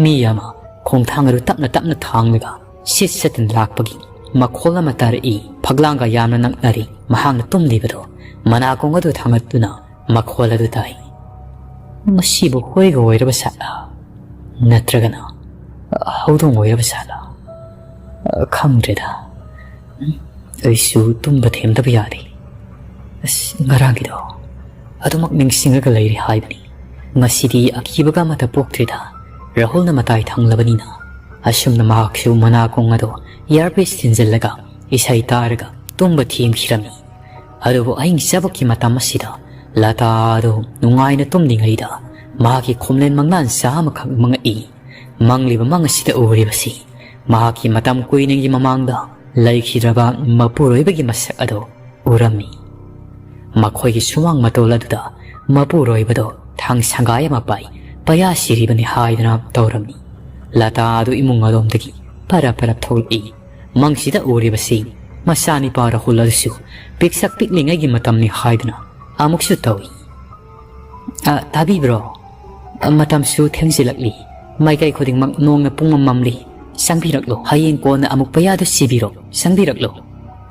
ꯃꯤ ꯑꯃ ꯈꯣꯡꯊꯥꯡ ꯑꯗꯨ ꯇꯞꯅ ꯇꯞꯅ ꯊꯥꯡꯂꯒ ꯁꯤꯠ ꯁꯠꯇꯨꯅ ꯂꯥꯛꯄꯒꯤ ꯃꯈꯣꯜ ꯑꯃ ꯇꯥꯔꯛꯏ꯫ ꯐꯛꯂꯥꯡꯒ ꯌꯥꯝꯅ ꯅꯛꯅꯔꯤ꯫ ꯃꯍꯥꯛꯅ ꯇꯨꯝꯂꯤꯕꯗꯣ ꯃꯅꯥꯀꯣꯡ ꯑꯗꯨ ꯊꯥꯡꯒꯠꯇꯨꯅ ꯃꯈꯣꯜ ꯑꯗꯨ ꯇꯥꯏ꯫ "ꯃꯁꯤꯕꯨ ꯍꯣꯏꯒ ꯑꯣꯏꯔꯕ ꯁꯥꯠꯂ? ꯅꯠꯇ꯭ꯔꯒꯅ ꯍꯧꯗꯣꯡ ꯑꯣꯏꯔꯕ ꯁꯥꯠꯂ? ꯈꯪꯗ꯭ꯔꯦꯗ꯫ ꯎꯝ, ꯑꯩꯁꯨ ꯇꯨꯝꯕ ꯊꯦꯝꯗꯕ ꯌꯥꯗꯦ꯫ ꯑꯁ, ꯉꯔꯥꯡꯒꯤꯗꯣ, ꯑꯗꯨꯃꯛ ꯅꯤꯡꯁꯤꯡꯂꯒ ꯂꯩꯔꯤ ꯍꯥꯏꯕꯅꯤ꯫ ꯉꯁꯤꯗꯤ ꯑꯀꯤꯕꯒ ꯑꯃꯠꯇ ꯄꯣꯛꯇ꯭ꯔꯦꯗ꯫ ꯔꯥꯍꯨꯜꯅ ꯃꯇꯥꯏ ꯊꯪꯂꯕꯅꯤꯅ꯫ ꯑꯁꯨꯝꯅ ꯃꯍꯥꯛꯁꯨ ꯃꯅꯥꯀꯣꯡ ꯑꯗꯣ earpiece ꯊꯤꯟꯖꯤꯜꯂꯒ ꯏꯁꯩ ꯇꯥꯔꯒ ꯇꯨꯝꯕ ꯊꯦꯝꯈꯤꯔꯝꯃꯤ꯫ ꯑꯗꯨꯕꯨ ꯑꯍꯤꯡ ꯆꯕꯛꯀꯤ ꯃꯇꯝ ꯑꯁꯤꯗ ꯂꯇꯥ ꯑꯗꯨ ꯅꯨꯡꯉꯥꯏꯅ ꯇꯨꯝꯂꯤꯉꯩꯗ ꯃꯍꯥꯛꯀꯤ ꯈꯣꯝꯂꯦꯟ ꯃꯪꯂꯥꯟ ꯆꯥ ꯑꯃꯈꯛ ꯃꯪꯉꯛꯏ꯫ ꯃꯪꯂꯤꯕ ꯃꯪ ꯑꯁꯤꯗ ꯎꯔꯤꯕꯁꯤ ꯃꯍꯥꯛꯀꯤ ꯃꯇꯝ ꯀꯨꯏꯅꯒꯤ ꯃꯃꯥꯡꯗ ꯂꯩꯈꯤꯗ꯭ꯔꯕ ꯃꯄꯨꯔꯣꯏꯕꯒꯤ ꯃꯁꯛ ꯑꯗꯨ ꯎꯔꯝꯃꯤ꯫ ꯃꯈꯣꯏꯒꯤ ꯁꯨꯃꯥꯡ ꯃꯇꯣꯜ ꯑꯗꯨꯗ ꯃꯄꯨꯔꯣꯏꯕꯗꯣ ꯊꯥꯡ ꯁꯪꯒꯥꯏ ꯑꯃ ꯄꯥꯏ ꯄꯩꯌꯥ ꯁꯤꯔꯤꯕꯅꯤ ꯍꯥꯏꯗꯨꯅ ꯇꯧꯔꯝꯃꯤ꯫ ꯂꯇꯥ ꯑꯗꯨ ꯏꯃꯨꯡ ꯑꯗꯣꯝꯗꯒꯤ ꯄꯔꯞ ꯄꯔꯞ ꯊꯣꯛꯂꯛꯏ꯫ ꯃꯪꯁꯤꯗ ꯎꯔꯤꯕꯁꯤ ꯃꯆꯥꯅꯤꯄꯥ ꯔꯥꯍꯨꯜ ꯑꯗꯨꯁꯨ ꯄꯤꯛꯁꯛ ꯄꯤꯛꯂꯤꯉꯩꯒꯤ ꯃꯇꯝꯅꯤ ꯍꯥꯏꯗꯨꯅ ꯑꯃꯨꯛꯁꯨ ꯇꯧꯏ꯫ "ꯑ, ꯇꯥꯕꯤꯕ꯭ꯔꯣ? ꯑ, ꯃꯇꯝꯁꯨ ꯊꯦꯡꯖꯤꯜꯂꯛꯂꯤ꯫ ꯃꯥꯏꯀꯩ ꯈꯨꯗꯤꯡꯃꯛ ꯅꯣꯡꯅ ꯄꯨꯡꯃꯝ ꯃꯝꯂꯤ꯫ ꯆꯪꯕꯤꯔꯛꯂꯣ꯫ ꯍꯌꯦꯡ ꯀꯣꯟꯅ ꯑꯃꯨꯛ ꯄꯩꯌꯥꯗꯨ ꯁꯤꯕꯤꯔꯣ꯫ ꯆꯪꯕꯤꯔꯛꯂꯣ꯫"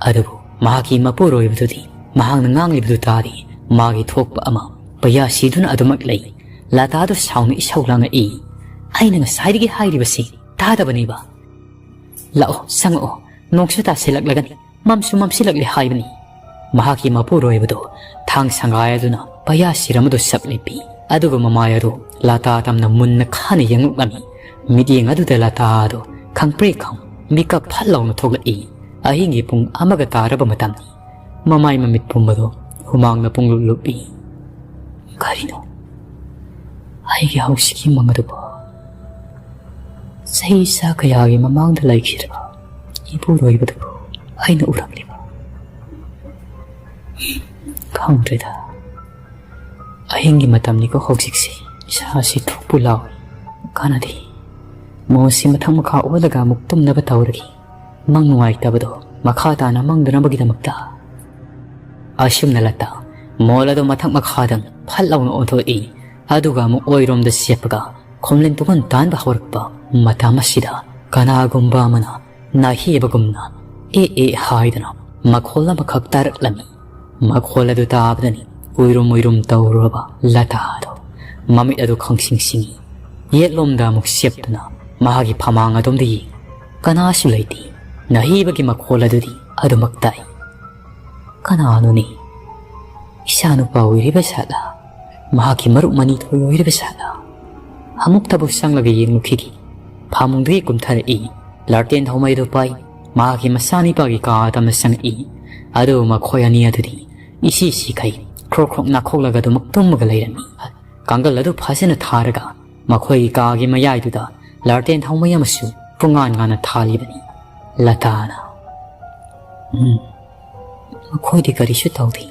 ꯑꯗꯨꯕꯨ ꯃꯍꯥꯛꯀꯤ ꯃꯄꯨꯔꯣꯏꯕꯗꯨꯗꯤ ꯃꯍꯥꯛꯅ ꯉꯥꯡꯂꯤꯕꯗꯨ ꯇꯥꯗꯦ꯫ ꯃꯥꯒꯤ ꯊꯣꯛꯄ ꯑꯃ ꯄꯩꯌꯥ ꯁꯤꯗꯨꯅ ꯑꯗꯨꯃꯛ ꯂꯩ꯫ ꯂꯇꯥꯗꯨ ꯁꯥꯎꯅ ꯏꯁꯧ ꯂꯥꯡꯉꯛꯏ꯫ "ꯑꯩꯅ ꯉꯁꯥꯏꯗꯒꯤ ꯍꯥꯏꯔꯤꯕꯁꯤ ꯇꯥꯗꯕꯅꯤꯕ꯫ ꯂꯥꯛꯑꯣ, ꯆꯪꯉꯛꯑꯣ꯫ ꯅꯣꯡꯁꯨ ꯇꯥꯁꯤꯜꯂꯛꯂꯒꯅꯤ꯫ ꯃꯝꯁꯨ ꯃꯝꯁꯤꯜꯂꯛꯂꯦ ꯍꯥꯏꯕꯅꯤ꯫" ꯃꯍꯥꯛꯀꯤ ꯃꯄꯨꯔꯣꯏꯕꯗꯨ ꯊꯥꯡ ꯁꯪꯒꯥꯏ ꯑꯗꯨꯅ ꯄꯩꯌꯥ ꯁꯤꯔꯝ ꯑꯗꯨ ꯁꯛ ꯂꯦꯞꯄꯤ꯫ ꯑꯗꯨꯒ ꯃꯃꯥꯏ ꯑꯗꯨ ꯂꯇꯥ ꯇꯝꯅ ꯃꯨꯟꯅ ꯈꯥꯅ ꯌꯦꯡꯂꯛꯂꯝꯃꯤ꯫ ꯃꯤꯠꯌꯦꯡ ꯑꯗꯨꯗ ꯂꯇꯥ ꯑꯗꯨ ꯈꯪꯄ꯭ꯔꯦꯛ ꯈꯪ ꯃꯤꯀꯞ ꯐꯠ ꯂꯥꯎꯅ ꯊꯣꯛꯂꯛꯏ꯫ ꯑꯍꯤꯡꯒꯤ ꯄꯨꯡ ꯑꯃꯒ ꯇꯥꯔꯕ ꯃꯇꯝꯅꯤ꯫ ꯃꯃꯥꯏ ꯃꯃꯤꯠ ꯄꯨꯝꯕꯗꯨ ꯍꯨꯃꯥꯡꯅ ꯄꯨꯡꯂꯨꯞ ꯂꯨꯞꯏ꯫ "ꯀꯔꯤꯅꯣ? ꯑꯩꯒꯤ ꯍꯧꯖꯤꯛꯀꯤ ꯃꯪ ꯑꯗꯨꯕꯨ? ꯆꯍꯤ ꯆꯥ ꯀꯌꯥꯒꯤ ꯃꯃꯥꯡꯗ ꯂꯩꯈꯤꯗ꯭ꯔꯕ ꯏꯄꯨꯔꯣꯏꯕꯗꯨꯕꯨ ꯑꯩꯅ ꯎꯔꯝꯂꯤꯕ? ꯈꯪꯗ꯭ꯔꯦꯗ꯫ ꯑꯍꯤꯡꯒꯤ ꯃꯇꯝꯅꯤꯀꯣ ꯍꯧꯖꯤꯛꯁꯦ꯫ ꯏꯁꯥꯁꯤ ꯊꯨꯛꯄꯨ ꯂꯥꯎꯏ꯫ ꯀꯥꯟꯅꯗꯦ꯫ ꯃꯣꯟꯁꯤ ꯃꯊꯛ ꯃꯈꯥ ꯑꯣꯜꯂꯒ ꯑꯃꯨꯛ ꯇꯨꯝꯅꯕ ꯇꯧꯔꯒꯦ꯫ ꯃꯪ ꯅꯨꯡꯉꯥꯏꯇꯕꯗꯣ ꯃꯈꯥ ꯇꯥꯅ ꯃꯪꯗꯅꯕꯒꯤꯗꯃꯛꯇ꯫" ꯑꯁꯨꯝꯅ ꯂꯇꯥ ꯃꯣꯜ ꯑꯗꯨ ꯃꯊꯛ ꯃꯈꯥꯗ ꯐꯠ ꯂꯥꯎꯅ ꯑꯣꯟꯊꯣꯛꯏ꯫ ꯑꯗꯨꯒ ꯑꯃꯨꯛ ꯑꯣꯏꯔꯣꯝꯗ ꯆꯦꯞꯄꯒ ꯈꯣꯝꯂꯦꯟ ꯄꯨꯡꯍꯨꯟ ꯇꯥꯟꯕ ꯍꯧꯔꯛꯄ ꯃꯇꯝ ꯑꯁꯤꯗ ꯀꯅꯥꯒꯨꯝꯕ ꯑꯃꯅ ꯅꯥꯍꯦꯕꯒꯨꯝꯅ "ꯑꯦ ꯑꯦ" ꯍꯥꯏꯗꯨꯅ ꯃꯈꯣꯜ ꯑꯃꯈꯛ ꯇꯥꯔꯛꯂꯝꯃꯤ꯫ ꯃꯈꯣꯜ ꯑꯗꯨ ꯇꯥꯕꯗꯅꯤ ꯎꯏꯔꯨꯝ ꯎꯏꯔꯨꯝ ꯇꯧꯔꯨꯔꯕ ꯂꯇꯥꯗꯣ ꯃꯃꯤꯠ ꯑꯗꯨ ꯈꯪꯁꯤꯡ ꯁꯤꯡꯏ꯫ ꯌꯦꯠꯂꯣꯝꯗ ꯑꯃꯨꯛ ꯆꯦꯞꯇꯨꯅ ꯃꯍꯥꯛꯀꯤ ꯐꯃꯥꯡ ꯑꯗꯣꯝꯗ ꯌꯦꯡꯏ꯫ ꯀꯅꯥꯁꯨ ꯂꯩꯇꯦ꯫ ꯅꯥꯍꯦꯕꯒꯤ ꯃꯈꯣꯜ ꯑꯗꯨꯗꯤ ꯑꯗꯨꯃꯛ ꯇꯥꯏ꯫ "ꯀꯅꯥꯅꯣꯅꯦ? ꯏꯆꯥꯅꯨꯄꯥ ꯑꯣꯏꯔꯤꯕ ꯁꯥꯠꯂ? ꯃꯍꯥꯛꯀꯤ ꯃꯔꯨꯞ ꯃꯅꯤꯊꯣꯏ ꯑꯣꯏꯔꯤꯕ ꯁꯥꯠꯂ? ꯑꯃꯨꯛꯇꯕꯨ ꯆꯪꯂꯒ ꯌꯦꯡꯂꯨꯈꯤꯒꯦ꯫ ꯐꯃꯨꯡꯗꯒꯤ ꯀꯨꯝꯊꯔꯛꯏ꯫ ꯂꯥꯔꯇꯦꯟ ꯊꯥꯎꯃꯩꯗꯨ ꯄꯥꯏ꯫ ꯃꯍꯥꯛꯀꯤ ꯃꯆꯥꯅꯤꯄꯥꯒꯤ ꯀꯥ ꯇꯝꯅ ꯆꯪꯉꯛꯏ꯫ ꯑꯗꯨꯕꯨ ꯃꯈꯣꯏ ꯑꯅꯤ ꯑꯗꯨꯗꯤ ꯏꯁꯤ ꯁꯤꯈꯩ ꯈ꯭ꯔꯣꯛ ꯈ꯭ꯔꯣꯛ ꯅꯥꯈꯣꯛꯂꯒ ꯑꯗꯨꯃꯛ ꯇꯨꯝꯃꯒ ꯂꯩꯔꯝꯃꯤ꯫ ꯀꯥꯡꯒꯜ ꯑꯗꯨ ꯐꯖꯅ ꯊꯥꯔꯒ ꯃꯈꯣꯏꯒꯤ ꯀꯥꯒꯤ ꯃꯌꯥꯏꯗꯨꯗ ꯂꯥꯔꯇꯦꯟ ꯊꯥꯎꯃꯩ ꯑꯃꯁꯨ ꯄꯨꯡꯉꯥꯟ ꯉꯥꯟꯅ ꯊꯥꯜꯂꯤꯕꯅꯤ꯫ ꯂꯇꯥꯅ, "ꯎꯝ, ꯃꯈꯣꯏꯗꯤ ꯀꯔꯤꯁꯨ ꯇꯧꯗꯦ꯫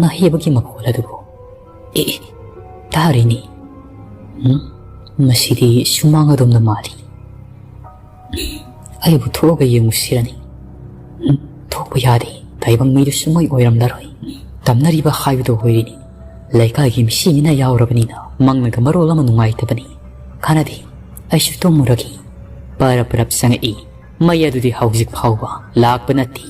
ꯅꯥꯍꯩꯕꯒꯤ ꯃꯈꯣꯜ ꯑꯗꯨꯕꯨ, ꯑꯦ, ꯇꯥꯔꯤꯅꯤ꯫ ꯎꯝ, ꯃꯁꯤꯗꯤ ꯁꯨꯃꯥꯡ ꯑꯗꯣꯝꯗ ꯃꯥꯜꯂꯤ꯫ ꯑꯩꯕꯨ ꯊꯣꯛꯑꯒ ꯌꯦꯡꯉꯨꯁꯤꯔꯅꯤ꯫ ꯎꯝ, ꯊꯣꯛꯄ ꯌꯥꯗꯦ꯫ ꯇꯥꯏꯕꯪ ꯃꯤꯗꯨ ꯁꯨꯡꯑꯣꯏ ꯑꯣꯏꯔꯝꯂꯔꯣꯏ꯫ ꯇꯝꯅꯔꯤꯕ ꯍꯥꯏꯕꯗꯨ ꯑꯣꯏꯔꯤꯅꯤ꯫ ꯂꯩꯀꯥꯏꯒꯤ ꯃꯤꯁꯤ ꯃꯤꯅ ꯌꯥꯎꯔꯕꯅꯤꯅ ꯃꯪꯅꯒ ꯃꯔꯣꯜ ꯑꯃ ꯅꯨꯡꯉꯥꯏꯇꯕꯅꯤ꯫ ꯀꯥꯟꯅꯗꯦ, ꯑꯩꯁꯨ ꯇꯨꯝꯃꯨꯔꯒꯦ꯫" ꯄꯔꯞ ꯄꯔꯞ ꯆꯪꯉꯛꯏ꯫ ꯃꯩ ꯑꯗꯨꯗꯤ ꯍꯧꯖꯤꯛ ꯐꯥꯎꯕ ꯂꯥꯛꯄ ꯅꯠꯇꯦ꯫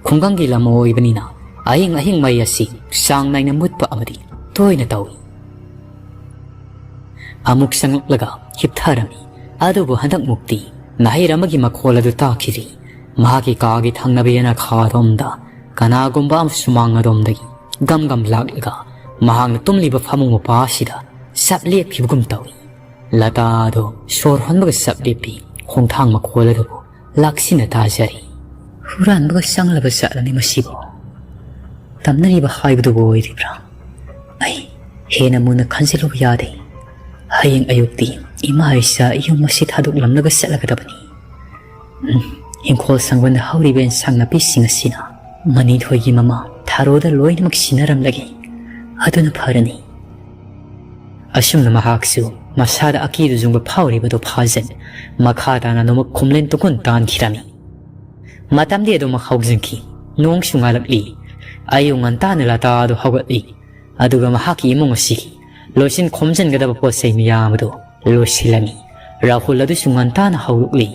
ꯈꯨꯡꯒꯪꯒꯤ ꯂꯝ ꯑꯣꯏꯕꯅꯤꯅ ꯑꯍꯤꯡ ꯑꯍꯤꯡ ꯃꯩ ꯑꯁꯤ ꯆꯥꯡ ꯅꯥꯏꯅ ꯃꯨꯠꯄ ꯑꯃꯗꯤ ꯇꯣꯏꯅ ꯇꯧꯏ꯫ ꯑꯃꯨꯛ ꯆꯪꯂꯛꯂꯒ ꯍꯤꯞꯊꯔꯝꯃꯤ꯫ ꯑꯗꯨꯕꯨ ꯍꯟꯗꯛꯃꯨꯛꯇꯤ ꯅꯥꯍꯩꯔ ꯑꯃꯒꯤ ꯃꯈꯣꯜ ꯑꯗꯨ ꯇꯥꯈꯤꯗ꯭ꯔꯤ꯫ ꯃꯍꯥꯛꯀꯤ ꯀꯥꯒꯤ ꯊꯪꯅꯕ ꯌꯦꯅꯈꯥꯔꯣꯝꯗ ꯀꯅꯥꯒꯨꯝꯕ ꯑꯃ ꯁꯨꯃꯥꯡ ꯑꯗꯣꯝꯗꯒꯤ ꯒꯝ ꯒꯝ ꯂꯥꯛꯂꯒ ꯃꯍꯥꯛꯅ ꯇꯨꯝꯂꯤꯕ ꯐꯃꯨꯡ ꯃꯄꯥ ꯑꯁꯤꯗ ꯆꯞ ꯂꯦꯞꯈꯤꯕꯒꯨꯝ ꯇꯧꯏ꯫ ꯂꯇꯥꯗꯣ ꯁꯣꯔ ꯍꯣꯟꯕꯒ ꯆꯞ ꯂꯦꯞꯄꯤ꯫ ꯈꯣꯡꯊꯥꯡ ꯃꯈꯣꯜ ꯑꯗꯨꯕꯨ ꯂꯥꯛꯁꯤꯟꯅ ꯇꯥꯖꯔꯤ꯫ ꯍꯨꯔꯥꯟꯕꯒ ꯆꯪꯂꯕ ꯖꯥꯠꯂꯅꯦ ꯃꯁꯤꯕꯨ? ꯇꯝꯅꯔꯤꯕ ꯍꯥꯏꯕꯗꯨꯕꯨ ꯑꯣꯏꯔꯤꯕ꯭ꯔꯥ? ꯑꯩ ꯍꯦꯟꯅ ꯃꯨꯟꯅ ꯈꯟꯖꯤꯜꯂꯨꯕ ꯌꯥꯗꯦ꯫ ꯍꯌꯦꯡ ꯑꯌꯨꯛꯇꯤ ꯏꯃꯥ ꯏꯆꯥ ꯌꯨꯝ ꯑꯁꯤ ꯊꯥꯗꯣꯛꯂꯝꯂꯒ ꯆꯠꯂꯒꯗꯕꯅꯤ꯫ ꯎꯝ, ꯏꯪꯈꯣꯜ ꯁꯪꯕꯟꯗ ꯍꯧꯔꯤꯕ ꯑꯦꯟꯁꯥꯡ ꯅꯥꯄꯤꯁꯤꯡ ꯑꯁꯤꯅ ꯃꯅꯤꯊꯣꯏꯒꯤ ꯃꯃꯥ ꯊꯥꯔꯣꯗ ꯂꯣꯏꯅꯃꯛ ꯁꯤꯟꯅꯔꯝꯂꯒꯦ꯫ ꯑꯗꯨꯅ ꯐꯔꯅꯤ꯫ ꯑꯁꯨꯝꯅ ꯃꯍꯥꯛꯁꯨ ꯃꯁꯥꯗ ꯑꯀꯤꯕ ꯆꯨꯡꯕ ꯐꯥꯎꯔꯤꯕꯗꯨ ꯐꯥꯖꯟ ꯃꯈꯥ ꯇꯥꯅ ꯅꯣꯡꯃ ꯈꯨꯝꯂꯦꯟ ꯇꯨꯀꯨꯟ ꯇꯥꯟꯈꯤꯔꯝꯃꯤ꯫ ꯃꯇꯝꯗꯤ ꯑꯗꯨꯃꯛ ꯍꯧꯖꯤꯟꯈꯤ꯫ ꯅꯣꯡꯁꯨ ꯉꯥꯜꯂꯛꯂꯤ꯫ ꯑꯌꯨꯛ ꯉꯟꯇꯥꯅ ꯂꯇꯥ ꯑꯗꯨ ꯍꯧꯒꯠꯂꯤ꯫ ꯑꯗꯨꯒ ꯃꯍꯥꯛꯀꯤ ꯏꯃꯨꯡ ꯑꯁꯤꯒꯤ ꯂꯣꯏꯁꯤꯟ ꯈꯣꯝꯖꯤꯟꯒꯗꯕ ꯄꯣꯠ ꯆꯩ ꯃꯌꯥꯝ ꯑꯗꯨ ꯂꯣꯏꯁꯤꯜꯂꯝꯃꯤ꯫ ꯔꯥꯍꯨꯜ ꯑꯗꯨꯁꯨ ꯉꯟꯇꯥꯅ ꯍꯧꯗꯣꯛꯂꯤ꯫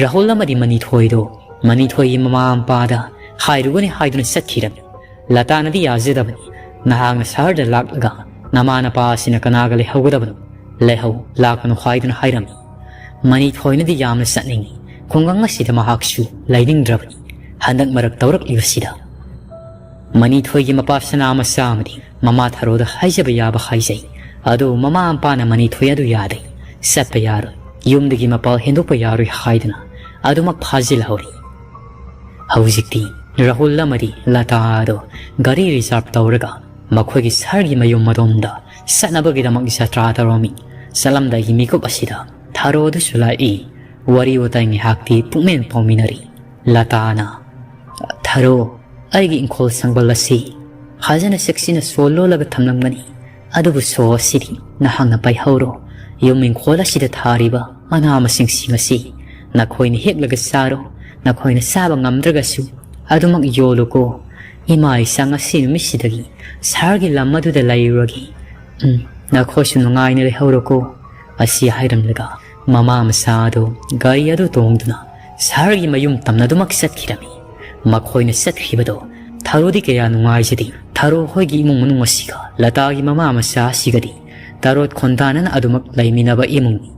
ꯔꯥꯍꯨꯜ ꯑꯃꯗꯤ ꯃꯅꯤꯊꯣꯏꯗꯣ ꯃꯅꯤꯊꯣꯏꯒꯤ ꯃꯃꯥ ꯃꯄꯥꯗ ꯍꯥꯏꯔꯨꯒꯅꯤ ꯍꯥꯏꯗꯨꯅ ꯆꯠꯈꯤꯔꯝꯃꯤ꯫ ꯂꯇꯥꯅꯗꯤ ꯌꯥꯖꯗꯕꯅꯤ꯫ "ꯅꯍꯥꯛꯅ ꯁꯍꯔꯗ ꯂꯥꯛꯂꯒ ꯅꯃꯥ ꯅꯄꯥ ꯑꯁꯤꯅ ꯀꯅꯥꯒ ꯂꯩꯍꯧꯒꯗꯕꯅꯣ? ꯂꯩꯍꯧ, ꯂꯥꯛꯀꯅꯨ" ꯍꯥꯏꯗꯨꯅ ꯍꯥꯏꯔꯝꯃꯤ꯫ ꯃꯅꯤꯊꯣꯏꯅꯗꯤ ꯌꯥꯝꯅ ꯆꯠꯅꯤꯡꯏ꯫ ꯈꯨꯡꯒꯪ ꯑꯁꯤꯗ ꯃꯍꯥꯛꯁꯨ ꯂꯩꯅꯤꯡꯗ꯭ꯔꯕꯅꯤ꯫ ꯍꯟꯗꯛ ꯃꯔꯛ ꯇꯧꯔꯛꯂꯤꯕꯁꯤꯗ꯫ ꯃꯅꯤꯊꯣꯏꯒꯤ ꯃꯄꯥ ꯁꯅꯥ ꯃꯆꯥ ꯑꯃꯗꯤ ꯃꯃꯥ ꯊꯔꯣꯗ ꯍꯥꯏꯖꯕ ꯌꯥꯕ ꯍꯥꯏꯖꯩ꯫ ꯑꯗꯨꯕꯨ ꯃꯃꯥ ꯃꯄꯥꯅ ꯃꯅꯤꯊꯣꯏ ꯑꯗꯨ ꯌꯥꯗꯦ, ꯆꯠꯄ ꯌꯥꯔꯣꯏ, ꯌꯨꯝꯗꯒꯤ ꯃꯄꯥꯜ ꯍꯦꯟꯗꯣꯛꯄ ꯌꯥꯔꯣꯏ ꯍꯥꯏꯗꯨꯅ ꯑꯗꯨꯃꯛ ꯐꯥꯖꯤꯜꯍꯧꯔꯤ꯫ ꯍꯧꯖꯤꯛꯇꯤ ꯔꯥꯍꯨꯜ ꯑꯃꯗꯤ ꯂꯇꯥ ꯑꯗꯨ ꯒꯥꯔꯤ ꯔꯤꯖꯥꯔꯚ ꯇꯧꯔꯒ ꯃꯈꯣꯏꯒꯤ ꯁꯍꯔꯒꯤ ꯃꯌꯨꯝ ꯑꯗꯣꯝꯗ ꯆꯠꯅꯕꯒꯤꯗꯃꯛ ꯖꯇ꯭ꯔꯥ ꯇꯧꯔꯝꯃꯤ꯫ ꯆꯠꯂꯝꯗꯥꯏꯒꯤ ꯃꯤꯀꯨꯞ ꯑꯁꯤꯗ ꯊꯔꯣ ꯑꯗꯨꯁꯨ ꯂꯥꯛꯏ꯫ ꯋꯥꯔꯤ ꯋꯥꯇꯥꯏ ꯉꯥꯏꯍꯥꯛꯇꯤ ꯄꯨꯛꯃꯦꯟ ꯄꯥꯎꯃꯤꯟꯅꯔꯤ꯫ ꯂꯇꯥꯅ, "ꯊꯔꯣ, ꯑꯩꯒꯤ ꯏꯪꯈꯣꯜ ꯁꯪꯕꯜ ꯑꯁꯤ ꯐꯖꯅ ꯆꯦꯛꯁꯤꯟꯅ ꯁꯣ ꯂꯣꯜꯂꯒ ꯊꯝꯂꯝꯒꯅꯤ꯫ ꯑꯗꯨꯕꯨ ꯁꯣ ꯑꯁꯤꯗꯤ ꯅꯍꯥꯛꯅ ꯄꯥꯏꯍꯧꯔꯣ꯫ ꯌꯨꯝ ꯏꯪꯈꯣꯜ ꯑꯁꯤꯗ ꯊꯥꯔꯤꯕ ꯃꯅꯥ ꯃꯁꯤꯡꯁꯤꯡ ꯑꯁꯤ ꯅꯈꯣꯏꯅ ꯍꯦꯛꯂꯒ ꯆꯥꯔꯣ꯫ ꯅꯈꯣꯏꯅ ꯆꯥꯕ ꯉꯝꯗ꯭ꯔꯒꯁꯨ ꯑꯗꯨꯃꯛ ꯌꯣꯜꯂꯨꯀꯣ꯫ ꯏꯃꯥ ꯏꯆꯥ ꯉꯁꯤ ꯅꯨꯃꯤꯠꯁꯤꯗꯒꯤ ꯁꯍꯔꯒꯤ ꯂꯝ ꯑꯗꯨꯗ ꯂꯩꯔꯨꯔꯒꯦ꯫ ꯎꯝ, ꯅꯈꯣꯏꯁꯨ ꯅꯨꯡꯉꯥꯏꯅ ꯂꯩꯍꯧꯔꯣꯀꯣ"꯫ ꯑꯁꯤ ꯍꯥꯏꯔꯝꯂꯒ ꯃꯃꯥ ꯃꯆꯥ ꯑꯗꯨ ꯒꯥꯔꯤ ꯑꯗꯨ ꯇꯣꯡꯗꯨꯅ ꯁꯍꯔꯒꯤ ꯃꯌꯨꯝ ꯇꯝꯅ ꯑꯗꯨꯃꯛ ꯆꯠꯈꯤꯔꯝꯃꯤ꯫ ꯃꯈꯣꯏꯅ ꯆꯠꯈꯤꯕꯗꯣ ꯊꯔꯣꯗꯤ ꯀꯌꯥ ꯅꯨꯡꯉꯥꯏꯖꯗꯦ꯫ ꯊꯔꯣ ꯍꯣꯏꯒꯤ ꯏꯃꯨꯡ ꯃꯅꯨꯡ ꯑꯁꯤꯒ ꯂꯇꯥꯒꯤ ꯃꯃꯥ ꯃꯆꯥ ꯑꯁꯤꯒꯗꯤ ꯇꯔꯣꯠ ꯈꯣꯟꯗꯥꯅꯅ ꯑꯗꯨꯃꯛ ꯂꯩꯃꯤꯟꯅꯕ ꯏꯃꯨꯡꯅꯤ꯫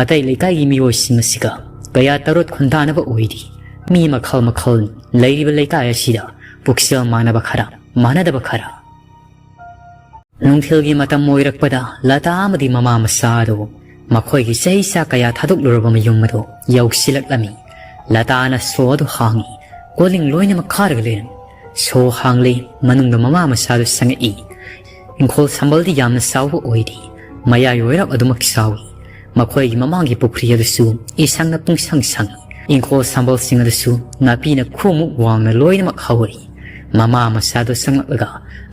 ꯑꯇꯩ ꯂꯩꯀꯥꯏꯒꯤ ꯃꯤꯑꯣꯏꯁꯤꯡ ꯑꯁꯤꯒ ꯀꯌꯥ ꯇꯔꯣꯠ ꯈꯣꯟꯗꯥꯅꯕ ꯑꯣꯏꯗꯦ꯫ ꯃꯤ ꯃꯈꯜ ꯃꯈꯜ ꯂꯩꯔꯤꯕ ꯂꯩꯀꯥꯏ ꯑꯁꯤꯗ ꯄꯨꯛꯆꯦꯜ ꯃꯥꯟꯅꯕ ꯈꯔ, ꯃꯥꯟꯅꯗꯕ ꯈꯔ꯫ ꯅꯨꯡꯊꯤꯜꯒꯤ ꯃꯇꯝ ꯑꯣꯏꯔꯛꯄꯗ ꯂꯇꯥ ꯑꯃꯗꯤ ꯃꯃꯥ ꯃꯆꯥ ꯑꯗꯨ ꯃꯈꯣꯏꯒꯤ ꯆꯍꯤ ꯆꯥ ꯀꯌꯥ ꯊꯥꯗꯣꯛꯂꯨꯔꯕ ꯃꯌꯨꯝ ꯑꯗꯨ ꯌꯧꯁꯤꯜꯂꯛꯂꯝꯃꯤ꯫ ꯂꯇꯥꯅ ꯁꯣ ꯑꯗꯨ ꯍꯥꯡꯉꯤ꯫ ꯀꯣꯂꯤꯡ ꯂꯣꯏꯅꯃꯛ ꯈꯥꯔꯒ ꯂꯩꯔꯝꯃꯤ꯫ ꯁꯣ ꯍꯥꯡꯂꯦ꯫ ꯃꯅꯨꯡꯗ ꯃꯃꯥ ꯃꯆꯥꯗꯨ ꯆꯪꯉꯛꯏ꯫ ꯏꯪꯈꯣꯜ ꯁꯝꯕꯜꯗꯤ ꯌꯥꯝꯅ ꯆꯥꯎꯕ ꯑꯣꯏꯗꯦ꯫ ꯃꯌꯥꯏ ꯑꯣꯏꯔꯞ ꯑꯗꯨꯃꯛ ꯆꯥꯎꯏ꯫ ꯃꯈꯣꯏꯒꯤ ꯃꯃꯥꯡꯒꯤ ꯄꯨꯈ꯭ꯔꯤ ꯑꯗꯨꯁꯨ ꯏꯁꯪꯅ ꯄꯨꯡꯁꯪ ꯁꯪꯏ꯫ ꯏꯪꯈꯣꯜ ꯁꯝꯕꯜꯁꯤꯡ ꯑꯗꯨꯁꯨ ꯅꯥꯄꯤꯅ ꯈꯨꯃꯨꯛ ꯋꯥꯡꯅ ꯂꯣꯏꯅꯃꯛ ꯍꯧꯔꯤ꯫ ꯃꯃꯥ ꯃꯆꯥꯗꯨ ꯆꯪꯂꯛꯂꯒ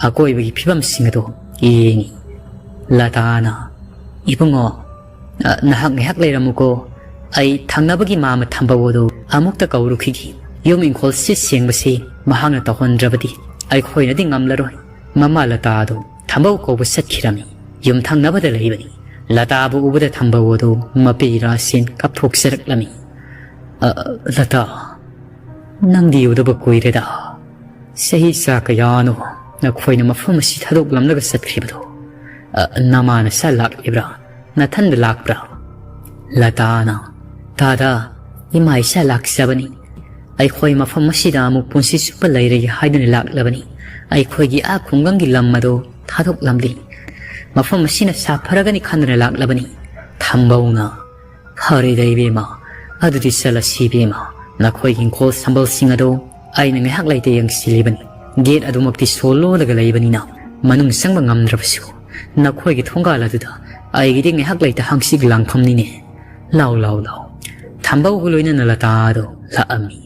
ꯑꯀꯣꯏꯕꯒꯤ ꯐꯤꯕꯝꯁꯤꯡ ꯑꯗꯨ ꯌꯦꯡꯏ꯫ ꯂꯇꯥꯅ, "ꯏꯕꯨꯡꯉꯣ, ꯑ, ꯅꯍꯥꯛ ꯉꯥꯏꯍꯥꯛ ꯂꯩꯔꯝꯃꯨꯀꯣ꯫ ꯑꯩ ꯊꯪꯅꯕꯒꯤ ꯃꯥꯃ ꯊꯝꯕꯧ ꯑꯗꯨ ꯑꯃꯨꯛꯇ ꯀꯧꯔꯨꯈꯤꯒꯦ꯫ ꯌꯨꯝ ꯏꯪꯈꯣꯜ ꯁꯤꯠ ꯁꯦꯡꯕꯁꯤ ꯃꯍꯥꯛꯅ ꯇꯧꯍꯟꯗ꯭ꯔꯕꯗꯤ ꯑꯩꯈꯣꯏꯅꯗꯤ ꯉꯝꯂꯔꯣꯏ"꯫ ꯃꯃꯥ ꯂꯇꯥ ꯑꯗꯨ ꯊꯝꯕꯧ ꯀꯧꯕ ꯆꯠꯈꯤꯔꯝꯃꯤ꯫ ꯌꯨꯝ ꯊꯪꯅꯕꯗ ꯂꯩꯕꯅꯤ꯫ ꯂꯇꯥꯕꯨ ꯎꯕꯗ ꯊꯝꯕꯧ ꯑꯗꯨ ꯃꯄꯤ ꯔꯥꯁꯦꯟ ꯀꯞꯊꯣꯛꯆꯔꯛꯂꯝꯃꯤ꯫ "ꯑ, ꯂꯇꯥ, ꯅꯪꯗꯤ ꯎꯗꯕ ꯀꯨꯏꯔꯦꯗ꯫ ꯆꯍꯤ ꯆꯥ ꯀꯌꯥꯅꯣ ꯅꯈꯣꯏꯅ ꯃꯐꯝ ꯑꯁꯤ ꯊꯥꯗꯣꯛꯂꯝꯂꯒ ꯆꯠꯈ꯭ꯔꯤꯕꯗꯣ? ꯑ, ꯅꯃꯥ ꯅꯆꯥ ꯂꯥꯛꯂꯤꯕ꯭ꯔꯥ? ꯅꯊꯟꯗ ꯂꯥꯛꯄ꯭ꯔꯥ?" ꯂꯇꯥꯅ, "ꯇꯥꯗ, ꯏꯃꯥ ꯏꯆꯥ ꯂꯥꯛꯆꯕꯅꯤ꯫ ꯑꯩꯈꯣꯏ ꯃꯐꯝ ꯑꯁꯤꯗ ꯑꯃꯨꯛ ꯄꯨꯟꯁꯤ ꯆꯨꯞꯄ ꯂꯩꯔꯒꯦ ꯍꯥꯏꯗꯨꯅ ꯂꯥꯛꯂꯕꯅꯤ꯫ ꯑꯩꯈꯣꯏꯒꯤ ꯑꯥ ꯈꯨꯡꯒꯪꯒꯤ ꯂꯝ ꯑꯗꯨ ꯊꯥꯗꯣꯛꯂꯝꯂꯤ꯫ ꯃꯐꯝ ꯑꯁꯤꯅ ꯁꯥꯐꯔꯒꯅꯤ ꯈꯟꯗꯨꯅ ꯂꯥꯛꯂꯕꯅꯤ꯫ ꯊꯝꯕꯧꯅ, "ꯐꯔꯦꯗ ꯏꯕꯦꯝꯃ, ꯑꯗꯨꯗꯤ ꯆꯠꯂꯁꯤ ꯏꯕꯦꯝꯃ꯫ ꯅꯈꯣꯏꯒꯤ ꯏꯪꯈꯣꯜ ꯁꯝꯕꯜꯁꯤꯡ ꯑꯗꯨ ꯑꯩꯅ ꯉꯥꯏꯍꯥꯛ ꯂꯩꯇ ꯌꯦꯡꯁꯤꯜꯂꯤꯕꯅꯤ꯫ ꯒꯦꯠ ꯑꯗꯨꯃꯛꯇꯤ ꯁꯣ ꯂꯣꯜꯂꯒ ꯂꯩꯕꯅꯤꯅ ꯃꯅꯨꯡ ꯆꯪꯕ ꯉꯝꯗ꯭ꯔꯕꯁꯨ ꯅꯈꯣꯏꯒꯤ ꯊꯣꯡꯒꯥꯜ ꯑꯗꯨꯗ ꯑꯩꯒꯤꯗꯤ ꯉꯥꯏꯍꯥꯛ ꯂꯩꯇ ꯍꯪꯆꯤꯠ ꯂꯥꯡꯐꯝꯅꯤꯅꯦ꯫ ꯂꯥꯎ, ꯂꯥꯎ, ꯂꯥꯎ꯫" ꯊꯝꯕꯧꯒ ꯂꯣꯏꯅꯅ ꯂꯇꯥꯗꯣ ꯂꯥꯛꯑꯝꯃꯤ꯫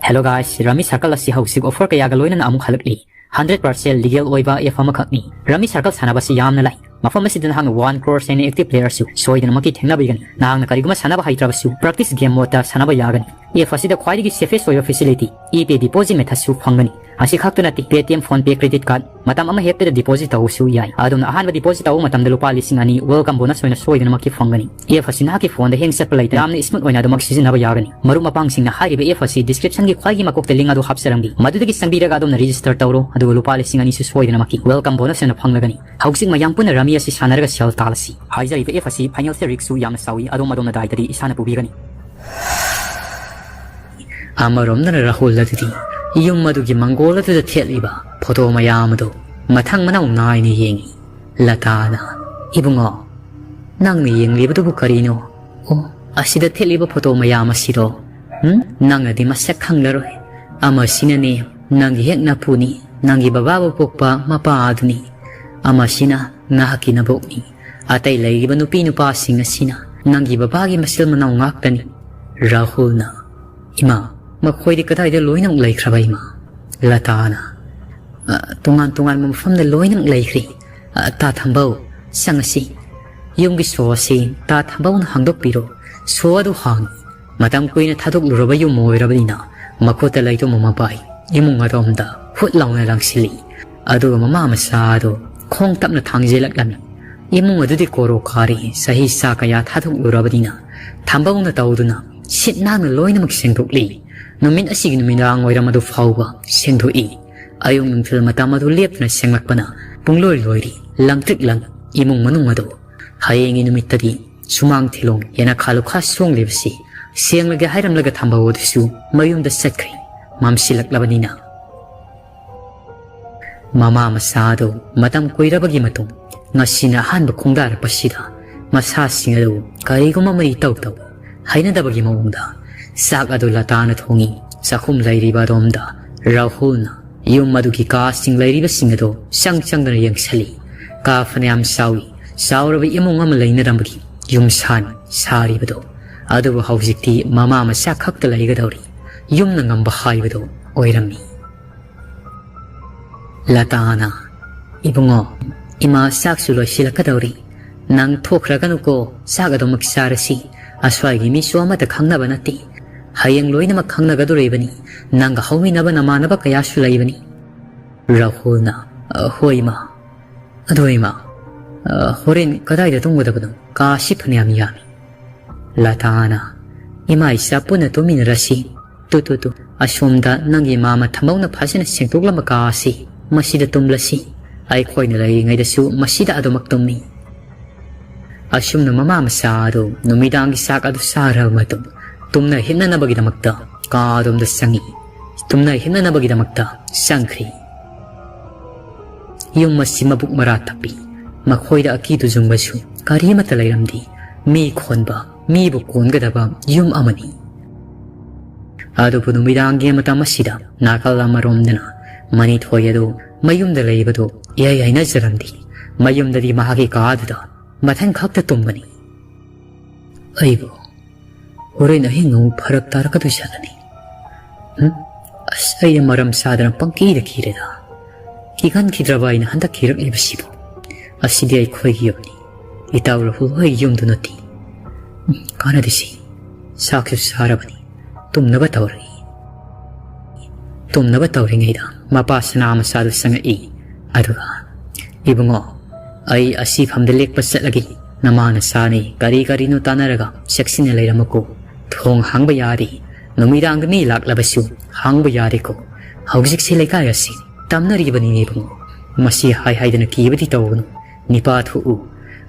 Hello guys, ꯔꯥꯃꯤ circle ꯑꯁꯤ ꯍꯧꯖꯤꯛ offer ꯀꯌꯥꯒ ꯂꯣꯏꯅꯅ ꯑꯃꯨꯛ ꯍꯜꯂꯛꯂꯤ꯫ Hundred percent legal ꯑꯣꯏꯕ app ꯑꯃꯈꯛꯅꯤ꯫ ꯔꯥꯃꯤ circle ꯁꯥꯟꯅꯕꯁꯤ ꯌꯥꯝꯅ ꯂꯥꯏ꯫ ꯃꯐꯝ ꯑꯁꯤꯗ ꯅꯍꯥꯛꯅ one crore ꯍꯦꯟꯅ active player ꯁꯨ ꯁꯣꯏꯗꯅꯃꯛꯀꯤ ꯊꯦꯡꯅꯕꯤꯒꯅꯤ꯫ ꯅꯍꯥꯛꯅ ꯀꯔꯤꯒꯨꯝꯕ ꯁꯥꯟꯅꯕ ꯍꯩꯇ꯭ꯔꯕꯁꯨ practice game mode ꯇ ꯁꯥꯟꯅꯕ ꯌꯥꯒꯅꯤ꯫ App ꯑꯁꯤꯗ ꯈ꯭ꯋꯥꯏꯗꯒꯤ safest ꯑꯣꯏꯕ facility, ePay deposit method ꯁꯨ ꯐꯪꯒꯅꯤ꯫ ꯑꯁꯤ ꯈꯛꯇ ꯅꯠꯇꯦ, Paytm, PhonePe, credit card ꯃꯇꯝ ꯑꯃ ꯍꯦꯛꯇꯗ deposit ꯇꯧꯕꯁꯨ ꯌꯥꯏ꯫ ꯑꯗꯣꯝꯅ ꯑꯍꯥꯟꯕ deposit ꯇꯧꯕ ꯃꯇꯝꯗ ꯂꯨꯄꯥ ꯂꯤꯁꯤꯡ ꯑꯅꯤ welcome bonus ꯑꯣꯏꯅ ꯁꯣꯏꯗꯅꯃꯛꯀꯤ ꯐꯪꯒꯅꯤ꯫ App ꯑꯁꯤ ꯅꯍꯥꯛꯀꯤ phone ꯗ hang ꯆꯠꯄ ꯂꯩꯇꯅ ꯌꯥꯝꯅ smooth ꯑꯣꯏꯅ ꯑꯗꯨꯃꯛ ꯁꯤꯖꯤꯟꯅꯕ ꯌꯥꯒꯅꯤ꯫ ꯃꯔꯨꯞ ꯃꯄꯥꯡꯁꯤꯡꯅ ꯍꯥꯏꯔꯤꯕ app ꯑꯁꯤ description ꯒꯤ ꯈ꯭ꯋꯥꯏꯒꯤ ꯃꯀꯣꯛꯇ link ꯑꯗꯨ ꯍꯥꯞꯆꯔꯝꯒꯦ꯫ ꯃꯗꯨꯗꯒꯤ ꯆꯪꯕꯤꯔꯒ ꯑꯗꯣꯝꯅ register ꯇꯧꯔꯣ, ꯑꯗꯨꯒ ꯂꯨꯄꯥ ꯂꯤꯁꯤꯡ ꯑꯅꯤꯁꯨ ꯁꯣꯏꯗꯅꯃꯛꯀꯤ welcome bonus ꯑꯣꯏꯅ ꯐꯪꯂꯒꯅꯤ꯫ ꯍꯧꯖꯤꯛ ꯃꯌꯥꯝ ꯄꯨꯟꯅ ꯔꯥꯃꯤ ꯑꯁꯤ ꯁꯥꯟꯅꯔꯒ ꯁꯦꯜ ꯇꯥꯜꯂꯁꯤ꯫ ꯍꯥꯏꯖꯔꯤꯕ app ꯑꯁꯤ financial risk ꯁꯨ ꯌꯥꯝꯅ ꯆꯥꯎꯏ, ꯑꯗꯣꯝ ꯑꯗꯣꯝꯅ ꯗꯥꯏꯇꯗꯤ ꯏꯁꯥꯅ ꯄꯨꯕꯤꯒꯅꯤ꯫ ꯑꯃꯔꯣꯝꯗꯅ ꯔꯥꯍꯨꯜ ꯑꯗꯨꯗꯤ ꯌꯨꯝ ꯑꯗꯨꯒꯤ ꯃꯪꯒꯣꯜ ꯑꯗꯨꯗ ꯊꯦꯠꯂꯤꯕ photo ꯃꯌꯥꯝ ꯑꯗꯨ ꯃꯊꯪ ꯃꯅꯥꯎ ꯅꯥꯏꯅ ꯌꯦꯡꯏ꯫ ꯂꯇꯥꯅ, "ꯏꯕꯨꯡꯉꯣ, ꯅꯪꯅ ꯌꯦꯡꯂꯤꯕꯗꯨꯕꯨ ꯀꯔꯤꯅꯣ? ꯑꯣ, ꯑꯁꯤꯗ ꯊꯦꯠꯂꯤꯕ photo ꯃꯌꯥꯝ ꯑꯁꯤꯔꯣ? ꯎꯝ? ꯅꯪꯅꯗꯤ ꯃꯁꯛ ꯈꯪꯂꯔꯣꯏ꯫ ꯑꯃꯁꯤꯅꯅꯦ, ꯅꯪꯒꯤ ꯍꯦꯛ ꯅꯄꯨꯅꯤ, ꯅꯪꯒꯤ ꯕꯕꯥꯕꯨ ꯄꯣꯛꯄ ꯃꯄꯥ ꯑꯗꯨꯅꯤ꯫ ꯑꯃꯁꯤꯅ ꯅꯍꯥꯛꯀꯤ ꯅꯕꯣꯛꯅꯤ꯫ ꯑꯇꯩ ꯂꯩꯔꯤꯕ ꯅꯨꯄꯤ ꯅꯨꯄꯥꯁꯤꯡ ꯑꯁꯤꯅ ꯅꯪꯒꯤ ꯕꯕꯥꯒꯤ ꯃꯆꯤꯜ ꯃꯅꯥꯎ ꯉꯥꯛꯇꯅꯤ꯫" ꯔꯥꯍꯨꯜꯅ, "ꯏꯃꯥ, ꯃꯈꯣꯏꯗꯤ ꯀꯗꯥꯏꯗ ꯂꯣꯏꯅꯃꯛ ꯂꯩꯈ꯭ꯔꯕ ꯏꯃꯥ?" ꯂꯇꯥꯅ, "ꯑ, ꯇꯣꯉꯥꯟ ꯇꯣꯉꯥꯟꯕ ꯃꯐꯝꯗ ꯂꯣꯏꯅꯃꯛ ꯂꯩꯈ꯭ꯔꯦ꯫ ꯑ, ꯇꯥ ꯊꯝꯕꯧ, ꯆꯪꯉꯁꯤ꯫ ꯌꯨꯝꯒꯤ ꯁꯣ ꯑꯁꯤ ꯇꯥ ꯊꯝꯕꯧꯅ ꯍꯥꯡꯗꯣꯛꯄꯤꯔꯣ꯫ ꯁꯣ ꯑꯗꯨ ꯍꯥꯡꯉꯤ꯫ ꯃꯇꯝ ꯀꯨꯏꯅ ꯊꯥꯗꯣꯛꯂꯨꯔꯕ ꯌꯨꯝ ꯑꯣꯏꯔꯕꯅꯤꯅ ꯃꯈꯨꯠꯇ ꯂꯩꯇꯨꯝ ꯑꯃ ꯄꯥꯏ꯫ ꯏꯃꯨꯡ ꯑꯗꯣꯝꯗ ꯍꯨꯠ ꯂꯥꯎꯅ ꯂꯪꯁꯤꯜꯂꯤ꯫ ꯑꯗꯨꯒ ꯃꯃꯥ ꯃꯆꯥ ꯑꯗꯨ ꯈꯣꯡ ꯇꯞꯅ ꯊꯥꯡꯖꯤꯜꯂꯛꯂꯝꯃꯤ꯫ ꯏꯃꯨꯡ ꯑꯗꯨꯗꯤ ꯀꯣꯔꯣ ꯀꯥꯔꯤ, ꯆꯍꯤ ꯆꯥ ꯀꯌꯥ ꯊꯥꯗꯣꯛꯂꯨꯔꯕꯅꯤꯅ ꯊꯝꯕꯧꯅ ꯇꯧꯗꯨꯅ ꯁꯤꯠ ꯅꯥꯟꯅ ꯂꯣꯏꯅꯃꯛ ꯁꯦꯡꯗꯣꯛꯂꯤ꯫ ꯅꯨꯃꯤꯠ ꯑꯁꯤꯒꯤ ꯅꯨꯃꯤꯗꯥꯡ ꯋꯥꯏꯔꯝ ꯑꯗꯨ ꯐꯥꯎꯕ ꯁꯦꯡꯗꯣꯛꯏ꯫ ꯑꯌꯨꯛ ꯅꯨꯡꯊꯤꯜ ꯃꯇꯝ ꯑꯗꯨ ꯂꯦꯞꯇꯅ ꯁꯦꯡꯂꯛꯄꯅ ꯄꯨꯡꯂꯣꯏ ꯂꯣꯏꯔꯤ, ꯂꯪꯇ꯭ꯔꯤꯛ ꯂꯪ꯫ ꯏꯃꯨꯡ ꯃꯅꯨꯡ ꯑꯗꯨ ꯍꯌꯦꯡꯒꯤ ꯅꯨꯃꯤꯠꯇꯗꯤ ꯁꯨꯃꯥꯡ ꯊꯤꯂꯣꯡ ꯌꯦꯅꯈꯥ ꯂꯨꯈꯥ ꯁꯣꯡꯂꯤꯕꯁꯤ ꯁꯦꯡꯂꯒꯦ ꯍꯥꯏꯔꯝꯂꯒ ꯊꯝꯕꯧ ꯑꯗꯨꯁꯨ ꯃꯌꯨꯝꯗ ꯆꯠꯈ꯭ꯔꯦ꯫ ꯃꯝꯁꯤꯜꯂꯛꯂꯕꯅꯤꯅ ꯃꯃꯥ ꯃꯆꯥ ꯑꯗꯨ ꯃꯇꯝ ꯀꯨꯏꯔꯕꯒꯤ ꯃꯇꯨꯡ ꯉꯁꯤꯅ ꯑꯍꯥꯟꯕ ꯈꯣꯡꯗꯥꯔꯛꯄꯁꯤꯗ ꯃꯁꯥꯁꯤꯡ ꯑꯗꯨ ꯀꯔꯤꯒꯨꯝꯕ ꯑꯃ ꯏꯇꯧ ꯇꯧꯏ꯫ ꯍꯩꯅꯗꯕꯒꯤ ꯃꯑꯣꯡꯗ ꯆꯥꯛ ꯑꯗꯨ ꯂꯇꯥꯅ ꯊꯣꯡꯏ꯫ ꯆꯥꯛꯈꯨꯝ ꯂꯩꯔꯤꯕ ꯑꯗꯣꯝꯗ ꯔꯥꯍꯨꯜꯅ ꯌꯨꯝ ꯑꯗꯨꯒꯤ ꯀꯥꯁꯤꯡ ꯂꯩꯔꯤꯕꯁꯤꯡ ꯑꯗꯨ ꯆꯪ ꯆꯪꯗꯨꯅ ꯌꯦꯡꯁꯤꯜꯂꯤ꯫ ꯀꯥ ꯐꯅꯌꯥꯝ ꯆꯥꯎꯏ꯫ ꯆꯥꯎꯔꯕ ꯏꯃꯨꯡ ꯑꯃ ꯂꯩꯅꯔꯝꯕꯒꯤ ꯌꯨꯝꯁꯥꯅꯤ ꯁꯥꯔꯤꯕꯗꯨ꯫ ꯑꯗꯨꯕꯨ ꯍꯧꯖꯤꯛꯇꯤ ꯃꯃꯥ ꯃꯆꯥ ꯈꯛꯇ ꯂꯩꯒꯗꯧꯔꯤ꯫ ꯌꯨꯝꯅ ꯉꯝꯕ ꯍꯥꯏꯕꯗꯨ ꯑꯣꯏꯔꯝꯃꯤ꯫ ꯂꯇꯥꯅ, "ꯏꯕꯨꯡꯉꯣ, ꯏꯃꯥ ꯆꯥꯛꯁꯨ ꯂꯣꯏꯁꯤꯜꯂꯛꯀꯗꯧꯔꯤ꯫ ꯅꯪ ꯊꯣꯛꯈ꯭ꯔꯒꯅꯨꯀꯣ, ꯆꯥꯛ ꯑꯗꯨꯃꯛ ꯆꯥꯔꯁꯤ꯫ ꯑꯁ꯭ꯋꯥꯏꯒꯤ ꯃꯤꯁꯨ ꯑꯃꯠꯇ ꯈꯪꯅꯕ ꯅꯠꯇꯦ꯫ ꯍꯌꯦꯡ ꯂꯣꯏꯅꯃꯛ ꯈꯪꯅꯒꯗꯧꯔꯤꯕꯅꯤ꯫ ꯅꯪꯒ ꯍꯧꯃꯤꯟꯅꯕ ꯅꯃꯥꯟꯅꯕ ꯀꯌꯥꯁꯨ ꯂꯩꯕꯅꯤ꯫" ꯔꯥꯍꯨꯜꯅ, "ꯑ, ꯍꯣꯏ ꯏꯃꯥ꯫ ꯑꯗꯣ ꯏꯃꯥ, ꯑ, ꯍꯣꯔꯦꯟ ꯀꯗꯥꯏꯗ ꯇꯨꯝꯒꯗꯕꯅꯣ? ꯀꯥꯁꯤ ꯐꯅꯌꯥꯝ ꯌꯥꯝꯃꯤ꯫" ꯂꯇꯥꯅ, "ꯏꯃꯥ ꯏꯆꯥ ꯄꯨꯟꯅ ꯇꯨꯝꯃꯤꯟꯅꯔꯁꯤ꯫ ꯇꯨ, ꯇꯨ, ꯇꯨ, ꯑꯁꯣꯝꯗ ꯅꯪꯒꯤ ꯃꯥꯃ ꯊꯝꯕꯧꯅ ꯐꯖꯅ ꯁꯦꯡꯗꯣꯛꯂꯝꯕ ꯀꯥ ꯑꯁꯤ ꯃꯁꯤꯗ ꯇꯨꯝꯂꯁꯤ꯫ ꯑꯩꯈꯣꯏꯅ ꯂꯩꯔꯤꯉꯩꯗꯁꯨ ꯃꯁꯤꯗ ꯑꯗꯨꯃꯛ ꯇꯨꯝꯃꯤ꯫" ꯑꯁꯨꯝꯅ ꯃꯃꯥ ꯃꯆꯥ ꯑꯗꯨ ꯅꯨꯃꯤꯗꯥꯡꯒꯤ ꯆꯥꯛ ꯑꯗꯨ ꯆꯥꯔꯕ ꯃꯇꯨꯡ ꯇꯨꯝꯅ ꯍꯤꯞꯅꯅꯕꯒꯤꯗꯃꯛꯇ ꯀꯥ ꯑꯗꯣꯝꯗ ꯆꯪꯏ꯫ ꯇꯨꯝꯅ ꯍꯤꯞꯅꯅꯕꯒꯤꯗꯃꯛꯇ ꯆꯪꯈ꯭ꯔꯤ꯫ ꯌꯨꯝ ꯑꯁꯤ ꯃꯕꯨꯛ ꯃꯔꯥ ꯇꯞꯄꯤ꯫ ꯃꯈꯣꯏꯗ ꯑꯀꯤ ꯇꯨꯖꯨꯡꯕꯁꯨ ꯀꯔꯤ ꯑꯃꯠꯇ ꯂꯩꯔꯝꯗꯦ꯫ ꯃꯤ ꯈꯣꯟꯕ, ꯃꯤꯕꯨ ꯀꯣꯟꯒꯗꯕ ꯌꯨꯝ ꯑꯃꯅꯤ꯫ ꯑꯗꯨꯕꯨ ꯅꯨꯃꯤꯗꯥꯡꯒꯤ ꯃꯇꯝ ꯑꯁꯤꯗ ꯅꯥꯀꯜ ꯑꯃꯔꯣꯝꯗꯅ ꯃꯅꯤꯊꯣꯏ ꯑꯗꯨ ꯃꯌꯨꯝꯗ ꯂꯩꯕꯗꯨ ꯏꯍꯩ ꯍꯩꯅꯖꯔꯝꯗꯦ꯫ ꯃꯌꯨꯝꯗꯗꯤ ꯃꯍꯥꯛꯀꯤ ꯀꯥꯗꯨꯗ ꯃꯊꯪ ꯈꯛꯇ ꯇꯨꯝꯕꯅꯤ꯫ ꯑꯩꯕꯨ ꯍꯣꯔꯦꯟ ꯑꯍꯤꯡ ꯑꯃꯨꯛ ꯐꯔꯛ ꯇꯥꯔꯛꯀꯗꯣꯏ ꯖꯥꯠꯂꯅꯦ? ꯍꯨꯝ? ꯑꯁ, ꯑꯩ ꯃꯔꯝ ꯆꯥꯗꯅ ꯄꯪꯀꯤꯗ ꯀꯤꯔꯦꯗ꯫ ꯀꯤꯒꯟꯈꯤꯗ꯭ꯔꯕ ꯑꯩꯅ ꯍꯟꯗꯛ ꯀꯤꯔꯛꯂꯤꯕꯁꯤꯕꯨ? ꯑꯁꯤꯗꯤ ꯑꯩꯈꯣꯏꯒꯤ ꯌꯨꯝꯅꯤ꯫ ꯏꯇꯥꯎ ꯔꯥꯍꯨꯜ ꯍꯣꯏꯒꯤ ꯌꯨꯝꯗꯨ ꯅꯠꯇꯦ꯫ ꯎꯝ, ꯀꯥꯟꯅꯗꯦꯁꯤ꯫ ꯆꯥꯛꯁꯨ ꯆꯥꯔꯕꯅꯤ꯫ ꯇꯨꯝꯅꯕ ꯇꯧꯔꯒꯦ꯫ ꯇꯨꯝꯅꯕ ꯇꯧꯔꯤꯉꯩꯗ ꯃꯄꯥ ꯁꯅꯥ ꯃꯆꯥꯗꯨ ꯆꯪꯉꯛꯏ꯫ ꯑꯗꯨꯒ, "ꯏꯕꯨꯡꯉꯣ, ꯑꯩ ꯑꯁꯤꯐꯝꯗ ꯂꯦꯛꯄ ꯆꯠꯂꯒꯦ꯫ ꯅꯃꯥ ꯅꯆꯥꯅꯤ ꯀꯔꯤ ꯀꯔꯤꯅꯣ ꯇꯥꯟꯅꯔꯒ ꯆꯦꯛꯁꯤꯟꯅ ꯂꯩꯔꯝꯃꯨꯀꯣ꯫ ꯊꯣꯡ ꯍꯥꯡꯕ ꯌꯥꯗꯦ꯫ ꯅꯨꯃꯤꯗꯥꯡꯗ ꯃꯤ ꯂꯥꯛꯂꯕꯁꯨ ꯍꯥꯡꯕ ꯌꯥꯗꯦꯀꯣ꯫ ꯍꯧꯖꯤꯛꯁꯤ ꯂꯩꯀꯥꯏ ꯑꯁꯤ ꯇꯝꯅꯔꯤꯕꯅꯤꯅꯦ ꯏꯕꯨꯡꯉꯣ꯫ ꯃꯁꯤ ꯍꯥꯏ ꯍꯥꯏꯗꯅ ꯀꯤꯕꯗꯤ ꯇꯧꯒꯅꯨ꯫ ꯅꯤꯄꯥ ꯊꯣꯛꯎ꯫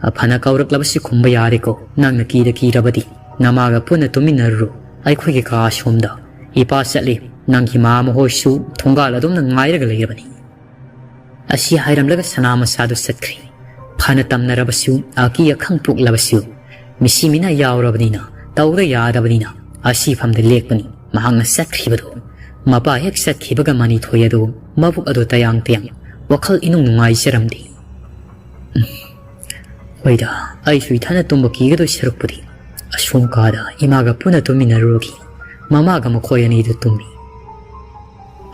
ꯑꯐꯅ ꯀꯧꯔꯛꯂꯕꯁꯨ ꯈꯨꯝꯕ ꯌꯥꯔꯦꯀꯣ꯫ ꯅꯪꯅ ꯀꯤꯗ ꯀꯤꯔꯕꯗꯤ ꯅꯃꯥꯒ ꯄꯨꯟꯅ ꯇꯨꯃꯤꯟꯅꯔꯨꯔꯣ꯫ ꯑꯩꯈꯣꯏꯒꯤ ꯀꯥ ꯑꯁꯣꯝꯗ ꯏꯄꯥ ꯆꯠꯂꯤ꯫ ꯅꯪꯒꯤ ꯃꯥꯃ ꯍꯣꯏꯁꯨ ꯊꯣꯡꯒꯥꯜ ꯑꯗꯣꯝꯗ ꯉꯥꯏꯔꯒ ꯂꯩꯔꯕꯅꯤ꯫" ꯑꯁꯤ ꯍꯥꯏꯔꯝꯂꯒ ꯁꯅꯥ ꯃꯁꯥꯗꯨ ꯆꯠꯈ꯭ꯔꯦ꯫ ꯐꯅ ꯇꯝꯅꯔꯕꯁꯨ, ꯑꯀꯤ ꯑꯈꯪ ꯄꯣꯛꯂꯕꯁꯨ, ꯃꯤꯁꯤ ꯃꯤꯅ ꯌꯥꯎꯔꯕꯅꯤꯅ, ꯇꯧꯗ ꯌꯥꯗꯕꯅꯤꯅ, ꯑꯁꯤꯐꯝꯗ ꯂꯦꯛꯄꯅꯤ꯫ ꯃꯍꯥꯛꯅ ꯆꯠꯈꯤꯕꯗꯣ, ꯃꯄꯥ ꯍꯦꯛ ꯆꯠꯈꯤꯕꯒ ꯃꯅꯤꯊꯣꯏ ꯑꯗꯨ ꯃꯕꯨꯛ ꯑꯗꯨ ꯇꯌꯥꯡ ꯇꯌꯥꯡ, ꯋꯥꯈꯜ ꯏꯅꯨꯡ ꯅꯨꯡꯉꯥꯏꯖꯔꯝꯗꯦ꯫ ꯎꯝ, ꯍꯣꯏꯗ, ꯑꯩꯁꯨ ꯏꯊꯟꯗ ꯇꯨꯝꯕ ꯀꯤꯒꯗꯣꯏ ꯁꯔꯨꯛꯄꯨꯗꯤ ꯑꯁꯣꯝ ꯀꯥꯗ ꯏꯃꯥꯒ ꯄꯨꯟꯅ ꯇꯨꯝꯃꯤꯟꯅꯔꯨꯔꯒꯦ꯫ ꯃꯃꯥꯒ ꯃꯈꯣꯏ ꯑꯅꯤꯗꯨ ꯇꯨꯝꯃꯤ꯫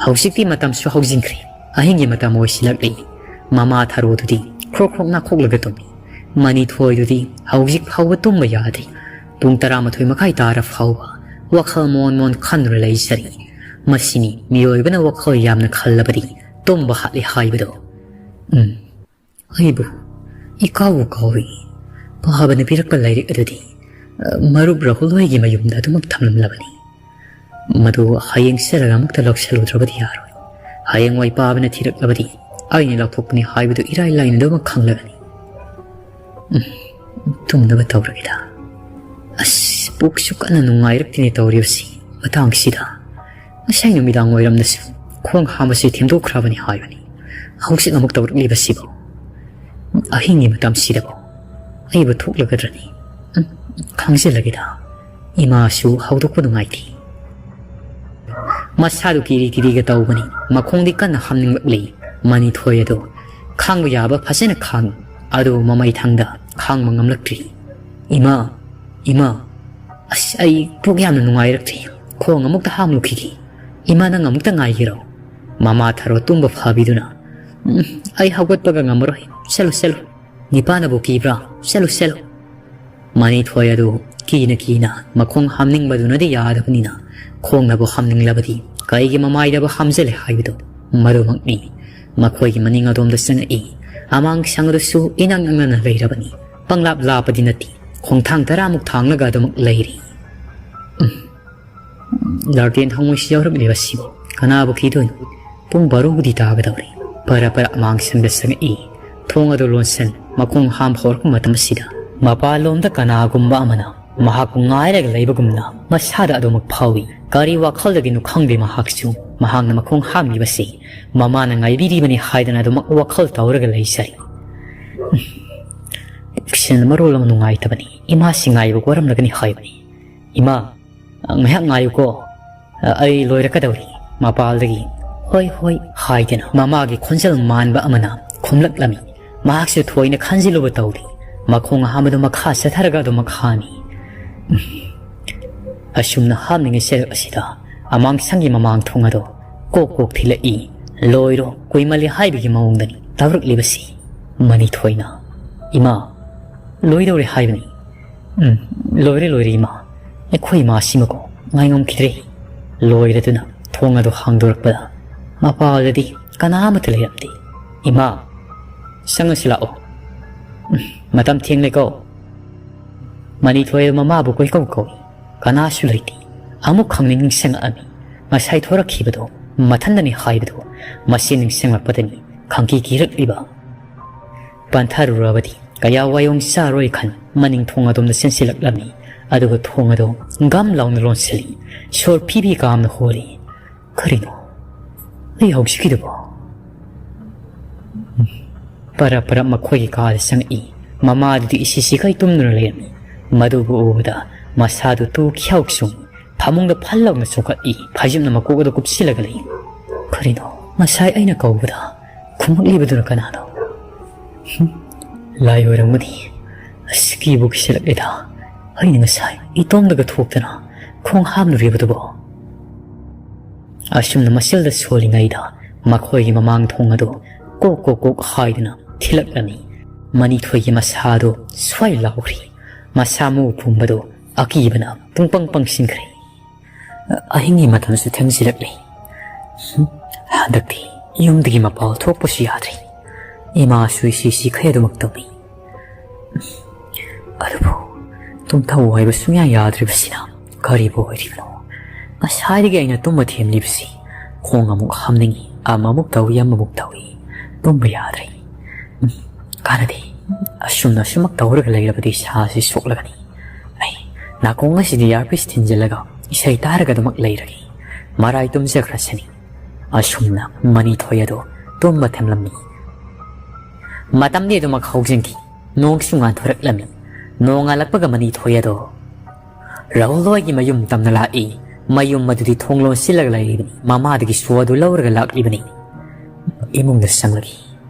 ꯍꯧꯖꯤꯛꯇꯤ ꯃꯇꯝꯁꯨ ꯍꯧꯖꯤꯟꯈ꯭ꯔꯦ꯫ ꯑꯍꯤꯡꯒꯤ ꯃꯇꯝ ꯑꯣꯏꯁꯤꯜꯂꯛꯂꯤ꯫ ꯃꯃꯥ ꯊꯔꯣꯗꯨꯗꯤ ꯈ꯭ꯔꯣꯛ ꯈ꯭ꯔꯣꯛ ꯅꯥꯈꯣꯛꯂꯒ ꯇꯨꯝꯃꯤ꯫ ꯃꯅꯤꯊꯣꯏꯗꯨꯗꯤ ꯍꯧꯖꯤꯛ ꯐꯥꯎꯕ ꯇꯨꯝꯕ ꯌꯥꯗ꯭ꯔꯤ꯫ ꯄꯨꯡ ꯇꯔꯥꯃꯥꯊꯣꯏ ꯃꯈꯥꯏ ꯇꯥꯔ ꯐꯥꯎꯕ ꯋꯥꯈꯜ ꯃꯣꯟ ꯃꯣꯟ ꯈꯟꯗꯨꯅ ꯂꯩꯖꯔꯤ꯫ ꯃꯁꯤꯅꯤ ꯃꯤꯑꯣꯏꯕꯅ ꯋꯥꯈꯜ ꯌꯥꯝꯅ ꯈꯜꯂꯕꯗꯤ ꯇꯨꯝꯕ ꯍꯥꯠꯂꯤ ꯍꯥꯏꯕꯗꯣ꯫ ꯎꯝ, ꯑꯩꯕꯨ ꯏꯀꯥꯎꯕꯨ ꯀꯥꯎꯏ꯫ ꯄꯥꯕꯅ ꯄꯤꯔꯛꯄ ꯂꯥꯏꯔꯤꯛ ꯑꯗꯨꯗꯤ, ꯑ, ꯃꯔꯨꯞ ꯔꯥꯍꯨꯜ ꯍꯣꯏꯒꯤ ꯃꯌꯨꯝꯗ ꯑꯗꯨꯃꯛ ꯊꯝꯂꯝꯂꯕꯅꯤ꯫ ꯃꯗꯨ ꯍꯌꯦꯡ ꯆꯠꯂꯒ ꯑꯃꯨꯛꯇ ꯂꯧꯁꯜꯂꯨꯗ꯭ꯔꯕꯗꯤ ꯌꯥꯔꯣꯏ꯫ ꯍꯌꯦꯡꯋꯥꯏ ꯄꯥꯕꯅ ꯊꯤꯔꯛꯂꯕꯗꯤ ꯑꯩꯅ ꯂꯧꯊꯣꯛꯄꯅꯤ ꯍꯥꯏꯕꯗꯨ ꯏꯔꯥꯏ ꯂꯥꯏꯅ ꯑꯗꯨꯃꯛ ꯈꯪꯂꯒꯅꯤ꯫ ꯎꯝ, ꯇꯨꯝꯅꯕ ꯇꯧꯔꯒꯦꯗ꯫ ꯑꯁ, ꯄꯨꯛꯁꯨ ꯀꯟꯅ ꯅꯨꯡꯉꯥꯏꯔꯛꯇꯦꯅꯦ ꯇꯧꯔꯤꯕꯁꯤ ꯃꯇꯥꯡꯁꯤꯗ꯫ ꯉꯁꯥꯏ ꯅꯨꯃꯤꯗꯥꯡ ꯋꯥꯏꯔꯝꯗꯁꯨ ꯈꯣꯡ ꯍꯥꯝꯕꯁꯤ ꯊꯦꯡꯗꯣꯛꯈ꯭ꯔꯕꯅꯤ ꯍꯥꯏꯕꯅꯤ꯫ ꯍꯧꯖꯤꯛ ꯑꯃꯨꯛ ꯇꯧꯔꯛꯂꯤꯕꯁꯤꯕꯨ? ꯑꯍꯤꯡꯒꯤ ꯃꯇꯝꯁꯤꯗꯕꯨ ꯑꯩꯕꯨ ꯊꯣꯛꯂꯒꯗ꯭ꯔꯅꯤ? ꯎꯝ, ꯈꯪꯖꯤꯜꯂꯒꯦꯗ꯫ ꯏꯃꯥꯁꯨ ꯍꯧꯗꯣꯛꯄ ꯅꯨꯡꯉꯥꯏꯇꯦ꯫ ꯃꯁꯥꯗꯨ ꯀꯤꯔꯤ ꯀꯤꯔꯤꯒ ꯇꯧꯕꯅꯤ꯫ ꯃꯈꯣꯡꯗꯤ ꯀꯟꯅ ꯍꯥꯝꯅꯤꯡꯂꯛꯂꯤ꯫ ꯃꯅꯤꯊꯣꯏ ꯑꯗꯨ ꯈꯥꯡꯕ ꯌꯥꯕ ꯐꯖꯅ ꯈꯥꯡ, ꯑꯗꯨꯕꯨ ꯃꯃꯩ ꯊꯪꯗ ꯈꯥꯡꯕ ꯉꯝꯂꯛꯇ꯭ꯔꯤ꯫ "ꯏꯃꯥ, ꯏꯃꯥ, ꯑꯁ, ꯑꯩ ꯄꯨꯛ ꯌꯥꯝꯅ ꯅꯨꯡꯉꯥꯏꯔꯛꯇ꯭ꯔꯤ꯫ ꯈꯣꯡ ꯑꯃꯨꯛꯇ ꯍꯥꯝꯂꯨꯈꯤꯒꯦ꯫ ꯏꯃꯥ, ꯅꯪ ꯑꯃꯨꯛꯇ ꯉꯥꯏꯒꯦꯔꯣ?" ꯃꯃꯥ ꯊꯔꯣ ꯇꯨꯝꯕ ꯐꯥꯕꯤꯗꯨꯅ, "ꯎꯝ, ꯑꯩ ꯍꯧꯒꯠꯄꯒ ꯉꯝꯃꯔꯣꯏ꯫ ꯆꯠꯂꯨ, ꯆꯠꯂꯨ꯫ ꯅꯤꯄꯥꯅꯕꯨ ꯀꯤꯕ꯭ꯔꯥ? ꯆꯠꯂꯨ, ꯆꯠꯂꯨ꯫" ꯃꯅꯤꯊꯣꯏ ꯑꯗꯨ ꯀꯤꯅ ꯀꯤꯅ ꯃꯈꯣꯡ ꯍꯥꯝꯅꯤꯡꯕꯗꯨꯅꯗꯤ ꯌꯥꯗꯕꯅꯤꯅ, ꯈꯣꯡꯅꯕꯨ ꯍꯥꯝꯅꯤꯡꯂꯕꯗꯤ ꯀꯩꯒꯤ ꯃꯃꯥꯏꯗꯕꯨ ꯍꯥꯝꯖꯜꯂꯦ ꯍꯥꯏꯕꯗꯨ ꯃꯗꯨꯃꯛꯅꯤ꯫ ꯃꯈꯣꯏꯒꯤ ꯃꯅꯤꯡ ꯑꯗꯣꯝꯗ ꯆꯪꯉꯛꯏ꯫ ꯑꯃꯥꯡ ꯁꯪ ꯑꯗꯨꯁꯨ ꯏꯅꯛ ꯅꯛꯅꯅ ꯂꯩꯔꯕꯅꯤ꯫ ꯄꯪꯂꯥꯞ ꯂꯥꯞꯄꯗꯤ ꯅꯠꯇꯦ, ꯈꯣꯡꯊꯥꯡ ꯇꯔꯥꯃꯨꯛ ꯊꯥꯡꯂꯒ ꯑꯗꯨꯃꯛ ꯂꯩꯔꯤ꯫ ꯎꯝ꯫ ꯂꯥꯔꯇꯦꯟ ꯊꯥꯎꯃꯩꯁꯤ ꯌꯥꯎꯔꯛꯂꯤꯕꯁꯤꯕꯨ ꯀꯅꯥꯕꯨ ꯀꯤꯗꯣꯏꯅꯣ? ꯄꯨꯡ ꯕꯥꯔꯣꯕꯨꯗꯤ ꯇꯥꯒꯗꯧꯔꯦ꯫ ꯐꯔ ꯐꯔ ꯑꯃꯥꯡꯁꯪꯗ ꯆꯪꯉꯛꯏ꯫ ꯊꯣꯡ ꯑꯗꯨ ꯂꯣꯟꯁꯤꯟ, ꯃꯈꯣꯡ ꯍꯥꯝꯕ ꯍꯧꯔꯛꯄ ꯃꯇꯝ ꯑꯁꯤꯗ ꯃꯄꯥꯟꯂꯣꯝꯗ ꯀꯅꯥꯒꯨꯝꯕ ꯑꯃꯅ ꯃꯍꯥꯛꯄꯨ ꯉꯥꯏꯔꯒ ꯂꯩꯕꯒꯨꯝꯅ ꯃꯁꯥꯗ ꯑꯗꯨꯃꯛ ꯐꯥꯎꯏ꯫ ꯀꯔꯤ ꯋꯥꯈꯜꯗꯒꯤꯅꯣ ꯈꯪꯗꯦ, ꯃꯍꯥꯛꯁꯨ ꯃꯍꯥꯛꯅ ꯃꯈꯣꯡ ꯍꯥꯝꯂꯤꯕꯁꯤ ꯃꯃꯥꯅ ꯉꯥꯏꯕꯤꯔꯤꯕꯅꯤ ꯍꯥꯏꯗꯅ ꯑꯗꯨꯃꯛ ꯋꯥꯈꯜ ꯇꯧꯔꯒ ꯂꯩꯖꯔꯤ꯫ ꯄꯨꯛꯁꯤꯅ ꯃꯔꯣꯜ ꯑꯃ ꯅꯨꯡꯉꯥꯏꯇꯕꯅꯤ꯫ ꯏꯃꯥꯁꯤ ꯉꯥꯏꯕ ꯋꯥꯔꯝꯂꯒꯅꯤ ꯍꯥꯏꯕꯅꯤ꯫ "ꯏꯃꯥ, ꯉꯥꯏꯍꯥꯛ ꯉꯥꯏꯌꯨꯀꯣ, ꯑꯩ ꯂꯣꯏꯔꯛꯀꯗꯧꯔꯤ"꯫ ꯃꯄꯥꯜꯗꯒꯤ "ꯍꯣꯏ, ꯍꯣꯏ" ꯍꯥꯏꯗꯅ ꯃꯃꯥꯒꯤ ꯈꯣꯟꯖꯦꯜ ꯃꯥꯟꯕ ꯑꯃꯅ ꯈꯨꯝꯂꯛꯂꯝꯃꯤ꯫ ꯃꯍꯥꯛꯁꯨ ꯊꯣꯏꯅ ꯈꯟꯖꯤꯜꯂꯨꯕ ꯇꯧꯗꯦ꯫ ꯃꯈꯣꯡ ꯑꯍꯥꯝꯕꯗꯨ ꯃꯈꯥ ꯆꯠꯊꯔꯒ ꯑꯗꯨꯃꯛ ꯍꯥꯝꯃꯤ꯫ ꯑꯁꯨꯝꯅ ꯍꯥꯝꯂꯤꯉꯩ ꯁꯔꯨꯛ ꯑꯁꯤꯗ ꯑꯃꯥꯡꯁꯪꯒꯤ ꯃꯃꯥꯡ ꯊꯣꯡ ꯑꯗꯨ ꯀꯣꯛ ꯀꯣꯛ ꯊꯤꯜꯂꯛꯏ꯫ "ꯂꯣꯏꯔꯣ, ꯀꯨꯏꯃꯜꯂꯤ" ꯍꯥꯏꯕꯒꯤ ꯃꯑꯣꯡꯗꯅꯤ ꯇꯧꯔꯛꯂꯤꯕꯁꯤ꯫ ꯃꯅꯤꯊꯣꯏꯅ, "ꯏꯃꯥ, ꯂꯣꯏꯗꯧꯔꯦ ꯍꯥꯏꯕꯅꯤ"꯫ "ꯎꯝ, ꯂꯣꯏꯔꯦ, ꯂꯣꯏꯔꯦ ꯏꯃꯥ꯫ ꯑꯩꯈꯣꯏ ꯏꯃꯥꯁꯤꯃꯀꯣ ꯉꯥꯏꯉꯝꯈꯤꯗ꯭ꯔꯦ"꯫ ꯂꯣꯏꯔꯗꯨꯅ ꯊꯣꯡ ꯑꯗꯨ ꯍꯥꯡꯗꯣꯔꯛꯄꯗ ꯃꯄꯥꯜꯗꯗꯤ ꯀꯅꯥ ꯑꯃꯠꯇ ꯂꯩꯔꯝꯗꯦ꯫ "ꯏꯃꯥ, ꯆꯪꯉꯁꯤ ꯂꯥꯛꯑꯣ꯫ ꯎꯝ, ꯃꯇꯝ ꯊꯦꯡꯂꯦꯀꯣ"꯫ ꯃꯅꯤꯊꯣꯏ ꯃꯃꯥꯕꯨ ꯀꯣꯏꯀꯧ ꯀꯧꯏ꯫ ꯀꯅꯥꯁꯨ ꯂꯩꯇꯦ꯫ ꯑꯃꯨꯛ ꯈꯪꯅꯤꯡ ꯅꯤꯡꯁꯤꯡꯉꯛꯑꯝꯃꯤ꯫ ꯉꯁꯥꯏ ꯊꯣꯔꯛꯈꯤꯕꯗꯣ ꯃꯊꯟꯗꯅꯤ ꯍꯥꯏꯕꯗꯨ ꯃꯁꯤ ꯅꯤꯡꯁꯤꯡꯂꯛꯄꯗꯅꯤ ꯈꯪꯀꯤ ꯀꯤꯔꯛꯂꯤꯕ꯫ ꯄꯟꯊꯔꯨꯔꯕꯗꯤ ꯀꯌꯥ ꯋꯥꯌꯣꯡ ꯆꯥꯔꯣꯏ ꯈꯟ ꯃꯅꯤꯡ ꯊꯣꯡ ꯑꯗꯣꯝꯗ ꯆꯦꯟꯁꯤꯜꯂꯛꯂꯝꯃꯤ꯫ ꯑꯗꯨꯒ ꯊꯣꯡ ꯑꯗꯨ ꯒꯝ ꯂꯥꯎꯅ ꯂꯣꯟꯁꯤꯜꯂꯤ꯫ ꯁꯣꯔ ꯐꯤ ꯐꯤ ꯀꯥꯝꯅ ꯍꯣꯜꯂꯤ꯫ "ꯀꯔꯤꯅꯣ ꯑꯩ ꯍꯧꯖꯤꯛꯀꯤꯗꯨꯕꯣ?" ꯄꯔꯞ ꯄꯔꯞ ꯃꯈꯣꯏꯒꯤ ꯀꯥꯗ ꯆꯪꯉꯛꯏ꯫ ꯃꯃꯥꯗꯨꯗꯤ ꯏꯁꯤ ꯁꯤꯈꯩ ꯇꯨꯝꯗꯨꯅ ꯂꯩꯔꯝꯃꯤ꯫ ꯃꯗꯨꯕꯨ ꯎꯕꯗ ꯃꯁꯥꯗꯨ ꯇꯨ ꯈ꯭ꯌꯥꯎ ꯆꯨꯡ ꯐꯃꯨꯡꯗ ꯐꯜ ꯂꯥꯎꯅ ꯆꯣꯡꯈꯠꯂꯤ꯫ ꯐꯩꯖꯨꯞꯅ ꯃꯀꯣꯛ ꯑꯗꯨ ꯀꯨꯞꯁꯤꯜꯂꯒ ꯂꯩ꯫ "ꯀꯔꯤꯅꯣ ꯉꯁꯥꯏ ꯑꯩꯅ ꯀꯧꯕꯗ ꯈꯨꯝꯃꯛꯂꯤꯕꯗꯨꯅ ꯀꯅꯥꯅꯣ? ꯍꯨꯝ, ꯂꯥꯏ ꯑꯣꯏꯔꯝꯒꯅꯤ꯫ ꯑꯁ, ꯀꯤꯕꯨ ꯀꯤꯁꯤꯜꯂꯛꯂꯦꯗ꯫ ꯑꯩꯅ ꯉꯁꯥꯏ ꯏꯇꯣꯝꯗꯒ ꯊꯣꯛꯇꯅ ꯈꯣꯡ ꯍꯥꯝꯂꯨꯔꯤꯕꯗꯨꯕꯣ?" ꯑꯁꯨꯝꯅ ꯃꯁꯤꯜꯗ ꯁꯣꯜꯂꯤꯉꯩꯗ ꯃꯈꯣꯏꯒꯤ ꯃꯃꯥꯡ ꯊꯣꯡ ꯑꯗꯨ ꯀꯣꯛ ꯀꯣꯛ ꯀꯣꯛ ꯍꯥꯏꯗꯨꯅ ꯊꯤꯜꯂꯛꯂꯝꯃꯤ꯫ ꯃꯅꯤꯊꯣꯏꯒꯤ ꯃꯁꯥꯗꯨ ꯁ꯭ꯋꯥꯏ ꯂꯥꯎꯈ꯭ꯔꯤ꯫ ꯃꯁꯥ ꯃꯎ ꯄꯨꯝꯕꯗꯨ ꯑꯀꯤꯕꯅ ꯄꯨꯡꯄꯪ ꯄꯪꯁꯤꯟꯈ꯭ꯔꯦ꯫ ꯑꯍꯤꯡꯒꯤ ꯃꯇꯝꯁꯨ ꯊꯦꯡꯖꯤꯜꯂꯛꯂꯤ꯫ ꯍꯨꯝ, ꯍꯟꯗꯛꯇꯤ ꯌꯨꯝꯗꯒꯤ ꯃꯄꯥꯜ ꯊꯣꯛꯄꯁꯨ ꯌꯥꯗ꯭ꯔꯦ꯫ ꯏꯃꯥꯁꯨ ꯏꯁꯤ ꯁꯤꯈꯩ ꯑꯗꯨꯃꯛ ꯇꯧꯏ꯫ ꯑꯗꯨꯕꯨ ꯇꯨꯝꯊꯧ ꯍꯥꯏꯕ ꯁꯨꯡꯌꯥ ꯌꯥꯗ꯭ꯔꯤꯕꯁꯤꯅ ꯀꯔꯤꯕꯨ ꯑꯣꯏꯔꯤꯕꯅꯣ? ꯉꯁꯥꯏꯗꯒꯤ ꯑꯩꯅ ꯇꯨꯝꯕ ꯊꯦꯝꯂꯤꯕꯁꯤ꯫ ꯈꯣꯡ ꯑꯃꯨꯛ ꯍꯥꯝꯅꯤꯡꯏ, ꯑꯃꯃꯨꯛ ꯇꯧꯏ, ꯑꯃꯃꯨꯛ ꯇꯧꯏ꯫ ꯇꯨꯝꯕ ꯌꯥꯗ꯭ꯔꯦ꯫ ꯎꯝ, ꯀꯥꯟꯅꯗꯦ꯫ ꯑꯁꯨꯝꯅ ꯑꯁꯨꯃꯛ ꯇꯧꯔꯒ ꯂꯩꯔꯕꯗꯤ ꯏꯁꯥꯁꯤ ꯁꯣꯛꯂꯒꯅꯤ꯫ ꯑꯩ ꯅꯥꯀꯣꯡ ꯑꯁꯤꯗ ꯏꯌꯥꯔꯄꯤꯁ ꯊꯤꯟꯖꯤꯜꯂꯒ ꯏꯁꯩ ꯇꯥꯔꯒ ꯑꯗꯨꯃꯛ ꯂꯩꯔꯒꯦ꯫ ꯃꯔꯥꯏ ꯇꯨꯝꯖꯈ꯭ꯔꯁꯅꯤ꯫ ꯑꯁꯨꯝꯅ ꯃꯅꯤꯊꯣꯏ ꯑꯗꯣ ꯇꯨꯝꯕ ꯊꯦꯝꯂꯝꯃꯤ꯫ ꯃꯇꯝꯗꯤ ꯑꯗꯨꯃꯛ ꯍꯧꯖꯤꯟꯈꯤ꯫ ꯅꯣꯡꯁꯨ ꯉꯥꯟꯊꯣꯔꯛꯂꯝꯃꯤ꯫ ꯅꯣꯡ ꯉꯥꯜꯂꯛꯄꯒ ꯃꯅꯤꯊꯣꯏ ꯑꯗꯣ ꯔꯥꯍꯨꯜ ꯍꯣꯏꯒꯤ ꯃꯌꯨꯝ ꯇꯝꯅ ꯂꯥꯛꯏ꯫ ꯃꯌꯨꯝ ꯑꯗꯨꯗꯤ ꯊꯣꯡ ꯂꯣꯟꯁꯤꯜꯂꯒ ꯂꯩꯔꯤꯕꯅꯤ꯫ ꯃꯃꯥꯗꯒꯤ ꯁꯣ ꯑꯗꯨ ꯂꯧꯔꯒ ꯂꯥꯛꯂꯤꯕꯅꯤ꯫ ꯏꯃꯨꯡꯗ ꯆꯪꯂꯛꯏ꯫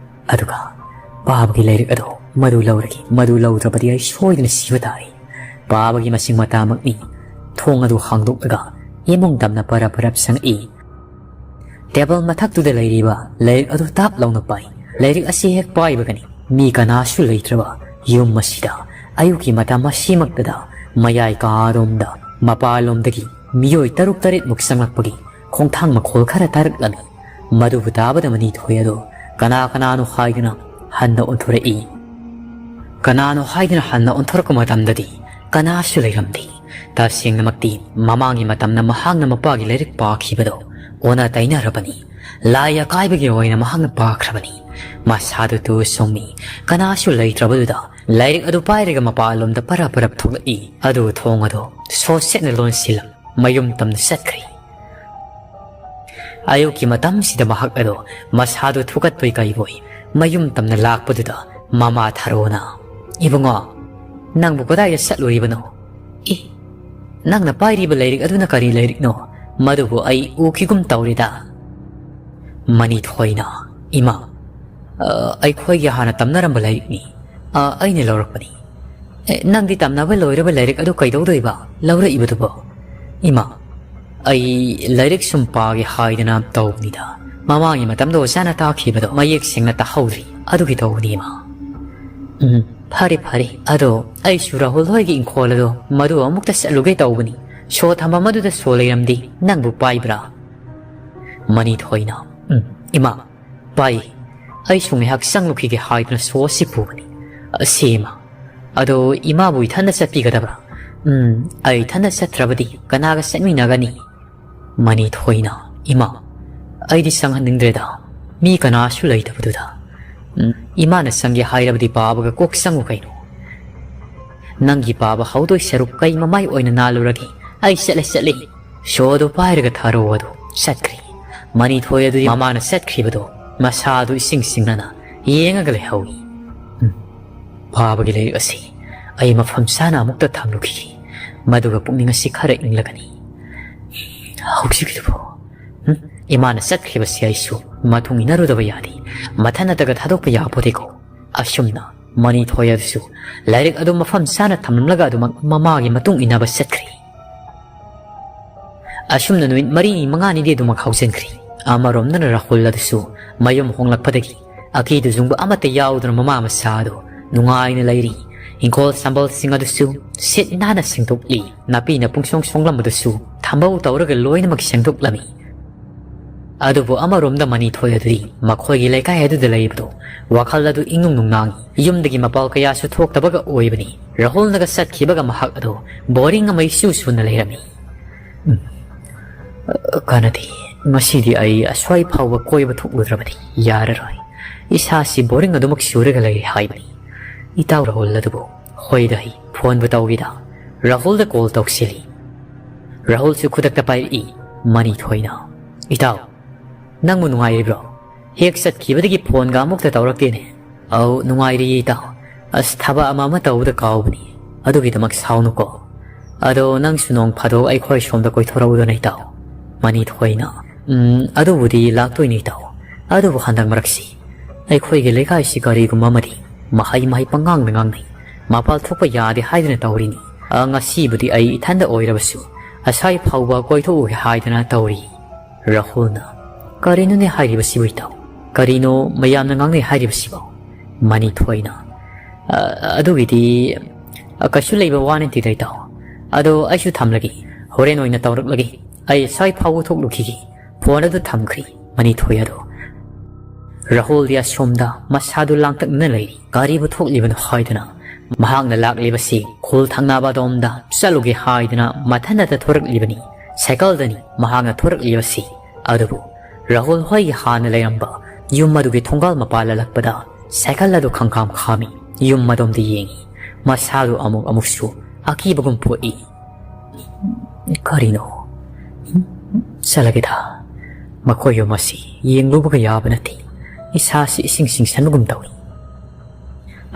ꯑꯗꯨꯒ ꯄꯥꯕꯒꯤ ꯂꯥꯏꯔꯤꯛ ꯑꯗꯨ ꯃꯗꯨ ꯂꯧꯔꯒꯦ꯫ ꯃꯗꯨ ꯂꯧꯗ꯭ꯔꯕꯗꯤ ꯑꯩ ꯁꯣꯏꯗꯅ ꯁꯤꯕ ꯇꯥꯔꯦ꯫ ꯄꯥꯕꯒꯤ ꯃꯁꯤꯡ ꯃꯇꯥꯃꯛꯅꯤ꯫ ꯊꯣꯡ ꯑꯗꯨ ꯍꯥꯡꯗꯣꯛꯂꯒ ꯏꯃꯨꯡ ꯇꯝꯅ ꯄꯔꯞ ꯄꯔꯞ ꯆꯪꯉꯛꯏ꯫ ꯇꯦꯕꯜ ꯃꯊꯛꯇꯨꯗ ꯂꯩꯔꯤꯕ ꯂꯥꯏꯔꯤꯛ ꯑꯗꯨ ꯇꯥꯞ ꯂꯥꯎꯅ ꯄꯥꯏ꯫ ꯂꯥꯏꯔꯤꯛ ꯑꯁꯤ ꯍꯦꯛ ꯄꯥꯏꯕꯒꯅꯤ ꯃꯤ ꯀꯅꯥꯁꯨ ꯂꯩꯇ꯭ꯔꯕ ꯌꯨꯝ ꯑꯁꯤꯗ ꯑꯌꯨꯛꯀꯤ ꯃꯇꯝ ꯑꯁꯤꯃꯛꯇꯗ ꯃꯌꯥꯏ ꯀꯥꯔꯣꯝꯗ ꯃꯄꯥꯟꯂꯣꯝꯗꯒꯤ ꯃꯤꯑꯣꯏ ꯇꯔꯨꯛ ꯇꯔꯦꯠꯃꯨꯛ ꯆꯪꯂꯛꯄꯒꯤ ꯈꯣꯡꯊꯥꯡ ꯃꯈꯣꯜ ꯈꯔ ꯇꯥꯔꯛꯂꯝꯃꯤ꯫ ꯃꯗꯨꯕꯨ ꯇꯥꯕꯗ ꯃꯅꯤꯊꯣꯏ ꯑꯗꯣ ꯀꯅꯥ ꯀꯅꯥꯅꯣ ꯍꯥꯏꯗꯨꯅ ꯍꯟꯅ ꯑꯣꯟꯊꯣꯔꯛꯏ꯫ ꯀꯅꯥꯅꯣ ꯍꯥꯏꯗꯨꯅ ꯍꯟꯅ ꯑꯣꯟꯊꯣꯔꯛꯄ ꯃꯇꯝꯗꯗꯤ ꯀꯅꯥꯁꯨ ꯂꯩꯔꯝꯗꯦ꯫ ꯇꯁꯦꯡꯅꯃꯛꯇꯤ ꯃꯃꯥꯡꯒꯤ ꯃꯇꯝꯗ ꯃꯍꯥꯛꯅ ꯃꯄꯥꯒꯤ ꯂꯥꯏꯔꯤꯛ ꯄꯥꯈꯤꯕꯗꯣ ꯑꯣꯟꯅ ꯇꯩꯅꯔꯕꯅꯤ꯫ ꯂꯥꯏ ꯑꯀꯥꯏꯕꯒꯤ ꯑꯣꯏꯅ ꯃꯍꯥꯛꯅ ꯄꯥꯈ꯭ꯔꯕꯅꯤ꯫ ꯃꯁꯥꯗꯨ ꯇꯨ ꯁꯣꯝꯃꯤ꯫ ꯀꯅꯥꯁꯨ ꯂꯩꯇ꯭ꯔꯕꯗꯨꯗ ꯂꯥꯏꯔꯤꯛ ꯑꯗꯨ ꯄꯥꯏꯔꯒ ꯃꯄꯥꯟꯂꯣꯝꯗ ꯄꯔꯞ ꯄꯔꯞ ꯊꯣꯛꯂꯛꯏ꯫ ꯑꯗꯨ ꯊꯣꯡ ꯑꯗꯨ ꯁꯣꯁꯦꯠꯅ ꯂꯣꯟꯁꯤꯜꯂꯝ ꯃꯌꯨꯝ ꯇꯝꯅ ꯆꯠꯈ꯭ꯔꯦ꯫ ꯑꯌꯨꯛꯀꯤ ꯃꯇꯝꯁꯤꯗ ꯃꯍꯥꯛ ꯑꯗꯣ ꯃꯁꯥꯗꯨ ꯊꯨꯀꯠꯄꯣꯏ ꯀꯩꯕꯣꯏ ꯃꯌꯨꯝ ꯇꯝꯅ ꯂꯥꯛꯄꯗꯨꯗ ꯃꯃꯥ ꯊꯔꯣꯅ, "ꯏꯕꯨꯡꯉꯣ, ꯅꯪꯕꯨ ꯀꯗꯥꯏꯗ ꯆꯠꯂꯨꯔꯤꯕꯅꯣ? ꯑꯦ, ꯅꯪꯅ ꯄꯥꯏꯔꯤꯕ ꯂꯥꯏꯔꯤꯛ ꯑꯗꯨꯅ ꯀꯔꯤ ꯂꯥꯏꯔꯤꯛꯅꯣ? ꯃꯗꯨꯕꯨ ꯑꯩ ꯎꯈꯤꯒꯨꯝ ꯇꯧꯔꯦꯗ꯫" ꯃꯅꯤꯊꯣꯏꯅ, "ꯏꯃꯥ, ꯑ, ꯑꯩꯈꯣꯏꯒꯤ ꯍꯥꯟꯅ ꯇꯝꯅꯔꯝꯕ ꯂꯥꯏꯔꯤꯛꯅꯤ꯫ ꯑ, ꯑꯩꯅ ꯂꯧꯔꯛꯄꯅꯤ꯫" "ꯑꯦ, ꯅꯪꯗꯤ ꯇꯝꯅꯕ ꯂꯣꯏꯔꯕ ꯂꯥꯏꯔꯤꯛ ꯑꯗꯨ ꯀꯩꯗꯧꯗꯣꯏꯕ? ꯂꯧꯔꯛꯏꯕꯗꯨꯕꯣ?" "ꯏꯃꯥ, ꯑꯩ ꯂꯥꯏꯔꯤꯛ ꯁꯨꯝ ꯄꯥꯒꯦ ꯍꯥꯏꯗꯅ ꯇꯧꯕꯅꯤꯗ꯫ ꯃꯃꯥꯡꯒꯤ ꯃꯇꯝꯗ ꯑꯣꯖꯥꯅ ꯇꯥꯛꯈꯤꯕꯗꯣ ꯃꯌꯦꯛ ꯁꯦꯡꯅ ꯇꯥꯍꯧꯗ꯭ꯔꯤ, ꯑꯗꯨꯒꯤ ꯇꯧꯕꯅꯤ, ꯏꯃꯥ꯫" "ꯎꯝ, ꯐꯔꯦ, ꯐꯔꯦ꯫ ꯑꯗꯣ ꯑꯩꯁꯨ ꯔꯥꯍꯨꯜ ꯍꯣꯏꯒꯤ ꯏꯪꯈꯣꯜ ꯑꯗꯣ ꯃꯗꯨ ꯑꯃꯨꯛꯇ ꯆꯠꯂꯨꯒꯦ ꯇꯧꯕꯅꯤ꯫ ꯁꯣ ꯊꯝꯕ ꯃꯗꯨꯗ ꯁꯣ ꯂꯩꯔꯝꯗꯦ꯫ ꯅꯪꯕꯨ ꯄꯥꯏꯕ꯭ꯔꯥ?" ꯃꯅꯤꯊꯣꯏꯅ, "ꯎꯝ, ꯏꯃꯥ, ꯄꯥꯏ꯫ ꯑꯩꯁꯨ ꯉꯥꯏꯍꯥꯛ ꯆꯪꯂꯨꯈꯤꯒꯦ ꯍꯥꯏꯗꯨꯅ ꯁꯣ ꯑꯁꯤ ꯄꯨꯕꯅꯤ꯫ ꯑꯁꯤ, ꯏꯃꯥ꯫ ꯑꯗꯣ ꯏꯃꯥꯕꯨ ꯏꯊꯟꯗ ꯆꯠꯄꯤꯒꯗꯕ꯭ꯔꯥ?" "ꯎꯝ, ꯑꯩ ꯏꯊꯟꯗ ꯆꯠꯇ꯭ꯔꯕꯗꯤ ꯀꯅꯥꯒ ꯆꯠꯃꯤꯟꯅꯒꯅꯤ?" ꯃꯅꯤꯊꯣꯏꯅ, "ꯏꯃꯥ, ꯑꯩꯗꯤ ꯆꯪꯍꯟꯅꯤꯡꯗ꯭ꯔꯦꯗ꯫ ꯃꯤ ꯀꯅꯥꯁꯨ ꯂꯩꯇꯕꯗꯨꯗ꯫ ꯎꯝ, ꯏꯃꯥꯅ ꯆꯪꯒꯦ ꯍꯥꯏꯔꯕꯗꯤ ꯄꯥꯕꯒ ꯀꯣꯛ ꯆꯪꯉꯨ ꯀꯩꯅꯣ꯫ ꯅꯪꯒꯤ ꯄꯥꯕ ꯍꯧꯗꯣꯏ ꯁꯔꯨꯛ ꯀꯩ ꯃꯃꯥꯏ ꯑꯣꯏꯅ ꯅꯥꯜꯂꯨꯔꯒꯦ? ꯑꯩ ꯆꯠꯂꯦ, ꯆꯠꯂꯦ꯫" ꯁꯣꯗꯣ ꯄꯥꯏꯔꯒ ꯊꯥꯔꯣ ꯑꯗꯨ ꯆꯠꯈ꯭ꯔꯦ꯫ ꯃꯅꯤꯊꯣꯏ ꯑꯗꯨꯗꯤ ꯃꯃꯥꯅ ꯆꯠꯈ꯭ꯔꯤꯕꯗꯣ ꯃꯁꯥꯗꯨ ꯏꯁꯤꯡ ꯁꯤꯡꯅꯅ ꯌꯦꯡꯉꯒ ꯂꯩꯍꯧꯏ꯫ ꯎꯝ, ꯐꯥꯕꯒꯤ ꯂꯥꯏꯔꯤꯛ ꯑꯁꯤ ꯑꯩ ꯃꯐꯝ ꯆꯥꯅ ꯑꯃꯨꯛꯇ ꯊꯝꯂꯨꯈꯤꯒꯦ꯫ ꯃꯗꯨꯒ ꯄꯨꯛꯅꯤꯡ ꯑꯁꯤ ꯈꯔ ꯏꯪꯂꯒꯅꯤ꯫ ꯍꯧꯖꯤꯛꯀꯤꯗꯨꯕꯨ, ꯎꯝ, ꯏꯃꯥꯅ ꯆꯠꯈ꯭ꯔꯤꯕꯁꯤ ꯑꯩꯁꯨ ꯃꯇꯨꯡ ꯏꯟꯅꯔꯨꯗꯕ ꯌꯥꯗꯦ꯫ ꯃꯊꯟꯅꯇꯒ ꯊꯥꯗꯣꯛꯄ ꯌꯥꯄꯣꯠꯇꯦꯀꯣ꯫ ꯑꯁꯨꯝꯅ ꯃꯅꯤꯊꯣꯏ ꯑꯗꯨꯁꯨ ꯂꯥꯏꯔꯤꯛ ꯑꯗꯨ ꯃꯐꯝ ꯆꯥꯅ ꯊꯝꯂꯝꯂꯒ ꯑꯗꯨꯃꯛ ꯃꯃꯥꯒꯤ ꯃꯇꯨꯡ ꯏꯟꯅꯕ ꯆꯠꯈ꯭ꯔꯤ꯫ ꯑꯁꯨꯝꯅ ꯅꯨꯃꯤꯠ ꯃꯔꯤꯅꯤ ꯃꯉꯥꯅꯤꯗꯤ ꯑꯗꯨꯃꯛ ꯍꯧꯖꯤꯟꯈ꯭ꯔꯤ꯫ ꯑꯃꯔꯣꯝꯗꯅ ꯔꯥꯍꯨꯜ ꯑꯗꯨꯁꯨ ꯃꯌꯨꯝ ꯍꯣꯡꯂꯛꯄꯗꯒꯤ ꯑꯀꯤꯗꯨ ꯖꯨꯡꯕ ꯑꯃꯠꯇ ꯌꯥꯎꯗꯅ ꯃꯃꯥ ꯃꯆꯥ ꯑꯗꯨ ꯅꯨꯡꯉꯥꯏꯅ ꯂꯩꯔꯤ꯫ ꯏꯪꯈꯣꯜ ꯁꯝꯕꯜꯁꯤꯡ ꯑꯗꯨꯁꯨ ꯁꯤꯠ ꯅꯥꯟꯅ ꯁꯦꯡꯗꯣꯛꯂꯤ꯫ ꯅꯥꯄꯤꯅ ꯄꯨꯡꯁꯣꯡ ꯁꯣꯡꯂꯝꯕꯗꯨꯁꯨ ꯊꯝꯕꯧ ꯇꯧꯔꯒ ꯂꯣꯏꯅꯃꯛ ꯁꯦꯡꯗꯣꯛꯂꯝꯃꯤ꯫ ꯑꯗꯨꯕꯨ ꯑꯃꯔꯣꯝꯗ ꯃꯅꯤꯊꯣꯏ ꯑꯗꯨꯗꯤ ꯃꯈꯣꯏꯒꯤ ꯂꯩꯀꯥꯏ ꯑꯗꯨꯗ ꯂꯩꯕꯗꯨ ꯋꯥꯈꯜ ꯑꯗꯨ ꯏꯪꯅꯨꯡ ꯅꯨꯡꯅꯥꯡꯏ꯫ ꯌꯨꯝꯗꯒꯤ ꯃꯄꯥꯜ ꯀꯌꯥꯁꯨ ꯊꯣꯛꯇꯕꯒ ꯑꯣꯏꯕꯅꯤ꯫ ꯔꯥꯍꯨꯜꯅꯒ ꯆꯠꯈꯤꯕꯒ ꯃꯍꯥꯛ ꯑꯗꯨ ꯕꯣꯔꯤꯡ ꯑꯃ ꯏꯆꯨ ꯆꯨꯅ ꯂꯩꯔꯝꯃꯤ꯫ ꯎꯝ, ꯀꯥꯟꯅꯗꯦ꯫ ꯉꯁꯤꯗꯤ ꯑꯩ ꯑꯁ꯭ꯋꯥꯏ ꯐꯥꯎꯕ ꯀꯣꯏꯕ ꯊꯣꯛꯂꯨꯗ꯭ꯔꯕꯗꯤ ꯌꯥꯔꯔꯣꯏ꯫ ꯏꯁꯥꯁꯤ ꯕꯣꯔꯤꯡ ꯑꯗꯨꯃꯛ ꯆꯨꯔꯒ ꯂꯩꯔꯦ ꯍꯥꯏꯕꯅꯤ꯫ ꯏꯇꯥꯎ ꯔꯥꯍꯨꯜ ꯑꯗꯨꯕꯨ ꯍꯣꯏꯗ ꯍꯩ ꯐꯣꯟꯕꯨ ꯇꯧꯒꯦꯗ꯫ ꯔꯥꯍꯨꯜꯗ ꯀꯣꯜ ꯇꯧꯁꯤꯜꯂꯤ꯫ ꯔꯥꯍꯨꯜꯁꯨ ꯈꯨꯗꯛꯇ ꯄꯥꯏꯔꯛꯏ꯫ ꯃꯅꯤꯊꯣꯏꯅ, "ꯏꯇꯥꯎ, ꯅꯪꯕꯨ ꯅꯨꯡꯉꯥꯏꯔꯤꯕ꯭ꯔꯣ? ꯍꯦꯛ ꯆꯠꯈꯤꯕꯗꯒꯤ ꯐꯣꯟꯒ ꯑꯃꯨꯛꯇ ꯇꯧꯔꯛꯇꯦꯅꯦ꯫" "ꯑꯧ, ꯅꯨꯡꯉꯥꯏꯔꯤꯌꯦ ꯏꯇꯥꯎ꯫ ꯑꯁ, ꯊꯕꯛ ꯑꯃ ꯑꯃ ꯇꯧꯕꯗ ꯀꯥꯎꯕꯅꯤ꯫ ꯑꯗꯨꯒꯤꯗꯃꯛ ꯁꯥꯎꯅꯨꯀꯣ꯫ ꯑꯗꯣ ꯅꯪꯁꯨ ꯅꯣꯡ ꯐꯥꯗꯣꯛ ꯑꯩꯈꯣꯏ ꯁꯣꯝꯗ ꯀꯣꯏꯊꯣꯔꯛꯎꯗꯅ ꯏꯇꯥꯎ꯫" ꯃꯅꯤꯊꯣꯏꯅ, "ꯎꯝ, ꯑꯗꯨꯕꯨꯗꯤ ꯂꯥꯛꯇꯣꯏꯅꯤ ꯏꯇꯥꯎ꯫ ꯑꯗꯨꯕꯨ ꯍꯟꯗꯛ ꯃꯔꯛꯁꯤ ꯑꯩꯈꯣꯏꯒꯤ ꯂꯩꯀꯥꯏꯁꯤ ꯀꯔꯤꯒꯨꯝꯕ ꯑꯃꯗꯤ ꯃꯍꯩ ꯃꯍꯩ ꯄꯪꯉꯥꯡꯗ ꯉꯥꯡꯅꯩ꯫ ꯃꯄꯥꯜ ꯊꯣꯛꯄ ꯌꯥꯗꯦ ꯍꯥꯏꯗꯨꯅ ꯇꯧꯔꯤꯅꯤ꯫ ꯑ, ꯉꯁꯤꯕꯨꯗꯤ ꯑꯩ ꯏꯊꯟꯗ ꯑꯣꯏꯔꯕꯁꯨ ꯑꯁꯥꯏ ꯐꯥꯎꯕ ꯀꯣꯏꯊꯣꯛꯎꯒꯦ ꯍꯥꯏꯗꯅ ꯇꯧꯔꯤ꯫" ꯔꯥꯍꯨꯜꯅ, "ꯀꯔꯤꯅꯣꯅꯦ ꯍꯥꯏꯔꯤꯕꯁꯤꯕꯨ ꯏꯇꯥꯎ? ꯀꯔꯤꯅꯣ ꯃꯌꯥꯝꯅ ꯉꯥꯡꯅꯩ ꯍꯥꯏꯔꯤꯕꯁꯤꯕꯣ?" ꯃꯅꯤꯊꯣꯏꯅ, "ꯑ, ꯑꯗꯨꯒꯤꯗꯤ, ꯑ, ꯀꯩꯁꯨ ꯂꯩꯕ ꯋꯥ ꯅꯠꯇꯦꯗ ꯏꯇꯥꯎ꯫ ꯑꯗꯣ ꯑꯩꯁꯨ ꯊꯝꯂꯒꯦ꯫ ꯍꯣꯔꯦꯟ ꯑꯣꯏꯅ ꯇꯧꯔꯛꯂꯒꯦ꯫ ꯑꯩ ꯁ꯭ꯋꯥꯏ ꯐꯥꯎꯕ ꯊꯣꯛꯂꯨꯈꯤꯒꯦ꯫ ꯐꯣꯟ ꯑꯗꯨ ꯊꯝꯈ꯭ꯔꯦ꯫" ꯃꯅꯤꯊꯣꯏ ꯑꯗꯣ꯫ ꯔꯥꯍꯨꯜꯗꯤ ꯑꯁꯣꯝꯗ ꯃꯁꯥꯗꯨ ꯂꯥꯡꯇꯛꯅꯅ ꯂꯩꯔꯤ꯫ ꯀꯔꯤꯕꯨ ꯊꯣꯛꯂꯤꯕꯅꯣ ꯍꯥꯏꯗꯨꯅ ꯃꯍꯥꯛꯅ ꯂꯥꯛꯂꯤꯕꯁꯤ ꯈꯨꯜ ꯊꯪꯅꯕ ꯑꯗꯣꯝꯗ ꯆꯠꯂꯨꯒꯦ ꯍꯥꯏꯗꯨꯅ ꯃꯊꯟꯇ ꯊꯣꯔꯛꯂꯤꯕꯅꯤ꯫ ꯁꯥꯏꯀꯜꯗꯅꯤ ꯃꯍꯥꯛꯅ ꯊꯣꯔꯛꯂꯤꯕꯁꯤ꯫ ꯑꯗꯨꯕꯨ ꯔꯥꯍꯨꯜ ꯍꯣꯏꯒꯤ ꯍꯥꯟꯅ ꯂꯩꯔꯝꯕ ꯌꯨꯝ ꯑꯗꯨꯒꯤ ꯊꯣꯡꯒꯥꯜ ꯃꯄꯥ ꯂꯥꯜꯂꯛꯄꯗ ꯁꯥꯏꯀꯜ ꯑꯗꯨ ꯈꯪꯈꯥꯝ ꯈꯥꯝꯃꯤ꯫ ꯌꯨꯝ ꯑꯗꯣꯝꯗ ꯌꯦꯡꯉꯤ꯫ ꯃꯁꯥꯗꯨ ꯑꯃꯨꯛ ꯑꯃꯨꯛꯁꯨ ꯑꯀꯤꯕꯒꯨꯝ ꯄꯣꯛꯏ꯫ "ꯀꯔꯤꯅꯣ? ꯆꯠꯂꯒꯦꯗ꯫ "ꯃꯈꯣꯏ ꯑꯍꯨꯝ ꯑꯁꯤ ꯌꯦꯡꯂꯨꯕꯒ ꯌꯥꯕ ꯅꯠꯇꯦ꯫ ꯏꯁꯥꯁꯤ ꯏꯁꯤꯡ ꯁꯤꯡꯁꯟꯕꯒꯨꯝ ꯇꯧꯏ"꯫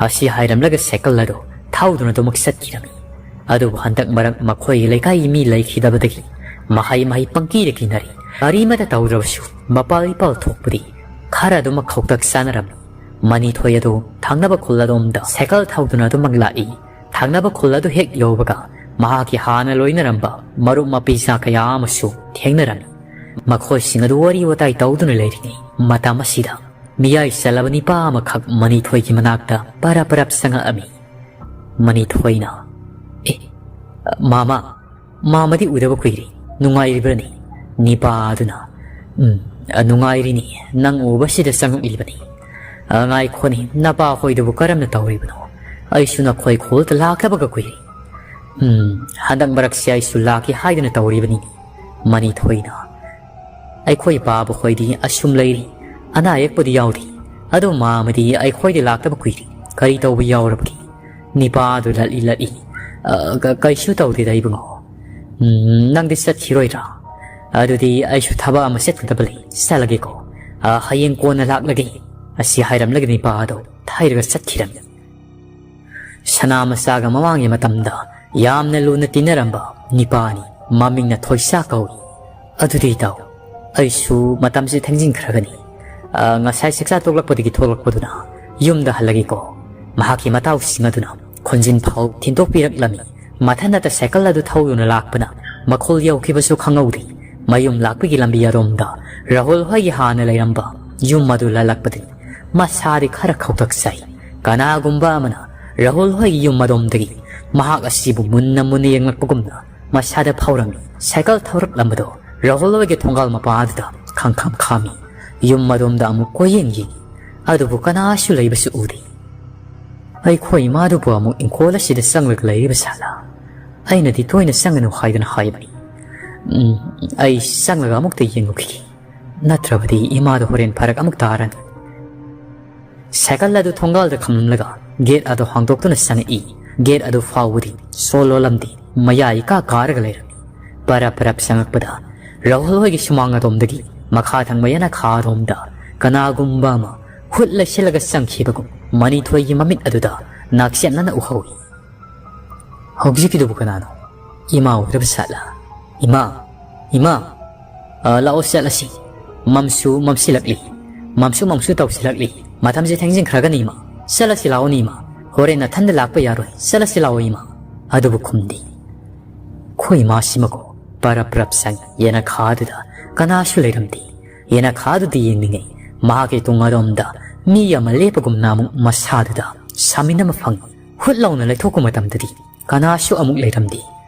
ꯑꯁꯤ ꯍꯥꯏꯔꯝꯂꯒ ꯁꯥꯏꯀꯜ ꯑꯗꯨ ꯊꯧꯗꯨꯅ ꯑꯗꯨꯃꯛ ꯆꯠꯈꯤꯔꯝꯃꯤ꯫ ꯑꯗꯨꯕꯨ ꯍꯟꯗꯛ ꯃꯔꯛ ꯃꯈꯣꯏꯒꯤ ꯂꯩꯀꯥꯏꯒꯤ ꯃꯤ ꯂꯩꯈꯤꯗꯕꯗꯒꯤ ꯃꯍꯩ ꯃꯍꯩ ꯄꯪꯀꯤꯗ ꯀꯤꯅꯔꯤ꯫ ꯀꯔꯤꯃꯠꯇ ꯇꯧꯗ꯭ꯔꯕꯁꯨ ꯃꯄꯥꯜ ꯏꯄꯥꯜ ꯊꯣꯛꯄꯗꯤ ꯈꯔ ꯑꯗꯨꯃꯛ ꯈꯧꯇꯛ ꯆꯥꯅꯔꯝꯃꯤ꯫ ꯃꯅꯤꯊꯣꯏ ꯑꯗꯨ ꯊꯪꯅꯕ ꯈꯨꯜ ꯑꯗꯣꯝꯗ ꯁꯥꯏꯀꯜ ꯊꯧꯗꯨꯅ ꯑꯗꯨꯃꯛ ꯂꯥꯛꯏ꯫ ꯊꯪꯅꯕ ꯈꯨꯜ ꯑꯗꯨ ꯍꯦꯛ ꯌꯧꯕꯒ ꯃꯍꯥꯛꯀꯤ ꯍꯥꯟꯅ ꯂꯣꯏꯅꯔꯝꯕ ꯃꯔꯨꯞ ꯃꯄꯤꯖꯥ ꯀꯌꯥ ꯑꯃꯁꯨ ꯊꯦꯡꯅꯔꯝꯃꯤ꯫ ꯃꯈꯣꯏꯁꯤꯡ ꯑꯗꯨ ꯋꯥꯔꯤ ꯋꯥꯇꯥꯏ ꯇꯧꯗꯨꯅ ꯂꯩꯔꯤꯉꯩ ꯃꯇꯝ ꯑꯁꯤꯗ ꯃꯤꯌꯥꯏ ꯆꯜꯂꯕ ꯅꯤꯄꯥ ꯑꯃꯈꯛ ꯃꯅꯤꯊꯣꯏꯒꯤ ꯃꯅꯥꯛꯇ ꯄꯔꯞ ꯄꯔꯞ ꯆꯪꯉꯛꯑꯝꯃꯤ꯫ ꯃꯅꯤꯊꯣꯏꯅ, "ꯑꯦ, ꯃꯥꯃ, ꯃꯥꯃꯗꯤ ꯎꯗꯕ ꯀꯨꯏꯔꯦ, ꯅꯨꯡꯉꯥꯏꯔꯤꯕ꯭ꯔꯅꯦ?" ꯅꯤꯄꯥ ꯑꯗꯨꯅ, "ꯎꯝ, ꯅꯨꯡꯉꯥꯏꯔꯤꯅꯤ, ꯅꯪ ꯎꯕꯁꯤꯗ ꯆꯪꯉꯛꯂꯤꯕꯅꯤ꯫ ꯑ, ꯉꯥꯏꯈꯣꯅꯦ, ꯅꯄꯥ ꯍꯣꯏꯗꯨꯕꯨ ꯀꯔꯝꯅ ꯇꯧꯔꯤꯕꯅꯣ? ꯑꯩꯁꯨ ꯅꯈꯣꯏ ꯈꯨꯜꯗ ꯂꯥꯛꯇꯕꯒ ꯀꯨꯏꯔꯦ꯫ ꯎꯝ, ꯍꯟꯗꯛ ꯃꯔꯛꯁꯤ ꯑꯩꯁꯨ ꯂꯥꯛꯀꯦ ꯍꯥꯏꯗꯨꯅ ꯇꯧꯔꯤꯕꯅꯤꯅꯦ"꯫ ꯃꯅꯤꯊꯣꯏꯅ, "ꯑꯩꯈꯣꯏ ꯄꯥꯕ ꯍꯣꯏꯗꯤ ꯑꯁꯨꯝ ꯂꯩꯔꯤ, ꯑꯅꯥ ꯑꯌꯦꯛꯄꯨꯗꯤ ꯌꯥꯎꯗꯦ꯫ ꯑꯗꯣ ꯃꯥꯃꯗꯤ ꯑꯩꯈꯣꯏꯗ ꯂꯥꯛꯇꯕ ꯀꯨꯏꯔꯦ, ꯀꯔꯤ ꯇꯧꯕ ꯌꯥꯎꯔꯕꯒꯦ?" ꯅꯤꯄꯥ ꯑꯗꯨ ꯂꯠꯂꯤ ꯂꯠꯂꯤ, "ꯑ, ꯀ-, ꯀꯩꯁꯨ ꯇꯧꯗꯦꯗ ꯏꯕꯨꯡꯉꯣ꯫ ꯎꯝ, ꯅꯪꯗꯤ ꯆꯠꯈꯤꯔꯣꯏꯗ꯭ꯔꯥ? ꯑꯗꯨꯗꯤ ꯑꯩꯁꯨ ꯊꯕꯛ ꯑꯃ ꯆꯠꯀꯗꯕ ꯂꯩ, ꯆꯠꯂꯒꯦꯀꯣ꯫ ꯑ, ꯍꯌꯦꯡ ꯀꯣꯟꯅ ꯂꯥꯛꯂꯒꯦ"꯫ ꯑꯁꯤ ꯍꯥꯏꯔꯝꯂꯒ ꯅꯤꯄꯥ ꯑꯗꯨ ꯊꯩꯔꯒ ꯆꯠꯈꯤꯔꯝꯃꯤ꯫ ꯁꯅꯥ ꯃꯆꯥꯒ ꯃꯃꯥꯡꯒꯤ ꯃꯇꯝꯗ ꯌꯥꯝꯅ ꯂꯨꯅ ꯇꯤꯟꯅꯔꯝꯕ ꯅꯤꯄꯥꯅꯤ꯫ ꯃꯃꯤꯡꯅ ꯊꯣꯏꯁꯥ ꯀꯧꯏ꯫ "ꯑꯗꯨꯗꯤ ꯏꯇꯥꯎ, ꯑꯩꯁꯨ ꯃꯇꯝꯁꯦ ꯊꯦꯡꯖꯤꯟꯈ꯭ꯔꯒꯅꯤ꯫ ꯑ, ꯉꯁꯥꯏ ꯆꯥꯛꯆꯥ ꯇꯣꯛꯂꯛꯄꯗꯒꯤ ꯊꯣꯛꯂꯛꯄꯗꯨꯅ ꯌꯨꯝꯗ ꯍꯜꯂꯒꯦꯀꯣ"꯫ ꯃꯍꯥꯛꯀꯤ ꯃꯇꯥꯎꯁꯤꯡ ꯑꯗꯨꯅ ꯈꯣꯟꯖꯤꯟ ꯐꯥꯎ ꯊꯤꯟꯗꯣꯛꯄꯤꯔꯛꯂꯝꯃꯤ꯫ ꯃꯊꯟꯅꯇ ꯁꯥꯏꯀꯜ ꯑꯗꯨ ꯊꯧꯗꯨꯅ ꯂꯥꯛꯄꯅ ꯃꯈꯣꯜ ꯌꯧꯈꯤꯕꯁꯨ ꯈꯪꯍꯧꯗꯦ꯫ ꯃꯌꯨꯝ ꯂꯥꯛꯄꯒꯤ ꯂꯝꯕꯤ ꯑꯗꯣꯝꯗ ꯔꯥꯍꯨꯜ ꯍꯣꯏꯒꯤ ꯍꯥꯟꯅ ꯂꯩꯔꯝꯕ ꯌꯨꯝ ꯑꯗꯨ ꯂꯜꯂꯛꯄꯗꯅꯤ ꯃꯁꯥꯗꯤ ꯈꯔ ꯈꯧꯇꯛ ꯆꯥꯏ꯫ ꯀꯅꯥꯒꯨꯝꯕ ꯑꯃꯅ ꯔꯥꯍꯨꯜ ꯍꯣꯏꯒꯤ ꯌꯨꯝ ꯑꯗꯣꯝꯗꯒꯤ ꯃꯍꯥꯛ ꯑꯁꯤꯕꯨ ꯃꯨꯟꯅ ꯃꯨꯟꯅ ꯌꯦꯡꯂꯛꯄꯒꯨꯝꯅ ꯃꯁꯥꯗ ꯐꯥꯎꯔꯝꯃꯤ꯫ ꯁꯥꯏꯀꯜ ꯊꯧꯔꯛꯂꯝꯕꯗꯣ ꯔꯥꯍꯨꯜ ꯍꯣꯏꯒꯤ ꯊꯣꯡꯒꯥꯜ ꯃꯄꯥ ꯑꯗꯨꯗ ꯈꯪꯈꯝ ꯈꯥꯝꯃꯤ꯫ ꯌꯨꯝ ꯑꯗꯣꯝꯗ ꯑꯃꯨꯛ ꯀꯣꯏꯌꯦꯡ ꯌꯦꯡꯉꯤ꯫ ꯑꯗꯨꯕꯨ ꯀꯅꯥꯁꯨ ꯂꯩꯕꯁꯨ ꯎꯗꯦ꯫ "ꯑꯩꯈꯣꯏ ꯏꯃꯥꯗꯨꯕꯨ ꯑꯃꯨꯛ ꯏꯪꯈꯣꯜ ꯑꯁꯤꯗ ꯆꯪꯂꯒ ꯂꯩꯔꯤꯕ ꯁꯥꯂꯥ? ꯑꯩꯅꯗꯤ ꯇꯣꯏꯅ ꯆꯪꯒꯅꯨ ꯍꯥꯏꯗꯨꯅ ꯍꯥꯏꯕꯅꯤ꯫ ꯎꯝ, ꯑꯩ ꯆꯪꯂꯒ ꯑꯃꯨꯛꯇ ꯌꯦꯡꯉꯨꯈꯤꯒꯦ꯫ ꯅꯠꯇ꯭ꯔꯕꯗꯤ ꯏꯃꯥꯗꯨ ꯍꯣꯔꯦꯟ ꯐꯔꯛ ꯑꯃꯨꯛ ꯇꯥꯔꯅꯤ"꯫ ꯁꯥꯏꯀꯜ ꯑꯗꯨ ꯊꯣꯡꯒꯥꯜꯗ ꯈꯝꯂꯝꯂꯒ ꯒꯦꯠ ꯑꯗꯨ ꯍꯥꯡꯗꯣꯛꯇꯨꯅ ꯆꯪꯉꯛꯏ꯫ ꯒꯦꯠ ꯑꯗꯨ ꯐꯥꯎꯕꯗꯤ ꯁꯣ ꯂꯣꯜꯂꯝꯗꯦ꯫ ꯃꯌꯥ ꯏꯀꯥ ꯀꯥꯔꯒ ꯂꯩꯔꯝꯃꯤ꯫ ꯄꯔꯞ ꯄꯔꯞ ꯆꯪꯉꯛꯄꯗ ꯔꯥꯍꯨꯜ ꯍꯣꯏꯒꯤ ꯁꯨꯃꯥꯡ ꯑꯗꯣꯝꯗꯒꯤ ꯃꯈꯥ ꯊꯪꯕ ꯌꯦꯅꯈꯥꯔꯣꯝꯗ ꯀꯅꯥꯒꯨꯝꯕ ꯑꯃ ꯍꯨꯠ ꯂꯩꯁꯤꯜꯂꯒ ꯆꯪꯈꯤꯕꯒꯨꯝ ꯃꯅꯤꯊꯣꯏꯒꯤ ꯃꯃꯤꯠ ꯑꯗꯨꯗ ꯅꯥꯛꯁꯦꯠꯅꯅ ꯎꯍꯧꯏ꯫ "ꯍꯧꯖꯤꯛꯀꯤꯗꯨꯕꯨ ꯀꯅꯥꯅꯣ? ꯏꯃꯥ ꯑꯣꯏꯔꯕ ꯁꯥꯠꯂ? ꯏꯃꯥ, ꯏꯃꯥ!" "ꯑ, ꯂꯥꯛꯑꯣ, ꯆꯠꯂꯁꯤ꯫ ꯃꯝꯁꯨ ꯃꯝꯁꯤꯜꯂꯛꯂꯤ꯫ ꯃꯝꯁꯨ ꯃꯝꯁꯨ ꯇꯧꯁꯤꯜꯂꯛꯂꯤ꯫ ꯃꯇꯝꯁꯦ ꯊꯦꯡꯖꯤꯟꯈ꯭ꯔꯒꯅꯤ ꯏꯃꯥ꯫ ꯆꯠꯂꯁꯤ ꯂꯥꯛꯑꯣꯅꯦ ꯏꯃꯥ꯫ ꯍꯣꯔꯦꯟ ꯅꯊꯟꯗ ꯂꯥꯛꯄ ꯌꯥꯔꯣꯏ꯫ ꯆꯠꯂꯁꯤ ꯂꯥꯛꯑꯣ ꯏꯃꯥ꯫" ꯑꯗꯨꯕꯨ ꯈꯨꯝꯗꯦ꯫ ꯑꯩꯈꯣꯏ ꯏꯃꯥꯁꯤꯃꯀꯣ ꯄꯔꯞ ꯄꯔꯞ ꯆꯪ ꯌꯦꯅꯈꯥꯗꯨꯗ ꯀꯅꯥꯁꯨ ꯂꯩꯔꯝꯗꯦ꯫ ꯌꯦꯅꯈꯥꯗꯨꯗ ꯌꯦꯡꯂꯤꯉꯩ ꯃꯍꯥꯛꯀꯤ ꯇꯨꯡ ꯑꯔꯣꯝꯗ ꯃꯤ ꯑꯃ ꯂꯦꯞꯄꯒꯨꯝꯅ ꯑꯃꯨꯛ ꯃꯁꯥꯗꯨꯗ ꯁꯥꯃꯤꯟ ꯑꯃ ꯐꯪꯏ꯫ ꯍꯨꯠ ꯂꯥꯎꯅ ꯂꯩꯊꯣꯛꯄ ꯃꯇꯝꯗꯗꯤ ꯀꯅꯥꯁꯨ ꯑꯃꯨꯛ ꯂꯩꯔꯝꯗꯦ꯫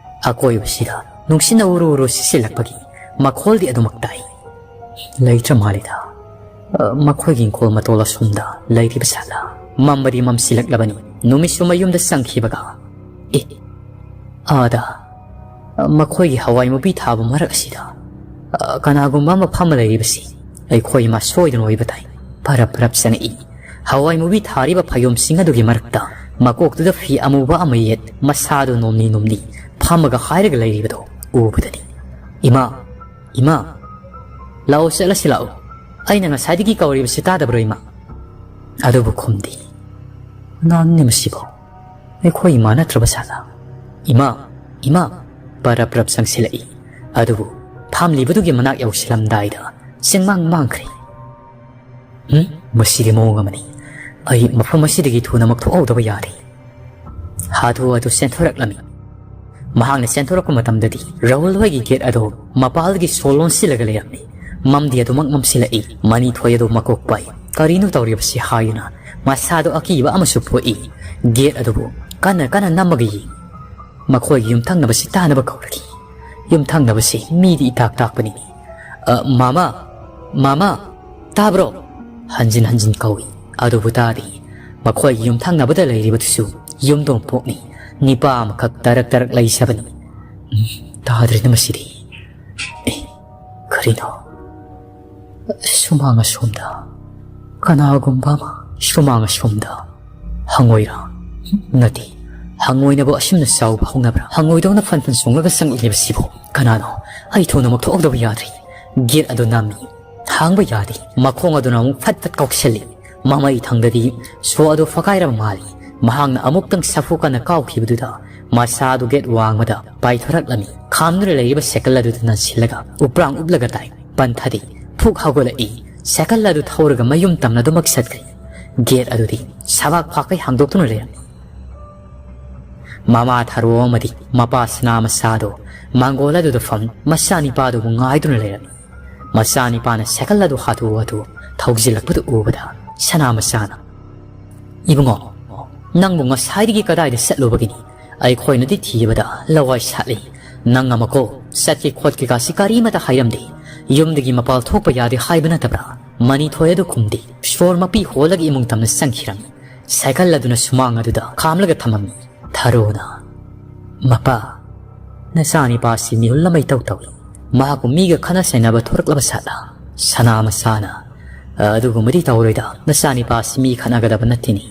ꯑꯀꯣꯏꯕꯁꯤꯗ ꯅꯨꯡꯁꯤꯠꯅ ꯎꯔꯨ ꯎꯔꯨ ꯁꯤꯠꯆꯤꯜꯂꯛꯄꯒꯤ ꯃꯈꯣꯜꯗꯤ ꯑꯗꯨꯃꯛ ꯇꯥꯏ꯫ ꯂꯩꯇ꯭ꯔ ꯃꯥꯜꯂꯤꯗ꯫ ꯑ, ꯃꯈꯣꯏꯒꯤ ꯏꯪꯈꯣꯜ ꯃꯇꯣꯜ ꯑꯁꯣꯝꯗ ꯂꯩꯔꯤꯕ ꯁꯥꯠꯂ? ꯃꯝꯕꯗꯤ ꯃꯝꯁꯤꯜꯂꯛꯂꯕꯅꯤ꯫ ꯅꯨꯃꯤꯠꯁꯨ ꯃꯌꯨꯝꯗ ꯆꯪꯈꯤꯕꯒ꯫ ꯑꯦ, ꯑꯥꯗ, ꯑ, ꯃꯈꯣꯏꯒꯤ ꯍꯋꯥꯏ ꯃꯨꯕꯤ ꯊꯥꯕ ꯃꯔꯛ ꯑꯁꯤꯗ, ꯑ, ꯀꯅꯥꯒꯨꯝꯕ ꯑꯃ ꯐꯝꯃ ꯂꯩꯔꯤꯕꯁꯤ ꯑꯩꯈꯣꯏ ꯏꯃꯥ ꯁꯣꯏꯗꯅ ꯑꯣꯏꯕ ꯇꯥꯏ꯫ ꯐꯔꯞ ꯐꯔꯞ ꯆꯪꯉꯛꯏ꯫ ꯍꯋꯥꯏ ꯃꯨꯕꯤ ꯊꯥꯔꯤꯕ ꯐꯩꯖꯣꯝꯁꯤꯡ ꯑꯗꯨꯒꯤ ꯃꯔꯛꯇ ꯃꯀꯣꯛꯇꯨꯗ ꯐꯤ ꯑꯃꯨꯕ ꯑꯃ ꯌꯦꯠ, ꯃꯁꯥꯗꯨ ꯅꯣꯝꯂꯤ ꯅꯣꯝꯂꯤ ꯐꯝꯃꯒ ꯍꯥꯏꯔꯒ ꯂꯩꯔꯤꯕꯗꯣ ꯎꯕꯗꯅꯤ꯫ "ꯏꯃꯥ, ꯏꯃꯥ, ꯂꯥꯛꯑꯣ, ꯆꯠꯂꯁꯤ ꯂꯥꯛꯑꯣ꯫ ꯑꯩꯅ ꯉꯁꯥꯏꯗꯒꯤ ꯀꯧꯔꯤꯕꯁꯤ ꯇꯥꯗꯕ꯭ꯔꯣ ꯏꯃꯥ?" ꯑꯗꯨꯕꯨ ꯈꯨꯝꯗꯦ꯫ "ꯅꯥꯟꯅꯦ ꯃꯁꯤꯕꯨ꯫ ꯑꯩꯈꯣꯏ ꯏꯃꯥ ꯅꯠꯇ꯭ꯔꯕ ꯁꯥꯠꯂ? ꯏꯃꯥ, ꯏꯃꯥ!" ꯄꯔꯞ ꯄꯔꯞ ꯆꯪꯁꯤꯜꯂꯛꯏ꯫ ꯑꯗꯨꯕꯨ ꯐꯝꯂꯤꯕꯗꯨꯒꯤ ꯃꯅꯥꯛ ꯌꯧꯁꯤꯜꯂꯝꯗꯥꯏꯗ ꯆꯤꯡꯃꯥꯡ ꯃꯥꯡꯈ꯭ꯔꯦ꯫ "ꯎꯝ, ꯃꯁꯤꯗꯤ ꯃꯑꯣꯡ ꯑꯃꯅꯤ꯫ ꯑꯩ ꯃꯐꯝ ꯑꯁꯤꯗꯒꯤ ꯊꯨꯅꯃꯛ ꯊꯣꯛꯍꯧꯗꯕ ꯌꯥꯔꯦ꯫" ꯍꯥꯊꯨ ꯍꯥꯊꯨ ꯆꯦꯟꯊꯣꯔꯛꯂꯝꯃꯤ꯫ ꯃꯍꯥꯛꯅ ꯆꯦꯟꯊꯣꯔꯛꯄ ꯃꯇꯝꯗꯗꯤ ꯔꯥꯍꯨꯜ ꯍꯣꯏꯒꯤ ꯒꯦꯠ ꯑꯗꯨ ꯃꯄꯥꯜꯗꯒꯤ ꯁꯣ ꯂꯣꯟꯁꯤꯜꯂꯒ ꯂꯩꯔꯝꯃꯤ꯫ ꯃꯝꯗꯤ ꯑꯗꯨꯃꯛ ꯃꯝꯁꯤꯜꯂꯛꯏ꯫ ꯃꯅꯤꯊꯣꯏ ꯑꯗꯨ ꯃꯀꯣꯛ ꯄꯥꯏ꯫ "ꯀꯔꯤꯅꯣ ꯇꯧꯔꯤꯕꯁꯤ?" ꯍꯥꯏꯗꯨꯅ ꯃꯁꯥꯗꯣ ꯑꯀꯤꯕ ꯑꯃꯁꯨ ꯄꯣꯛꯏ꯫ ꯒꯦꯠ ꯑꯗꯨꯕꯨ ꯀꯟꯅ ꯀꯟꯅ ꯅꯝꯃꯒ ꯌꯦꯡꯏ꯫ ꯃꯈꯣꯏꯒꯤ ꯌꯨꯝꯊꯪꯅꯕꯁꯤ ꯇꯥꯅꯕ ꯀꯧꯔꯛꯏ꯫ ꯌꯨꯝꯊꯪꯅꯕꯁꯤ ꯃꯤꯗꯤ ꯏꯇꯥꯛ ꯇꯥꯛꯄꯅꯤ꯫ "ꯑ, ꯃꯥꯃꯥ, ꯃꯥꯃꯥ, ꯇꯥꯕ꯭ꯔꯣ?" ꯍꯟꯖꯤꯟ ꯍꯟꯖꯤꯟ ꯀꯧꯏ꯫ ꯑꯗꯨꯕꯨ ꯇꯥꯗꯦ꯫ ꯃꯈꯣꯏꯒꯤ ꯌꯨꯝꯊꯪꯅꯕꯗ ꯂꯩꯔꯤꯕꯗꯨꯁꯨ ꯌꯨꯝꯗꯣꯡꯄꯣꯛꯅꯤ꯫ ꯅꯤꯄꯥ ꯑꯃꯈꯛ ꯇꯔꯛ ꯇꯔꯛ ꯂꯩꯖꯕꯅꯤ꯫ ꯎꯝ, ꯇꯥꯗ꯭ꯔꯦꯅ ꯃꯁꯤꯗꯤ꯫ ꯑꯦ, ꯀꯔꯤꯅꯣ? ꯁꯨꯃꯥꯡ ꯑꯁꯣꯝꯗ ꯀꯅꯥꯒꯨꯝꯕ ꯑꯃ, ꯁꯨꯃꯥꯡ ꯑꯁꯣꯝꯗ꯫ ꯍꯪꯉꯣꯏꯔꯥ? ꯅꯠꯇꯦ꯫ ꯍꯪꯉꯣꯏꯅꯕꯨ ꯑꯁꯨꯝꯅ ꯆꯥꯎꯕ ꯍꯧꯅꯕ꯭ꯔꯥ? ꯍꯪꯉꯣꯏꯗꯧꯅ ꯐꯟ ꯐꯟ ꯆꯣꯡꯂꯒ ꯆꯪꯂꯛꯂꯤꯕꯁꯤꯕꯨ ꯀꯅꯥꯅꯣ? ꯑꯩ ꯊꯨꯅꯃꯛ ꯊꯣꯛꯍꯧꯗꯕ ꯌꯥꯗ꯭ꯔꯦ꯫ ꯒꯦꯠ ꯑꯗꯨ ꯅꯝꯃꯤ꯫ ꯍꯥꯡꯕ ꯌꯥꯗꯦ꯫ ꯃꯈꯣꯡ ꯑꯗꯨꯅ ꯑꯃꯨꯛ ꯐꯠ ꯐꯠ ꯀꯥꯎꯁꯜꯂꯤ꯫ ꯃꯃꯩ ꯊꯪꯗꯗꯤ ꯁꯣ ꯑꯗꯨ ꯐꯒꯥꯏꯔꯕ ꯃꯥꯜꯂꯤ꯫ ꯃꯍꯥꯛꯅ ꯑꯃꯨꯛꯇꯪ ꯁꯥꯐꯨ ꯀꯟꯅ ꯀꯥꯎꯈꯤꯕꯗꯨꯗ ꯃꯁꯥ ꯑꯗꯨ ꯒꯦꯠ ꯋꯥꯡꯃꯗ ꯄꯥꯏꯊꯣꯔꯛꯂꯝꯃꯤ꯫ ꯈꯥꯝꯗꯨꯅ ꯂꯩꯔꯤꯕ ꯁꯥꯏꯀꯜ ꯑꯗꯨꯗ ꯅꯟꯁꯤꯜꯂꯒ ꯎꯄ꯭ꯔꯥꯡ ꯎꯞꯂꯒ ꯇꯥꯏ꯫ ꯄꯟꯊꯗꯦ꯫ ꯐꯨꯛ ꯍꯧꯒꯠꯂꯛꯏ꯫ ꯁꯥꯏꯀꯜ ꯑꯗꯨ ꯊꯧꯔꯒ ꯃꯌꯨꯝ ꯇꯝꯅ ꯑꯗꯨꯃꯛ ꯆꯠꯈ꯭ꯔꯦ꯫ ꯒꯦꯠ ꯑꯗꯨꯗꯤ ꯁꯕꯥꯛ ꯐꯥꯛꯀꯩ ꯍꯥꯡꯗꯣꯛꯇꯨꯅ ꯂꯩꯔꯝꯃꯤ꯫ ꯃꯃꯥ ꯊꯔꯣ ꯑꯃꯗꯤ ꯃꯄꯥ ꯁꯅꯥ ꯃꯆꯥꯗꯣ ꯃꯥꯡꯒꯣꯜ ꯑꯗꯨꯗ ꯐꯝ ꯃꯆꯥꯅꯤꯄꯥꯗꯨꯕꯨ ꯉꯥꯏꯗꯨꯅ ꯂꯩꯔꯝꯃꯤ꯫ ꯃꯆꯥꯅꯤꯄꯥꯅ ꯁꯥꯏꯀꯜ ꯑꯗꯨ ꯍꯥꯊꯨ ꯍꯥꯊꯨ ꯊꯧꯖꯤꯜꯂꯛꯄꯗꯨ ꯎꯕꯗ ꯁꯅꯥ ꯃꯆꯥꯅ, "ꯏꯕꯨꯡꯉꯣ, ꯅꯪꯕꯨ ꯉꯁꯥꯏꯗꯒꯤ ꯀꯗꯥꯏꯗ ꯆꯠꯂꯨꯕꯒꯤꯅꯤ? ꯑꯩꯈꯣꯏꯅꯗꯤ ꯊꯤꯕꯗ ꯂꯋꯥꯏ ꯁꯥꯠꯂꯤ꯫ ꯅꯪ ꯑꯃꯀꯣ ꯆꯠꯀꯦ ꯈꯣꯠꯀꯦ ꯀꯥꯁꯤ ꯀꯔꯤꯃꯇ ꯍꯥꯏꯔꯝꯗꯦ꯫ ꯌꯨꯝꯗꯒꯤ ꯃꯄꯥꯜ ꯊꯣꯛꯄ ꯌꯥꯗꯦ ꯍꯥꯏꯕ ꯅꯠꯇꯕ꯭ꯔꯥ?" ꯃꯅꯤꯊꯣꯏ ꯑꯗꯨ ꯈꯨꯝꯗꯦ꯫ ꯁꯣꯔ ꯃꯄꯤ ꯍꯣꯜꯂꯒ ꯏꯃꯨꯡ ꯇꯝꯅ ꯆꯪꯈꯤꯔꯝꯃꯤ꯫ ꯁꯥꯏꯀꯜ ꯑꯗꯨꯅ ꯁꯨꯃꯥꯡ ꯑꯗꯨꯗ ꯈꯥꯝꯂꯒ ꯊꯝꯃꯝꯃꯤ꯫ ꯊꯔꯣꯅ, "ꯃꯄꯥ, ꯅꯆꯥꯅꯤꯄꯥꯁꯤ ꯃꯤꯍꯨꯜ ꯑꯃ ꯏꯇꯧ ꯇꯧꯏ꯫ ꯃꯍꯥꯛꯄꯨ ꯃꯤꯒ ꯈꯠꯅ ꯆꯩꯅꯕ ꯊꯣꯔꯛꯂꯕ ꯁꯥꯠꯂ?" ꯁꯅꯥ ꯃꯆꯥꯅ, "ꯑꯗꯨꯒꯨꯝꯕꯗꯤ ꯇꯧꯔꯣꯏꯗ, ꯅꯆꯥꯅꯤꯄꯥꯁꯤ ꯃꯤ ꯈꯠꯅꯒꯗꯕ ꯅꯠꯇꯦꯅꯤ꯫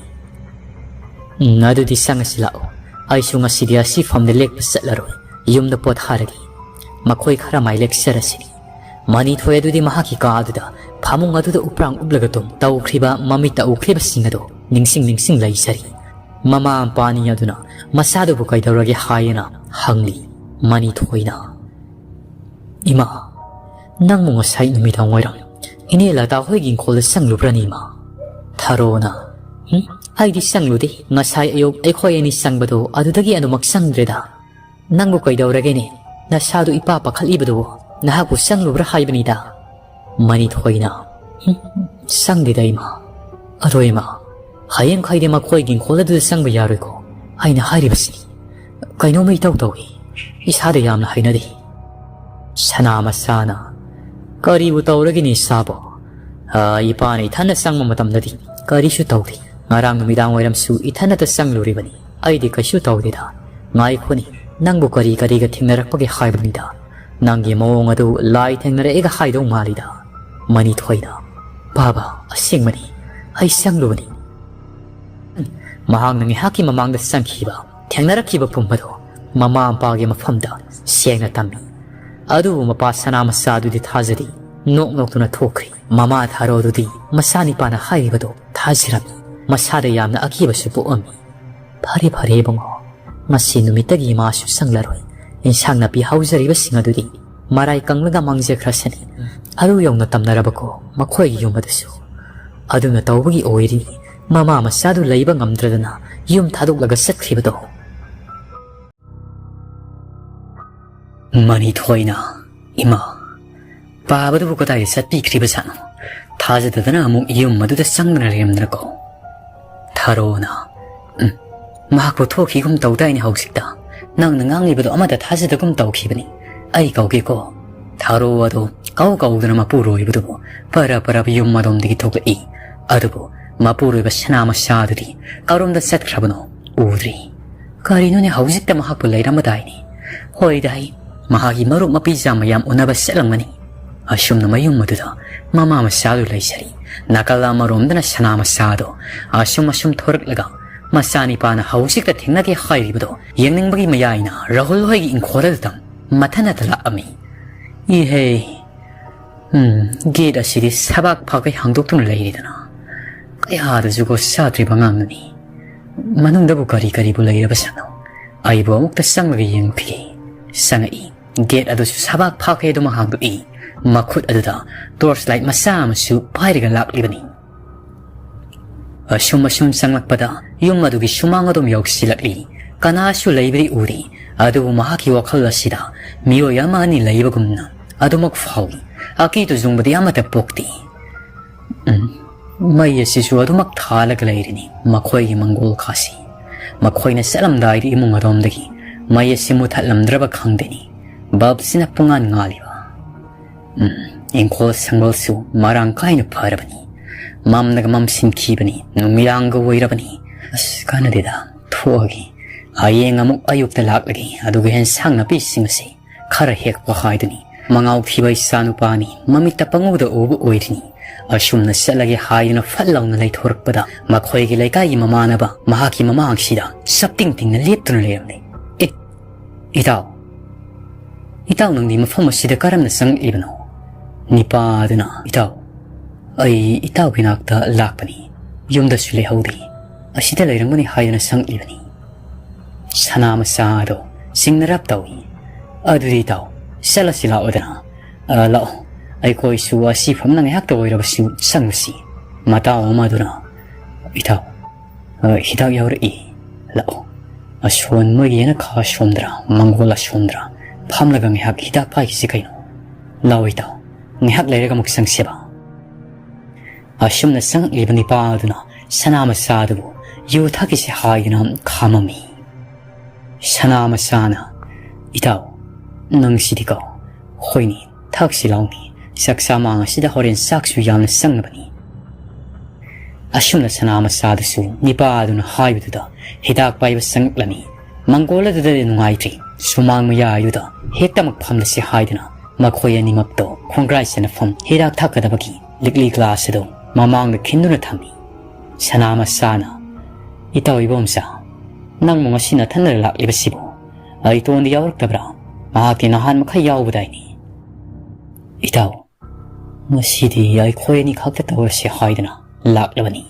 ꯎꯝ, ꯑꯗꯨꯗꯤ ꯆꯪꯉꯁꯤ ꯂꯥꯛꯑꯣ꯫ ꯑꯩꯁꯨ ꯉꯁꯤꯗꯤ ꯑꯁꯤ ꯐꯝꯗ ꯂꯦꯛꯄ ꯆꯠꯂꯔꯣꯏ꯫ ꯌꯨꯝꯗ ꯄꯣꯊꯥꯔꯒꯦ꯫ ꯃꯈꯣꯏ ꯈꯔ ꯃꯥꯏ ꯂꯦꯛꯆꯔꯁꯤꯅꯤ꯫" ꯃꯅꯤꯊꯣꯏ ꯑꯗꯨꯗꯤ ꯃꯍꯥꯛꯀꯤ ꯀꯥ ꯑꯗꯨꯗ ꯐꯃꯨꯡ ꯑꯗꯨꯗ ꯎꯄ꯭ꯔꯥꯡ ꯎꯞꯂꯒ ꯇꯨꯝ꯫ ꯇꯧꯈ꯭ꯔꯤꯕ ꯃꯃꯤꯠꯇ ꯎꯈ꯭ꯔꯤꯕꯁꯤꯡ ꯑꯗꯨ ꯅꯤꯡꯁꯤꯡ ꯅꯤꯡꯁꯤꯡ ꯂꯩꯖꯔꯤ꯫ ꯃꯃꯥ ꯃꯄꯥꯅꯤ ꯑꯗꯨꯅ ꯃꯆꯥꯗꯨꯕꯨ ꯀꯩꯗꯧꯔꯒꯦ ꯍꯥꯏꯌꯦꯅ ꯍꯪꯂꯤ꯫ ꯃꯅꯤꯊꯣꯏꯅ, "ꯏꯃꯥ, ꯅꯪꯕꯨ ꯉꯁꯥꯏ ꯅꯨꯃꯤꯗꯥꯡ ꯋꯥꯏꯔꯝ ꯏꯅꯦ ꯂꯇꯥ ꯍꯣꯏꯒꯤ ꯏꯪꯈꯣꯜꯗ ꯆꯪꯂꯨꯕ꯭ꯔꯅꯤ, ꯏꯃꯥ?" ꯊꯔꯣꯅ, "ꯎꯝ, ꯑꯩꯗꯤ ꯆꯪꯂꯨꯗꯦ꯫ ꯉꯁꯥꯏ ꯑꯌꯨꯛ ꯑꯩꯈꯣꯏ ꯑꯅꯤ ꯆꯪꯕꯗꯣ ꯑꯗꯨꯗꯒꯤ ꯑꯗꯨꯃꯛ ꯆꯪꯗ꯭ꯔꯦꯗ꯫ ꯅꯪꯕꯨ ꯀꯩꯗꯧꯔꯒꯦꯅꯦ? ꯅꯁꯥꯗꯨ ꯏꯄꯥ ꯄꯥꯈꯠꯂꯤꯕꯗꯨꯕꯨ? ꯅꯍꯥꯛꯄꯨ ꯆꯪꯂꯨꯕ꯭ꯔꯥ ꯍꯥꯏꯕꯅꯤꯗ꯫" ꯃꯅꯤꯊꯣꯏꯅ, "ꯍꯨꯝ, ꯆꯪꯗꯦꯗ ꯏꯃꯥ꯫ ꯑꯗꯣ ꯏꯃꯥ, ꯍꯌꯦꯡꯈꯩꯗꯤ ꯃꯈꯣꯏꯒꯤ ꯏꯪꯈꯣꯜ ꯑꯗꯨꯗ ꯆꯪꯕ ꯌꯥꯔꯣꯏꯀꯣ? ꯑꯩꯅ ꯍꯥꯏꯔꯤꯕꯁꯤꯅꯤ꯫ ꯀꯩꯅꯣꯝꯃ ꯏꯇꯧ ꯇꯧꯏ꯫ ꯏꯁꯥꯗ ꯌꯥꯝꯅ ꯍꯩꯅꯗꯦ꯫" ꯁꯅꯥ ꯃꯆꯥꯅ, "ꯀꯔꯤꯕꯨ ꯇꯧꯔꯒꯅꯤ ꯏꯆꯥꯕꯣ? ꯑ, ꯏꯄꯥꯅ ꯏꯊꯟꯅ ꯆꯪꯕ ꯃꯇꯝꯗꯗꯤ ꯀꯔꯤꯁꯨ ꯇꯧꯗꯦ꯫ ꯉꯔꯥꯡ ꯅꯨꯃꯤꯗꯥꯡ ꯋꯥꯏꯔꯝꯁꯨ ꯏꯊꯟꯅꯇ ꯆꯪꯂꯨꯔꯤꯕꯅꯤ꯫ ꯑꯩꯗꯤ ꯀꯩꯁꯨ ꯇꯧꯗꯦꯗ꯫ ꯉꯥꯏꯈꯣꯅꯤ, ꯅꯪꯕꯨ ꯀꯔꯤ ꯀꯔꯤꯒ ꯊꯦꯡꯅꯔꯛꯄꯒꯦ ꯍꯥꯏꯕꯅꯤꯗ꯫ ꯅꯪꯒꯤ ꯃꯑꯣꯡ ꯑꯗꯨ ꯂꯥꯏ ꯊꯦꯡꯅꯔꯛꯑꯦꯒ ꯍꯥꯏꯗꯧ ꯃꯥꯜꯂꯤꯗ꯫" ꯃꯅꯤꯊꯣꯏꯅ, "ꯕꯥꯕꯥ, ꯑꯁꯦꯡꯕꯅꯤ, ꯑꯩ ꯆꯪꯂꯨꯕꯅꯤ꯫" ꯃꯍꯥꯛꯅ ꯉꯥꯏꯍꯥꯛꯀꯤ ꯃꯃꯥꯡꯗ ꯆꯪꯈꯤꯕ, ꯊꯦꯡꯅꯔꯛꯈꯤꯕ ꯄꯨꯝꯕꯗꯨ ꯃꯃꯥ ꯃꯄꯥꯒꯤ ꯃꯐꯝꯗ ꯁꯦꯡꯅ ꯇꯝꯃꯤ꯫ ꯑꯗꯨꯕꯨ ꯃꯄꯥ ꯁꯅꯥ ꯃꯆꯥꯗꯨꯗꯤ ꯊꯥꯖꯗꯦ꯫ ꯅꯣꯛ ꯅꯣꯛꯇꯨꯅ ꯊꯣꯛꯈ꯭ꯔꯦ꯫ ꯃꯃꯥ ꯊꯥꯔꯣꯗꯨꯗꯤ ꯃꯆꯥꯅꯤꯄꯥꯅ ꯍꯥꯏꯔꯤꯕꯗꯣ ꯊꯥꯖꯔꯝꯃꯤ꯫ ꯃꯁꯥꯗ ꯌꯥꯝꯅ ꯑꯀꯤꯕꯁꯨ ꯄꯣꯛꯑꯝꯃꯤ꯫ "ꯐꯔꯦ, ꯐꯔꯦ ꯏꯕꯨꯡꯉꯣ, ꯉꯁꯤ ꯅꯨꯃꯤꯠꯇꯒꯤ ꯏꯃꯥꯁꯨ ꯆꯪꯂꯔꯣꯏ꯫ ꯏꯟꯁꯥꯡ ꯅꯥꯄꯤ ꯍꯧꯖꯔꯤꯕꯁꯤꯡ ꯑꯗꯨꯗꯤ ꯃꯔꯥꯏ ꯀꯪꯂꯒ ꯃꯥꯡꯖꯈ꯭ꯔꯁꯅꯤ꯫ ꯑꯗꯨ ꯌꯧꯅ ꯇꯝꯅꯔꯕꯀꯣ ꯃꯈꯣꯏꯒꯤ ꯌꯨꯝ ꯑꯗꯨꯁꯨ꯫ ꯑꯗꯨꯅ ꯇꯧꯕꯒꯤ ꯑꯣꯏꯔꯤꯅꯤ ꯃꯃꯥ ꯃꯆꯥꯗꯨ ꯂꯩꯕ ꯉꯝꯗ꯭ꯔꯗꯅ ꯌꯨꯝ ꯊꯥꯗꯣꯛꯂꯒ ꯆꯠꯈ꯭ꯔꯤꯕꯗꯣ"꯫ ꯃꯅꯤꯊꯣꯏꯅ, "ꯏꯃꯥ, ꯄꯥꯕꯗꯨꯕꯨ ꯀꯗꯥꯏꯗ ꯆꯠꯄꯤꯈ꯭ꯔꯤꯕꯖꯥꯠꯅꯣ? ꯊꯥꯖꯗꯗꯅ ꯑꯃꯨꯛ ꯌꯨꯝ ꯑꯗꯨꯗ ꯆꯪꯗꯅ ꯂꯩꯔꯝꯗꯅꯀꯣ"꯫ ꯊꯥꯔꯣꯅ, "ꯎꯝ, ꯃꯍꯥꯛꯄꯨ ꯊꯣꯛꯈꯤꯒꯨꯝ ꯇꯧꯗꯥꯏꯅꯦ ꯍꯧꯖꯤꯛꯇ꯫ ꯅꯪꯅ ꯉꯥꯡꯂꯤꯕꯗꯣ ꯑꯃꯠꯇ ꯊꯥꯖꯗꯒꯨꯝ ꯇꯧꯈꯤꯕꯅꯤ꯫ ꯑꯩ ꯀꯧꯒꯦꯀꯣ"꯫ ꯊꯥꯔꯣ ꯑꯗꯣ ꯀꯧ ꯀꯧꯗꯨꯅ ꯃꯄꯨꯔꯣꯏꯕꯗꯨꯕꯨ ꯄꯔꯞ ꯄꯔꯞ ꯌꯨꯝ ꯑꯗꯣꯝꯗꯒꯤ ꯊꯣꯛꯂꯛꯏ꯫ ꯑꯗꯨꯕꯨ ꯃꯄꯨꯔꯣꯏꯕ ꯁꯅꯥ ꯃꯆꯥꯗꯨꯗꯤ ꯀꯔꯣꯝꯗ ꯆꯠꯈ꯭ꯔꯕꯅꯣ ꯎꯗ꯭ꯔꯤ꯫ ꯀꯔꯤꯅꯣꯅꯦ, ꯍꯧꯖꯤꯛꯇ ꯃꯍꯥꯛꯄꯨ ꯂꯩꯔꯝꯕꯗꯥꯏꯅꯦ꯫ ꯍꯣꯏꯗ, ꯃꯍꯥꯛꯀꯤ ꯃꯔꯨꯞ ꯃꯄꯤꯖꯥ ꯃꯌꯥꯝ ꯎꯅꯕ ꯆꯠꯂꯝꯒꯅꯤ꯫ ꯑꯁꯨꯝꯅ ꯃꯌꯨꯝ ꯑꯗꯨꯗ ꯃꯃꯥ ꯃꯆꯥꯗꯨ ꯂꯩꯖꯔꯤ꯫ ꯅꯥꯀꯜ ꯑꯃꯔꯣꯝꯗꯅ ꯁꯅꯥ ꯃꯆꯥꯗꯣ ꯑꯁꯨꯝ ꯑꯁꯨꯝ ꯊꯣꯔꯛꯂꯒ ꯃꯆꯥꯅꯤꯄꯥꯅ ꯍꯧꯖꯤꯛꯇ ꯊꯦꯡꯅꯒꯦ ꯍꯥꯏꯔꯤꯕꯗꯣ ꯌꯦꯡꯅꯤꯡꯕꯒꯤ ꯃꯌꯥꯏꯅ ꯔꯥꯍꯨꯜ ꯍꯣꯏꯒꯤ ꯏꯪꯈꯣꯜ ꯑꯗꯨꯗ ꯃꯊꯟꯅꯇ ꯂꯥꯛꯑꯝꯃꯤ꯫ ꯏꯍꯦ, ꯎꯝ, ꯒꯦꯠ ꯑꯁꯤꯗꯤ ꯁꯕꯥꯛ ꯐꯥꯈꯩ ꯍꯥꯡꯗꯣꯛꯇꯨꯅ ꯂꯩꯔꯤꯗꯅ꯫ ꯀꯌꯥꯗꯁꯨ ꯒꯣꯁ ꯆꯥꯗ꯭ꯔꯤꯕ ꯑꯉꯥꯡꯅꯅꯤ꯫ ꯃꯅꯨꯡꯗꯕꯨ ꯀꯔꯤ ꯀꯔꯤꯕꯨ ꯂꯩꯔꯕꯖꯥꯠꯅꯣ? ꯑꯩꯕꯨ ꯑꯃꯨꯛꯇ ꯆꯪꯂꯒ ꯌꯦꯡꯈꯤꯒꯦ꯫ ꯆꯪꯉꯛꯏ꯫ ꯒꯦꯠ ꯑꯗꯨꯁꯨ ꯁꯕꯥꯛ ꯐꯥꯈꯩ ꯑꯗꯨꯃꯛ ꯍꯥꯡꯗꯣꯛꯏ꯫ ꯃꯈꯨꯠ ꯑꯗꯨꯗ ꯇꯣꯔꯆ ꯂꯥꯏꯠ ꯃꯆꯥ ꯑꯃꯁꯨ ꯄꯥꯏꯔꯒ ꯂꯥꯛꯂꯤꯕꯅꯤ꯫ ꯑꯁꯨꯝ ꯑꯁꯨꯝ ꯆꯪꯂꯛꯄꯗ ꯌꯨꯝ ꯑꯗꯨꯒꯤ ꯁꯨꯃꯥꯡ ꯑꯗꯨꯝ ꯌꯧꯁꯤꯜꯂꯛꯂꯤ꯫ ꯀꯅꯥꯁꯨ ꯂꯩꯕꯗꯤ ꯎꯗꯦ꯫ ꯑꯗꯨꯕꯨ ꯃꯍꯥꯛꯀꯤ ꯋꯥꯈꯜ ꯑꯁꯤꯗ ꯃꯤꯑꯣꯏ ꯑꯃ ꯑꯅꯤ ꯂꯩꯕꯒꯨꯝꯅ ꯑꯗꯨꯃꯛ ꯐꯥꯎꯏ꯫ ꯑꯀꯤ ꯇꯨꯖꯨꯡꯕꯗꯤ ꯑꯃꯠꯇ ꯄꯣꯛꯇꯦ꯫ ꯎꯝ, ꯃꯩ ꯑꯁꯤꯁꯨ ꯑꯗꯨꯃꯛ ꯊꯥꯜꯂꯒ ꯂꯩꯔꯤꯅꯤ꯫ ꯃꯈꯣꯏꯒꯤ ꯃꯪꯒꯣꯜ ꯈꯥꯁꯤ꯫ ꯃꯈꯣꯏꯅ ꯆꯠꯂꯝꯗꯥꯏꯗ ꯏꯃꯨꯡ ꯑꯗꯣꯝꯗꯒꯤ ꯃꯩ ꯑꯁꯤ ꯃꯨꯊꯠꯂꯝꯗ꯭ꯔꯕ ꯈꯪꯗꯦꯅꯤ꯫ ꯕꯜꯕꯁꯤꯅ ꯄꯨꯡꯉꯥꯟ ꯉꯥꯜꯂꯤꯕ꯫ ꯎꯝ, ꯏꯪꯈꯣꯜ ꯁꯪꯒꯣꯜꯁꯨ ꯃꯔꯥꯡ ꯀꯥꯏꯅ ꯐꯔꯕꯅꯤ꯫ ꯃꯝꯅꯒ ꯃꯝꯁꯤꯟꯈꯤꯕꯅꯤ, ꯅꯨꯃꯤꯗꯥꯡꯒ ꯑꯣꯏꯔꯕꯅꯤ꯫ ꯑꯁ, ꯀꯥꯟꯅꯗꯦꯗ, ꯊꯣꯛꯑꯒꯦ꯫ ꯍꯌꯦꯡ ꯑꯃꯨꯛ ꯑꯌꯨꯛꯇ ꯂꯥꯛꯂꯒꯦ, ꯑꯗꯨꯒ ꯍꯦꯟꯁꯥꯡ ꯅꯥꯄꯤꯁꯤꯡ ꯑꯁꯤ ꯈꯔ ꯍꯦꯛꯄ ꯍꯥꯏꯗꯨꯅꯤ꯫ ꯃꯉꯥꯎ ꯊꯤꯕ ꯏꯆꯥ ꯅꯨꯄꯥꯅꯤ, ꯃꯃꯤꯠꯇ ꯄꯪꯎꯗ ꯎꯕ ꯑꯣꯏꯔꯤꯅꯤ꯫ ꯑꯁꯨꯝꯅ ꯆꯠꯂꯒꯦ ꯍꯥꯏꯗꯨꯅ ꯐꯠ ꯂꯥꯎꯅ ꯂꯩꯊꯣꯔꯛꯄꯗ, ꯃꯈꯣꯏꯒꯤ ꯂꯩꯀꯥꯏꯒꯤ ꯃꯃꯥꯟꯅꯕ ꯃꯍꯥꯛꯀꯤ ꯃꯃꯥꯡꯁꯤꯗ ꯁꯞꯇꯤꯡ ꯇꯤꯡꯅ ꯂꯦꯞꯇꯨꯅ ꯂꯩꯔꯝꯂꯦ꯫ "ꯑꯦ, ꯏꯇꯥꯎ, "ꯏꯇꯥꯎ, ꯅꯪꯗꯤ ꯃꯐꯝ ꯑꯁꯤꯗ ꯀꯔꯝꯅ ꯆꯪꯂꯛꯂꯤꯕꯅꯣ?" ꯅꯤꯄꯥ ꯑꯗꯨꯅ, "ꯏꯇꯥꯎ, ꯑꯩ ꯏꯇꯥꯎꯒꯤ ꯅꯥꯛꯇ ꯂꯥꯛꯄꯅꯤ꯫ ꯌꯨꯝꯗꯁꯨ ꯂꯩꯍꯧꯗꯦ꯫ ꯑꯁꯤꯗ ꯂꯩꯔꯝꯒꯅꯤ ꯍꯥꯏꯗꯨꯅ ꯆꯪꯂꯛꯂꯤꯕꯅꯤ꯫" ꯁꯅꯥ ꯃꯆꯥ ꯑꯗꯣ ꯆꯤꯡꯅꯔꯞ ꯇꯧꯏ꯫ "ꯑꯗꯨꯗꯤ ꯏꯇꯥꯎ, ꯆꯠꯂꯁꯤ ꯂꯥꯛꯑꯣꯗꯅ꯫ ꯑ, ꯂꯥꯛꯑꯣ, ꯑꯩꯈꯣꯏꯁꯨ ꯑꯁꯤ ꯐꯝꯅ ꯉꯥꯏꯍꯥꯛꯇ ꯑꯣꯏꯔꯕꯁꯨ ꯆꯪꯉꯨꯁꯤ꯫" ꯃꯇꯥꯎ ꯑꯃꯗꯨꯅ, "ꯏꯇꯥꯎ, ꯑ, ꯍꯤꯗꯥꯛ ꯌꯥꯎꯔꯛꯏ, ꯂꯥꯛꯑꯣ꯫ ꯑꯁꯣꯟ ꯃꯣꯏꯒꯤ ꯌꯦꯅꯈꯥ ꯑꯁꯣꯝꯗꯔ, ꯃꯪꯒꯣꯜ ꯑꯁꯣꯝꯗꯔ ꯐꯝꯂꯒ ꯉꯥꯏꯍꯥꯛ ꯍꯤꯗꯥꯛ ꯄꯥꯏꯈꯤꯁꯤ ꯀꯩꯅꯣ꯫ ꯂꯥꯛꯑꯣ ꯏꯇꯥꯎ, ꯉꯥꯏꯍꯥꯛ ꯂꯩꯔꯒ ꯑꯃꯨꯛ ꯆꯪꯁꯦꯕ꯫" ꯑꯁꯨꯝꯅ ꯆꯪꯉꯛꯂꯤꯕ ꯅꯤꯄꯥ ꯑꯗꯨꯅ ꯁꯅꯥ ꯃꯆꯥ ꯑꯗꯨꯕꯨ ꯌꯨ ꯊꯛꯈꯤꯁꯤ ꯍꯥꯏꯗꯨꯅ ꯈꯥꯝꯃꯝꯃꯤ꯫ ꯁꯅꯥ ꯃꯆꯥꯅ, "ꯏꯇꯥꯎ, ꯅꯪꯁꯤꯗꯤꯀꯣ꯫ ꯍꯣꯏꯅꯦ, ꯊꯛꯁꯤ ꯂꯥꯎꯅꯤ꯫ ꯆꯥꯛꯆꯥ ꯃꯥꯡ ꯑꯁꯤꯗ ꯍꯣꯔꯦꯟ ꯆꯥꯛꯁꯨ ꯌꯥꯝꯅ ꯆꯪꯅꯕꯅꯤ꯫" ꯑꯁꯨꯝꯅ ꯁꯅꯥ ꯃꯆꯥꯗꯨꯁꯨ ꯅꯤꯄꯥ ꯑꯗꯨꯅ ꯍꯥꯏꯕꯗꯨꯗ ꯍꯤꯗꯥꯛ ꯄꯥꯏꯕ ꯆꯪꯂꯛꯂꯝꯃꯤ꯫ ꯃꯪꯒꯣꯜ ꯑꯗꯨꯗꯗꯤ ꯅꯨꯡꯉꯥꯏꯇ꯭ꯔꯤ꯫ ꯁꯨꯃꯥꯡ ꯃꯌꯥꯏꯗꯨꯗ ꯍꯦꯛꯇꯃꯛ ꯐꯝꯂꯁꯤ ꯍꯥꯏꯗꯨꯅ ꯃꯈꯣꯏ ꯑꯅꯤꯃꯛꯇꯣ ꯈꯣꯡꯒ꯭ꯔꯥꯏ ꯆꯅꯐꯝ ꯍꯤꯗꯥꯛ ꯊꯛꯀꯗꯕꯒꯤ ꯂꯤꯛꯂꯤ ꯒ꯭ꯂꯥꯁ ꯑꯗꯨ ꯃꯃꯥꯡꯗ ꯈꯤꯟꯗꯨꯅ ꯊꯝꯃꯤ꯫ ꯁꯅꯥ ꯃꯆꯥꯅ, "ꯏꯇꯥꯎ ꯏꯕꯣꯝꯆꯥ, ꯅꯪꯕꯨ ꯉꯁꯤ ꯅꯊꯟꯗ ꯂꯥꯛꯂꯤꯕꯁꯤꯕꯨ? ꯑꯩꯇꯣꯟꯗꯤ ꯌꯥꯎꯔꯛꯇꯕ꯭ꯔꯥ? ꯃꯍꯥꯛꯇꯤ ꯅꯍꯥꯟ ꯃꯈꯩ ꯌꯥꯎꯕꯗꯥꯏꯅꯦ?" "ꯏꯇꯥꯎ, ꯉꯁꯤꯗꯤ ꯑꯩꯈꯣꯏ ꯑꯅꯤ ꯈꯛꯇ ꯇꯧꯔꯁꯤ ꯍꯥꯏꯗꯅ ꯂꯥꯛꯂꯕꯅꯤ꯫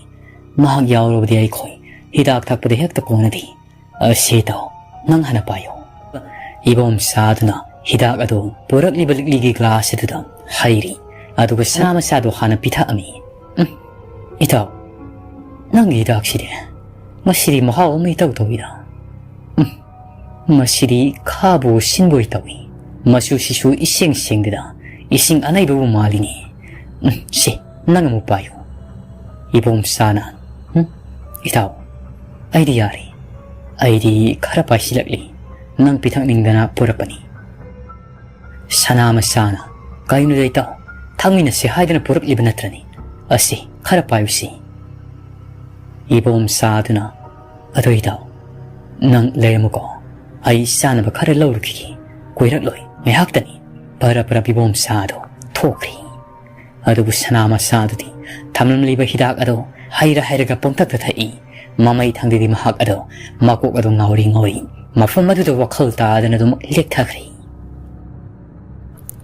ꯃꯍꯥꯛ ꯌꯥꯎꯔꯕꯗꯤ ꯑꯩꯈꯣꯏ ꯍꯤꯗꯥꯛ ꯊꯛꯄꯗ ꯍꯦꯛꯇ ꯀꯣꯟꯅꯗꯦ꯫ ꯑꯁꯤ ꯏꯇꯥꯎ, ꯅꯪ ꯍꯥꯟꯅ ꯄꯥꯏꯌꯨ꯫" ꯏꯕꯣꯝꯆꯥꯗꯨꯅ ꯍꯤꯗꯥꯛ ꯑꯗꯨ ꯄꯨꯔꯛꯂꯤꯕ ꯂꯤꯛꯂꯤꯒꯤ ꯒ꯭ꯂꯥꯁ ꯑꯗꯨꯗ ꯍꯩꯔꯤ, ꯑꯗꯨꯒ ꯁꯅꯥ ꯃꯆꯥꯗꯨ ꯍꯥꯟꯅ ꯄꯤꯊꯛꯑꯝꯃꯤ꯫ "ꯎꯝ, ꯏꯇꯥꯎ, ꯅꯪꯒꯤ ꯍꯤꯗꯥꯛꯁꯤꯗꯤ ꯉꯁꯤꯗꯤ ꯃꯍꯥꯎ ꯑꯃ ꯏꯇꯧ ꯇꯧꯏꯗ꯫ ꯎꯝ, ꯃꯁꯤꯗꯤ ꯈꯥꯕꯨ ꯁꯤꯟꯕꯣꯏ ꯇꯧꯏ꯫ ꯃꯆꯨꯁꯤꯁꯨ ꯏꯁꯦꯡ ꯁꯦꯡꯗꯦꯗ, ꯏꯁꯤꯡ ꯑꯅꯩꯕꯕꯨ ꯃꯥꯜꯂꯤꯅꯦ꯫ ꯎꯝ, ꯁꯦ, ꯅꯪ ꯑꯃꯨꯛ ꯄꯥꯏꯌꯨ꯫" ꯏꯕꯣꯝꯆꯥꯅ, "ꯎꯝ, ꯏꯇꯥꯎ, ꯑꯩꯗꯤ ꯌꯥꯔꯦ꯫ ꯑꯩꯗꯤ ꯈꯔ ꯄꯥꯏꯁꯤꯜꯂꯛꯂꯤ꯫ ꯅꯪ ꯄꯤꯊꯛꯅꯤꯡꯗꯅ ꯄꯨꯔꯛꯄꯅꯤ꯫" ꯁꯅꯥ ꯃꯆꯥꯅ, "ꯀꯩꯅꯣꯗ ꯏꯇꯥꯎ, ꯊꯛꯃꯤꯟꯅꯁꯤ ꯍꯥꯏꯗꯅ ꯄꯨꯔꯛꯂꯤꯕ ꯅꯠꯇ꯭ꯔꯅꯤ? ꯑꯁꯤ ꯈꯔ ꯄꯥꯏꯌꯨꯁꯤ꯫" ꯏꯕꯣꯝꯆꯥꯗꯨꯅ, "ꯑꯗꯣ ꯏꯇꯥꯎ, ꯅꯪ ꯂꯩꯔꯝꯃꯨꯀꯣ, ꯑꯩ ꯆꯥꯅꯕ ꯈꯔ ꯂꯧꯔꯨꯈꯤꯒꯦ꯫ ꯀꯨꯏꯔꯛꯂꯣꯏ, ꯉꯥꯏꯍꯥꯛꯇꯅꯤ꯫" ꯄꯔꯞ ꯄꯔꯞ ꯏꯕꯣꯝꯆꯥꯗꯣ ꯊꯣꯛꯈ꯭ꯔꯦ꯫ ꯑꯗꯨꯕꯨ ꯁꯅꯥ ꯃꯆꯥꯗꯨꯗꯤ ꯊꯝꯂꯝꯂꯤꯕ ꯍꯤꯗꯥꯛ ꯑꯗꯣ ꯍꯩꯔ ꯍꯩꯔꯒ ꯄꯪꯊꯛꯇ ꯊꯛꯏ꯫ ꯃꯃꯩ ꯊꯪꯗꯗꯤ ꯃꯍꯥꯛ ꯑꯗꯣ ꯃꯀꯣꯛ ꯑꯗꯣ ꯉꯥꯎꯔꯤ ꯉꯥꯎꯔꯤ ꯃꯐꯝ ꯑꯗꯨꯗ ꯋꯥꯈꯜ ꯇꯥꯗꯅ ꯑꯗꯨꯝ ꯂꯦꯛꯊꯈ꯭ꯔꯦ꯫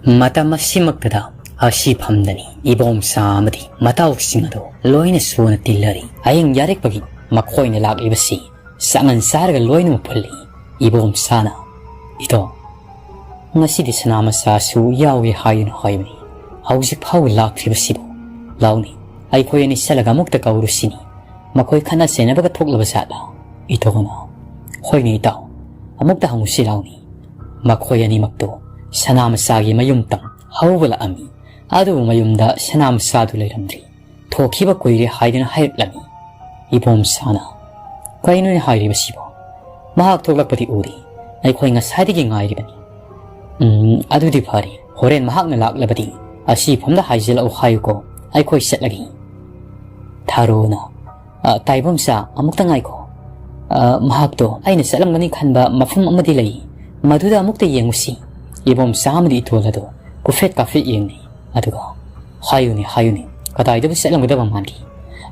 ꯃꯇꯝ ꯑꯁꯤꯃꯛꯇꯗ ꯑꯁꯤꯐꯝꯗꯅꯤ ꯏꯕꯣꯝꯆꯥ ꯑꯃꯗꯤ ꯃꯇꯥꯎꯁꯤꯡ ꯑꯗꯨ ꯂꯣꯏꯅ ꯁꯨꯅ ꯇꯤꯜꯂꯔꯤ꯫ ꯑꯍꯤꯡ ꯌꯥꯔꯦꯛꯄꯒꯤ ꯃꯈꯣꯏꯅ ꯂꯥꯛꯂꯤꯕꯁꯤ ꯆꯥꯛꯉꯟ ꯆꯥꯔꯒ ꯂꯣꯏꯅꯃꯛ ꯄꯨꯜꯂꯤ꯫ ꯏꯕꯣꯝꯆꯥꯅ, "ꯏꯇꯥꯎ, ꯉꯁꯤꯗꯤ ꯁꯅꯥ ꯃꯆꯥꯁꯨ ꯌꯥꯎꯏ ꯍꯥꯏꯗꯨꯅ ꯍꯥꯏꯕꯅꯤ, ꯍꯧꯖꯤꯛ ꯐꯥꯎꯕ ꯂꯥꯛꯇ꯭ꯔꯤꯕꯁꯤꯕꯨ? ꯂꯥꯎꯅꯤ, ꯑꯩꯈꯣꯏ ꯑꯅꯤ ꯆꯠꯂꯒ ꯑꯃꯨꯛꯇ ꯀꯧꯔꯨꯁꯤꯅꯤ꯫ ꯃꯈꯣꯏ ꯈꯠꯅ ꯆꯩꯅꯕꯒ ꯊꯣꯛꯂꯕ ꯖꯥꯠꯂꯥ?" ꯏꯇꯣꯟꯅ, "ꯍꯣꯏꯅꯦ ꯏꯇꯥꯎ, ꯑꯃꯨꯛꯇ ꯍꯪꯉꯨꯁꯤ ꯂꯥꯎꯅꯤ꯫" ꯃꯈꯣꯏ ꯑꯅꯤꯃꯛꯇꯨ ꯁꯅꯥ ꯃꯆꯥꯒꯤ ꯃꯌꯨꯝꯇꯪ ꯍꯧꯕ ꯂꯥꯛꯑꯝꯃꯤ꯫ ꯑꯗꯨꯕꯨ ꯃꯌꯨꯝꯗ ꯁꯅꯥ ꯃꯆꯥꯗꯨ ꯂꯩꯔꯝꯗ꯭ꯔꯤ꯫ ꯊꯣꯛꯈꯤꯕ ꯀꯨꯏꯔꯦ ꯍꯥꯏꯗꯨꯅ ꯍꯥꯏꯔꯛꯂꯝꯃꯤ꯫ ꯏꯕꯣꯝꯆꯥꯅ, "ꯀꯩꯅꯣꯅꯦ ꯍꯥꯏꯔꯤꯕꯁꯤꯕꯣ? ꯃꯍꯥꯛ ꯊꯣꯛꯂꯛꯄꯗꯤ ꯎꯗꯦ꯫ ꯑꯩꯈꯣꯏ ꯉꯁꯥꯏꯗꯒꯤ ꯉꯥꯏꯔꯤꯕꯅꯤ꯫" "ꯎꯝ, ꯑꯗꯨꯗꯤ ꯐꯔꯦ꯫ ꯍꯣꯔꯦꯟ ꯃꯍꯥꯛꯅ ꯂꯥꯛꯂꯕꯗꯤ ꯑꯁꯤꯐꯝꯗ ꯍꯥꯏꯖꯤꯜꯂꯛꯎ ꯍꯥꯏꯌꯨꯀꯣ꯫ ꯑꯩꯈꯣꯏ ꯆꯠꯂꯒꯦ꯫" ꯊꯥꯔꯣꯅ, "ꯑ, ꯇꯥꯏꯕꯪꯆꯥ, ꯑꯃꯨꯛꯇ ꯉꯥꯏꯈꯣ꯫ ꯑ, ꯃꯍꯥꯛꯇꯣ ꯑꯩꯅ ꯆꯠꯂꯝꯒꯅꯤ ꯈꯟꯕ ꯃꯐꯝ ꯑꯃꯗꯤ ꯂꯩ꯫ ꯃꯗꯨꯗ ꯑꯃꯨꯛꯇ ꯌꯦꯡꯉꯨꯁꯤ꯫" ꯏꯕꯣꯝꯆꯥ ꯑꯃꯗꯤ ꯏꯇꯣꯜ ꯑꯗꯨ ꯀꯨꯐꯦꯠ ꯀꯥꯐꯦꯠ ꯌꯦꯡꯅꯩ꯫ ꯑꯗꯨꯒ, "ꯍꯥꯏꯌꯨꯅꯦ, ꯍꯥꯏꯌꯨꯅꯦ, ꯀꯗꯥꯏꯗꯕꯨ ꯆꯠꯂꯝꯒꯗꯕ ꯃꯥꯟꯒꯦ?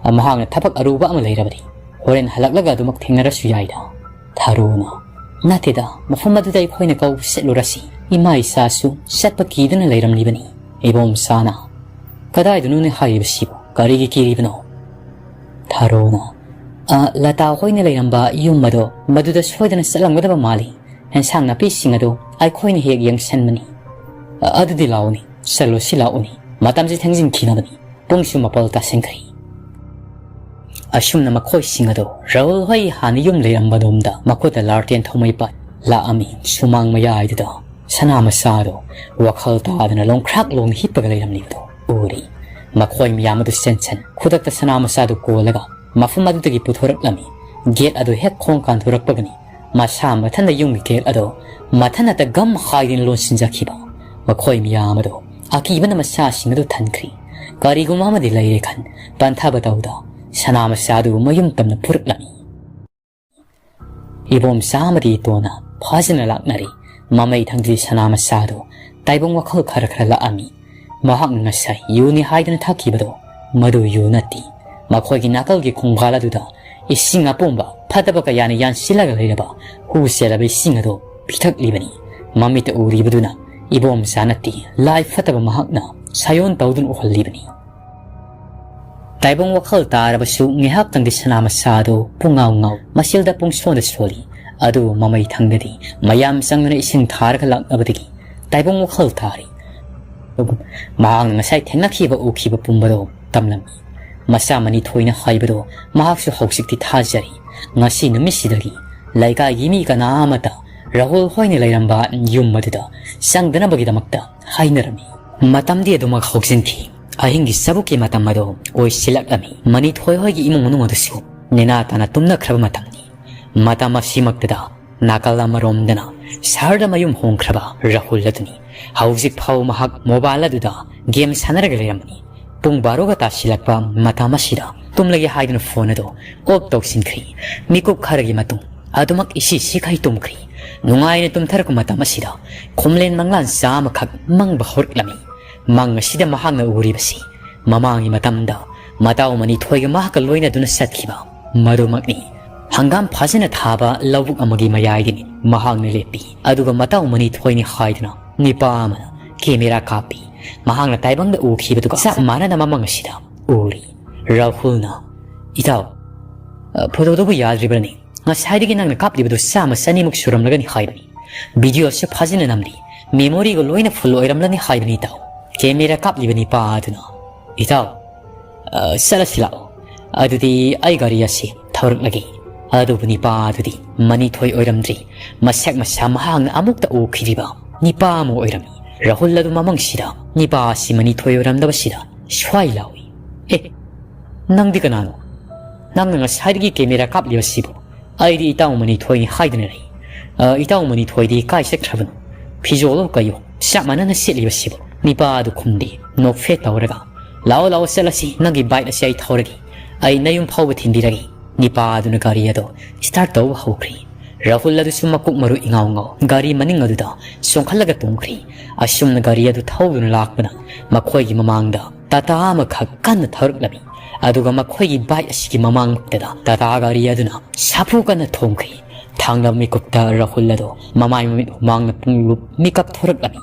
ꯑ, ꯃꯍꯥꯛꯅ ꯊꯕꯛ ꯑꯔꯨꯕ ꯑꯃ ꯂꯩꯔꯕꯗꯤ ꯍꯣꯔꯦꯟ ꯍꯜꯂꯛꯂꯒ ꯑꯗꯨꯃꯛ ꯊꯦꯡꯅꯔꯁꯨ ꯌꯥꯏꯗ꯫" ꯊꯥꯔꯣꯅ, "ꯅꯠꯇꯦꯗ, ꯃꯐꯝ ꯑꯗꯨꯗ ꯑꯩꯈꯣꯏꯅ ꯀꯧꯕ ꯆꯠꯂꯨꯔꯁꯤ꯫ ꯏꯃꯥ ꯏꯆꯥꯁꯨ ꯆꯠꯄ ꯀꯤꯗꯨꯅ ꯂꯩꯔꯝꯂꯤꯕꯅꯤ꯫" ꯏꯕꯣꯝꯆꯥꯅ, "ꯀꯗꯥꯏꯗꯅꯣꯅꯦ ꯍꯥꯏꯔꯤꯕꯁꯤꯕꯨ? ꯀꯔꯤꯒꯤ ꯀꯤꯔꯤꯕꯅꯣ?" ꯊꯥꯔꯣꯅ, "ꯑ, ꯂꯇꯥ ꯍꯣꯏꯅ ꯂꯩꯔꯝꯕ ꯌꯨꯝ ꯑꯗꯣ, ꯃꯗꯨꯗ ꯁꯣꯏꯗꯅ ꯆꯠꯂꯝꯒꯗꯕ ꯃꯥꯜꯂꯤ꯫ ꯑꯦꯟꯁꯥꯡ ꯅꯥꯄꯤꯁꯤꯡ ꯑꯗꯨ ꯑꯩꯈꯣꯏꯅ ꯍꯦꯛ ꯌꯦꯡꯁꯟꯕꯅꯤ꯫" "ꯑ-, ꯑꯗꯨꯗꯤ ꯂꯥꯛꯎꯅꯤ, ꯆꯠꯂꯨꯁꯤ ꯂꯥꯛꯎꯅꯤ꯫ ꯃꯇꯝꯁꯤ ꯊꯦꯡꯖꯤꯟꯈꯤꯅꯕꯅꯤ꯫ ꯄꯨꯡꯁꯨ ꯃꯥꯄꯜ ꯇꯥꯁꯤꯟꯈ꯭ꯔꯦ꯫" ꯑꯁꯨꯝꯅ ꯃꯈꯣꯏꯁꯤꯡ ꯑꯗꯨ ꯔꯥꯍꯨꯜ ꯍꯣꯏ ꯍꯥꯟꯅ ꯌꯨꯝ ꯂꯩꯔꯝꯕꯗꯣꯝꯗ ꯃꯈꯨꯠꯇ ꯂꯥꯔꯇꯦꯟ ꯊꯧꯃꯩ ꯄꯥꯏ ꯂꯥꯛꯑꯝꯃꯤ꯫ ꯁꯨꯃꯥꯡ ꯃꯌꯥꯏꯗꯨꯗ ꯁꯅꯥ ꯃꯆꯥꯗꯣ ꯋꯥꯈꯜ ꯇꯥꯗꯅ ꯂꯣꯡꯈ꯭ꯔꯥꯛ ꯂꯣꯡꯅ ꯍꯤꯞꯄꯒ ꯂꯩꯔꯝꯂꯤꯕꯗꯣ ꯎꯔꯤ꯫ ꯃꯈꯣꯏ ꯃꯌꯥꯝ ꯑꯗꯨ ꯆꯦꯟꯁꯟ ꯈꯨꯗꯛꯇ ꯁꯅꯥ ꯃꯆꯥꯗꯨ ꯀꯣꯜꯂꯒ ꯃꯐꯝ ꯑꯗꯨꯗꯒꯤ ꯄꯨꯊꯣꯔꯛꯂꯝꯃꯤ꯫ ꯒꯦꯠ ꯑꯗꯨ ꯍꯦꯛ ꯈꯣꯡ ꯀꯥꯟꯊꯣꯔꯛꯄꯒꯅꯤ ꯃꯁꯥ ꯃꯊꯟꯗ ꯌꯨꯝꯒꯤ ꯒꯦꯠ ꯑꯗꯣ ꯃꯊꯟꯅꯇ ꯒꯝ ꯍꯥꯏꯗꯨꯅ ꯂꯣꯟꯁꯤꯟꯖꯈꯤꯕ꯫ ꯃꯈꯣꯏ ꯃꯌꯥꯝ ꯑꯗꯣ ꯑꯀꯤꯕꯅ ꯃꯁꯥꯁꯤꯡ ꯑꯗꯨ ꯊꯟꯈ꯭ꯔꯤ꯫ ꯀꯔꯤꯒꯨꯝꯕ ꯑꯃꯗꯤ ꯂꯩꯔꯦ ꯈꯟ ꯄꯟꯊꯕ ꯇꯧꯗ ꯁꯅꯥ ꯃꯆꯥ ꯑꯗꯨ ꯃꯌꯨꯝ ꯇꯝꯅ ꯄꯨꯔꯛꯂꯝꯃꯤ꯫ ꯏꯕꯣꯝꯆꯥ ꯑꯃꯗꯤ ꯏꯇꯣꯟꯅ ꯐꯖꯅ ꯂꯥꯛꯅꯔꯤ꯫ ꯃꯃꯩ ꯊꯪꯗ꯭ꯔꯤ ꯁꯅꯥ ꯃꯆꯥ ꯑꯗꯨ ꯇꯥꯏꯕꯪ ꯋꯥꯈꯜ ꯈꯔ ꯈꯔ ꯂꯥꯛꯑꯝꯃꯤ꯫ ꯃꯍꯥꯛꯅ ꯉꯁꯥꯏ ꯌꯨꯅꯤ ꯍꯥꯏꯗꯨꯅ ꯊꯛꯈꯤꯕꯗꯣ ꯃꯗꯨ ꯌꯨ ꯅꯠꯇꯦ꯫ ꯃꯈꯣꯏꯒꯤ ꯅꯥꯀꯜꯒꯤ ꯈꯣꯡꯕꯥꯜ ꯑꯗꯨꯗ ꯏꯁꯤꯡ ꯑꯄꯣꯝꯕ ꯐꯠꯇꯕ ꯀꯌꯥꯅ ꯌꯥꯟꯁꯤꯜꯂꯒ ꯂꯩꯔꯕ ꯍꯨ ꯆꯦꯜꯂꯕ ꯏꯁꯤꯡ ꯑꯗꯨ ꯄꯤꯊꯛꯂꯤꯕꯅꯤ꯫ ꯃꯃꯤꯠꯇ ꯎꯔꯤꯕꯗꯨꯅ ꯏꯕꯣꯝꯆꯥ ꯅꯠꯇꯦ, ꯂꯥꯏ ꯐꯠꯇꯕ ꯃꯍꯥꯛꯅ ꯁꯥꯌꯣꯟ ꯇꯧꯗꯨꯅ ꯎꯍꯜꯂꯤꯕꯅꯤ꯫ ꯇꯥꯏꯕꯪ ꯋꯥꯈꯜ ꯇꯥꯔꯕꯁꯨ ꯉꯥꯏꯍꯥꯛꯇꯪꯗꯤ ꯁꯅꯥ ꯃꯁꯥꯗꯣ ꯄꯨꯡꯉꯥꯎ ꯉꯥꯎ, ꯃꯁꯤꯜꯗ ꯄꯨꯡꯁꯣꯟꯗ ꯁꯣꯜꯂꯤ꯫ ꯑꯗꯨꯕꯨ ꯃꯃꯩ ꯊꯪꯗꯗꯤ ꯃꯌꯥꯝ ꯆꯪꯗꯨꯅ ꯏꯁꯤꯡ ꯊꯥꯔꯒ ꯂꯥꯛꯅꯕꯗꯒꯤ ꯇꯥꯏꯕꯪ ꯋꯥꯈꯜ ꯇꯥꯔꯤ꯫ ꯃꯍꯥꯛꯅ ꯉꯁꯥꯏ ꯊꯦꯡꯅꯈꯤꯕ ꯎꯈꯤꯕ ꯄꯨꯝꯕꯗꯣ ꯇꯝꯂꯝꯃꯤ꯫ ꯃꯆꯥ ꯃꯅꯤꯊꯣꯏꯅ ꯍꯥꯏꯕꯗꯣ ꯃꯍꯥꯛꯁꯨ ꯍꯧꯖꯤꯛꯇꯤ ꯊꯥꯖꯔꯤ꯫ ꯉꯁꯤ ꯅꯨꯃꯤꯠꯁꯤꯗꯒꯤ ꯂꯩꯀꯥꯏꯒꯤ ꯃꯤ ꯀꯅꯥ ꯑꯃꯠꯇ ꯔꯥꯍꯨꯜ ꯍꯣꯏꯅ ꯂꯩꯔꯝꯕ ꯌꯨꯝ ꯑꯗꯨꯗ ꯆꯪꯗꯅꯕꯒꯤꯗꯃꯛꯇ ꯍꯥꯏꯅꯔꯝꯃꯤ꯫ ꯃꯇꯝꯗꯤ ꯑꯗꯨꯃꯛ ꯍꯧꯖꯤꯟꯈꯤ꯫ ꯑꯍꯤꯡꯒꯤ ꯆꯕꯨꯛꯀꯤ ꯃꯇꯝ ꯑꯗꯨ ꯑꯣꯏꯁꯤꯜꯂꯛꯂꯝꯃꯤ꯫ ꯃꯅꯤꯊꯣꯏ ꯍꯣꯏꯒꯤ ꯏꯃꯨꯡ ꯃꯅꯨꯡ ꯑꯗꯨꯁꯨ ꯅꯦꯅꯥ ꯇꯥꯅ ꯇꯨꯝꯅꯈ꯭ꯔꯕ ꯃꯇꯝꯅꯤ꯫ ꯃꯇꯝ ꯑꯁꯤꯃꯛꯇꯗ ꯅꯥꯀꯜ ꯑꯃꯔꯣꯝꯗꯅ ꯁꯍꯔꯗ ꯃꯌꯨꯝ ꯍꯣꯡꯈ꯭ꯔꯕ ꯔꯥꯍꯨꯜ ꯑꯗꯨꯅꯤ꯫ ꯍꯧꯖꯤꯛ ꯐꯥꯎ ꯃꯍꯥꯛ ꯃꯣꯕꯥꯏꯜ ꯑꯗꯨꯗ ꯒꯦꯝ ꯁꯥꯟꯅꯔꯒ ꯂꯩꯔꯝꯕꯅꯤ꯫ ꯄꯨꯡ ꯕꯥꯔꯣꯒ ꯇꯥꯁꯤꯜꯂꯛꯄ ꯃꯇꯝ ꯑꯁꯤꯗ ꯇꯨꯝꯂꯒꯦ ꯍꯥꯏꯗꯨꯅ ꯐꯣꯟ ꯑꯗꯨ ꯑꯣꯐ ꯇꯧꯁꯤꯟꯈ꯭ꯔꯤ꯫ ꯃꯤꯀꯨꯞ ꯈꯔꯒꯤ ꯃꯇꯨꯡ ꯑꯗꯨꯃꯛ ꯏꯁꯤ ꯁꯤꯈꯩ ꯇꯨꯝꯈ꯭ꯔꯤ꯫ ꯅꯨꯡꯉꯥꯏꯅ ꯇꯨꯝꯊꯔꯛꯄ ꯃꯇꯝ ꯑꯁꯤꯗ ꯈꯨꯝꯂꯦꯟ ꯃꯪꯂꯥꯟ ꯆꯥ ꯑꯃꯈꯛ ꯃꯪꯕ ꯍꯧꯔꯛꯂꯝꯃꯤ꯫ ꯃꯪ ꯑꯁꯤꯗ ꯃꯍꯥꯛꯅ ꯎꯔꯤꯕꯁꯤ ꯃꯃꯥꯡꯒꯤ ꯃꯇꯝꯗ ꯃꯇꯥꯎ ꯃꯅꯤꯊꯣꯏꯒ ꯃꯍꯥꯛꯀ ꯂꯣꯏꯅꯗꯨꯅ ꯆꯠꯈꯤꯕ ꯃꯗꯨꯃꯛꯅꯤ꯫ ꯍꯪꯒꯥꯝ ꯐꯖꯅ ꯊꯥꯕ ꯂꯧꯕꯨꯛ ꯑꯃꯒꯤ ꯃꯌꯥꯏꯗꯅꯤ ꯃꯍꯥꯛꯅ ꯂꯦꯞꯄꯤ꯫ ꯑꯗꯨꯒ ꯃꯇꯥꯎ ꯃꯅꯤꯊꯣꯏꯅꯤ ꯍꯥꯏꯗꯨꯅ ꯅꯤꯄꯥ ꯑꯃꯅ ꯀꯦꯃꯦꯔꯥ ꯀꯥꯞꯄꯤ꯫ ꯃꯍꯥꯛꯅ ꯇꯥꯏꯕꯪꯗ ꯎꯈꯤꯕꯗꯨꯒ ꯆꯞ ꯃꯥꯟꯅꯅ ꯃꯃꯪ ꯑꯁꯤꯗ ꯎꯔꯤ꯫ ꯔꯥꯍꯨꯜꯅ, "ꯏꯇꯥꯎ, ꯑ, ꯐꯣꯇꯣꯗꯨꯕꯨ ꯌꯥꯗ꯭ꯔꯤꯕ꯭ꯔꯅꯦ? ꯉꯁꯥꯏꯗꯒꯤ ꯅꯪꯅ ꯀꯥꯞꯂꯤꯕꯗꯨ ꯆꯥꯝꯃ ꯆꯅꯤꯃꯨꯛ ꯁꯨꯔꯝꯂꯒꯅꯤ ꯍꯥꯏꯕꯅꯤ꯫ ꯚꯤꯗꯤꯑꯣꯁꯨ ꯐꯖꯅ ꯅꯝꯂꯤ꯫ ꯃꯦꯃꯣꯔꯤꯒ ꯂꯣꯏꯅ ꯐꯨꯜ ꯑꯣꯏꯔꯝꯂꯅꯤ ꯍꯥꯏꯕꯅꯤ ꯏꯇꯥꯎ"꯫ ꯀꯦꯃꯦꯔꯥ ꯀꯥꯞꯂꯤꯕ ꯅꯤꯄꯥ ꯑꯗꯨꯅ, "ꯏꯇꯥꯎ, ꯑ, ꯆꯠꯂꯁꯤ ꯂꯥꯛꯑꯣ꯫ ꯑꯗꯨꯗꯤ ꯑꯩ ꯒꯥꯔꯤ ꯑꯁꯤ ꯊꯧꯔꯛꯂꯒꯦ"꯫ ꯑꯗꯨꯕꯨ ꯅꯤꯄꯥ ꯑꯗꯨꯗꯤ ꯃꯅꯤꯊꯣꯏ ꯑꯣꯏꯔꯝꯗ꯭ꯔꯤ꯫ ꯃꯁꯛ ꯃꯁꯥ ꯃꯍꯥꯛꯅ ꯑꯃꯨꯛꯇ ꯎꯈꯤꯗ꯭ꯔꯤꯕ ꯅꯤꯄꯥ ꯑꯃ ꯑꯣꯏꯔꯝꯃꯤ꯫ ꯔꯥꯍꯨꯜ ꯑꯗꯨ ꯃꯃꯪꯁꯤꯗ ꯅꯤꯄꯥ ꯑꯁꯤ ꯃꯅꯤꯊꯣꯏ ꯑꯣꯏꯔꯝꯗꯕꯁꯤꯗ ꯁ꯭ꯋꯥꯏ ꯂꯥꯎꯏ꯫ "ꯑꯦ, ꯅꯪꯗꯤ ꯀꯅꯥꯅꯣ? ꯅꯪꯅ ꯉꯁꯥꯏꯗꯒꯤ ꯀꯦꯃꯦꯔꯥ ꯀꯥꯞꯂꯤꯕꯁꯤꯕꯨ?" "ꯑꯩꯗꯤ ꯏꯇꯥꯎ ꯃꯅꯤꯊꯣꯏꯅꯤ ꯍꯥꯏꯗꯨꯅ ꯂꯩ"꯫ "ꯑ, ꯏꯇꯥꯎ ꯃꯅꯤꯊꯣꯏꯗꯤ ꯀꯥꯏ ꯆꯠꯈ꯭ꯔꯕꯅꯣ? ꯐꯤꯖꯣꯜꯂꯣ ꯀꯩꯌꯣ ꯆꯞ ꯃꯥꯟꯅꯅ ꯁꯦꯠꯂꯤꯕꯁꯤꯕꯨ?" ꯅꯤꯄꯥ ꯑꯗꯨ ꯈꯨꯝꯗꯦ꯫ ꯅꯣꯛꯐꯦꯠ ꯇꯧꯔꯒ, "ꯂꯥꯛꯑꯣ, ꯂꯥꯛꯑꯣ, ꯆꯠꯂꯁꯤ꯫ ꯅꯪꯒꯤ ꯕꯥꯏꯛ ꯑꯁꯤ ꯑꯩ ꯊꯧꯔꯒꯦ꯫ ꯑꯩ ꯅꯌꯨꯝ ꯐꯥꯎꯕ ꯊꯤꯟꯕꯤꯔꯒꯦ"꯫ ꯅꯤꯄꯥ ꯑꯗꯨꯅ ꯒꯥꯔꯤ ꯑꯗꯨ ꯁ꯭ꯇꯥꯔꯠ ꯇꯧꯕ ꯍꯧꯈ꯭ꯔꯦ꯫ ꯔꯥꯍꯨꯜ ꯑꯗꯨꯁꯨ ꯃꯀꯣꯛ ꯃꯔꯨ ꯏꯉꯥꯎ ꯉꯥꯎ ꯒꯥꯔꯤ ꯃꯅꯤꯡ ꯑꯗꯨꯗ ꯆꯣꯡꯈꯠꯂꯒ ꯇꯣꯡꯈ꯭ꯔꯦ꯫ ꯑꯁꯨꯝꯅ ꯒꯥꯔꯤ ꯑꯗꯨ ꯊꯧꯗꯨꯅ ꯂꯥꯛꯄꯅ ꯃꯈꯣꯏꯒꯤ ꯃꯃꯥꯡꯗ ꯇꯥꯇꯥ ꯑꯃꯈꯛ ꯀꯟꯅ ꯊꯧꯔꯛꯂꯝꯃꯤ꯫ ꯑꯗꯨꯒ ꯃꯈꯣꯏꯒꯤ ꯕꯥꯏꯛ ꯑꯁꯤꯒꯤ ꯃꯃꯥꯡꯃꯛꯇꯗ ꯇꯥꯇꯥ ꯒꯥꯔꯤ ꯑꯗꯨꯅ ꯁꯥꯐꯨ ꯀꯟꯅ ꯊꯣꯝꯈ꯭ꯔꯦ꯫ ꯊꯥꯡꯂꯕ ꯃꯤꯀꯨꯞꯇ ꯔꯥꯍꯨꯜ ꯑꯗꯨ ꯃꯃꯥꯏ ꯃꯃꯤꯠ ꯍꯨꯃꯥꯡꯅ ꯄꯨꯡꯂꯨꯞ ꯃꯤꯀꯞ ꯊꯣꯔꯛꯂꯝꯃꯤ꯫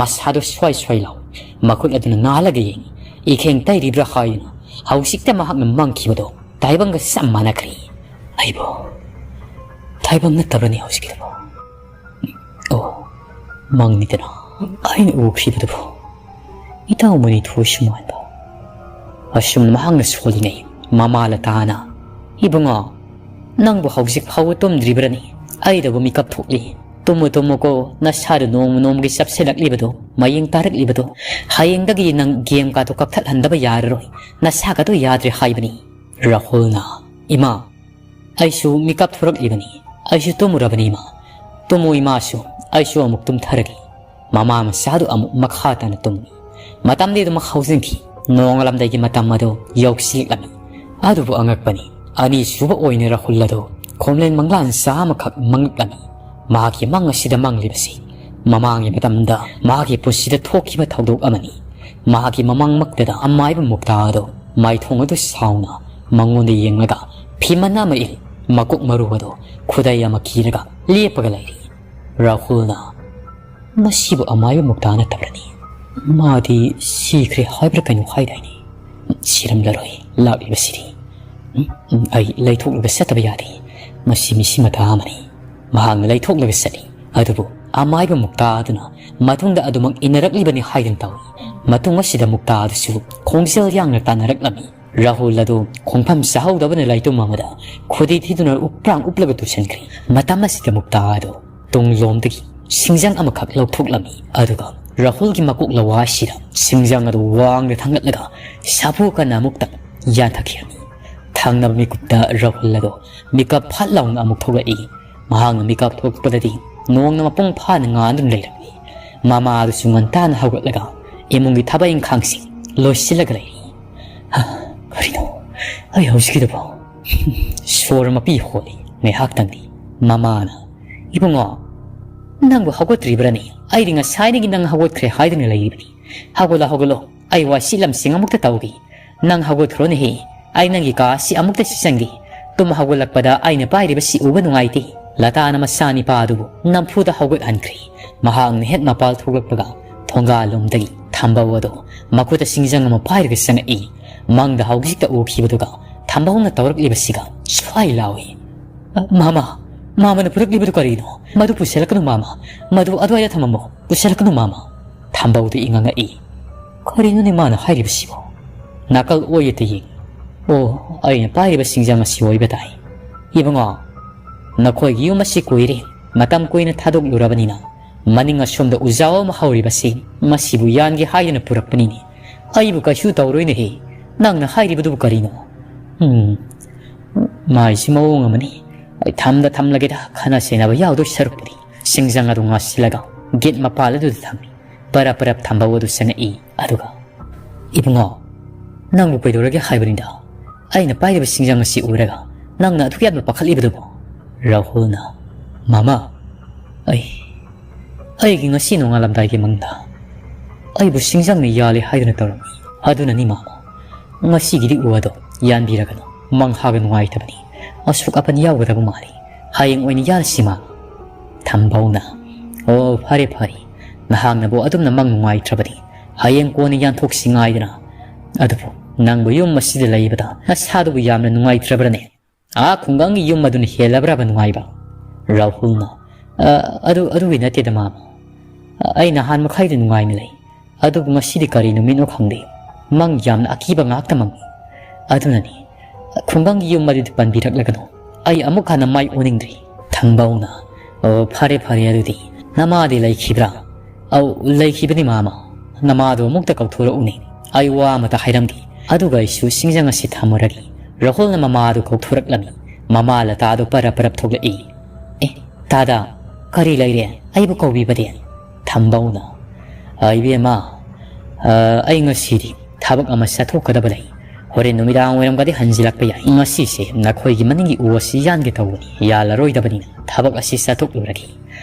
ꯃꯁꯥꯗꯨ ꯁ꯭ꯋꯥꯏ ꯁ꯭ꯋꯥꯏ ꯂꯥꯎꯏ꯫ ꯃꯈꯨꯠ ꯑꯗꯨꯅ ꯅꯥꯜꯂꯒ ꯌꯦꯡꯏ꯫ ꯏꯈꯦꯡ ꯇꯩꯔꯤꯕ꯭ꯔꯥ ꯍꯥꯏꯗꯨꯅ ꯍꯧꯖꯤꯛꯇ ꯃꯍꯥꯛꯅ ꯃꯪꯈꯤꯕꯗꯣ ꯇꯥꯏꯕꯪꯒ ꯆꯞ ꯃꯥꯟꯅꯈ꯭ꯔꯦ꯫ ꯑꯩꯕꯨ ꯇꯥꯏꯕꯪ ꯅꯠꯇꯕ꯭ꯔꯅꯦ ꯍꯧꯖꯤꯛꯀꯤꯗꯨꯕꯨ? ꯑꯣ, ꯃꯪꯅꯤꯗꯅ ꯑꯩꯅ ꯎꯈ꯭ꯔꯤꯕꯗꯨꯕꯨ꯫ ꯏꯇꯥꯎ ꯃꯅꯤꯊꯣꯏꯁꯨ ꯃꯥꯟꯕ꯫ ꯑꯁꯨꯝꯅ ꯃꯍꯥꯛꯅ ꯁꯣꯜꯂꯤꯉꯩ ꯃꯃꯥ ꯂꯇꯥꯅ, "ꯏꯕꯨꯡꯉꯣ, ꯅꯪꯕꯨ ꯍꯧꯖꯤꯛ ꯐꯥꯎꯕ ꯇꯨꯝꯗ꯭ꯔꯤꯕ꯭ꯔꯅꯦ? ꯑꯩꯗꯕꯨ ꯃꯤꯀꯞ ꯊꯣꯛꯂꯤ꯫ ꯇꯨꯝꯃꯨ ꯇꯨꯝꯃꯨꯀꯣ, ꯅꯁꯥꯗꯨ ꯅꯣꯡꯃ ꯅꯣꯡꯃꯒꯤ ꯆꯞꯁꯤꯜꯂꯛꯂꯤꯕꯗꯣ, ꯃꯌꯦꯡ ꯇꯥꯔꯛꯂꯤꯕꯗꯣ, ꯍꯌꯦꯡꯗꯒꯤ ꯅꯪ ꯒꯦꯝꯒꯥꯗꯣ ꯀꯛꯊꯠꯍꯟꯗꯕ ꯌꯥꯔꯔꯣꯏ꯫ ꯅꯁꯥꯒꯗꯣ ꯌꯥꯗ꯭ꯔꯦ ꯍꯥꯏꯕꯅꯤ꯫" ꯔꯥꯍꯨꯜꯅ, "ꯏꯃꯥ, ꯑꯩꯁꯨ ꯃꯤꯀꯞ ꯊꯣꯔꯛꯂꯤꯕꯅꯤ꯫ ꯑꯩꯁꯨ ꯇꯨꯝꯃꯨꯔꯕꯅꯤ, ꯏꯃꯥ꯫ ꯇꯨꯝꯃꯨ ꯏꯃꯥꯁꯨ, ꯑꯩꯁꯨ ꯑꯃꯨꯛ ꯇꯨꯝꯊꯔꯒꯦ꯫" ꯃꯃꯥ ꯃꯆꯥꯗꯨ ꯑꯃꯨꯛ ꯃꯈꯥ ꯇꯥꯅ ꯇꯨꯝꯃꯤ꯫ ꯃꯇꯝꯗꯤ ꯑꯗꯨꯃꯛ ꯍꯧꯖꯤꯟꯈꯤ꯫ ꯅꯣꯡꯉꯥꯜꯂꯝꯗꯥꯏꯒꯤ ꯃꯇꯝ ꯑꯗꯨ ꯌꯧꯁꯤꯜꯂꯛꯂꯝꯃꯤ꯫ ꯑꯗꯨꯕꯨ ꯑꯉꯛꯄꯅꯤ, ꯑꯅꯤꯁꯨꯕ ꯑꯣꯏꯅ ꯔꯥꯍꯨꯜ ꯑꯗꯨ ꯈꯣꯝꯂꯦꯟ ꯃꯪꯂꯥꯟ ꯆꯥ ꯑꯃꯈꯛ ꯃꯪꯂꯛꯂꯝꯃꯤ꯫ ꯃꯍꯥꯛꯀꯤ ꯃꯪ ꯑꯁꯤꯗ ꯃꯪꯂꯤꯕꯁꯤ ꯃꯃꯥꯡꯒꯤ ꯃꯇꯝꯗ ꯃꯍꯥꯛꯀꯤ ꯄꯨꯟꯁꯤꯗ ꯊꯣꯛꯈꯤꯕ ꯊꯧꯗꯣꯛ ꯑꯃꯅꯤ꯫ ꯃꯍꯥꯛꯀꯤ ꯃꯃꯥꯡꯃꯛꯇꯗ ꯑꯃꯥꯏꯕ ꯃꯨꯛꯇꯥ ꯑꯗꯨ ꯃꯥꯏꯊꯣꯡ ꯑꯗꯨ ꯁꯥꯎꯅ ꯃꯉꯣꯟꯗ ꯌꯦꯡꯂꯒ ꯐꯤꯃꯟ ꯑꯃ ꯏꯜ ꯃꯀꯣꯛ ꯃꯔꯨ ꯑꯗꯨ ꯈꯨꯗꯩ ꯑꯃ ꯀꯤꯔꯒ ꯂꯦꯞꯄꯒ ꯂꯩꯔꯤ꯫ ꯔꯥꯍꯨꯜꯅ, "ꯃꯁꯤꯕꯨ ꯑꯃꯥꯏꯕ ꯃꯨꯛꯇꯥ ꯅꯠꯇꯕ꯭ꯔꯅꯤ? ꯃꯥꯗꯤ ꯁꯤꯈ꯭ꯔꯦ ꯍꯥꯏꯕ꯭ꯔꯥ ꯀꯩꯅꯣ ꯍꯥꯏꯗꯥꯏꯅꯦ? ꯁꯤꯔꯝꯂꯔꯣꯏ, ꯂꯥꯛꯂꯤꯕꯁꯤꯗꯤ꯫ ꯎꯝ, ꯎꯝ, ꯑꯩ ꯂꯩꯊꯣꯛꯂꯒ ꯆꯠꯇꯕ ꯌꯥꯗꯦ꯫ ꯃꯁꯤ ꯃꯤꯁꯤ ꯃꯇꯥ ꯑꯃꯅꯤ꯫" ꯃꯍꯥꯛꯅ ꯂꯩꯊꯣꯛꯂꯒ ꯆꯠꯂꯤ꯫ ꯑꯗꯨꯕꯨ ꯑꯃꯥꯏꯕ ꯃꯨꯛꯇꯥ ꯑꯗꯨꯅ ꯃꯇꯨꯡꯗ ꯑꯗꯨꯃꯛ ꯏꯟꯅꯔꯛꯂꯤꯕꯅꯤ ꯍꯥꯏꯗꯨꯅ ꯇꯧꯏ꯫ ꯃꯇꯨꯡ ꯑꯁꯤꯗ ꯃꯨꯛꯇꯥ ꯑꯗꯨꯁꯨ ꯈꯣꯡꯖꯦꯜ ꯌꯥꯡꯅ ꯇꯥꯟꯅꯔꯛꯂꯝꯃꯤ꯫ ꯔꯥꯍꯨꯜ ꯑꯗꯨ ꯈꯣꯡꯐꯝ ꯆꯥꯍꯧꯗꯕꯅ ꯂꯥꯏꯇꯨꯝ ꯑꯃꯗ ꯈꯨꯗꯤ ꯊꯤꯗꯨꯅ ꯎꯞꯄ꯭ꯔꯥꯡ ꯎꯞꯂꯒ ꯇꯨꯁꯟꯈ꯭ꯔꯦ꯫ ꯃꯇꯝ ꯑꯁꯤꯗ ꯃꯨꯛꯇꯥ ꯑꯗꯨ ꯇꯨꯡꯂꯣꯝꯗꯒꯤ ꯁꯤꯡꯖꯪ ꯑꯃꯈꯛ ꯂꯧꯊꯣꯛꯂꯝꯃꯤ꯫ ꯑꯗꯨꯒ ꯔꯥꯍꯨꯜꯒꯤ ꯃꯀꯣꯛ ꯂꯋꯥꯏꯁꯤꯗ ꯁꯤꯡꯖꯪ ꯑꯗꯨ ꯋꯥꯡꯅ ꯊꯥꯡꯒꯠꯂꯒ ꯁꯥꯐꯨ ꯀꯟꯅ ꯑꯃꯨꯛꯇ ꯌꯥꯟꯊꯈꯤꯔꯝꯃꯤ꯫ ꯊꯪꯅꯕ ꯃꯤꯀꯨꯞꯇ ꯔꯥꯍꯨꯜ ꯑꯗꯨ ꯃꯤꯀꯞ ꯐꯠ ꯂꯥꯎꯅ ꯑꯃꯨꯛ ꯊꯣꯛꯂꯛꯏ꯫ ꯃꯍꯥꯛꯅ ꯃꯤꯀꯞ ꯊꯣꯛꯂꯛꯄꯗꯗꯤ ꯅꯣꯡꯅ ꯃꯄꯨꯡ ꯐꯥꯅ ꯉꯥꯟꯗꯨꯅ ꯂꯩꯔꯝꯃꯤ꯫ ꯃꯃꯥ ꯑꯗꯨꯁꯨ ꯉꯟꯇꯥꯅ ꯍꯧꯒꯠꯂꯒ ꯏꯃꯨꯡꯒꯤ ꯊꯕꯛ ꯏꯪꯈꯥꯡꯁꯤꯡ ꯂꯣꯏꯁꯤꯜꯂꯒ ꯂꯩꯔꯤ꯫ "ꯍꯥ, ꯀꯔꯤꯅꯣ ꯑꯩ ꯍꯧꯖꯤꯛꯀꯤꯗꯨꯕꯣ?" ꯁꯣꯔ ꯃꯄꯤ ꯍꯣꯜꯂꯤ ꯉꯥꯏꯍꯥꯛꯇꯪꯗꯤ꯫ ꯃꯃꯥꯅ, "ꯏꯕꯨꯡꯉꯣ, ꯅꯪꯕꯨ ꯍꯧꯒꯠꯇ꯭ꯔꯤꯕ꯭ꯔꯅꯦ? ꯑꯩꯗꯤ ꯉꯁꯥꯏꯗꯒꯤ ꯅꯪ ꯍꯧꯒꯠꯈ꯭ꯔꯦ ꯍꯥꯏꯗꯨꯅ ꯂꯩꯔꯤꯕꯅꯤ꯫ ꯍꯧꯒꯠꯂꯣ, ꯍꯧꯒꯠꯂꯣ, ꯑꯩ ꯋꯥꯁꯤꯠ ꯂꯝꯁꯤꯡ ꯑꯃꯨꯛꯇ ꯇꯧꯒꯦ꯫ ꯅꯪ ꯍꯧꯒꯠꯈ꯭ꯔꯣꯅꯦꯍꯦ, ꯑꯩ ꯅꯪꯒꯤ ꯀꯥ ꯑꯁꯤ ꯑꯃꯨꯛꯇ ꯁꯤꯠꯆꯟꯒꯦ꯫ ꯇꯨꯝ ꯍꯧꯒꯠꯂꯛꯄꯗ ꯑꯩꯅ ꯄꯥꯏꯔꯤꯕꯁꯤ ꯎꯕ ꯅꯨꯡꯉꯥꯏꯇꯦ꯫" ꯂꯇꯥꯅ ꯃꯆꯥꯅꯤꯄꯥ ꯑꯗꯨꯕꯨ ꯅꯝꯐꯨꯗ ꯍꯧꯒꯠꯍꯟꯈ꯭ꯔꯦ꯫ ꯃꯍꯥꯛꯅ ꯍꯦꯛ ꯃꯄꯥꯜ ꯊꯣꯛꯂꯛꯄꯒ ꯊꯣꯡꯒꯥꯜꯂꯣꯝꯗꯒꯤ ꯊꯝꯕꯧ ꯑꯗꯨ ꯃꯈꯨꯠꯇ ꯁꯤꯡꯖꯪ ꯑꯃ ꯄꯥꯏꯔꯒ ꯆꯪꯉꯛꯏ꯫ ꯃꯪꯗ ꯍꯧꯖꯤꯛꯇ ꯎꯈꯤꯕꯗꯨꯒ ꯊꯝꯕꯧꯅ ꯇꯧꯔꯛꯂꯤꯕꯁꯤꯒ ꯁ꯭ꯋꯥꯏ ꯂꯥꯎꯏ꯫ "ꯑ, ꯃꯥꯃ, ꯃꯥꯃꯅ ꯄꯨꯔꯛꯂꯤꯕꯗꯨ ꯀꯔꯤꯅꯣ? ꯃꯗꯨ ꯄꯨꯁꯤꯜꯂꯛꯀꯅꯨ ꯃꯥꯃ, ꯃꯗꯨ ꯑꯗꯨꯋꯥꯏꯗ ꯊꯝꯃꯝꯃꯨ, ꯄꯨꯁꯤꯜꯂꯛꯀꯅꯨ ꯃꯥꯃ!" ꯊꯝꯕꯧꯗꯨ ꯏꯉꯛꯉꯛꯏ꯫ "ꯀꯔꯤꯅꯣꯅꯦ ꯃꯥꯅ ꯍꯥꯏꯔꯤꯕꯁꯤꯕꯣ?" ꯅꯥꯀꯜ ꯑꯣꯏꯌꯦꯠꯇ ꯌꯦꯡ꯫ "ꯑꯣ, ꯑꯩꯅ ꯄꯥꯏꯔꯤꯕ ꯁꯤꯡꯖꯪ ꯑꯁꯤ ꯑꯣꯏꯕ ꯇꯥꯏ꯫ ꯏꯕꯨꯡꯉꯣ, ꯅꯈꯣꯏꯒꯤ ꯌꯨꯝ ꯑꯁꯤ ꯀꯨꯏꯔꯦ, ꯃꯇꯝ ꯀꯨꯏꯅ ꯊꯥꯗꯣꯛꯂꯨꯔꯕꯅꯤꯅ, ꯃꯅꯤꯡ ꯑꯁꯣꯝꯗ ꯎꯖꯥꯎ ꯑꯃ ꯍꯧꯔꯤꯕꯁꯤ, ꯃꯁꯤꯕꯨ ꯌꯥꯟꯒꯦ ꯍꯥꯏꯗꯨꯅ ꯄꯨꯔꯛꯄꯅꯤꯅꯦ꯫ ꯑꯩꯕꯨ ꯀꯩꯁꯨ ꯇꯧꯔꯣꯏꯅꯦꯍꯦ꯫ ꯅꯪꯅ ꯍꯥꯏꯔꯤꯕꯗꯨꯕꯨ ꯀꯔꯤꯅꯣ? ꯎꯝ, ꯃꯥꯏꯁꯤ ꯃꯑꯣꯡ ꯑꯃꯅꯤ꯫ ꯑꯩ ꯊꯝꯗ ꯊꯝꯂꯒꯦꯗ, ꯈꯠꯅ ꯆꯩꯅꯕ ꯌꯥꯎꯗꯣꯏ ꯁꯔꯨꯛꯄꯨꯗꯤ꯫" ꯁꯤꯡꯖꯪ ꯑꯗꯨ ꯉꯥꯁꯤꯜꯂꯒ ꯒꯦꯠ ꯃꯄꯥꯜ ꯑꯗꯨꯗ ꯊꯝꯃꯤ꯫ ꯄꯔꯞ ꯄꯔꯞ ꯊꯝꯕꯧ ꯑꯗꯨ ꯆꯪꯉꯛꯏ꯫ ꯑꯗꯨꯒ, "ꯏꯕꯨꯡꯉꯣ, ꯅꯪꯕꯨ ꯀꯩꯗꯧꯔꯒꯦ ꯍꯥꯏꯕꯅꯤꯗ? ꯑꯩꯅ ꯄꯥꯏꯔꯤꯕ ꯁꯤꯡꯖꯪ ꯑꯁꯤ ꯎꯔꯒ ꯅꯪꯅ ꯑꯗꯨꯛ ꯌꯥꯝꯅ ꯄꯥꯈꯠꯂꯤꯕꯗꯨꯕꯨ?" ꯔꯥꯍꯨꯜꯅ, "ꯃꯥꯃ, ꯑꯩ, ꯑꯩꯒꯤ ꯉꯁꯤ ꯅꯣꯡꯉꯥꯜꯂꯝꯗꯥꯏꯒꯤ ꯃꯪꯗ ꯑꯩꯕꯨ ꯁꯤꯡꯖꯪꯅ ꯌꯥꯜꯂꯦ ꯍꯥꯏꯗꯨꯅ ꯇꯧꯔꯝꯃꯤ꯫ ꯑꯗꯨꯅꯅꯤ ꯃꯥꯃ, ꯉꯁꯤꯒꯤꯗꯤ ꯎ ꯑꯗꯣ ꯌꯥꯟꯕꯤꯔꯒꯅꯨ꯫ ꯃꯪꯍꯥꯒ ꯅꯨꯡꯉꯥꯏꯇꯕꯅꯤ꯫ ꯑꯁꯣꯛ ꯑꯄꯟ ꯌꯥꯎꯒꯗꯕ ꯃꯥꯜꯂꯤ꯫ ꯍꯌꯦꯡ ꯑꯣꯏꯅ ꯌꯥꯜꯂꯁꯤ ꯃꯥꯃ꯫" ꯊꯝꯕꯧꯅ, "ꯑꯣ, ꯐꯔꯦ, ꯐꯔꯦ꯫ ꯅꯍꯥꯛꯅꯕꯨ ꯑꯗꯨꯝꯅ ꯃꯪ ꯅꯨꯡꯉꯥꯏꯇ꯭ꯔꯕꯗꯤ ꯍꯌꯦꯡ ꯀꯣꯟꯅ ꯌꯥꯟꯊꯣꯛꯁꯤ ꯉꯥꯏꯗꯅ꯫ ꯑꯗꯨꯕꯨ ꯅꯪꯕꯨ ꯌꯨꯝ ꯑꯁꯤꯗ ꯂꯩꯕꯗ ꯅꯁꯥꯗꯨꯕꯨ ꯌꯥꯝꯅ ꯅꯨꯡꯉꯥꯏꯇ꯭ꯔꯕ꯭ꯔꯅꯦ? ꯑꯥ ꯈꯨꯡꯒꯪꯒꯤ ꯌꯨꯝ ꯑꯗꯨꯅ ꯍꯦꯜꯂꯕ꯭ꯔꯕ ꯅꯨꯡꯉꯥꯏꯕ?" ꯔꯥꯍꯨꯜꯅ, "ꯑ, ꯑꯗꯨ, ꯑꯗꯨꯒꯤ ꯅꯠꯇꯦꯗ ꯃꯥꯃ꯫ ꯑ, ꯑꯩ ꯅꯍꯥꯟ ꯃꯈꯩꯗꯤ ꯅꯨꯡꯉꯥꯏꯅ ꯂꯩ꯫ ꯑꯗꯨꯕꯨ ꯉꯁꯤꯗꯤ ꯀꯔꯤ ꯅꯨꯃꯤꯠꯅꯣ ꯈꯪꯗꯦ꯫ ꯃꯪ ꯌꯥꯝꯅ ꯑꯀꯤꯕ ꯉꯥꯛꯇ ꯃꯪꯉꯤ꯫ ꯑꯗꯨꯅꯅꯤ, ꯈꯨꯡꯒꯪꯒꯤ ꯌꯨꯝ ꯑꯗꯨꯗꯤ ꯄꯟꯕꯤꯔꯛꯂꯒꯅꯨ꯫ ꯑꯩ ꯑꯃꯨꯛ ꯍꯟꯅ ꯃꯥꯏ ꯑꯣꯟꯅꯤꯡꯗ꯭ꯔꯤ꯫" ꯊꯝꯕꯧꯅ, "ꯑꯣ, ꯐꯔꯦ, ꯐꯔꯦ, ꯑꯗꯨꯗꯤ ꯅꯃꯥꯗꯤ ꯂꯩꯈꯤꯕ꯭ꯔꯥ?" "ꯑꯧ, ꯂꯩꯈꯤꯕꯅꯤ ꯃꯥꯃ꯫ ꯅꯃꯥꯗꯨ ꯑꯃꯨꯛꯇ ꯀꯧꯊꯣꯔꯛꯎꯅꯦ꯫ ꯑꯩ ꯋꯥ ꯑꯃꯇ ꯍꯥꯏꯔꯝꯒꯦ꯫" ꯑꯗꯨꯒ ꯑꯩꯁꯨ ꯁꯤꯡꯖꯪ ꯑꯁꯤ ꯊꯝꯃꯨꯔꯒꯦ꯫ ꯔꯥꯍꯨꯜꯅ ꯃꯃꯥꯗꯨ ꯀꯧꯊꯣꯔꯛꯂꯝꯃꯤ꯫ ꯃꯃꯥ ꯂꯇꯥꯗꯨ ꯄꯔꯞ ꯄꯔꯞ ꯊꯣꯛꯂꯛꯏ꯫ "ꯑꯦ, ꯇꯥꯗ, ꯀꯔꯤ ꯂꯩꯔꯦ? ꯑꯩꯕꯨ ꯀꯧꯕꯤꯕꯗꯤ?" ꯊꯝꯕꯧꯅ, "ꯑ, ꯏꯕꯦꯝꯃ, ꯑ, ꯑꯩ ꯉꯁꯤꯗꯤ ꯊꯕꯛ ꯑꯃ ꯆꯠꯊꯣꯛꯀꯗꯕ ꯂꯩ꯫ ꯍꯣꯔꯦꯟ ꯅꯨꯃꯤꯗꯥꯡ ꯋꯥꯏꯔꯝꯒꯗꯤ ꯍꯟꯖꯤꯜꯂꯛꯄ ꯌꯥꯏ꯫ ꯉꯁꯤꯁꯦ ꯅꯈꯣꯏꯒꯤ ꯃꯅꯤꯡꯒꯤ ꯎ ꯑꯁꯤ ꯌꯥꯟꯒꯦ ꯇꯧꯕꯅꯤ꯫ ꯌꯥꯜꯂꯔꯣꯏꯗꯕꯅꯤꯅ ꯊꯕꯛ ꯑꯁꯤ ꯆꯠꯊꯣꯛꯂꯨꯔꯒꯦ꯫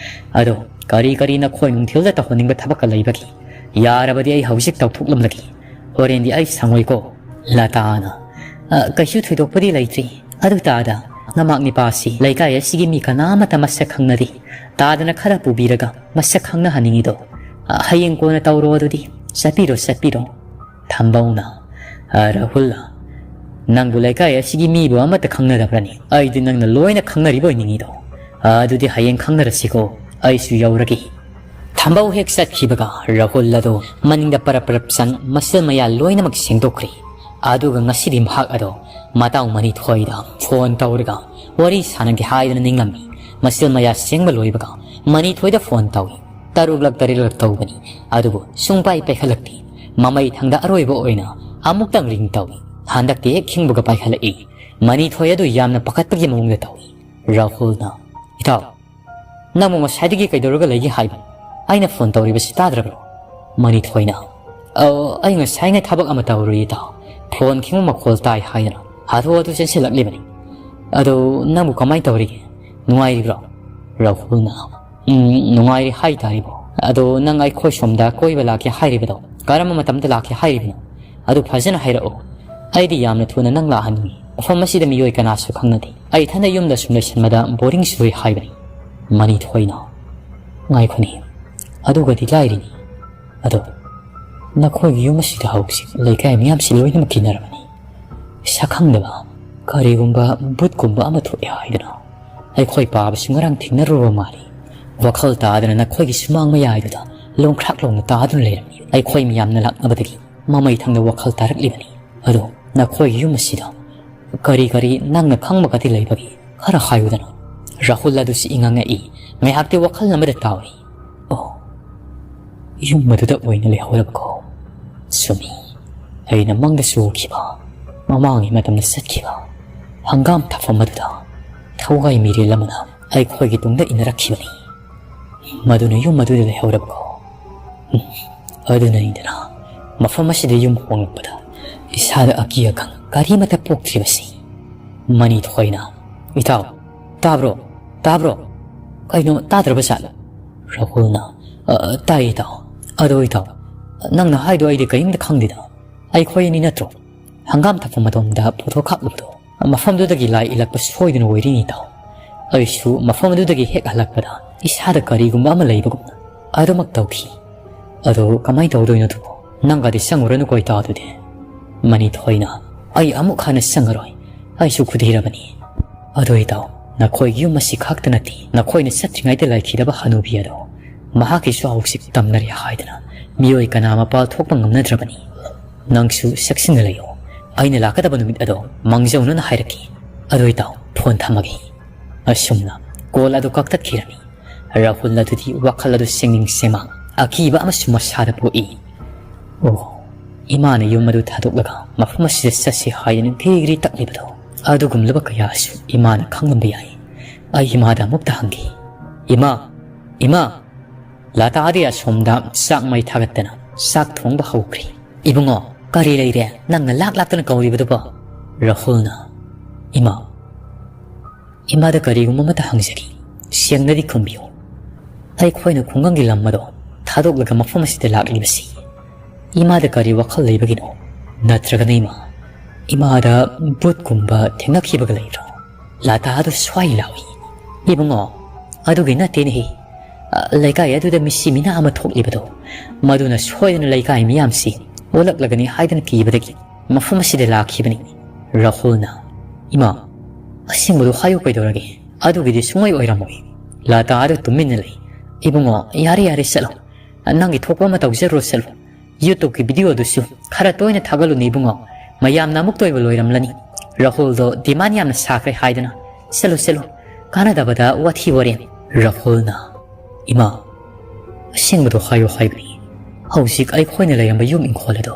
ꯑꯗꯣ ꯀꯔꯤ ꯀꯔꯤ ꯅꯈꯣꯏ ꯅꯨꯡꯊꯤꯜꯗ ꯇꯧꯍꯟꯅꯤꯡꯕ ꯊꯕꯛꯀ ꯂꯩꯕꯒꯦ? ꯌꯥꯔꯕꯗꯤ ꯑꯩ ꯍꯧꯖꯤꯛ ꯇꯧꯊꯣꯛꯂꯝꯂꯒꯦ꯫ ꯍꯣꯔꯦꯟꯗꯤ ꯑꯩ ꯁꯪꯉꯣꯏꯀꯣ꯫" ꯂꯇꯥꯅ, "ꯑ, ꯀꯩꯁꯨ ꯊꯣꯏꯗꯣꯛꯄꯗꯤ ꯂꯩꯇ꯭ꯔꯤ꯫ ꯑꯗꯨ ꯇꯥꯗ, ꯅꯃꯥꯛ ꯅꯤꯄꯥꯁꯤ ꯂꯩꯀꯥꯏ ꯑꯁꯤꯒꯤ ꯃꯤ ꯀꯅꯥꯃꯠꯇ ꯃꯁꯛ ꯈꯪꯅꯗꯦ꯫ ꯇꯥꯗꯅ ꯈꯔ ꯄꯨꯕꯤꯔꯒ ꯃꯁꯛ ꯈꯪꯅꯍꯟꯅꯤꯡꯉꯤꯗꯣ꯫ "ꯍꯌꯦꯡ ꯀꯣꯟꯅ ꯇꯧꯔꯣ ꯑꯗꯨꯗꯤ꯫ ꯆꯠꯄꯤꯔꯣ, ꯆꯠꯄꯤꯔꯣ꯫" ꯊꯝꯕꯧꯅ, "ꯑ, ꯔꯥꯍꯨꯜ, ꯅꯪꯕꯨ ꯂꯩꯀꯥꯏ ꯑꯁꯤꯒꯤ ꯃꯤꯕꯨ ꯑꯃꯠꯇ ꯈꯪꯅꯗꯕ꯭ꯔꯅꯤ? ꯑꯩꯗꯤ ꯅꯪꯅ ꯂꯣꯏꯅ ꯈꯪꯅꯔꯤꯕ ꯑꯣꯏꯅꯤꯡꯉꯤꯗꯣ꯫ ꯑ, ꯑꯗꯨꯗꯤ ꯍꯌꯦꯡ ꯈꯪꯅꯔꯁꯤꯀꯣ, ꯑꯩꯁꯨ ꯌꯧꯔꯒꯦ꯫" ꯊꯝꯕꯧ ꯍꯦꯛ ꯆꯠꯈꯤꯕꯒ ꯔꯥꯍꯨꯜ ꯑꯗꯨ ꯃꯅꯤꯡꯗ ꯄꯔꯞ ꯄꯔꯞ ꯆꯪ ꯃꯆꯤꯜ ꯃꯌꯥ ꯂꯣꯏꯅꯃꯛ ꯁꯦꯡꯗꯣꯛꯈ꯭ꯔꯦ꯫ ꯑꯗꯨꯒ ꯉꯁꯤꯗꯤ ꯃꯍꯥꯛ ꯑꯗꯣ ꯃꯇꯥꯎ ꯃꯅꯤꯊꯣꯏꯗ ꯐꯣꯟ ꯇꯧꯔꯒ ꯋꯥꯔꯤ ꯁꯥꯟꯅꯒꯦ ꯍꯥꯏꯗꯅ ꯅꯤꯡꯂꯝꯃꯤ꯫ ꯃꯆꯤꯜ ꯃꯌꯥ ꯁꯦꯡꯕ ꯂꯣꯏꯕꯒ ꯃꯅꯤꯊꯣꯏꯗ ꯐꯣꯟ ꯇꯧꯏ꯫ ꯇꯔꯨꯛꯂꯛ ꯇꯔꯦꯠꯂꯛ ꯇꯧꯕꯅꯤ, ꯑꯗꯨꯕꯨ ꯁꯨꯡꯄꯥꯏ ꯄꯥꯏꯈꯠꯂꯛꯇꯦ꯫ ꯃꯃꯩ ꯊꯪꯗ ꯑꯔꯣꯏꯕ ꯑꯣꯏꯅ ꯑꯃꯨꯛꯇꯪ ꯔꯤꯡ ꯇꯧꯏ꯫ ꯍꯟꯗꯛꯇꯤ ꯍꯦꯛ ꯈꯤꯡꯕꯒ ꯄꯥꯏꯈꯠꯂꯛꯏ꯫ ꯃꯅꯤꯊꯣꯏ ꯑꯗꯨ ꯌꯥꯝꯅ ꯄꯥꯈꯠꯄꯒꯤ ꯃꯑꯣꯡꯗ ꯇꯧꯏ꯫ ꯔꯥꯍꯨꯜꯅ, "ꯏꯇꯥꯎ, ꯅꯪꯕꯨ ꯉꯁꯥꯏꯗꯒꯤ ꯀꯩꯗꯧꯔꯒ ꯂꯩꯒꯦ ꯍꯥꯏꯕꯅꯣ? ꯑꯩꯅ ꯐꯣꯟ ꯇꯧꯔꯤꯕꯁꯤ ꯇꯥꯗ꯭ꯔꯕ꯭ꯔꯣ?" ꯃꯅꯤꯊꯣꯏꯅ, "ꯑ, ꯑꯩ ꯉꯁꯥꯏꯉꯩ ꯊꯕꯛ ꯑꯃ ꯇꯧꯔꯨꯏ ꯏꯇꯥꯎ꯫ ꯐꯣꯟ ꯈꯤꯡꯕ ꯃꯈꯣꯜ ꯇꯥꯏ ꯍꯥꯏꯗꯅ ꯍꯥꯊꯨ ꯍꯥꯊꯨ ꯆꯦꯟꯁꯤꯜꯂꯛꯂꯤꯕꯅꯤ꯫ ꯑꯗꯣ ꯅꯪꯕꯨ ꯀꯃꯥꯏꯅ ꯇꯧꯔꯤꯒꯦ? ꯅꯨꯡꯉꯥꯏꯔꯤꯕ꯭ꯔꯣ?" ꯔꯥꯍꯨꯜꯅ, "ꯎꯝ, ꯅꯨꯡꯉꯥꯏꯔꯤ ꯍꯥꯏꯇꯥꯔꯤꯕꯣ꯫ ꯑꯗꯣ ꯅꯪ ꯑꯩꯈꯣꯏ ꯁꯣꯝꯗ ꯀꯣꯏꯕ ꯂꯥꯛꯀꯦ ꯍꯥꯏꯔꯤꯕꯗꯣ ꯀꯔꯝꯕ ꯃꯇꯝꯗ ꯂꯥꯛꯀꯦ ꯍꯥꯏꯔꯤꯕꯅꯣ? ꯑꯗꯨ ꯐꯖꯅ ꯍꯥꯏꯔꯛꯑꯣ꯫ ꯑꯩꯗꯤ ꯌꯥꯝꯅ ꯊꯨꯅ ꯅꯪ ꯂꯥꯛꯍꯟꯅꯤꯡꯉꯤ꯫ ꯃꯐꯝ ꯑꯁꯤꯗ ꯃꯤꯑꯣꯏ ꯀꯅꯥꯁꯨ ꯈꯪꯅꯗꯦ꯫ ꯑꯩ ꯏꯊꯟꯗ ꯌꯨꯝꯗ ꯁꯨꯝ ꯂꯩꯁꯟꯕꯗ ꯕꯣꯔꯤꯡ ꯆꯨꯏ ꯍꯥꯏꯕꯅꯤ꯫" ꯃꯅꯤꯊꯣꯏꯅ, "ꯉꯥꯏꯈꯣꯅꯦ, ꯑꯗꯨꯒꯗꯤ ꯂꯥꯏꯔꯤꯅꯤ꯫ ꯑꯗꯣ ꯅꯈꯣꯏꯒꯤ ꯌꯨꯝ ꯑꯁꯤꯗ ꯍꯧꯖꯤꯛ ꯂꯩꯀꯥꯏ ꯃꯤꯌꯥꯝꯁꯤ ꯂꯣꯏꯅꯃꯛ ꯀꯤꯅꯔꯕꯅꯤ꯫ ꯁꯛꯈꯪꯗꯕ ꯀꯔꯤꯒꯨꯝꯕ ꯚꯨꯠꯀꯨꯝꯕ ꯑꯃ ꯊꯣꯛꯑꯦ ꯍꯥꯏꯗꯅ ꯑꯩꯈꯣꯏ ꯄꯥꯕꯁꯨ ꯉꯔꯥꯡ ꯊꯦꯡꯅꯔꯨꯔꯕ ꯃꯥꯜꯂꯤ꯫ ꯋꯥꯈꯜ ꯇꯥꯗꯅ ꯅꯈꯣꯏꯒꯤ ꯁꯨꯃꯥꯡ ꯃꯌꯥꯏꯗꯨꯗ ꯂꯣꯡꯈ꯭ꯔꯥꯛ ꯂꯣꯡꯅ ꯇꯥꯗꯨꯅ ꯂꯩꯔꯝꯃꯤ꯫ ꯑꯩꯈꯣꯏ ꯃꯤꯌꯥꯝꯅ ꯂꯥꯛꯅꯕꯗꯒꯤ ꯃꯃꯩ ꯊꯪꯗ ꯋꯥꯈꯜ ꯇꯥꯔꯛꯂꯤꯕꯅꯤ꯫ ꯑꯗꯣ ꯅꯈꯣꯏꯒꯤ ꯌꯨꯝ ꯑꯁꯤꯗ ꯀꯔꯤ ꯀꯔꯤ ꯅꯪꯅ ꯈꯪꯕꯒꯗꯤ ꯂꯩꯕꯒꯦ? ꯈꯔ ꯍꯥꯏꯌꯨꯗꯅ꯫" ꯔꯥꯍꯨꯜ ꯑꯗꯨꯁꯨ ꯏꯉꯛ ꯉꯛꯏ꯫ ꯉꯥꯏꯍꯥꯛꯇꯤ ꯋꯥꯈꯜ ꯑꯃꯗ ꯇꯥꯎꯔꯤ꯫ "ꯑꯣ, ꯌꯨꯝ ꯑꯗꯨꯗ ꯑꯣꯏꯅ ꯂꯩꯍꯧꯔꯕꯀꯣ꯫ ꯆꯨꯝꯃꯤ, ꯑꯩꯅ ꯃꯪꯗꯁꯨ ꯎꯈꯤꯕ, ꯃꯃꯥꯡꯒꯤ ꯃꯇꯝꯗ ꯆꯠꯈꯤꯕ ꯍꯪꯒꯥꯝ ꯊꯥꯐꯝ ꯑꯗꯨꯗ ꯊꯋꯥꯏ ꯃꯤꯔꯦꯜ ꯑꯃꯅ ꯑꯩꯈꯣꯏꯒꯤ ꯇꯨꯡꯗ ꯏꯟꯅꯔꯛꯈꯤꯕꯅꯤ꯫ ꯃꯗꯨꯅ ꯌꯨꯝ ꯑꯗꯨꯗ ꯂꯩꯍꯧꯔꯕꯀꯣ꯫ ꯎꯝ, ꯑꯗꯨꯅꯅꯤꯗꯅ ꯃꯐꯝ ꯑꯁꯤꯗ ꯌꯨꯝ ꯍꯣꯡꯂꯛꯄꯗ ꯏꯁꯥꯗ ꯑꯀꯤ ꯑꯈꯪ ꯀꯔꯤꯃꯠꯇ ꯄꯣꯛꯇ꯭ꯔꯤꯕꯁꯤ꯫" ꯃꯅꯤꯊꯣꯏꯅ, "ꯏꯇꯥꯎ, ꯇꯥꯕ꯭ꯔꯣ? ꯇꯥꯕ꯭ꯔꯣ? ꯀꯩꯅꯣ, ꯇꯥꯗ꯭ꯔꯕ ꯖꯥꯠꯂꯣ?" ꯔꯥꯍꯨꯜꯅ, "ꯑ, ꯇꯥꯏ ꯏꯇꯥꯎ꯫ ꯑꯗꯣ ꯏꯇꯥꯎ, ꯅꯪꯅ ꯍꯥꯏꯗꯣ ꯑꯩꯗꯤ ꯀꯔꯤꯝꯇ ꯈꯪꯗꯦꯗ꯫ ꯑꯩꯈꯣꯏ ꯑꯅꯤ ꯅꯠꯇ꯭ꯔꯣ ꯍꯪꯒꯥꯝ ꯊꯥꯐꯝ ꯑꯗꯣꯝꯗ ꯐꯣꯇꯣ ꯀꯥꯞꯂꯨꯕꯗꯣ? ꯃꯐꯝꯗꯨꯗꯒꯤ ꯂꯥꯏ ꯏꯜꯂꯛꯄ ꯁꯣꯏꯗꯅ ꯑꯣꯏꯔꯤꯅꯤ ꯏꯇꯥꯎ꯫ ꯑꯩꯁꯨ ꯃꯐꯝ ꯑꯗꯨꯗꯒꯤ ꯍꯦꯛ ꯍꯜꯂꯛꯄꯗ ꯏꯁꯥꯗ ꯀꯔꯤꯒꯨꯝꯕ ꯑꯃ ꯂꯩꯕꯒꯨꯝꯅ ꯑꯗꯨꯃꯛ ꯇꯧꯈꯤ꯫" "ꯑꯗꯣ ꯀꯃꯥꯏꯅ ꯇꯧꯗꯣꯏꯅꯣ ꯑꯗꯨꯕꯣ? ꯅꯪꯒꯗꯤ ꯆꯪꯉꯨꯔꯅꯨꯀꯣ ꯏꯇꯥꯎ ꯑꯗꯨꯗꯤ꯫" ꯃꯅꯤꯊꯣꯏꯅ, "ꯑꯩ ꯑꯃꯨꯛ ꯍꯟꯅ ꯆꯪꯉꯔꯣꯏ꯫ ꯑꯩꯁꯨ ꯈꯨꯗꯤꯔꯕꯅꯤ꯫ ꯑꯗꯣ ꯏꯇꯥꯎ, ꯅꯈꯣꯏꯒꯤ ꯌꯨꯝ ꯑꯁꯤ ꯈꯛꯇ ꯅꯠꯇꯦ, ꯅꯈꯣꯏꯅ ꯆꯠꯇ꯭ꯔꯤꯉꯩꯗ ꯂꯩꯈꯤꯗꯕ ꯍꯅꯨꯕꯤ ꯑꯗꯣ, ꯃꯍꯥꯛꯀꯤꯁꯨ ꯍꯧꯖꯤꯛ ꯇꯝꯅꯔꯦ ꯍꯥꯏꯗꯅ ꯃꯤꯑꯣꯏ ꯀꯅꯥ ꯃꯄꯥꯜ ꯊꯣꯛꯄ ꯉꯝꯅꯗ꯭ꯔꯕꯅꯤ꯫ ꯅꯪꯁꯨ ꯆꯦꯛꯁꯤꯟꯅ ꯂꯩꯌꯣ꯫ ꯑꯩꯅ ꯂꯥꯛꯀꯗꯕ ꯅꯨꯃꯤꯠ ꯑꯗꯣ ꯃꯥꯡꯖꯧꯅꯅ ꯍꯥꯏꯔꯛꯀꯦ꯫ ꯑꯗꯣ ꯏꯇꯥꯎ, ꯐꯣꯟ ꯊꯝꯃꯒꯦ꯫" ꯑꯁꯨꯝꯅ ꯀꯣꯜ ꯑꯗꯨ ꯀꯛꯊꯠꯈꯤꯔꯝꯃꯤ꯫ ꯔꯥꯍꯨꯜ ꯑꯗꯨꯗꯤ ꯋꯥꯈꯜ ꯑꯗꯨ ꯁꯦꯡꯅꯤꯡ ꯁꯦꯡꯃꯥꯡ, ꯑꯀꯤꯕ ꯑꯃꯁꯨ ꯃꯁꯥꯗ ꯄꯣꯛꯏ꯫ ꯑꯣ, ꯏꯃꯥꯅ ꯌꯨꯝ ꯑꯗꯨ ꯊꯥꯗꯣꯛꯂꯒ ꯃꯐꯝ ꯑꯁꯤꯗ ꯆꯠꯁꯤ ꯍꯥꯏꯗꯨꯅ ꯒ꯭ꯔꯤ ꯒ꯭ꯔꯤ ꯇꯛꯂꯤꯕꯗꯣ, ꯑꯗꯨꯒꯨꯝꯂꯕ ꯀꯌꯥꯁꯨ ꯏꯃꯥꯅ ꯈꯪꯂꯝꯕ ꯌꯥꯏ꯫ ꯑꯩ ꯏꯃꯥꯗ ꯑꯃꯨꯛꯇ ꯍꯪꯒꯦ꯫ "ꯏꯃꯥ, ꯏꯃꯥ!" ꯂꯇꯥꯗꯤ ꯑꯁꯣꯝꯗ ꯆꯥꯛ ꯃꯩ ꯊꯥꯒꯠꯇꯅ ꯆꯥꯛ ꯊꯣꯡꯕ ꯍꯧꯈ꯭ꯔꯦ꯫ "ꯏꯕꯨꯡꯉꯣ, ꯀꯔꯤ ꯂꯩꯔꯦ? ꯅꯪꯅ ꯂꯥꯛ ꯂꯥꯛꯇꯅ ꯀꯧꯔꯤꯕꯗꯨꯕꯣ?" ꯔꯥꯍꯨꯜꯅ, "ꯏꯃꯥ, ꯏꯃꯥꯗ ꯀꯔꯤꯒꯨꯝꯕ ꯑꯃꯇ ꯍꯪꯖꯒꯦ, ꯁꯦꯡꯅꯗꯤ ꯈꯨꯝꯕꯤꯌꯨ꯫ ꯑꯩꯈꯣꯏꯅ ꯈꯨꯡꯒꯪꯒꯤ ꯂꯝ ꯑꯗꯣ ꯊꯥꯗꯣꯛꯂꯒ ꯃꯐꯝ ꯑꯁꯤꯗ ꯂꯥꯛꯂꯤꯕꯁꯤ ꯏꯃꯥꯗ ꯀꯔꯤ ꯋꯥꯈꯜ ꯂꯩꯕꯒꯤꯅꯣ? ꯅꯠꯇ꯭ꯔꯒꯅ ꯏꯃꯥ, ꯏꯃꯥꯗ ꯚꯨꯠꯀꯨꯝꯕ ꯊꯦꯡꯅꯈꯤꯕꯒ ꯂꯩꯕ꯭ꯔꯣ?" ꯂꯇꯥꯗꯨ ꯁ꯭ꯋꯥꯏ ꯂꯥꯎꯏ꯫ "ꯏꯕꯨꯡꯉꯣ, ꯑꯗꯨꯒꯤ ꯅꯠꯇꯦꯅꯦꯍꯦ꯫ ꯑ, ꯂꯩꯀꯥꯏ ꯑꯗꯨꯗ ꯃꯤꯁꯤ ꯃꯤꯅꯥ ꯑꯃ ꯊꯣꯛꯂꯤꯕꯗꯣ, ꯃꯗꯨꯅ ꯁꯣꯏꯗꯅ ꯂꯩꯀꯥꯏ ꯃꯤꯌꯥꯝꯁꯤ ꯑꯣꯜꯂꯛꯂꯒꯅꯤ ꯍꯥꯏꯗꯅ ꯀꯤꯕꯗꯒꯤ ꯃꯐꯝ ꯑꯁꯤꯗ ꯂꯥꯛꯈꯤꯕꯅꯤ꯫" ꯔꯥꯍꯨꯜꯅ, "ꯏꯃꯥ, ꯑꯁꯦꯡꯕꯗꯨ ꯍꯥꯏꯌꯨ ꯀꯩꯗꯧꯔꯒꯦ? ꯑꯗꯨꯒꯤꯗꯤ ꯁꯨꯡꯑꯣꯏ ꯑꯣꯏꯔꯝꯃꯣꯏ꯫" ꯂꯇꯥꯗꯨ ꯇꯨꯃꯤꯟꯅ ꯂꯩ꯫ "ꯏꯕꯨꯡꯉꯣ, ꯌꯥꯔꯦ, ꯌꯥꯔꯦ, ꯆꯠꯂꯣ꯫ ꯅꯪꯒꯤ ꯊꯣꯛꯄ ꯑꯃ ꯇꯧꯖꯔꯨꯔꯣ, ꯆꯠꯂꯣ꯫ YouTubeꯀꯤ video ꯑꯗꯨꯁꯨ ꯈꯔ ꯇꯣꯏꯅ ꯊꯥꯒꯠꯂꯨꯅꯦ ꯏꯕꯨꯡꯉꯣ꯫ ꯃꯌꯥꯝꯅ ꯑꯃꯨꯛꯇ ꯑꯣꯏꯕ ꯂꯣꯏꯔꯝꯂꯅꯤ꯫ ꯔꯥꯍꯨꯜꯗꯣ demand ꯌꯥꯝꯅ ꯁꯥꯈ꯭ꯔꯦ ꯍꯥꯏꯗꯅ꯫ ꯆꯠꯂꯨ, ꯆꯠꯂꯨ꯫ ꯀꯥꯟꯅꯗꯕꯗ ꯋꯥꯊꯤ ꯋꯥꯔꯦꯝ꯫" ꯔꯥꯍꯨꯜꯅ, "ꯏꯃꯥ, ꯑꯁꯦꯡꯕꯗꯣ ꯍꯥꯏꯌꯣ ꯍꯥꯏꯕꯅꯤ꯫ ꯍꯧꯖꯤꯛ ꯑꯩꯈꯣꯏꯅ ꯂꯩꯔꯝꯕ ꯌꯨꯝ ꯏꯪꯈꯣꯜ ꯑꯗꯣ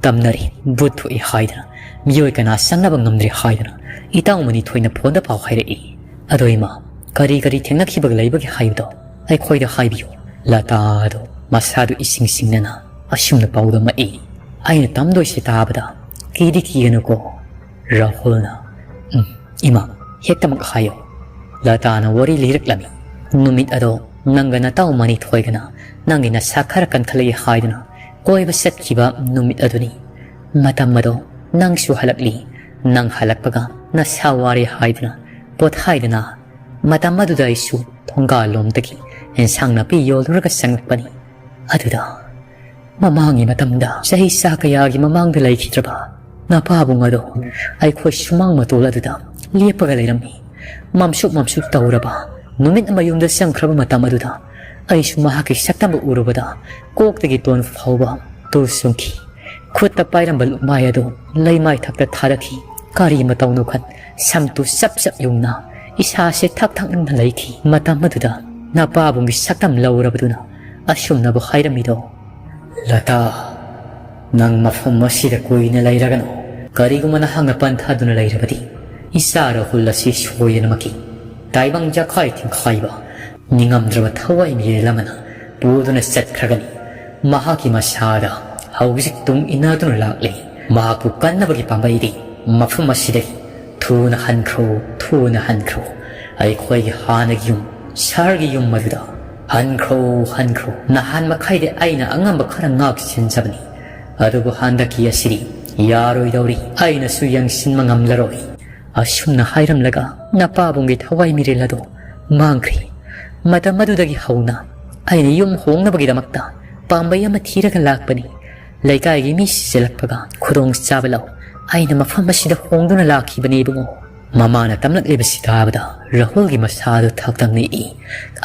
ꯇꯝꯅꯔꯤ, ꯚꯨꯠ ꯊꯣꯛꯏ ꯍꯥꯏꯗꯅ ꯃꯤꯑꯣꯏ ꯀꯅꯥ ꯆꯪꯅꯕ ꯉꯝꯗ꯭ꯔꯦ ꯍꯥꯏꯗꯅ ꯏꯇꯥꯎ ꯃꯅꯤꯊꯣꯏꯅ ꯐꯣꯟꯗ ꯄꯥꯎ ꯍꯥꯏꯔꯛꯏ꯫ ꯑꯗꯣ ꯏꯃꯥ, ꯀꯔꯤ ꯀꯔꯤ ꯊꯦꯡꯅꯈꯤꯕꯒ ꯂꯩꯕꯒꯦ ꯍꯥꯏꯕꯗꯣ ꯑꯩꯈꯣꯏꯗ ꯍꯥꯏꯕꯤꯌꯨ꯫" ꯂꯇꯥꯗꯣ ꯃꯁꯥꯗꯨ ꯏꯁꯤꯡ ꯁꯤꯡꯅꯅ ꯑꯁꯨꯝꯅ ꯄꯥꯎꯗꯝꯃꯛꯏ꯫ "ꯑꯩꯅ ꯇꯝꯗꯣꯏꯁꯦ ꯇꯥꯕꯗ ꯀꯤꯗꯤ ꯀꯤꯒꯅꯨꯀꯣ꯫" ꯔꯥꯍꯨꯜꯅ, "ꯎꯝ, ꯏꯃꯥ, ꯍꯦꯛꯇꯃꯛ ꯍꯥꯏꯌꯣ꯫" ꯂꯇꯥꯅ ꯋꯥꯔꯤ ꯂꯤꯔꯛꯂꯝꯃꯤ꯫ "ꯅꯨꯃꯤꯠ ꯑꯗꯣ ꯅꯪꯒ ꯅꯇꯥꯎ ꯃꯅꯤꯊꯣꯏꯒꯅ ꯅꯪꯒꯤ ꯅꯁꯥ ꯈꯔ ꯀꯟꯈꯠꯂꯛꯏ ꯍꯥꯏꯗꯨꯅ ꯀꯣꯏꯕ ꯆꯠꯈꯤꯕ ꯅꯨꯃꯤꯠ ꯑꯗꯨꯅꯤ꯫ ꯃꯇꯝ ꯑꯗꯣ ꯅꯪꯁꯨ ꯍꯜꯂꯛꯂꯤ꯫ ꯅꯪ ꯍꯜꯂꯛꯄꯒ ꯅꯁꯥ ꯋꯥꯔꯦ ꯍꯥꯏꯗꯨꯅ ꯄꯣꯊꯥꯏꯗꯅ꯫ ꯃꯇꯝ ꯑꯗꯨꯗ ꯑꯩꯁꯨ ꯊꯣꯡꯒꯥꯜꯂꯣꯝꯗꯒꯤ ꯑꯦꯟꯁꯥꯡ ꯅꯥꯄꯤ ꯌꯣꯜꯂꯨꯔꯒ ꯆꯪꯂꯛꯄꯅꯤ꯫ ꯑꯗꯨꯗ ꯃꯃꯥꯡꯒꯤ ꯃꯇꯝꯗ, ꯆꯍꯤ ꯆꯥ ꯀꯌꯥꯒꯤ ꯃꯃꯥꯡꯗ ꯂꯩꯈꯤꯗ꯭ꯔꯕ ꯅꯄꯥꯕꯨꯡ ꯑꯗꯣ ꯑꯩꯈꯣꯏ ꯁꯨꯃꯥꯡ ꯃꯇꯣꯜ ꯑꯗꯨꯗ ꯂꯦꯞꯄꯒ ꯂꯩꯔꯝꯃꯤ꯫ ꯃꯝꯁꯨꯛ ꯃꯝꯁꯨꯛ ꯇꯧꯔꯕ ꯅꯨꯃꯤꯠ ꯑꯃ ꯌꯨꯝꯗ ꯆꯪꯈ꯭ꯔꯕ ꯃꯇꯝ ꯑꯗꯨꯗ ꯑꯩꯁꯨ ꯃꯍꯥꯛꯀꯤ ꯁꯛꯇꯝꯕꯨ ꯎꯔꯨꯕꯗ ꯀꯣꯛꯇꯒꯤ ꯇꯣꯟ ꯐꯥꯎꯕ ꯇꯨ ꯆꯨꯡꯈꯤ꯫ ꯈꯨꯠꯇ ꯄꯥꯏꯔꯝꯕ ꯂꯨꯛꯃꯥꯏ ꯑꯗꯨ ꯂꯩꯃꯥꯏ ꯊꯛꯇ ꯊꯥꯔꯛꯈꯤ꯫ ꯀꯔꯤ ꯃꯇꯧꯅꯣ ꯈꯟ ꯁꯝꯇꯨ ꯆꯞ ꯆꯞ ꯌꯨꯡꯅ ꯏꯁꯥꯁꯦ ꯊꯛ ꯊꯛ ꯅꯤꯛꯅ ꯂꯩꯈꯤ꯫ ꯃꯇꯝ ꯑꯗꯨꯗ ꯅꯄꯥꯕꯨꯡꯒꯤ ꯁꯛꯇꯝ ꯂꯧꯔꯕꯗꯨꯅ ꯑꯁꯨꯝꯅꯕꯨ ꯍꯥꯏꯔꯝꯃꯤꯗꯣ, "ꯂꯇꯥ, ꯅꯪ ꯃꯐꯝ ꯑꯁꯤꯗ ꯀꯨꯏꯅ ꯂꯩꯔꯒꯅꯨ꯫ ꯀꯔꯤꯒꯨꯝꯕ ꯅꯍꯥꯛꯅ ꯄꯟꯊꯥꯗꯨꯅ ꯂꯩꯔꯕꯗꯤ ꯏꯆꯥ ꯔꯥꯍꯨꯜ ꯑꯁꯤ ꯁꯣꯏꯗꯅꯃꯛꯀꯤ ꯇꯥꯏꯕꯪ ꯖꯈꯥꯏ ꯊꯤꯡꯈꯥꯏꯕ ꯅꯤꯡꯉꯝꯗ꯭ꯔꯕ ꯊꯋꯥꯏ ꯃꯤꯔꯦꯜ ꯑꯃꯅ ꯄꯨꯗꯨꯅ ꯆꯠꯈ꯭ꯔꯒꯅꯤ꯫ ꯃꯍꯥꯛꯀꯤ ꯃꯁꯥꯗ ꯍꯧꯖꯤꯛ ꯇꯨꯡ ꯏꯟꯅꯗꯨꯅ ꯂꯥꯛꯂꯤ꯫ ꯃꯍꯥꯛꯄꯨ ꯀꯟꯅꯕꯒꯤ ꯄꯥꯝꯕꯩꯗꯤ ꯃꯐꯝ ꯑꯁꯤꯗꯒꯤ ꯊꯨꯅ ꯍꯟꯈ꯭ꯔꯣ, ꯊꯨꯅ ꯍꯟꯈ꯭ꯔꯣ꯫ ꯑꯩꯈꯣꯏꯒꯤ ꯍꯥꯟꯅꯒꯤ ꯌꯨꯝ, ꯁꯍꯔꯒꯤ ꯌꯨꯝ ꯑꯗꯨꯗ ꯍꯟꯈ꯭ꯔꯣ, ꯍꯟꯈ꯭ꯔꯣ꯫ ꯅꯍꯥꯟ ꯃꯈꯩꯗꯤ ꯑꯩꯅ ꯑꯉꯝꯕ ꯈꯔ ꯉꯥꯛ ꯁꯦꯟꯖꯕꯅꯤ, ꯑꯗꯨꯕꯨ ꯍꯟꯗꯛꯀꯤ ꯑꯁꯤꯗꯤ ꯌꯥꯔꯣꯏꯗꯧꯔꯤ꯫ ꯑꯩꯅꯁꯨ ꯌꯦꯡꯁꯤꯟꯕ ꯉꯝꯂꯔꯣꯏ꯫" ꯑꯁꯨꯝꯅ ꯍꯥꯏꯔꯝꯂꯒ ꯅꯄꯥꯕꯨꯡꯒꯤ ꯊꯋꯥꯏ ꯃꯤꯔꯦꯜ ꯑꯗꯨ ꯃꯥꯡꯈ꯭ꯔꯤ꯫ ꯃꯇꯝ ꯑꯗꯨꯗꯒꯤ ꯍꯧꯅ ꯑꯩꯅ ꯌꯨꯝ ꯍꯣꯡꯅꯕꯒꯤꯗꯃꯛꯇ ꯄꯥꯝꯕꯩ ꯑꯃ ꯊꯤꯔꯒ ꯂꯥꯛꯄꯅꯤ꯫ ꯂꯩꯀꯥꯏꯒꯤ ꯃꯤ ꯁꯤꯖꯤꯜꯂꯛꯄꯒ ꯈꯨꯗꯣꯡ ꯆꯥꯕ ꯂꯧ ꯑꯩꯅ ꯃꯐꯝ ꯑꯁꯤꯗ ꯍꯣꯡꯗꯨꯅ ꯂꯥꯛꯈꯤꯕꯅꯤ ꯏꯕꯨꯡꯉꯣ꯫ ꯃꯃꯥꯅ ꯇꯝꯂꯛꯂꯤꯕꯁꯤ ꯇꯥꯕꯗ ꯔꯥꯍꯨꯜꯒꯤ ꯃꯁꯥꯗꯨ ꯊꯛ ꯊꯛ ꯅꯤꯛꯏ꯫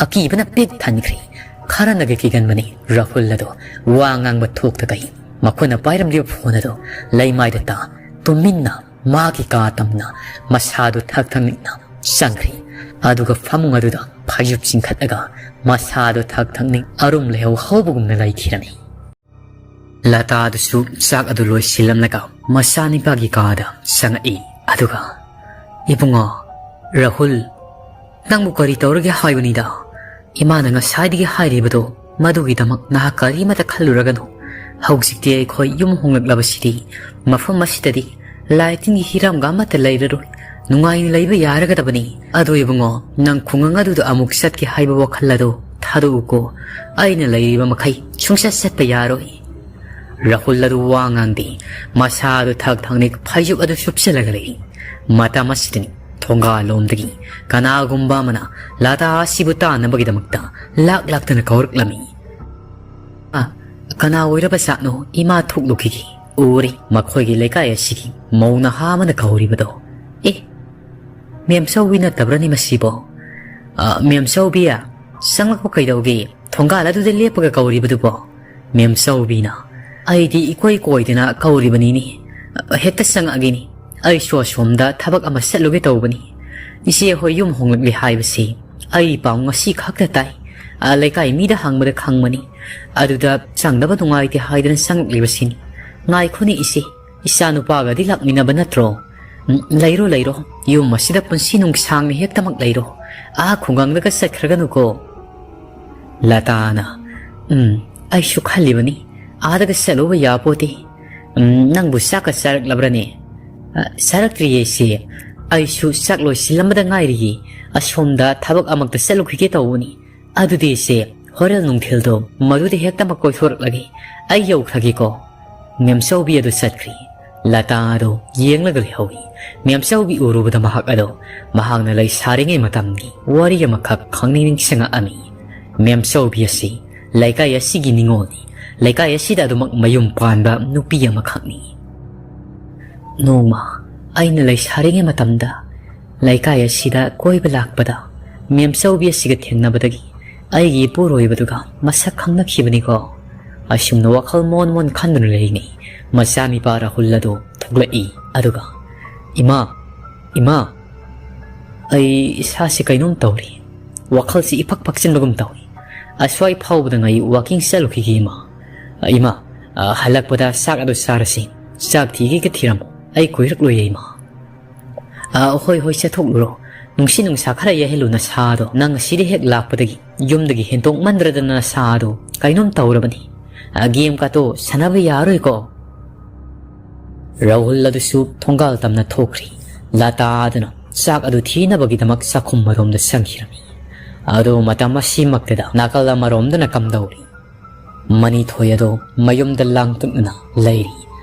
ꯑꯀꯤꯕꯅ ꯄꯤꯛ ꯊꯟꯈ꯭ꯔꯦ꯫ ꯈꯔꯅꯒ ꯀꯤꯒꯟꯕꯅꯤ ꯔꯥꯍꯨꯜ ꯑꯗꯣ ꯋꯥ ꯉꯥꯡꯕ ꯊꯣꯛꯇꯈꯩ꯫ ꯃꯈꯨꯠꯅ ꯄꯥꯏꯔꯝꯂꯤꯕ ꯐꯣꯟ ꯑꯗꯨ ꯂꯩꯃꯥꯏꯗ ꯇꯥ ꯇꯨꯃꯤꯟꯅ ꯃꯥꯒꯤ ꯀꯥ ꯇꯝꯅ ꯃꯁꯥꯗꯨ ꯊꯛ ꯊꯛ ꯅꯤꯛꯅ ꯆꯪꯈ꯭ꯔꯦ꯫ ꯑꯗꯨꯒ ꯐꯃꯨꯡ ꯑꯗꯨꯗ ꯐꯩꯖꯨꯞ ꯆꯤꯡꯈꯠꯂꯒ ꯃꯁꯥꯗꯨ ꯊꯛ ꯊꯛ ꯅꯤꯛ ꯑꯔꯨꯝ ꯂꯩꯍꯧ ꯍꯧꯕꯒꯨꯝꯅ ꯂꯩꯈꯤꯔꯝꯃꯤ꯫ ꯂꯇꯥꯗꯨꯁꯨ ꯆꯥꯛ ꯑꯗꯨ ꯂꯣꯏꯁꯤꯜꯂꯝꯂꯒ ꯃꯆꯥꯅꯤꯄꯥꯒꯤ ꯀꯥꯗ ꯆꯪꯉꯛꯏ꯫ ꯑꯗꯨꯒ, "ꯏꯕꯨꯡꯉꯣ, ꯔꯥꯍꯨꯜ, ꯅꯪꯕꯨ ꯀꯔꯤ ꯇꯧꯔꯒꯦ ꯍꯥꯏꯕꯅꯤꯗ? ꯏꯃꯥꯅ ꯉꯁꯥꯏꯗꯒꯤ ꯍꯥꯏꯔꯤꯕꯗꯣ ꯃꯗꯨꯒꯤꯗꯃꯛ ꯅꯍꯥꯛ ꯀꯔꯤꯃꯠꯇ ꯈꯜꯂꯨꯔꯒꯅꯨ꯫ ꯍꯧꯖꯤꯛꯇꯤ ꯑꯩꯈꯣꯏ ꯌꯨꯝ ꯍꯣꯡꯂꯛꯂꯕꯁꯤꯗꯤ ꯃꯐꯝ ꯑꯁꯤꯗꯗꯤ ꯂꯥꯏꯇꯤꯟꯒꯤ ꯍꯤꯔꯝꯒ ꯑꯃꯠꯇ ꯂꯩꯔꯔꯣꯏ꯫ ꯅꯨꯡꯉꯥꯏꯅ ꯂꯩꯕ ꯌꯥꯔꯒꯗꯕꯅꯤ꯫ ꯑꯗꯨ ꯏꯕꯨꯡꯉꯣ, ꯅꯪ ꯈꯨꯡꯒꯪ ꯑꯗꯨꯗ ꯑꯃꯨꯛ ꯆꯠꯀꯦ ꯍꯥꯏꯕ ꯋꯥꯈꯜ ꯑꯗꯨ ꯊꯥꯗꯣꯛꯎꯀꯣ꯫ ꯑꯩꯅ ꯂꯩꯔꯤꯕ ꯃꯈꯩ ꯁꯨꯡꯆꯠ ꯆꯠꯄ ꯌꯥꯔꯣꯏ꯫" ꯔꯥꯍꯨꯜ ꯑꯗꯨ ꯋꯥ ꯉꯥꯡꯗꯦ꯫ ꯃꯁꯥ ꯑꯗꯨ ꯊꯛ ꯊꯛ ꯅꯤꯛ ꯐꯩꯖꯨꯞ ꯑꯗꯨ ꯁꯨꯞꯆꯜꯂꯒ ꯂꯩ꯫ ꯃꯇꯝ ꯑꯁꯤꯗꯅꯤ ꯊꯣꯡꯒꯥꯜꯂꯣꯝꯗꯒꯤ ꯀꯅꯥꯒꯨꯝꯕ ꯑꯃꯅ ꯂꯇꯥ ꯑꯁꯤꯕꯨ ꯇꯥꯟꯅꯕꯒꯤꯗꯃꯛꯇ ꯂꯥꯛ ꯂꯥꯛꯇꯅ ꯀꯧꯔꯛꯂꯝꯃꯤ꯫ "ꯀꯅꯥ ꯑꯣꯏꯔꯕ ꯖꯥꯠꯅꯣ? ꯏꯃꯥ ꯊꯣꯛꯂꯨꯈꯤꯒꯦ꯫ ꯎꯔꯦ, ꯃꯈꯣꯏꯒꯤ ꯂꯩꯀꯥꯏ ꯑꯁꯤꯒꯤ ꯃꯧ ꯅꯍꯥ ꯑꯃꯅ ꯀꯧꯔꯤꯕꯗꯣ꯫ ꯑꯦ, ꯃꯦꯝꯆꯧꯕꯤ ꯅꯠꯇꯕ꯭ꯔꯅꯦ ꯃꯁꯤꯕꯣ? ꯑ, ꯃꯦꯝꯆꯧꯕꯤ, ꯆꯪꯂꯛꯄ ꯀꯩꯗꯧꯒꯦ? ꯊꯣꯡꯒꯥꯜ ꯑꯗꯨꯗ ꯂꯦꯞꯄꯒ ꯀꯧꯔꯤꯕꯗꯨꯕꯣ?" ꯃꯦꯝꯆꯧꯕꯤꯅ꯫ "ꯑꯩꯗꯤ ꯏꯀꯣꯏ ꯀꯣꯏꯗꯅ ꯀꯧꯔꯤꯕꯅꯤꯅꯦ꯫ ꯍꯦꯛꯇ ꯆꯪꯉꯛꯑꯒꯦꯅꯦ꯫ ꯑꯩꯁꯨ ꯑꯁꯣꯝꯗ ꯊꯕꯛ ꯑꯃ ꯆꯠꯂꯨꯒꯦ ꯇꯧꯕꯅꯤ꯫ ꯏꯆꯦ ꯍꯣꯏ ꯌꯨꯝ ꯍꯣꯡꯂꯛꯂꯦ ꯍꯥꯏꯕꯁꯤ ꯑꯩ ꯄꯥꯎ ꯉꯁꯤ ꯈꯛꯇ ꯇꯥꯏ꯫ ꯑ, ꯂꯩꯀꯥꯏ ꯃꯤꯗ ꯍꯪꯕꯗ ꯈꯪꯕꯅꯤ꯫ ꯑꯗꯨꯗ ꯆꯪꯗꯕ ꯅꯨꯡꯉꯥꯏꯇꯦ ꯍꯥꯏꯗꯅ ꯆꯪꯂꯛꯂꯤꯕꯁꯤꯅꯤ꯫ ꯉꯥꯏꯈꯣꯅꯦ ꯏꯆꯦ, ꯏꯆꯥꯅꯨꯄꯥꯒꯗꯤ ꯂꯥꯛꯃꯤꯟꯅꯕ ꯅꯠꯇ꯭ꯔꯣ? ꯎꯝ, ꯂꯩꯔꯣ, ꯂꯩꯔꯣ꯫ ꯌꯨꯝ ꯑꯁꯤꯗ ꯄꯨꯟꯁꯤ ꯅꯨꯡꯁꯥꯡꯅ ꯍꯦꯛꯇꯃꯛ ꯂꯩꯔꯣ꯫ ꯑꯥ ꯈꯨꯡꯒꯪꯗꯒ ꯆꯠꯈ꯭ꯔꯒꯅꯨꯀꯣ꯫" ꯂꯇꯥꯅ, "ꯎꯝ, ꯑꯩꯁꯨ ꯈꯜꯂꯤꯕꯅꯤ, ꯑꯥꯗꯒ ꯆꯠꯂꯨꯕ ꯌꯥꯄꯣꯠꯇꯦ꯫ ꯎꯝ, ꯅꯪꯕꯨ ꯆꯥꯛꯀ ꯆꯥꯔꯛꯂꯕ꯭ꯔꯅꯦ?" "ꯑ, ꯆꯥꯔꯛꯇ꯭ꯔꯤꯌꯦ ꯏꯆꯦ, ꯑꯩꯁꯨ ꯆꯥꯛ ꯂꯣꯏꯁꯤꯜꯂꯝꯕꯗ ꯉꯥꯏꯔꯤꯌꯦ꯫ ꯑꯁꯣꯝꯗ ꯊꯕꯛ ꯑꯃꯛꯇ ꯆꯠꯂꯨꯈꯤꯒꯦ ꯇꯧꯕꯅꯤ꯫ ꯑꯗꯨꯗꯤ ꯏꯆꯦ, ꯍꯣꯔꯦꯟ ꯅꯨꯡꯊꯤꯜꯗꯣ ꯃꯗꯨꯗ ꯍꯦꯛꯇꯃꯛ ꯀꯣꯏꯊꯣꯔꯛꯂꯒꯦ꯫ ꯑꯩ ꯌꯧꯈ꯭ꯔꯒꯦꯀꯣ꯫" ꯃꯦꯝꯆꯧꯕꯤ ꯑꯗꯨ ꯆꯠꯈ꯭ꯔꯤ꯫ ꯂꯇꯥ ꯑꯗꯨ ꯌꯦꯡꯂꯒ ꯂꯩꯍꯧꯏ꯫ ꯃꯦꯝꯆꯧꯕꯤ ꯎꯔꯨꯕꯗ ꯃꯍꯥꯛ ꯑꯗꯣ ꯃꯍꯥꯛꯅ ꯂꯩꯁꯥꯔꯤꯉꯩ ꯃꯇꯝꯒꯤ ꯋꯥꯔꯤ ꯑꯃꯈꯛ ꯈꯪꯅꯤꯡ ꯅꯤꯡꯁꯤꯡꯉꯛꯑꯝꯃꯤ꯫ ꯃꯦꯝꯆꯧꯕꯤ ꯑꯁꯤ ꯂꯩꯀꯥꯏ ꯑꯁꯤꯒꯤ ꯅꯤꯉꯣꯜꯅꯤ꯫ ꯂꯩꯀꯥꯏ ꯑꯁꯤꯗ ꯑꯗꯨꯃꯛ ꯃꯌꯨꯝ ꯄꯥꯟꯕ ꯅꯨꯄꯤ ꯑꯃꯈꯛꯅꯤ꯫ ꯅꯣꯡꯃ ꯑꯩꯅ ꯂꯩꯁꯥꯔꯤꯉꯩ ꯃꯇꯝꯗ ꯂꯩꯀꯥꯏ ꯑꯁꯤꯗ ꯀꯣꯏꯕ ꯂꯥꯛꯄꯗ ꯃꯦꯝꯆꯧꯕꯤ ꯑꯁꯤꯒ ꯊꯦꯡꯅꯕꯗꯒꯤ ꯑꯩꯒꯤ ꯏꯄꯨꯔꯣꯏꯕꯗꯨꯒ ꯃꯁꯛ ꯈꯪꯅꯈꯤꯕꯅꯤꯀꯣ꯫ ꯑꯁꯨꯝꯅ ꯋꯥꯈꯜ ꯃꯣꯟ ꯃꯣꯟ ꯈꯟꯗꯨꯅ ꯂꯩꯔꯤꯉꯩ ꯃꯆꯥꯅꯤꯄꯥ ꯔꯥꯍꯨꯜ ꯑꯗꯨ ꯊꯣꯛꯂꯛꯏ꯫ ꯑꯗꯨꯒ, "ꯏꯃꯥ, ꯏꯃꯥ, ꯑꯩ ꯏꯁꯥꯁꯦ ꯀꯩꯅꯣꯝ ꯇꯧꯔꯤ꯫ ꯋꯥꯈꯜꯁꯤ ꯏꯐꯛ ꯐꯛꯆꯤꯟꯕꯒꯨꯝ ꯇꯧꯏ꯫ ꯑꯁ꯭ꯋꯥꯏ ꯐꯥꯎꯕꯗ ꯑꯩ ꯋꯥꯀꯤꯡ ꯆꯠꯂꯨꯈꯤꯒꯦ ꯏꯃꯥ꯫ ꯏꯃꯥ, ꯑ, ꯍꯜꯂꯛꯄꯗ ꯆꯥꯛ ꯑꯗꯨ ꯆꯥꯔꯁꯤ꯫ ꯆꯥꯛ ꯊꯤꯒꯦꯒ ꯊꯤꯔꯝꯃꯣ꯫ ꯑꯩ ꯀꯨꯏꯔꯛꯂꯣꯏꯌꯦ ꯏꯃꯥ꯫" "ꯑ, ꯍꯣꯏ, ꯍꯣꯏ, ꯆꯠꯊꯣꯛꯂꯨꯔꯣ꯫ ꯅꯨꯡꯁꯤꯠ ꯅꯨꯡꯁꯥ ꯈꯔ ꯌꯥꯏꯍꯜꯂꯨ ꯅꯁꯥꯗꯣ꯫ ꯅꯪ ꯑꯁꯤꯗ ꯍꯦꯛ ꯂꯥꯛꯄꯗꯒꯤ ꯌꯨꯝꯗꯒꯤ ꯍꯦꯟꯇꯣꯛꯃꯟꯗ꯭ꯔꯗꯅ ꯅꯁꯥꯗꯣ ꯀꯩꯅꯣꯝ ꯇꯧꯔꯕꯅꯤ꯫ ꯑ, ꯒꯦꯝ ꯀꯥꯇꯣ ꯁꯥꯟꯅꯕ ꯌꯥꯔꯣꯏꯀꯣ꯫" ꯔꯥꯍꯨꯜ ꯑꯗꯨꯁꯨ ꯊꯣꯡꯒꯥꯜ ꯇꯝꯅ ꯊꯣꯛꯈ꯭ꯔꯤ꯫ ꯂꯇꯥ ꯑꯗꯨꯅ ꯆꯥꯛ ꯑꯗꯨ ꯊꯤꯅꯕꯒꯤꯗꯃꯛ ꯆꯥꯛꯈꯨꯝ ꯃꯔꯣꯝꯗ ꯆꯪꯈꯤꯔꯝꯃꯤ꯫ ꯑꯗꯨ ꯃꯇꯝ ꯑꯁꯤꯃꯛꯇꯗ ꯅꯥꯀꯜ ꯑꯃꯔꯣꯝꯗꯅ ꯀꯝꯗꯧꯔꯤ? ꯃꯅꯤꯊꯣꯏ ꯑꯗꯣ ꯃꯌꯨꯝꯗ ꯂꯥꯡꯇꯛꯅꯅ ꯂꯩꯔꯤ꯫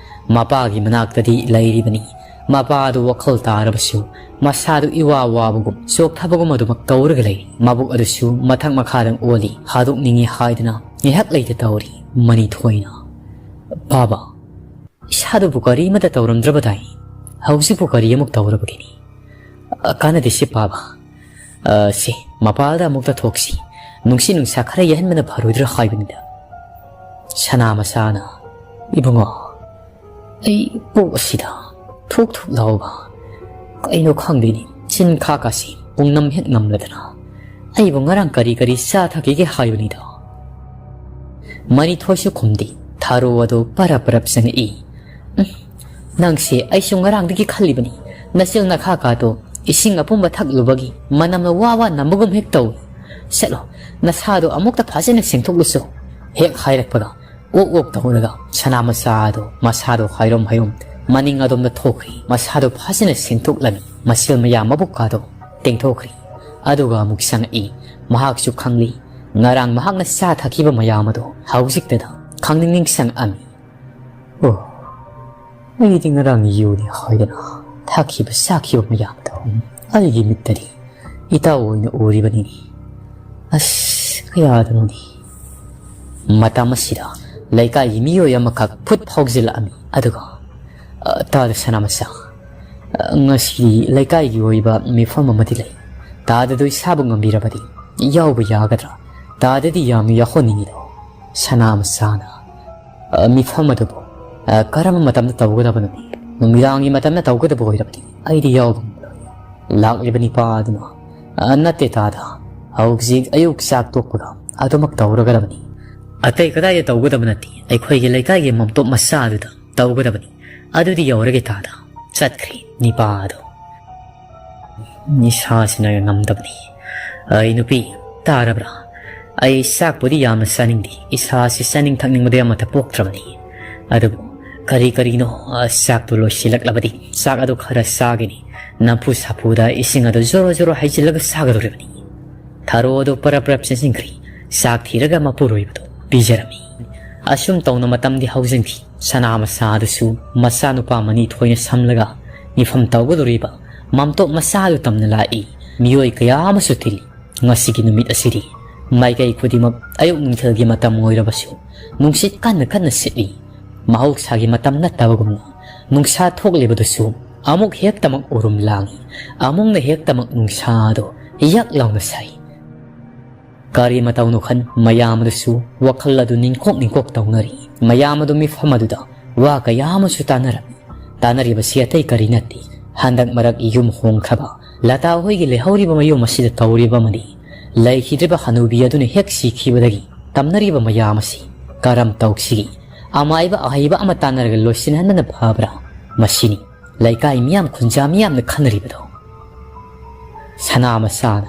ꯃꯄꯥꯒꯤ ꯃꯅꯥꯛꯇꯗꯤ ꯂꯩꯔꯤꯕꯅꯤ꯫ ꯃꯄꯥ ꯑꯗꯨ ꯋꯥꯈꯜ ꯇꯥꯔꯕꯁꯨ ꯃꯁꯥꯗꯨ ꯏꯋꯥ ꯋꯥꯕꯒꯨꯝ ꯆꯣꯛꯊꯕꯒꯨꯝ ꯑꯗꯨꯃꯛ ꯇꯧꯔꯒ ꯂꯩꯔꯤ꯫ ꯃꯕꯨꯛ ꯑꯗꯨꯁꯨ ꯃꯊꯛ ꯃꯈꯥꯗꯪ ꯑꯣꯜꯂꯤ꯫ ꯊꯥꯗꯣꯛꯅꯤꯡꯉꯤ ꯍꯥꯏꯗꯨꯅ ꯉꯥꯏꯍꯥꯛ ꯂꯩꯇ ꯇꯧꯔꯤ꯫ ꯃꯅꯤꯊꯣꯏꯅ, "ꯄꯥꯕ, ꯏꯁꯥꯗꯨꯕꯨ ꯀꯔꯤꯃꯠꯇ ꯇꯧꯔꯝꯗ꯭ꯔꯕꯗꯥꯏ, ꯍꯧꯖꯤꯛꯄꯨ ꯀꯔꯤ ꯑꯃꯨꯛ ꯇꯧꯔꯕꯒꯤꯅꯤ? ꯑ, ꯀꯥꯟꯅꯗꯦꯁꯦ ꯄꯥꯕ꯫ ꯑ, ꯁꯦ, ꯃꯄꯥꯜꯗ ꯑꯃꯨꯛꯇ ꯊꯣꯛꯁꯤ꯫ ꯅꯨꯡꯁꯤꯠ ꯅꯨꯡꯁꯥ ꯈꯔ ꯌꯩꯍꯟꯕꯅ ꯐꯔꯣꯏꯗ꯭ꯔꯥ ꯍꯥꯏꯕꯅꯤꯗ"꯫ ꯁꯅꯥ ꯃꯆꯥꯅ, "ꯏꯕꯨꯡꯉꯣ, ꯑꯩ ꯄꯣꯛ ꯑꯁꯤꯗ ꯊꯨꯛ ꯊꯨꯛ ꯂꯥꯎꯕ, ꯀꯩꯅꯣ ꯈꯪꯗꯦꯅꯦ, ꯆꯤꯟ ꯈꯥ ꯀꯥꯁꯤ ꯄꯨꯡꯅꯝ ꯍꯦꯛ ꯅꯝꯂꯗꯅ꯫ ꯑꯩꯕꯨ ꯉꯔꯥꯡ ꯀꯔꯤ ꯀꯔꯤ ꯆꯥ ꯊꯛꯈꯤꯒꯦ ꯍꯥꯏꯕꯅꯤꯗ"꯫ ꯃꯅꯤꯊꯣꯏꯁꯨ ꯈꯨꯝꯗꯦ꯫ ꯊꯥꯔꯣ ꯑꯗꯨ ꯄꯔꯞ ꯄꯔꯞ ꯆꯪꯉꯛꯏ꯫ "ꯎꯝ, ꯅꯪꯁꯦ ꯑꯩꯁꯨ ꯉꯔꯥꯡꯗꯒꯤ ꯈꯜꯂꯤꯕꯅꯤ꯫ ꯅꯆꯤꯜ ꯅꯈꯥ ꯀꯥꯗꯣ ꯏꯁꯤꯡ ꯑꯄꯨꯝꯕ ꯊꯛꯂꯨꯕꯒꯤ ꯃꯅꯝꯅ ꯋꯥ ꯋꯥ ꯅꯝꯕꯒꯨꯝ ꯍꯦꯛ ꯇꯧꯏ꯫ ꯆꯠꯂꯣ, ꯅꯁꯥꯗꯣ ꯑꯃꯨꯛꯇ ꯐꯖꯅ ꯁꯦꯡꯊꯣꯛꯂꯨꯆꯣ"꯫ ꯍꯦꯛ ꯍꯥꯏꯔꯛꯄꯒ ꯑꯣꯛ ꯑꯣꯛ ꯇꯧꯔꯒ ꯁꯅꯥ ꯃꯆꯥ ꯑꯗꯣ ꯃꯁꯥꯗꯣ ꯍꯥꯏꯔꯣꯝ ꯍꯥꯏꯔꯣꯝ ꯃꯅꯤꯡ ꯑꯗꯣꯝꯗ ꯊꯣꯛꯈ꯭ꯔꯦ꯫ ꯃꯁꯥꯗꯣ ꯐꯖꯅ ꯁꯦꯡꯊꯣꯛꯂꯝꯃꯤ꯫ ꯃꯁꯤꯜ ꯃꯌꯥ ꯃꯕꯨꯛꯀꯥꯗꯣ ꯇꯦꯡꯊꯣꯛꯈ꯭ꯔꯦ꯫ ꯑꯗꯨꯒ ꯑꯃꯨꯛ ꯆꯪꯉꯛꯏ꯫ ꯃꯍꯥꯛꯁꯨ ꯈꯪꯂꯤ, ꯉꯔꯥꯡ ꯃꯍꯥꯛꯅ ꯆꯥ ꯊꯛꯈꯤꯕ ꯃꯌꯥꯝ ꯑꯗꯣ ꯍꯧꯖꯤꯛꯇꯗ ꯈꯪꯅꯤꯡ ꯅꯤꯡꯁꯤꯡꯉꯛꯑꯝꯃꯤ꯫ "ꯑꯣ, ꯑꯩꯗꯤ ꯉꯔꯥꯡ ꯌꯨꯅꯤ ꯍꯥꯏꯗꯅ ꯊꯛꯈꯤꯕ ꯆꯥꯈꯤꯕ ꯃꯌꯥꯝꯗꯣ ꯑꯩꯒꯤ ꯃꯤꯠꯇꯗꯤ ꯏꯇꯥꯎ ꯑꯣꯏꯅ ꯎꯔꯤꯕꯅꯤꯅꯦ꯫ ꯑꯁ, ꯀꯌꯥꯗꯅꯣꯅꯦ"꯫ ꯃꯇꯝ ꯑꯁꯤꯗ ꯂꯩꯀꯥꯏꯒꯤ ꯃꯤꯑꯣꯏ ꯑꯃꯈꯛ ꯐꯨꯠ ꯐꯥꯎꯖꯤꯜꯂꯛꯑꯝꯃꯤ꯫ ꯑꯗꯨꯒ, "ꯑ, ꯇꯥꯗ ꯁꯅꯥꯃꯆꯥ, ꯑ, ꯉꯁꯤꯗꯤ ꯂꯩꯀꯥꯏꯒꯤ ꯑꯣꯏꯕ ꯃꯤꯐꯝ ꯑꯃꯗꯤ ꯂꯩ꯫ ꯇꯥꯗꯗꯣ ꯏꯁꯥꯕꯨ ꯉꯝꯕꯤꯔꯕꯗꯤ ꯌꯥꯎꯕ ꯌꯥꯒꯗ꯭ꯔꯥ? ꯇꯥꯗꯗꯤ ꯌꯥꯝꯅ ꯌꯥꯎꯍꯟꯅꯤꯡꯉꯤꯗꯣ"꯫ ꯁꯅꯥꯃꯆꯥꯅ, "ꯑ, ꯃꯤꯐꯝ ꯑꯗꯨꯕꯨ, ꯑ, ꯀꯔꯝꯕ ꯃꯇꯝꯗ ꯇꯧꯒꯗꯕꯅꯣꯅꯦ? ꯅꯨꯃꯤꯗꯥꯡꯒꯤ ꯃꯇꯝꯗ ꯇꯧꯒꯗꯕ ꯑꯣꯏꯔꯕꯗꯤ ꯑꯩꯗꯤ ꯌꯥꯎꯕ ꯉꯝꯂꯣꯏ"꯫ ꯂꯥꯛꯂꯤꯕ ꯅꯤꯄꯥ ꯑꯗꯨꯅ, "ꯑ, ꯅꯠꯇꯦ ꯇꯥꯗ, ꯍꯧꯖꯤꯛ ꯑꯌꯨꯛ ꯆꯥꯛ ꯇꯣꯛꯄꯒ ꯑꯗꯨꯃꯛ ꯇꯧꯔꯒꯗꯕꯅꯤ꯫ ꯑꯇꯩ ꯀꯗꯥꯏꯗ ꯇꯧꯒꯗꯕ ꯅꯠꯇꯦ, ꯑꯩꯈꯣꯏꯒꯤ ꯂꯩꯀꯥꯏꯒꯤ ꯃꯝꯇꯣꯞ ꯃꯆꯥ ꯑꯗꯨꯗ ꯇꯧꯒꯗꯕꯅꯤ꯫ ꯑꯗꯨꯗꯤ ꯌꯧꯔꯒꯦ ꯇꯥꯗ"꯫ ꯆꯠꯈ꯭ꯔꯦ ꯅꯤꯄꯥ ꯑꯗꯣ꯫ ꯏꯁꯥꯁꯤꯅ ꯉꯝꯗꯕꯅꯤ꯫ "ꯑꯩ ꯅꯨꯄꯤ, ꯇꯥꯔꯕ꯭ꯔꯥ? ꯑꯩ ꯆꯥꯛꯄꯨꯗꯤ ꯌꯥꯝꯅ ꯆꯥꯅꯤꯡꯗꯦ, ꯏꯁꯥꯁꯤ ꯆꯥꯅꯤꯡ ꯊꯛꯅꯤꯡꯕꯗꯤ ꯑꯃꯠꯇ ꯄꯣꯛꯇ꯭ꯔꯕꯅꯤ꯫ ꯑꯗꯨꯕꯨ ꯀꯔꯤ ꯀꯔꯤꯅꯣ, ꯑ, ꯆꯥꯛꯇꯨ ꯂꯣꯏꯁꯤꯜꯂꯛꯂꯕꯗꯤ ꯆꯥꯛ ꯑꯗꯨ ꯈꯔ ꯆꯥꯒꯅꯤ꯫ ꯅꯝꯐꯨ ꯁꯥꯐꯨꯗ ꯏꯁꯤꯡ ꯑꯗꯨ ꯖꯣꯔꯣ ꯖꯣꯔꯣ ꯍꯩꯖꯤꯜꯂꯒ ꯆꯥꯒꯗꯧꯔꯤꯕꯅꯤ"꯫ ꯊꯔꯣ ꯑꯗꯨ ꯄꯔꯞ ꯄꯔꯞ ꯆꯦꯟꯁꯤꯟꯈ꯭ꯔꯦ꯫ ꯆꯥꯛ ꯊꯤꯔꯒ ꯃꯄꯨꯔꯣꯏꯕꯗꯨ ꯄꯤꯖꯔꯝꯃꯤ꯫ ꯑꯁꯨꯝ ꯇꯧꯅ ꯃꯇꯝꯗꯤ ꯍꯧꯖꯤꯟꯈꯤ꯫ ꯁꯅꯥ ꯃꯆꯥ ꯑꯗꯨꯁꯨ ꯃꯆꯥꯅꯨꯄꯥ ꯃꯅꯤꯊꯣꯏꯅ ꯁꯝꯂꯒ ꯃꯤꯐꯝ ꯇꯧꯒꯗꯧꯔꯤꯕ ꯃꯝꯇꯣꯞ ꯃꯆꯥ ꯑꯗꯨ ꯇꯝꯅ ꯂꯥꯛꯏ꯫ ꯃꯤꯑꯣꯏ ꯀꯌꯥ ꯑꯃꯁꯨ ꯇꯤꯜꯂꯤ꯫ ꯉꯁꯤꯒꯤ ꯅꯨꯃꯤꯠ ꯑꯁꯤꯗꯤ ꯃꯥꯏꯀꯩ ꯈꯨꯗꯤꯡꯃꯛ ꯑꯌꯨꯛ ꯅꯨꯡꯊꯤꯜꯒꯤ ꯃꯇꯝ ꯑꯣꯏꯔꯕꯁꯨ ꯅꯨꯡꯁꯤꯠ ꯀꯟꯅ ꯀꯟꯅ ꯁꯤꯠꯂꯤ꯫ ꯃꯍꯧꯁꯥꯒꯤ ꯃꯇꯝ ꯅꯠꯇꯕꯒꯨꯝꯅ ꯅꯨꯡꯁꯥ ꯊꯣꯛꯂꯤꯕꯗꯨꯁꯨ ꯑꯃꯨꯛ ꯍꯦꯛꯇꯃꯛ ꯎꯔꯨꯝ ꯂꯥꯡꯏ, ꯑꯃꯨꯛꯅ ꯍꯦꯛꯇꯃꯛ ꯅꯨꯡꯁꯥꯗꯣ ꯌꯛ ꯂꯥꯎꯅ ꯁꯥꯏ꯫ ꯀꯔꯤ ꯃꯇꯧꯅꯣ ꯈꯟ ꯃꯌꯥꯝ ꯑꯗꯨꯁꯨ ꯋꯥꯈꯜ ꯑꯗꯨ ꯅꯤꯡꯀꯣꯛ ꯅꯤꯡꯀꯣꯛ ꯇꯧꯅꯔꯤ꯫ ꯃꯌꯥꯝ ꯑꯗꯨ ꯃꯤꯐꯝ ꯑꯗꯨꯗ ꯋꯥ ꯀꯌꯥ ꯑꯃꯁꯨ ꯇꯥꯅꯔꯝꯃꯤ꯫ ꯇꯥꯅꯔꯤꯕꯁꯤ ꯑꯇꯩ ꯀꯔꯤ ꯅꯠꯇꯦ, ꯍꯟꯗꯛ ꯃꯔꯛ ꯌꯨꯝ ꯍꯣꯡꯈ꯭ꯔꯕ ꯂꯇꯥ ꯍꯣꯏꯒꯤ ꯂꯩꯍꯧꯔꯤꯕ ꯃꯌꯨꯝ ꯑꯁꯤꯗ ꯇꯧꯔꯤꯕ ꯑꯃꯗꯤ ꯂꯩꯈꯤꯗ꯭ꯔꯤꯕ ꯍꯅꯨꯕꯤ ꯑꯗꯨꯅ ꯍꯦꯛ ꯁꯤꯈꯤꯕꯗꯒꯤ ꯇꯝꯅꯔꯤꯕ ꯃꯌꯥꯝ ꯑꯁꯤ ꯀꯔꯝ ꯇꯧꯁꯤꯒꯦ? ꯑꯃꯥꯏꯕ ꯑꯍꯩꯕ ꯑꯃ ꯇꯥꯟꯅꯔꯒ ꯂꯣꯏꯁꯤꯟꯍꯟꯕꯅ ꯐꯕ꯭ꯔꯥ? ꯃꯁꯤꯅꯤ ꯂꯩꯀꯥꯏ ꯃꯤꯌꯥꯝ ꯈꯨꯟꯖꯥ ꯃꯤꯌꯥꯝꯅ ꯈꯟꯅꯔꯤꯕꯗꯣ꯫ ꯁꯅꯥ ꯃꯆꯥꯅ,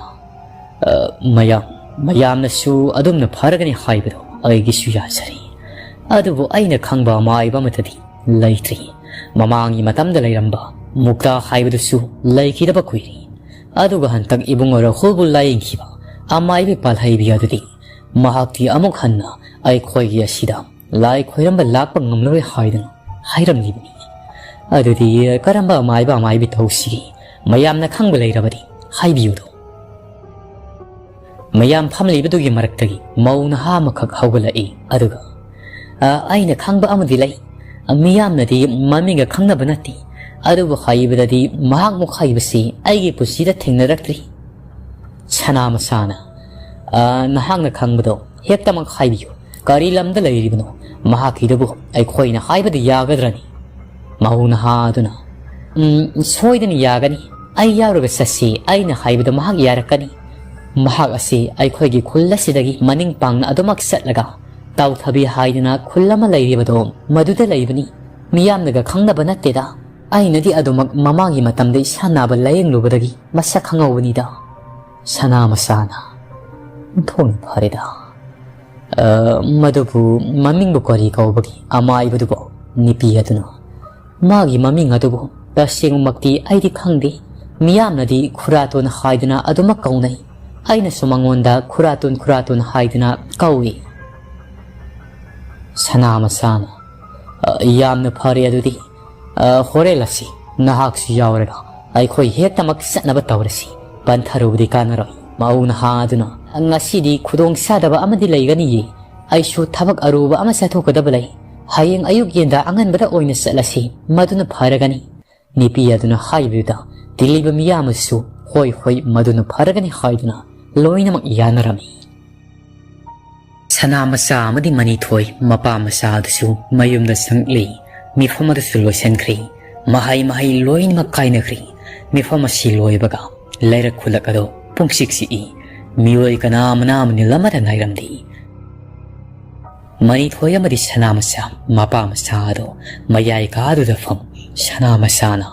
"ꯑ, ꯃꯌꯥꯝ, ꯃꯌꯥꯝꯅꯁꯨ ꯑꯗꯨꯝꯅ ꯐꯔꯒꯅꯤ ꯍꯥꯏꯕꯗꯣ ꯑꯩꯒꯤꯁꯨ ꯌꯥꯖꯔꯤ꯫ ꯑꯗꯨꯕꯨ ꯑꯩꯅ ꯈꯪꯕ ꯑꯃꯥꯏꯕ ꯑꯃꯠꯇꯗꯤ ꯂꯩꯇ꯭ꯔꯤ꯫ ꯃꯃꯥꯡꯒꯤ ꯃꯇꯝꯗ ꯂꯩꯔꯝꯕ ꯃꯨꯛꯇꯥ ꯍꯥꯏꯕꯗꯨꯁꯨ ꯂꯩꯈꯤꯗꯕ ꯀꯨꯏꯔꯦ꯫ ꯑꯗꯨꯒ ꯍꯟꯇꯛ ꯏꯕꯨꯡꯉꯣ ꯔꯥꯍꯨꯜꯕꯨ ꯂꯥꯌꯦꯡꯈꯤꯕ ꯑꯃꯥꯏꯕꯤ ꯄꯥꯜꯍꯩꯕꯤ ꯑꯗꯨꯗꯤ ꯃꯍꯥꯛꯇꯤ ꯑꯃꯨꯛ ꯍꯟꯅ ꯑꯩꯈꯣꯏꯒꯤ ꯑꯁꯤꯗ ꯂꯥꯏ ꯈꯣꯏꯔꯝꯕ ꯂꯥꯛꯄ ꯉꯝꯂꯔꯣꯏ ꯍꯥꯏꯗꯨꯅ ꯍꯥꯏꯔꯝꯂꯤꯕꯅꯤ꯫ ꯑꯗꯨꯗꯤ ꯀꯔꯝꯕ ꯑꯃꯥꯏꯕ ꯑꯃꯥꯏꯕꯤ ꯇꯧꯁꯤꯒꯦ? ꯃꯌꯥꯝꯅ ꯈꯪꯕ ꯂꯩꯔꯕꯗꯤ ꯍꯥꯏꯕꯤꯌꯨꯗꯣ?" ꯃꯌꯥꯝ ꯐꯝꯂꯤꯕꯗꯨꯒꯤ ꯃꯔꯛꯇꯒꯤ ꯃꯧ ꯅꯍꯥ ꯑꯃꯈꯛ ꯍꯧꯒꯠꯂꯛꯏ꯫ ꯑꯗꯨꯒ, "ꯑ, ꯑꯩꯅ ꯈꯪꯕ ꯑꯃꯗꯤ ꯂꯩ꯫ ꯃꯤꯌꯥꯝꯅꯗꯤ ꯃꯃꯤꯡꯒ ꯈꯪꯅꯕ ꯅꯠꯇꯦ, ꯑꯗꯨꯕꯨ ꯍꯥꯏꯕꯗꯗꯤ ꯃꯍꯥꯛꯃꯨꯛ ꯍꯥꯏꯕꯁꯤ ꯑꯩꯒꯤ ꯄꯨꯟꯁꯤꯗ ꯊꯦꯡꯅꯔꯛꯇ꯭ꯔꯤ꯫" ꯁꯅꯥ ꯃꯆꯥꯅ, "ꯑ, ꯅꯍꯥꯛꯅ ꯈꯪꯕꯗꯣ ꯍꯦꯛꯇꯃꯛ ꯍꯥꯏꯕꯤꯌꯨ꯫ ꯀꯔꯤ ꯂꯝꯗ ꯂꯩꯔꯤꯕꯅꯣ? ꯃꯍꯥꯛꯀꯤꯗꯨꯕꯨ ꯑꯩꯈꯣꯏꯅ ꯍꯥꯏꯕꯗ ꯌꯥꯒꯗ꯭ꯔꯅꯤ?" ꯃꯧ ꯅꯍꯥ ꯑꯗꯨꯅ, "ꯎꯝ, ꯁꯣꯏꯗꯅ ꯌꯥꯒꯅꯤ꯫ ꯑꯩ ꯌꯥꯎꯔꯒ ꯆꯠꯁꯤ꯫ ꯑꯩꯅ ꯍꯥꯏꯕꯗ ꯃꯍꯥꯛ ꯌꯥꯔꯛꯀꯅꯤ꯫ ꯃꯍꯥꯛ ꯑꯁꯤ ꯑꯩꯈꯣꯏꯒꯤ ꯈꯨꯜ ꯑꯁꯤꯗꯒꯤ ꯃꯅꯤꯡ ꯄꯥꯡꯅ ꯑꯗꯨꯃꯛ ꯆꯠꯂꯒ ꯇꯥꯎꯊꯕꯤ ꯍꯥꯏꯗꯅ ꯈꯨꯜ ꯑꯃ ꯂꯩꯔꯤꯕꯗꯣ, ꯃꯗꯨꯗ ꯂꯩꯕꯅꯤ꯫ ꯃꯤꯌꯥꯝꯅꯒ ꯈꯪꯅꯕ ꯅꯠꯇꯦꯗ꯫ ꯑꯩꯅꯗꯤ ꯑꯗꯨꯃꯛ ꯃꯃꯥꯡꯒꯤ ꯃꯇꯝꯗ ꯏꯁꯥ ꯅꯥꯕ ꯂꯥꯌꯦꯡꯂꯨꯕꯗꯒꯤ ꯃꯁꯛ ꯈꯪꯍꯧꯕꯅꯤꯗ꯫" ꯁꯅꯥ ꯃꯆꯥꯅ, "ꯑꯣꯟꯊꯣꯛꯅ ꯐꯔꯦꯗ꯫ ꯑ, ꯃꯗꯨꯕꯨ ꯃꯃꯤꯡꯕꯨ ꯀꯔꯤ ꯀꯧꯕꯒꯦ, ꯑꯃꯥꯏꯕꯗꯨꯕꯨ?" ꯅꯨꯄꯤ ꯑꯗꯨꯅ, "ꯃꯥꯒꯤ ꯃꯃꯤꯡ ꯑꯗꯨꯕꯨ ꯇꯁꯦꯡꯕꯃꯛꯇꯤ ꯑꯩꯗꯤ ꯈꯪꯗꯦ꯫ ꯃꯤꯌꯥꯝꯅꯗꯤ ꯈꯨꯔꯥꯇꯣꯟ ꯍꯥꯏꯗꯨꯅ ꯑꯗꯨꯃꯛ ꯀꯧꯅꯩ꯫ ꯑꯩꯅꯁꯨ ꯃꯉꯣꯟꯗ ꯈꯨꯔꯥꯇꯣꯟ, ꯈꯨꯔꯥꯇꯣꯟ ꯍꯥꯏꯗꯨꯅ ꯀꯧꯏ꯫" ꯁꯅꯥ ꯃꯆꯥꯅ, "ꯑ, ꯌꯥꯝꯅ ꯐꯔꯦ ꯑꯗꯨꯗꯤ꯫ ꯑ, ꯍꯣꯔꯦꯜ ꯑꯁꯤ ꯅꯍꯥꯛꯁꯨ ꯌꯥꯎꯔꯒ ꯑꯩꯈꯣꯏ ꯍꯦꯛꯇꯃꯛ ꯆꯠꯅꯕ ꯇꯧꯔꯁꯤ꯫ ꯄꯟꯊꯔꯨꯕꯗꯤ ꯀꯥꯟꯅꯔꯣꯏ꯫" ꯃꯧ ꯅꯍꯥ ꯑꯗꯨꯅ "ꯉꯁꯤꯗꯤ ꯈꯨꯗꯣꯡ ꯆꯥꯗꯕ ꯑꯃꯗꯤ ꯂꯩꯒꯅꯤꯌꯦ꯫ ꯑꯩꯁꯨ ꯊꯕꯛ ꯑꯔꯨꯕ ꯑꯃ ꯆꯠꯊꯣꯛꯀꯗꯕ ꯂꯩ꯫ ꯍꯌꯦꯡ ꯑꯌꯨꯛ ꯌꯦꯟꯗ ꯑꯉꯟꯕꯗ ꯑꯣꯏꯅ ꯆꯠꯂꯁꯤ, ꯃꯗꯨꯅ ꯐꯔꯒꯅꯤ", ꯅꯨꯄꯤ ꯑꯗꯨꯅ ꯍꯥꯏꯕꯗꯨꯗ ꯇꯤꯜꯂꯤꯕ ꯃꯤꯌꯥꯝ ꯑꯗꯨꯁꯨ "ꯍꯣꯏ, ꯍꯣꯏ, ꯃꯗꯨꯅ ꯐꯔꯒꯅꯤ" ꯍꯥꯏꯗꯨꯅ ꯂꯣꯏꯅꯃꯛ ꯌꯥꯅꯔꯝꯃꯤ꯫ ꯁꯅꯥ ꯃꯆꯥ ꯑꯃꯗꯤ ꯃꯅꯤꯊꯣꯏ ꯃꯄꯥ ꯃꯆꯥ ꯑꯗꯨꯁꯨ ꯃꯌꯨꯝꯗ ꯆꯪꯂꯛꯂꯤ꯫ ꯃꯤꯐꯝ ꯑꯗꯨꯁꯨ ꯂꯣꯏꯁꯤꯟꯈ꯭ꯔꯦ꯫ ꯃꯍꯩ ꯃꯍꯩ ꯂꯣꯏꯅꯃꯛ ꯀꯥꯏꯅꯈ꯭ꯔꯦ꯫ ꯃꯤꯐꯝ ꯑꯁꯤ ꯂꯣꯏꯕꯒ ꯂꯩꯔꯛ ꯈꯨꯜꯂꯛ ꯑꯗꯣ ꯄꯨꯡꯆꯤꯛ ꯆꯤꯛꯏ꯫ ꯃꯤꯑꯣꯏ ꯀꯅꯥ ꯑꯃꯅ ꯅꯤꯜ ꯑꯃꯗ ꯉꯥꯏꯔꯝꯗꯦ꯫ ꯃꯅꯤꯊꯣꯏ ꯑꯃꯗꯤ ꯁꯅꯥ ꯃꯆꯥ ꯃꯄꯥ ꯃꯆꯥ ꯑꯗꯣ ꯃꯌꯥꯏ ꯀꯥꯗꯨꯗ ꯐꯝ꯫ ꯁꯅꯥ ꯃꯆꯥꯅ,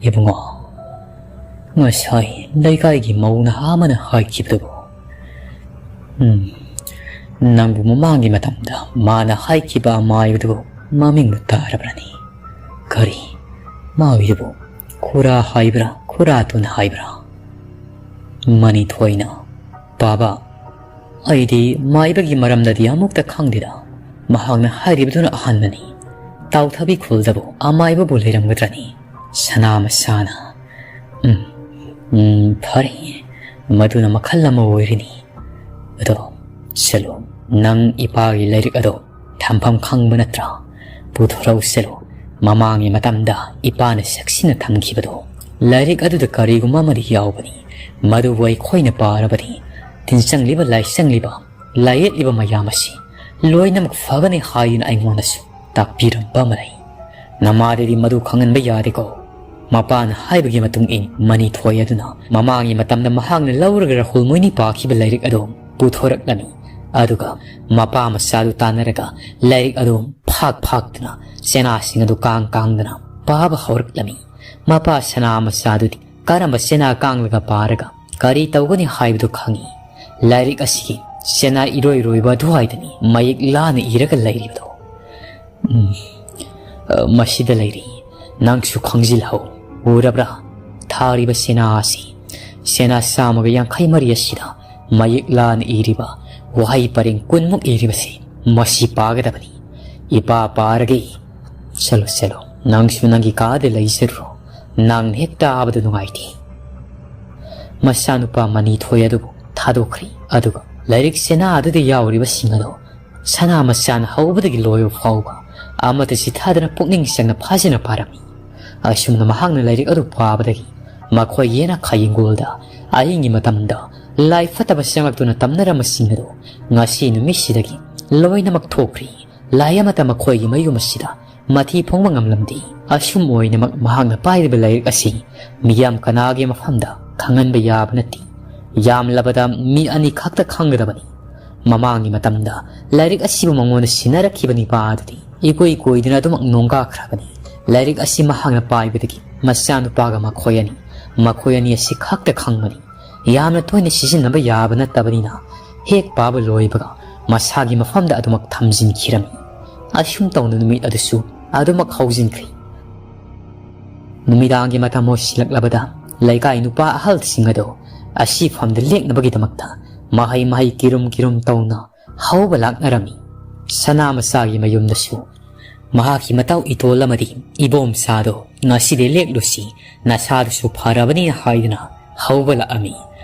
"ꯏꯕꯨꯡꯉꯣ, ꯉꯁꯥꯏ ꯂꯩꯀꯥꯏꯒꯤ ꯃꯧ ꯅꯍꯥ ꯑꯃꯅ ꯍꯥꯏꯈꯤꯕꯗꯨꯕꯨ, ꯎꯝ, ꯅꯪꯕꯨ ꯃꯃꯥꯡꯒꯤ ꯃꯇꯝꯗ ꯃꯥꯅ ꯍꯥꯏꯈꯤꯕ ꯑꯃꯥꯏꯕꯗꯨꯕꯨ ꯃꯃꯤꯡꯕꯨ ꯇꯥꯔꯕ꯭ꯔꯅꯤ? ꯀꯔꯤ, ꯃꯥꯒꯤꯗꯨꯕꯨ ꯈꯨꯔꯥ ꯍꯥꯏꯕ꯭ꯔꯥ, ꯈꯨꯔꯥꯇꯣꯟ ꯍꯥꯏꯕ꯭ꯔꯥ?" ꯃꯅꯤꯊꯣꯏꯅ, "ꯄꯥꯕ, ꯑꯩꯗꯤ ꯃꯥꯏꯕꯒꯤ ꯃꯔꯝꯗꯗꯤ ꯑꯃꯨꯛꯇ ꯈꯪꯗꯦꯗ꯫ ꯃꯍꯥꯛꯅ ꯍꯥꯏꯔꯤꯕꯗꯨꯅ ꯑꯍꯥꯟꯕꯅꯤ꯫ ꯇꯥꯎꯊꯕꯤ ꯈꯨꯜꯗꯕꯨ ꯑꯃꯥꯏꯕꯕꯨ ꯂꯩꯔꯝꯒꯗ꯭ꯔꯅꯤ?" ꯁꯅꯥ ꯃꯆꯥꯅ, "ꯎꯝ, ꯎꯝ, ꯐꯔꯦ, ꯃꯗꯨꯅ ꯃꯈꯜ ꯑꯃ ꯑꯣꯏꯔꯤꯅꯤ꯫ ꯑꯗꯣ, ꯆꯠꯂꯣ, ꯅꯪ ꯏꯄꯥꯒꯤ ꯂꯥꯏꯔꯤꯛ ꯑꯗꯣ ꯊꯝꯐꯝ ꯈꯪꯕ ꯅꯠꯇ꯭ꯔꯥ? ꯄꯨꯊꯣꯔꯛꯎ ꯆꯠꯂꯨ꯫ ꯃꯃꯥꯡꯒꯤ ꯃꯇꯝꯗ ꯏꯄꯥꯅ ꯆꯦꯛꯁꯤꯟꯅ ꯊꯝꯈꯤꯕꯗꯣ꯫ ꯂꯥꯏꯔꯤꯛ ꯑꯗꯨꯗ ꯀꯔꯤꯒꯨꯝꯕ ꯑꯃꯗꯤ ꯌꯥꯎꯕꯅꯤ꯫ ꯃꯗꯨꯕꯨ ꯑꯩꯈꯣꯏꯅ ꯄꯥꯔꯕꯗꯤ ꯇꯤꯟ ꯆꯪꯂꯤꯕ, ꯂꯥꯏ ꯆꯪꯂꯤꯕ, ꯂꯥꯏꯌꯦꯠꯂꯤꯕ ꯃꯌꯥꯝ ꯑꯁꯤ ꯂꯣꯏꯅꯃꯛ ꯐꯒꯅꯤ ꯍꯥꯏꯗꯨꯅ ꯑꯩꯉꯣꯟꯗꯁꯨ ꯇꯥꯛꯄꯤꯔꯝꯕ ꯑꯃ ꯂꯩ꯫ ꯅꯃꯥꯗꯗꯤ ꯃꯗꯨ ꯈꯪꯍꯟꯕ ꯌꯥꯗꯦꯀꯣ꯫" ꯃꯄꯥꯅ ꯍꯥꯏꯕꯒꯤ ꯃꯇꯨꯡ ꯏꯟ ꯃꯅꯤꯊꯣꯏ ꯑꯗꯨꯅ ꯃꯃꯥꯡꯒꯤ ꯃꯇꯝꯗ ꯃꯍꯥꯛꯅ ꯂꯧꯔꯒ ꯔꯥꯍꯨꯜ ꯃꯣꯏꯅꯤ ꯄꯥꯈꯤꯕ ꯂꯥꯏꯔꯤꯛ ꯑꯗꯨ ꯄꯨꯊꯣꯔꯛꯂꯝꯃꯤ꯫ ꯑꯗꯨꯒ ꯃꯄꯥ ꯃꯆꯥꯗꯨ ꯇꯥꯟꯅꯔꯒ ꯂꯥꯏꯔꯤꯛ ꯑꯗꯨ ꯐꯥꯛ ꯐꯥꯛꯇꯨꯅ ꯆꯦꯅꯥꯁꯤꯡ ꯑꯗꯨ ꯀꯥꯡ ꯀꯥꯡꯗꯨꯅ ꯄꯥꯕ ꯍꯧꯔꯛꯂꯝꯃꯤ꯫ ꯃꯄꯥ ꯁꯅꯥ ꯃꯆꯥꯗꯨꯗꯤ ꯀꯔꯝꯕ ꯆꯦꯅꯥ ꯀꯥꯡꯂꯒ ꯄꯥꯔꯒ ꯀꯔꯤ ꯇꯧꯒꯅꯤ ꯍꯥꯏꯕꯗꯨ ꯈꯪꯏ꯫ ꯂꯥꯏꯔꯤꯛ ꯑꯁꯤꯒꯤ ꯆꯦꯅꯥ ꯏꯔꯣꯏ ꯔꯣꯏꯕ ꯑꯗꯨꯋꯥꯏꯗꯅꯤ ꯃꯌꯦꯛ ꯂꯥꯅ ꯏꯔꯒ ꯂꯩꯔꯤꯕꯗꯨ꯫ ꯎꯝ, ꯑ, ꯃꯁꯤꯗ ꯂꯩꯔꯤ꯫ ꯅꯪꯁꯨ ꯈꯪꯖꯤꯜꯍꯧ꯫ ꯎꯔꯕ꯭ꯔꯥ? ꯊꯥꯔꯤꯕ ꯆꯦꯅꯥ ꯑꯁꯤ, ꯆꯦꯅꯥ ꯆꯥꯝꯃꯒ ꯌꯥꯡꯈꯩ ꯃꯔꯤ ꯑꯁꯤꯗ ꯃꯌꯦꯛ ꯂꯥꯅ ꯏꯔꯤꯕ ꯋꯥꯍꯩ ꯄꯔꯦꯡ ꯀꯨꯟꯃꯨꯛ ꯏꯔꯤꯕꯁꯤ, ꯃꯁꯤ ꯄꯥꯒꯗꯕꯅꯤ꯫ ꯏꯄꯥ ꯄꯥꯔꯒꯦ꯫ ꯆꯠꯂꯣ, ꯆꯠꯂꯣ꯫ ꯅꯪꯁꯨ ꯅꯪꯒꯤ ꯀꯥꯗ ꯂꯩꯖꯔꯨꯔꯣ꯫ ꯅꯪꯅ ꯍꯦꯛ ꯇꯥꯕꯗ ꯅꯨꯡꯉꯥꯏꯇꯦ꯫ ꯃꯆꯥꯅꯨꯄꯥ ꯃꯅꯤꯊꯣꯏ ꯑꯗꯨꯕꯨ ꯊꯥꯗꯣꯛꯈ꯭ꯔꯤ꯫ ꯑꯗꯨꯒ ꯂꯥꯏꯔꯤꯛ ꯆꯦꯅꯥ ꯑꯗꯨꯗ ꯌꯥꯎꯔꯤꯕꯁꯤꯡ ꯑꯗꯣ ꯁꯅꯥ ꯃꯆꯥꯅ ꯍꯧꯕꯗꯒꯤ ꯂꯣꯏꯕ ꯐꯥꯎꯕ ꯑꯃꯠꯇ ꯆꯤꯊꯗꯅ ꯄꯨꯛꯅꯤꯡ ꯆꯪꯅ ꯐꯥꯖꯅ ꯄꯥꯔꯝꯃꯤ꯫ ꯑꯁꯨꯝꯅ ꯃꯍꯥꯛꯅ ꯂꯥꯏꯔꯤꯛ ꯑꯗꯨ ꯄꯥꯕꯗꯒꯤ ꯃꯈꯣꯏꯒꯤ ꯌꯦꯅꯈꯥ ꯌꯦꯡꯒꯣꯜꯗ ꯑꯍꯤꯡꯒꯤ ꯃꯇꯝꯗ ꯂꯥꯏ ꯐꯠꯇꯕ ꯆꯪꯂꯛꯇꯨꯅ ꯇꯝꯅꯔꯝꯕꯁꯤꯡ ꯑꯗꯨ ꯉꯁꯤ ꯅꯨꯃꯤꯠꯁꯤꯗꯒꯤ ꯂꯣꯏꯅꯃꯛ ꯊꯣꯛꯈ꯭ꯔꯤ꯫ ꯂꯥꯏ ꯑꯃꯠꯇ ꯃꯈꯣꯏꯒꯤ ꯃꯌꯨꯝ ꯑꯁꯤꯗ ꯃꯊꯤ ꯐꯣꯡꯕ ꯉꯝꯂꯝꯗꯦ꯫ ꯑꯁꯨꯝ ꯑꯣꯏꯅꯃꯛ ꯃꯍꯥꯛꯅ ꯄꯥꯏꯔꯤꯕ ꯂꯥꯏꯔꯤꯛ ꯑꯁꯤ ꯃꯤꯌꯥꯝ ꯀꯅꯥꯒꯤ ꯃꯐꯝꯗ ꯈꯪꯍꯟꯕ ꯌꯥꯕ ꯅꯠꯇꯦ꯫ ꯌꯥꯝꯂꯕꯗ ꯃꯤ ꯑꯅꯤ ꯈꯛꯇ ꯈꯪꯒꯗꯕꯅꯤ꯫ ꯃꯃꯥꯡꯒꯤ ꯃꯇꯝꯗ ꯂꯥꯏꯔꯤꯛ ꯑꯁꯤꯕꯨ ꯃꯉꯣꯟꯗ ꯁꯤꯟꯅꯔꯛꯈꯤꯕ ꯅꯤꯄꯥ ꯑꯗꯨꯗꯤ ꯏꯀꯨꯏ ꯀꯨꯏꯗꯅ ꯑꯗꯨꯃꯛ ꯅꯣꯡꯒꯥꯈ꯭ꯔꯕꯅꯤ꯫ ꯂꯥꯏꯔꯤꯛ ꯑꯁꯤ ꯃꯍꯥꯛꯅ ꯄꯥꯏꯕꯗꯒꯤ ꯃꯆꯥꯅꯨꯄꯥꯒ ꯃꯈꯣꯏ ꯑꯅꯤ, ꯃꯈꯣꯏ ꯑꯅꯤ ꯑꯁꯤ ꯈꯛꯇ ꯈꯪꯕꯅꯤ꯫ ꯌꯥꯝꯅ ꯇꯣꯏꯅ ꯁꯤꯖꯤꯟꯅꯕ ꯌꯥꯕ ꯅꯠꯇꯕꯅꯤꯅ ꯍꯦꯛ ꯄꯥꯕ ꯂꯣꯏꯕꯒ ꯃꯁꯥꯒꯤ ꯃꯐꯝꯗ ꯑꯗꯨꯃꯛ ꯊꯝꯖꯤꯟꯈꯤꯔꯝꯃꯤ꯫ ꯑꯁꯨꯝ ꯇꯧꯅ ꯅꯨꯃꯤꯠ ꯑꯗꯨꯁꯨ ꯑꯗꯨꯃꯛ ꯍꯧꯖꯤꯟꯈ꯭ꯔꯤ꯫ ꯅꯨꯃꯤꯗꯥꯡꯒꯤ ꯃꯇꯝ ꯑꯣꯏꯁꯤꯜꯂꯛꯂꯕꯗ ꯂꯩꯀꯥꯏ ꯅꯨꯄꯥ ꯑꯍꯜꯁꯤꯡ ꯑꯗꯨ ꯑꯁꯤꯐꯝꯗ ꯂꯦꯛꯅꯕꯒꯤꯗꯃꯛꯇ ꯃꯍꯩ ꯃꯍꯩ ꯀꯤꯔꯨꯝ ꯀꯤꯔꯨꯝ ꯇꯧꯅ ꯍꯧꯕ ꯂꯥꯛꯅꯔꯝꯃꯤ꯫ ꯁꯅꯥ ꯃꯆꯥꯒꯤ ꯃꯌꯨꯝꯗꯁꯨ ꯃꯍꯥꯛꯀꯤ ꯃꯇꯥꯎ ꯏꯇꯣꯜ ꯑꯃꯗꯤ ꯏꯕꯣꯝꯆꯥꯗꯣ ꯉꯁꯤꯗꯤ ꯂꯦꯛꯂꯨꯁꯤ, ꯅꯁꯥꯗꯨꯁꯨ ꯐꯔꯕꯅꯤꯅ ꯍꯥꯏꯗꯨꯅ ꯍꯧꯕ ꯂꯥꯛꯑꯝꯃꯤ꯫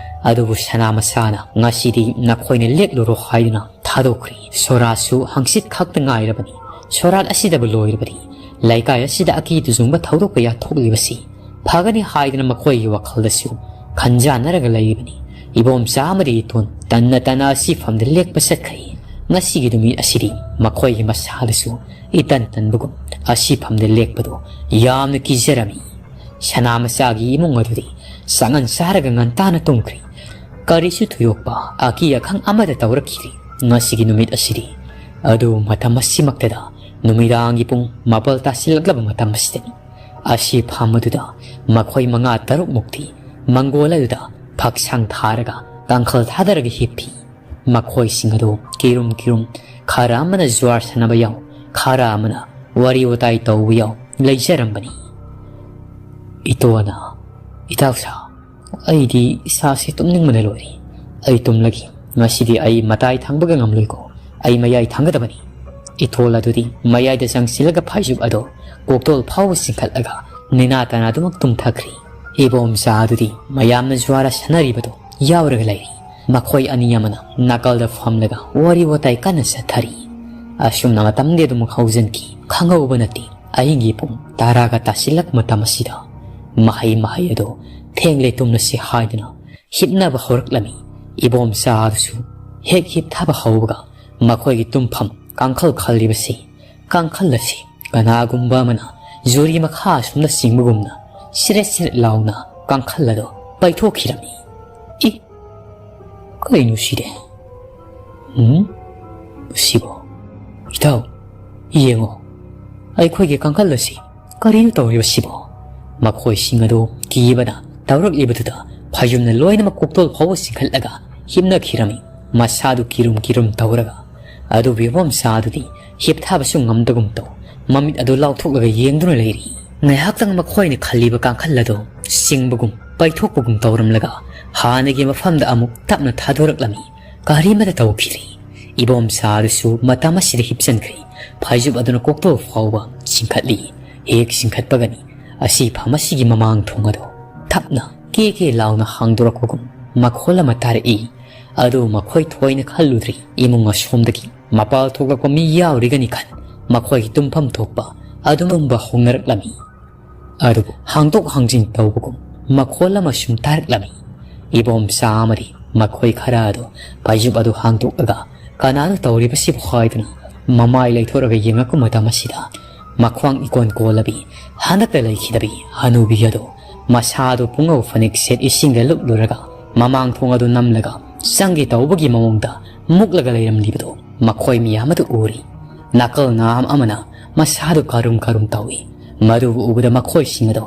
ꯑꯗꯨꯕꯨ ꯁꯅꯥ ꯃꯆꯥꯅ ꯉꯁꯤꯗꯤ ꯅꯈꯣꯏꯅ ꯂꯦꯛꯂꯨꯔꯣ ꯍꯥꯏꯗꯨꯅ ꯊꯥꯗꯣꯛꯈ꯭ꯔꯤ꯫ ꯁꯣꯔꯥꯁꯨ ꯍꯪꯆꯤꯠ ꯈꯛꯇ ꯉꯥꯏꯔꯕꯅꯤ꯫ ꯁꯣꯔꯥꯠ ꯑꯁꯤꯗꯕꯨ ꯂꯣꯏꯔꯕꯗꯤ ꯂꯩꯀꯥꯏ ꯑꯁꯤꯗ ꯑꯀꯤ ꯇꯨꯖꯨꯡꯕ ꯊꯧꯗꯣꯛ ꯀꯌꯥ ꯊꯣꯛꯂꯤꯕꯁꯤ ꯐꯒꯅꯤ ꯍꯥꯏꯗꯨꯅ ꯃꯈꯣꯏꯒꯤ ꯋꯥꯈꯜꯗꯁꯨ ꯈꯟꯖꯥꯟꯅꯔꯒ ꯂꯩꯔꯤꯕꯅꯤ꯫ ꯏꯕꯣꯝꯆꯥ ꯑꯃꯗꯤ ꯏꯇꯣꯟ ꯇꯟꯅ ꯇꯟꯅ ꯑꯁꯤꯐꯝꯗ ꯂꯦꯛꯄ ꯆꯠꯈ꯭ꯔꯦ꯫ ꯉꯁꯤꯒꯤ ꯅꯨꯃꯤꯠ ꯑꯁꯤꯗꯤ ꯃꯈꯣꯏꯒꯤ ꯃꯁꯥꯗꯁꯨ ꯏꯇꯟ ꯇꯟꯕꯒꯨꯝ ꯑꯁꯤꯐꯝꯗ ꯂꯦꯛꯄꯗꯨ ꯌꯥꯝꯅ ꯀꯤꯖꯔꯝꯃꯤ꯫ ꯁꯅꯥ ꯃꯆꯥꯒꯤ ꯏꯃꯨꯡ ꯑꯗꯨꯗꯤ ꯆꯥꯉꯟ ꯆꯥꯔꯒ ꯉꯟꯇꯥꯅ ꯇꯨꯝꯈ꯭ꯔꯤ꯫ ꯀꯔꯤꯁꯨ ꯊꯣꯏꯗꯣꯛꯄ ꯑꯀꯤ ꯑꯈꯪ ꯑꯃꯠꯇ ꯇꯧꯔꯛꯈꯤꯗꯦ ꯉꯁꯤꯒꯤ ꯅꯨꯃꯤꯠ ꯑꯁꯤꯗꯤ꯫ ꯑꯗꯨꯕꯨ ꯃꯇꯝ ꯑꯁꯤꯃꯛꯇꯗ ꯅꯨꯃꯤꯗꯥꯡꯒꯤ ꯄꯨꯡ ꯃꯥꯄꯜ ꯇꯥꯁꯤꯜꯂꯛꯂꯕ ꯃꯇꯝ ꯑꯁꯤꯗꯅꯤ꯫ ꯑꯁꯤ ꯐꯝ ꯑꯗꯨꯗ ꯃꯈꯣꯏ ꯃꯉꯥ ꯇꯔꯨꯛ ꯃꯨꯛꯇꯤ ꯃꯪꯒꯣꯜ ꯑꯗꯨꯗ ꯐꯛꯁꯥꯡ ꯊꯥꯔꯒ ꯀꯥꯡꯈꯜ ꯊꯥꯗꯔꯒ ꯍꯤꯞꯄꯤ꯫ ꯃꯈꯣꯏꯁꯤꯡ ꯑꯗꯨ ꯀꯤꯔꯨꯝ ꯀꯤꯔꯨꯝ, ꯈꯔ ꯑꯃꯅ ꯖꯨꯋꯥꯔ ꯁꯥꯟꯅꯕ ꯌꯥꯎ, ꯈꯔ ꯑꯃꯅ ꯋꯥꯔꯤ ꯋꯥꯇꯥꯏ ꯇꯧꯕ ꯌꯥꯎ ꯂꯩꯖꯔꯝꯕꯅꯤ꯫ ꯏꯇꯣꯅ, "ꯏꯇꯥꯎꯁꯥ, ꯑꯩꯗꯤ ꯏꯁꯥꯁꯦ ꯇꯨꯝꯅꯤꯡꯕꯅ ꯂꯣꯏꯔꯦ꯫ ꯑꯩ ꯇꯨꯝꯂꯒꯦ꯫ ꯉꯁꯤꯗꯤ ꯑꯩ ꯃꯇꯥꯏ ꯊꯪꯕꯒ ꯉꯝꯂꯣꯏꯀꯣ꯫ ꯑꯩ ꯃꯌꯥꯏ ꯊꯪꯒꯗꯕꯅꯤ꯫" ꯏꯊꯣꯜ ꯑꯗꯨꯗꯤ ꯃꯌꯥꯏꯗ ꯆꯪꯁꯤꯜꯂꯒ ꯐꯥꯏꯖꯨꯞ ꯑꯗꯨ ꯀꯣꯛꯇꯣꯜ ꯐꯥꯎꯕ ꯆꯤꯡꯈꯠꯂꯒ ꯅꯦꯅꯥ ꯇꯥꯅ ꯑꯗꯨꯃꯛ ꯇꯨꯝꯊꯈ꯭ꯔꯤ꯫ ꯏꯕꯣꯝꯆꯥ ꯑꯗꯨꯗꯤ ꯃꯌꯥꯝꯅ ꯖꯨꯋꯥꯔ ꯁꯥꯟꯅꯔꯤꯕꯗꯨ ꯌꯥꯎꯔꯒ ꯂꯩꯔꯤ꯫ ꯃꯈꯣꯏ ꯑꯅꯤ ꯑꯃꯅ ꯅꯥꯀꯜꯗ ꯐꯝꯂꯒ ꯋꯥꯔꯤ ꯋꯥꯇꯥꯏ ꯀꯟꯅ ꯆꯠꯊꯔꯤ꯫ ꯑꯁꯨꯝꯅ ꯃꯇꯝꯗꯤ ꯑꯗꯨꯃꯛ ꯍꯧꯖꯤꯟꯈꯤ, ꯈꯪꯍꯧꯕ ꯅꯠꯇꯦ꯫ ꯑꯍꯤꯡꯒꯤ ꯄꯨꯡ ꯇꯔꯥꯒ ꯇꯥꯁꯤꯜꯂꯛꯄ ꯃꯇꯝ ꯑꯁꯤꯗ ꯃꯍꯩ ꯃꯍꯩ ꯑꯗꯣ ꯊꯦꯡꯂꯦ, ꯇꯨꯝꯂꯁꯤ ꯍꯥꯏꯗꯨꯅ ꯍꯤꯞꯅꯕ ꯍꯧꯔꯛꯂꯝꯃꯤ꯫ ꯏꯕꯣꯝꯆꯥ ꯑꯗꯨꯁꯨ ꯍꯦꯛ ꯍꯤꯞꯊꯕ ꯍꯧꯕꯒ ꯃꯈꯣꯏꯒꯤ ꯇꯨꯝꯐꯝ ꯀꯥꯡꯈꯜ ꯈꯜꯂꯤꯕꯁꯤ, ꯀꯥꯡꯈꯜ ꯑꯁꯤ ꯀꯅꯥꯒꯨꯝꯕ ꯑꯃꯅ ꯖꯨꯔꯤ ꯃꯈꯥ ꯑꯁꯨꯝꯅ ꯆꯤꯡꯕꯒꯨꯝꯅ ꯁꯤꯔꯦꯠ ꯁꯤꯔꯦꯠ ꯂꯥꯎꯅ ꯀꯥꯡꯈꯜ ꯑꯗꯣ ꯄꯩꯊꯣꯛꯈꯤꯔꯝꯃꯤ꯫ ꯏ! ꯀꯩꯅꯣ ꯁꯤꯗꯤ? ꯎꯝ? ꯁꯤꯕꯣ? ꯏꯇꯥꯎ, ꯌꯦꯡꯉꯣ꯫ ꯑꯩꯈꯣꯏꯒꯤ ꯀꯥꯡꯈꯜ ꯑꯁꯤ ꯀꯔꯤꯅꯣ ꯇꯧꯔꯤꯕꯁꯤꯕꯣ? ꯃꯈꯣꯏꯁꯤꯡ ꯑꯗꯨ ꯀꯤꯕꯅ ꯇꯧꯔꯛꯂꯤꯕꯗꯨꯗ ꯐꯩꯖꯨꯝꯅ ꯂꯣꯏꯅꯃꯛ ꯀꯣꯛꯇꯣꯜ ꯐꯥꯎꯕ ꯆꯤꯡꯈꯠꯂꯒ ꯍꯤꯞꯅꯈꯤꯔꯝꯃꯤ꯫ ꯃꯁꯥꯗꯨ ꯀꯤꯔꯨꯝ ꯀꯤꯔꯨꯝ ꯇꯧꯔꯒ꯫ ꯑꯗꯨꯕꯨ ꯏꯕꯣꯝꯆꯥ ꯑꯗꯨꯗꯤ ꯍꯤꯞꯊꯕꯁꯨ ꯉꯝꯗꯒꯨꯝ ꯇꯧ, ꯃꯃꯤꯠ ꯑꯗꯨ ꯂꯥꯎꯊꯣꯛꯂꯒ ꯌꯦꯡꯗꯨꯅ ꯂꯩꯔꯤ꯫ ꯉꯥꯏꯍꯥꯛꯇꯪ ꯃꯈꯣꯏꯅ ꯈꯜꯂꯤꯕ ꯀꯥꯡꯈꯜ ꯑꯗꯨ ꯆꯤꯡꯕꯒꯨꯝ ꯄꯩꯊꯣꯛꯄꯒꯨꯝ ꯇꯧꯔꯝꯂꯒ ꯍꯥꯟꯅꯒꯤ ꯃꯐꯝꯗ ꯑꯃꯨꯛ ꯇꯞꯅ ꯊꯥꯗꯣꯔꯛꯂꯝꯃꯤ꯫ ꯀꯔꯤꯃꯠꯇ ꯇꯧꯈꯤꯗ꯭ꯔꯤ꯫ ꯏꯕꯣꯝꯆꯥ ꯑꯗꯨꯁꯨ ꯃꯇꯝ ꯑꯁꯤꯗ ꯍꯤꯞꯆꯟꯈ꯭ꯔꯤ꯫ ꯐꯩꯖꯨꯞ ꯑꯗꯨꯅ ꯀꯣꯛꯇꯣꯜ ꯐꯥꯎꯕ ꯆꯤꯡꯈꯠꯂꯤ꯫ ꯍꯦꯛ ꯆꯤꯡꯈꯠꯄꯒꯅꯤ ꯑꯁꯤꯐꯝ ꯑꯁꯤꯒꯤ ꯃꯃꯥꯡ ꯊꯣꯡ ꯑꯗꯨ ꯇꯞꯅ ꯀꯦ ꯀꯦ ꯂꯥꯎꯅ ꯍꯥꯡꯗꯣꯔꯛꯄꯒꯨꯝ ꯃꯈꯣꯜ ꯑꯃ ꯇꯥꯔꯛꯏ꯫ ꯑꯗꯨ ꯃꯈꯣꯏ ꯊꯣꯏꯅ ꯈꯜꯂꯨꯗ꯭ꯔꯤ꯫ ꯏꯃꯨꯡ ꯑꯁꯣꯝꯗꯒꯤ ꯃꯄꯥꯜ ꯊꯣꯛꯂꯛꯄ ꯃꯤ ꯌꯥꯎꯔꯤꯒꯅꯤ ꯈꯟ ꯃꯈꯣꯏꯒꯤ ꯇꯨꯝꯐꯝ ꯊꯣꯛꯄ ꯑꯗꯨꯝ ꯇꯨꯝꯕ ꯍꯧꯅꯔꯛꯂꯝꯃꯤ꯫ ꯑꯗꯨꯕꯨ ꯍꯥꯡꯗꯣꯛ ꯍꯥꯡꯖꯤꯟ ꯇꯧꯕꯒꯨꯝ ꯃꯈꯣꯜ ꯑꯃꯁꯨ ꯇꯥꯔꯛꯂꯝꯃꯤ꯫ ꯏꯕꯣꯝꯆꯥ ꯑꯃꯗꯤ ꯃꯈꯣꯏ ꯈꯔ ꯑꯗꯨ ꯐꯩꯖꯨꯞ ꯑꯗꯨ ꯍꯥꯡꯗꯣꯛꯂꯒ ꯀꯅꯥꯅꯣ ꯇꯧꯔꯤꯕꯁꯤꯕꯨ ꯍꯥꯏꯗꯨꯅ ꯃꯃꯥꯏ ꯂꯩꯊꯣꯔꯒ ꯌꯦꯡꯂꯛꯄ ꯃꯇꯝ ꯑꯁꯤꯗ ꯃꯈ꯭ꯋꯥꯡ ꯏꯀꯣꯟ ꯀꯣꯜꯂꯕꯤ, ꯍꯟꯗꯛꯇ ꯂꯩꯈꯤꯗꯕꯤ ꯍꯅꯨꯕꯤ ꯑꯗꯨ ꯃꯁꯥꯗꯨ ꯄꯨꯡꯉꯧ ꯐꯅꯦꯛ ꯁꯦꯠ ꯏꯁꯤꯡꯗ ꯂꯨꯞꯂꯨꯔꯒ ꯃꯃꯥꯡ ꯊꯣꯡ ꯑꯗꯨ ꯅꯝꯂꯒ ꯆꯪꯒꯦ ꯇꯧꯕꯒꯤ ꯃꯑꯣꯡꯗ ꯃꯨꯛꯂꯒ ꯂꯩꯔꯝꯂꯤꯕꯗꯨ ꯃꯈꯣꯏ ꯃꯤꯌꯥꯝ ꯑꯗꯨ ꯎꯔꯤ꯫ ꯅꯥꯀꯜ ꯅꯥꯝ ꯑꯃꯅ ꯃꯁꯥꯗꯨ ꯀꯥꯔꯨꯝ ꯀꯥꯔꯨꯝ ꯇꯧꯏ꯫ ꯃꯗꯨꯕꯨ ꯎꯕꯗ ꯃꯈꯣꯏꯁꯤꯡ ꯑꯗꯨ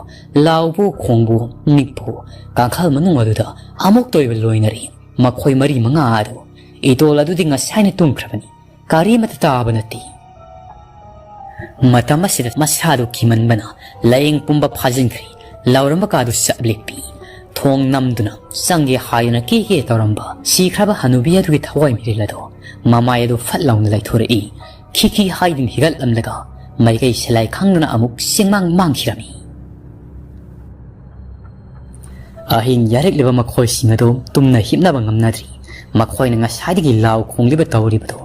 ꯂꯥꯎꯕꯨ ꯈꯣꯡꯕꯨ ꯅꯤꯛꯄꯨ ꯀꯥꯡꯈꯜ ꯃꯅꯨꯡ ꯑꯗꯨꯗ ꯑꯃꯨꯛꯇ ꯑꯣꯏꯕ ꯂꯣꯏꯅꯔꯤ꯫ ꯃꯈꯣꯏ ꯃꯔꯤ ꯃꯉꯥ ꯑꯗꯨ ꯏꯇꯣꯜ ꯑꯗꯨꯗꯤ ꯉꯁꯥꯏꯅ ꯇꯨꯝꯈ꯭ꯔꯕꯅꯤ꯫ ꯀꯔꯤꯃꯠꯇ ꯇꯥꯕ ꯅꯠꯇꯦ꯫ ꯃꯇꯝ ꯑꯁꯤꯗ ꯃꯁꯥꯗꯨ ꯀꯤꯃꯟꯕꯅ ꯂꯥꯏꯌꯦꯡ ꯄꯨꯝꯕ ꯐꯥꯖꯤꯟꯈ꯭ꯔꯦ꯫ ꯂꯥꯎꯔꯝꯕ ꯀꯥꯗꯨ ꯆꯞ ꯂꯦꯞꯄꯤ꯫ ꯊꯣꯡ ꯅꯝꯗꯨꯅ ꯆꯪꯒꯦ ꯍꯥꯏꯗꯨꯅ ꯀꯦ ꯀꯦ ꯇꯧꯔꯝꯕ ꯁꯤꯈ꯭ꯔꯕ ꯍꯅꯨꯕꯤ ꯑꯗꯨꯒꯤ ꯊꯋꯥꯏ ꯃꯤꯔꯤꯜ ꯑꯗꯣ ꯃꯃꯥꯏ ꯑꯗꯨ ꯐꯠ ꯂꯥꯎꯅ ꯂꯩꯊꯣꯔꯛꯏ꯫ ꯈꯤꯈꯤ ꯍꯥꯏꯗꯨꯅ ꯍꯤꯒꯠꯂꯝꯂꯒ ꯃꯥꯏꯀꯩ ꯁꯂꯥꯏ ꯈꯪꯗꯅ ꯑꯃꯨꯛ ꯆꯤꯡꯃꯥꯡ ꯃꯥꯡꯈꯤꯔꯝꯃꯤ꯫ ꯑꯍꯤꯡ ꯌꯥꯔꯦꯛꯂꯤꯕ ꯃꯈꯣꯏꯁꯤꯡ ꯑꯗꯨ ꯇꯨꯝꯅ ꯍꯤꯞꯅꯕ ꯉꯝꯅꯗ꯭ꯔꯤ꯫ ꯃꯈꯣꯏꯅ ꯉꯁꯥꯏꯗꯒꯤ ꯂꯥꯎ ꯈꯣꯡꯂꯤꯕ ꯇꯧꯔꯤꯕꯗꯨ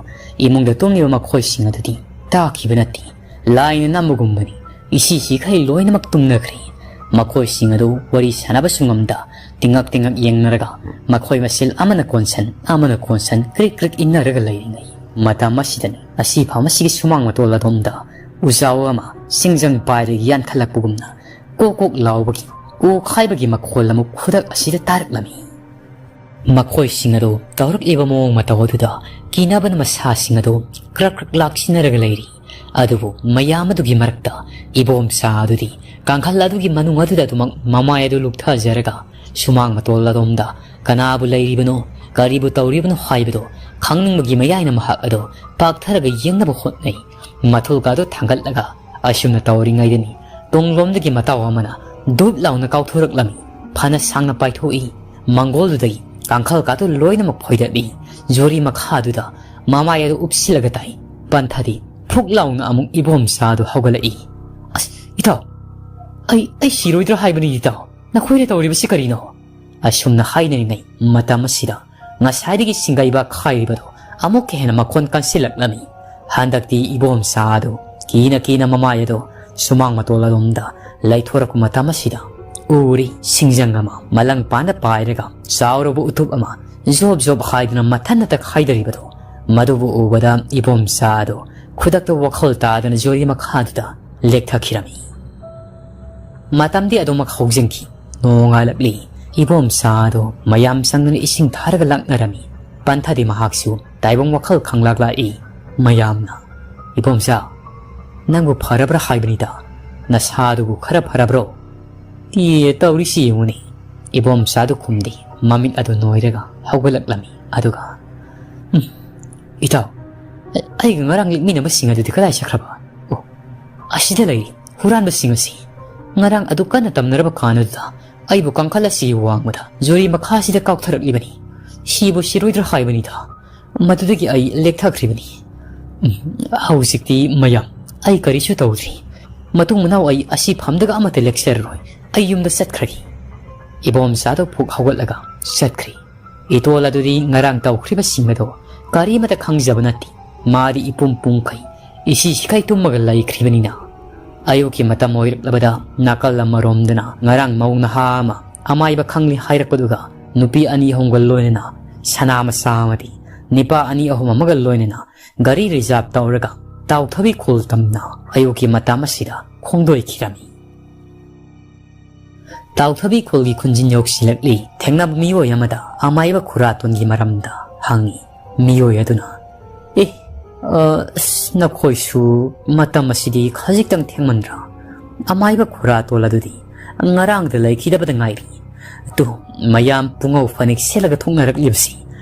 ꯏꯃꯨꯡꯗ ꯇꯨꯝꯂꯤꯕ ꯃꯈꯣꯏꯁꯤꯡ ꯑꯗꯨꯗꯤ ꯇꯥꯈꯤꯕ ꯅꯠꯇꯦ꯫ ꯂꯥꯏꯅ ꯅꯝꯕꯒꯨꯝꯕꯅꯤ꯫ ꯏꯁꯤ ꯁꯤꯈꯩ ꯂꯣꯏꯅꯃꯛ ꯇꯨꯝꯅꯈ꯭ꯔꯦ꯫ ꯃꯈꯣꯏꯁꯤꯡ ꯑꯗꯨ ꯋꯥꯔꯤ ꯁꯥꯟꯅꯕꯁꯨ ꯉꯝꯗ ꯇꯤꯡꯉꯛ ꯇꯤꯡꯉꯛ ꯌꯦꯡꯅꯔꯒ ꯃꯈꯣꯏ ꯃꯁꯦꯜ ꯑꯃꯅ ꯀꯣꯟꯁꯟ ꯑꯃꯅ ꯀꯣꯟꯁꯟ ꯀ꯭ꯔꯤꯛ ꯀ꯭ꯔꯤꯛ ꯏꯟꯅꯔꯒ ꯂꯩꯔꯤꯉꯩ ꯃꯇꯝ ꯑꯁꯤꯗꯅꯤ ꯑꯁꯤꯐꯝ ꯑꯁꯤꯒꯤ ꯁꯨꯃꯥꯡ ꯃꯇꯣꯜ ꯑꯗꯣꯝꯗ ꯎꯖꯥꯎ ꯑꯃ ꯁꯤꯡꯖꯪ ꯄꯥꯏꯔꯒ ꯌꯥꯟꯈꯠꯂꯛꯄꯒꯨꯝꯅ ꯀꯣꯛ ꯀꯣꯛ ꯂꯥꯎꯕꯒꯤ, ꯑꯣ ꯈꯥꯏꯕꯒꯤ ꯃꯈꯣꯜ ꯑꯃ ꯈꯨꯗꯛ ꯑꯁꯤꯗ ꯇꯥꯔꯛꯂꯝꯃꯤ꯫ ꯃꯈꯣꯏꯁꯤꯡ ꯑꯗꯨ ꯇꯧꯔꯛꯂꯤꯕ ꯃꯑꯣꯡ ꯃꯇꯧ ꯑꯗꯨꯗ ꯀꯤꯅꯕꯅ ꯃꯁꯥꯁꯤꯡ ꯑꯗꯨ ꯀ꯭ꯔꯛ ꯀ꯭ꯔꯛ ꯂꯥꯛꯁꯤꯟꯅꯔꯒ ꯂꯩꯔꯤ꯫ ꯑꯗꯨꯕꯨ ꯃꯌꯥꯝ ꯑꯗꯨꯒꯤ ꯃꯔꯛꯇ ꯏꯕꯣꯝꯆꯥ ꯑꯗꯨꯗꯤ ꯀꯥꯡꯈꯜ ꯑꯗꯨꯒꯤ ꯃꯅꯨꯡ ꯑꯗꯨꯗ ꯑꯗꯨꯃꯛ ꯃꯃꯥꯏ ꯑꯗꯨ ꯂꯨꯞꯊꯖꯔꯒ ꯁꯨꯃꯥꯡ ꯃꯇꯣꯜ ꯑꯗꯣꯝꯗ ꯀꯅꯥꯕꯨ ꯂꯩꯔꯤꯕꯅꯣ, ꯀꯔꯤꯕꯨ ꯇꯧꯔꯤꯕꯅꯣ ꯍꯥꯏꯕꯗꯨ ꯈꯪꯅꯤꯡꯕꯒꯤ ꯃꯌꯥꯏꯅ ꯃꯍꯥꯛ ꯑꯗꯨ ꯄꯥꯛꯊꯔꯒ ꯌꯦꯡꯅꯕ ꯍꯣꯠꯅꯩ꯫ ꯃꯊꯨꯜꯒ ꯑꯗꯨ ꯊꯥꯡꯒꯠꯂꯒ ꯑꯁꯨꯝꯅ ꯇꯧꯔꯤꯉꯩꯗꯅꯤ ꯇꯨꯡꯂꯣꯝꯗꯒꯤ ꯃꯇꯥꯎ ꯑꯃꯅ ꯙꯨꯞ ꯂꯥꯎꯅ ꯀꯥꯎꯊꯣꯔꯛꯂꯝꯃꯤ꯫ ꯐꯅ ꯁꯥꯡꯅ ꯄꯥꯏꯊꯣꯛꯏ꯫ ꯃꯪꯒꯣꯜꯗꯨꯗꯒꯤ ꯀꯥꯡꯈꯜ ꯀꯥꯗꯨ ꯂꯣꯏꯅꯃꯛ ꯐꯣꯏꯗꯠꯂꯤ꯫ ꯖꯣꯔꯤ ꯃꯈꯥꯗꯨꯗ ꯃꯃꯥꯏ ꯑꯗꯨ ꯎꯞꯁꯤꯜꯂꯒ ꯇꯥꯏ꯫ ꯄꯟꯊꯗꯤ ꯐꯨꯛ ꯂꯥꯎꯅ ꯑꯃꯨꯛ ꯏꯕꯣꯝꯆꯥꯗꯨ ꯍꯧꯒꯠꯂꯛꯏ꯫ "ꯑꯁ, ꯏꯇꯥꯎ, ꯑꯩ, ꯑꯩ ꯁꯤꯔꯣꯏꯗ꯭ꯔꯥ ꯍꯥꯏꯕꯅꯤ ꯏꯇꯥꯎ꯫ ꯅꯈꯣꯏꯅ ꯇꯧꯔꯤꯕꯁꯤ ꯀꯔꯤꯅꯣ?" ꯑꯁꯨꯝꯅ ꯍꯥꯏꯅꯔꯤꯉꯩ ꯃꯇꯝ ꯑꯁꯤꯗ ꯉꯁꯥꯏꯗꯒꯤ ꯁꯤꯡꯒꯩꯕ ꯈꯥꯏꯔꯤꯕꯗꯨ ꯑꯃꯨꯛꯀ ꯍꯦꯟꯅ ꯃꯈꯣꯟ ꯀꯟꯁꯤꯜꯂꯛꯂꯝꯃꯤ꯫ ꯍꯟꯗꯛꯇꯤ ꯏꯕꯣꯝꯆꯥ ꯑꯗꯨ ꯀꯤꯅ ꯀꯤꯅ ꯃꯃꯥꯏ ꯑꯗꯨ ꯁꯨꯃꯥꯡ ꯃꯇꯣꯜ ꯑꯗꯣꯝꯗ ꯂꯩꯊꯣꯔꯛꯄ ꯃꯇꯝ ꯑꯁꯤꯗ ꯎꯔꯤ ꯁꯤꯡꯖꯪ ꯑꯃ ꯃꯂꯪ ꯄꯥꯟꯗ ꯄꯥꯏꯔꯒ ꯆꯥꯎꯔꯕ ꯎꯇꯨꯞ ꯑꯃ ꯖꯣꯞ ꯖꯣꯞ ꯍꯥꯏꯗꯨꯅ ꯃꯊꯟꯅꯇ ꯈꯥꯏꯗꯔꯤꯕꯗꯨ꯫ ꯃꯗꯨꯕꯨ ꯎꯕꯗ ꯏꯕꯣꯝꯆꯥ ꯑꯗꯨ ꯈꯨꯗꯛꯇ ꯋꯥꯈꯜ ꯇꯥꯗꯅ ꯖꯣꯔꯤ ꯃꯈꯥꯗꯨꯗ ꯂꯦꯛꯊꯈꯤꯔꯝꯃꯤ꯫ ꯃꯇꯝꯗꯤ ꯑꯗꯨꯃꯛ ꯍꯧꯖꯤꯟꯈꯤ꯫ ꯅꯣꯡꯉꯥꯜꯂꯛꯂꯤ꯫ ꯏꯕꯣꯝꯆꯥ ꯑꯗꯨ ꯃꯌꯥꯝ ꯆꯪꯗꯨꯅ ꯏꯁꯤꯡ ꯊꯥꯔꯒ ꯂꯥꯛꯅꯔꯝꯃꯤ꯫ ꯄꯟꯊꯗꯤ ꯃꯍꯥꯛꯁꯨ ꯇꯥꯏꯕꯪ ꯋꯥꯈꯜ ꯈꯪꯂꯥꯛ ꯂꯥꯛꯏ꯫ ꯃꯌꯥꯝꯅ, "ꯏꯕꯣꯝꯆꯥ, ꯅꯪꯕꯨ ꯐꯔꯕ꯭ꯔꯥ ꯍꯥꯏꯕꯅꯤꯗ, ꯅꯁꯥꯗꯨꯕꯨ ꯈꯔ ꯐꯔꯕ꯭ꯔꯣ?" "ꯏꯌꯦ, ꯇꯧꯔꯤꯁꯤ ꯌꯦꯡꯉꯨꯅꯦ꯫" ꯏꯕꯣꯝꯆꯥꯗꯨ ꯈꯨꯝꯗꯦ꯫ ꯃꯃꯤꯠ ꯑꯗꯨ ꯅꯣꯏꯔꯒ ꯍꯧꯒꯠꯂꯛꯂꯝꯃꯤ꯫ ꯑꯗꯨꯒ, "ꯎꯝ, ꯏꯇꯥꯎ, ꯑꯩꯒ ꯉꯔꯥꯡ ꯂꯦꯛꯃꯤꯟꯅꯕꯁꯤꯡ ꯑꯗꯨꯗꯤ ꯀꯗꯥꯏ ꯆꯠꯈ꯭ꯔꯕ? ꯑꯣ, ꯑꯁꯤꯗ ꯂꯩꯔꯤ, ꯍꯨꯔꯥꯟꯕꯁꯤꯡ ꯑꯁꯤ꯫ ꯉꯔꯥꯡ ꯑꯗꯨ ꯀꯟꯅ ꯇꯝꯅꯔꯕ ꯀꯥꯟ ꯑꯗꯨꯗ ꯑꯩꯕꯨ ꯀꯥꯡꯈꯜ ꯑꯁꯤꯒꯤ ꯋꯥꯡꯃꯗ ꯖꯨꯔꯤ ꯃꯈꯥꯁꯤꯗ ꯀꯥꯎꯊꯔꯛꯂꯤꯕꯅꯤ꯫ ꯁꯤꯕꯨ ꯁꯤꯔꯣꯏꯗ꯭ꯔꯥ ꯍꯥꯏꯕꯅꯤꯗ꯫ ꯃꯗꯨꯗꯒꯤ ꯑꯩ ꯂꯦꯛꯊꯈ꯭ꯔꯤꯕꯅꯤ꯫ ꯎꯝ, ꯍꯧꯖꯤꯛꯇꯤ ꯃꯌꯥꯝ, ꯑꯩ ꯀꯔꯤꯁꯨ ꯇꯧꯗ꯭ꯔꯤ꯫ ꯃꯇꯨꯡ ꯃꯅꯥꯎ ꯑꯩ ꯑꯁꯤ ꯐꯝꯗꯒ ꯑꯃꯠꯇ ꯂꯦꯛꯆꯔꯔꯣꯏ꯫ ꯑꯩ ꯌꯨꯝꯗ ꯆꯠꯈ꯭ꯔꯒꯦ꯫" ꯏꯕꯣꯝꯆꯥꯗꯣ ꯐꯨꯛ ꯍꯧꯒꯠꯂꯒ ꯆꯠꯈ꯭ꯔꯤ꯫ ꯏꯇꯣꯜ ꯑꯗꯨꯗꯤ ꯉꯔꯥꯡ ꯇꯧꯈ꯭ꯔꯤꯕꯁꯤꯡ ꯑꯗꯣ ꯀꯔꯤꯃꯇ ꯈꯪꯖꯕ ꯅꯠꯇꯦ꯫ ꯃꯥꯗꯤ ꯏꯄꯨꯝ ꯄꯨꯝꯈꯩ ꯏꯁꯤ ꯁꯤꯈꯩ ꯇꯨꯝꯃꯒ ꯂꯩꯈ꯭ꯔꯤꯕꯅꯤꯅ꯫ ꯑꯌꯨꯛꯀꯤ ꯃꯇꯝ ꯑꯣꯏꯔꯛꯂꯕꯗ ꯅꯥꯀꯜ ꯑꯃꯔꯣꯝꯗꯅ ꯉꯔꯥꯡ ꯃꯧ ꯅꯍꯥ ꯑꯃ ꯑꯃꯥꯏꯕ ꯈꯪꯂꯤ ꯍꯥꯏꯔꯛꯄꯗꯨꯒ ꯅꯨꯄꯤ ꯑꯅꯤ ꯑꯍꯨꯝꯒ ꯂꯣꯏꯅꯅ ꯁꯅꯥ ꯃꯆꯥ ꯑꯃꯗꯤ ꯅꯤꯄꯥ ꯑꯅꯤ ꯑꯍꯨꯝ ꯑꯃꯒ ꯂꯣꯏꯅꯅ ꯒꯥꯔꯤ ꯔꯤꯖꯥꯕ ꯇꯧꯔꯒ ꯇꯥꯎꯊꯕꯤ ꯈꯨꯜ ꯇꯝꯅ ꯑꯌꯨꯛꯀꯤ ꯃꯇꯝ ꯑꯁꯤꯗ ꯈꯣꯡꯗꯣꯏꯈꯤꯔꯝꯃꯤ꯫ ꯇꯥꯎꯊꯕꯤ ꯈꯨꯜꯒꯤ ꯈꯨꯟꯖꯤꯟ ꯌꯧꯁꯤꯜꯂꯛꯂꯤ꯫ ꯊꯦꯡꯅꯕ ꯃꯤꯑꯣꯏ ꯑꯃꯗ ꯑꯃꯥꯏꯕ ꯈꯨꯔꯥꯇꯣꯟꯒꯤ ꯃꯔꯝꯗ ꯍꯪꯉꯤ꯫ ꯃꯤꯑꯣꯏ ꯑꯗꯨꯅ, "ꯑꯦ, ꯑ, ꯑꯁ, ꯅꯈꯣꯏꯁꯨ ꯃꯇꯝ ꯑꯁꯤꯗꯤ ꯈꯖꯤꯛꯇꯪ ꯊꯦꯡꯃꯟꯗ꯭ꯔꯥ? ꯑꯃꯥꯏꯕ ꯈꯨꯔꯥꯇꯣꯜ ꯑꯗꯨꯗꯤ ꯉꯔꯥꯡꯗ ꯂꯩꯈꯤꯗꯕꯗ ꯉꯥꯏꯔꯤ꯫ ꯑꯗꯨ ꯃꯌꯥꯝ ꯄꯨꯡꯉꯧ ꯐꯅꯦꯛ ꯁꯦꯠꯂꯒ ꯊꯣꯛꯅꯔꯛꯂꯤꯕꯁꯤ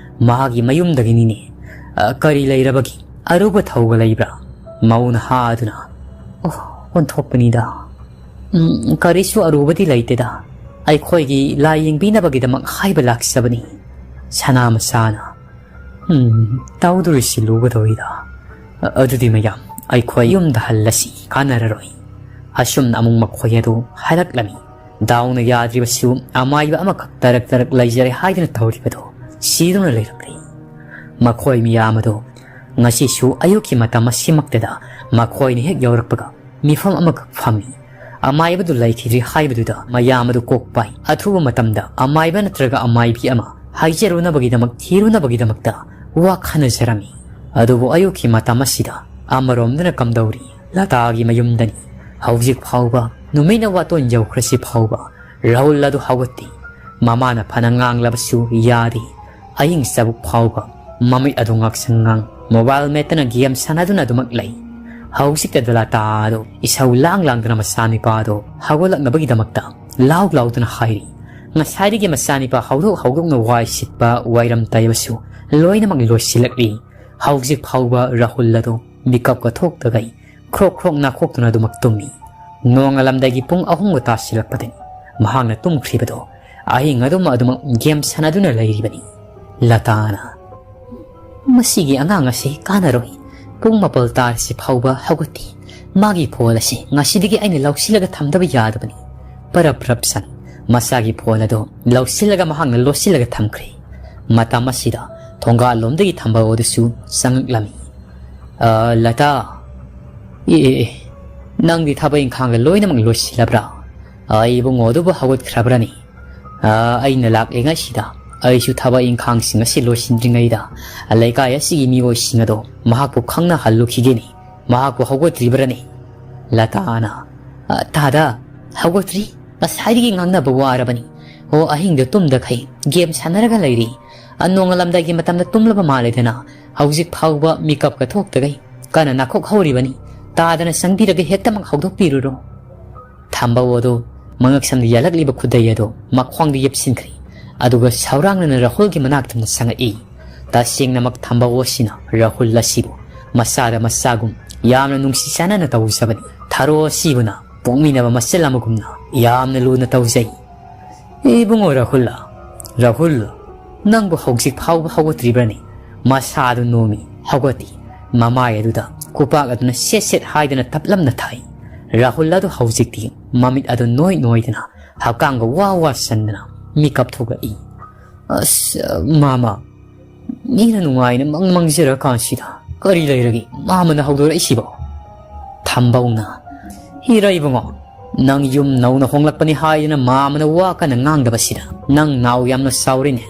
ꯃꯍꯥꯛꯀꯤ ꯃꯌꯨꯝꯗꯒꯤꯅꯤꯅꯦ꯫ ꯑ, ꯀꯔꯤ ꯂꯩꯔꯕꯒꯦ? ꯑꯔꯨꯕ ꯊꯧꯕ ꯂꯩꯕ꯭ꯔꯥ?" ꯃꯧ ꯅꯍꯥ ꯑꯗꯨꯅ, "ꯑꯣ, ꯑꯣꯟꯊꯣꯛꯄꯅꯤꯗ꯫ ꯎꯝ, ꯀꯔꯤꯁꯨ ꯑꯔꯨꯕꯗꯤ ꯂꯩꯇꯦꯗ꯫ ꯑꯩꯈꯣꯏꯒꯤ ꯂꯥꯏ ꯌꯦꯡꯕꯤꯅꯕꯒꯤꯗꯃꯛ ꯍꯥꯏꯕ ꯂꯥꯛꯆꯕꯅꯤ꯫" ꯁꯅꯥ ꯃꯆꯥꯅ, "ꯎꯝ, ꯇꯧꯗꯣꯔꯤꯁꯤ ꯂꯨꯒꯗꯧꯔꯤꯗ꯫ ꯑ-, ꯑꯗꯨꯗꯤ ꯃꯌꯥꯝ, ꯑꯩꯈꯣꯏ ꯌꯨꯝꯗ ꯍꯜꯂꯁꯤ, ꯀꯥꯟꯅꯔꯔꯣꯏ꯫" ꯑꯁꯨꯝꯅ ꯑꯃꯨꯛ ꯃꯈꯣꯏ ꯑꯗꯨ ꯍꯜꯂꯛꯂꯝꯃꯤ꯫ ꯗꯥꯎꯅ ꯌꯥꯗ꯭ꯔꯤꯕꯁꯨ ꯑꯃꯥꯏꯕ ꯑꯃꯈꯛ ꯇꯔꯛ ꯇꯔꯛ ꯂꯩꯖꯔꯦ ꯍꯥꯏꯗꯨꯅ ꯇꯧꯔꯤꯕꯗꯨ ꯁꯤꯗꯨꯅ ꯂꯩꯔꯝꯂꯦ꯫ ꯃꯈꯣꯏ ꯃꯤꯌꯥꯝ ꯑꯗꯨ ꯉꯁꯤꯁꯨ ꯑꯌꯨꯛꯀꯤ ꯃꯇꯝ ꯑꯁꯤꯃꯛꯇꯗ ꯃꯈꯣꯏꯅ ꯍꯦꯛ ꯌꯧꯔꯛꯄꯒ ꯃꯤꯐꯝ ꯑꯃꯈꯛ ꯐꯝꯃꯤ꯫ ꯑꯃꯥꯏꯕꯗꯨ ꯂꯩꯈꯤꯗ꯭ꯔꯤ ꯍꯥꯏꯕꯗꯨꯗ ꯃꯌꯥꯝ ꯑꯗꯨ ꯀꯣꯛ ꯄꯥꯏ꯫ ꯑꯊꯨꯕ ꯃꯇꯝꯗ ꯑꯃꯥꯏꯕ ꯅꯠꯇ꯭ꯔꯒ ꯑꯃꯥꯏꯕꯤ ꯑꯃ ꯍꯥꯏꯖꯔꯨꯅꯕꯒꯤꯗꯃꯛ, ꯊꯤꯔꯨꯅꯕꯒꯤꯗꯃꯛꯇ ꯋꯥ ꯈꯟꯅꯖꯔꯝꯃꯤ꯫ ꯑꯗꯨꯕꯨ ꯑꯌꯨꯛꯀꯤ ꯃꯇꯝ ꯑꯁꯤꯗ ꯑꯃꯔꯣꯝꯗꯅ ꯀꯝꯗꯧꯔꯤ? ꯂꯇꯥꯒꯤ ꯃꯌꯨꯝꯗꯅꯤ꯫ ꯍꯧꯖꯤꯛ ꯐꯥꯎꯕ ꯅꯨꯃꯤꯠꯅ ꯋꯥꯇꯣꯟ ꯌꯧꯈ꯭ꯔꯁꯤ ꯐꯥꯎꯕ ꯔꯥꯍꯨꯜ ꯑꯗꯨ ꯍꯧꯒꯠꯇꯦ꯫ ꯃꯃꯥꯅ ꯐꯅ ꯉꯥꯡꯂꯕꯁꯨ ꯌꯥꯗꯦ꯫ ꯑꯍꯤꯡ ꯆꯕꯨꯛ ꯐꯥꯎꯕ ꯃꯃꯤꯠ ꯑꯗꯨ ꯉꯥꯛꯁꯪ ꯉꯥꯡ ꯃꯣꯕꯥꯏꯜ ꯃꯦꯠꯇꯅ ꯒꯦꯝ ꯁꯥꯟꯅꯗꯨꯅ ꯑꯗꯨꯃꯛ ꯂꯩ꯫ ꯍꯧꯖꯤꯛꯇ ꯂꯇꯥ ꯑꯗꯨ ꯏꯁꯧ ꯂꯥꯡ ꯂꯥꯡꯗꯨꯅ ꯃꯆꯥꯅꯤꯄꯥ ꯑꯗꯨ ꯍꯧꯒꯠꯂꯛꯅꯕꯒꯤꯗꯃꯛꯇ ꯂꯥꯎ ꯂꯥꯎꯗꯨꯅ ꯍꯥꯏꯔꯤ꯫ ꯉꯁꯥꯏꯗꯒꯤ ꯃꯆꯥꯅꯤꯄꯥ ꯍꯧꯗꯣꯛ ꯍꯧꯗꯣꯛꯅ ꯋꯥꯏ ꯁꯤꯠꯄ, ꯋꯥꯏꯔꯝ ꯇꯩꯕꯁꯨ ꯂꯣꯏꯅꯃꯛ ꯂꯣꯏꯁꯤꯜꯂꯛꯂꯤ꯫ ꯍꯧꯖꯤꯛ ꯐꯥꯎꯕ ꯔꯥꯍꯨꯜ ꯑꯗꯨ ꯃꯤꯀꯞꯀ ꯊꯣꯛꯇꯈꯩ ꯈ꯭ꯔꯣꯛ ꯈ꯭ꯔꯣꯛ ꯅꯥꯈꯣꯛꯇꯨꯅ ꯑꯗꯨꯃꯛ ꯇꯨꯝꯃꯤ꯫ ꯅꯣꯡꯉꯥꯜꯂꯝꯗꯥꯏꯒꯤ ꯄꯨꯡ ꯑꯍꯨꯝꯒ ꯇꯥꯁꯤꯜꯂꯛꯄꯗꯅꯤ ꯃꯍꯥꯛꯅ ꯇꯨꯝꯈ꯭ꯔꯤꯕꯗꯣ꯫ ꯑꯍꯤꯡ ꯑꯗꯨꯃ ꯑꯗꯨꯃꯛ ꯒꯦꯝ ꯁꯥꯟꯅꯗꯨꯅ ꯂꯩꯔꯤꯕꯅꯤ꯫ ꯂꯇꯥꯅ, "ꯃꯁꯤꯒꯤ ꯑꯉꯥꯡ ꯑꯁꯤ ꯀꯥꯟꯅꯔꯣꯏ꯫ ꯄꯨꯡ ꯃꯥꯄꯜ ꯇꯥꯔꯁꯤ ꯐꯥꯎꯕ ꯍꯧꯒꯠꯇꯦ꯫ ꯃꯥꯒꯤ ꯐꯣꯟ ꯑꯁꯤ ꯉꯁꯤꯗꯒꯤ ꯑꯩꯅ ꯂꯧꯁꯤꯜꯂꯒ ꯊꯝꯗꯕ ꯌꯥꯗꯕꯅꯤ꯫" ꯄꯔꯞ ꯄꯔꯞ ꯁꯥꯟꯅꯩ꯫ ꯃꯁꯥꯒꯤ ꯐꯣꯟ ꯑꯗꯨ ꯂꯧꯁꯤꯜꯂꯒ ꯃꯍꯥꯛꯅ ꯂꯣꯠꯁꯤꯜꯂꯒ ꯊꯝꯈ꯭ꯔꯦ꯫ ꯃꯇꯝ ꯑꯁꯤꯗ ꯊꯣꯡꯒꯥꯜꯂꯣꯝꯗꯒꯤ ꯊꯝꯕꯧ ꯑꯗꯨꯁꯨ ꯆꯪꯂꯛꯂꯝꯃꯤ꯫ "ꯑ, ꯂꯇꯥ, ꯑꯦ, ꯑꯦ, ꯑꯦ, ꯅꯪꯗꯤ ꯊꯕꯛ ꯏꯪꯈꯥꯡꯒ ꯂꯣꯏꯅꯃꯛ ꯂꯣꯏꯁꯤꯜꯂꯕ꯭ꯔꯥ? ꯑ, ꯏꯕꯨꯡꯉꯣ ꯑꯗꯨꯕꯨ ꯍꯧꯒꯠꯈ꯭ꯔꯕ꯭ꯔꯅꯤ? ꯑ, ꯑꯩꯅ ꯂꯥꯛꯂꯤꯉꯩꯁꯤꯗ ꯑꯩꯁꯨ ꯊꯕꯛ ꯏꯪꯈꯥꯡꯁꯤꯡ ꯑꯁꯤ ꯂꯣꯏꯁꯤꯟꯗ꯭ꯔꯤꯉꯩꯗ ꯂꯩꯀꯥꯏ ꯑꯁꯤꯒꯤ ꯃꯤꯑꯣꯏꯁꯤꯡ ꯑꯗꯣ ꯃꯍꯥꯛꯄꯨ ꯈꯪꯅꯍꯜꯂꯨꯈꯤꯒꯦꯅꯤ꯫ ꯃꯍꯥꯛꯄꯨ ꯍꯧꯒꯠꯇ꯭ꯔꯤꯕ꯭ꯔꯅꯤ?" ꯂꯇꯥꯅ, "ꯑ, ꯇꯥꯗ, ꯍꯧꯒꯠꯇ꯭ꯔꯤ꯫ ꯉꯁꯥꯏꯗꯒꯤ ꯉꯥꯡꯅꯕ ꯋꯥꯔꯕꯅꯤ꯫ ꯑꯣ, ꯑꯍꯤꯡꯗ ꯇꯨꯝꯗꯈꯩ ꯒꯦꯝ ꯁꯥꯟꯅꯔꯒ ꯂꯩꯔꯤ꯫ ꯑ, ꯅꯣꯡꯉꯥꯜꯂꯝꯗꯥꯏꯒꯤ ꯃꯇꯝꯗ ꯇꯨꯝꯂꯕ ꯃꯥꯜꯂꯦꯗꯅ꯫ ꯍꯧꯖꯤꯛ ꯐꯥꯎꯕ ꯃꯤꯀꯞꯀ ꯊꯣꯛꯇꯈꯩ ꯀꯟꯅ ꯅꯥꯈꯣꯛ ꯍꯧꯔꯤꯕꯅꯤ꯫ ꯇꯥꯗꯅ ꯆꯪꯕꯤꯔꯒ ꯍꯦꯛꯇꯃꯛ ꯍꯧꯗꯣꯛꯄꯤꯔꯨꯔꯣ꯫" ꯊꯝꯕꯧ ꯑꯗꯨ ꯃꯉꯛꯁꯝꯗ ꯌꯥꯜꯂꯛꯂꯤꯕ ꯈꯨꯗꯩ ꯑꯗꯨ ꯃꯈ꯭ꯋꯥꯡꯗ ꯌꯦꯞꯁꯤꯟꯈ꯭ꯔꯦ꯫ ꯑꯗꯨꯒ ꯁꯥꯎꯔꯥꯡꯅꯅ ꯔꯥꯍꯨꯜꯒꯤ ꯃꯅꯥꯛꯇ ꯆꯪꯉꯛꯏ꯫ ꯇꯁꯦꯡꯅꯃꯛ ꯊꯝꯕꯧ ꯑꯁꯤꯅ ꯔꯥꯍꯨꯜ ꯑꯁꯤꯕꯨ ꯃꯆꯥꯗ ꯃꯆꯥꯒꯨꯝ ꯌꯥꯝꯅ ꯅꯨꯡꯁꯤ ꯆꯥꯟꯅꯅ ꯇꯧꯖꯕꯅꯤ꯫ ꯊꯔꯣ ꯑꯁꯤꯕꯨꯅ ꯄꯣꯛꯃꯤꯟꯅꯕ ꯃꯆꯜ ꯑꯃꯒꯨꯝꯅ ꯌꯥꯝꯅ ꯂꯨꯅ ꯇꯧꯖꯩ꯫ "ꯏꯕꯨꯡꯉꯣ ꯔꯥꯍꯨꯜ, ꯔꯥꯍꯨꯜ, ꯅꯪꯕꯨ ꯍꯧꯖꯤꯛ ꯐꯥꯎꯕ ꯍꯧꯒꯠꯇ꯭ꯔꯤꯕ꯭ꯔꯅꯦ?" ꯃꯁꯥꯗꯨ ꯅꯣꯝꯃꯤ, ꯍꯧꯒꯠꯂꯤ꯫ ꯃꯃꯥꯏ ꯑꯗꯨꯗ ꯈꯨꯄꯥꯛ ꯑꯗꯨꯅ ꯁꯦꯠ ꯁꯦꯠ ꯍꯥꯏꯗꯅ ꯇꯞꯂꯝꯅ ꯊꯥꯏ꯫ ꯔꯥꯍꯨꯜ ꯑꯗꯨ ꯍꯧꯖꯤꯛꯇꯤ ꯃꯃꯤꯠ ꯑꯗꯨ ꯅꯣꯏ ꯅꯣꯏꯗꯅ ꯍꯛꯀꯥꯡꯒ ꯋꯥ ꯋꯥ ꯁꯟꯗꯅ ꯃꯤꯀꯞ ꯊꯣꯛꯂꯛꯏ꯫ "ꯑꯁ, ꯃꯥꯃ, ꯃꯤꯅ ꯅꯨꯡꯉꯥꯏꯅ ꯃꯪ ꯃꯪꯖꯔꯀꯥꯟꯁꯤꯗ ꯀꯔꯤ ꯂꯩꯔꯒꯦ ꯃꯥꯃꯅ ꯍꯧꯗꯣꯔꯛꯏꯁꯤꯕꯣ?" ꯊꯝꯕꯧꯅ, "ꯍꯤꯔ ꯏꯕꯨꯡꯉꯣ, ꯅꯪ ꯌꯨꯝ ꯅꯧꯅ ꯍꯣꯡꯂꯛꯄꯅꯤ ꯍꯥꯏꯗꯅ ꯃꯥꯃꯅ ꯋꯥ ꯀꯟꯅ ꯉꯥꯡꯗꯕꯁꯤꯗ ꯅꯪ ꯅꯥꯎ ꯌꯥꯝꯅ ꯆꯥꯎꯔꯤꯅꯦ꯫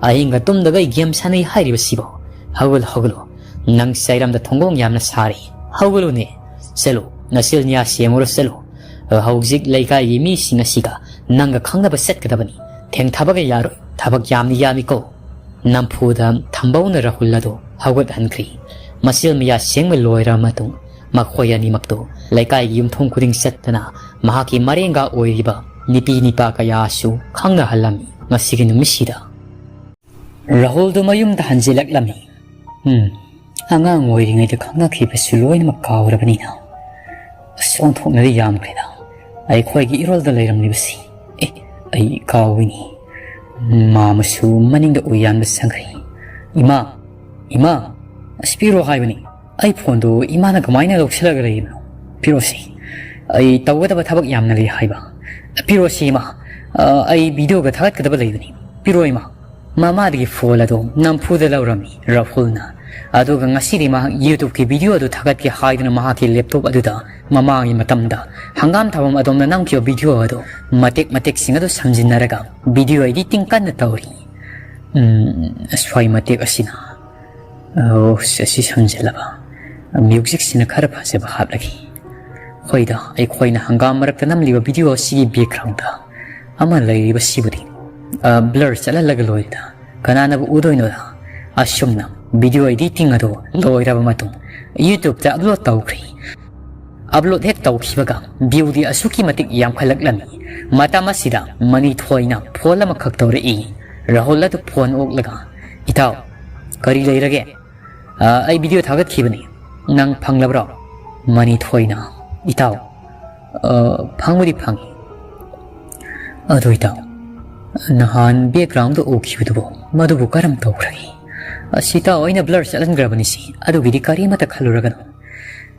ꯑꯍꯤꯡꯒ ꯇꯨꯝꯗꯒꯩ ꯒꯦꯝ ꯁꯥꯟꯅꯩ ꯍꯥꯏꯔꯤꯕꯁꯤꯕꯣ? ꯍꯧꯒꯠꯂꯨ, ꯍꯧꯒꯠꯂꯨ꯫ ꯅꯪ ꯆꯩꯔꯝꯗ ꯊꯣꯡꯒꯣꯡ ꯌꯥꯝꯅ ꯁꯥꯔꯤ꯫ ꯍꯧꯒꯠꯂꯨꯅꯦ꯫ ꯆꯠꯂꯨ, ꯅꯆꯤꯜ ꯅꯌꯥ ꯁꯦꯡꯉꯨꯔꯣ ꯆꯠꯂꯨ꯫ ꯍꯧꯖꯤꯛ ꯂꯩꯀꯥꯏꯒꯤ ꯃꯤꯁꯤꯡ ꯑꯁꯤꯒ ꯅꯪꯒ ꯈꯪꯅꯕ ꯆꯠꯀꯗꯕꯅꯤ꯫ ꯊꯦꯡꯊꯕꯒ ꯌꯥꯔꯣꯏ꯫ ꯊꯕꯛ ꯌꯥꯝꯅ ꯌꯥꯝꯃꯤꯀꯣ꯫" ꯅꯝꯐꯨꯗ ꯊꯝꯕꯧꯅ ꯔꯥꯍꯨꯜ ꯑꯗꯨ ꯍꯧꯒꯠꯍꯟꯈ꯭ꯔꯤ꯫ ꯃꯆꯤꯜ ꯃꯌꯥ ꯁꯦꯡꯕ ꯂꯣꯏꯔꯕ ꯃꯇꯨꯡ ꯃꯈꯣꯏ ꯑꯅꯤꯃꯛꯇꯨ ꯂꯩꯀꯥꯏꯒꯤ ꯌꯨꯝꯊꯣꯡ ꯈꯨꯗꯤꯡ ꯆꯠꯇꯅ ꯃꯍꯥꯛꯀꯤ ꯃꯔꯦꯡꯒ ꯑꯣꯏꯔꯤꯕ ꯅꯨꯄꯤ ꯅꯤꯄꯥ ꯀꯌꯥꯁꯨ ꯈꯪꯅꯍꯜꯂꯝꯃꯤ꯫ ꯉꯁꯤꯒꯤ ꯅꯨꯃꯤꯠꯁꯤꯗ ꯔꯥꯍꯨꯜꯗꯨ ꯃꯌꯨꯝꯗ ꯍꯟꯖꯤꯜꯂꯛꯂꯝꯃꯤ꯫ ꯎꯝ, ꯑꯉꯥꯡ ꯑꯣꯏꯔꯤꯉꯩꯗ ꯈꯪꯅꯈꯤꯕꯁꯨ ꯂꯣꯏꯅꯃꯛ ꯀꯥꯎꯔꯕꯅꯤꯅ꯫ ꯑꯁ, ꯑꯣꯟꯊꯣꯛꯅꯗꯤ ꯌꯥꯝꯈ꯭ꯔꯦꯗ ꯑꯩꯈꯣꯏꯒꯤ ꯏꯔꯣꯜꯗ ꯂꯩꯔꯝꯂꯤꯕꯁꯤ꯫ ꯑꯦ, ꯑꯩ ꯀꯥꯎꯏꯅꯤ꯫ ꯃꯥꯃꯁꯨ ꯃꯅꯤꯡꯗ ꯎꯌꯥꯟꯗ ꯆꯪꯈ꯭ꯔꯦ꯫ "ꯏꯃꯥ, ꯏꯃꯥ, ꯑꯁ, ꯄꯤꯔꯣ ꯍꯥꯏꯕꯅꯤ꯫ ꯑꯩ ꯐꯣꯟꯗꯨ ꯏꯃꯥꯅ ꯀꯃꯥꯏꯅ ꯂꯧꯁꯤꯜꯂꯒ ꯂꯩꯔꯤꯕꯅꯣ? ꯄꯤꯔꯣꯁꯤ꯫ ꯑꯩ ꯇꯧꯒꯗꯕ ꯊꯕꯛ ꯌꯥꯝꯅ ꯂꯩ ꯍꯥꯏꯕ꯫ ꯄꯤꯔꯣꯁꯤ, ꯏꯃꯥ꯫ ꯑ, ꯑꯩ videoꯒ ꯊꯥꯒꯠꯀꯗꯕ ꯂꯩꯕꯅꯤ, ꯄꯤꯔꯣ ꯏꯃꯥ꯫ ꯃꯃꯥꯗꯒꯤ phone ꯑꯗꯨ ꯅꯝꯐꯨꯗ ꯂꯧꯔꯝꯃꯤ ꯔꯥꯍꯨꯜꯅ꯫ ꯑꯗꯨꯒ ꯉꯁꯤꯗꯤ ꯃꯍꯥꯛ YouTubeꯀꯤ video ꯑꯗꯨ ꯊꯥꯒꯠꯀꯦ ꯍꯥꯏꯗꯨꯅ ꯃꯍꯥꯛꯀꯤ laptop ꯑꯗꯨꯗ ꯃꯃꯥꯒꯤ ꯃꯇꯝꯗ ꯍꯪꯒꯥꯝ ꯊꯥꯐꯝ ꯑꯗꯣꯝꯅ ꯅꯝꯈꯤꯕ video ꯑꯗꯨ ꯃꯇꯦꯛ ꯃꯇꯦꯛꯁꯤꯡ ꯑꯗꯨ ꯁꯝꯖꯤꯟꯅꯔꯒ video editing ꯀꯟꯅ ꯇꯧꯔꯤ꯫ ꯎꯝ, ꯁ꯭ꯋꯥꯏ ꯃꯇꯦꯛ ꯑꯁꯤꯅ, ꯑꯣ, ꯑꯁꯤ ꯁꯝꯖꯤꯜꯂꯕ꯫ Musicꯁꯤꯅ ꯈꯔ ꯐꯖꯕ ꯍꯥꯞꯂꯒꯦ꯫ ꯍꯣꯏꯗ, ꯑꯩꯈꯣꯏꯅ ꯍꯪꯒꯥꯝ ꯃꯔꯛꯇ ꯅꯝꯂꯤꯕ video ꯑꯁꯤꯒꯤ backgroundꯗ ꯑꯃ ꯂꯩꯔꯤꯕꯁꯤꯕꯨꯗꯤ, ꯑ, blur ꯆꯠꯍꯜꯂꯒ ꯂꯣꯏꯔꯦꯗ꯫ ꯀꯅꯥꯅꯕꯨ ꯎꯗꯣꯏꯅꯣꯗ? ꯑꯁꯨꯝꯅ video editing ꯑꯗꯨ ꯂꯣꯏꯔꯕ ꯃꯇꯨꯡ YouTubeꯇ upload ꯇꯧꯈ꯭ꯔꯦ꯫ Upload ꯍꯦꯛ ꯇꯧꯈꯤꯕꯒ viewꯗꯤ ꯑꯁꯨꯛꯀꯤ ꯃꯇꯤꯛ ꯌꯥꯝꯈꯠꯂꯛꯂꯝꯃꯤ꯫ ꯃꯇꯝ ꯑꯁꯤꯗ ꯃꯅꯤꯊꯣꯏꯅ phone ꯑꯃꯈꯛ ꯇꯧꯔꯛꯏ꯫ ꯔꯥꯍꯨꯜ ꯑꯗꯨ phone ꯑꯣꯛꯂꯒ, "ꯏꯇꯥꯎ, ꯀꯔꯤ ꯂꯩꯔꯒꯦ?" "ꯑ, ꯑꯩ video ꯊꯥꯒꯠꯈꯤꯕꯅꯤ, ꯅꯪ ꯐꯪꯂꯕ꯭ꯔꯣ?" ꯃꯅꯤꯊꯣꯏꯅ, "ꯏꯇꯥꯎ, ꯑ, ꯐꯪꯕꯨꯗꯤ ꯐꯪꯉꯤ꯫ ꯑꯗꯨ ꯏꯇꯥꯎ, ꯅꯍꯥꯟ backgroundꯗ ꯎꯈꯤꯕꯗꯨꯕꯨ, ꯃꯗꯨꯕꯨ ꯀꯔꯝ ꯇꯧꯈ꯭ꯔꯒꯦ?" "ꯑꯁꯤ ꯏꯇꯥꯎ, ꯑꯩꯅ blur ꯆꯠꯍꯟꯈ꯭ꯔꯕꯅꯤ ꯁꯤ, ꯑꯗꯨꯒꯤꯗꯤ ꯀꯔꯤꯃꯠꯇ ꯈꯜꯂꯨꯔꯒꯅꯨ꯫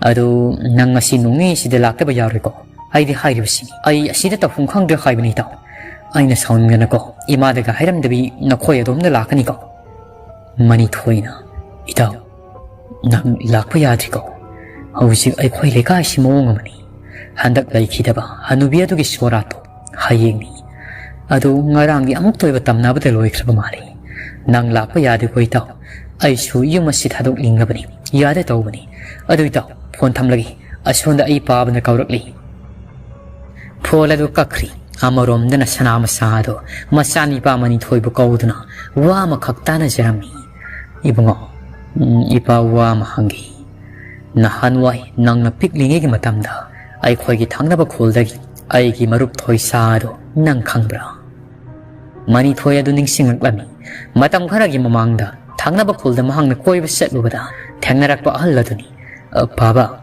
ꯑꯗꯨ ꯅꯪ ꯉꯁꯤ ꯅꯣꯡꯅꯤꯁꯤꯗ ꯂꯥꯛꯇꯕ ꯌꯥꯔꯣꯏꯀꯣ? ꯑꯩꯗꯤ ꯍꯥꯏꯔꯤꯕꯁꯤꯅꯤ, ꯑꯩ ꯑꯁꯤꯗ ꯇꯧꯐꯝ ꯈꯪꯗ꯭ꯔꯦ ꯍꯥꯏꯕꯅꯤ ꯏꯇꯥꯎ꯫ ꯑꯩꯅ ꯁꯥꯎꯅꯤꯡꯗꯅꯀꯣ, ꯏꯃꯥꯗꯒ ꯍꯥꯏꯔꯝꯗꯕꯤ ꯅꯈꯣꯏ ꯑꯗꯣꯝꯗ ꯂꯥꯛꯀꯅꯤꯀꯣ?" ꯃꯅꯤꯊꯣꯏꯅ, "ꯏꯇꯥꯎ, ꯅꯪ ꯂꯥꯛꯄ ꯌꯥꯗ꯭ꯔꯤꯀꯣ? ꯍꯧꯖꯤꯛ ꯑꯩꯈꯣꯏ ꯂꯩꯀꯥꯏꯁꯤ ꯃꯑꯣꯡ ꯑꯃꯅꯤ꯫ ꯍꯟꯗꯛ ꯂꯩꯈꯤꯗꯕ ꯍꯅꯨꯕꯤ ꯑꯗꯨꯒꯤ ꯁꯣꯔꯥꯠꯇꯣ ꯍꯌꯦꯡꯅꯤ꯫ ꯑꯗꯨ ꯉꯔꯥꯡꯒꯤ ꯑꯃꯨꯛꯇ ꯑꯣꯏꯕ ꯇꯝꯅꯕꯗ ꯂꯣꯏꯈ꯭ꯔꯕ ꯃꯥꯜꯂꯤ꯫ ꯅꯪ ꯂꯥꯛꯄ ꯌꯥꯗꯦꯀꯣ ꯏꯇꯥꯎ? ꯑꯩꯁꯨ ꯌꯨꯝ ꯑꯁꯤ ꯊꯥꯗꯣꯛꯅꯤꯡꯉꯕꯅꯤ꯫ ꯌꯥꯗꯦ ꯇꯧꯕꯅꯤ꯫ ꯑꯗꯨ ꯏꯇꯥꯎ, phone ꯊꯝꯂꯒꯦ꯫ ꯑꯁꯣꯝꯗ ꯑꯩ ꯄꯥꯕꯅ ꯀꯧꯔꯛꯂꯤ꯫" Phone ꯑꯗꯨ ꯀꯛꯈ꯭ꯔꯤ꯫ ꯑꯃꯔꯣꯝꯗꯅ ꯁꯅꯥ ꯃꯆꯥ ꯑꯗꯣ ꯃꯆꯥꯅꯤꯄꯥ ꯃꯅꯤꯊꯣꯏꯕꯨ ꯀꯧꯗꯨꯅ ꯋꯥ ꯑꯃꯈꯛ ꯇꯥꯅꯖꯔꯝꯃꯤ꯫ "ꯏꯕꯨꯡꯉꯣ, ꯎꯝ, ꯏꯄꯥ ꯋꯥ ꯑꯃ ꯍꯪꯒꯦ꯫ ꯅꯍꯥꯟꯋꯥꯏ ꯅꯪꯅ ꯄꯤꯛꯂꯤꯉꯩꯒꯤ ꯃꯇꯝꯗ ꯑꯩꯈꯣꯏꯒꯤ ꯊꯪꯅꯕ ꯈꯨꯜꯗꯒꯤ ꯑꯩꯒꯤ ꯃꯔꯨꯞ ꯊꯣꯏꯁꯥ ꯑꯗꯣ ꯅꯪ ꯈꯪꯕ꯭ꯔꯥ?" ꯃꯅꯤꯊꯣꯏ ꯑꯗꯨ ꯅꯤꯡꯁꯤꯡꯂꯛꯂꯝꯃꯤ꯫ ꯃꯇꯝ ꯈꯔꯒꯤ ꯃꯃꯥꯡꯗ ꯊꯪꯅꯕ ꯈꯨꯜꯗ ꯃꯍꯥꯛꯅ ꯀꯣꯏꯕ ꯆꯠꯂꯨꯕꯗ ꯊꯦꯡꯅꯔꯛꯄ ꯑꯍꯜ ꯑꯗꯨꯅꯤ꯫ "ꯑ, ꯄꯥꯕ,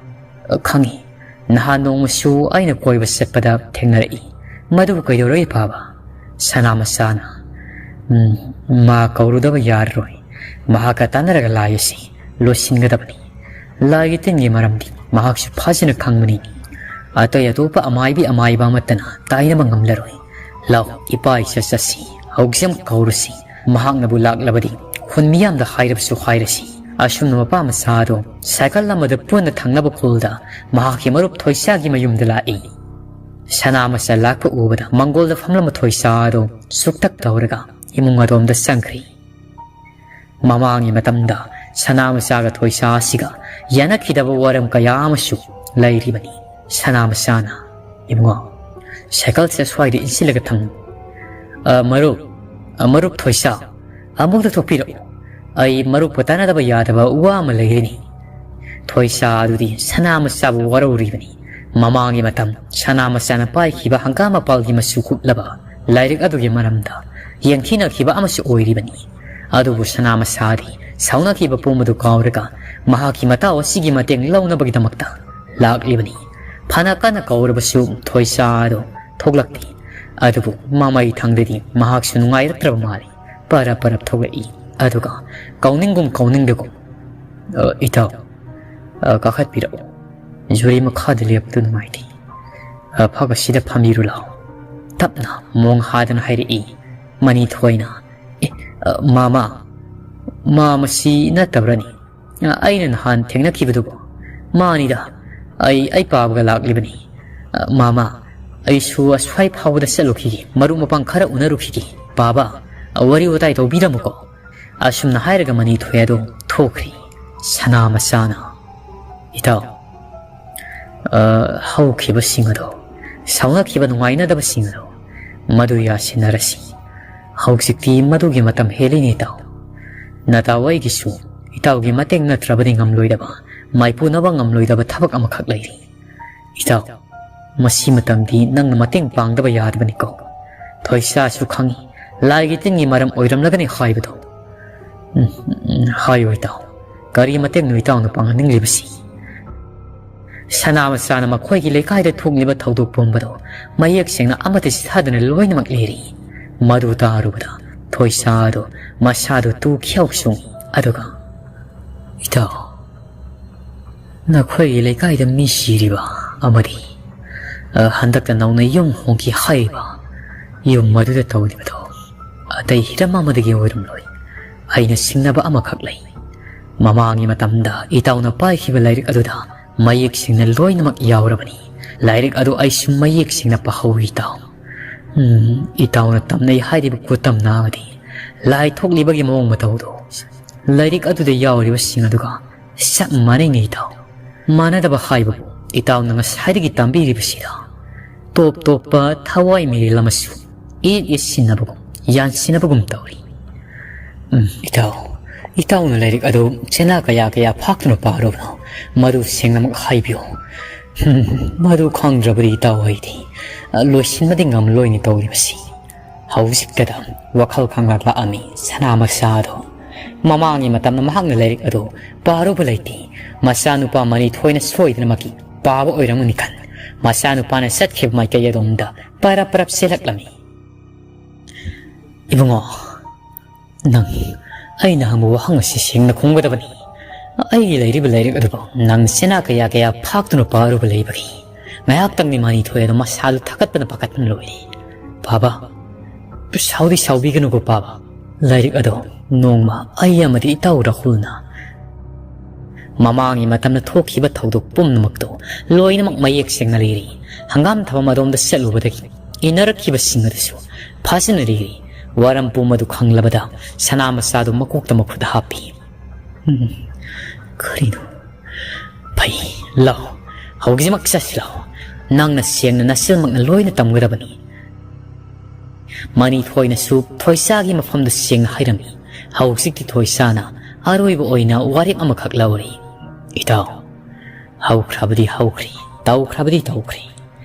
ꯑ, ꯈꯪꯏ꯫ ꯅꯍꯥꯟ ꯅꯣꯡꯃꯁꯨ ꯑꯩꯅ ꯀꯣꯏꯕ ꯆꯠꯄꯗ ꯊꯦꯡꯅꯔꯛꯏ꯫ ꯃꯗꯨꯕꯨ ꯀꯩꯗꯧꯔꯒꯦ ꯄꯥꯕ?" ꯁꯅꯥ ꯃꯆꯥꯅ, "ꯎꯝ, ꯃꯥ ꯀꯧꯔꯨꯗꯕ ꯌꯥꯔꯔꯣꯏ꯫ ꯃꯍꯥꯛꯀ ꯇꯥꯟꯅꯔꯒ ꯂꯥꯏ ꯑꯁꯤ ꯂꯣꯏꯁꯤꯟꯒꯗꯕꯅꯤ꯫ ꯂꯥꯏꯒꯤ ꯇꯤꯟꯒꯤ ꯃꯔꯝꯗꯤ ꯃꯍꯥꯛꯁꯨ ꯐꯖꯅ ꯈꯪꯕꯅꯤ꯫ ꯑꯇꯩ ꯑꯇꯣꯞꯄ ꯑꯃꯥꯏꯕꯤ ꯑꯃꯥꯏꯕ ꯑꯃꯠꯇꯅ ꯇꯥꯏꯅꯕ ꯉꯝꯂꯔꯣꯏ꯫ "ꯂꯥꯎ, ꯏꯄꯥ ꯏꯆꯥ ꯆꯠꯁꯤ, ꯍꯧꯖꯤꯛ ꯑꯃꯨꯛ ꯀꯧꯔꯁꯤ, ꯃꯍꯥꯛꯅꯕꯨ ꯂꯥꯛꯂꯕꯗꯤ ꯈꯨꯟ ꯃꯤꯌꯥꯝꯗ ꯍꯥꯏꯔꯕꯁꯨ ꯍꯥꯏꯔꯁꯤ꯫" ꯑꯁꯨꯝꯅ ꯃꯄꯥ ꯃꯆꯥ ꯑꯗꯣ ꯁꯥꯏꯀꯜ ꯑꯃꯗ ꯄꯨꯟꯅ ꯊꯪꯅꯕ ꯈꯨꯜꯗ ꯃꯍꯥꯛꯀꯤ ꯃꯔꯨꯞ ꯊꯣꯏꯁꯥꯒꯤ ꯃꯌꯨꯝꯗ ꯂꯥꯛꯏ꯫ ꯁꯅꯥ ꯃꯆꯥ ꯂꯥꯛꯄ ꯎꯕꯗ ꯃꯪꯒꯣꯜꯗ ꯐꯝꯂꯝꯕ ꯊꯣꯏꯁꯥ ꯑꯗꯣ ꯁꯨꯛꯇꯛ ꯇꯧꯔꯒ ꯏꯃꯨꯡ ꯑꯗꯣꯝꯗ ꯆꯪꯈ꯭ꯔꯤ꯫ ꯃꯃꯥꯡꯒꯤ ꯃꯇꯝꯗ ꯁꯅꯥ ꯃꯆꯥꯒ ꯊꯣꯏꯁꯥ ꯑꯁꯤꯒ ꯌꯥꯅꯈꯤꯗꯕ ꯋꯥꯔꯝ ꯀꯌꯥ ꯑꯃꯁꯨ ꯂꯩꯔꯤꯕꯅꯤ꯫ ꯁꯅꯥ ꯃꯆꯥꯅ, "ꯏꯕꯨꯡꯉꯣ, ꯁꯥꯏꯀꯜꯁꯦ ꯁ꯭ꯋꯥꯏꯗ ꯏꯟꯁꯤꯜꯂꯒ ꯊꯝꯃꯨ꯫ ꯑ, ꯃꯔꯨꯞ, ꯑ, ꯃꯔꯨꯞ ꯊꯣꯏꯁꯥ, ꯑꯃꯨꯛꯇ ꯊꯣꯛꯄꯤꯔꯛꯎ꯫ ꯑꯩ ꯃꯔꯨꯞꯀ ꯇꯥꯟꯅꯗꯕ ꯌꯥꯗꯕ ꯋꯥ ꯑꯃ ꯂꯩꯔꯤꯅꯤ꯫" ꯊꯣꯏꯁꯥ ꯑꯗꯨꯗꯤ ꯁꯅꯥ ꯃꯆꯥꯕꯨ ꯋꯥꯔꯧꯔꯤꯕꯅꯤ꯫ ꯃꯃꯥꯡꯒꯤ ꯃꯇꯝ ꯁꯅꯥ ꯃꯆꯥꯅ ꯄꯥꯏꯈꯤꯕ ꯍꯪꯒꯥꯝ ꯃꯄꯥꯜꯒꯤ ꯃꯆꯨ ꯀꯨꯞꯂꯕ ꯂꯥꯏꯔꯤꯛ ꯑꯗꯨꯒꯤ ꯃꯔꯝꯗ ꯌꯦꯡꯊꯤꯅꯈꯤꯕ ꯑꯃꯁꯨ ꯑꯣꯏꯔꯤꯕꯅꯤ꯫ ꯑꯗꯨꯕꯨ ꯁꯅꯥ ꯃꯆꯥꯗꯤ ꯁꯥꯎꯅꯈꯤꯕ ꯄꯨꯝꯕꯗꯨ ꯀꯥꯎꯔꯒ ꯃꯍꯥꯛꯀꯤ ꯃꯇꯥꯎ ꯑꯁꯤꯒꯤ ꯃꯇꯦꯡ ꯂꯧꯅꯕꯒꯤꯗꯃꯛꯇ ꯂꯥꯛꯂꯤꯕꯅꯤ꯫ ꯐꯅ ꯀꯟꯅ ꯀꯧꯔꯕꯁꯨ ꯊꯣꯏꯁꯥ ꯑꯗꯨ ꯊꯣꯛꯂꯛꯇꯦ꯫ ꯑꯗꯨꯕꯨ ꯃꯃꯩ ꯊꯪꯗꯗꯤ ꯃꯍꯥꯛꯁꯨ ꯅꯨꯡꯉꯥꯏꯔꯛꯇ꯭ꯔꯕ ꯃꯥꯜꯂꯤ꯫ ꯄꯔꯞ ꯄꯔꯞ ꯊꯣꯛꯂꯛꯏ꯫ ꯑꯗꯨꯒ ꯀꯧꯅꯤꯡꯒꯨꯝ ꯀꯧꯅꯤꯡꯗꯒꯨꯝ, "ꯑ, ꯏꯇꯥꯎ, ꯑ, ꯀꯥꯈꯠꯄꯤꯔꯛꯎ꯫ ꯖꯨꯔꯤ ꯃꯈꯥꯗ ꯂꯦꯞꯄꯗꯨ ꯅꯨꯡꯉꯥꯏꯇꯦ꯫ ꯑ, ꯐꯛ ꯑꯁꯤꯗ ꯐꯝꯕꯤꯔꯨ ꯂꯥꯎ꯫" ꯇꯞꯅ ꯃꯣꯡ ꯍꯥꯗꯅ ꯍꯥꯏꯔꯛꯏ ꯃꯅꯤꯊꯣꯏꯅ꯫ "ꯑꯦ, ꯑ, ꯃꯥꯃ, ꯃꯥ ꯃꯁꯤ ꯅꯠꯇꯕ꯭ꯔꯅꯤ? ꯑ, ꯑꯩꯅ ꯅꯍꯥꯟ ꯊꯦꯡꯅꯈꯤꯕꯗꯨꯕꯨ?" "ꯃꯥꯅꯤꯗ, ꯑꯩ, ꯑꯩ ꯄꯥꯕꯒ ꯂꯥꯛꯂꯤꯕꯅꯤ꯫ ꯑ, ꯃꯥꯃ, ꯑꯩꯁꯨ ꯑꯁ꯭ꯋꯥꯏ ꯐꯥꯎꯕꯗ ꯆꯠꯂꯨꯈꯤꯒꯦ, ꯃꯔꯨꯞ ꯃꯄꯥꯡ ꯈꯔ ꯎꯅꯔꯨꯈꯤꯒꯦ꯫ ꯄꯥꯕ, ꯑ, ꯋꯥꯔꯤ ꯋꯥꯇꯥꯏ ꯇꯧꯕꯤꯔꯝꯃꯨꯀꯣ꯫" ꯑꯁꯨꯝꯅ ꯍꯥꯏꯔꯒ ꯃꯅꯤꯊꯣꯏ ꯑꯗꯨ ꯊꯣꯛꯈ꯭ꯔꯤ꯫ ꯁꯅꯥ ꯃꯆꯥꯅ, "ꯏꯇꯥꯎ, ꯑ, ꯍꯧꯈꯤꯕꯁꯤꯡ ꯑꯗꯣ, ꯁꯥꯎꯅꯈꯤꯕ ꯅꯨꯡꯉꯥꯏꯅꯗꯕꯁꯤꯡ ꯑꯗꯣ, ꯃꯗꯨ ꯌꯥꯁꯤꯟꯅꯔꯁꯤ꯫ ꯍꯧꯖꯤꯛꯇꯤ ꯃꯗꯨꯒꯤ ꯃꯇꯝ ꯍꯦꯜꯂꯤꯅꯦ ꯏꯇꯥꯎ꯫ ꯅꯇꯥꯎ ꯑꯩꯒꯤꯁꯨ ꯏꯇꯥꯎꯒꯤ ꯃꯇꯦꯡ ꯅꯠꯇ꯭ꯔꯕꯗꯤ ꯉꯝꯂꯣꯏꯗꯕ, ꯃꯥꯏꯄꯨꯅꯕ ꯉꯝꯂꯣꯏꯗꯕ ꯊꯕꯛ ꯑꯃꯈꯛ ꯂꯩꯔꯤ꯫ ꯏꯇꯥꯎ, ꯃꯁꯤ ꯃꯇꯝꯗꯤ ꯅꯪꯅ ꯃꯇꯦꯡ ꯄꯥꯡꯗꯕ ꯌꯥꯗꯕꯅꯤꯀꯣ꯫ ꯊꯣꯏꯁꯥꯁꯨ ꯈꯪꯏ, ꯂꯥꯏꯒꯤ ꯇꯤꯟꯒꯤ ꯃꯔꯝ ꯑꯣꯏꯔꯝꯂꯒꯅꯤ ꯍꯥꯏꯕꯗꯣ꯫ ꯎꯝ, ꯎꯝ, ꯍꯥꯏꯌꯨ ꯏꯇꯥꯎ, ꯀꯔꯤ ꯃꯇꯦꯡꯅꯣ ꯏꯇꯥꯎꯅ ꯄꯥꯡꯍꯟꯅꯤꯡꯂꯤꯕꯁꯤ?" ꯁꯅꯥ ꯃꯆꯥꯅ ꯃꯈꯣꯏꯒꯤ ꯂꯩꯀꯥꯏꯗ ꯊꯣꯛꯂꯤꯕ ꯊꯧꯗꯣꯛ ꯄꯨꯝꯕꯗꯣ ꯃꯌꯦꯛ ꯁꯦꯡꯅ ꯑꯃꯠꯇ ꯆꯤꯊꯗꯅ ꯂꯣꯏꯅꯃꯛ ꯂꯤꯔꯤ꯫ ꯃꯗꯨ ꯇꯥꯔꯨꯕꯗ ꯊꯣꯏꯁꯥꯗꯣ ꯃꯁꯥꯗꯣ ꯇꯨ ꯈ꯭ꯌꯥꯎ ꯆꯣꯡꯏ꯫ ꯑꯗꯨꯒ, "ꯏꯇꯥꯎ, ꯅꯈꯣꯏꯒꯤ ꯂꯩꯀꯥꯏꯗ ꯃꯤ ꯁꯤꯔꯤꯕ ꯑꯃꯗꯤ, ꯑ, ꯍꯟꯗꯛꯇ ꯅꯧꯅ ꯌꯨꯝ ꯍꯣꯡꯈꯤ ꯍꯥꯏꯔꯤꯕ ꯌꯨꯝ ꯑꯗꯨꯗ ꯇꯧꯔꯤꯕꯗꯣ ꯑꯇꯩ ꯍꯤꯔꯝ ꯑꯃꯗꯒꯤ ꯑꯣꯏꯔꯝꯂꯣꯏ꯫ ꯑꯩꯅ ꯁꯤꯡꯅꯕ ꯑꯃꯈꯛ ꯂꯩ꯫ ꯃꯃꯥꯡꯒꯤ ꯃꯇꯝꯗ ꯏꯇꯥꯎꯅ ꯄꯥꯏꯈꯤꯕ ꯂꯥꯏꯔꯤꯛ ꯑꯗꯨꯗ ꯃꯌꯦꯛ ꯁꯦꯡꯅ ꯂꯣꯏꯅꯃꯛ ꯌꯥꯎꯔꯕꯅꯤ꯫ ꯂꯥꯏꯔꯤꯛ ꯑꯗꯨ ꯑꯩꯁꯨ ꯃꯌꯦꯛ ꯁꯦꯡꯅ ꯄꯥꯍꯧꯏ, ꯏꯇꯥꯎ꯫ ꯎꯝ, ꯏꯇꯥꯎꯅ ꯇꯝꯅꯩ ꯍꯥꯏꯔꯤꯕ ꯈꯨꯇꯝꯅ ꯑꯃꯗꯤ ꯂꯥꯏ ꯊꯣꯛꯂꯤꯕꯒꯤ ꯃꯑꯣꯡ ꯃꯇꯧꯗꯣ ꯂꯥꯏꯔꯤꯛ ꯑꯗꯨꯗ ꯌꯥꯎꯔꯤꯕꯁꯤꯡ ꯑꯗꯨꯒ ꯆꯞ ꯃꯥꯟꯅꯩꯅꯦ, ꯏꯇꯥꯎ꯫ ꯃꯥꯟꯅꯗꯕ ꯍꯥꯏꯕꯕꯨ ꯏꯇꯥꯎꯅ ꯉꯁꯥꯏꯗꯒꯤ ꯇꯝꯕꯤꯔꯤꯕꯁꯤꯗ ꯇꯣꯞ ꯇꯣꯞꯄ ꯊꯋꯥꯏ ꯃꯤꯔꯦꯜ ꯑꯃꯁꯨ ꯏꯠ ꯏꯠ ꯁꯤꯟꯅꯕꯒꯨꯝ, ꯌꯥꯟꯁꯤꯟꯅꯕꯒꯨꯝ ꯇꯧꯔꯤ꯫ ꯎꯝ, ꯏꯇꯥꯎ, ꯏꯇꯥꯎꯅ ꯂꯥꯏꯔꯤꯛ ꯑꯗꯨ ꯆꯦꯅꯥ ꯀꯌꯥ ꯀꯌꯥ ꯐꯥꯛꯇꯨꯅ ꯄꯥꯔꯨꯕꯅꯣ? ꯃꯗꯨ ꯁꯦꯡꯅꯃꯛ ꯍꯥꯏꯕꯤꯌꯨ꯫ ꯎꯝ, ꯃꯗꯨ ꯈꯪꯗ꯭ꯔꯕꯗꯤ ꯏꯇꯥꯎ ꯑꯩꯗꯤ ꯂꯣꯏꯁꯤꯟꯕꯗꯤ ꯉꯝꯂꯣꯏꯅꯦ ꯇꯧꯔꯤꯕꯁꯤ꯫ ꯍꯧꯖꯤꯛꯇꯗ ꯋꯥꯈꯜ ꯈꯪꯂꯛꯂꯛꯑꯝꯃꯤ ꯁꯅꯥ ꯃꯆꯥꯗꯣ꯫ ꯃꯃꯥꯡꯒꯤ ꯃꯇꯝꯗ ꯃꯍꯥꯛꯅ ꯂꯥꯏꯔꯤꯛ ꯑꯗꯨ ꯄꯥꯔꯨꯕ ꯂꯩꯇꯦ꯫ ꯃꯆꯥꯅꯨꯄꯥ ꯃꯅꯤꯊꯣꯏꯅ ꯁꯣꯏꯗꯅꯃꯛꯀꯤ ꯄꯥꯕ ꯑꯣꯏꯔꯝꯒꯅꯤ ꯈꯟ, ꯃꯆꯥꯅꯨꯄꯥꯅ ꯆꯠꯈꯤꯕ ꯃꯥꯏꯀꯩ ꯑꯗꯣꯝꯗ ꯄꯔꯞ ꯄꯔꯞ ꯆꯦꯜꯂꯛꯂꯝꯃꯤ꯫ ꯏꯕꯨꯡꯉꯣ, ꯅꯪ ꯑꯩꯅ ꯍꯪꯕ ꯋꯥꯍꯪ ꯑꯁꯤ ꯁꯦꯡꯅ ꯈꯨꯝꯒꯗꯕꯅꯤ꯫ ꯑꯩꯒꯤ ꯂꯩꯔꯤꯕ ꯂꯥꯏꯔꯤꯛ ꯑꯗꯨꯕꯨ ꯅꯪ ꯆꯦꯅꯥ ꯀꯌꯥ ꯀꯌꯥ ꯐꯥꯛꯇꯨꯅ ꯄꯥꯔꯨꯕ ꯂꯩꯕꯒꯦ? ꯉꯥꯏꯍꯥꯛꯇꯪꯗꯤ ꯃꯅꯤꯊꯣꯏ ꯑꯗꯨ ꯃꯁꯥꯗꯨ ꯊꯥꯒꯠꯄꯅ ꯄꯥꯈꯠꯄꯅ ꯂꯣꯏꯔꯦ꯫ ꯄꯥꯕ, ꯁꯥꯎꯗꯤ ꯁꯥꯎꯕꯤꯒꯅꯨꯀꯣ ꯄꯥꯕ꯫ ꯂꯥꯏꯔꯤꯛ ꯑꯗꯣ ꯅꯣꯡꯃ ꯑꯩ ꯑꯃꯗꯤ ꯏꯇꯥꯎ ꯔꯥꯍꯨꯜꯅ ꯃꯃꯥꯡꯒꯤ ꯃꯇꯝꯗ ꯊꯣꯛꯈꯤꯕ ꯊꯧꯗꯣꯛ ꯄꯨꯝꯅꯃꯛꯇꯣ ꯂꯣꯏꯅꯃꯛ ꯃꯌꯦꯛ ꯁꯦꯡꯅ ꯂꯩꯔꯤ꯫ ꯍꯪꯒꯥꯝ ꯊꯥꯐꯝ ꯑꯗꯣꯝꯗ ꯆꯠꯂꯨꯕꯗꯒꯤ ꯏꯟꯅꯔꯛꯈꯤꯕꯁꯤꯡ ꯑꯗꯨꯁꯨ ꯐꯖꯅ ꯂꯩꯔꯤ꯫ ꯋꯥꯔꯝ ꯄꯨꯝ ꯑꯗꯨ ꯈꯪꯂꯕꯗ ꯁꯅꯥ ꯃꯆꯥꯗꯨ ꯃꯀꯣꯛꯇ ꯃꯈꯨꯠ ꯍꯥꯞꯄꯤ꯫ ꯎꯝ, ꯀꯔꯤꯅꯣ? ꯐꯩ, ꯂꯥꯎ꯫ ꯍꯧꯖꯤꯛꯃꯛ ꯆꯠꯁꯤ ꯂꯥꯎ꯫ ꯅꯪꯅ ꯁꯦꯡꯅ ꯅꯆꯤꯟꯃꯛꯅ ꯂꯣꯏꯅ ꯇꯝꯒꯗꯕꯅꯤ꯫ ꯃꯅꯤꯊꯣꯏꯅꯁꯨ ꯊꯣꯏꯁꯥꯒꯤ ꯃꯐꯝꯗ ꯁꯦꯡꯅ ꯍꯥꯏꯔꯝꯃꯤ꯫ ꯍꯧꯖꯤꯛꯇꯤ ꯊꯣꯏꯁꯥꯅ ꯑꯔꯣꯏꯕ ꯑꯣꯏꯅ ꯋꯥꯔꯦꯞ ꯑꯃꯈꯛ ꯂꯧꯔꯤ꯫ ꯏꯇꯥꯎ, ꯍꯧꯈ꯭ꯔꯕꯗꯤ ꯍꯧꯈ꯭ꯔꯦ, ꯇꯧꯈ꯭ꯔꯕꯗꯤ ꯇꯧꯈ꯭ꯔꯦ꯫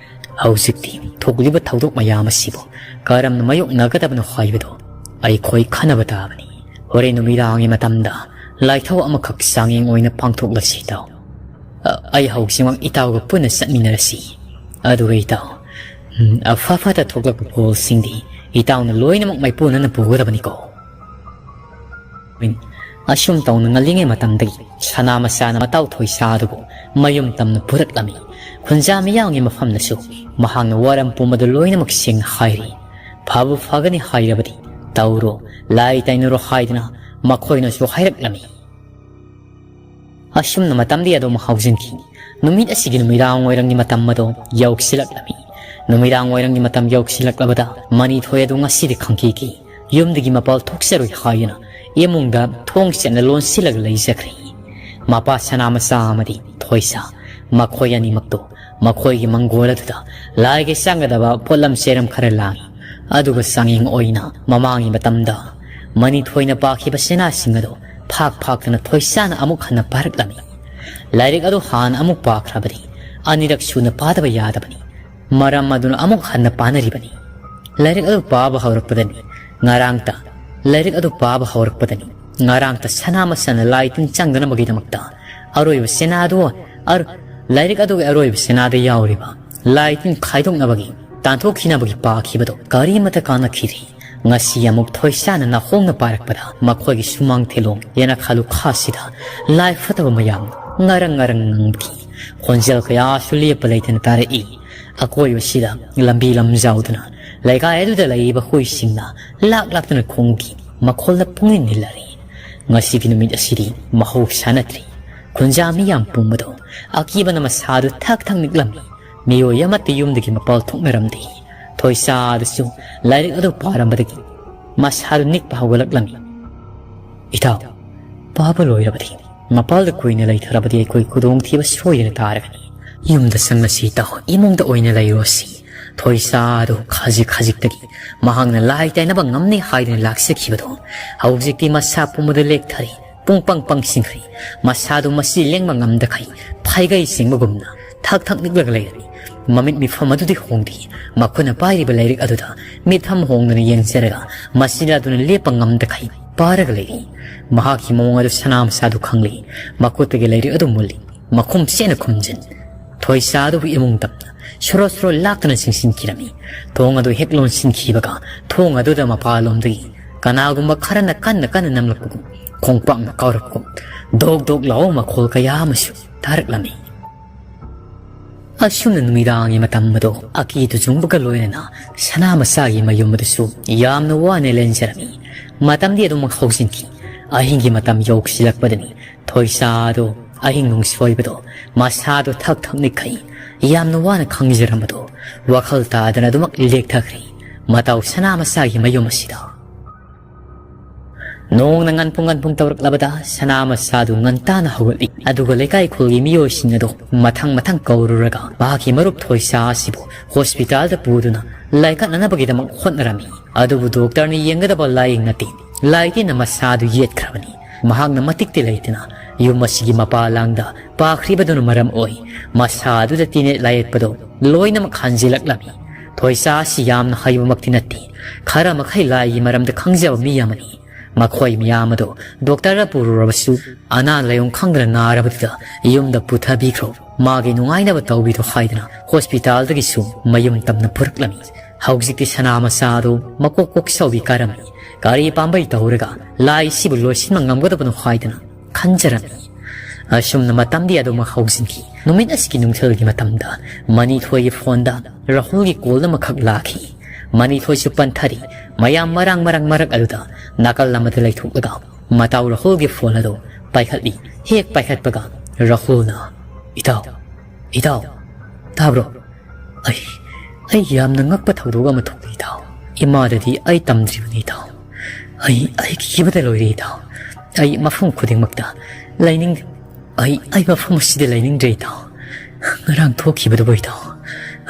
ꯍꯧꯖꯤꯛꯇꯤ ꯊꯣꯛꯂꯤꯕ ꯊꯧꯗꯣꯛ ꯃꯌꯥꯝ ꯑꯁꯤꯕꯨ ꯀꯔꯝꯅ ꯃꯥꯌꯣꯛꯅꯒꯗꯕꯅꯣ ꯍꯥꯏꯕꯗꯨ ꯑꯩꯈꯣꯏ ꯈꯟꯅꯕ ꯇꯥꯕꯅꯤ꯫ ꯍꯣꯔꯦꯟ ꯅꯨꯃꯤꯗꯥꯡꯒꯤ ꯃꯇꯝꯗ ꯂꯥꯏꯊꯧ ꯑꯃꯈꯛ ꯆꯥꯡꯌꯦꯡ ꯑꯣꯏꯅ ꯄꯥꯡꯊꯣꯛꯂꯁꯤ ꯏꯇꯥꯎ꯫ ꯑ, ꯑꯩ ꯍꯧꯖꯤꯛꯃꯛ ꯏꯇꯥꯎꯒ ꯄꯨꯟꯅ ꯆꯠꯃꯤꯟꯅꯔꯁꯤ꯫ ꯑꯗꯨꯒ ꯏꯇꯥꯎ, ꯎꯝ, ꯑꯐ ꯐꯠꯇ ꯊꯣꯛꯂꯛꯄ ꯐꯣꯜꯁꯤꯡꯗꯤ ꯏꯇꯥꯎꯅ ꯂꯣꯏꯅꯃꯛ ꯃꯥꯏꯄꯨꯅꯅ ꯄꯨꯒꯗꯕꯅꯤꯀꯣ꯫ ꯑꯁꯨꯝ ꯇꯧꯅ ꯉꯜꯂꯤꯉꯩ ꯃꯇꯝꯗꯒꯤ ꯁꯅꯥ ꯃꯆꯥꯅ ꯃꯇꯥꯎ ꯊꯣꯏꯁꯥ ꯑꯗꯨꯕꯨ ꯃꯌꯨꯝ ꯇꯝꯅ ꯄꯨꯔꯛꯂꯝꯃꯤ꯫ ꯈꯨꯟꯖꯥ ꯃꯤꯌꯥꯝꯒꯤ ꯃꯐꯝꯗꯁꯨ ꯃꯍꯥꯛꯅ ꯋꯥꯔꯝ ꯄꯨꯝꯕꯗꯨ ꯂꯣꯏꯅꯃꯛ ꯁꯦꯡꯅ ꯍꯥꯏꯔꯤ꯫ ꯐꯕꯨ ꯐꯒꯅꯤ ꯍꯥꯏꯔꯕꯗꯤ ꯇꯧꯔꯣ, ꯂꯥꯏ ꯇꯥꯏꯅꯔꯣ ꯍꯥꯏꯗꯨꯅ ꯃꯈꯣꯏꯅꯁꯨ ꯍꯥꯏꯔꯛꯂꯝꯃꯤ꯫ ꯑꯁꯨꯝꯅ ꯃꯇꯝꯗꯤ ꯑꯗꯨꯝ ꯍꯧꯖꯤꯟꯈꯤ꯫ ꯅꯨꯃꯤꯠ ꯑꯁꯤꯒꯤ ꯅꯨꯃꯤꯗꯥꯡ ꯋꯥꯏꯔꯝꯒꯤ ꯃꯇꯝ ꯑꯗꯣ ꯌꯧꯁꯤꯜꯂꯛꯂꯝꯃꯤ꯫ ꯅꯨꯃꯤꯗꯥꯡ ꯋꯥꯏꯔꯝꯒꯤ ꯃꯇꯝ ꯌꯧꯁꯤꯜꯂꯛꯂꯕꯗ ꯃꯅꯤꯊꯣꯏ ꯑꯗꯨ ꯉꯁꯤꯗꯤ ꯈꯪꯀꯤꯀꯤ ꯌꯨꯝꯗꯒꯤ ꯃꯄꯥꯜ ꯊꯣꯛꯆꯔꯣꯏ ꯍꯥꯏꯗꯨꯅ ꯏꯃꯨꯡꯗ ꯊꯣꯡ ꯆꯦꯠꯅ ꯂꯣꯟꯁꯤꯜꯂꯒ ꯂꯩꯖꯈ꯭ꯔꯦ꯫ ꯃꯄꯥ ꯁꯅꯥ ꯃꯆꯥ ꯑꯃꯗꯤ ꯊꯣꯏꯁꯥ, ꯃꯈꯣꯏ ꯑꯅꯤꯃꯛꯇꯣ ꯃꯈꯣꯏꯒꯤ ꯃꯪꯒꯣꯜ ꯑꯗꯨꯗ ꯂꯥꯏꯒꯤ ꯆꯪꯒꯗꯕ ꯄꯣꯠꯂꯝ ꯆꯩꯔꯝ ꯈꯔ ꯂꯥꯡꯏ꯫ ꯑꯗꯨꯒ ꯆꯥꯡꯌꯦꯡ ꯑꯣꯏꯅ ꯃꯃꯥꯡꯒꯤ ꯃꯇꯝꯗ ꯃꯅꯤꯊꯣꯏꯅ ꯄꯥꯈꯤꯕ ꯁꯅꯥꯁꯤꯡ ꯑꯗꯨ ꯐꯥꯛ ꯐꯥꯛꯇꯨꯅ ꯊꯣꯏꯁꯥꯅ ꯑꯃꯨꯛ ꯍꯟꯅ ꯄꯥꯔꯛꯂꯝꯃꯤ꯫ ꯂꯥꯏꯔꯤꯛ ꯑꯗꯨ ꯍꯥꯟꯅ ꯑꯃꯨꯛ ꯄꯥꯈ꯭ꯔꯕꯗꯤ ꯑꯅꯤꯔꯛ ꯁꯨꯅ ꯄꯥꯗꯕ ꯌꯥꯗꯕꯅꯤ꯫ ꯃꯔꯝ ꯑꯗꯨꯅ ꯑꯃꯨꯛ ꯍꯟꯅ ꯄꯥꯅꯔꯤꯕꯅꯤ꯫ ꯂꯥꯏꯔꯤꯛ ꯑꯗꯨ ꯄꯥꯕ ꯍꯧꯔꯛꯄꯗꯅꯤ ꯉꯔꯥꯡꯇ, ꯂꯥꯏꯔꯤꯛ ꯑꯗꯨ ꯄꯥꯕ ꯍꯧꯔꯛꯄꯗꯅꯤ ꯉꯔꯥꯡꯇ ꯁꯅꯥ ꯃꯆꯥꯅ ꯂꯥꯏ ꯇꯤꯟ ꯆꯪꯗꯅꯕꯒꯤꯗꯃꯛꯇ ꯑꯔꯣꯏꯕ ꯁꯅꯥꯗꯨ ꯑꯔ-, ꯂꯥꯏꯔꯤꯛ ꯑꯗꯨꯒꯤ ꯑꯔꯣꯏꯕ ꯁꯅꯥꯗ ꯌꯥꯎꯔꯤꯕ ꯂꯥꯏ ꯇꯤꯟ ꯈꯥꯏꯗꯣꯛꯅꯕꯒꯤ, ꯇꯥꯟꯊꯣꯛꯈꯤꯅꯕꯒꯤ ꯄꯥꯈꯤꯕꯗꯨ ꯀꯔꯤꯃꯠꯇ ꯀꯥꯟꯅꯈꯤꯗꯦ꯫ ꯉꯁꯤ ꯑꯃꯨꯛ ꯊꯣꯏꯁꯥꯅ ꯅꯥꯍꯣꯡꯅ ꯄꯥꯔꯛꯄꯗ ꯃꯈꯣꯏꯒꯤ ꯁꯨꯃꯥꯡ ꯊꯦꯂꯣꯡ ꯌꯦꯅꯈꯥ ꯂꯨꯈꯥꯁꯤꯗ ꯂꯥꯏ ꯐꯠꯇꯕ ꯃꯌꯥꯝ ꯉꯔꯪ ꯉꯔꯪ ꯉꯪꯕꯒꯤ ꯈꯣꯟꯖꯦꯜ ꯀꯌꯥꯁꯨ ꯂꯦꯞꯄ ꯂꯩꯇꯅ ꯇꯥꯔꯛꯏ꯫ ꯑꯀꯣꯏꯕꯁꯤꯗ ꯂꯝꯕꯤ ꯂꯝꯖꯥꯎꯗꯨꯅ ꯂꯩꯀꯥꯏ ꯑꯗꯨꯗ ꯂꯩꯔꯤꯕ ꯍꯨꯏꯁꯤꯡꯅ ꯂꯥꯛ ꯂꯥꯛꯇꯨꯅ ꯈꯣꯡꯕꯒꯤ ꯃꯈꯣꯜꯅ ꯄꯨꯡꯅꯤꯜ ꯅꯤꯜꯂꯔꯤ꯫ ꯉꯁꯤꯒꯤ ꯅꯨꯃꯤꯠ ꯑꯁꯤꯗꯤ ꯃꯍꯧꯁꯥ ꯅꯠꯇ꯭ꯔꯤ꯫ ꯈꯨꯟꯖꯥ ꯃꯤꯌꯥꯝ ꯄꯨꯝꯕꯗꯣ ꯑꯀꯤꯕꯅ ꯃꯁꯥꯗꯨ ꯊꯛ ꯊꯛ ꯅꯤꯛꯂꯝꯃꯤ꯫ ꯃꯤꯑꯣꯏ ꯑꯃꯠꯇ ꯌꯨꯝꯗꯒꯤ ꯃꯄꯥꯜ ꯊꯣꯛꯅꯔꯝꯗꯦ꯫ ꯊꯣꯏꯁꯥꯗꯁꯨ ꯂꯥꯏꯔꯤꯛ ꯑꯗꯨ ꯄꯥꯔꯝꯕꯗꯒꯤ ꯃꯁꯥꯗꯨ ꯅꯤꯛꯄ ꯍꯧꯒꯠꯂꯛꯂꯝꯃꯤ꯫ "ꯏꯇꯥꯎ, ꯄꯥꯕ ꯂꯣꯏꯔꯕꯗꯤ ꯃꯄꯥꯜꯗ ꯀꯨꯏꯅ ꯂꯩꯊꯔꯕꯗꯤ ꯑꯩꯈꯣꯏ ꯈꯨꯗꯣꯡꯊꯤꯕ ꯁꯣꯏꯗꯅ ꯇꯥꯔꯒꯅꯤ꯫ ꯌꯨꯝꯗ ꯆꯪꯂꯁꯤ ꯏꯇꯥꯎ, ꯏꯃꯨꯡꯗ ꯑꯣꯏꯅ ꯂꯩꯔꯨꯔꯁꯤ꯫" ꯊꯣꯏꯁꯥꯗꯨ ꯈꯖꯤꯛ ꯈꯖꯤꯛꯇꯒꯤ ꯃꯍꯥꯛꯅ ꯂꯥꯏ ꯇꯥꯏꯅꯕ ꯉꯝꯅꯤ ꯍꯥꯏꯗꯨꯅ ꯂꯥꯛꯆꯈꯤꯕꯗꯣ ꯍꯧꯖꯤꯛꯇꯤ ꯃꯁꯥ ꯄꯨꯝꯕꯗ ꯂꯦꯛꯊꯔꯦ꯫ ꯄꯨꯡ ꯄꯪ ꯄꯪꯁꯤꯟꯈ꯭ꯔꯦ꯫ ꯃꯁꯥꯗꯨ ꯃꯁꯤ ꯂꯦꯡꯕ ꯉꯝꯗꯈꯩ ꯐꯩꯒꯩ ꯆꯤꯡꯕꯒꯨꯝꯅ ꯊꯛ ꯊꯛ ꯅꯤꯛꯂꯒ ꯂꯩꯔꯝꯃꯤ꯫ ꯃꯃꯤꯠ ꯃꯤꯐꯝ ꯑꯗꯨꯗꯤ ꯍꯣꯡꯗꯦ꯫ ꯃꯈꯨꯠꯅ ꯄꯥꯏꯔꯤꯕ ꯂꯥꯏꯔꯤꯛ ꯑꯗꯨꯗ ꯃꯤꯠꯐꯝ ꯍꯣꯡꯗꯅ ꯌꯦꯡꯖꯔꯒ ꯃꯁꯤ ꯂꯥꯗꯨꯅ ꯂꯦꯞꯄ ꯉꯝꯗꯈꯩ ꯄꯥꯔꯒ ꯂꯩꯔꯤ꯫ ꯃꯍꯥꯛꯀꯤ ꯃꯑꯣꯡ ꯑꯗꯨ ꯁꯅꯥ ꯃꯆꯥꯗꯨ ꯈꯪꯂꯤ꯫ ꯃꯈꯨꯠꯇꯒꯤ ꯂꯥꯏꯔꯤꯛ ꯑꯗꯨ ꯃꯨꯜꯂꯤ꯫ ꯃꯈꯨꯝ ꯆꯦꯠꯅ ꯈꯨꯝꯖꯤꯟ꯫ ꯊꯣꯏꯁꯥ ꯑꯗꯨꯕꯨ ꯏꯃꯨꯡ ꯇꯝꯅ ꯁꯣꯔꯣ ꯁꯣꯔꯣ ꯂꯥꯛꯇꯨꯅ ꯆꯤꯡꯁꯤꯟꯈꯤꯔꯝꯃꯤ꯫ ꯊꯣꯡ ꯑꯗꯨ ꯍꯦꯛ ꯂꯣꯟꯁꯤꯟꯈꯤꯕꯒ ꯊꯣꯡ ꯑꯗꯨꯗ ꯃꯄꯥꯟꯂꯣꯝꯗꯒꯤ ꯀꯅꯥꯒꯨꯝꯕ ꯈꯔꯅ ꯀꯟꯅ ꯀꯟꯅ ꯅꯝꯂꯛꯄꯒꯨꯝ ꯈꯣꯡꯄꯥꯛꯅ ꯀꯥꯎꯔꯛꯄꯒꯨꯝ ꯗꯣꯛ ꯗꯣꯛ ꯂꯥꯎꯕ ꯃꯈꯣꯜ ꯀꯌꯥ ꯑꯃꯁꯨ ꯇꯥꯔꯛꯂꯝꯃꯤ꯫ ꯑꯁꯨꯝꯅ ꯅꯨꯃꯤꯗꯥꯡꯒꯤ ꯃꯇꯝ ꯑꯗꯣ ꯑꯀꯤ ꯇꯨꯖꯨꯡꯕꯒ ꯂꯣꯏꯅꯅ ꯁꯅꯥ ꯃꯆꯥꯒꯤ ꯃꯌꯨꯝ ꯑꯗꯨꯁꯨ ꯌꯥꯝꯅ ꯋꯥꯅ ꯂꯦꯟꯖꯔꯝꯃꯤ꯫ ꯃꯇꯝꯗꯤ ꯑꯗꯨꯃꯛ ꯍꯧꯖꯤꯟꯈꯤ꯫ ꯑꯍꯤꯡꯒꯤ ꯃꯇꯝ ꯌꯧꯁꯤꯜꯂꯛꯄꯗꯅꯤ ꯊꯣꯏꯁꯥ ꯑꯗꯣ ꯑꯍꯤꯡ ꯅꯨꯡꯁꯣꯏꯕꯗꯣ ꯃꯁꯥꯗꯣ ꯊꯛ ꯊꯛ ꯅꯤꯛꯈꯩ꯫ ꯌꯥꯝꯅ ꯋꯥꯅ ꯈꯪꯖꯔꯝꯕꯗꯣ ꯋꯥꯈꯜ ꯇꯥꯗꯅ ꯑꯗꯨꯃꯛ ꯂꯦꯛꯊꯈ꯭ꯔꯦ꯫ ꯃꯇꯥꯎ ꯁꯅꯥ ꯃꯆꯥꯒꯤ ꯃꯌꯨꯝ ꯑꯁꯤꯗ꯫ ꯅꯣꯡꯅ ꯉꯟꯄꯨꯡ ꯉꯟꯄꯨꯡ ꯇꯧꯔꯛꯂꯕꯗ ꯁꯅꯥ ꯃꯆꯥꯗꯨ ꯉꯟꯇꯥꯅ ꯍꯧꯒꯠꯂꯤ꯫ ꯑꯗꯨꯒ ꯂꯩꯀꯥꯏ ꯈꯨꯜꯒꯤ ꯃꯤꯑꯣꯏꯁꯤꯡ ꯑꯗꯨ ꯃꯊꯪ ꯃꯊꯪ ꯀꯧꯔꯨꯔꯒ ꯃꯍꯥꯛꯀꯤ ꯃꯔꯨꯞ ꯊꯣꯏꯁꯥ ꯑꯁꯤꯕꯨ ꯍꯣꯁꯄꯤꯇꯥꯜꯗ ꯄꯨꯗꯨꯅ ꯂꯥꯏꯀꯠꯅꯅꯕꯒꯤꯗꯃꯛ ꯍꯣꯠꯅꯔꯝꯃꯤ꯫ ꯑꯗꯨꯕꯨ ꯗꯣꯛꯇꯔꯅ ꯌꯦꯡꯒꯗꯕ ꯂꯥꯏꯌꯦꯡ ꯅꯠꯇꯦ, ꯂꯥꯏꯇꯦꯟꯅ ꯃꯁꯥꯗꯨ ꯌꯦꯠꯈ꯭ꯔꯕꯅꯤ꯫ ꯃꯍꯥꯛꯅ ꯃꯇꯤꯛꯇꯤ ꯂꯩꯇꯅ ꯌꯨꯝ ꯑꯁꯤꯒꯤ ꯃꯄꯥꯂꯥꯡꯗ ꯄꯥꯈ꯭ꯔꯤꯕꯗꯨꯅ ꯃꯔꯝ ꯑꯣꯏ ꯃꯁꯥ ꯑꯗꯨꯗ ꯇꯤꯅꯦꯠ ꯂꯥꯏꯌꯦꯠꯄꯗꯨ ꯂꯣꯏꯅꯃꯛ ꯍꯟꯖꯤꯜꯂꯛꯂꯝꯃꯤ꯫ ꯊꯣꯏꯁꯥ ꯑꯁꯤ ꯌꯥꯝꯅ ꯍꯩꯕꯃꯛꯇꯤ ꯅꯠꯇꯦ, ꯈꯔ ꯃꯈꯩ ꯂꯥꯏꯒꯤ ꯃꯔꯝꯗ ꯈꯪꯖꯕ ꯃꯤ ꯑꯃꯅꯤ꯫ ꯃꯈꯣꯏ ꯃꯌꯥꯝ ꯑꯗꯨ ꯗꯣꯛꯇꯔꯗ ꯄꯨꯔꯨꯔꯕꯁꯨ ꯑꯅꯥ ꯂꯥꯏꯌꯣꯡ ꯈꯪꯗꯅ ꯅꯥꯔꯕꯗꯨꯗ ꯌꯨꯝꯗ ꯄꯨꯊꯕꯤꯈ꯭ꯔꯣ, ꯃꯥꯒꯤ ꯅꯨꯡꯉꯥꯏꯅꯕ ꯇꯧꯕꯤꯔꯣ ꯍꯥꯏꯗꯅ ꯍꯣꯁꯄꯤꯇꯥꯜꯗꯒꯤꯁꯨ ꯃꯌꯨꯝ ꯇꯝꯅ ꯄꯨꯔꯛꯂꯝꯃꯤ꯫ ꯍꯧꯖꯤꯛꯇꯤ ꯁꯅꯥ ꯃꯆꯥ ꯑꯗꯨ ꯃꯀꯣꯛ ꯀꯣꯛꯆꯥꯎꯕꯤ ꯀꯥꯔꯝꯃꯤ꯫ ꯀꯔꯤ ꯄꯥꯝꯕꯩ ꯇꯧꯔꯒ ꯂꯥꯏꯁꯤꯕꯨ ꯂꯣꯏꯁꯤꯟꯕ ꯉꯝꯒꯗꯕꯅꯣ ꯍꯥꯏꯗꯅ ꯈꯟꯖꯔꯝꯃꯤ꯫ ꯑꯁꯨꯝꯅ ꯃꯇꯝꯗꯤ ꯑꯗꯨꯃꯛ ꯍꯧꯖꯤꯟꯈꯤ꯫ ꯅꯨꯃꯤꯠ ꯑꯁꯤꯒꯤ ꯅꯨꯡꯊꯤꯜꯒꯤ ꯃꯇꯝꯗ ꯃꯅꯤꯊꯣꯏꯒꯤ ꯐꯣꯟꯗ ꯔꯥꯍꯨꯜꯒꯤ ꯀꯣꯜ ꯑꯃꯈꯛ ꯂꯥꯛꯈꯤ꯫ ꯃꯅꯤꯊꯣꯏꯁꯨ ꯄꯟꯊꯔꯤ꯫ ꯃꯌꯥꯝ ꯃꯔꯥꯡ ꯃꯔꯥꯡ ꯃꯔꯛ ꯑꯗꯨꯗ ꯅꯥꯀꯜ ꯑꯃꯗ ꯂꯩꯊꯣꯛꯂꯒ ꯃꯇꯥꯎ ꯔꯥꯍꯨꯜꯒꯤ ꯐꯣꯟ ꯑꯗꯨ ꯄꯥꯏꯈꯠꯂꯤ꯫ ꯍꯦꯛ ꯄꯥꯏꯈꯠꯄꯒ ꯔꯥꯍꯨꯜꯅ, "ꯏꯇꯥꯎ, ꯏꯇꯥꯎ, ꯇꯥꯕ꯭ꯔꯣ? ꯑꯩ, ꯑꯩ ꯌꯥꯝꯅ ꯉꯛꯄ ꯊꯧꯗꯣꯛ ꯑꯃ ꯊꯣꯛꯂꯦ ꯏꯇꯥꯎ꯫ ꯏꯃꯥꯗꯗꯤ ꯑꯩ ꯇꯝꯗ꯭ꯔꯤꯕꯅꯤ ꯏꯇꯥꯎ꯫ ꯑꯩ, ꯑꯩ ꯀꯤꯕꯗ ꯂꯣꯏꯔꯦ ꯏꯇꯥꯎ꯫ ꯑꯩ ꯃꯐꯝ ꯈꯨꯗꯤꯡꯃꯛꯇ ꯂꯩꯅꯤꯡ-, ꯑꯩ, ꯑꯩ ꯃꯐꯝ ꯑꯁꯤꯗ ꯂꯩꯅꯤꯡꯗ꯭ꯔꯦ ꯏꯇꯥꯎ꯫ ꯉꯔꯥꯡ ꯊꯣꯛꯈꯤꯕꯗꯨꯕꯨ ꯏꯇꯥꯎ꯫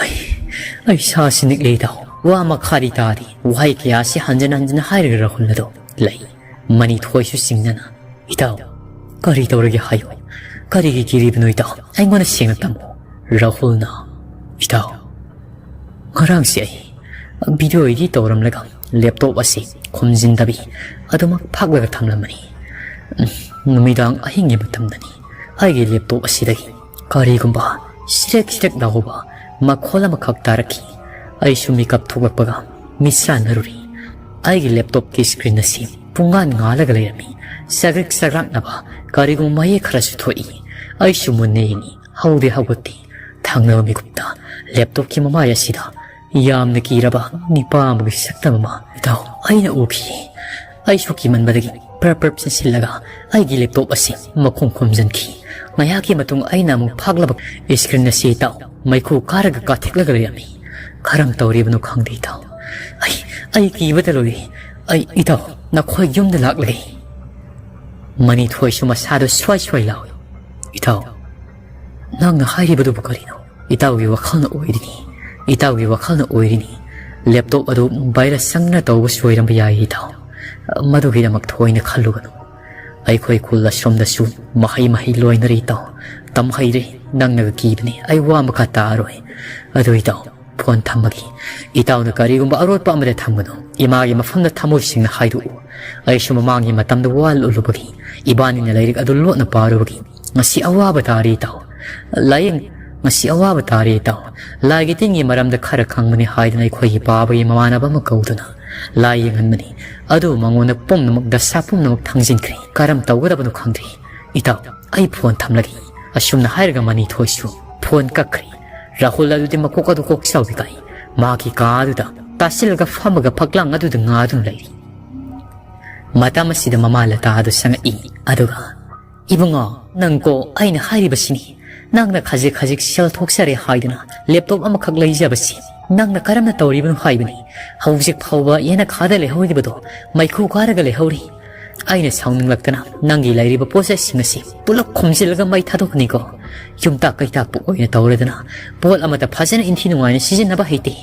ꯑꯩ, ꯑꯩ ꯁꯥꯁꯤ ꯅꯤꯛꯂꯦ ꯏꯇꯥꯎ꯫ ꯋꯥ ꯃꯈꯥꯗꯤ ꯇꯥꯗꯦ꯫ ꯋꯥꯍꯩ ꯀꯌꯥꯁꯤ ꯍꯟꯖꯤꯟ ꯍꯟꯖꯤꯟ ꯍꯥꯏꯔꯒ ꯔꯥꯍꯨꯜ ꯑꯗꯣ ꯂꯩ꯫ ꯃꯅꯤꯊꯣꯏꯁꯨ ꯆꯤꯡꯅꯅ, ꯏꯇꯥꯎ, ꯀꯔꯤ ꯇꯧꯔꯒꯦ ꯍꯥꯏꯌꯨ꯫ ꯀꯔꯤꯒꯤ ꯀꯤꯔꯤꯕꯅꯣ ꯏꯇꯥꯎ? ꯑꯩꯉꯣꯟꯗ ꯁꯦꯡꯅ ꯇꯝꯃꯨ꯫ ꯔꯥꯍꯨꯜꯅ, ꯏꯇꯥꯎ, ꯉꯔꯥꯡꯁꯦ ꯑꯩ ꯚꯤꯗꯤꯑꯣ ꯏꯗꯤꯠ ꯇꯧꯔꯝꯂꯒ ꯂꯦꯞꯇꯣꯞ ꯑꯁꯤ ꯈꯨꯝꯖꯤꯟꯗꯕꯤ ꯑꯗꯨꯃꯛ ꯐꯥꯛꯂꯒ ꯊꯝꯂꯝꯕꯅꯤ꯫ ꯎꯝ, ꯅꯨꯃꯤꯗꯥꯡ ꯑꯍꯤꯡꯒꯤ ꯃꯇꯝꯗꯅꯤ꯫ ꯑꯩꯒꯤ ꯂꯦꯞꯇꯣꯞ ꯑꯁꯤꯗꯒꯤ ꯀꯔꯤꯒꯨꯝꯕ ꯁꯤꯔꯦꯛ ꯁꯤꯔꯦꯛ ꯂꯥꯎꯕ ꯃꯈꯣꯜ ꯑꯃꯈꯛ ꯇꯥꯔꯛꯈꯤ꯫ ꯑꯩꯁꯨ ꯃꯤꯀꯞ ꯊꯣꯛꯂꯛꯄꯒ ꯃꯤꯠꯁꯥꯟꯅꯔꯨꯔꯤ꯫ ꯑꯩꯒꯤ ꯂꯦꯞꯇꯣꯞꯀꯤ ꯁ꯭ꯀ꯭ꯔꯤꯟ ꯑꯁꯤ ꯄꯨꯡꯉꯥꯟ ꯉꯥꯜꯂꯒ ꯂꯩꯔꯝꯃꯤ꯫ ꯆꯒ꯭ꯔꯤꯛ ꯆꯒ꯭ꯔꯥꯛꯅꯕ ꯀꯔꯤꯒꯨꯝꯕ ꯃꯌꯦꯛ ꯈꯔꯁꯨ ꯊꯣꯛꯏ꯫ ꯑꯩꯁꯨ ꯃꯨꯟꯅ ꯌꯦꯡꯉꯤ꯫ ꯍꯧꯗꯦ ꯍꯧꯒꯠꯇꯦ꯫ ꯈꯪꯅꯕ ꯃꯤꯀꯨꯞꯇ laptopꯀꯤ ꯃꯃꯥꯏ ꯑꯁꯤꯗ ꯌꯥꯝꯅ ꯀꯤꯔꯕ ꯅꯤꯄꯥ ꯑꯃꯒꯤ ꯁꯛꯇꯝ ꯑꯃ, ꯏꯇꯥꯎ, ꯑꯩꯅ ꯎꯈꯤ꯫ ꯑꯩꯁꯨ ꯀꯤꯃꯟꯕꯗꯒꯤ ꯄ꯭ꯔꯞ ꯄ꯭ꯔꯞ ꯆꯦꯟꯁꯤꯜꯂꯒ ꯑꯩꯒꯤ laptop ꯑꯁꯤ ꯃꯈꯣꯡ ꯈꯨꯝꯖꯤꯟꯈꯤ꯫ ꯉꯥꯏꯍꯥꯛꯀꯤ ꯃꯇꯨꯡ ꯑꯩꯅ ꯑꯃꯨꯛ ꯐꯥꯛꯂꯕ screen ꯑꯁꯤ, ꯏꯇꯥꯎ, ꯃꯩꯈꯨ ꯀꯥꯔꯒ ꯀꯥꯊꯦꯛꯂꯒ ꯂꯩꯔꯝꯃꯤ꯫ ꯀꯔꯝ ꯇꯧꯔꯤꯕꯅꯣ ꯈꯪꯗꯦ, ꯏꯇꯥꯎ꯫ ꯑꯩ, ꯑꯩ ꯀꯤꯕꯗ ꯂꯣꯏꯔꯦ꯫ ꯑꯩ, ꯏꯇꯥꯎ, ꯅꯈꯣꯏ ꯌꯨꯝꯗ ꯂꯥꯛꯂꯒꯦ꯫ ꯃꯅꯤꯊꯣꯏꯁꯨ ꯃꯁꯥꯗꯨ ꯁ꯭ꯋꯥꯏ ꯁ꯭ꯋꯥꯏ ꯂꯥꯎꯏ꯫ ꯏꯇꯥꯎ, ꯅꯪꯅ ꯍꯥꯏꯔꯤꯕꯗꯨꯕꯨ ꯀꯔꯤꯅꯣ? ꯏꯇꯥꯎꯒꯤ ꯋꯥꯈꯜꯅ ꯑꯣꯏꯔꯤꯅꯤ꯫ ꯏꯇꯥꯎꯒꯤ ꯋꯥꯈꯜꯅ ꯑꯣꯏꯔꯤꯅꯤ꯫ Laptop ꯑꯗꯨ virus ꯆꯪꯗꯨꯅ ꯇꯧꯕꯁꯨ ꯑꯣꯏꯔꯝꯕ ꯌꯥꯏ, ꯏꯇꯥꯎ꯫ ꯃꯗꯨꯒꯤꯗꯃꯛ ꯊꯣꯏꯅ ꯈꯜꯂꯨꯒꯅꯨ꯫ ꯑꯩꯈꯣꯏ ꯈꯨꯜ ꯑꯁꯣꯝꯗꯁꯨ ꯃꯍꯩ ꯃꯍꯩ ꯂꯣꯏꯅꯔꯦ, ꯏꯇꯥꯎ꯫ ꯇꯝꯍꯩꯔꯦ꯫ ꯅꯪꯅꯒ ꯀꯤꯕꯅꯤ꯫ ꯑꯩ ꯋꯥ ꯃꯈꯥ ꯇꯥꯔꯣꯏ꯫ ꯑꯗꯨ, ꯏꯇꯥꯎ, phone ꯊꯝꯃꯒꯦ꯫ ꯏꯇꯥꯎꯅ ꯀꯔꯤꯒꯨꯝꯕ ꯑꯔꯣꯠꯄ ꯑꯃꯗ ꯊꯝꯒꯅꯨ꯫ ꯏꯃꯥꯒꯤ ꯃꯐꯝꯗ ꯊꯃꯣꯏ ꯁꯦꯡꯅ ꯍꯥꯏꯗꯣꯛꯎ꯫ ꯑꯩꯁꯨ ꯃꯃꯥꯡꯒꯤ ꯃꯇꯝꯗ ꯋꯥ ꯂꯣꯠꯂꯨꯕꯒꯤ, ꯏꯕꯥꯅꯤꯅ ꯂꯥꯏꯔꯤꯛ ꯑꯗꯨ ꯂꯣꯠꯅ ꯄꯥꯔꯨꯕꯒꯤ ꯉꯁꯤ ꯑꯋꯥꯕ ꯇꯥꯔꯦ, ꯏꯇꯥꯎ꯫ ꯂꯥꯏꯌꯦꯡ-, ꯉꯁꯤ ꯑꯋꯥꯕ ꯇꯥꯔꯦ, ꯏꯇꯥꯎ꯫ ꯂꯥꯏꯒꯤ ꯇꯤꯟꯒꯤ ꯃꯔꯝꯗ ꯈꯔ ꯈꯪꯕꯅꯤ ꯍꯥꯏꯗꯨꯅ ꯑꯩꯈꯣꯏꯒꯤ ꯄꯥꯕꯒꯤ ꯃꯃꯥꯟꯅꯕ ꯑꯃ ꯀꯧꯗꯨꯅ ꯂꯥꯏ ꯌꯦꯡꯍꯟꯕꯅꯤ꯫ ꯑꯗꯨ ꯃꯉꯣꯟꯗ ꯄꯨꯝꯅꯃꯛ, ꯗꯁꯥ ꯄꯨꯝꯅꯃꯛ ꯊꯥꯡꯖꯤꯟꯈ꯭ꯔꯦ꯫ ꯀꯔꯝ ꯇꯧꯒꯗꯕꯅꯣ ꯈꯪꯗ꯭ꯔꯦ꯫ ꯏꯇꯥꯎ, ꯑꯩ phone ꯊꯝꯂꯒꯦ꯫ ꯑꯁꯨꯝꯅ ꯍꯥꯏꯔꯒ ꯃꯅꯤꯊꯣꯏꯁꯨ phone ꯀꯛꯈ꯭ꯔꯦ꯫ ꯔꯥꯍꯨꯜ ꯑꯗꯨꯗꯤ ꯃꯀꯣꯛ ꯑꯗꯨ ꯀꯣꯛ ꯆꯥꯎꯕꯤ ꯀꯥꯏ꯫ ꯃꯥꯒꯤ ꯀꯥ ꯑꯗꯨꯗ ꯇꯥꯁꯤꯜꯂꯒ ꯐꯝꯃꯒ ꯐꯛꯂꯥꯡ ꯑꯗꯨꯗ ꯉꯥꯗꯨꯅ ꯂꯩꯔꯤ꯫ ꯃꯇꯝ ꯑꯁꯤꯗ ꯃꯃꯥ ꯂꯇꯥ ꯑꯗꯨ ꯆꯪꯉꯛꯏ꯫ ꯑꯗꯨꯒ, "ꯏꯕꯨꯡꯉꯣ, ꯅꯪꯀꯣ, ꯑꯩꯅ ꯍꯥꯏꯔꯤꯕꯁꯤꯅꯤ꯫ ꯅꯪꯅ ꯈꯖꯤꯛ ꯈꯖꯤꯛ ꯁꯦꯜ ꯊꯣꯛꯆꯔꯦ ꯍꯥꯏꯗꯨꯅ laptop ꯑꯃꯈꯛ ꯂꯩꯖꯕꯁꯤ ꯅꯪꯅ ꯀꯔꯝꯅ ꯇꯧꯔꯤꯕꯅꯣ ꯍꯥꯏꯕꯅꯤ꯫ ꯍꯧꯖꯤꯛ ꯐꯥꯎꯕ ꯌꯦꯅꯈꯥꯗ ꯂꯩꯍꯧꯔꯤꯕꯗꯣ ꯃꯩꯈꯨ ꯀꯥꯔꯒ ꯂꯩꯍꯧꯔꯤ꯫ ꯑꯩꯅ ꯁꯥꯎꯅꯤꯡꯂꯛꯇꯅ ꯅꯪꯒꯤ ꯂꯩꯔꯤꯕ ꯄꯣꯠꯆꯩꯁꯤꯡ ꯑꯁꯤ ꯄꯨꯂꯞ ꯈꯣꯝꯖꯤꯜꯂꯒ ꯃꯩ ꯊꯥꯗꯣꯛꯀꯅꯤꯀꯣ꯫ ꯌꯨꯝꯇꯥꯛ ꯀꯩꯇꯥꯛꯄ ꯑꯣꯏꯅ ꯇꯧꯔꯗꯅ ꯄꯣꯠ ꯑꯃꯠꯇ ꯐꯖꯅ ꯏꯟꯊꯤ ꯅꯨꯡꯉꯥꯏꯅ ꯁꯤꯖꯤꯟꯅꯕ ꯍꯩꯇꯦ꯫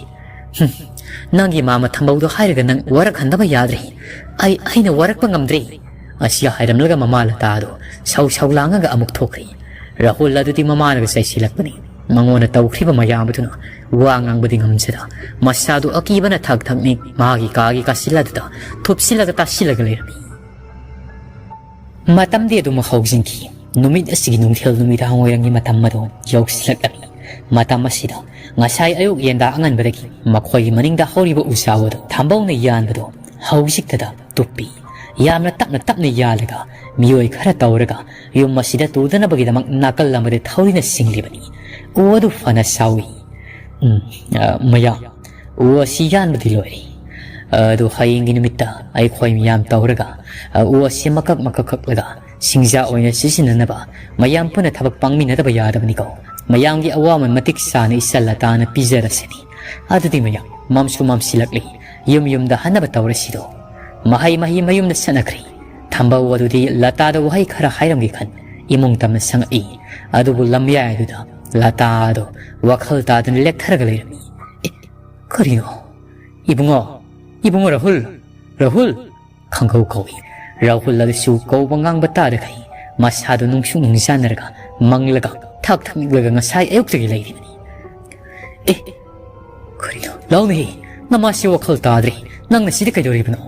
ꯍꯨꯝ, ꯅꯪꯒꯤ ꯃꯥꯃ ꯊꯝꯕꯧꯗꯣ ꯍꯥꯏꯔꯒ ꯅꯪ ꯋꯥꯔꯛꯍꯟꯗꯕ ꯌꯥꯗ꯭ꯔꯦ꯫ ꯑꯩ, ꯑꯩꯅ ꯋꯥꯔꯛꯄ ꯉꯝꯗ꯭ꯔꯦ꯫" ꯑꯁꯤꯒ ꯍꯥꯏꯔꯝꯂꯒ ꯃꯃꯥ ꯂꯇꯥꯗꯣ ꯁꯧ ꯁꯧ ꯂꯥꯡꯉꯒ ꯑꯃꯨꯛ ꯊꯣꯛꯈ꯭ꯔꯦ꯫ ꯔꯥꯍꯨꯜ ꯑꯗꯨꯗꯤ ꯃꯃꯥꯅꯒ ꯆꯩꯁꯤꯜꯂꯛꯄꯅꯤ꯫ ꯃꯉꯣꯟꯗ ꯇꯧꯈ꯭ꯔꯤꯕ ꯃꯌꯥꯝ ꯑꯗꯨꯅ ꯋꯥ ꯉꯥꯡꯕꯗꯤ ꯉꯝꯖꯗ, ꯃꯁꯥꯗꯨ ꯑꯀꯤꯕꯅ ꯊꯛ ꯊꯛ ꯅꯤꯛ ꯃꯥꯒꯤ ꯀꯥꯒꯤ ꯀꯥꯆꯤꯜ ꯑꯗꯨꯗ ꯊꯨꯞꯁꯤꯜꯂꯒ ꯇꯥꯁꯤꯜꯂꯒ ꯂꯩꯔꯝꯃꯤ꯫ ꯃꯇꯝꯗꯤ ꯑꯗꯨꯃꯛ ꯍꯧꯖꯤꯟꯈꯤ꯫ ꯅꯨꯃꯤꯠ ꯑꯁꯤꯒꯤ ꯅꯨꯡꯊꯤꯜ ꯅꯨꯃꯤꯗꯥꯡ ꯋꯥꯏꯔꯝꯒꯤ ꯃꯇꯝ ꯑꯗꯨ ꯌꯧꯁꯤꯜꯂꯛꯂꯝꯃꯤ꯫ ꯃꯇꯝ ꯑꯁꯤꯗ ꯉꯁꯥꯏ ꯑꯌꯨꯛ ꯌꯦꯟꯗꯥ ꯑꯉꯟꯕꯗꯒꯤ ꯃꯈꯣꯏꯒꯤ ꯃꯅꯤꯡꯗ ꯍꯧꯔꯤꯕ ꯎꯖꯥꯎ ꯑꯗꯨ ꯊꯥꯝꯕꯧꯅ ꯌꯥꯟꯕꯗꯨ ꯍꯧꯖꯤꯛꯇꯗ ꯇꯨꯞꯄꯤ꯫ ꯌꯥꯝꯅ ꯇꯞꯅ ꯇꯞꯅ ꯌꯥꯜꯂꯒ ꯃꯤꯑꯣꯏ ꯈꯔ ꯇꯧꯔꯒ ꯌꯨꯝ ꯑꯁꯤꯗ ꯇꯨꯗꯅꯕꯒꯤꯗꯃꯛ ꯅꯥꯀꯜ ꯑꯃꯗ ꯊꯧꯔꯤꯅ ꯆꯤꯡꯂꯤꯕꯅꯤ꯫ ꯎ ꯑꯗꯨ ꯐꯅ ꯁꯥꯎꯏ꯫ "ꯎꯝ, ꯑ, ꯃꯌꯥꯝ, ꯎ ꯑꯁꯤ ꯌꯥꯟꯕꯗꯤ ꯂꯣꯏꯔꯦ꯫ ꯑꯗꯨ ꯍꯌꯦꯡꯒꯤ ꯅꯨꯃꯤꯠꯇ ꯑꯩꯈꯣꯏ ꯃꯤꯌꯥꯝ ꯇꯧꯔꯒ, ꯑ, ꯎ ꯑꯁꯤ ꯃꯀꯛ ꯃꯀꯛ ꯀꯛꯂꯒ ꯁꯤꯡꯖꯥ ꯑꯣꯏꯅ ꯁꯤꯖꯤꯟꯅꯅꯕ ꯃꯌꯥꯝ ꯄꯨꯟꯅ ꯊꯕꯛ ꯄꯥꯡꯃꯤꯟꯅꯗꯕ ꯌꯥꯗꯕꯅꯤꯀꯣ꯫ ꯃꯌꯥꯝꯒꯤ ꯑꯋꯥꯃꯟ ꯃꯇꯤꯛ ꯆꯥꯅ ꯏꯆꯜ ꯂꯇꯥꯅ ꯄꯤꯖꯔꯁꯤꯅꯤ꯫ ꯑꯗꯨꯗꯤ ꯃꯌꯥꯝ, ꯃꯝꯁꯨ ꯃꯝꯁꯤꯜꯂꯛꯂꯤ꯫ ꯌꯨꯝ ꯌꯨꯝꯗ ꯍꯟꯅꯕ ꯇꯧꯔꯁꯤꯗꯣ꯫" ꯃꯍꯩ ꯃꯍꯩ ꯃꯌꯨꯝꯗ ꯆꯠꯅꯈ꯭ꯔꯦ꯫ ꯊꯝꯕꯧ ꯑꯗꯨꯗꯤ ꯂꯇꯥꯗ ꯋꯥꯍꯩ ꯈꯔ ꯍꯥꯏꯔꯝꯒꯦ ꯈꯟ ꯏꯃꯨꯡ ꯇꯝꯅ ꯆꯪꯉꯛꯏ꯫ ꯑꯗꯨꯕꯨ ꯂꯝꯌꯥꯏ ꯑꯗꯨꯗ ꯂꯇꯥ ꯑꯗꯨ ꯋꯥꯈꯜ ꯇꯥꯗꯅ ꯂꯦꯛꯊꯔꯒ ꯂꯩꯔꯝꯃꯤ꯫ "ꯑꯦ, ꯀꯔꯤꯅꯣ? ꯏꯕꯨꯡꯉꯣ, ꯏꯕꯨꯡꯉꯣ ꯔꯥꯍꯨꯜ, ꯔꯥꯍꯨꯜ!" ꯈꯪꯍꯧ ꯀꯧꯏ꯫ ꯔꯥꯍꯨꯜ ꯑꯗꯨꯁꯨ ꯀꯧꯕ ꯉꯥꯡꯕ ꯇꯥꯗꯈꯩ ꯃꯁꯥꯗꯨ ꯅꯨꯡꯁꯨꯛ ꯅꯨꯡꯖꯥꯟꯅꯔꯒ ꯃꯪꯂꯒ ꯊꯛ ꯊꯛ ꯅꯤꯛꯂꯒ ꯉꯁꯥꯏ ꯑꯌꯨꯛꯇꯒꯤ ꯂꯩꯔꯤꯕꯅꯤ꯫ "ꯑꯦ, ꯀꯔꯤꯅꯣ? ꯂꯥꯎꯅꯦꯍꯦ! ꯅꯃꯥꯁꯤ ꯋꯥꯈꯜ ꯇꯥꯗ꯭ꯔꯦ꯫ ꯅꯪꯅ ꯁꯤꯗ ꯀꯩꯗꯧꯔꯤꯕꯅꯣ?"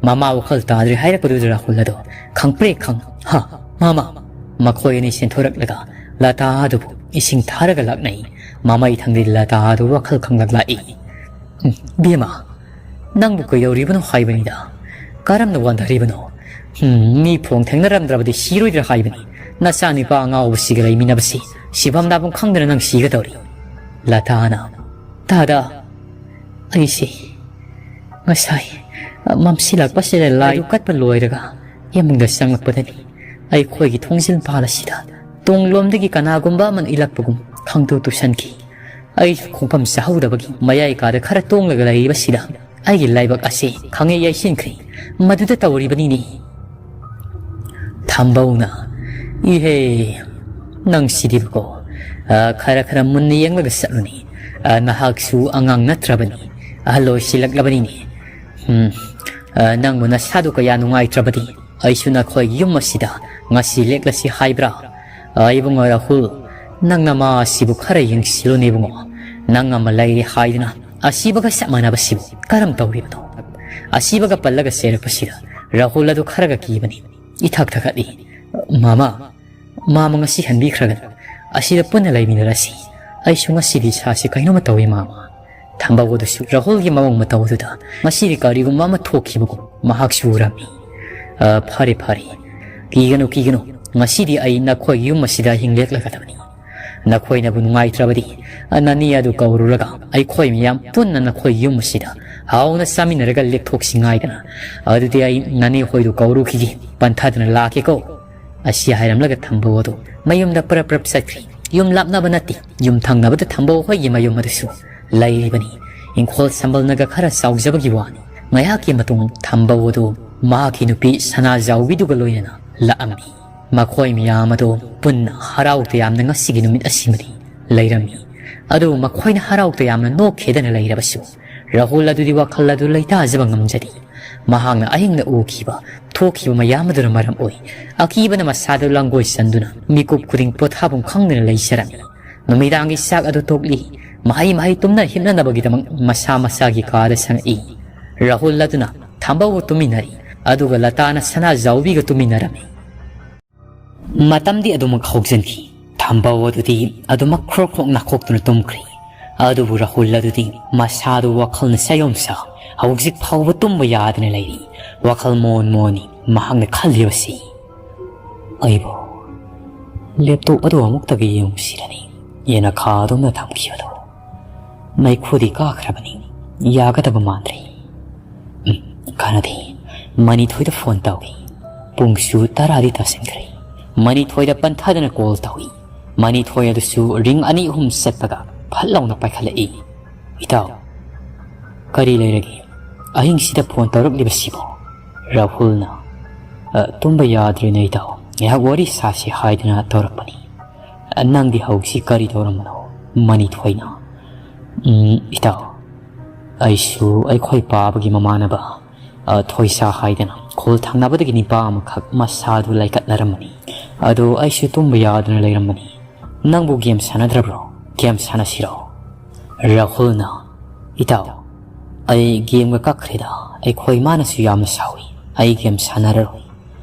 ꯃꯃꯥ ꯋꯥꯈꯜ ꯇꯥꯗ꯭ꯔꯦ ꯍꯥꯏꯔꯛꯄꯗꯨꯗ ꯔꯥꯍꯨꯜ ꯑꯗꯣ ꯈꯪꯄ꯭ꯔꯦꯛ ꯈꯪ, "ꯍꯥ, ꯃꯃꯥ!" ꯃꯈꯣꯏ ꯑꯅꯤ ꯆꯦꯟꯊꯣꯔꯛꯂꯒ ꯂꯇꯥ ꯑꯗꯨꯕꯨ ꯏꯁꯤꯡ ꯊꯥꯔꯒ ꯂꯥꯛꯅꯩ꯫ ꯃꯃꯩ ꯊꯪꯗꯤ ꯂꯇꯥ ꯑꯗꯨ ꯋꯥꯈꯜ ꯈꯪꯂꯛ ꯂꯥꯛꯏ꯫ "ꯎꯝ, ꯕꯦꯝꯃ, ꯅꯪꯕꯨ ꯀꯩꯗꯧꯔꯤꯕꯅꯣ ꯍꯥꯏꯕꯅꯤꯗ? ꯀꯔꯝꯅ ꯋꯥꯟꯊꯔꯤꯕꯅꯣ? ꯎꯝ, ꯃꯤ ꯐꯣꯡ ꯊꯦꯡꯅꯔꯝꯗ꯭ꯔꯕꯗꯤ ꯁꯤꯔꯣꯏꯗ꯭ꯔꯥ ꯍꯥꯏꯕꯅꯤ꯫ ꯅꯆꯥꯅꯨꯄꯥ ꯑꯉꯥꯎꯕꯁꯤꯒ ꯂꯩꯃꯤꯟꯅꯕꯁꯤ ꯁꯤꯐꯝ ꯅꯥꯐꯝ ꯈꯪꯗꯅ ꯅꯪ ꯁꯤꯒꯗꯧꯔꯤ꯫" ꯂꯇꯥꯅ, "ꯇꯥꯗ, ꯑꯩꯁꯦ ꯉꯁꯥꯏ ꯃꯝꯁꯤꯜꯂꯛꯄꯁꯤꯗ ꯂꯥꯏ ꯀꯠꯄ ꯂꯣꯏꯔꯒ ꯏꯃꯨꯡꯗ ꯆꯪꯂꯛꯄꯗꯅꯤ ꯑꯩꯈꯣꯏꯒꯤ ꯊꯣꯡꯖꯤꯜ ꯃꯄꯥꯜ ꯑꯁꯤꯗ ꯇꯨꯡꯂꯣꯝꯗꯒꯤ ꯀꯅꯥꯒꯨꯝꯕ ꯑꯃꯅ ꯏꯜꯂꯛꯄꯒꯨꯝ ꯈꯪꯇꯨ ꯇꯨꯁꯟꯈꯤ꯫ ꯑꯩꯁꯨ ꯈꯣꯡꯐꯝ ꯆꯥꯍꯧꯗꯕꯒꯤ ꯃꯌꯥꯏ ꯀꯥꯗ ꯈꯔ ꯇꯣꯡꯂꯒ ꯂꯩꯔꯤꯕꯁꯤꯗ ꯑꯩꯒꯤ ꯂꯥꯏꯕꯛ ꯑꯁꯦ ꯈꯪꯌꯩ ꯌꯩꯁꯤꯟꯈ꯭ꯔꯦ꯫ ꯃꯗꯨꯗ ꯇꯧꯔꯤꯕꯅꯤꯅꯦ꯫" ꯊꯝꯕꯧꯅ, "ꯏꯍꯦ, ꯅꯪ ꯁꯤꯗꯤꯕꯀꯣ꯫ ꯑ, ꯈꯔ ꯈꯔ ꯃꯨꯟꯅ ꯌꯦꯡꯂꯒ ꯆꯠꯂꯨꯅꯦ꯫ ꯑ, ꯅꯍꯥꯛꯁꯨ ꯑꯉꯥꯡ ꯅꯠꯇ꯭ꯔꯕꯅꯤ, ꯑꯍꯜ ꯑꯣꯏꯁꯤꯜꯂꯛꯂꯕꯅꯤꯅꯦ꯫ ꯎꯝ, ꯑ, ꯅꯪꯕꯨ ꯅꯁꯥꯗꯨ ꯀꯌꯥ ꯅꯨꯡꯉꯥꯏꯇ꯭ꯔꯕꯗꯤ ꯑꯩꯁꯨ ꯅꯈꯣꯏꯒꯤ ꯌꯨꯝ ꯑꯁꯤꯗ ꯉꯁꯤ ꯂꯦꯛꯂꯁꯤ ꯍꯥꯏꯕ꯭ꯔꯥ? ꯑ, ꯏꯕꯨꯡꯉꯣ ꯔꯥꯍꯨꯜ, ꯅꯪ ꯅꯃꯥ ꯑꯁꯤꯕꯨ ꯈꯔ ꯌꯦꯡꯁꯤꯜꯂꯨꯅꯦ ꯏꯕꯨꯡꯉꯣ꯫ ꯅꯪ ꯑꯃ ꯂꯩꯔꯦ ꯍꯥꯏꯗꯨꯅ ꯑꯁꯤꯕꯒ ꯆꯞ ꯃꯥꯟꯅꯕꯁꯤꯕꯨ ꯀꯔꯝ ꯇꯧꯔꯤꯕꯅꯣ?" ꯑꯁꯤꯕꯒ ꯄꯜꯂꯒ ꯆꯦꯔꯛꯄꯁꯤꯗ ꯔꯥꯍꯨꯜ ꯑꯗꯨ ꯈꯔꯒ ꯀꯤꯕꯅꯤ꯫ ꯏꯊꯛ ꯊꯛꯀꯠꯂꯤ꯫ "ꯃꯃꯥ, ꯃꯃꯥ ꯉꯁꯤ ꯍꯟꯕꯤꯈ꯭ꯔꯒꯅꯨ꯫ ꯑꯁꯤꯗ ꯄꯨꯟꯅ ꯂꯩꯃꯤꯟꯅꯔꯁꯤ꯫ ꯑꯩꯁꯨ ꯉꯁꯤꯗꯤ ꯏꯁꯥꯁꯤ ꯀꯩꯅꯣꯝꯃ ꯇꯧꯏ, ꯃꯃꯥ꯫" ꯊꯝꯕꯧ ꯑꯗꯨꯁꯨ ꯔꯥꯍꯨꯜꯒꯤ ꯃꯑꯣꯡ ꯃꯇꯧ ꯑꯗꯨꯗ ꯉꯁꯤꯗꯤ ꯀꯔꯤꯒꯨꯝꯕ ꯑꯃ ꯊꯣꯛꯈꯤꯕꯒꯨꯝ ꯃꯍꯥꯛꯁꯨ ꯎꯔꯝꯃꯤ꯫ "ꯑ, ꯐꯔꯦ, ꯐꯔꯦ꯫ ꯀꯤꯒꯅꯨ, ꯀꯤꯒꯅꯨ꯫ ꯉꯁꯤꯗꯤ ꯑꯩ ꯅꯈꯣꯏꯒꯤ ꯌꯨꯝ ꯑꯁꯤꯗ ꯑꯍꯤꯡ ꯂꯦꯛꯂꯒꯗꯕꯅꯤ꯫ "ꯅꯈꯣꯏꯅꯕꯨ ꯅꯨꯡꯉꯥꯏꯇ꯭ꯔꯕꯗꯤ ꯅꯅꯦ ꯑꯗꯨ ꯀꯧꯔꯨꯔꯒ ꯑꯩꯈꯣꯏ ꯃꯌꯥꯝ ꯄꯨꯟꯅ ꯅꯈꯣꯏ ꯌꯨꯝ ꯑꯁꯤꯗ ꯍꯥꯎꯅ ꯆꯥꯃꯤꯟꯅꯔꯒ ꯂꯦꯛꯊꯣꯛꯁꯤ ꯉꯥꯏꯗꯅ꯫ ꯑꯗꯨꯗꯤ ꯑꯩ ꯅꯅꯦ ꯍꯣꯏꯗꯨ ꯀꯧꯔꯨꯈꯤꯒꯦ, ꯄꯟꯊꯥꯗꯨꯅ ꯂꯥꯛꯀꯦꯀꯣ"꯫ ꯑꯁꯤ ꯍꯥꯏꯔꯝꯂꯒ ꯊꯝꯕꯧ ꯑꯗꯨ ꯃꯌꯨꯝꯗ ꯄ꯭ꯔꯞ ꯄ꯭ꯔꯞ ꯆꯠꯈ꯭ꯔꯤ꯫ ꯌꯨꯝ ꯂꯥꯞꯅꯕ ꯅꯠꯇꯦ, ꯌꯨꯝ ꯊꯪꯅꯕꯗ ꯊꯝꯕꯧ ꯍꯣꯏꯒꯤ ꯃꯌꯨꯝ ꯑꯗꯨꯁꯨ ꯂꯩꯔꯤꯕꯅꯤ꯫ ꯏꯪꯈꯣꯜ ꯁꯝꯕꯜꯅꯒ ꯈꯔ ꯆꯥꯎꯖꯕꯒꯤ ꯋꯥꯅꯤ꯫ ꯉꯥꯏꯍꯥꯛꯀꯤ ꯃꯇꯨꯡ ꯊꯝꯕꯧ ꯑꯗꯨ ꯃꯍꯥꯛꯀꯤ ꯅꯨꯄꯤ ꯁꯅꯥꯖꯥꯎꯕꯤꯗꯨꯒ ꯂꯣꯏꯅꯅ ꯂꯥꯛꯑꯝꯃꯤ꯫ ꯃꯈꯣꯏ ꯃꯌꯥꯝ ꯑꯗꯨ ꯄꯨꯟꯅ ꯍꯔꯥꯎ ꯇꯌꯥꯝꯅ ꯉꯁꯤꯒꯤ ꯅꯨꯃꯤꯠ ꯑꯁꯤꯃꯗꯤ ꯂꯩꯔꯝꯃꯤ꯫ ꯑꯗꯨꯕꯨ ꯃꯈꯣꯏꯅ ꯍꯔꯥꯎ ꯇꯌꯥꯝꯅ ꯅꯣꯛꯈꯤꯗꯅ ꯂꯩꯔꯕꯁꯨ, ꯔꯥꯍꯨꯜ ꯑꯗꯨꯗꯤ ꯋꯥꯈꯜ ꯑꯗꯨ ꯂꯩꯇꯥꯖꯕ ꯉꯝꯖꯗꯦ꯫ ꯃꯍꯥꯛꯅ ꯑꯍꯤꯡꯗ ꯎꯈꯤꯕ, ꯊꯣꯛꯈꯤꯕ ꯃꯌꯥꯝ ꯑꯗꯨꯅ ꯃꯔꯝ ꯑꯣꯏ, ꯑꯀꯤꯕꯅ ꯃꯁꯥꯗꯨ ꯂꯥꯡꯒꯣꯏ ꯆꯟꯗꯨꯅ ꯃꯤꯀꯨꯞ ꯈꯨꯗꯤꯡ ꯄꯣꯊꯥꯐꯝ ꯈꯪꯗꯅ ꯂꯩꯖꯔꯝꯃꯤ꯫ ꯅꯨꯃꯤꯗꯥꯡꯒꯤ ꯆꯥꯛ ꯑꯗꯨ ꯇꯣꯛꯂꯤ, ꯃꯍꯩ ꯃꯍꯩ ꯇꯨꯝꯅ ꯍꯤꯞꯅꯅꯕꯒꯤꯗꯃꯛ ꯃꯁꯥ ꯃꯁꯥꯒꯤ ꯀꯥꯗ ꯆꯪꯉꯛꯏ꯫ ꯔꯥꯍꯨꯜ ꯑꯗꯨꯅ ꯊꯝꯕꯧꯒ ꯇꯨꯃꯤꯟꯅꯔꯤ, ꯑꯗꯨꯒ ꯂꯇꯥꯅ ꯁꯅꯥꯖꯥꯎꯕꯤꯒ ꯇꯨꯃꯤꯟꯅꯔꯝꯃꯤ꯫ ꯃꯇꯝꯗꯤ ꯑꯗꯨꯃꯛ ꯍꯧꯖꯤꯟꯈꯤ꯫ ꯊꯝꯕꯧ ꯑꯗꯨꯗꯤ ꯑꯗꯨꯃꯛ ꯈ꯭ꯔꯣꯛ ꯈ꯭ꯔꯣꯛ ꯅꯥꯈꯣꯛꯇꯨꯅ ꯇꯨꯝꯈ꯭ꯔꯤ꯫ ꯑꯗꯨꯕꯨ ꯔꯥꯍꯨꯜ ꯑꯗꯨꯗꯤ ꯃꯁꯥꯗꯨ ꯋꯥꯈꯜꯅ ꯆꯌꯣꯝꯁꯥ ꯍꯧꯖꯤꯛ ꯐꯥꯎꯕ ꯇꯨꯝꯕ ꯌꯥꯗꯅ ꯂꯩꯔꯤ꯫ ꯋꯥꯈꯜ ꯃꯣꯟ ꯃꯣꯟꯅꯤ ꯃꯍꯥꯛꯅ ꯈꯜꯂꯤꯕꯁꯤ꯫ "ꯑꯩꯕꯨ ꯂꯦꯞꯇꯣꯞ ꯑꯗꯨ ꯑꯃꯨꯛꯇꯒ ꯌꯦꯡꯉꯨꯁꯤꯔꯅꯤ, ꯌꯦꯅꯈꯥ ꯑꯗꯣꯝꯗ ꯊꯝꯈꯤꯕꯗꯨ꯫ ꯃꯩꯈꯨꯗꯤ ꯀꯥꯈ꯭ꯔꯕꯅꯤ, ꯌꯥꯒꯗꯕ ꯃꯥꯟꯗ꯭ꯔꯦ꯫ ꯎꯝ, ꯀꯥꯟꯅꯗꯦ꯫ ꯃꯅꯤꯊꯣꯏꯗ ꯐꯣꯟ ꯇꯧꯏ꯫ ꯄꯨꯡꯁꯨ ꯇꯔꯥꯗꯤ ꯇꯥꯁꯤꯟꯈ꯭ꯔꯦ꯫ ꯃꯅꯤꯊꯣꯏꯗ ꯄꯟꯊꯥꯗꯅ ꯀꯣꯜ ꯇꯧꯏ꯫ ꯃꯅꯤꯊꯣꯏ ꯑꯗꯨꯁꯨ ꯔꯤꯡ ꯑꯅꯤ ꯑꯍꯨꯝ ꯆꯠꯄꯒ ꯐꯠ ꯂꯥꯎꯅ ꯄꯥꯏꯈꯠꯂꯛꯏ꯫ ꯏꯇꯥꯎ, ꯀꯔꯤ ꯂꯩꯔꯒꯦ? ꯑꯍꯤꯡꯁꯤꯗ ꯐꯣꯟ ꯇꯧꯔꯛꯂꯤꯕꯁꯤꯕꯣ?" ꯔꯥꯍꯨꯜꯅ, "ꯑ, ꯇꯨꯝꯕ ꯌꯥꯗ꯭ꯔꯦꯅꯦ ꯏꯇꯥꯎ, ꯉꯥꯏꯍꯥꯛ ꯋꯥꯔꯤ ꯁꯥꯁꯤ ꯍꯥꯏꯗꯨꯅ ꯇꯧꯔꯛꯄꯅꯤ꯫ ꯑ, ꯅꯪꯗꯤ ꯍꯧꯖꯤꯛ ꯀꯔꯤ ꯇꯧꯔꯝꯕꯅꯣ?" ꯃꯅꯤꯊꯣꯏꯅ, "ꯎꯝ, ꯏꯇꯥꯎ, ꯑꯩꯁꯨ ꯑꯩꯈꯣꯏ ꯄꯥꯕꯒꯤ ꯃꯃꯥꯟꯅꯕ, ꯑ, ꯊꯣꯏꯁꯥ ꯍꯥꯏꯗꯅ ꯈꯨꯜ ꯊꯪꯅꯕꯗꯒꯤ ꯅꯤꯄꯥ ꯑꯃꯈꯛ ꯃꯁꯥꯗꯨ ꯂꯥꯏꯀꯠꯅꯔꯝꯕꯅꯤ꯫ ꯑꯗꯨ ꯑꯩꯁꯨ ꯇꯨꯝꯕ ꯌꯥꯗꯅ ꯂꯩꯔꯝꯕꯅꯤ꯫ ꯅꯪꯕꯨ ꯒꯦꯝ ꯁꯥꯟꯅꯗ꯭ꯔꯕ꯭ꯔꯣ? ꯒꯦꯝ ꯁꯥꯟꯅꯁꯤꯔꯣ?" ꯔꯥꯍꯨꯜꯅ, "ꯏꯇꯥꯎ, ꯑꯩ ꯒꯦꯝꯒ ꯀꯛꯈ꯭ꯔꯦꯗ꯫ ꯑꯩꯈꯣꯏ ꯃꯥꯅꯁꯨ ꯌꯥꯝꯅ ꯁꯥꯎꯏ꯫ ꯑꯩ ꯒꯦꯝ ꯁꯥꯟꯅꯔꯔꯣꯏ꯫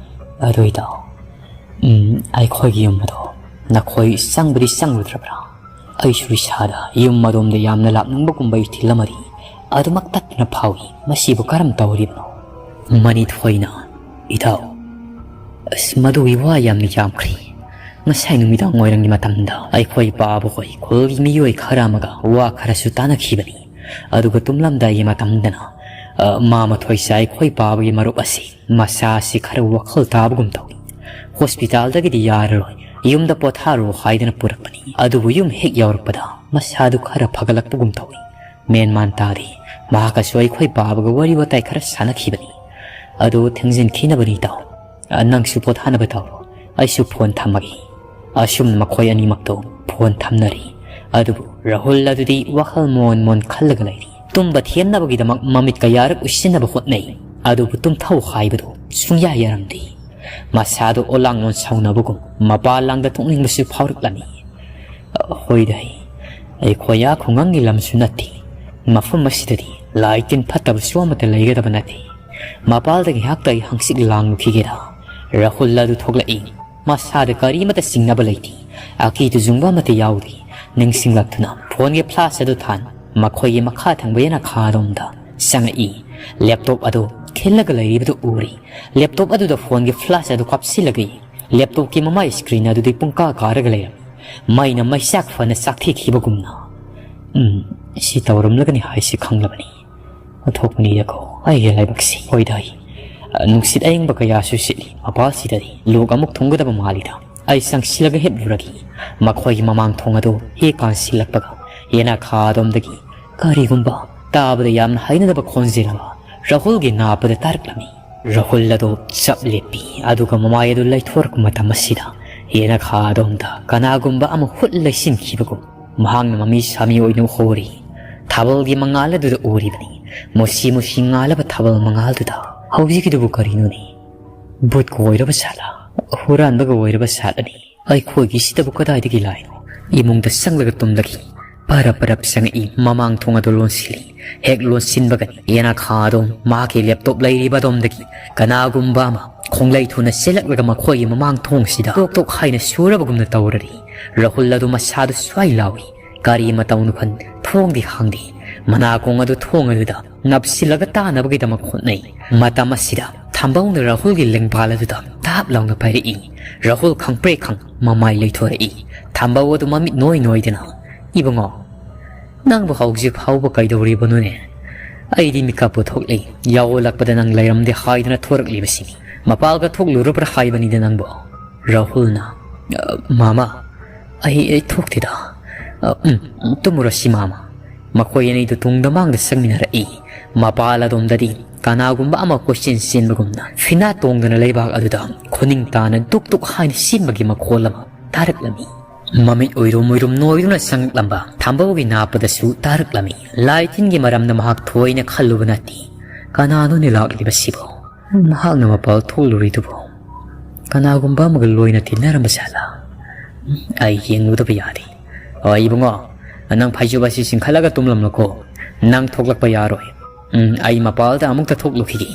ꯑꯗꯨ ꯏꯇꯥꯎ, ꯎꯝ, ꯑꯩꯈꯣꯏꯒꯤ ꯌꯨꯝ ꯑꯗꯣ ꯅꯈꯣꯏ ꯆꯪꯕꯗꯤ ꯆꯪꯂꯨꯗ꯭ꯔꯕ꯭ꯔꯥ? ꯑꯩꯁꯨ ꯏꯁꯥꯗ ꯌꯨꯝ ꯑꯗꯣꯝꯗ ꯌꯥꯝꯅ ꯂꯥꯛꯅꯤꯡꯕꯒꯨꯝꯕ ꯏꯊꯤꯜ ꯑꯃꯗꯤ ꯑꯗꯨꯃꯛ ꯇꯠꯇꯅ ꯐꯥꯎꯏ꯫ ꯃꯁꯤꯕꯨ ꯀꯔꯝ ꯇꯧꯔꯤꯕꯅꯣ?" ꯃꯅꯤꯊꯣꯏꯅ, "ꯏꯇꯥꯎ, ꯑꯁ, ꯃꯗꯨꯒꯤ ꯋꯥ ꯌꯥꯝꯅ ꯌꯥꯝꯈ꯭ꯔꯦ꯫ ꯉꯁꯥꯏ ꯅꯨꯃꯤꯗꯥꯡ ꯋꯥꯏꯔꯝꯒꯤ ꯃꯇꯝꯗ ꯑꯩꯈꯣꯏ ꯄꯥꯕꯈꯣꯏ ꯈꯨꯜꯒꯤ ꯃꯤꯑꯣꯏ ꯈꯔ ꯑꯃꯒ ꯋꯥ ꯈꯔꯁꯨ ꯇꯥꯅꯈꯤꯕꯅꯤ꯫ ꯑꯗꯨꯒ ꯇꯨꯝꯂꯝꯗꯥꯏꯒꯤ ꯃꯇꯝꯗꯅ, ꯑ, ꯃꯥ ꯃꯊꯣꯏꯁꯦ ꯑꯩꯈꯣꯏ ꯄꯥꯕꯒꯤ ꯃꯔꯨꯞ ꯑꯁꯤ ꯃꯁꯥ ꯑꯁꯤ ꯈꯔ ꯋꯥꯈꯜ ꯇꯥꯕꯒꯨꯝ ꯇꯧꯏ꯫ ꯍꯣꯁꯄꯤꯇꯥꯜꯗꯒꯤꯗꯤ ꯌꯥꯔꯔꯣꯏ, ꯌꯨꯝꯗ ꯄꯣꯊꯥꯔꯣ ꯍꯥꯏꯗꯨꯅ ꯄꯨꯔꯛꯄꯅꯤ꯫ ꯑꯗꯨꯕꯨ ꯌꯨꯝ ꯍꯦꯛ ꯌꯧꯔꯛꯄꯗ ꯃꯁꯥꯗꯨ ꯈꯔ ꯐꯒꯠꯂꯛꯄꯒꯨꯝ ꯇꯧꯏ꯫ ꯃꯦꯟꯃꯥꯟ ꯇꯥꯗꯦ꯫ ꯃꯍꯥꯛꯀꯁꯨ ꯑꯩꯈꯣꯏ ꯄꯥꯕꯒ ꯋꯥꯔꯤ ꯋꯥꯇꯥꯏ ꯈꯔ ꯁꯥꯟꯅꯈꯤꯕꯅꯤ꯫ ꯑꯗꯨ ꯊꯦꯡꯖꯤꯟꯈꯤꯅꯕꯅꯤ ꯏꯇꯥꯎ꯫ ꯑ, ꯅꯪꯁꯨ ꯄꯣꯊꯥꯅꯕ ꯇꯧꯔꯣ꯫ ꯑꯩꯁꯨ ꯐꯣꯟ ꯊꯝꯃꯒꯦ꯫ ꯑꯁꯨꯝ ꯃꯈꯣꯏ ꯑꯅꯤꯃꯛꯇꯣ ꯐꯣꯟ ꯊꯝꯅꯔꯤ꯫ ꯑꯗꯨꯕꯨ ꯔꯥꯍꯨꯜ ꯑꯗꯨꯗꯤ ꯋꯥꯈꯜ ꯃꯣꯟ ꯃꯣꯟ ꯈꯜꯂꯒ ꯂꯩꯔꯤ꯫ ꯇꯨꯝꯕ ꯊꯦꯝꯅꯕꯒꯤꯗꯃꯛ ꯃꯃꯤꯠ ꯀꯌꯥꯔꯛ ꯎꯏꯁꯤꯟꯅꯕ ꯍꯣꯠꯅꯩ꯫ ꯑꯗꯨꯕꯨ ꯇꯨꯝꯊꯧ ꯍꯥꯏꯕꯗꯨ ꯁꯨꯡꯌꯥ ꯌꯥꯔꯝꯗꯦ꯫ ꯃꯁꯥꯗꯨ ꯑꯣꯂꯥꯡꯂꯣꯟ ꯁꯥꯎꯅꯕꯒꯨꯝ ꯃꯄꯥꯟ ꯂꯥꯡꯗ ꯊꯣꯛꯅꯤꯡꯕꯁꯨ ꯐꯥꯎꯔꯛꯂꯝꯃꯤ꯫ ꯍꯣꯏꯗ, ꯑꯩꯈꯣꯏ ꯑꯥ ꯈꯨꯡꯒꯪꯒꯤ ꯂꯝꯁꯨ ꯅꯠꯇꯦ꯫ ꯃꯐꯝ ꯑꯁꯤꯗꯗꯤ ꯂꯥꯏ ꯇꯤꯟ ꯐꯠꯇꯕꯁꯨ ꯑꯃꯠꯇ ꯂꯩꯒꯗꯕ ꯅꯠꯇꯦ꯫ ꯃꯄꯥꯜꯗꯒꯤ ꯉꯥꯏꯍꯥꯛꯇ ꯑꯩ ꯍꯪꯆꯤꯠ ꯂꯥꯡꯂꯨꯈꯤꯒꯦꯗ꯫ ꯔꯥꯍꯨꯜ ꯑꯗꯨ ꯊꯣꯛꯂꯛꯏ꯫ ꯃꯁꯥꯗ ꯀꯔꯤꯃꯠꯇ ꯆꯤꯡꯅꯕ ꯂꯩꯇꯦ꯫ ꯑꯀꯤ ꯇꯨꯖꯨꯡꯕ ꯑꯃꯠꯇ ꯌꯥꯎꯗꯦ꯫ ꯅꯤꯡꯁꯤꯡꯂꯛꯇꯨꯅ ꯐꯣꯟꯒꯤ ꯐ꯭ꯂꯥꯁ ꯑꯗꯨ ꯊꯥꯟ ꯃꯈꯣꯏꯒꯤ ꯃꯈꯥ ꯊꯪꯕ ꯌꯦꯅꯈꯥꯔꯣꯝꯗ ꯆꯪꯉꯛꯏ꯫ ꯂꯦꯞꯇꯣꯞ ꯑꯗꯨ ꯈꯤꯜꯂꯒ ꯂꯩꯔꯤꯕꯗꯨ ꯎꯔꯤ꯫ ꯂꯦꯞꯇꯣꯞ ꯑꯗꯨꯗ ꯐꯣꯟꯒꯤ ꯐ꯭ꯂꯥꯁ ꯑꯗꯨ ꯀꯥꯞꯁꯤꯜꯂꯒ ꯂꯦꯞꯇꯣꯞꯀꯤ ꯃꯃꯥꯏ ꯁ꯭ꯀ꯭ꯔꯤꯟ ꯑꯗꯨꯗꯤ ꯄꯨꯡꯀꯥ ꯀꯥꯔꯒ ꯂꯩꯔꯝꯃꯤ꯫ ꯃꯩꯅ ꯃꯩꯆꯥꯛ ꯐꯅ ꯆꯥꯛꯊꯦꯛꯈꯤꯕꯒꯨꯝꯅ꯫ ꯎꯝ, ꯁꯤ ꯇꯧꯔꯝꯂꯒꯅꯤ ꯍꯥꯏꯁꯤ ꯈꯪꯂꯕꯅꯤ꯫ ꯑꯣꯟꯊꯣꯛꯄꯅꯤꯗꯀꯣ ꯑꯩꯒꯤ ꯂꯥꯏꯕꯛꯁꯤ꯫ ꯍꯣꯏꯗ, ꯅꯨꯡꯁꯤꯠ ꯑꯌꯤꯡꯕ ꯀꯌꯥꯁꯨ ꯁꯤꯠꯂꯤ꯫ ꯃꯄꯥꯜꯁꯤꯗꯗꯤ ꯂꯣꯛ ꯑꯃꯨꯛ ꯊꯨꯡꯒꯗꯕ ꯃꯥꯜꯂꯤꯗ꯫ ꯑꯩ ꯆꯪꯁꯤꯜꯂꯒ ꯍꯤꯞꯂꯨꯔꯒꯦ꯫ ꯃꯈꯣꯏꯒꯤ ꯃꯃꯥꯡ ꯊꯣꯡ ꯑꯗꯨ ꯍꯦꯛ ꯀꯥꯟꯁꯤꯜꯂꯛꯄꯒ ꯌꯦꯅꯈꯥ ꯑꯗꯣꯝꯗꯒꯤ ꯀꯔꯤꯒꯨꯝꯕ ꯇꯥꯕꯗ ꯌꯥꯝꯅ ꯍꯩꯅꯗꯕ ꯈꯣꯟꯖꯦꯜ ꯑꯃ ꯔꯥꯍꯨꯜꯒꯤ ꯅꯥꯄꯗ ꯇꯥꯔꯛꯂꯝꯃꯤ꯫ ꯔꯥꯍꯨꯜ ꯑꯗꯨ ꯆꯞ ꯂꯦꯞꯄꯤ, ꯑꯗꯨꯒ ꯃꯃꯥꯏ ꯑꯗꯨ ꯂꯩꯊꯣꯔꯛꯄ ꯃꯇꯝ ꯑꯁꯤꯗ ꯌꯦꯅꯈꯥ ꯑꯗꯣꯝꯗ ꯀꯅꯥꯒꯨꯝꯕ ꯑꯃ ꯍꯨꯠ ꯂꯩꯁꯤꯟꯈꯤꯕꯒꯨꯝ ꯃꯍꯥꯛꯅ ꯃꯃꯤ ꯁꯥꯃꯤ ꯑꯣꯏꯅ ꯍꯣꯔꯤ꯫ ꯊꯥꯕꯜꯒꯤ ꯃꯉꯥꯜ ꯑꯗꯨꯗ ꯎꯔꯤꯕꯅꯤ꯫ ꯃꯨꯁꯤ ꯃꯨꯁꯤ ꯉꯥꯜꯂꯕ ꯊꯥꯕꯜ ꯃꯉꯥꯜꯗꯨꯗ ꯍꯧꯖꯤꯛꯀꯤꯗꯨꯕꯨ ꯀꯔꯤꯅꯣꯅꯦ? ꯚꯨꯠꯀ ꯑꯣꯏꯔꯕ ꯁꯥꯠꯂ? ꯍꯨꯔꯥꯟꯕꯒ ꯑꯣꯏꯔꯕ ꯁꯥꯠꯂꯅꯤ? ꯑꯩꯈꯣꯏꯒꯤꯁꯤꯗꯕꯨ ꯀꯗꯥꯏꯗꯒꯤ ꯂꯥꯏꯅꯣ? ꯏꯃꯨꯡꯗ ꯆꯪꯂꯒ ꯇꯨꯝꯂꯒꯦ꯫ ꯄꯔꯞ ꯄꯔꯞ ꯆꯪꯉꯛꯏ, ꯃꯃꯥꯡ ꯊꯣꯡ ꯑꯗꯨ ꯂꯣꯟꯁꯤꯜꯂꯤ꯫ ꯍꯦꯛ ꯂꯣꯟꯁꯤꯟꯕꯒꯅꯤ ꯌꯦꯅꯈꯥ ꯑꯗꯣꯝ ꯃꯍꯥꯛꯀꯤ ꯂꯦꯞꯇꯣꯞ ꯂꯩꯔꯤꯕ ꯑꯗꯣꯝꯗꯒꯤ ꯀꯅꯥꯒꯨꯝꯕ ꯑꯃ ꯈꯣꯡꯂꯩ ꯊꯨꯅ ꯆꯦꯜꯂꯛꯂꯒ ꯃꯈꯣꯏꯒꯤ ꯃꯃꯥꯡ ꯊꯣꯡꯁꯤꯗ ꯇꯣꯛ ꯇꯣꯛ ꯍꯥꯏꯅ ꯁꯨꯔꯕꯒꯨꯝꯅ ꯇꯧꯔꯔꯤ꯫ ꯔꯥꯍꯨꯜ ꯑꯗꯨ ꯃꯁꯥꯗꯨ ꯁ꯭ꯋꯥꯏ ꯂꯥꯎꯏ꯫ ꯀꯔꯤ ꯃꯇꯧꯅꯣ ꯈꯟ ꯊꯣꯡꯗꯤ ꯍꯥꯡꯗꯦ꯫ ꯃꯅꯥꯀꯣꯡ ꯑꯗꯨ ꯊꯣꯡ ꯑꯗꯨꯗ ꯅꯞꯁꯤꯜꯂꯒ ꯇꯥꯅꯕꯒꯤꯗꯃꯛ ꯍꯣꯠꯅꯩ꯫ ꯃꯇꯝ ꯑꯁꯤꯗ ꯊꯝꯕꯧꯅ ꯔꯥꯍꯨꯜꯒꯤ ꯂꯦꯡꯕꯥꯜ ꯑꯗꯨꯗ ꯇꯥꯞ ꯂꯥꯎꯅ ꯄꯥꯏꯔꯛꯏ꯫ ꯔꯥꯍꯨꯜ ꯈꯪꯄ꯭ꯔꯦꯛ ꯈꯪ ꯃꯃꯥꯏ ꯂꯩꯊꯣꯔꯛꯏ꯫ ꯊꯝꯕꯧ ꯑꯗꯨ ꯃꯃꯤꯠ ꯅꯣꯏ ꯅꯣꯏꯗꯅ, "ꯏꯕꯨꯡꯉꯣ, ꯅꯪꯕꯨ ꯍꯧꯖꯤꯛ ꯐꯥꯎꯕ ꯀꯩꯗꯧꯔꯤꯕꯅꯣꯅꯦ? ꯑꯩꯗꯤ ꯃꯤꯀꯞꯄꯨ ꯊꯣꯛꯂꯤ꯫ ꯌꯥꯑꯣꯜꯂꯛꯄꯗ ꯅꯪ ꯂꯩꯔꯝꯗꯦ ꯍꯥꯏꯗꯨꯅ ꯊꯣꯔꯛꯂꯤꯕꯁꯤꯅꯤ꯫ ꯃꯄꯥꯜꯒ ꯊꯣꯛꯂꯨꯔꯕ꯭ꯔꯥ ꯍꯥꯏꯕꯅꯤꯗ ꯅꯪꯕꯨ?" ꯔꯥꯍꯨꯜꯅ, "ꯑ, ꯃꯥꯃꯥ, ꯑꯩ, ꯑꯩ ꯊꯣꯛꯇꯦꯗ꯫ ꯑ, ꯎꯝ, ꯇꯨꯝꯃꯨꯔꯁꯤ ꯃꯥꯃꯥ꯫" ꯃꯈꯣꯏ ꯑꯅꯤꯗꯨ ꯇꯨꯡꯗ ꯃꯥꯡꯗ ꯆꯪꯃꯤꯟꯅꯔꯛꯏ꯫ ꯃꯄꯥꯜ ꯑꯗꯣꯝꯗꯗꯤ ꯀꯅꯥꯒꯨꯝꯕ ꯑꯃ ꯀꯣꯏꯆꯦꯟ ꯆꯦꯟꯕꯒꯨꯝꯅ ꯐꯤꯅꯥ ꯇꯣꯡꯗꯅ ꯂꯩꯕꯥꯛ ꯑꯗꯨꯗ ꯈꯨꯅꯤꯡ ꯇꯥꯅ ꯗꯨꯛ ꯗꯨꯛ ꯍꯥꯏꯅ ꯆꯦꯟꯕꯒꯤ ꯃꯈꯣꯜ ꯑꯃ ꯇꯥꯔꯛꯂꯝꯃꯤ꯫ ꯃꯃꯤꯠ ꯎꯏꯔꯨꯝ ꯎꯏꯔꯨꯝ ꯅꯣꯏꯗꯨꯅ ꯆꯪꯂꯛꯂꯝꯕ ꯊꯝꯕꯧꯒꯤ ꯅꯥꯞꯄꯗꯁꯨ ꯇꯥꯔꯛꯂꯝꯃꯤ꯫ ꯂꯥꯏ ꯇꯤꯟꯒꯤ ꯃꯔꯝꯗ ꯃꯍꯥꯛ ꯊꯣꯏꯅ ꯈꯜꯂꯨꯕ ꯅꯠꯇꯦ꯫ ꯀꯅꯥꯅꯣꯅꯦ ꯂꯥꯛꯂꯤꯕꯁꯤꯕꯣ? ꯃꯍꯥꯛꯅ ꯃꯄꯥꯜ ꯊꯣꯛꯂꯨꯔꯤꯗꯨꯕꯨ ꯀꯅꯥꯒꯨꯝꯕ ꯑꯃꯒ ꯂꯣꯏꯅ ꯇꯤꯟꯅꯔꯝꯕ ꯖꯥꯠꯂꯥ? ꯎꯝ, ꯑꯩ ꯌꯦꯡꯂꯨꯗꯕ ꯌꯥꯗꯦ꯫ ꯑꯣ, ꯏꯕꯨꯡꯉꯣ, ꯅꯪ ꯐꯩꯖꯨꯞ ꯑꯁꯤ ꯆꯤꯡꯈꯠꯂꯒ ꯇꯨꯝꯂꯝꯂꯣꯀꯣ꯫ ꯅꯪ ꯊꯣꯛꯂꯛꯄ ꯌꯥꯔꯣꯏ꯫ ꯎꯝ, ꯑꯩ ꯃꯄꯥꯜꯗ ꯑꯃꯨꯛꯇ ꯊꯣꯛꯂꯨꯈꯤꯒꯦ꯫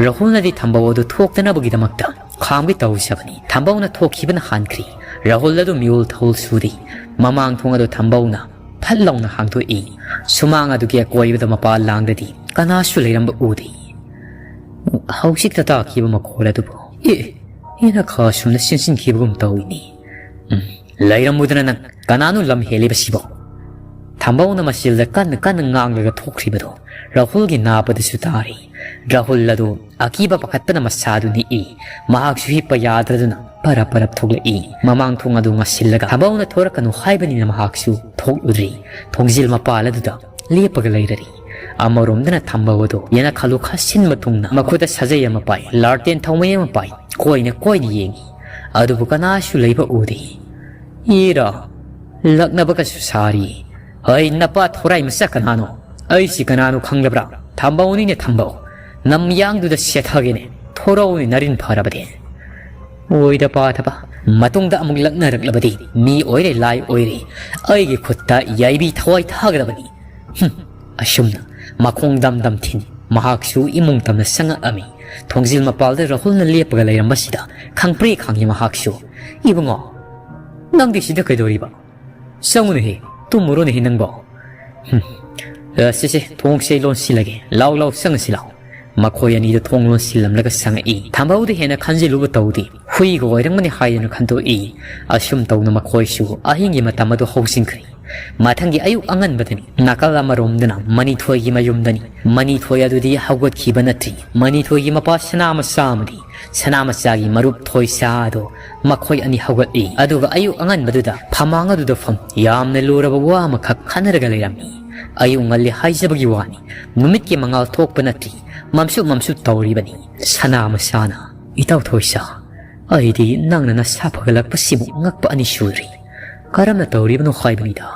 ꯔꯥꯍꯨꯜꯅꯗꯤ ꯊꯝꯕꯧ ꯑꯗꯨ ꯊꯣꯛꯇꯅꯕꯒꯤꯗꯃꯛꯇ ꯈꯥꯝꯒꯦ ꯇꯧꯖꯕꯅꯤ꯫ ꯊꯝꯕꯧꯅ ꯊꯣꯛꯈꯤꯕꯅ ꯍꯥꯟꯈ꯭ꯔꯤ꯫ ꯔꯥꯍꯨꯜ ꯑꯗꯨ ꯃꯤꯑꯣꯜ ꯊꯧꯜ ꯁꯨꯔꯤ꯫ ꯃꯃꯥꯡ ꯊꯣꯡ ꯑꯗꯨ ꯊꯝꯕꯧꯅ ꯐꯠ ꯂꯥꯎꯅ ꯍꯥꯡꯗꯣꯛꯏ꯫ ꯁꯨꯃꯥꯡ ꯑꯗꯨꯒꯤ ꯑꯀꯣꯏꯕꯗ ꯃꯄꯥ ꯂꯥꯡꯗꯗꯤ ꯀꯅꯥꯁꯨ ꯂꯩꯔꯝꯕ ꯎꯗꯦ꯫ ꯍꯧꯖꯤꯛꯇ ꯇꯥꯈꯤꯕ ꯃꯈꯣꯜ ꯑꯗꯨꯕꯨ, ꯑꯦ, ꯍꯦꯟꯅ ꯈꯥ ꯁꯨꯝꯅ ꯆꯦꯟꯁꯤꯟꯈꯤꯕꯒꯨꯝ ꯇꯧꯏꯅꯤ꯫ ꯎꯝ, ꯂꯩꯔꯝꯃꯨꯗꯅ ꯅꯪ ꯀꯅꯥꯅꯣ ꯂꯝ ꯍꯦꯜꯂꯤꯕꯁꯤꯕꯣ? ꯊꯝꯕꯧꯅ ꯃꯆꯤꯜꯗ ꯀꯟꯅ ꯀꯟꯅ ꯉꯥꯡꯂꯒ ꯊꯣꯛꯈ꯭ꯔꯤꯕꯗꯨ ꯔꯥꯍꯨꯜꯒꯤ ꯅꯥꯄꯗꯁꯨ ꯇꯥꯔꯤ꯫ ꯔꯥꯍꯨꯜ ꯑꯗꯨ ꯑꯀꯤꯕ ꯄꯥꯈꯠꯄꯅ ꯃꯁꯥꯗꯨ ꯅꯤꯛꯏ꯫ ꯃꯍꯥꯛꯁꯨ ꯍꯤꯞꯄ ꯌꯥꯗ꯭ꯔꯗꯨꯅ ꯄꯔꯞ ꯄꯔꯞ ꯊꯣꯛꯂꯛꯏ꯫ ꯃꯃꯥꯡ ꯊꯣꯡ ꯑꯗꯨ ꯉꯁꯤꯜꯂꯒ ꯊꯝꯕꯧꯅ ꯊꯣꯔꯛꯀꯅꯨ ꯍꯥꯏꯕꯅꯤꯅ ꯃꯍꯥꯛꯁꯨ ꯊꯣꯛꯂꯨꯗ꯭ꯔꯤ꯫ ꯊꯣꯡꯖꯤꯜ ꯃꯄꯥꯜ ꯑꯗꯨꯗ ꯂꯦꯞꯄꯒ ꯂꯩꯔꯔꯤ꯫ ꯑꯃꯔꯣꯝꯗꯅ ꯊꯝꯕꯧ ꯑꯗꯨ ꯌꯦꯅꯈꯥ ꯂꯨꯈꯥ ꯁꯤꯟꯕ ꯊꯨꯡꯅ ꯃꯈꯨꯠꯇ ꯁꯥꯖꯩ ꯑꯃ ꯄꯥꯏ, ꯂꯥꯔꯇꯦꯟ ꯊꯥꯎꯃꯩ ꯑꯃ ꯄꯥꯏ, ꯀꯣꯏꯅ ꯀꯣꯏꯅ ꯌꯦꯡꯏ꯫ ꯑꯗꯨꯕꯨ ꯀꯅꯥꯁꯨ ꯂꯩꯕ ꯎꯗꯦ꯫ ꯏꯔꯥ, ꯂꯛꯅꯕꯒꯁꯨ ꯁꯥꯔꯤ꯫ "ꯍꯩ, ꯅꯄꯥ ꯊꯣꯔꯥꯏ ꯃꯆꯥ ꯀꯅꯥꯅꯣ? ꯑꯩꯁꯤ ꯀꯅꯥꯅꯣ ꯈꯪꯗꯕ꯭ꯔꯥ? ꯊꯝꯕꯧꯅꯤꯅꯦ, ꯊꯝꯕꯧ꯫ ꯅꯝꯌꯥꯡꯗꯨꯗ ꯁꯦꯠꯊꯒꯦꯅꯦ꯫ ꯊꯣꯔꯧꯅꯦ, ꯅꯔꯤꯟ ꯐꯔꯕꯗꯤ꯫" ꯑꯣꯏꯗ ꯄꯥꯗꯕ꯫ ꯃꯇꯨꯡꯗ ꯑꯃꯨꯛ ꯂꯛꯅꯔꯛꯂꯕꯗꯤ ꯃꯤ ꯑꯣꯏꯔꯦ, ꯂꯥꯏ ꯑꯣꯏꯔꯦ꯫ ꯑꯩꯒꯤ ꯈꯨꯠꯇ ꯌꯥꯏꯕꯤ ꯊꯋꯥꯏ ꯊꯥꯒꯗꯕꯅꯤ꯫ ꯍꯨꯝ, ꯑꯁꯨꯝꯅ ꯃꯈꯣꯡ ꯗꯝ ꯗꯝ ꯊꯤꯟ ꯃꯍꯥꯛꯁꯨ ꯏꯃꯨꯡ ꯇꯝꯅ ꯆꯪꯉꯛꯑꯝꯃꯤ꯫ ꯊꯣꯡꯖꯤꯜ ꯃꯄꯥꯜꯗ ꯔꯥꯍꯨꯜꯅ ꯂꯦꯞꯄꯒ ꯂꯩꯔꯝꯕꯁꯤꯗ ꯈꯪꯄ꯭ꯔꯦꯛ ꯈꯪꯉꯤ ꯃꯍꯥꯛꯁꯨ꯫ "ꯏꯕꯨꯡꯉꯣ, ꯅꯪꯗꯤ ꯁꯤꯗ ꯀꯩꯗꯧꯔꯤꯕ? ꯆꯪꯉꯨꯅꯦꯍꯦ, ꯇꯨꯝꯃꯨꯔꯣꯅꯦꯍꯦ ꯅꯪꯕꯣ꯫" ꯍꯨꯝ, ꯑ, ꯁꯦ, ꯁꯦ, ꯊꯣꯡꯁꯦ ꯂꯣꯟꯁꯤꯜꯂꯒꯦ꯫ ꯂꯥꯎ, ꯂꯥꯎ, ꯆꯪꯉꯁꯤ ꯂꯥꯎ꯫ ꯃꯈꯣꯏ ꯑꯅꯤꯗꯨ ꯊꯣꯡ ꯂꯣꯟꯁꯤꯜꯂꯝꯂꯒ ꯆꯪꯉꯛꯏ꯫ ꯊꯝꯕꯧꯗꯤ ꯍꯦꯟꯅ ꯈꯟꯖꯤꯜꯂꯨꯕ ꯇꯧꯗꯦ꯫ ꯍꯨꯏꯒ ꯑꯣꯏꯔꯝꯒꯅꯤ ꯍꯥꯏꯗꯨꯅ ꯈꯟꯗꯣꯛꯏ꯫ ꯑꯁꯨꯝ ꯇꯧꯅ ꯃꯈꯣꯏꯁꯨ ꯑꯍꯤꯡꯒꯤ ꯃꯇꯝ ꯑꯗꯨ ꯍꯧꯖꯤꯟꯈ꯭ꯔꯦ꯫ ꯃꯊꯪꯒꯤ ꯑꯌꯨꯛ ꯑꯉꯟꯕꯗꯅꯤ꯫ ꯅꯥꯀꯜ ꯑꯃꯔꯣꯝꯗꯅ ꯃꯅꯤꯊꯣꯏꯒꯤ ꯃꯌꯨꯝꯗꯅꯤ꯫ ꯃꯅꯤꯊꯣꯏ ꯑꯗꯨꯗꯤ ꯍꯧꯒꯠꯈꯤꯕ ꯅꯠꯇ꯭ꯔꯤ꯫ ꯃꯅꯤꯊꯣꯏꯒꯤ ꯃꯄꯥ ꯁꯅꯥꯃꯆꯥ ꯑꯃꯗꯤ ꯁꯅꯥꯃꯆꯥꯒꯤ ꯃꯔꯨꯞ ꯊꯣꯏꯁꯥ ꯑꯗꯣ ꯃꯈꯣꯏ ꯑꯅꯤ ꯍꯧꯒꯠꯂꯤ꯫ ꯑꯗꯨꯒ ꯑꯌꯨꯛ ꯑꯉꯟꯕꯗꯨꯗ ꯐꯃꯥꯡ ꯑꯗꯨꯗ ꯐꯝ ꯌꯥꯝꯅ ꯂꯨꯔꯕ ꯋꯥ ꯑꯃꯈꯛ ꯈꯟꯅꯔꯒ ꯂꯩꯔꯝꯃꯤ꯫ ꯑꯌꯨꯛ ꯉꯜꯂꯤ ꯍꯥꯏꯖꯕꯒꯤ ꯋꯥꯅꯤ, ꯅꯨꯃꯤꯠꯀꯤ ꯃꯉꯥꯜ ꯊꯣꯛꯄ ꯅꯠꯇ꯭ꯔꯤ, ꯃꯝꯁꯨ ꯃꯝꯁꯨ ꯇꯧꯔꯤꯕꯅꯤ꯫ ꯁꯅꯥꯃꯆꯥꯅ, "ꯏꯇꯥꯎ ꯊꯣꯏꯁꯥ, ꯑꯩꯗꯤ ꯅꯪꯅ ꯅꯁꯥ ꯐꯒꯠꯂꯛꯄꯁꯤꯕꯨ ꯉꯛꯄ ꯑꯅꯤ ꯁꯨꯔꯦ꯫ ꯀꯔꯝꯅ ꯇꯧꯔꯤꯕꯅꯣ ꯍꯥꯏꯕꯅꯤꯗ꯫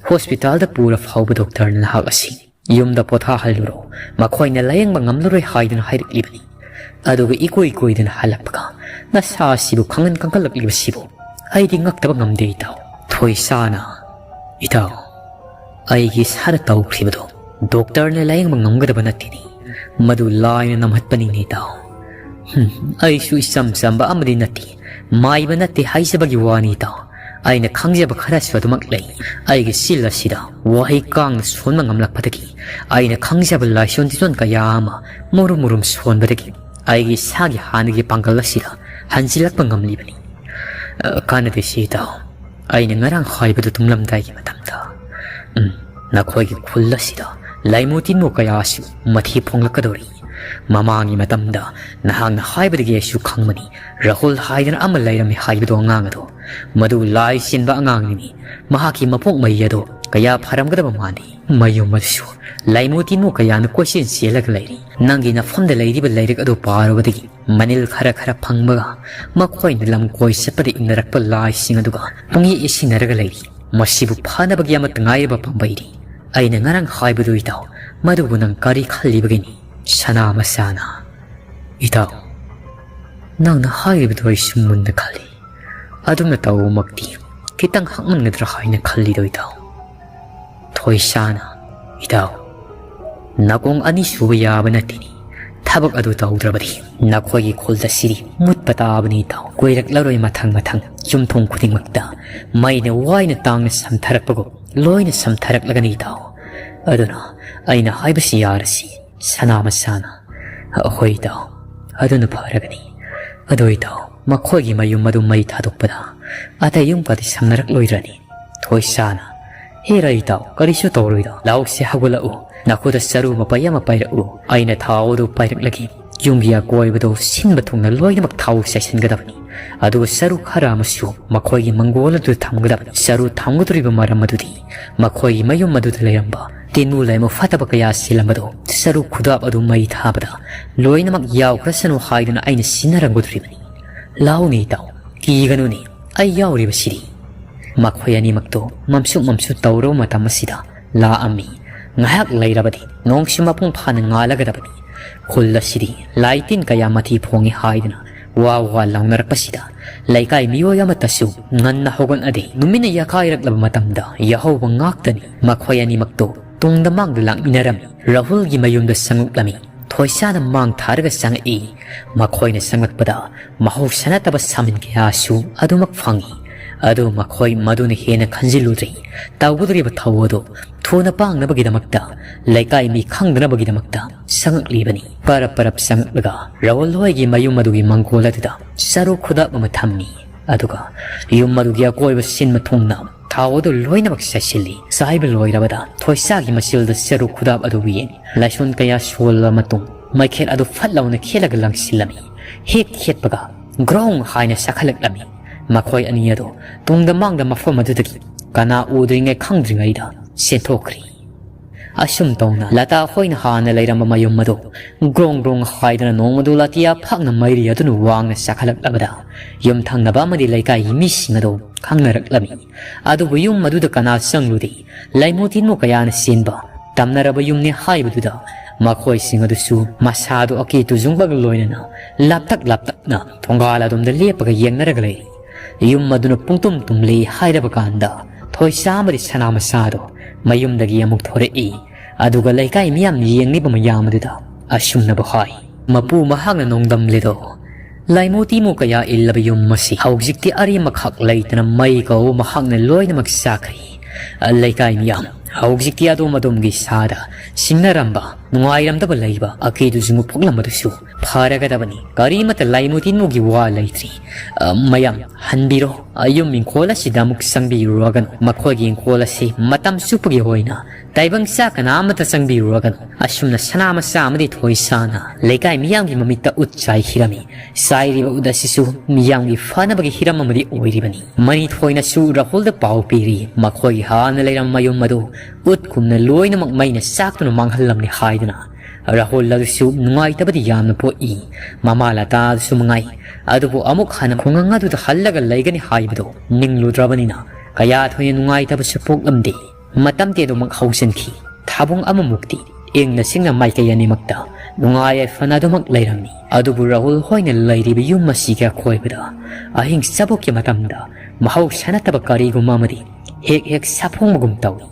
ꯍꯣꯁꯄꯤꯇꯥꯜꯗ ꯄꯨꯔ ꯐꯥꯎꯕ ꯗꯣꯛꯇꯔꯅ ꯅꯍꯥꯛ ꯑꯁꯤ ꯌꯨꯝꯗ ꯄꯣꯊꯥꯍꯜꯂꯨꯔꯣ, ꯃꯈꯣꯏꯅ ꯂꯥꯌꯦꯡꯕ ꯉꯝꯂꯔꯣꯏ ꯍꯥꯏꯗꯨꯅ ꯍꯥꯏꯔꯛꯂꯤꯕꯅꯤ꯫ ꯑꯗꯨꯒ ꯏꯀꯨꯏ ꯀꯨꯏꯗꯅ ꯍꯜꯂꯛꯄꯒ ꯅꯁꯥ ꯑꯁꯤꯕꯨ ꯈꯪꯍꯟ ꯀꯪꯈꯠꯂꯛꯂꯤꯕꯁꯤꯕꯨ ꯑꯩꯗꯤ ꯉꯛꯇꯕ ꯉꯝꯗꯦ ꯏꯇꯥꯎ꯫" ꯊꯣꯏꯁꯥꯅ, "ꯏꯇꯥꯎ, ꯑꯩꯒꯤ ꯏꯁꯥꯗ ꯇꯧꯈ꯭ꯔꯤꯕꯗꯣ ꯗꯣꯛꯇꯔꯅ ꯂꯥꯌꯦꯡꯕ ꯉꯝꯒꯗꯕ ꯅꯠꯇꯦꯅꯦ꯫ ꯃꯗꯨ ꯂꯥꯏꯅ ꯅꯝꯍꯠꯄꯅꯤꯅꯦ ꯏꯇꯥꯎ꯫ ꯍꯨꯝ, ꯑꯩꯁꯨ ꯏꯆꯝ ꯆꯝꯕ ꯑꯃꯗꯤ ꯅꯠꯇꯦ, ꯃꯥꯏꯕ ꯅꯠꯇꯦ ꯍꯥꯏꯖꯕꯒꯤ ꯋꯥꯅꯤ ꯏꯇꯥꯎ꯫ ꯑꯩꯅ ꯈꯪꯖꯕ ꯈꯔꯁꯨ ꯑꯗꯨꯃꯛ ꯂꯩ꯫ ꯑꯩꯒꯤ ꯆꯤꯜ ꯑꯁꯤꯗ ꯋꯥꯍꯩ ꯀꯥꯡꯅ ꯁꯣꯟꯕ ꯉꯝꯂꯛꯄꯗꯒꯤ, ꯑꯩꯅ ꯈꯪꯖꯕ ꯂꯥꯏꯁꯣꯟ ꯇꯤꯁꯣꯟ ꯀꯌꯥ ꯑꯃ ꯃꯔꯨꯝ ꯃꯔꯨꯝ ꯁꯣꯟꯕꯗꯒꯤ ꯑꯩꯒꯤ ꯏꯁꯥꯒꯤ ꯍꯥꯟꯅꯒꯤ ꯄꯥꯡꯒꯜ ꯑꯁꯤꯗ ꯍꯟꯖꯤꯜꯂꯛꯄ ꯉꯝꯂꯤꯕꯅꯤ꯫ ꯑ, ꯀꯥꯟꯅꯗꯦ ꯁꯤ ꯏꯇꯥꯎ꯫ ꯑꯩꯅ ꯉꯔꯥꯡ ꯍꯥꯏꯕꯗꯨ ꯇꯨꯝꯂꯝꯗꯥꯏꯒꯤ ꯃꯇꯝꯗ, ꯎꯝ, ꯅꯈꯣꯏꯒꯤ ꯈꯨꯜ ꯑꯁꯤꯗ ꯂꯥꯏꯃꯨ ꯇꯤꯟꯃꯨ ꯀꯌꯥꯁꯨ ꯃꯊꯤ ꯐꯣꯡꯂꯛꯀꯗꯧꯔꯤ꯫ ꯃꯃꯥꯡꯒꯤ ꯃꯇꯝꯗ ꯅꯍꯥꯛꯅ ꯍꯥꯏꯕꯗꯒꯤ ꯑꯩꯁꯨ ꯈꯪꯕꯅꯤ, ꯔꯥꯍꯨꯜ ꯍꯥꯏꯗꯅ ꯑꯃ ꯂꯩꯔꯝꯃꯤ ꯍꯥꯏꯕꯗꯣ ꯑꯉꯥꯡ ꯑꯗꯣ꯫ ꯃꯗꯨ ꯂꯥꯏ ꯆꯤꯟꯕ ꯑꯉꯥꯡꯅꯤꯅꯤ꯫ ꯃꯍꯥꯛꯀꯤ ꯃꯄꯣꯛ ꯃꯍꯩ ꯑꯗꯣ ꯀꯌꯥ ꯐꯔꯝꯒꯗꯕ ꯃꯥꯟꯗꯦ꯫ ꯃꯌꯨꯝ ꯑꯗꯨꯁꯨ ꯂꯥꯏꯃꯨ ꯇꯤꯟꯃꯨ ꯀꯌꯥꯅ ꯀꯣꯏꯆꯦꯟ ꯆꯦꯜꯂꯒ ꯂꯩꯔꯤ꯫ ꯅꯪꯒꯤ ꯅꯐꯝꯗ ꯂꯩꯔꯤꯕ ꯂꯥꯏꯔꯤꯛ ꯑꯗꯨ ꯄꯥꯔꯨꯕꯗꯒꯤ ꯃꯅꯤꯜ ꯈꯔ ꯈꯔ ꯐꯪꯕꯒ ꯃꯈꯣꯏꯅ ꯂꯝ ꯀꯣꯏ ꯆꯠꯄꯗ ꯏꯟꯅꯔꯛꯄ ꯂꯥꯏꯁꯤꯡ ꯑꯗꯨꯒ ꯄꯨꯡꯌꯦꯛ ꯌꯦꯛꯁꯤꯟꯅꯔꯒ ꯂꯩꯔꯤ꯫ ꯃꯁꯤꯕꯨ ꯐꯅꯕꯒꯤ ꯑꯃꯠꯇ ꯉꯥꯏꯔꯕ ꯄꯥꯝꯕꯩꯅꯤ꯫ ꯑꯩꯅ ꯉꯔꯥꯡ ꯍꯥꯏꯕꯗꯨ ꯏꯇꯥꯎ, ꯃꯗꯨꯕꯨ ꯅꯪ ꯀꯔꯤ ꯈꯜꯂꯤꯕꯒꯤꯅꯤ? ꯁꯅꯥ ꯃꯆꯥꯅ, ꯏꯇꯥꯎ, ꯅꯪꯅ ꯍꯥꯏꯔꯤꯕꯗꯨ ꯑꯩꯁꯨ ꯃꯨꯟꯅ ꯈꯜꯂꯤ꯫ ꯑꯗꯨꯝꯅ ꯇꯧꯕꯃꯛꯇꯤ ꯈꯤꯇꯪ ꯍꯛꯃꯟꯒꯗ꯭ꯔꯥ ꯍꯥꯏꯅ ꯈꯜꯂꯤꯗꯣ ꯏꯇꯥꯎ꯫ ꯊꯣꯏꯁꯥꯅ, ꯏꯇꯥꯎ, ꯅꯥꯀꯣꯡ ꯑꯅꯤ ꯁꯨꯕ ꯌꯥꯕ ꯅꯠꯇꯦꯅꯤ꯫ ꯊꯕꯛ ꯑꯗꯨ ꯇꯧꯗ꯭ꯔꯕꯗꯤ ꯅꯈꯣꯏꯒꯤ ꯈꯨꯜꯗ ꯁꯤꯔꯤ ꯃꯨꯠꯄ ꯇꯥꯕꯅꯤ ꯏꯇꯥꯎ꯫ ꯀꯨꯏꯔꯛꯂꯔꯣꯏ ꯃꯊꯪ ꯃꯊꯪ ꯌꯨꯝꯊꯣꯡ ꯈꯨꯗꯤꯡꯃꯛꯇ ꯃꯩꯅ ꯋꯥꯏꯅ ꯇꯥꯡꯅ ꯁꯝꯊꯔꯛꯄꯒꯨꯝ ꯂꯣꯏꯅ ꯁꯝꯊꯔꯛꯂꯒꯅꯤ ꯏꯇꯥꯎ꯫ ꯑꯗꯨꯅ ꯑꯩꯅ ꯍꯥꯏꯕꯁꯤ ꯌꯥꯔꯁꯤ꯫ ꯁꯅꯥ ꯃꯆꯥꯅ, "ꯑꯍꯣꯏ ꯏꯇꯥꯎ, ꯑꯗꯨꯅ ꯐꯔꯒꯅꯤ꯫ ꯑꯗꯣ ꯏꯇꯥꯎ, ꯃꯈꯣꯏꯒꯤ ꯃꯌꯨꯝ ꯑꯗꯨ ꯃꯩ ꯊꯥꯗꯣꯛꯄꯗ ꯑꯇꯩ ꯌꯨꯝꯒꯗꯤ ꯁꯝꯅꯔꯛꯂꯣꯏꯗ꯭ꯔꯅꯤ?" ꯊꯣꯏꯁꯥꯅ, "ꯍꯦꯔꯥ ꯏꯇꯥꯎ, ꯀꯔꯤꯁꯨ ꯇꯧꯔꯣꯏꯗ꯫ ꯂꯥꯎꯁꯦ, ꯍꯧꯒꯠꯂꯛꯎ꯫ ꯅꯈꯨꯠꯇ ꯆꯔꯨ ꯃꯄꯩ ꯑꯃ ꯄꯥꯏꯔꯛꯎ꯫ ꯑꯩꯅ ꯊꯥꯎ ꯑꯗꯨ ꯄꯥꯏꯔꯛꯂꯒꯦ꯫ ꯌꯨꯝꯒꯤ ꯑꯀꯣꯏꯕꯗꯨ ꯁꯤꯟꯕ ꯊꯨꯡꯅ ꯂꯣꯏꯅꯃꯛ ꯊꯥꯎ ꯆꯥꯏꯁꯤꯟꯒꯗꯕꯅꯤ꯫ ꯑꯗꯨꯒ ꯆꯔꯨ ꯈꯔ ꯑꯃꯁꯨ ꯃꯈꯣꯏꯒꯤ ꯃꯪꯒꯣꯜ ꯑꯗꯨꯗ ꯊꯝꯒꯗꯕꯅꯤ꯫ ꯆꯔꯨ ꯊꯝꯒꯗꯧꯔꯤꯕ ꯃꯔꯝ ꯑꯗꯨꯗꯤ ꯃꯈꯣꯏꯒꯤ ꯃꯌꯨꯝ ꯑꯗꯨꯗ ꯂꯩꯔꯝꯕ ꯇꯤꯟꯃꯨ ꯂꯥꯏꯃꯨ ꯐꯠꯇꯕ ꯀꯌꯥ ꯆꯦꯜꯂꯝꯕꯗꯨ ꯆꯔꯨ ꯈꯨꯗꯥꯞ ꯑꯗꯨ ꯃꯩ ꯊꯥꯕꯗ ꯂꯣꯏꯅꯃꯛ ꯌꯥꯎꯈ꯭ꯔꯁꯅꯨ ꯍꯥꯏꯗꯨꯅ ꯑꯩꯅ ꯁꯤꯟꯅꯔꯝꯒꯗꯧꯔꯤꯕꯅꯤ꯫ ꯂꯥꯎꯅꯦ ꯏꯇꯥꯎ, ꯀꯤꯒꯅꯨꯅꯦ, ꯑꯩ ꯌꯥꯎꯔꯤꯕꯁꯤꯗꯤ꯫" ꯃꯈꯣꯏ ꯑꯅꯤꯃꯛꯇꯣ ꯃꯝꯁꯨ ꯃꯝꯁꯨ ꯇꯧꯔꯕ ꯃꯇꯝ ꯑꯁꯤꯗ ꯂꯥꯛꯑꯝꯃꯤ꯫ ꯉꯥꯏꯍꯥꯛ ꯂꯩꯔꯕꯗꯤ ꯅꯣꯡꯁꯨ ꯃꯄꯨꯡ ꯐꯥꯅ ꯉꯥꯜꯂꯒꯗꯕꯅꯤ꯫ ꯈꯨꯜ ꯑꯁꯤꯗꯤ ꯂꯥꯏ ꯇꯤꯟ ꯀꯌꯥ ꯃꯊꯤ ꯐꯣꯡꯉꯤ ꯍꯥꯏꯗꯨꯅ ꯋꯥ ꯋꯥ ꯂꯥꯎꯅꯔꯛꯄꯁꯤꯗ ꯂꯩꯀꯥꯏ ꯃꯤꯑꯣꯏ ꯑꯃꯠꯇꯁꯨ ꯉꯟꯅ ꯍꯧꯒꯠꯅꯗꯦ꯫ ꯅꯨꯃꯤꯠꯅ ꯌꯥꯀꯥꯏꯔꯛꯂꯕ ꯃꯇꯝꯗ ꯌꯥꯍꯧꯕ ꯉꯥꯛꯇꯅꯤ꯫ ꯃꯈꯣꯏ ꯑꯅꯤꯃꯛꯇꯣ ꯇꯨꯡꯗ ꯃꯥꯡꯗ ꯂꯥꯛꯃꯤꯟꯅꯔꯝꯃꯤ꯫ ꯔꯥꯍꯨꯜꯒꯤ ꯃꯌꯨꯝꯗ ꯆꯪꯂꯛꯂꯝꯃꯤ꯫ ꯊꯣꯏꯁꯥꯅ ꯃꯥꯡ ꯊꯥꯔꯒ ꯆꯪꯉꯛꯏ꯫ ꯃꯈꯣꯏꯅ ꯆꯪꯂꯛꯄꯗ ꯃꯍꯧꯁꯥ ꯅꯠꯇꯕ ꯁꯥꯃꯟ ꯀꯌꯥꯁꯨ ꯑꯗꯨꯃꯛ ꯐꯪꯉꯤ꯫ ꯑꯗꯨ ꯃꯈꯣꯏ ꯃꯗꯨꯅ ꯍꯦꯟꯅ ꯈꯟꯖꯤꯜꯂꯨꯗ꯭ꯔꯤ꯫ ꯇꯧꯒꯗꯧꯔꯤꯕ ꯊꯧ ꯑꯗꯨ ꯊꯨꯅ ꯄꯥꯡꯅꯕꯒꯤꯗꯃꯛꯇ, ꯂꯩꯀꯥꯏ ꯃꯤ ꯈꯪꯗꯅꯕꯒꯤꯗꯃꯛꯇ ꯆꯪꯉꯛꯂꯤꯕꯅꯤ꯫ ꯄꯔꯞ ꯄꯔꯞ ꯆꯪꯉꯛꯂꯒ ꯔꯥꯍꯨꯜ ꯍꯣꯏꯒꯤ ꯃꯌꯨꯝ ꯑꯗꯨꯒꯤ ꯃꯪꯒꯣꯜ ꯑꯗꯨꯗ ꯆꯔꯨ ꯈꯨꯗꯥꯞ ꯑꯃ ꯊꯝꯃꯤ꯫ ꯑꯗꯨꯒ ꯌꯨꯝ ꯑꯗꯨꯒꯤ ꯑꯀꯣꯏꯕ ꯁꯤꯟꯕ ꯊꯨꯡꯅ ꯊꯥꯎ ꯑꯗꯨ ꯂꯣꯏꯅꯃꯛ ꯆꯥꯏꯁꯤꯜꯂꯤ꯫ ꯆꯥꯏꯕ ꯂꯣꯏꯔꯕꯗ ꯊꯣꯏꯁꯥꯒꯤ ꯃꯆꯤꯜꯗ ꯆꯔꯨ ꯈꯨꯗꯥꯞ ꯑꯗꯨ ꯌꯦꯡꯉꯤ꯫ ꯂꯥꯏꯁꯣꯟ ꯀꯌꯥ ꯁꯣꯜꯂꯕ ꯃꯇꯨꯡ ꯃꯩꯈꯦꯠ ꯑꯗꯨ ꯐꯠ ꯂꯥꯎꯅ ꯈꯦꯠꯂꯒ ꯂꯪꯁꯤꯜꯂꯝꯃꯤ꯫ ꯍꯦꯛ ꯈꯦꯠꯄꯒ ꯒ꯭ꯔꯣꯡ ꯍꯥꯏꯅ ꯆꯥꯈꯠꯂꯛꯂꯝꯃꯤ꯫ ꯃꯈꯣꯏ ꯑꯅꯤ ꯑꯗꯨ ꯇꯨꯡꯗ ꯃꯥꯡꯗ ꯃꯐꯝ ꯑꯗꯨꯗꯒꯤ ꯀꯅꯥ ꯎꯗ꯭ꯔꯤꯉꯩ ꯈꯪꯗ꯭ꯔꯤꯉꯩꯗ ꯆꯦꯟꯊꯣꯛꯈ꯭ꯔꯤ꯫ ꯑꯁꯨꯝ ꯇꯧꯅ ꯂꯇꯥ ꯍꯣꯏꯅ ꯍꯥꯟꯅ ꯂꯩꯔꯝꯕ ꯃꯌꯨꯝ ꯑꯗꯨ ꯒ꯭ꯔꯣꯡ ꯒ꯭ꯔꯣꯡ ꯍꯥꯏꯗꯨꯅ ꯅꯣꯡꯃꯗꯨ ꯂꯥꯇꯤꯌꯥ ꯐꯥꯛꯅ ꯃꯩꯔꯤ ꯑꯗꯨꯅ ꯋꯥꯡꯅ ꯆꯥꯈꯠꯂꯛꯂꯕꯗ ꯌꯨꯝꯊꯪꯅꯕ ꯑꯃꯗꯤ ꯂꯩꯀꯥꯏꯒꯤ ꯃꯤꯁꯤꯡ ꯑꯗꯨ ꯈꯪꯅꯔꯛꯂꯝꯃꯤ꯫ ꯑꯗꯨꯕꯨ ꯌꯨꯝ ꯑꯗꯨꯗ ꯀꯅꯥ ꯆꯪꯂꯨꯗꯦ꯫ ꯂꯥꯏꯃꯨ ꯇꯤꯟꯃꯨ ꯀꯌꯥꯅ ꯆꯦꯟꯕ ꯇꯝꯅꯔꯕ ꯌꯨꯝꯅꯤ ꯍꯥꯏꯕꯗꯨꯗ ꯃꯈꯣꯏꯁꯤꯡ ꯑꯗꯨꯁꯨ ꯃꯁꯥꯗꯨ ꯑꯀꯤ ꯇꯨꯖꯨꯡꯕꯒ ꯂꯣꯏꯅꯅ ꯂꯥꯞꯇꯛ ꯂꯥꯞꯇꯛꯅ ꯊꯣꯡꯒꯥꯜ ꯑꯗꯣꯝꯗ ꯂꯦꯞꯄꯒ ꯌꯦꯡꯅꯔꯒ ꯂꯩꯔꯤ꯫ ꯌꯨꯝ ꯑꯗꯨꯅ ꯄꯨꯡꯇꯨꯝ ꯇꯨꯝꯂꯤ ꯍꯥꯏꯔꯕ ꯀꯥꯟꯗ ꯊꯣꯏꯁꯥ ꯑꯃꯗꯤ ꯁꯅꯥ ꯃꯆꯥꯗꯣ ꯃꯌꯨꯝꯗꯒꯤ ꯑꯃꯨꯛ ꯊꯣꯔꯛꯏ꯫ ꯑꯗꯨꯒ ꯂꯩꯀꯥꯏ ꯃꯤꯌꯥꯝ ꯌꯦꯡꯂꯤꯕ ꯃꯌꯥꯝ ꯑꯗꯨꯗ ꯑꯁꯨꯝꯅꯕꯨ ꯍꯥꯏ, "ꯃꯄꯨ ꯃꯍꯥꯛꯅ ꯅꯣꯡꯗꯝꯂꯤꯗꯣ, ꯂꯥꯏꯃꯨ ꯇꯤꯃꯨ ꯀꯌꯥ ꯏꯜꯂꯕ ꯌꯨꯝ ꯑꯁꯤ ꯍꯧꯖꯤꯛꯇꯤ ꯑꯔꯦꯝꯕꯈꯛ ꯂꯩꯇꯅ ꯃꯩ ꯀꯧꯕ ꯃꯍꯥꯛꯅ ꯂꯣꯏꯅꯃꯛ ꯆꯥꯈ꯭ꯔꯦ꯫ ꯂꯩꯀꯥꯏ ꯃꯤꯌꯥꯝ ꯍꯧꯖꯤꯛꯇꯤ ꯑꯗꯣꯝ ꯑꯗꯣꯝꯒꯤ ꯁꯥꯗ ꯁꯤꯡꯅꯔꯝꯕ ꯅꯨꯡꯉꯥꯏꯔꯝꯗꯕ ꯂꯩꯕ ꯑꯀꯤꯗꯨ ꯖꯨꯡꯒꯨ ꯄꯣꯛꯂꯝꯕꯗꯨꯁꯨ ꯐꯔꯒꯗꯕꯅꯤ꯫ ꯀꯔꯤꯃꯠꯇ ꯂꯩꯃꯨ ꯇꯤꯟꯃꯨꯒꯤ ꯋꯥ ꯂꯩꯇ꯭ꯔꯤ꯫ ꯑ, ꯃꯌꯥꯝ ꯍꯟꯕꯤꯔꯣ꯫ ꯑꯌꯨꯝ ꯏꯪꯈꯣꯜ ꯑꯁꯤꯗ ꯑꯃꯨꯛ ꯆꯪꯕꯤꯔꯨꯔꯒꯅꯨ꯫ ꯃꯈꯣꯏꯒꯤ ꯏꯪꯈꯣꯜ ꯑꯁꯤ ꯃꯇꯝ ꯆꯨꯞꯄꯒꯤ ꯑꯣꯏꯅ ꯇꯥꯏꯕꯪ ꯆꯥ ꯀꯅꯥ ꯑꯃꯠꯇ ꯆꯪꯕꯤꯔꯨꯔꯒꯅꯨ꯫ ꯑꯁꯨꯝꯅ ꯁꯅꯥ ꯃꯆꯥ ꯑꯃꯗꯤ ꯊꯣꯏ ꯁꯥꯅ ꯂꯩꯀꯥꯏ ꯃꯤꯌꯥꯝꯒꯤ ꯃꯃꯤꯠꯇ ꯎꯠ ꯆꯥꯏꯈꯤꯔꯝꯃꯤ꯫ ꯆꯥꯏꯔꯤꯕ ꯎꯠ ꯑꯁꯤꯁꯨ ꯃꯤꯌꯥꯝꯒꯤ ꯐꯅꯕꯒꯤ ꯍꯤꯔꯝ ꯑꯃꯗꯤ ꯑꯣꯏꯔꯤꯕꯅꯤ꯫ ꯃꯅꯤꯊꯣꯏꯅꯁꯨ ꯔꯥꯍꯨꯜꯗ ꯄꯥꯎ ꯄꯤꯔꯤ, ꯃꯈꯣꯏꯒꯤ ꯍꯥꯟꯅ ꯂꯩꯔꯝꯕ ꯃꯌꯨꯝ ꯑꯗꯨ ꯎꯠꯀꯨꯝꯅ ꯂꯣꯏꯅꯃꯛ ꯃꯩꯅ ꯆꯥꯛꯇꯨꯅ ꯃꯥꯡꯍꯜꯂꯝꯂꯦ ꯍꯥꯏꯗꯨꯅ꯫ ꯔꯥꯍꯨꯜ ꯑꯗꯨꯁꯨ ꯅꯨꯡꯉꯥꯏꯇꯕꯗꯤ ꯌꯥꯝꯅ ꯄꯣꯛꯏ꯫ ꯃꯃꯥ ꯂꯇꯥꯗꯨꯁꯨ ꯃꯉꯥꯏ꯫ ꯑꯗꯨꯕꯨ ꯑꯃꯨꯛ ꯍꯟꯅ ꯈꯨꯡꯒꯪ ꯑꯗꯨꯗ ꯍꯜꯂꯒ ꯂꯩꯒꯅꯤ ꯍꯥꯏꯕꯗꯨ ꯅꯤꯡꯂꯨꯗ꯭ꯔꯕꯅꯤꯅ ꯀꯌꯥ ꯊꯣꯏꯅ ꯅꯨꯡꯉꯥꯏꯇꯕꯁꯨ ꯄꯣꯛꯂꯝꯗꯦ꯫ ꯃꯇꯝꯗꯤ ꯑꯗꯨꯃꯛ ꯍꯧꯖꯤꯟꯈꯤ꯫ ꯊꯥꯕꯨꯡ ꯑꯃꯃꯨꯛꯇꯤ ꯏꯪꯅ ꯆꯤꯛꯅ ꯃꯥꯏꯀꯩ ꯑꯅꯤꯃꯛꯇ ꯅꯨꯡꯉꯥꯏ ꯌꯥꯏꯐꯅ ꯑꯗꯨꯃꯛ ꯂꯩꯔꯝꯃꯤ꯫ ꯑꯗꯨꯕꯨ ꯔꯥꯍꯨꯜ ꯍꯣꯏꯅ ꯂꯩꯔꯤꯕ ꯌꯨꯝ ꯑꯁꯤꯒꯤ ꯑꯀꯣꯏꯕꯗ ꯑꯍꯤꯡ ꯆꯕꯣꯛꯀꯤ ꯃꯇꯝꯗ ꯃꯍꯧꯁꯥ ꯅꯠꯇꯕ ꯀꯔꯤꯒꯨꯝꯕ ꯑꯃꯗꯤ ꯍꯦꯛ ꯍꯦꯛ ꯁꯥꯐꯣꯡꯕꯒꯨꯝ ꯇꯧꯏ꯫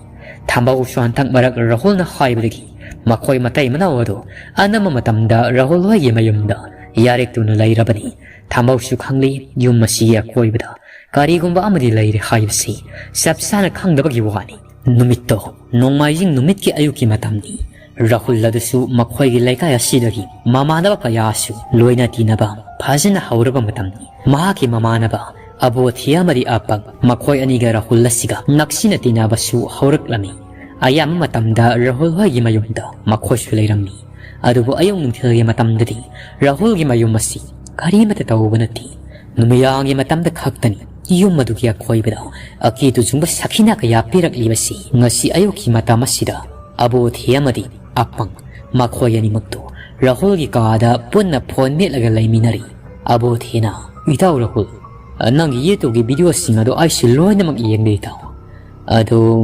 ꯊꯝꯕꯧꯁꯨ ꯍꯟꯗꯛ ꯃꯔꯛ ꯔꯥꯍꯨꯜꯅ ꯍꯥꯏꯕꯗꯒꯤ ꯃꯈꯣꯏ ꯃꯇꯩ ꯃꯅꯥꯎ ꯑꯗꯨ ꯑꯅꯝꯕ ꯃꯇꯝꯗ ꯔꯥꯍꯨꯜ ꯍꯣꯏꯒꯤ ꯃꯌꯨꯝꯗ ꯌꯥꯔꯦꯛꯇꯨꯅ ꯂꯩꯔꯕꯅꯤ꯫ ꯊꯝꯕꯧꯁꯨ ꯈꯪꯂꯤ, ꯌꯨꯝ ꯑꯁꯤꯒꯤ ꯑꯀꯣꯏꯕꯗ ꯀꯔꯤꯒꯨꯝꯕ ꯑꯃꯗꯤ ꯂꯩꯔꯦ ꯍꯥꯏꯕꯁꯤ ꯆꯞ ꯆꯥꯅ ꯈꯪꯗꯕꯒꯤ ꯋꯥꯅꯤ꯫ ꯅꯨꯃꯤꯠꯇꯣ ꯅꯣꯡꯃꯥꯏꯖꯤꯡ ꯅꯨꯃꯤꯠꯀꯤ ꯑꯌꯨꯛꯀꯤ ꯃꯇꯝꯅꯤ꯫ ꯔꯥꯍꯨꯜ ꯑꯗꯨꯁꯨ ꯃꯈꯣꯏꯒꯤ ꯂꯩꯀꯥꯏ ꯑꯁꯤꯗꯒꯤ ꯃꯃꯥꯟꯅꯕ ꯀꯌꯥꯁꯨ ꯂꯣꯏꯅ ꯇꯤꯟꯅꯕ ꯐꯖꯅ ꯍꯧꯔꯕ ꯃꯇꯝꯅꯤ꯫ ꯃꯍꯥꯛꯀꯤ ꯃꯃꯥꯟꯅꯕ ꯑꯕꯣꯊꯤ ꯑꯃꯗꯤ ꯑꯄꯪ, ꯃꯈꯣꯏ ꯑꯅꯤꯒ ꯔꯥꯍꯨꯜ ꯑꯁꯤꯒ ꯅꯛꯁꯤꯟꯅ ꯇꯤꯟꯅꯕꯁꯨ ꯍꯧꯔꯛꯂꯝꯃꯤ꯫ ꯑꯌꯥꯝꯕ ꯃꯇꯝꯗ ꯔꯥꯍꯨꯜ ꯍꯣꯏꯒꯤ ꯃꯌꯨꯝꯗ ꯃꯈꯣꯏꯁꯨ ꯂꯩꯔꯝꯃꯤ꯫ ꯑꯗꯨꯕꯨ ꯑꯌꯨꯛ ꯅꯨꯡꯊꯤꯜꯒꯤ ꯃꯇꯝꯗꯗꯤ ꯔꯥꯍꯨꯜꯒꯤ ꯃꯌꯨꯝ ꯑꯁꯤ ꯀꯔꯤꯃꯠꯇ ꯇꯧꯕ ꯅꯠꯇꯦ꯫ ꯅꯨꯃꯤꯗꯥꯡꯒꯤ ꯃꯇꯝꯗ ꯈꯛꯇꯅꯤ ꯌꯨꯝ ꯑꯗꯨꯒꯤ ꯑꯀꯣꯏꯕꯗ ꯑꯀꯤ ꯇꯨꯖꯨꯡꯕ ꯁꯥꯈꯤꯅ ꯀꯌꯥ ꯄꯤꯔꯛꯂꯤꯕꯁꯤ꯫ ꯉꯁꯤ ꯑꯌꯨꯛꯀꯤ ꯃꯇꯝ ꯑꯁꯤꯗ ꯑꯕꯣꯊꯤ ꯑꯃꯗꯤ ꯑꯄꯪ, ꯃꯈꯣꯏ ꯑꯅꯤꯃꯛꯇꯨ ꯔꯥꯍꯨꯜꯒꯤ ꯀꯥꯗ ꯄꯨꯟꯅ ꯐꯣꯟ ꯃꯦꯠꯂꯒ ꯂꯩꯃꯤꯟꯅꯔꯤ꯫ ꯑꯕꯣꯊꯤꯅ, "ꯏꯇꯥꯎ ꯔꯥꯍꯨꯜ, ꯅꯪꯒꯤ YouTubeꯀꯤ videoꯁꯤꯡ ꯑꯗꯣ ꯑꯩꯁꯨ ꯂꯣꯏꯅꯃꯛ ꯌꯦꯡꯂꯦ ꯏꯇꯥꯎ꯫ ꯑꯗꯣ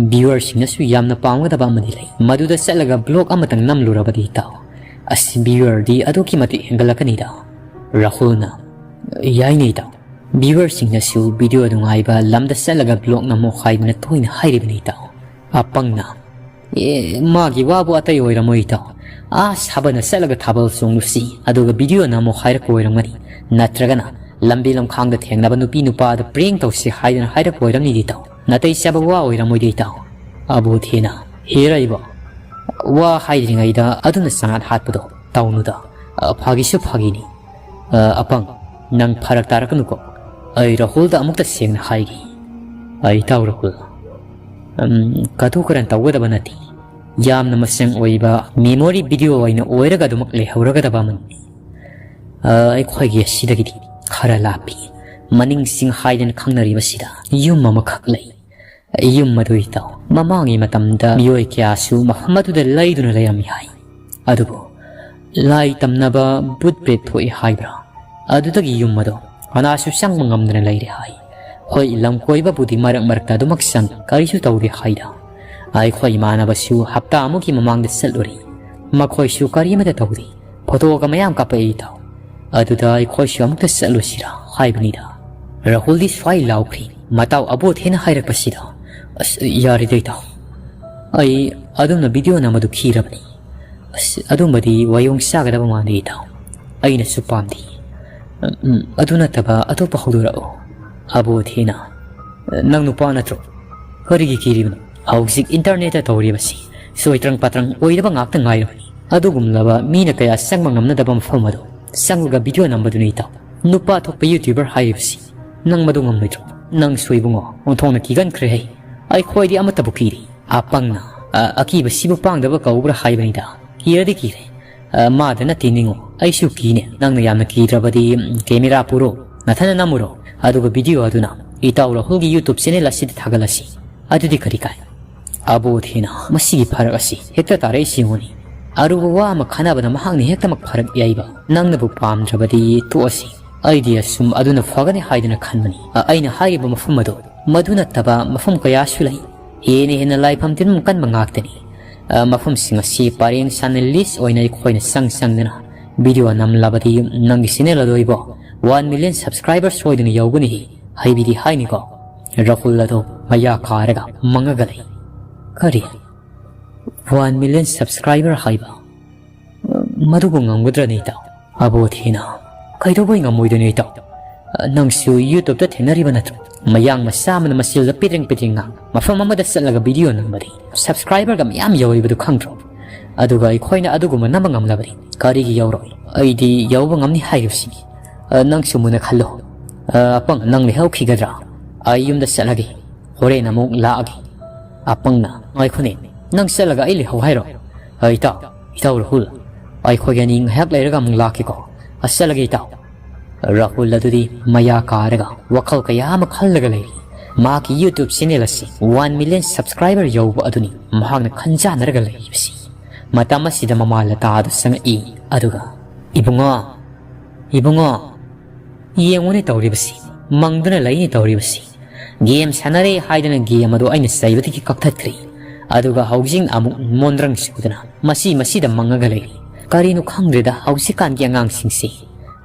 viewerꯁꯤꯡꯅꯁꯨ ꯌꯥꯝꯅ ꯄꯥꯝꯒꯗꯕ ꯑꯃꯗꯤ ꯂꯩ꯫ ꯃꯗꯨꯗ ꯆꯠꯂꯒ vlog ꯑꯃꯇꯪ ꯅꯝꯂꯨꯔꯕꯗꯤ ꯏꯇꯥꯎ꯫ ꯑꯁ, viewerꯗꯤ ꯑꯗꯨꯛꯀꯤ ꯃꯇꯤꯛ ꯍꯦꯟꯒꯠꯂꯛꯀꯅꯤꯗ꯫" ꯔꯥꯍꯨꯜꯅ, "ꯌꯥꯏꯅꯦ ꯏꯇꯥꯎ꯫ Viewerꯁꯤꯡꯅꯁꯨ video ꯅꯨꯡꯉꯥꯏꯕ ꯂꯝꯗ ꯆꯠꯂꯒ vlog ꯅꯝꯃꯣ ꯍꯥꯏꯗꯨꯅ ꯇꯣꯏꯅ ꯍꯥꯏꯔꯤꯕꯅꯤ ꯏꯇꯥꯎ꯫" ꯑꯄꯪꯅ, "ꯑꯦ, ꯃꯥꯒꯤ ꯋꯥꯕꯨ ꯑꯇꯩ ꯑꯣꯏꯔꯝꯃꯣꯏ ꯏꯇꯥꯎ꯫ ꯑꯥ ꯁꯥꯕꯅ ꯆꯠꯂꯒ ꯊꯥꯕꯜ ꯆꯣꯡꯂꯨꯁꯤ, ꯑꯗꯨꯒ video ꯅꯝꯃꯣ ꯍꯥꯏꯔꯛꯄ ꯑꯣꯏꯔꯝꯒꯅꯤ꯫ ꯅꯠꯇ꯭ꯔꯒꯅ ꯂꯝꯕꯤ ꯂꯝꯈꯥꯡꯗ ꯊꯦꯡꯅꯕ ꯅꯨꯄꯤ ꯅꯨꯄꯥꯗ prank ꯇꯧꯁꯤ ꯍꯥꯏꯗꯅ ꯍꯥꯏꯔꯛꯄ ꯑꯣꯏꯔꯝꯅꯤꯗ ꯏꯇꯥꯎ꯫ ꯅꯥꯇꯩ ꯆꯥꯕ ꯋꯥ ꯑꯣꯏꯔꯝꯃꯣꯏꯗ ꯏꯇꯥꯎ꯫" ꯑꯕꯣꯊꯤꯅ, "ꯍꯦꯔꯥ ꯏꯕꯣ, ꯋꯥ ꯍꯥꯏꯗ꯭ꯔꯤꯉꯩꯗ ꯑꯗꯨꯅ ꯆꯉꯥꯛ ꯍꯥꯠꯄꯗꯣ ꯇꯧꯅꯨꯗ꯫ ꯑ, ꯐꯥꯒꯤꯁꯨ ꯐꯥꯒꯤꯅꯤ꯫ ꯑ, ꯑꯄꯪ, ꯅꯪ ꯐꯔꯛ ꯇꯥꯔꯛꯀꯅꯨꯀꯣ꯫ ꯑꯩ ꯔꯥꯍꯨꯜꯗ ꯑꯃꯨꯛꯇ ꯁꯦꯡꯅ ꯍꯥꯏꯒꯦ꯫ ꯑꯩ ꯏꯇꯥꯎ ꯔꯥꯍꯨꯜ, ꯎꯝ, ꯀꯇꯨ ꯀꯔꯟ ꯇꯧꯒꯗꯕ ꯅꯠꯇꯦ꯫ ꯌꯥꯝꯅ ꯃꯆꯪ ꯑꯣꯏꯕ memory video ꯑꯣꯏꯅ ꯑꯣꯏꯔꯒ ꯑꯗꯨꯃꯛ ꯂꯩꯍꯧꯔꯒꯗꯕ ꯑꯃꯅꯤ꯫ ꯑ, ꯑꯩꯈꯣꯏꯒꯤ ꯑꯁꯤꯗꯒꯤꯗꯤ ꯈꯔ ꯂꯥꯞꯄꯤ꯫ ꯃꯅꯤꯡ ꯆꯤꯡ ꯍꯥꯏꯗꯅ ꯈꯪꯅꯔꯤꯕꯁꯤꯗ ꯌꯨꯝ ꯑꯃꯈꯛ ꯂꯩ꯫ ꯌꯨꯝ ꯑꯗꯨ ꯏꯇꯥꯎ, ꯃꯃꯥꯡꯒꯤ ꯃꯇꯝꯗ ꯃꯤꯑꯣꯏ ꯀꯌꯥꯁꯨ ꯃꯐꯝ ꯑꯗꯨꯗ ꯂꯩꯗꯨꯅ ꯂꯩꯔꯝꯃꯤ ꯍꯥꯏ꯫ ꯑꯗꯨꯕꯨ ꯂꯥꯏ ꯇꯝꯅꯕ ꯚꯨꯠ ꯄ꯭ꯔꯦꯠ ꯊꯣꯛꯏ ꯍꯥꯏꯕ꯭ꯔꯥ, ꯑꯗꯨꯗꯒꯤ ꯌꯨꯝ ꯑꯗꯨ ꯀꯅꯥꯁꯨ ꯆꯪꯕ ꯉꯝꯗꯅ ꯂꯩꯔꯦ ꯍꯥꯏ꯫ ꯍꯣꯏ, ꯂꯝ ꯀꯣꯏꯕꯕꯨꯗꯤ ꯃꯔꯛ ꯃꯔꯛꯇ ꯑꯗꯨꯃꯛ ꯆꯪ, ꯀꯔꯤꯁꯨ ꯇꯧꯗꯦ ꯍꯥꯏꯗ꯫ ꯑꯩꯈꯣꯏ ꯏꯃꯥꯟꯅꯕꯁꯨ ꯍꯞꯇꯥ ꯑꯃꯨꯛꯀꯤ ꯃꯃꯥꯡꯗ ꯆꯠꯂꯨꯔꯦ꯫ ꯃꯈꯣꯏꯁꯨ ꯀꯔꯤꯃꯠꯇ ꯇꯧꯗꯦ꯫ ꯐꯣꯇꯣꯒ ꯃꯌꯥꯝ ꯀꯥꯞꯄꯛꯏ ꯏꯇꯥꯎ꯫ ꯑꯗꯨꯗ ꯑꯩꯈꯣꯏꯁꯨ ꯑꯃꯨꯛꯇ ꯆꯠꯂꯨꯁꯤꯔꯥ ꯍꯥꯏꯕꯅꯤꯗ꯫ ꯔꯥꯍꯨꯜꯗꯤ ꯁ꯭ꯋꯥꯏ ꯂꯥꯎꯈ꯭ꯔꯤ꯫ ꯃꯇꯥꯎ ꯑꯕꯣꯊꯦꯅ ꯍꯥꯏꯔꯛꯄꯁꯤꯗ, "ꯑꯁ, ꯌꯥꯔꯦꯗ ꯏꯇꯥꯎ꯫ ꯑꯩ ꯑꯗꯨꯝꯅ video ꯅꯝꯕꯗꯨ ꯈꯤꯔꯕꯅꯤ꯫ ꯑꯁ, ꯑꯗꯨꯝꯕꯗꯤ ꯋꯥꯌꯣꯡ ꯆꯥꯒꯗꯕ ꯃꯥꯟꯗꯦ ꯏꯇꯥꯎ꯫ ꯑꯩꯅꯁꯨ ꯄꯥꯝꯗꯦ꯫ ꯎꯝ, ꯑꯗꯨ ꯅꯠꯇꯕ ꯑꯇꯣꯞꯄ ꯍꯧꯗꯣꯔꯛꯑꯣ꯫" ꯑꯕꯣꯊꯦꯅ, "ꯅꯪ ꯅꯨꯄꯥ ꯅꯠꯇ꯭ꯔꯣ? ꯀꯔꯤꯒꯤ ꯀꯤꯔꯤꯕꯅꯣ? ꯍꯧꯖꯤꯛ internet ꯇ ꯇꯧꯔꯤꯕꯁꯤ ꯁꯣꯏꯇ꯭ꯔꯪ ꯄꯥꯇ꯭ꯔꯪ ꯑꯣꯏꯗꯕ ꯉꯥꯛꯇ ꯉꯥꯏꯔꯕꯅꯤ꯫ ꯑꯗꯨꯒꯨꯝꯂꯕ ꯃꯤꯅ ꯀꯌꯥ ꯆꯪꯕ ꯉꯝꯅꯗꯕ ꯃꯐꯝ ꯑꯗꯨ ꯆꯪꯂꯒ video ꯅꯝꯕꯗꯨꯅꯤ ꯏꯇꯥꯎ꯫ ꯅꯨꯄꯥ ꯊꯣꯛꯄ YouTuber ꯍꯥꯏꯔꯤꯕꯁꯤ ꯅꯪ ꯃꯗꯨ ꯉꯝꯂꯣꯏꯗ꯭ꯔꯣ?" "ꯅꯪꯁꯨ ꯏꯕꯨꯡꯉꯣ, ꯑꯣꯟꯊꯣꯛꯅ ꯀꯤꯒꯟꯈ꯭ꯔꯦꯍꯦ꯫ ꯑꯩꯈꯣꯏꯗꯤ ꯑꯃꯠꯇꯕꯨ ꯀꯤꯔꯤ꯫" "ꯑꯄꯪꯅ, ꯑ, ꯑꯀꯤꯕꯁꯤꯕꯨ ꯄꯥꯡꯗꯕ ꯀꯧꯕ꯭ꯔꯥ ꯍꯥꯏꯕꯅꯤꯗ꯫ ꯀꯤꯔꯗꯤ ꯀꯤꯔꯦ꯫ ꯑ, ꯃꯥꯗ ꯅꯠꯇꯦ ꯅꯤꯡꯉꯣ, ꯑꯩꯁꯨ ꯀꯤꯅꯦ꯫ ꯅꯪꯅ ꯌꯥꯝꯅ ꯀꯤꯗ꯭ꯔꯕꯗꯤ, ꯎꯝ, camera ꯄꯨꯔꯣ, ꯅꯊꯟꯅ ꯅꯝꯃꯨꯔꯣ꯫ ꯑꯗꯨꯒ video ꯑꯗꯨꯅ ꯏꯇꯥꯎ ꯔꯥꯍꯨꯜꯒꯤ YouTube channel ꯑꯁꯤꯗ ꯊꯥꯒꯠꯂꯁꯤ꯫ ꯑꯗꯨꯗꯤ ꯀꯔꯤ ꯀꯥꯏ?" ꯑꯕꯣꯊꯦꯅ, "ꯃꯁꯤꯒꯤ ꯐꯔꯛ ꯑꯁꯤ ꯍꯦꯛꯇ ꯇꯥꯔꯛꯏꯁꯤ ꯌꯦꯡꯉꯨꯅꯦ꯫ ꯑꯔꯨꯕ ꯋꯥ ꯑꯃ ꯈꯟꯅꯕꯗ ꯃꯍꯥꯛꯅ ꯍꯦꯛꯇꯃꯛ ꯐꯔꯛ ꯌꯥꯏꯕ꯫ ꯅꯪꯅꯕꯨ ꯄꯥꯝꯗ꯭ꯔꯕꯗꯤ ꯇꯣꯛꯑꯁꯤ꯫ ꯑꯩꯗꯤ ꯑꯁꯨꯝ ꯑꯗꯨꯅ ꯐꯒꯅꯤ ꯍꯥꯏꯗꯨꯅ ꯈꯟꯕꯅꯤ꯫ ꯑ, ꯑꯩꯅ ꯍꯥꯏꯔꯤꯕ ꯃꯐꯝ ꯑꯗꯨ ꯃꯗꯨ ꯅꯠꯇꯕ ꯃꯐꯝ ꯀꯌꯥꯁꯨ ꯂꯩ꯫ ꯍꯦꯟꯅ ꯍꯦꯟꯅ ꯂꯥꯏꯐꯝ ꯇꯤꯟꯐꯝ ꯀꯟꯕ ꯉꯥꯛꯇꯅꯤ꯫ ꯑ, ꯃꯐꯝꯁꯤꯡ ꯑꯁꯤ ꯄꯔꯦꯡ ꯁꯥꯟꯅ list ꯑꯣꯏꯅ ꯑꯩꯈꯣꯏꯅ ꯆꯪ ꯆꯪꯗꯅ video ꯅꯝꯂꯕꯗꯤ ꯅꯪꯒꯤ channel ꯑꯗꯨ ꯏꯕꯣ one million subscriber ꯁꯣꯏꯗꯅ ꯌꯧꯒꯅꯤ ꯍꯥꯏꯕꯤꯗꯤ ꯍꯥꯏꯅꯤꯀꯣ꯫" ꯔꯥꯍꯨꯜ ꯑꯗꯨ ꯃꯌꯥ ꯀꯥꯔꯒ ꯃꯪꯉꯒ ꯂꯩ꯫ "ꯀꯔꯤ? One million subscriber ꯍꯥꯏꯕ? ꯃꯗꯨꯕꯨ ꯉꯝꯒꯗ꯭ꯔꯅꯦ ꯏꯇꯥꯎ?" ꯑꯕꯣꯊꯦꯅ, "ꯀꯩꯗꯧꯕꯩ ꯉꯝꯃꯣꯏꯗꯣꯏꯅꯣ ꯏꯇꯥꯎ? ꯅꯪꯁꯨ YouTube ꯇ ꯊꯦꯡꯅꯔꯤꯕ ꯅꯠꯇ꯭ꯔꯣ? ꯃꯌꯥꯡ ꯃꯆꯥ ꯑꯃꯅ ꯃꯆꯤꯜꯗ ꯄꯤꯗ꯭ꯔꯤꯡ ꯄꯤꯗ꯭ꯔꯤꯡ ꯉꯥꯡ ꯃꯐꯝ ꯑꯃꯗ ꯆꯠꯂꯒ video ꯅꯝꯕꯗꯤ subscriber ꯒ ꯃꯌꯥꯝ ꯌꯧꯔꯤꯕꯗꯨ ꯈꯪꯗ꯭ꯔꯣ? ꯑꯗꯨꯒ ꯑꯩꯈꯣꯏꯅ ꯑꯗꯨꯒꯨꯝꯕ ꯅꯝꯕ ꯉꯝꯂꯕꯗꯤ ꯀꯔꯤꯒꯤ ꯌꯧꯔꯣꯏ? ꯑꯩꯗꯤ ꯌꯧꯕ ꯉꯝꯅꯤ ꯍꯥꯏꯔꯤꯕꯁꯤꯅꯤ꯫ ꯑ, ꯅꯪꯁꯨ ꯃꯨꯟꯅ ꯈꯜꯂꯣ꯫ ꯑ, ꯑꯄꯪ, ꯅꯪ ꯂꯩꯍꯧꯈꯤꯒꯗ꯭ꯔꯥ? ꯑꯩ ꯌꯨꯝꯗ ꯆꯠꯂꯒꯦ꯫ ꯍꯣꯔꯦꯟ ꯑꯃꯨꯛ ꯂꯥꯛꯑꯒꯦ꯫ ꯑꯄꯪꯅ, ꯉꯥꯏꯈꯣꯅꯦ, ꯅꯪ ꯆꯠꯂꯒ ꯑꯩ ꯂꯩꯍꯧ ꯍꯥꯏꯔꯣ? ꯑ, ꯏꯇꯥꯎ, ꯏꯇꯥꯎ ꯔꯥꯍꯨꯜ, ꯑꯩꯈꯣꯏ ꯑꯅꯤ ꯉꯥꯏꯍꯥꯛ ꯂꯩꯔꯒ ꯑꯃꯨꯛ ꯂꯥꯛꯀꯦꯀꯣ꯫ ꯑ, ꯆꯠꯂꯒꯦ ꯏꯇꯥꯎ꯫ ꯔꯥꯍꯨꯜ ꯑꯗꯨꯗꯤ ꯃꯌꯥ ꯀꯥꯔꯒ ꯋꯥꯈꯜ ꯀꯌꯥ ꯑꯃ ꯈꯜꯂꯒ ꯂꯩꯔꯤ꯫ ꯃꯍꯥꯛꯀꯤ YouTube channel ꯑꯁꯤ one million subscriber ꯌꯧꯕ ꯑꯗꯨꯅꯤ ꯃꯍꯥꯛꯅ ꯈꯟꯖꯥꯟꯅꯔꯒ ꯂꯩꯔꯤꯕꯁꯤ꯫ ꯃꯇꯝ ꯑꯁꯤꯗ ꯃꯃꯥ ꯂꯇꯥꯗꯨ ꯆꯪꯉꯛꯏ꯫ ꯑꯗꯨꯒ, "ꯏꯕꯨꯡꯉꯣ, ꯏꯕꯨꯡꯉꯣ, ꯌꯦꯡꯉꯨꯅꯦ ꯇꯧꯔꯤꯕꯁꯤ, ꯃꯪꯗꯨꯅ ꯂꯩꯅꯦ ꯇꯧꯔꯤꯕꯁꯤ꯫ ꯒꯦꯝ ꯁꯥꯟꯅꯔꯦ ꯍꯥꯏꯗꯅ ꯒꯦꯝ ꯑꯗꯨ ꯑꯩꯅ ꯆꯩꯕꯗꯒꯤ ꯀꯛꯊꯠꯈ꯭ꯔꯦ꯫ ꯑꯗꯨꯒ ꯍꯧꯖꯤꯛꯅ ꯑꯃꯨꯛ ꯃꯣꯟꯗ꯭ꯔꯪ ꯁꯨꯗꯅ ꯃꯁꯤ ꯃꯁꯤꯗ ꯃꯪꯉꯒ ꯂꯩꯔꯤ꯫ ꯀꯔꯤꯅꯣ ꯈꯪꯗ꯭ꯔꯦꯗ ꯍꯧꯖꯤꯛꯀꯥꯟꯒꯤ ꯑꯉꯥꯡꯁꯤꯡꯁꯤ꯫"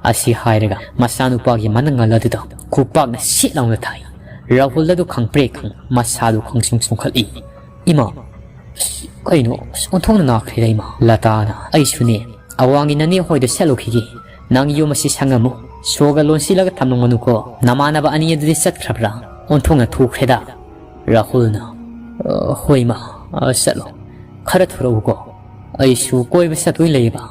ꯑꯁꯤ ꯍꯥꯏꯔꯒ ꯃꯆꯥꯅꯨꯄꯥꯒꯤ ꯃꯅꯪꯒꯜ ꯑꯗꯨꯗ ꯈꯨꯄꯥꯛꯅ ꯁꯤꯠ ꯂꯥꯎꯅ ꯊꯥꯏ꯫ ꯔꯥꯍꯨꯜ ꯑꯗꯨ ꯈꯪꯄ꯭ꯔꯦꯛ ꯈꯪ ꯃꯁꯥꯗꯨ ꯈꯪꯁꯨꯝ ꯁꯨꯝꯈꯠꯂꯤ꯫ "ꯏꯃꯥ, ꯑꯁ, ꯀꯩꯅꯣ, ꯑꯁ, ꯑꯣꯟꯊꯣꯛꯅ ꯅꯥꯈ꯭ꯔꯦꯗ ꯏꯃꯥ꯫" ꯂꯇꯥꯅ, "ꯑꯩꯁꯨꯅꯦ ꯑꯋꯥꯡꯒꯤ ꯅꯅꯦ ꯍꯣꯏꯗ ꯆꯠꯂꯨꯈꯤꯒꯦ꯫ ꯅꯪ ꯌꯨꯝ ꯑꯁꯤ ꯁꯪꯉꯝꯃꯨ꯫ ꯁꯣꯒ ꯂꯣꯟꯁꯤꯜꯂꯒ ꯊꯝꯂꯝꯒꯅꯨꯀꯣ꯫ ꯅꯃꯥꯟꯅꯕ ꯑꯅꯤ ꯑꯗꯨꯗꯤ ꯆꯠꯈ꯭ꯔꯕ꯭ꯔꯥ? ꯑꯣꯟꯊꯣꯛꯅ ꯊꯨꯈ꯭ꯔꯦꯗ꯫" ꯔꯥꯍꯨꯜꯅ, "ꯑ, ꯍꯣꯏ ꯏꯃꯥ, ꯑ, ꯆꯠꯂꯣ꯫ ꯈꯔ ꯊꯨꯔꯛꯎꯀꯣ꯫ ꯑꯩꯁꯨ ꯀꯣꯏꯕ ꯆꯠꯇꯣꯏ ꯂꯩꯌꯦꯕ꯫"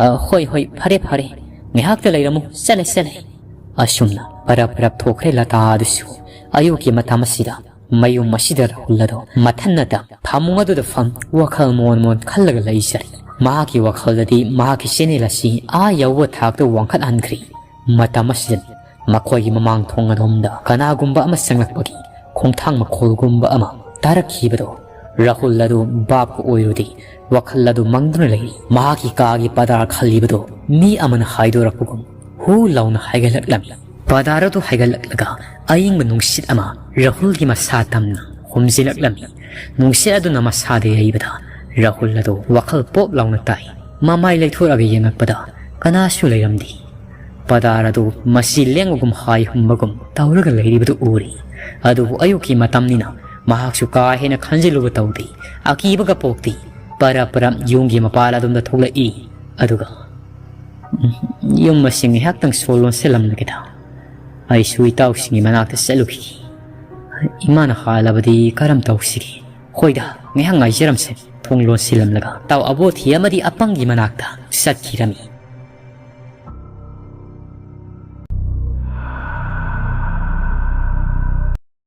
"ꯑ, ꯍꯣꯏ, ꯍꯣꯏ, ꯐꯔꯦ, ꯐꯔꯦ꯫ ꯉꯥꯏꯍꯥꯛꯇ ꯂꯩꯔꯝꯃꯨ꯫ ꯆꯠꯂꯦ, ꯆꯠꯂꯦ꯫" ꯑꯁꯨꯝꯅ ꯄꯔꯞ ꯄꯔꯞ ꯊꯣꯛꯈ꯭ꯔꯦ ꯂꯇꯥ ꯑꯗꯨꯁꯨ꯫ ꯑꯌꯨꯛꯀꯤ ꯃꯇꯝ ꯑꯁꯤꯗ ꯃꯌꯨꯝ ꯑꯁꯤꯗ ꯔꯥꯍꯨꯜ ꯑꯗꯣ ꯃꯊꯟꯅꯇ ꯐꯃꯨꯡ ꯑꯗꯨꯗ ꯐꯝ ꯋꯥꯈꯜ ꯃꯣꯟ ꯃꯣꯟ ꯈꯜꯂꯒ ꯂꯩꯖꯔꯤ꯫ ꯃꯍꯥꯛꯀꯤ ꯋꯥꯈꯜꯗꯗꯤ ꯃꯍꯥꯛꯀꯤ channel ꯑꯁꯤ ꯑꯥ ꯌꯧꯕ ꯊꯥꯛꯇ ꯋꯥꯡꯈꯠꯍꯟꯈ꯭ꯔꯦ꯫ ꯃꯇꯝ ꯑꯁꯤꯗ ꯃꯈꯣꯏꯒꯤ ꯃꯃꯥꯡ ꯊꯣꯡ ꯑꯗꯣꯝꯗ ꯀꯅꯥꯒꯨꯝꯕ ꯑꯃ ꯆꯪꯂꯛꯄꯒꯤ ꯈꯣꯡꯊꯥꯡ ꯃꯈꯣꯜꯒꯨꯝꯕ ꯑꯃ ꯇꯥꯔꯛꯈꯤꯕꯗꯣ ꯔꯥꯍꯨꯜ ꯑꯗꯨ ꯚꯥꯞꯀ ꯑꯣꯏꯔꯨꯗꯦ꯫ ꯋꯥꯈꯜ ꯑꯗꯨ ꯃꯪꯗꯨꯅ ꯂꯩꯔꯤ꯫ ꯃꯍꯥꯛꯀꯤ ꯀꯥꯒꯤ ꯄꯗꯥꯔ ꯈꯜꯂꯤꯕꯗꯨ ꯃꯤ ꯑꯃꯅ ꯍꯥꯏꯗꯣꯔꯛꯄꯒꯨꯝ ꯍꯨ ꯂꯥꯎꯅ ꯍꯥꯏꯒꯠꯂꯛꯂꯝꯃꯤ꯫ ꯄꯗꯥꯔ ꯑꯗꯨ ꯍꯥꯏꯒꯠꯂꯛꯂꯒ ꯑꯏꯪꯕ ꯅꯨꯡꯁꯤꯠ ꯑꯃ ꯔꯥꯍꯨꯜꯒꯤ ꯃꯁꯥ ꯇꯝꯅ ꯍꯨꯝꯖꯤꯜꯂꯛꯂꯝꯃꯤ꯫ ꯅꯨꯡꯁꯤꯠ ꯑꯗꯨꯅ ꯃꯁꯥꯗ ꯌꯩꯕꯗ ꯔꯥꯍꯨꯜ ꯑꯗꯨ ꯋꯥꯈꯜ ꯄꯣꯞ ꯂꯥꯎꯅ ꯇꯥꯏ꯫ ꯃꯃꯥꯏ ꯂꯩꯊꯣꯔꯛꯑꯒ ꯌꯦꯡꯉꯛꯄꯗ ꯀꯅꯥꯁꯨ ꯂꯩꯔꯝꯗꯦ꯫ ꯄꯗꯥꯔ ꯑꯗꯨ ꯃꯁꯤ ꯂꯦꯡꯕꯒꯨꯝ ꯍꯥꯏ ꯍꯨꯝꯕꯒꯨꯝ ꯇꯧꯔꯒ ꯂꯩꯔꯤꯕꯗꯨ ꯎꯔꯤ꯫ ꯑꯗꯨꯕꯨ ꯑꯌꯨꯛꯀꯤ ꯃꯇꯝꯅꯤꯅ ꯃꯍꯥꯛꯁꯨ ꯀꯥ ꯍꯦꯟꯅ ꯈꯟꯖꯤꯜꯂꯨꯕ ꯇꯧꯗꯦ꯫ ꯑꯀꯤꯕꯒ ꯄꯣꯛꯇꯦ꯫ ꯄꯔꯞ ꯄꯔꯞ ꯌꯨꯝꯒꯤ ꯃꯄꯥꯜ ꯑꯗꯣꯝꯗ ꯊꯣꯛꯂꯛꯏ꯫ ꯑꯗꯨꯒ, "ꯎꯝ, ꯌꯨꯝ ꯑꯁꯤ ꯉꯥꯏꯍꯥꯛꯇꯪ ꯁꯣ ꯂꯣꯟꯁꯤꯜꯂꯝꯂꯒꯦꯗ꯫ ꯑꯩꯁꯨ ꯏꯇꯥꯎꯁꯤꯡꯒꯤ ꯃꯅꯥꯛꯇ ꯆꯠꯂꯨꯈꯤꯒꯦ꯫ ꯏꯃꯥꯅ ꯍꯥꯜꯂꯕꯗꯤ ꯀꯔꯝ ꯇꯧꯁꯤꯒꯦ? ꯍꯣꯏꯗ, ꯉꯥꯏꯍꯥꯛ ꯉꯥꯏꯖꯔꯝꯁꯦ꯫ ꯊꯣꯡ ꯂꯣꯟꯁꯤꯜꯂꯝꯂꯒ ꯇꯥꯎ ꯑꯕꯣꯊꯤ ꯑꯃꯗꯤ ꯑꯄꯪꯒꯤ ꯃꯅꯥꯛꯇ ꯆꯠꯈꯤꯔꯝꯃꯤ꯫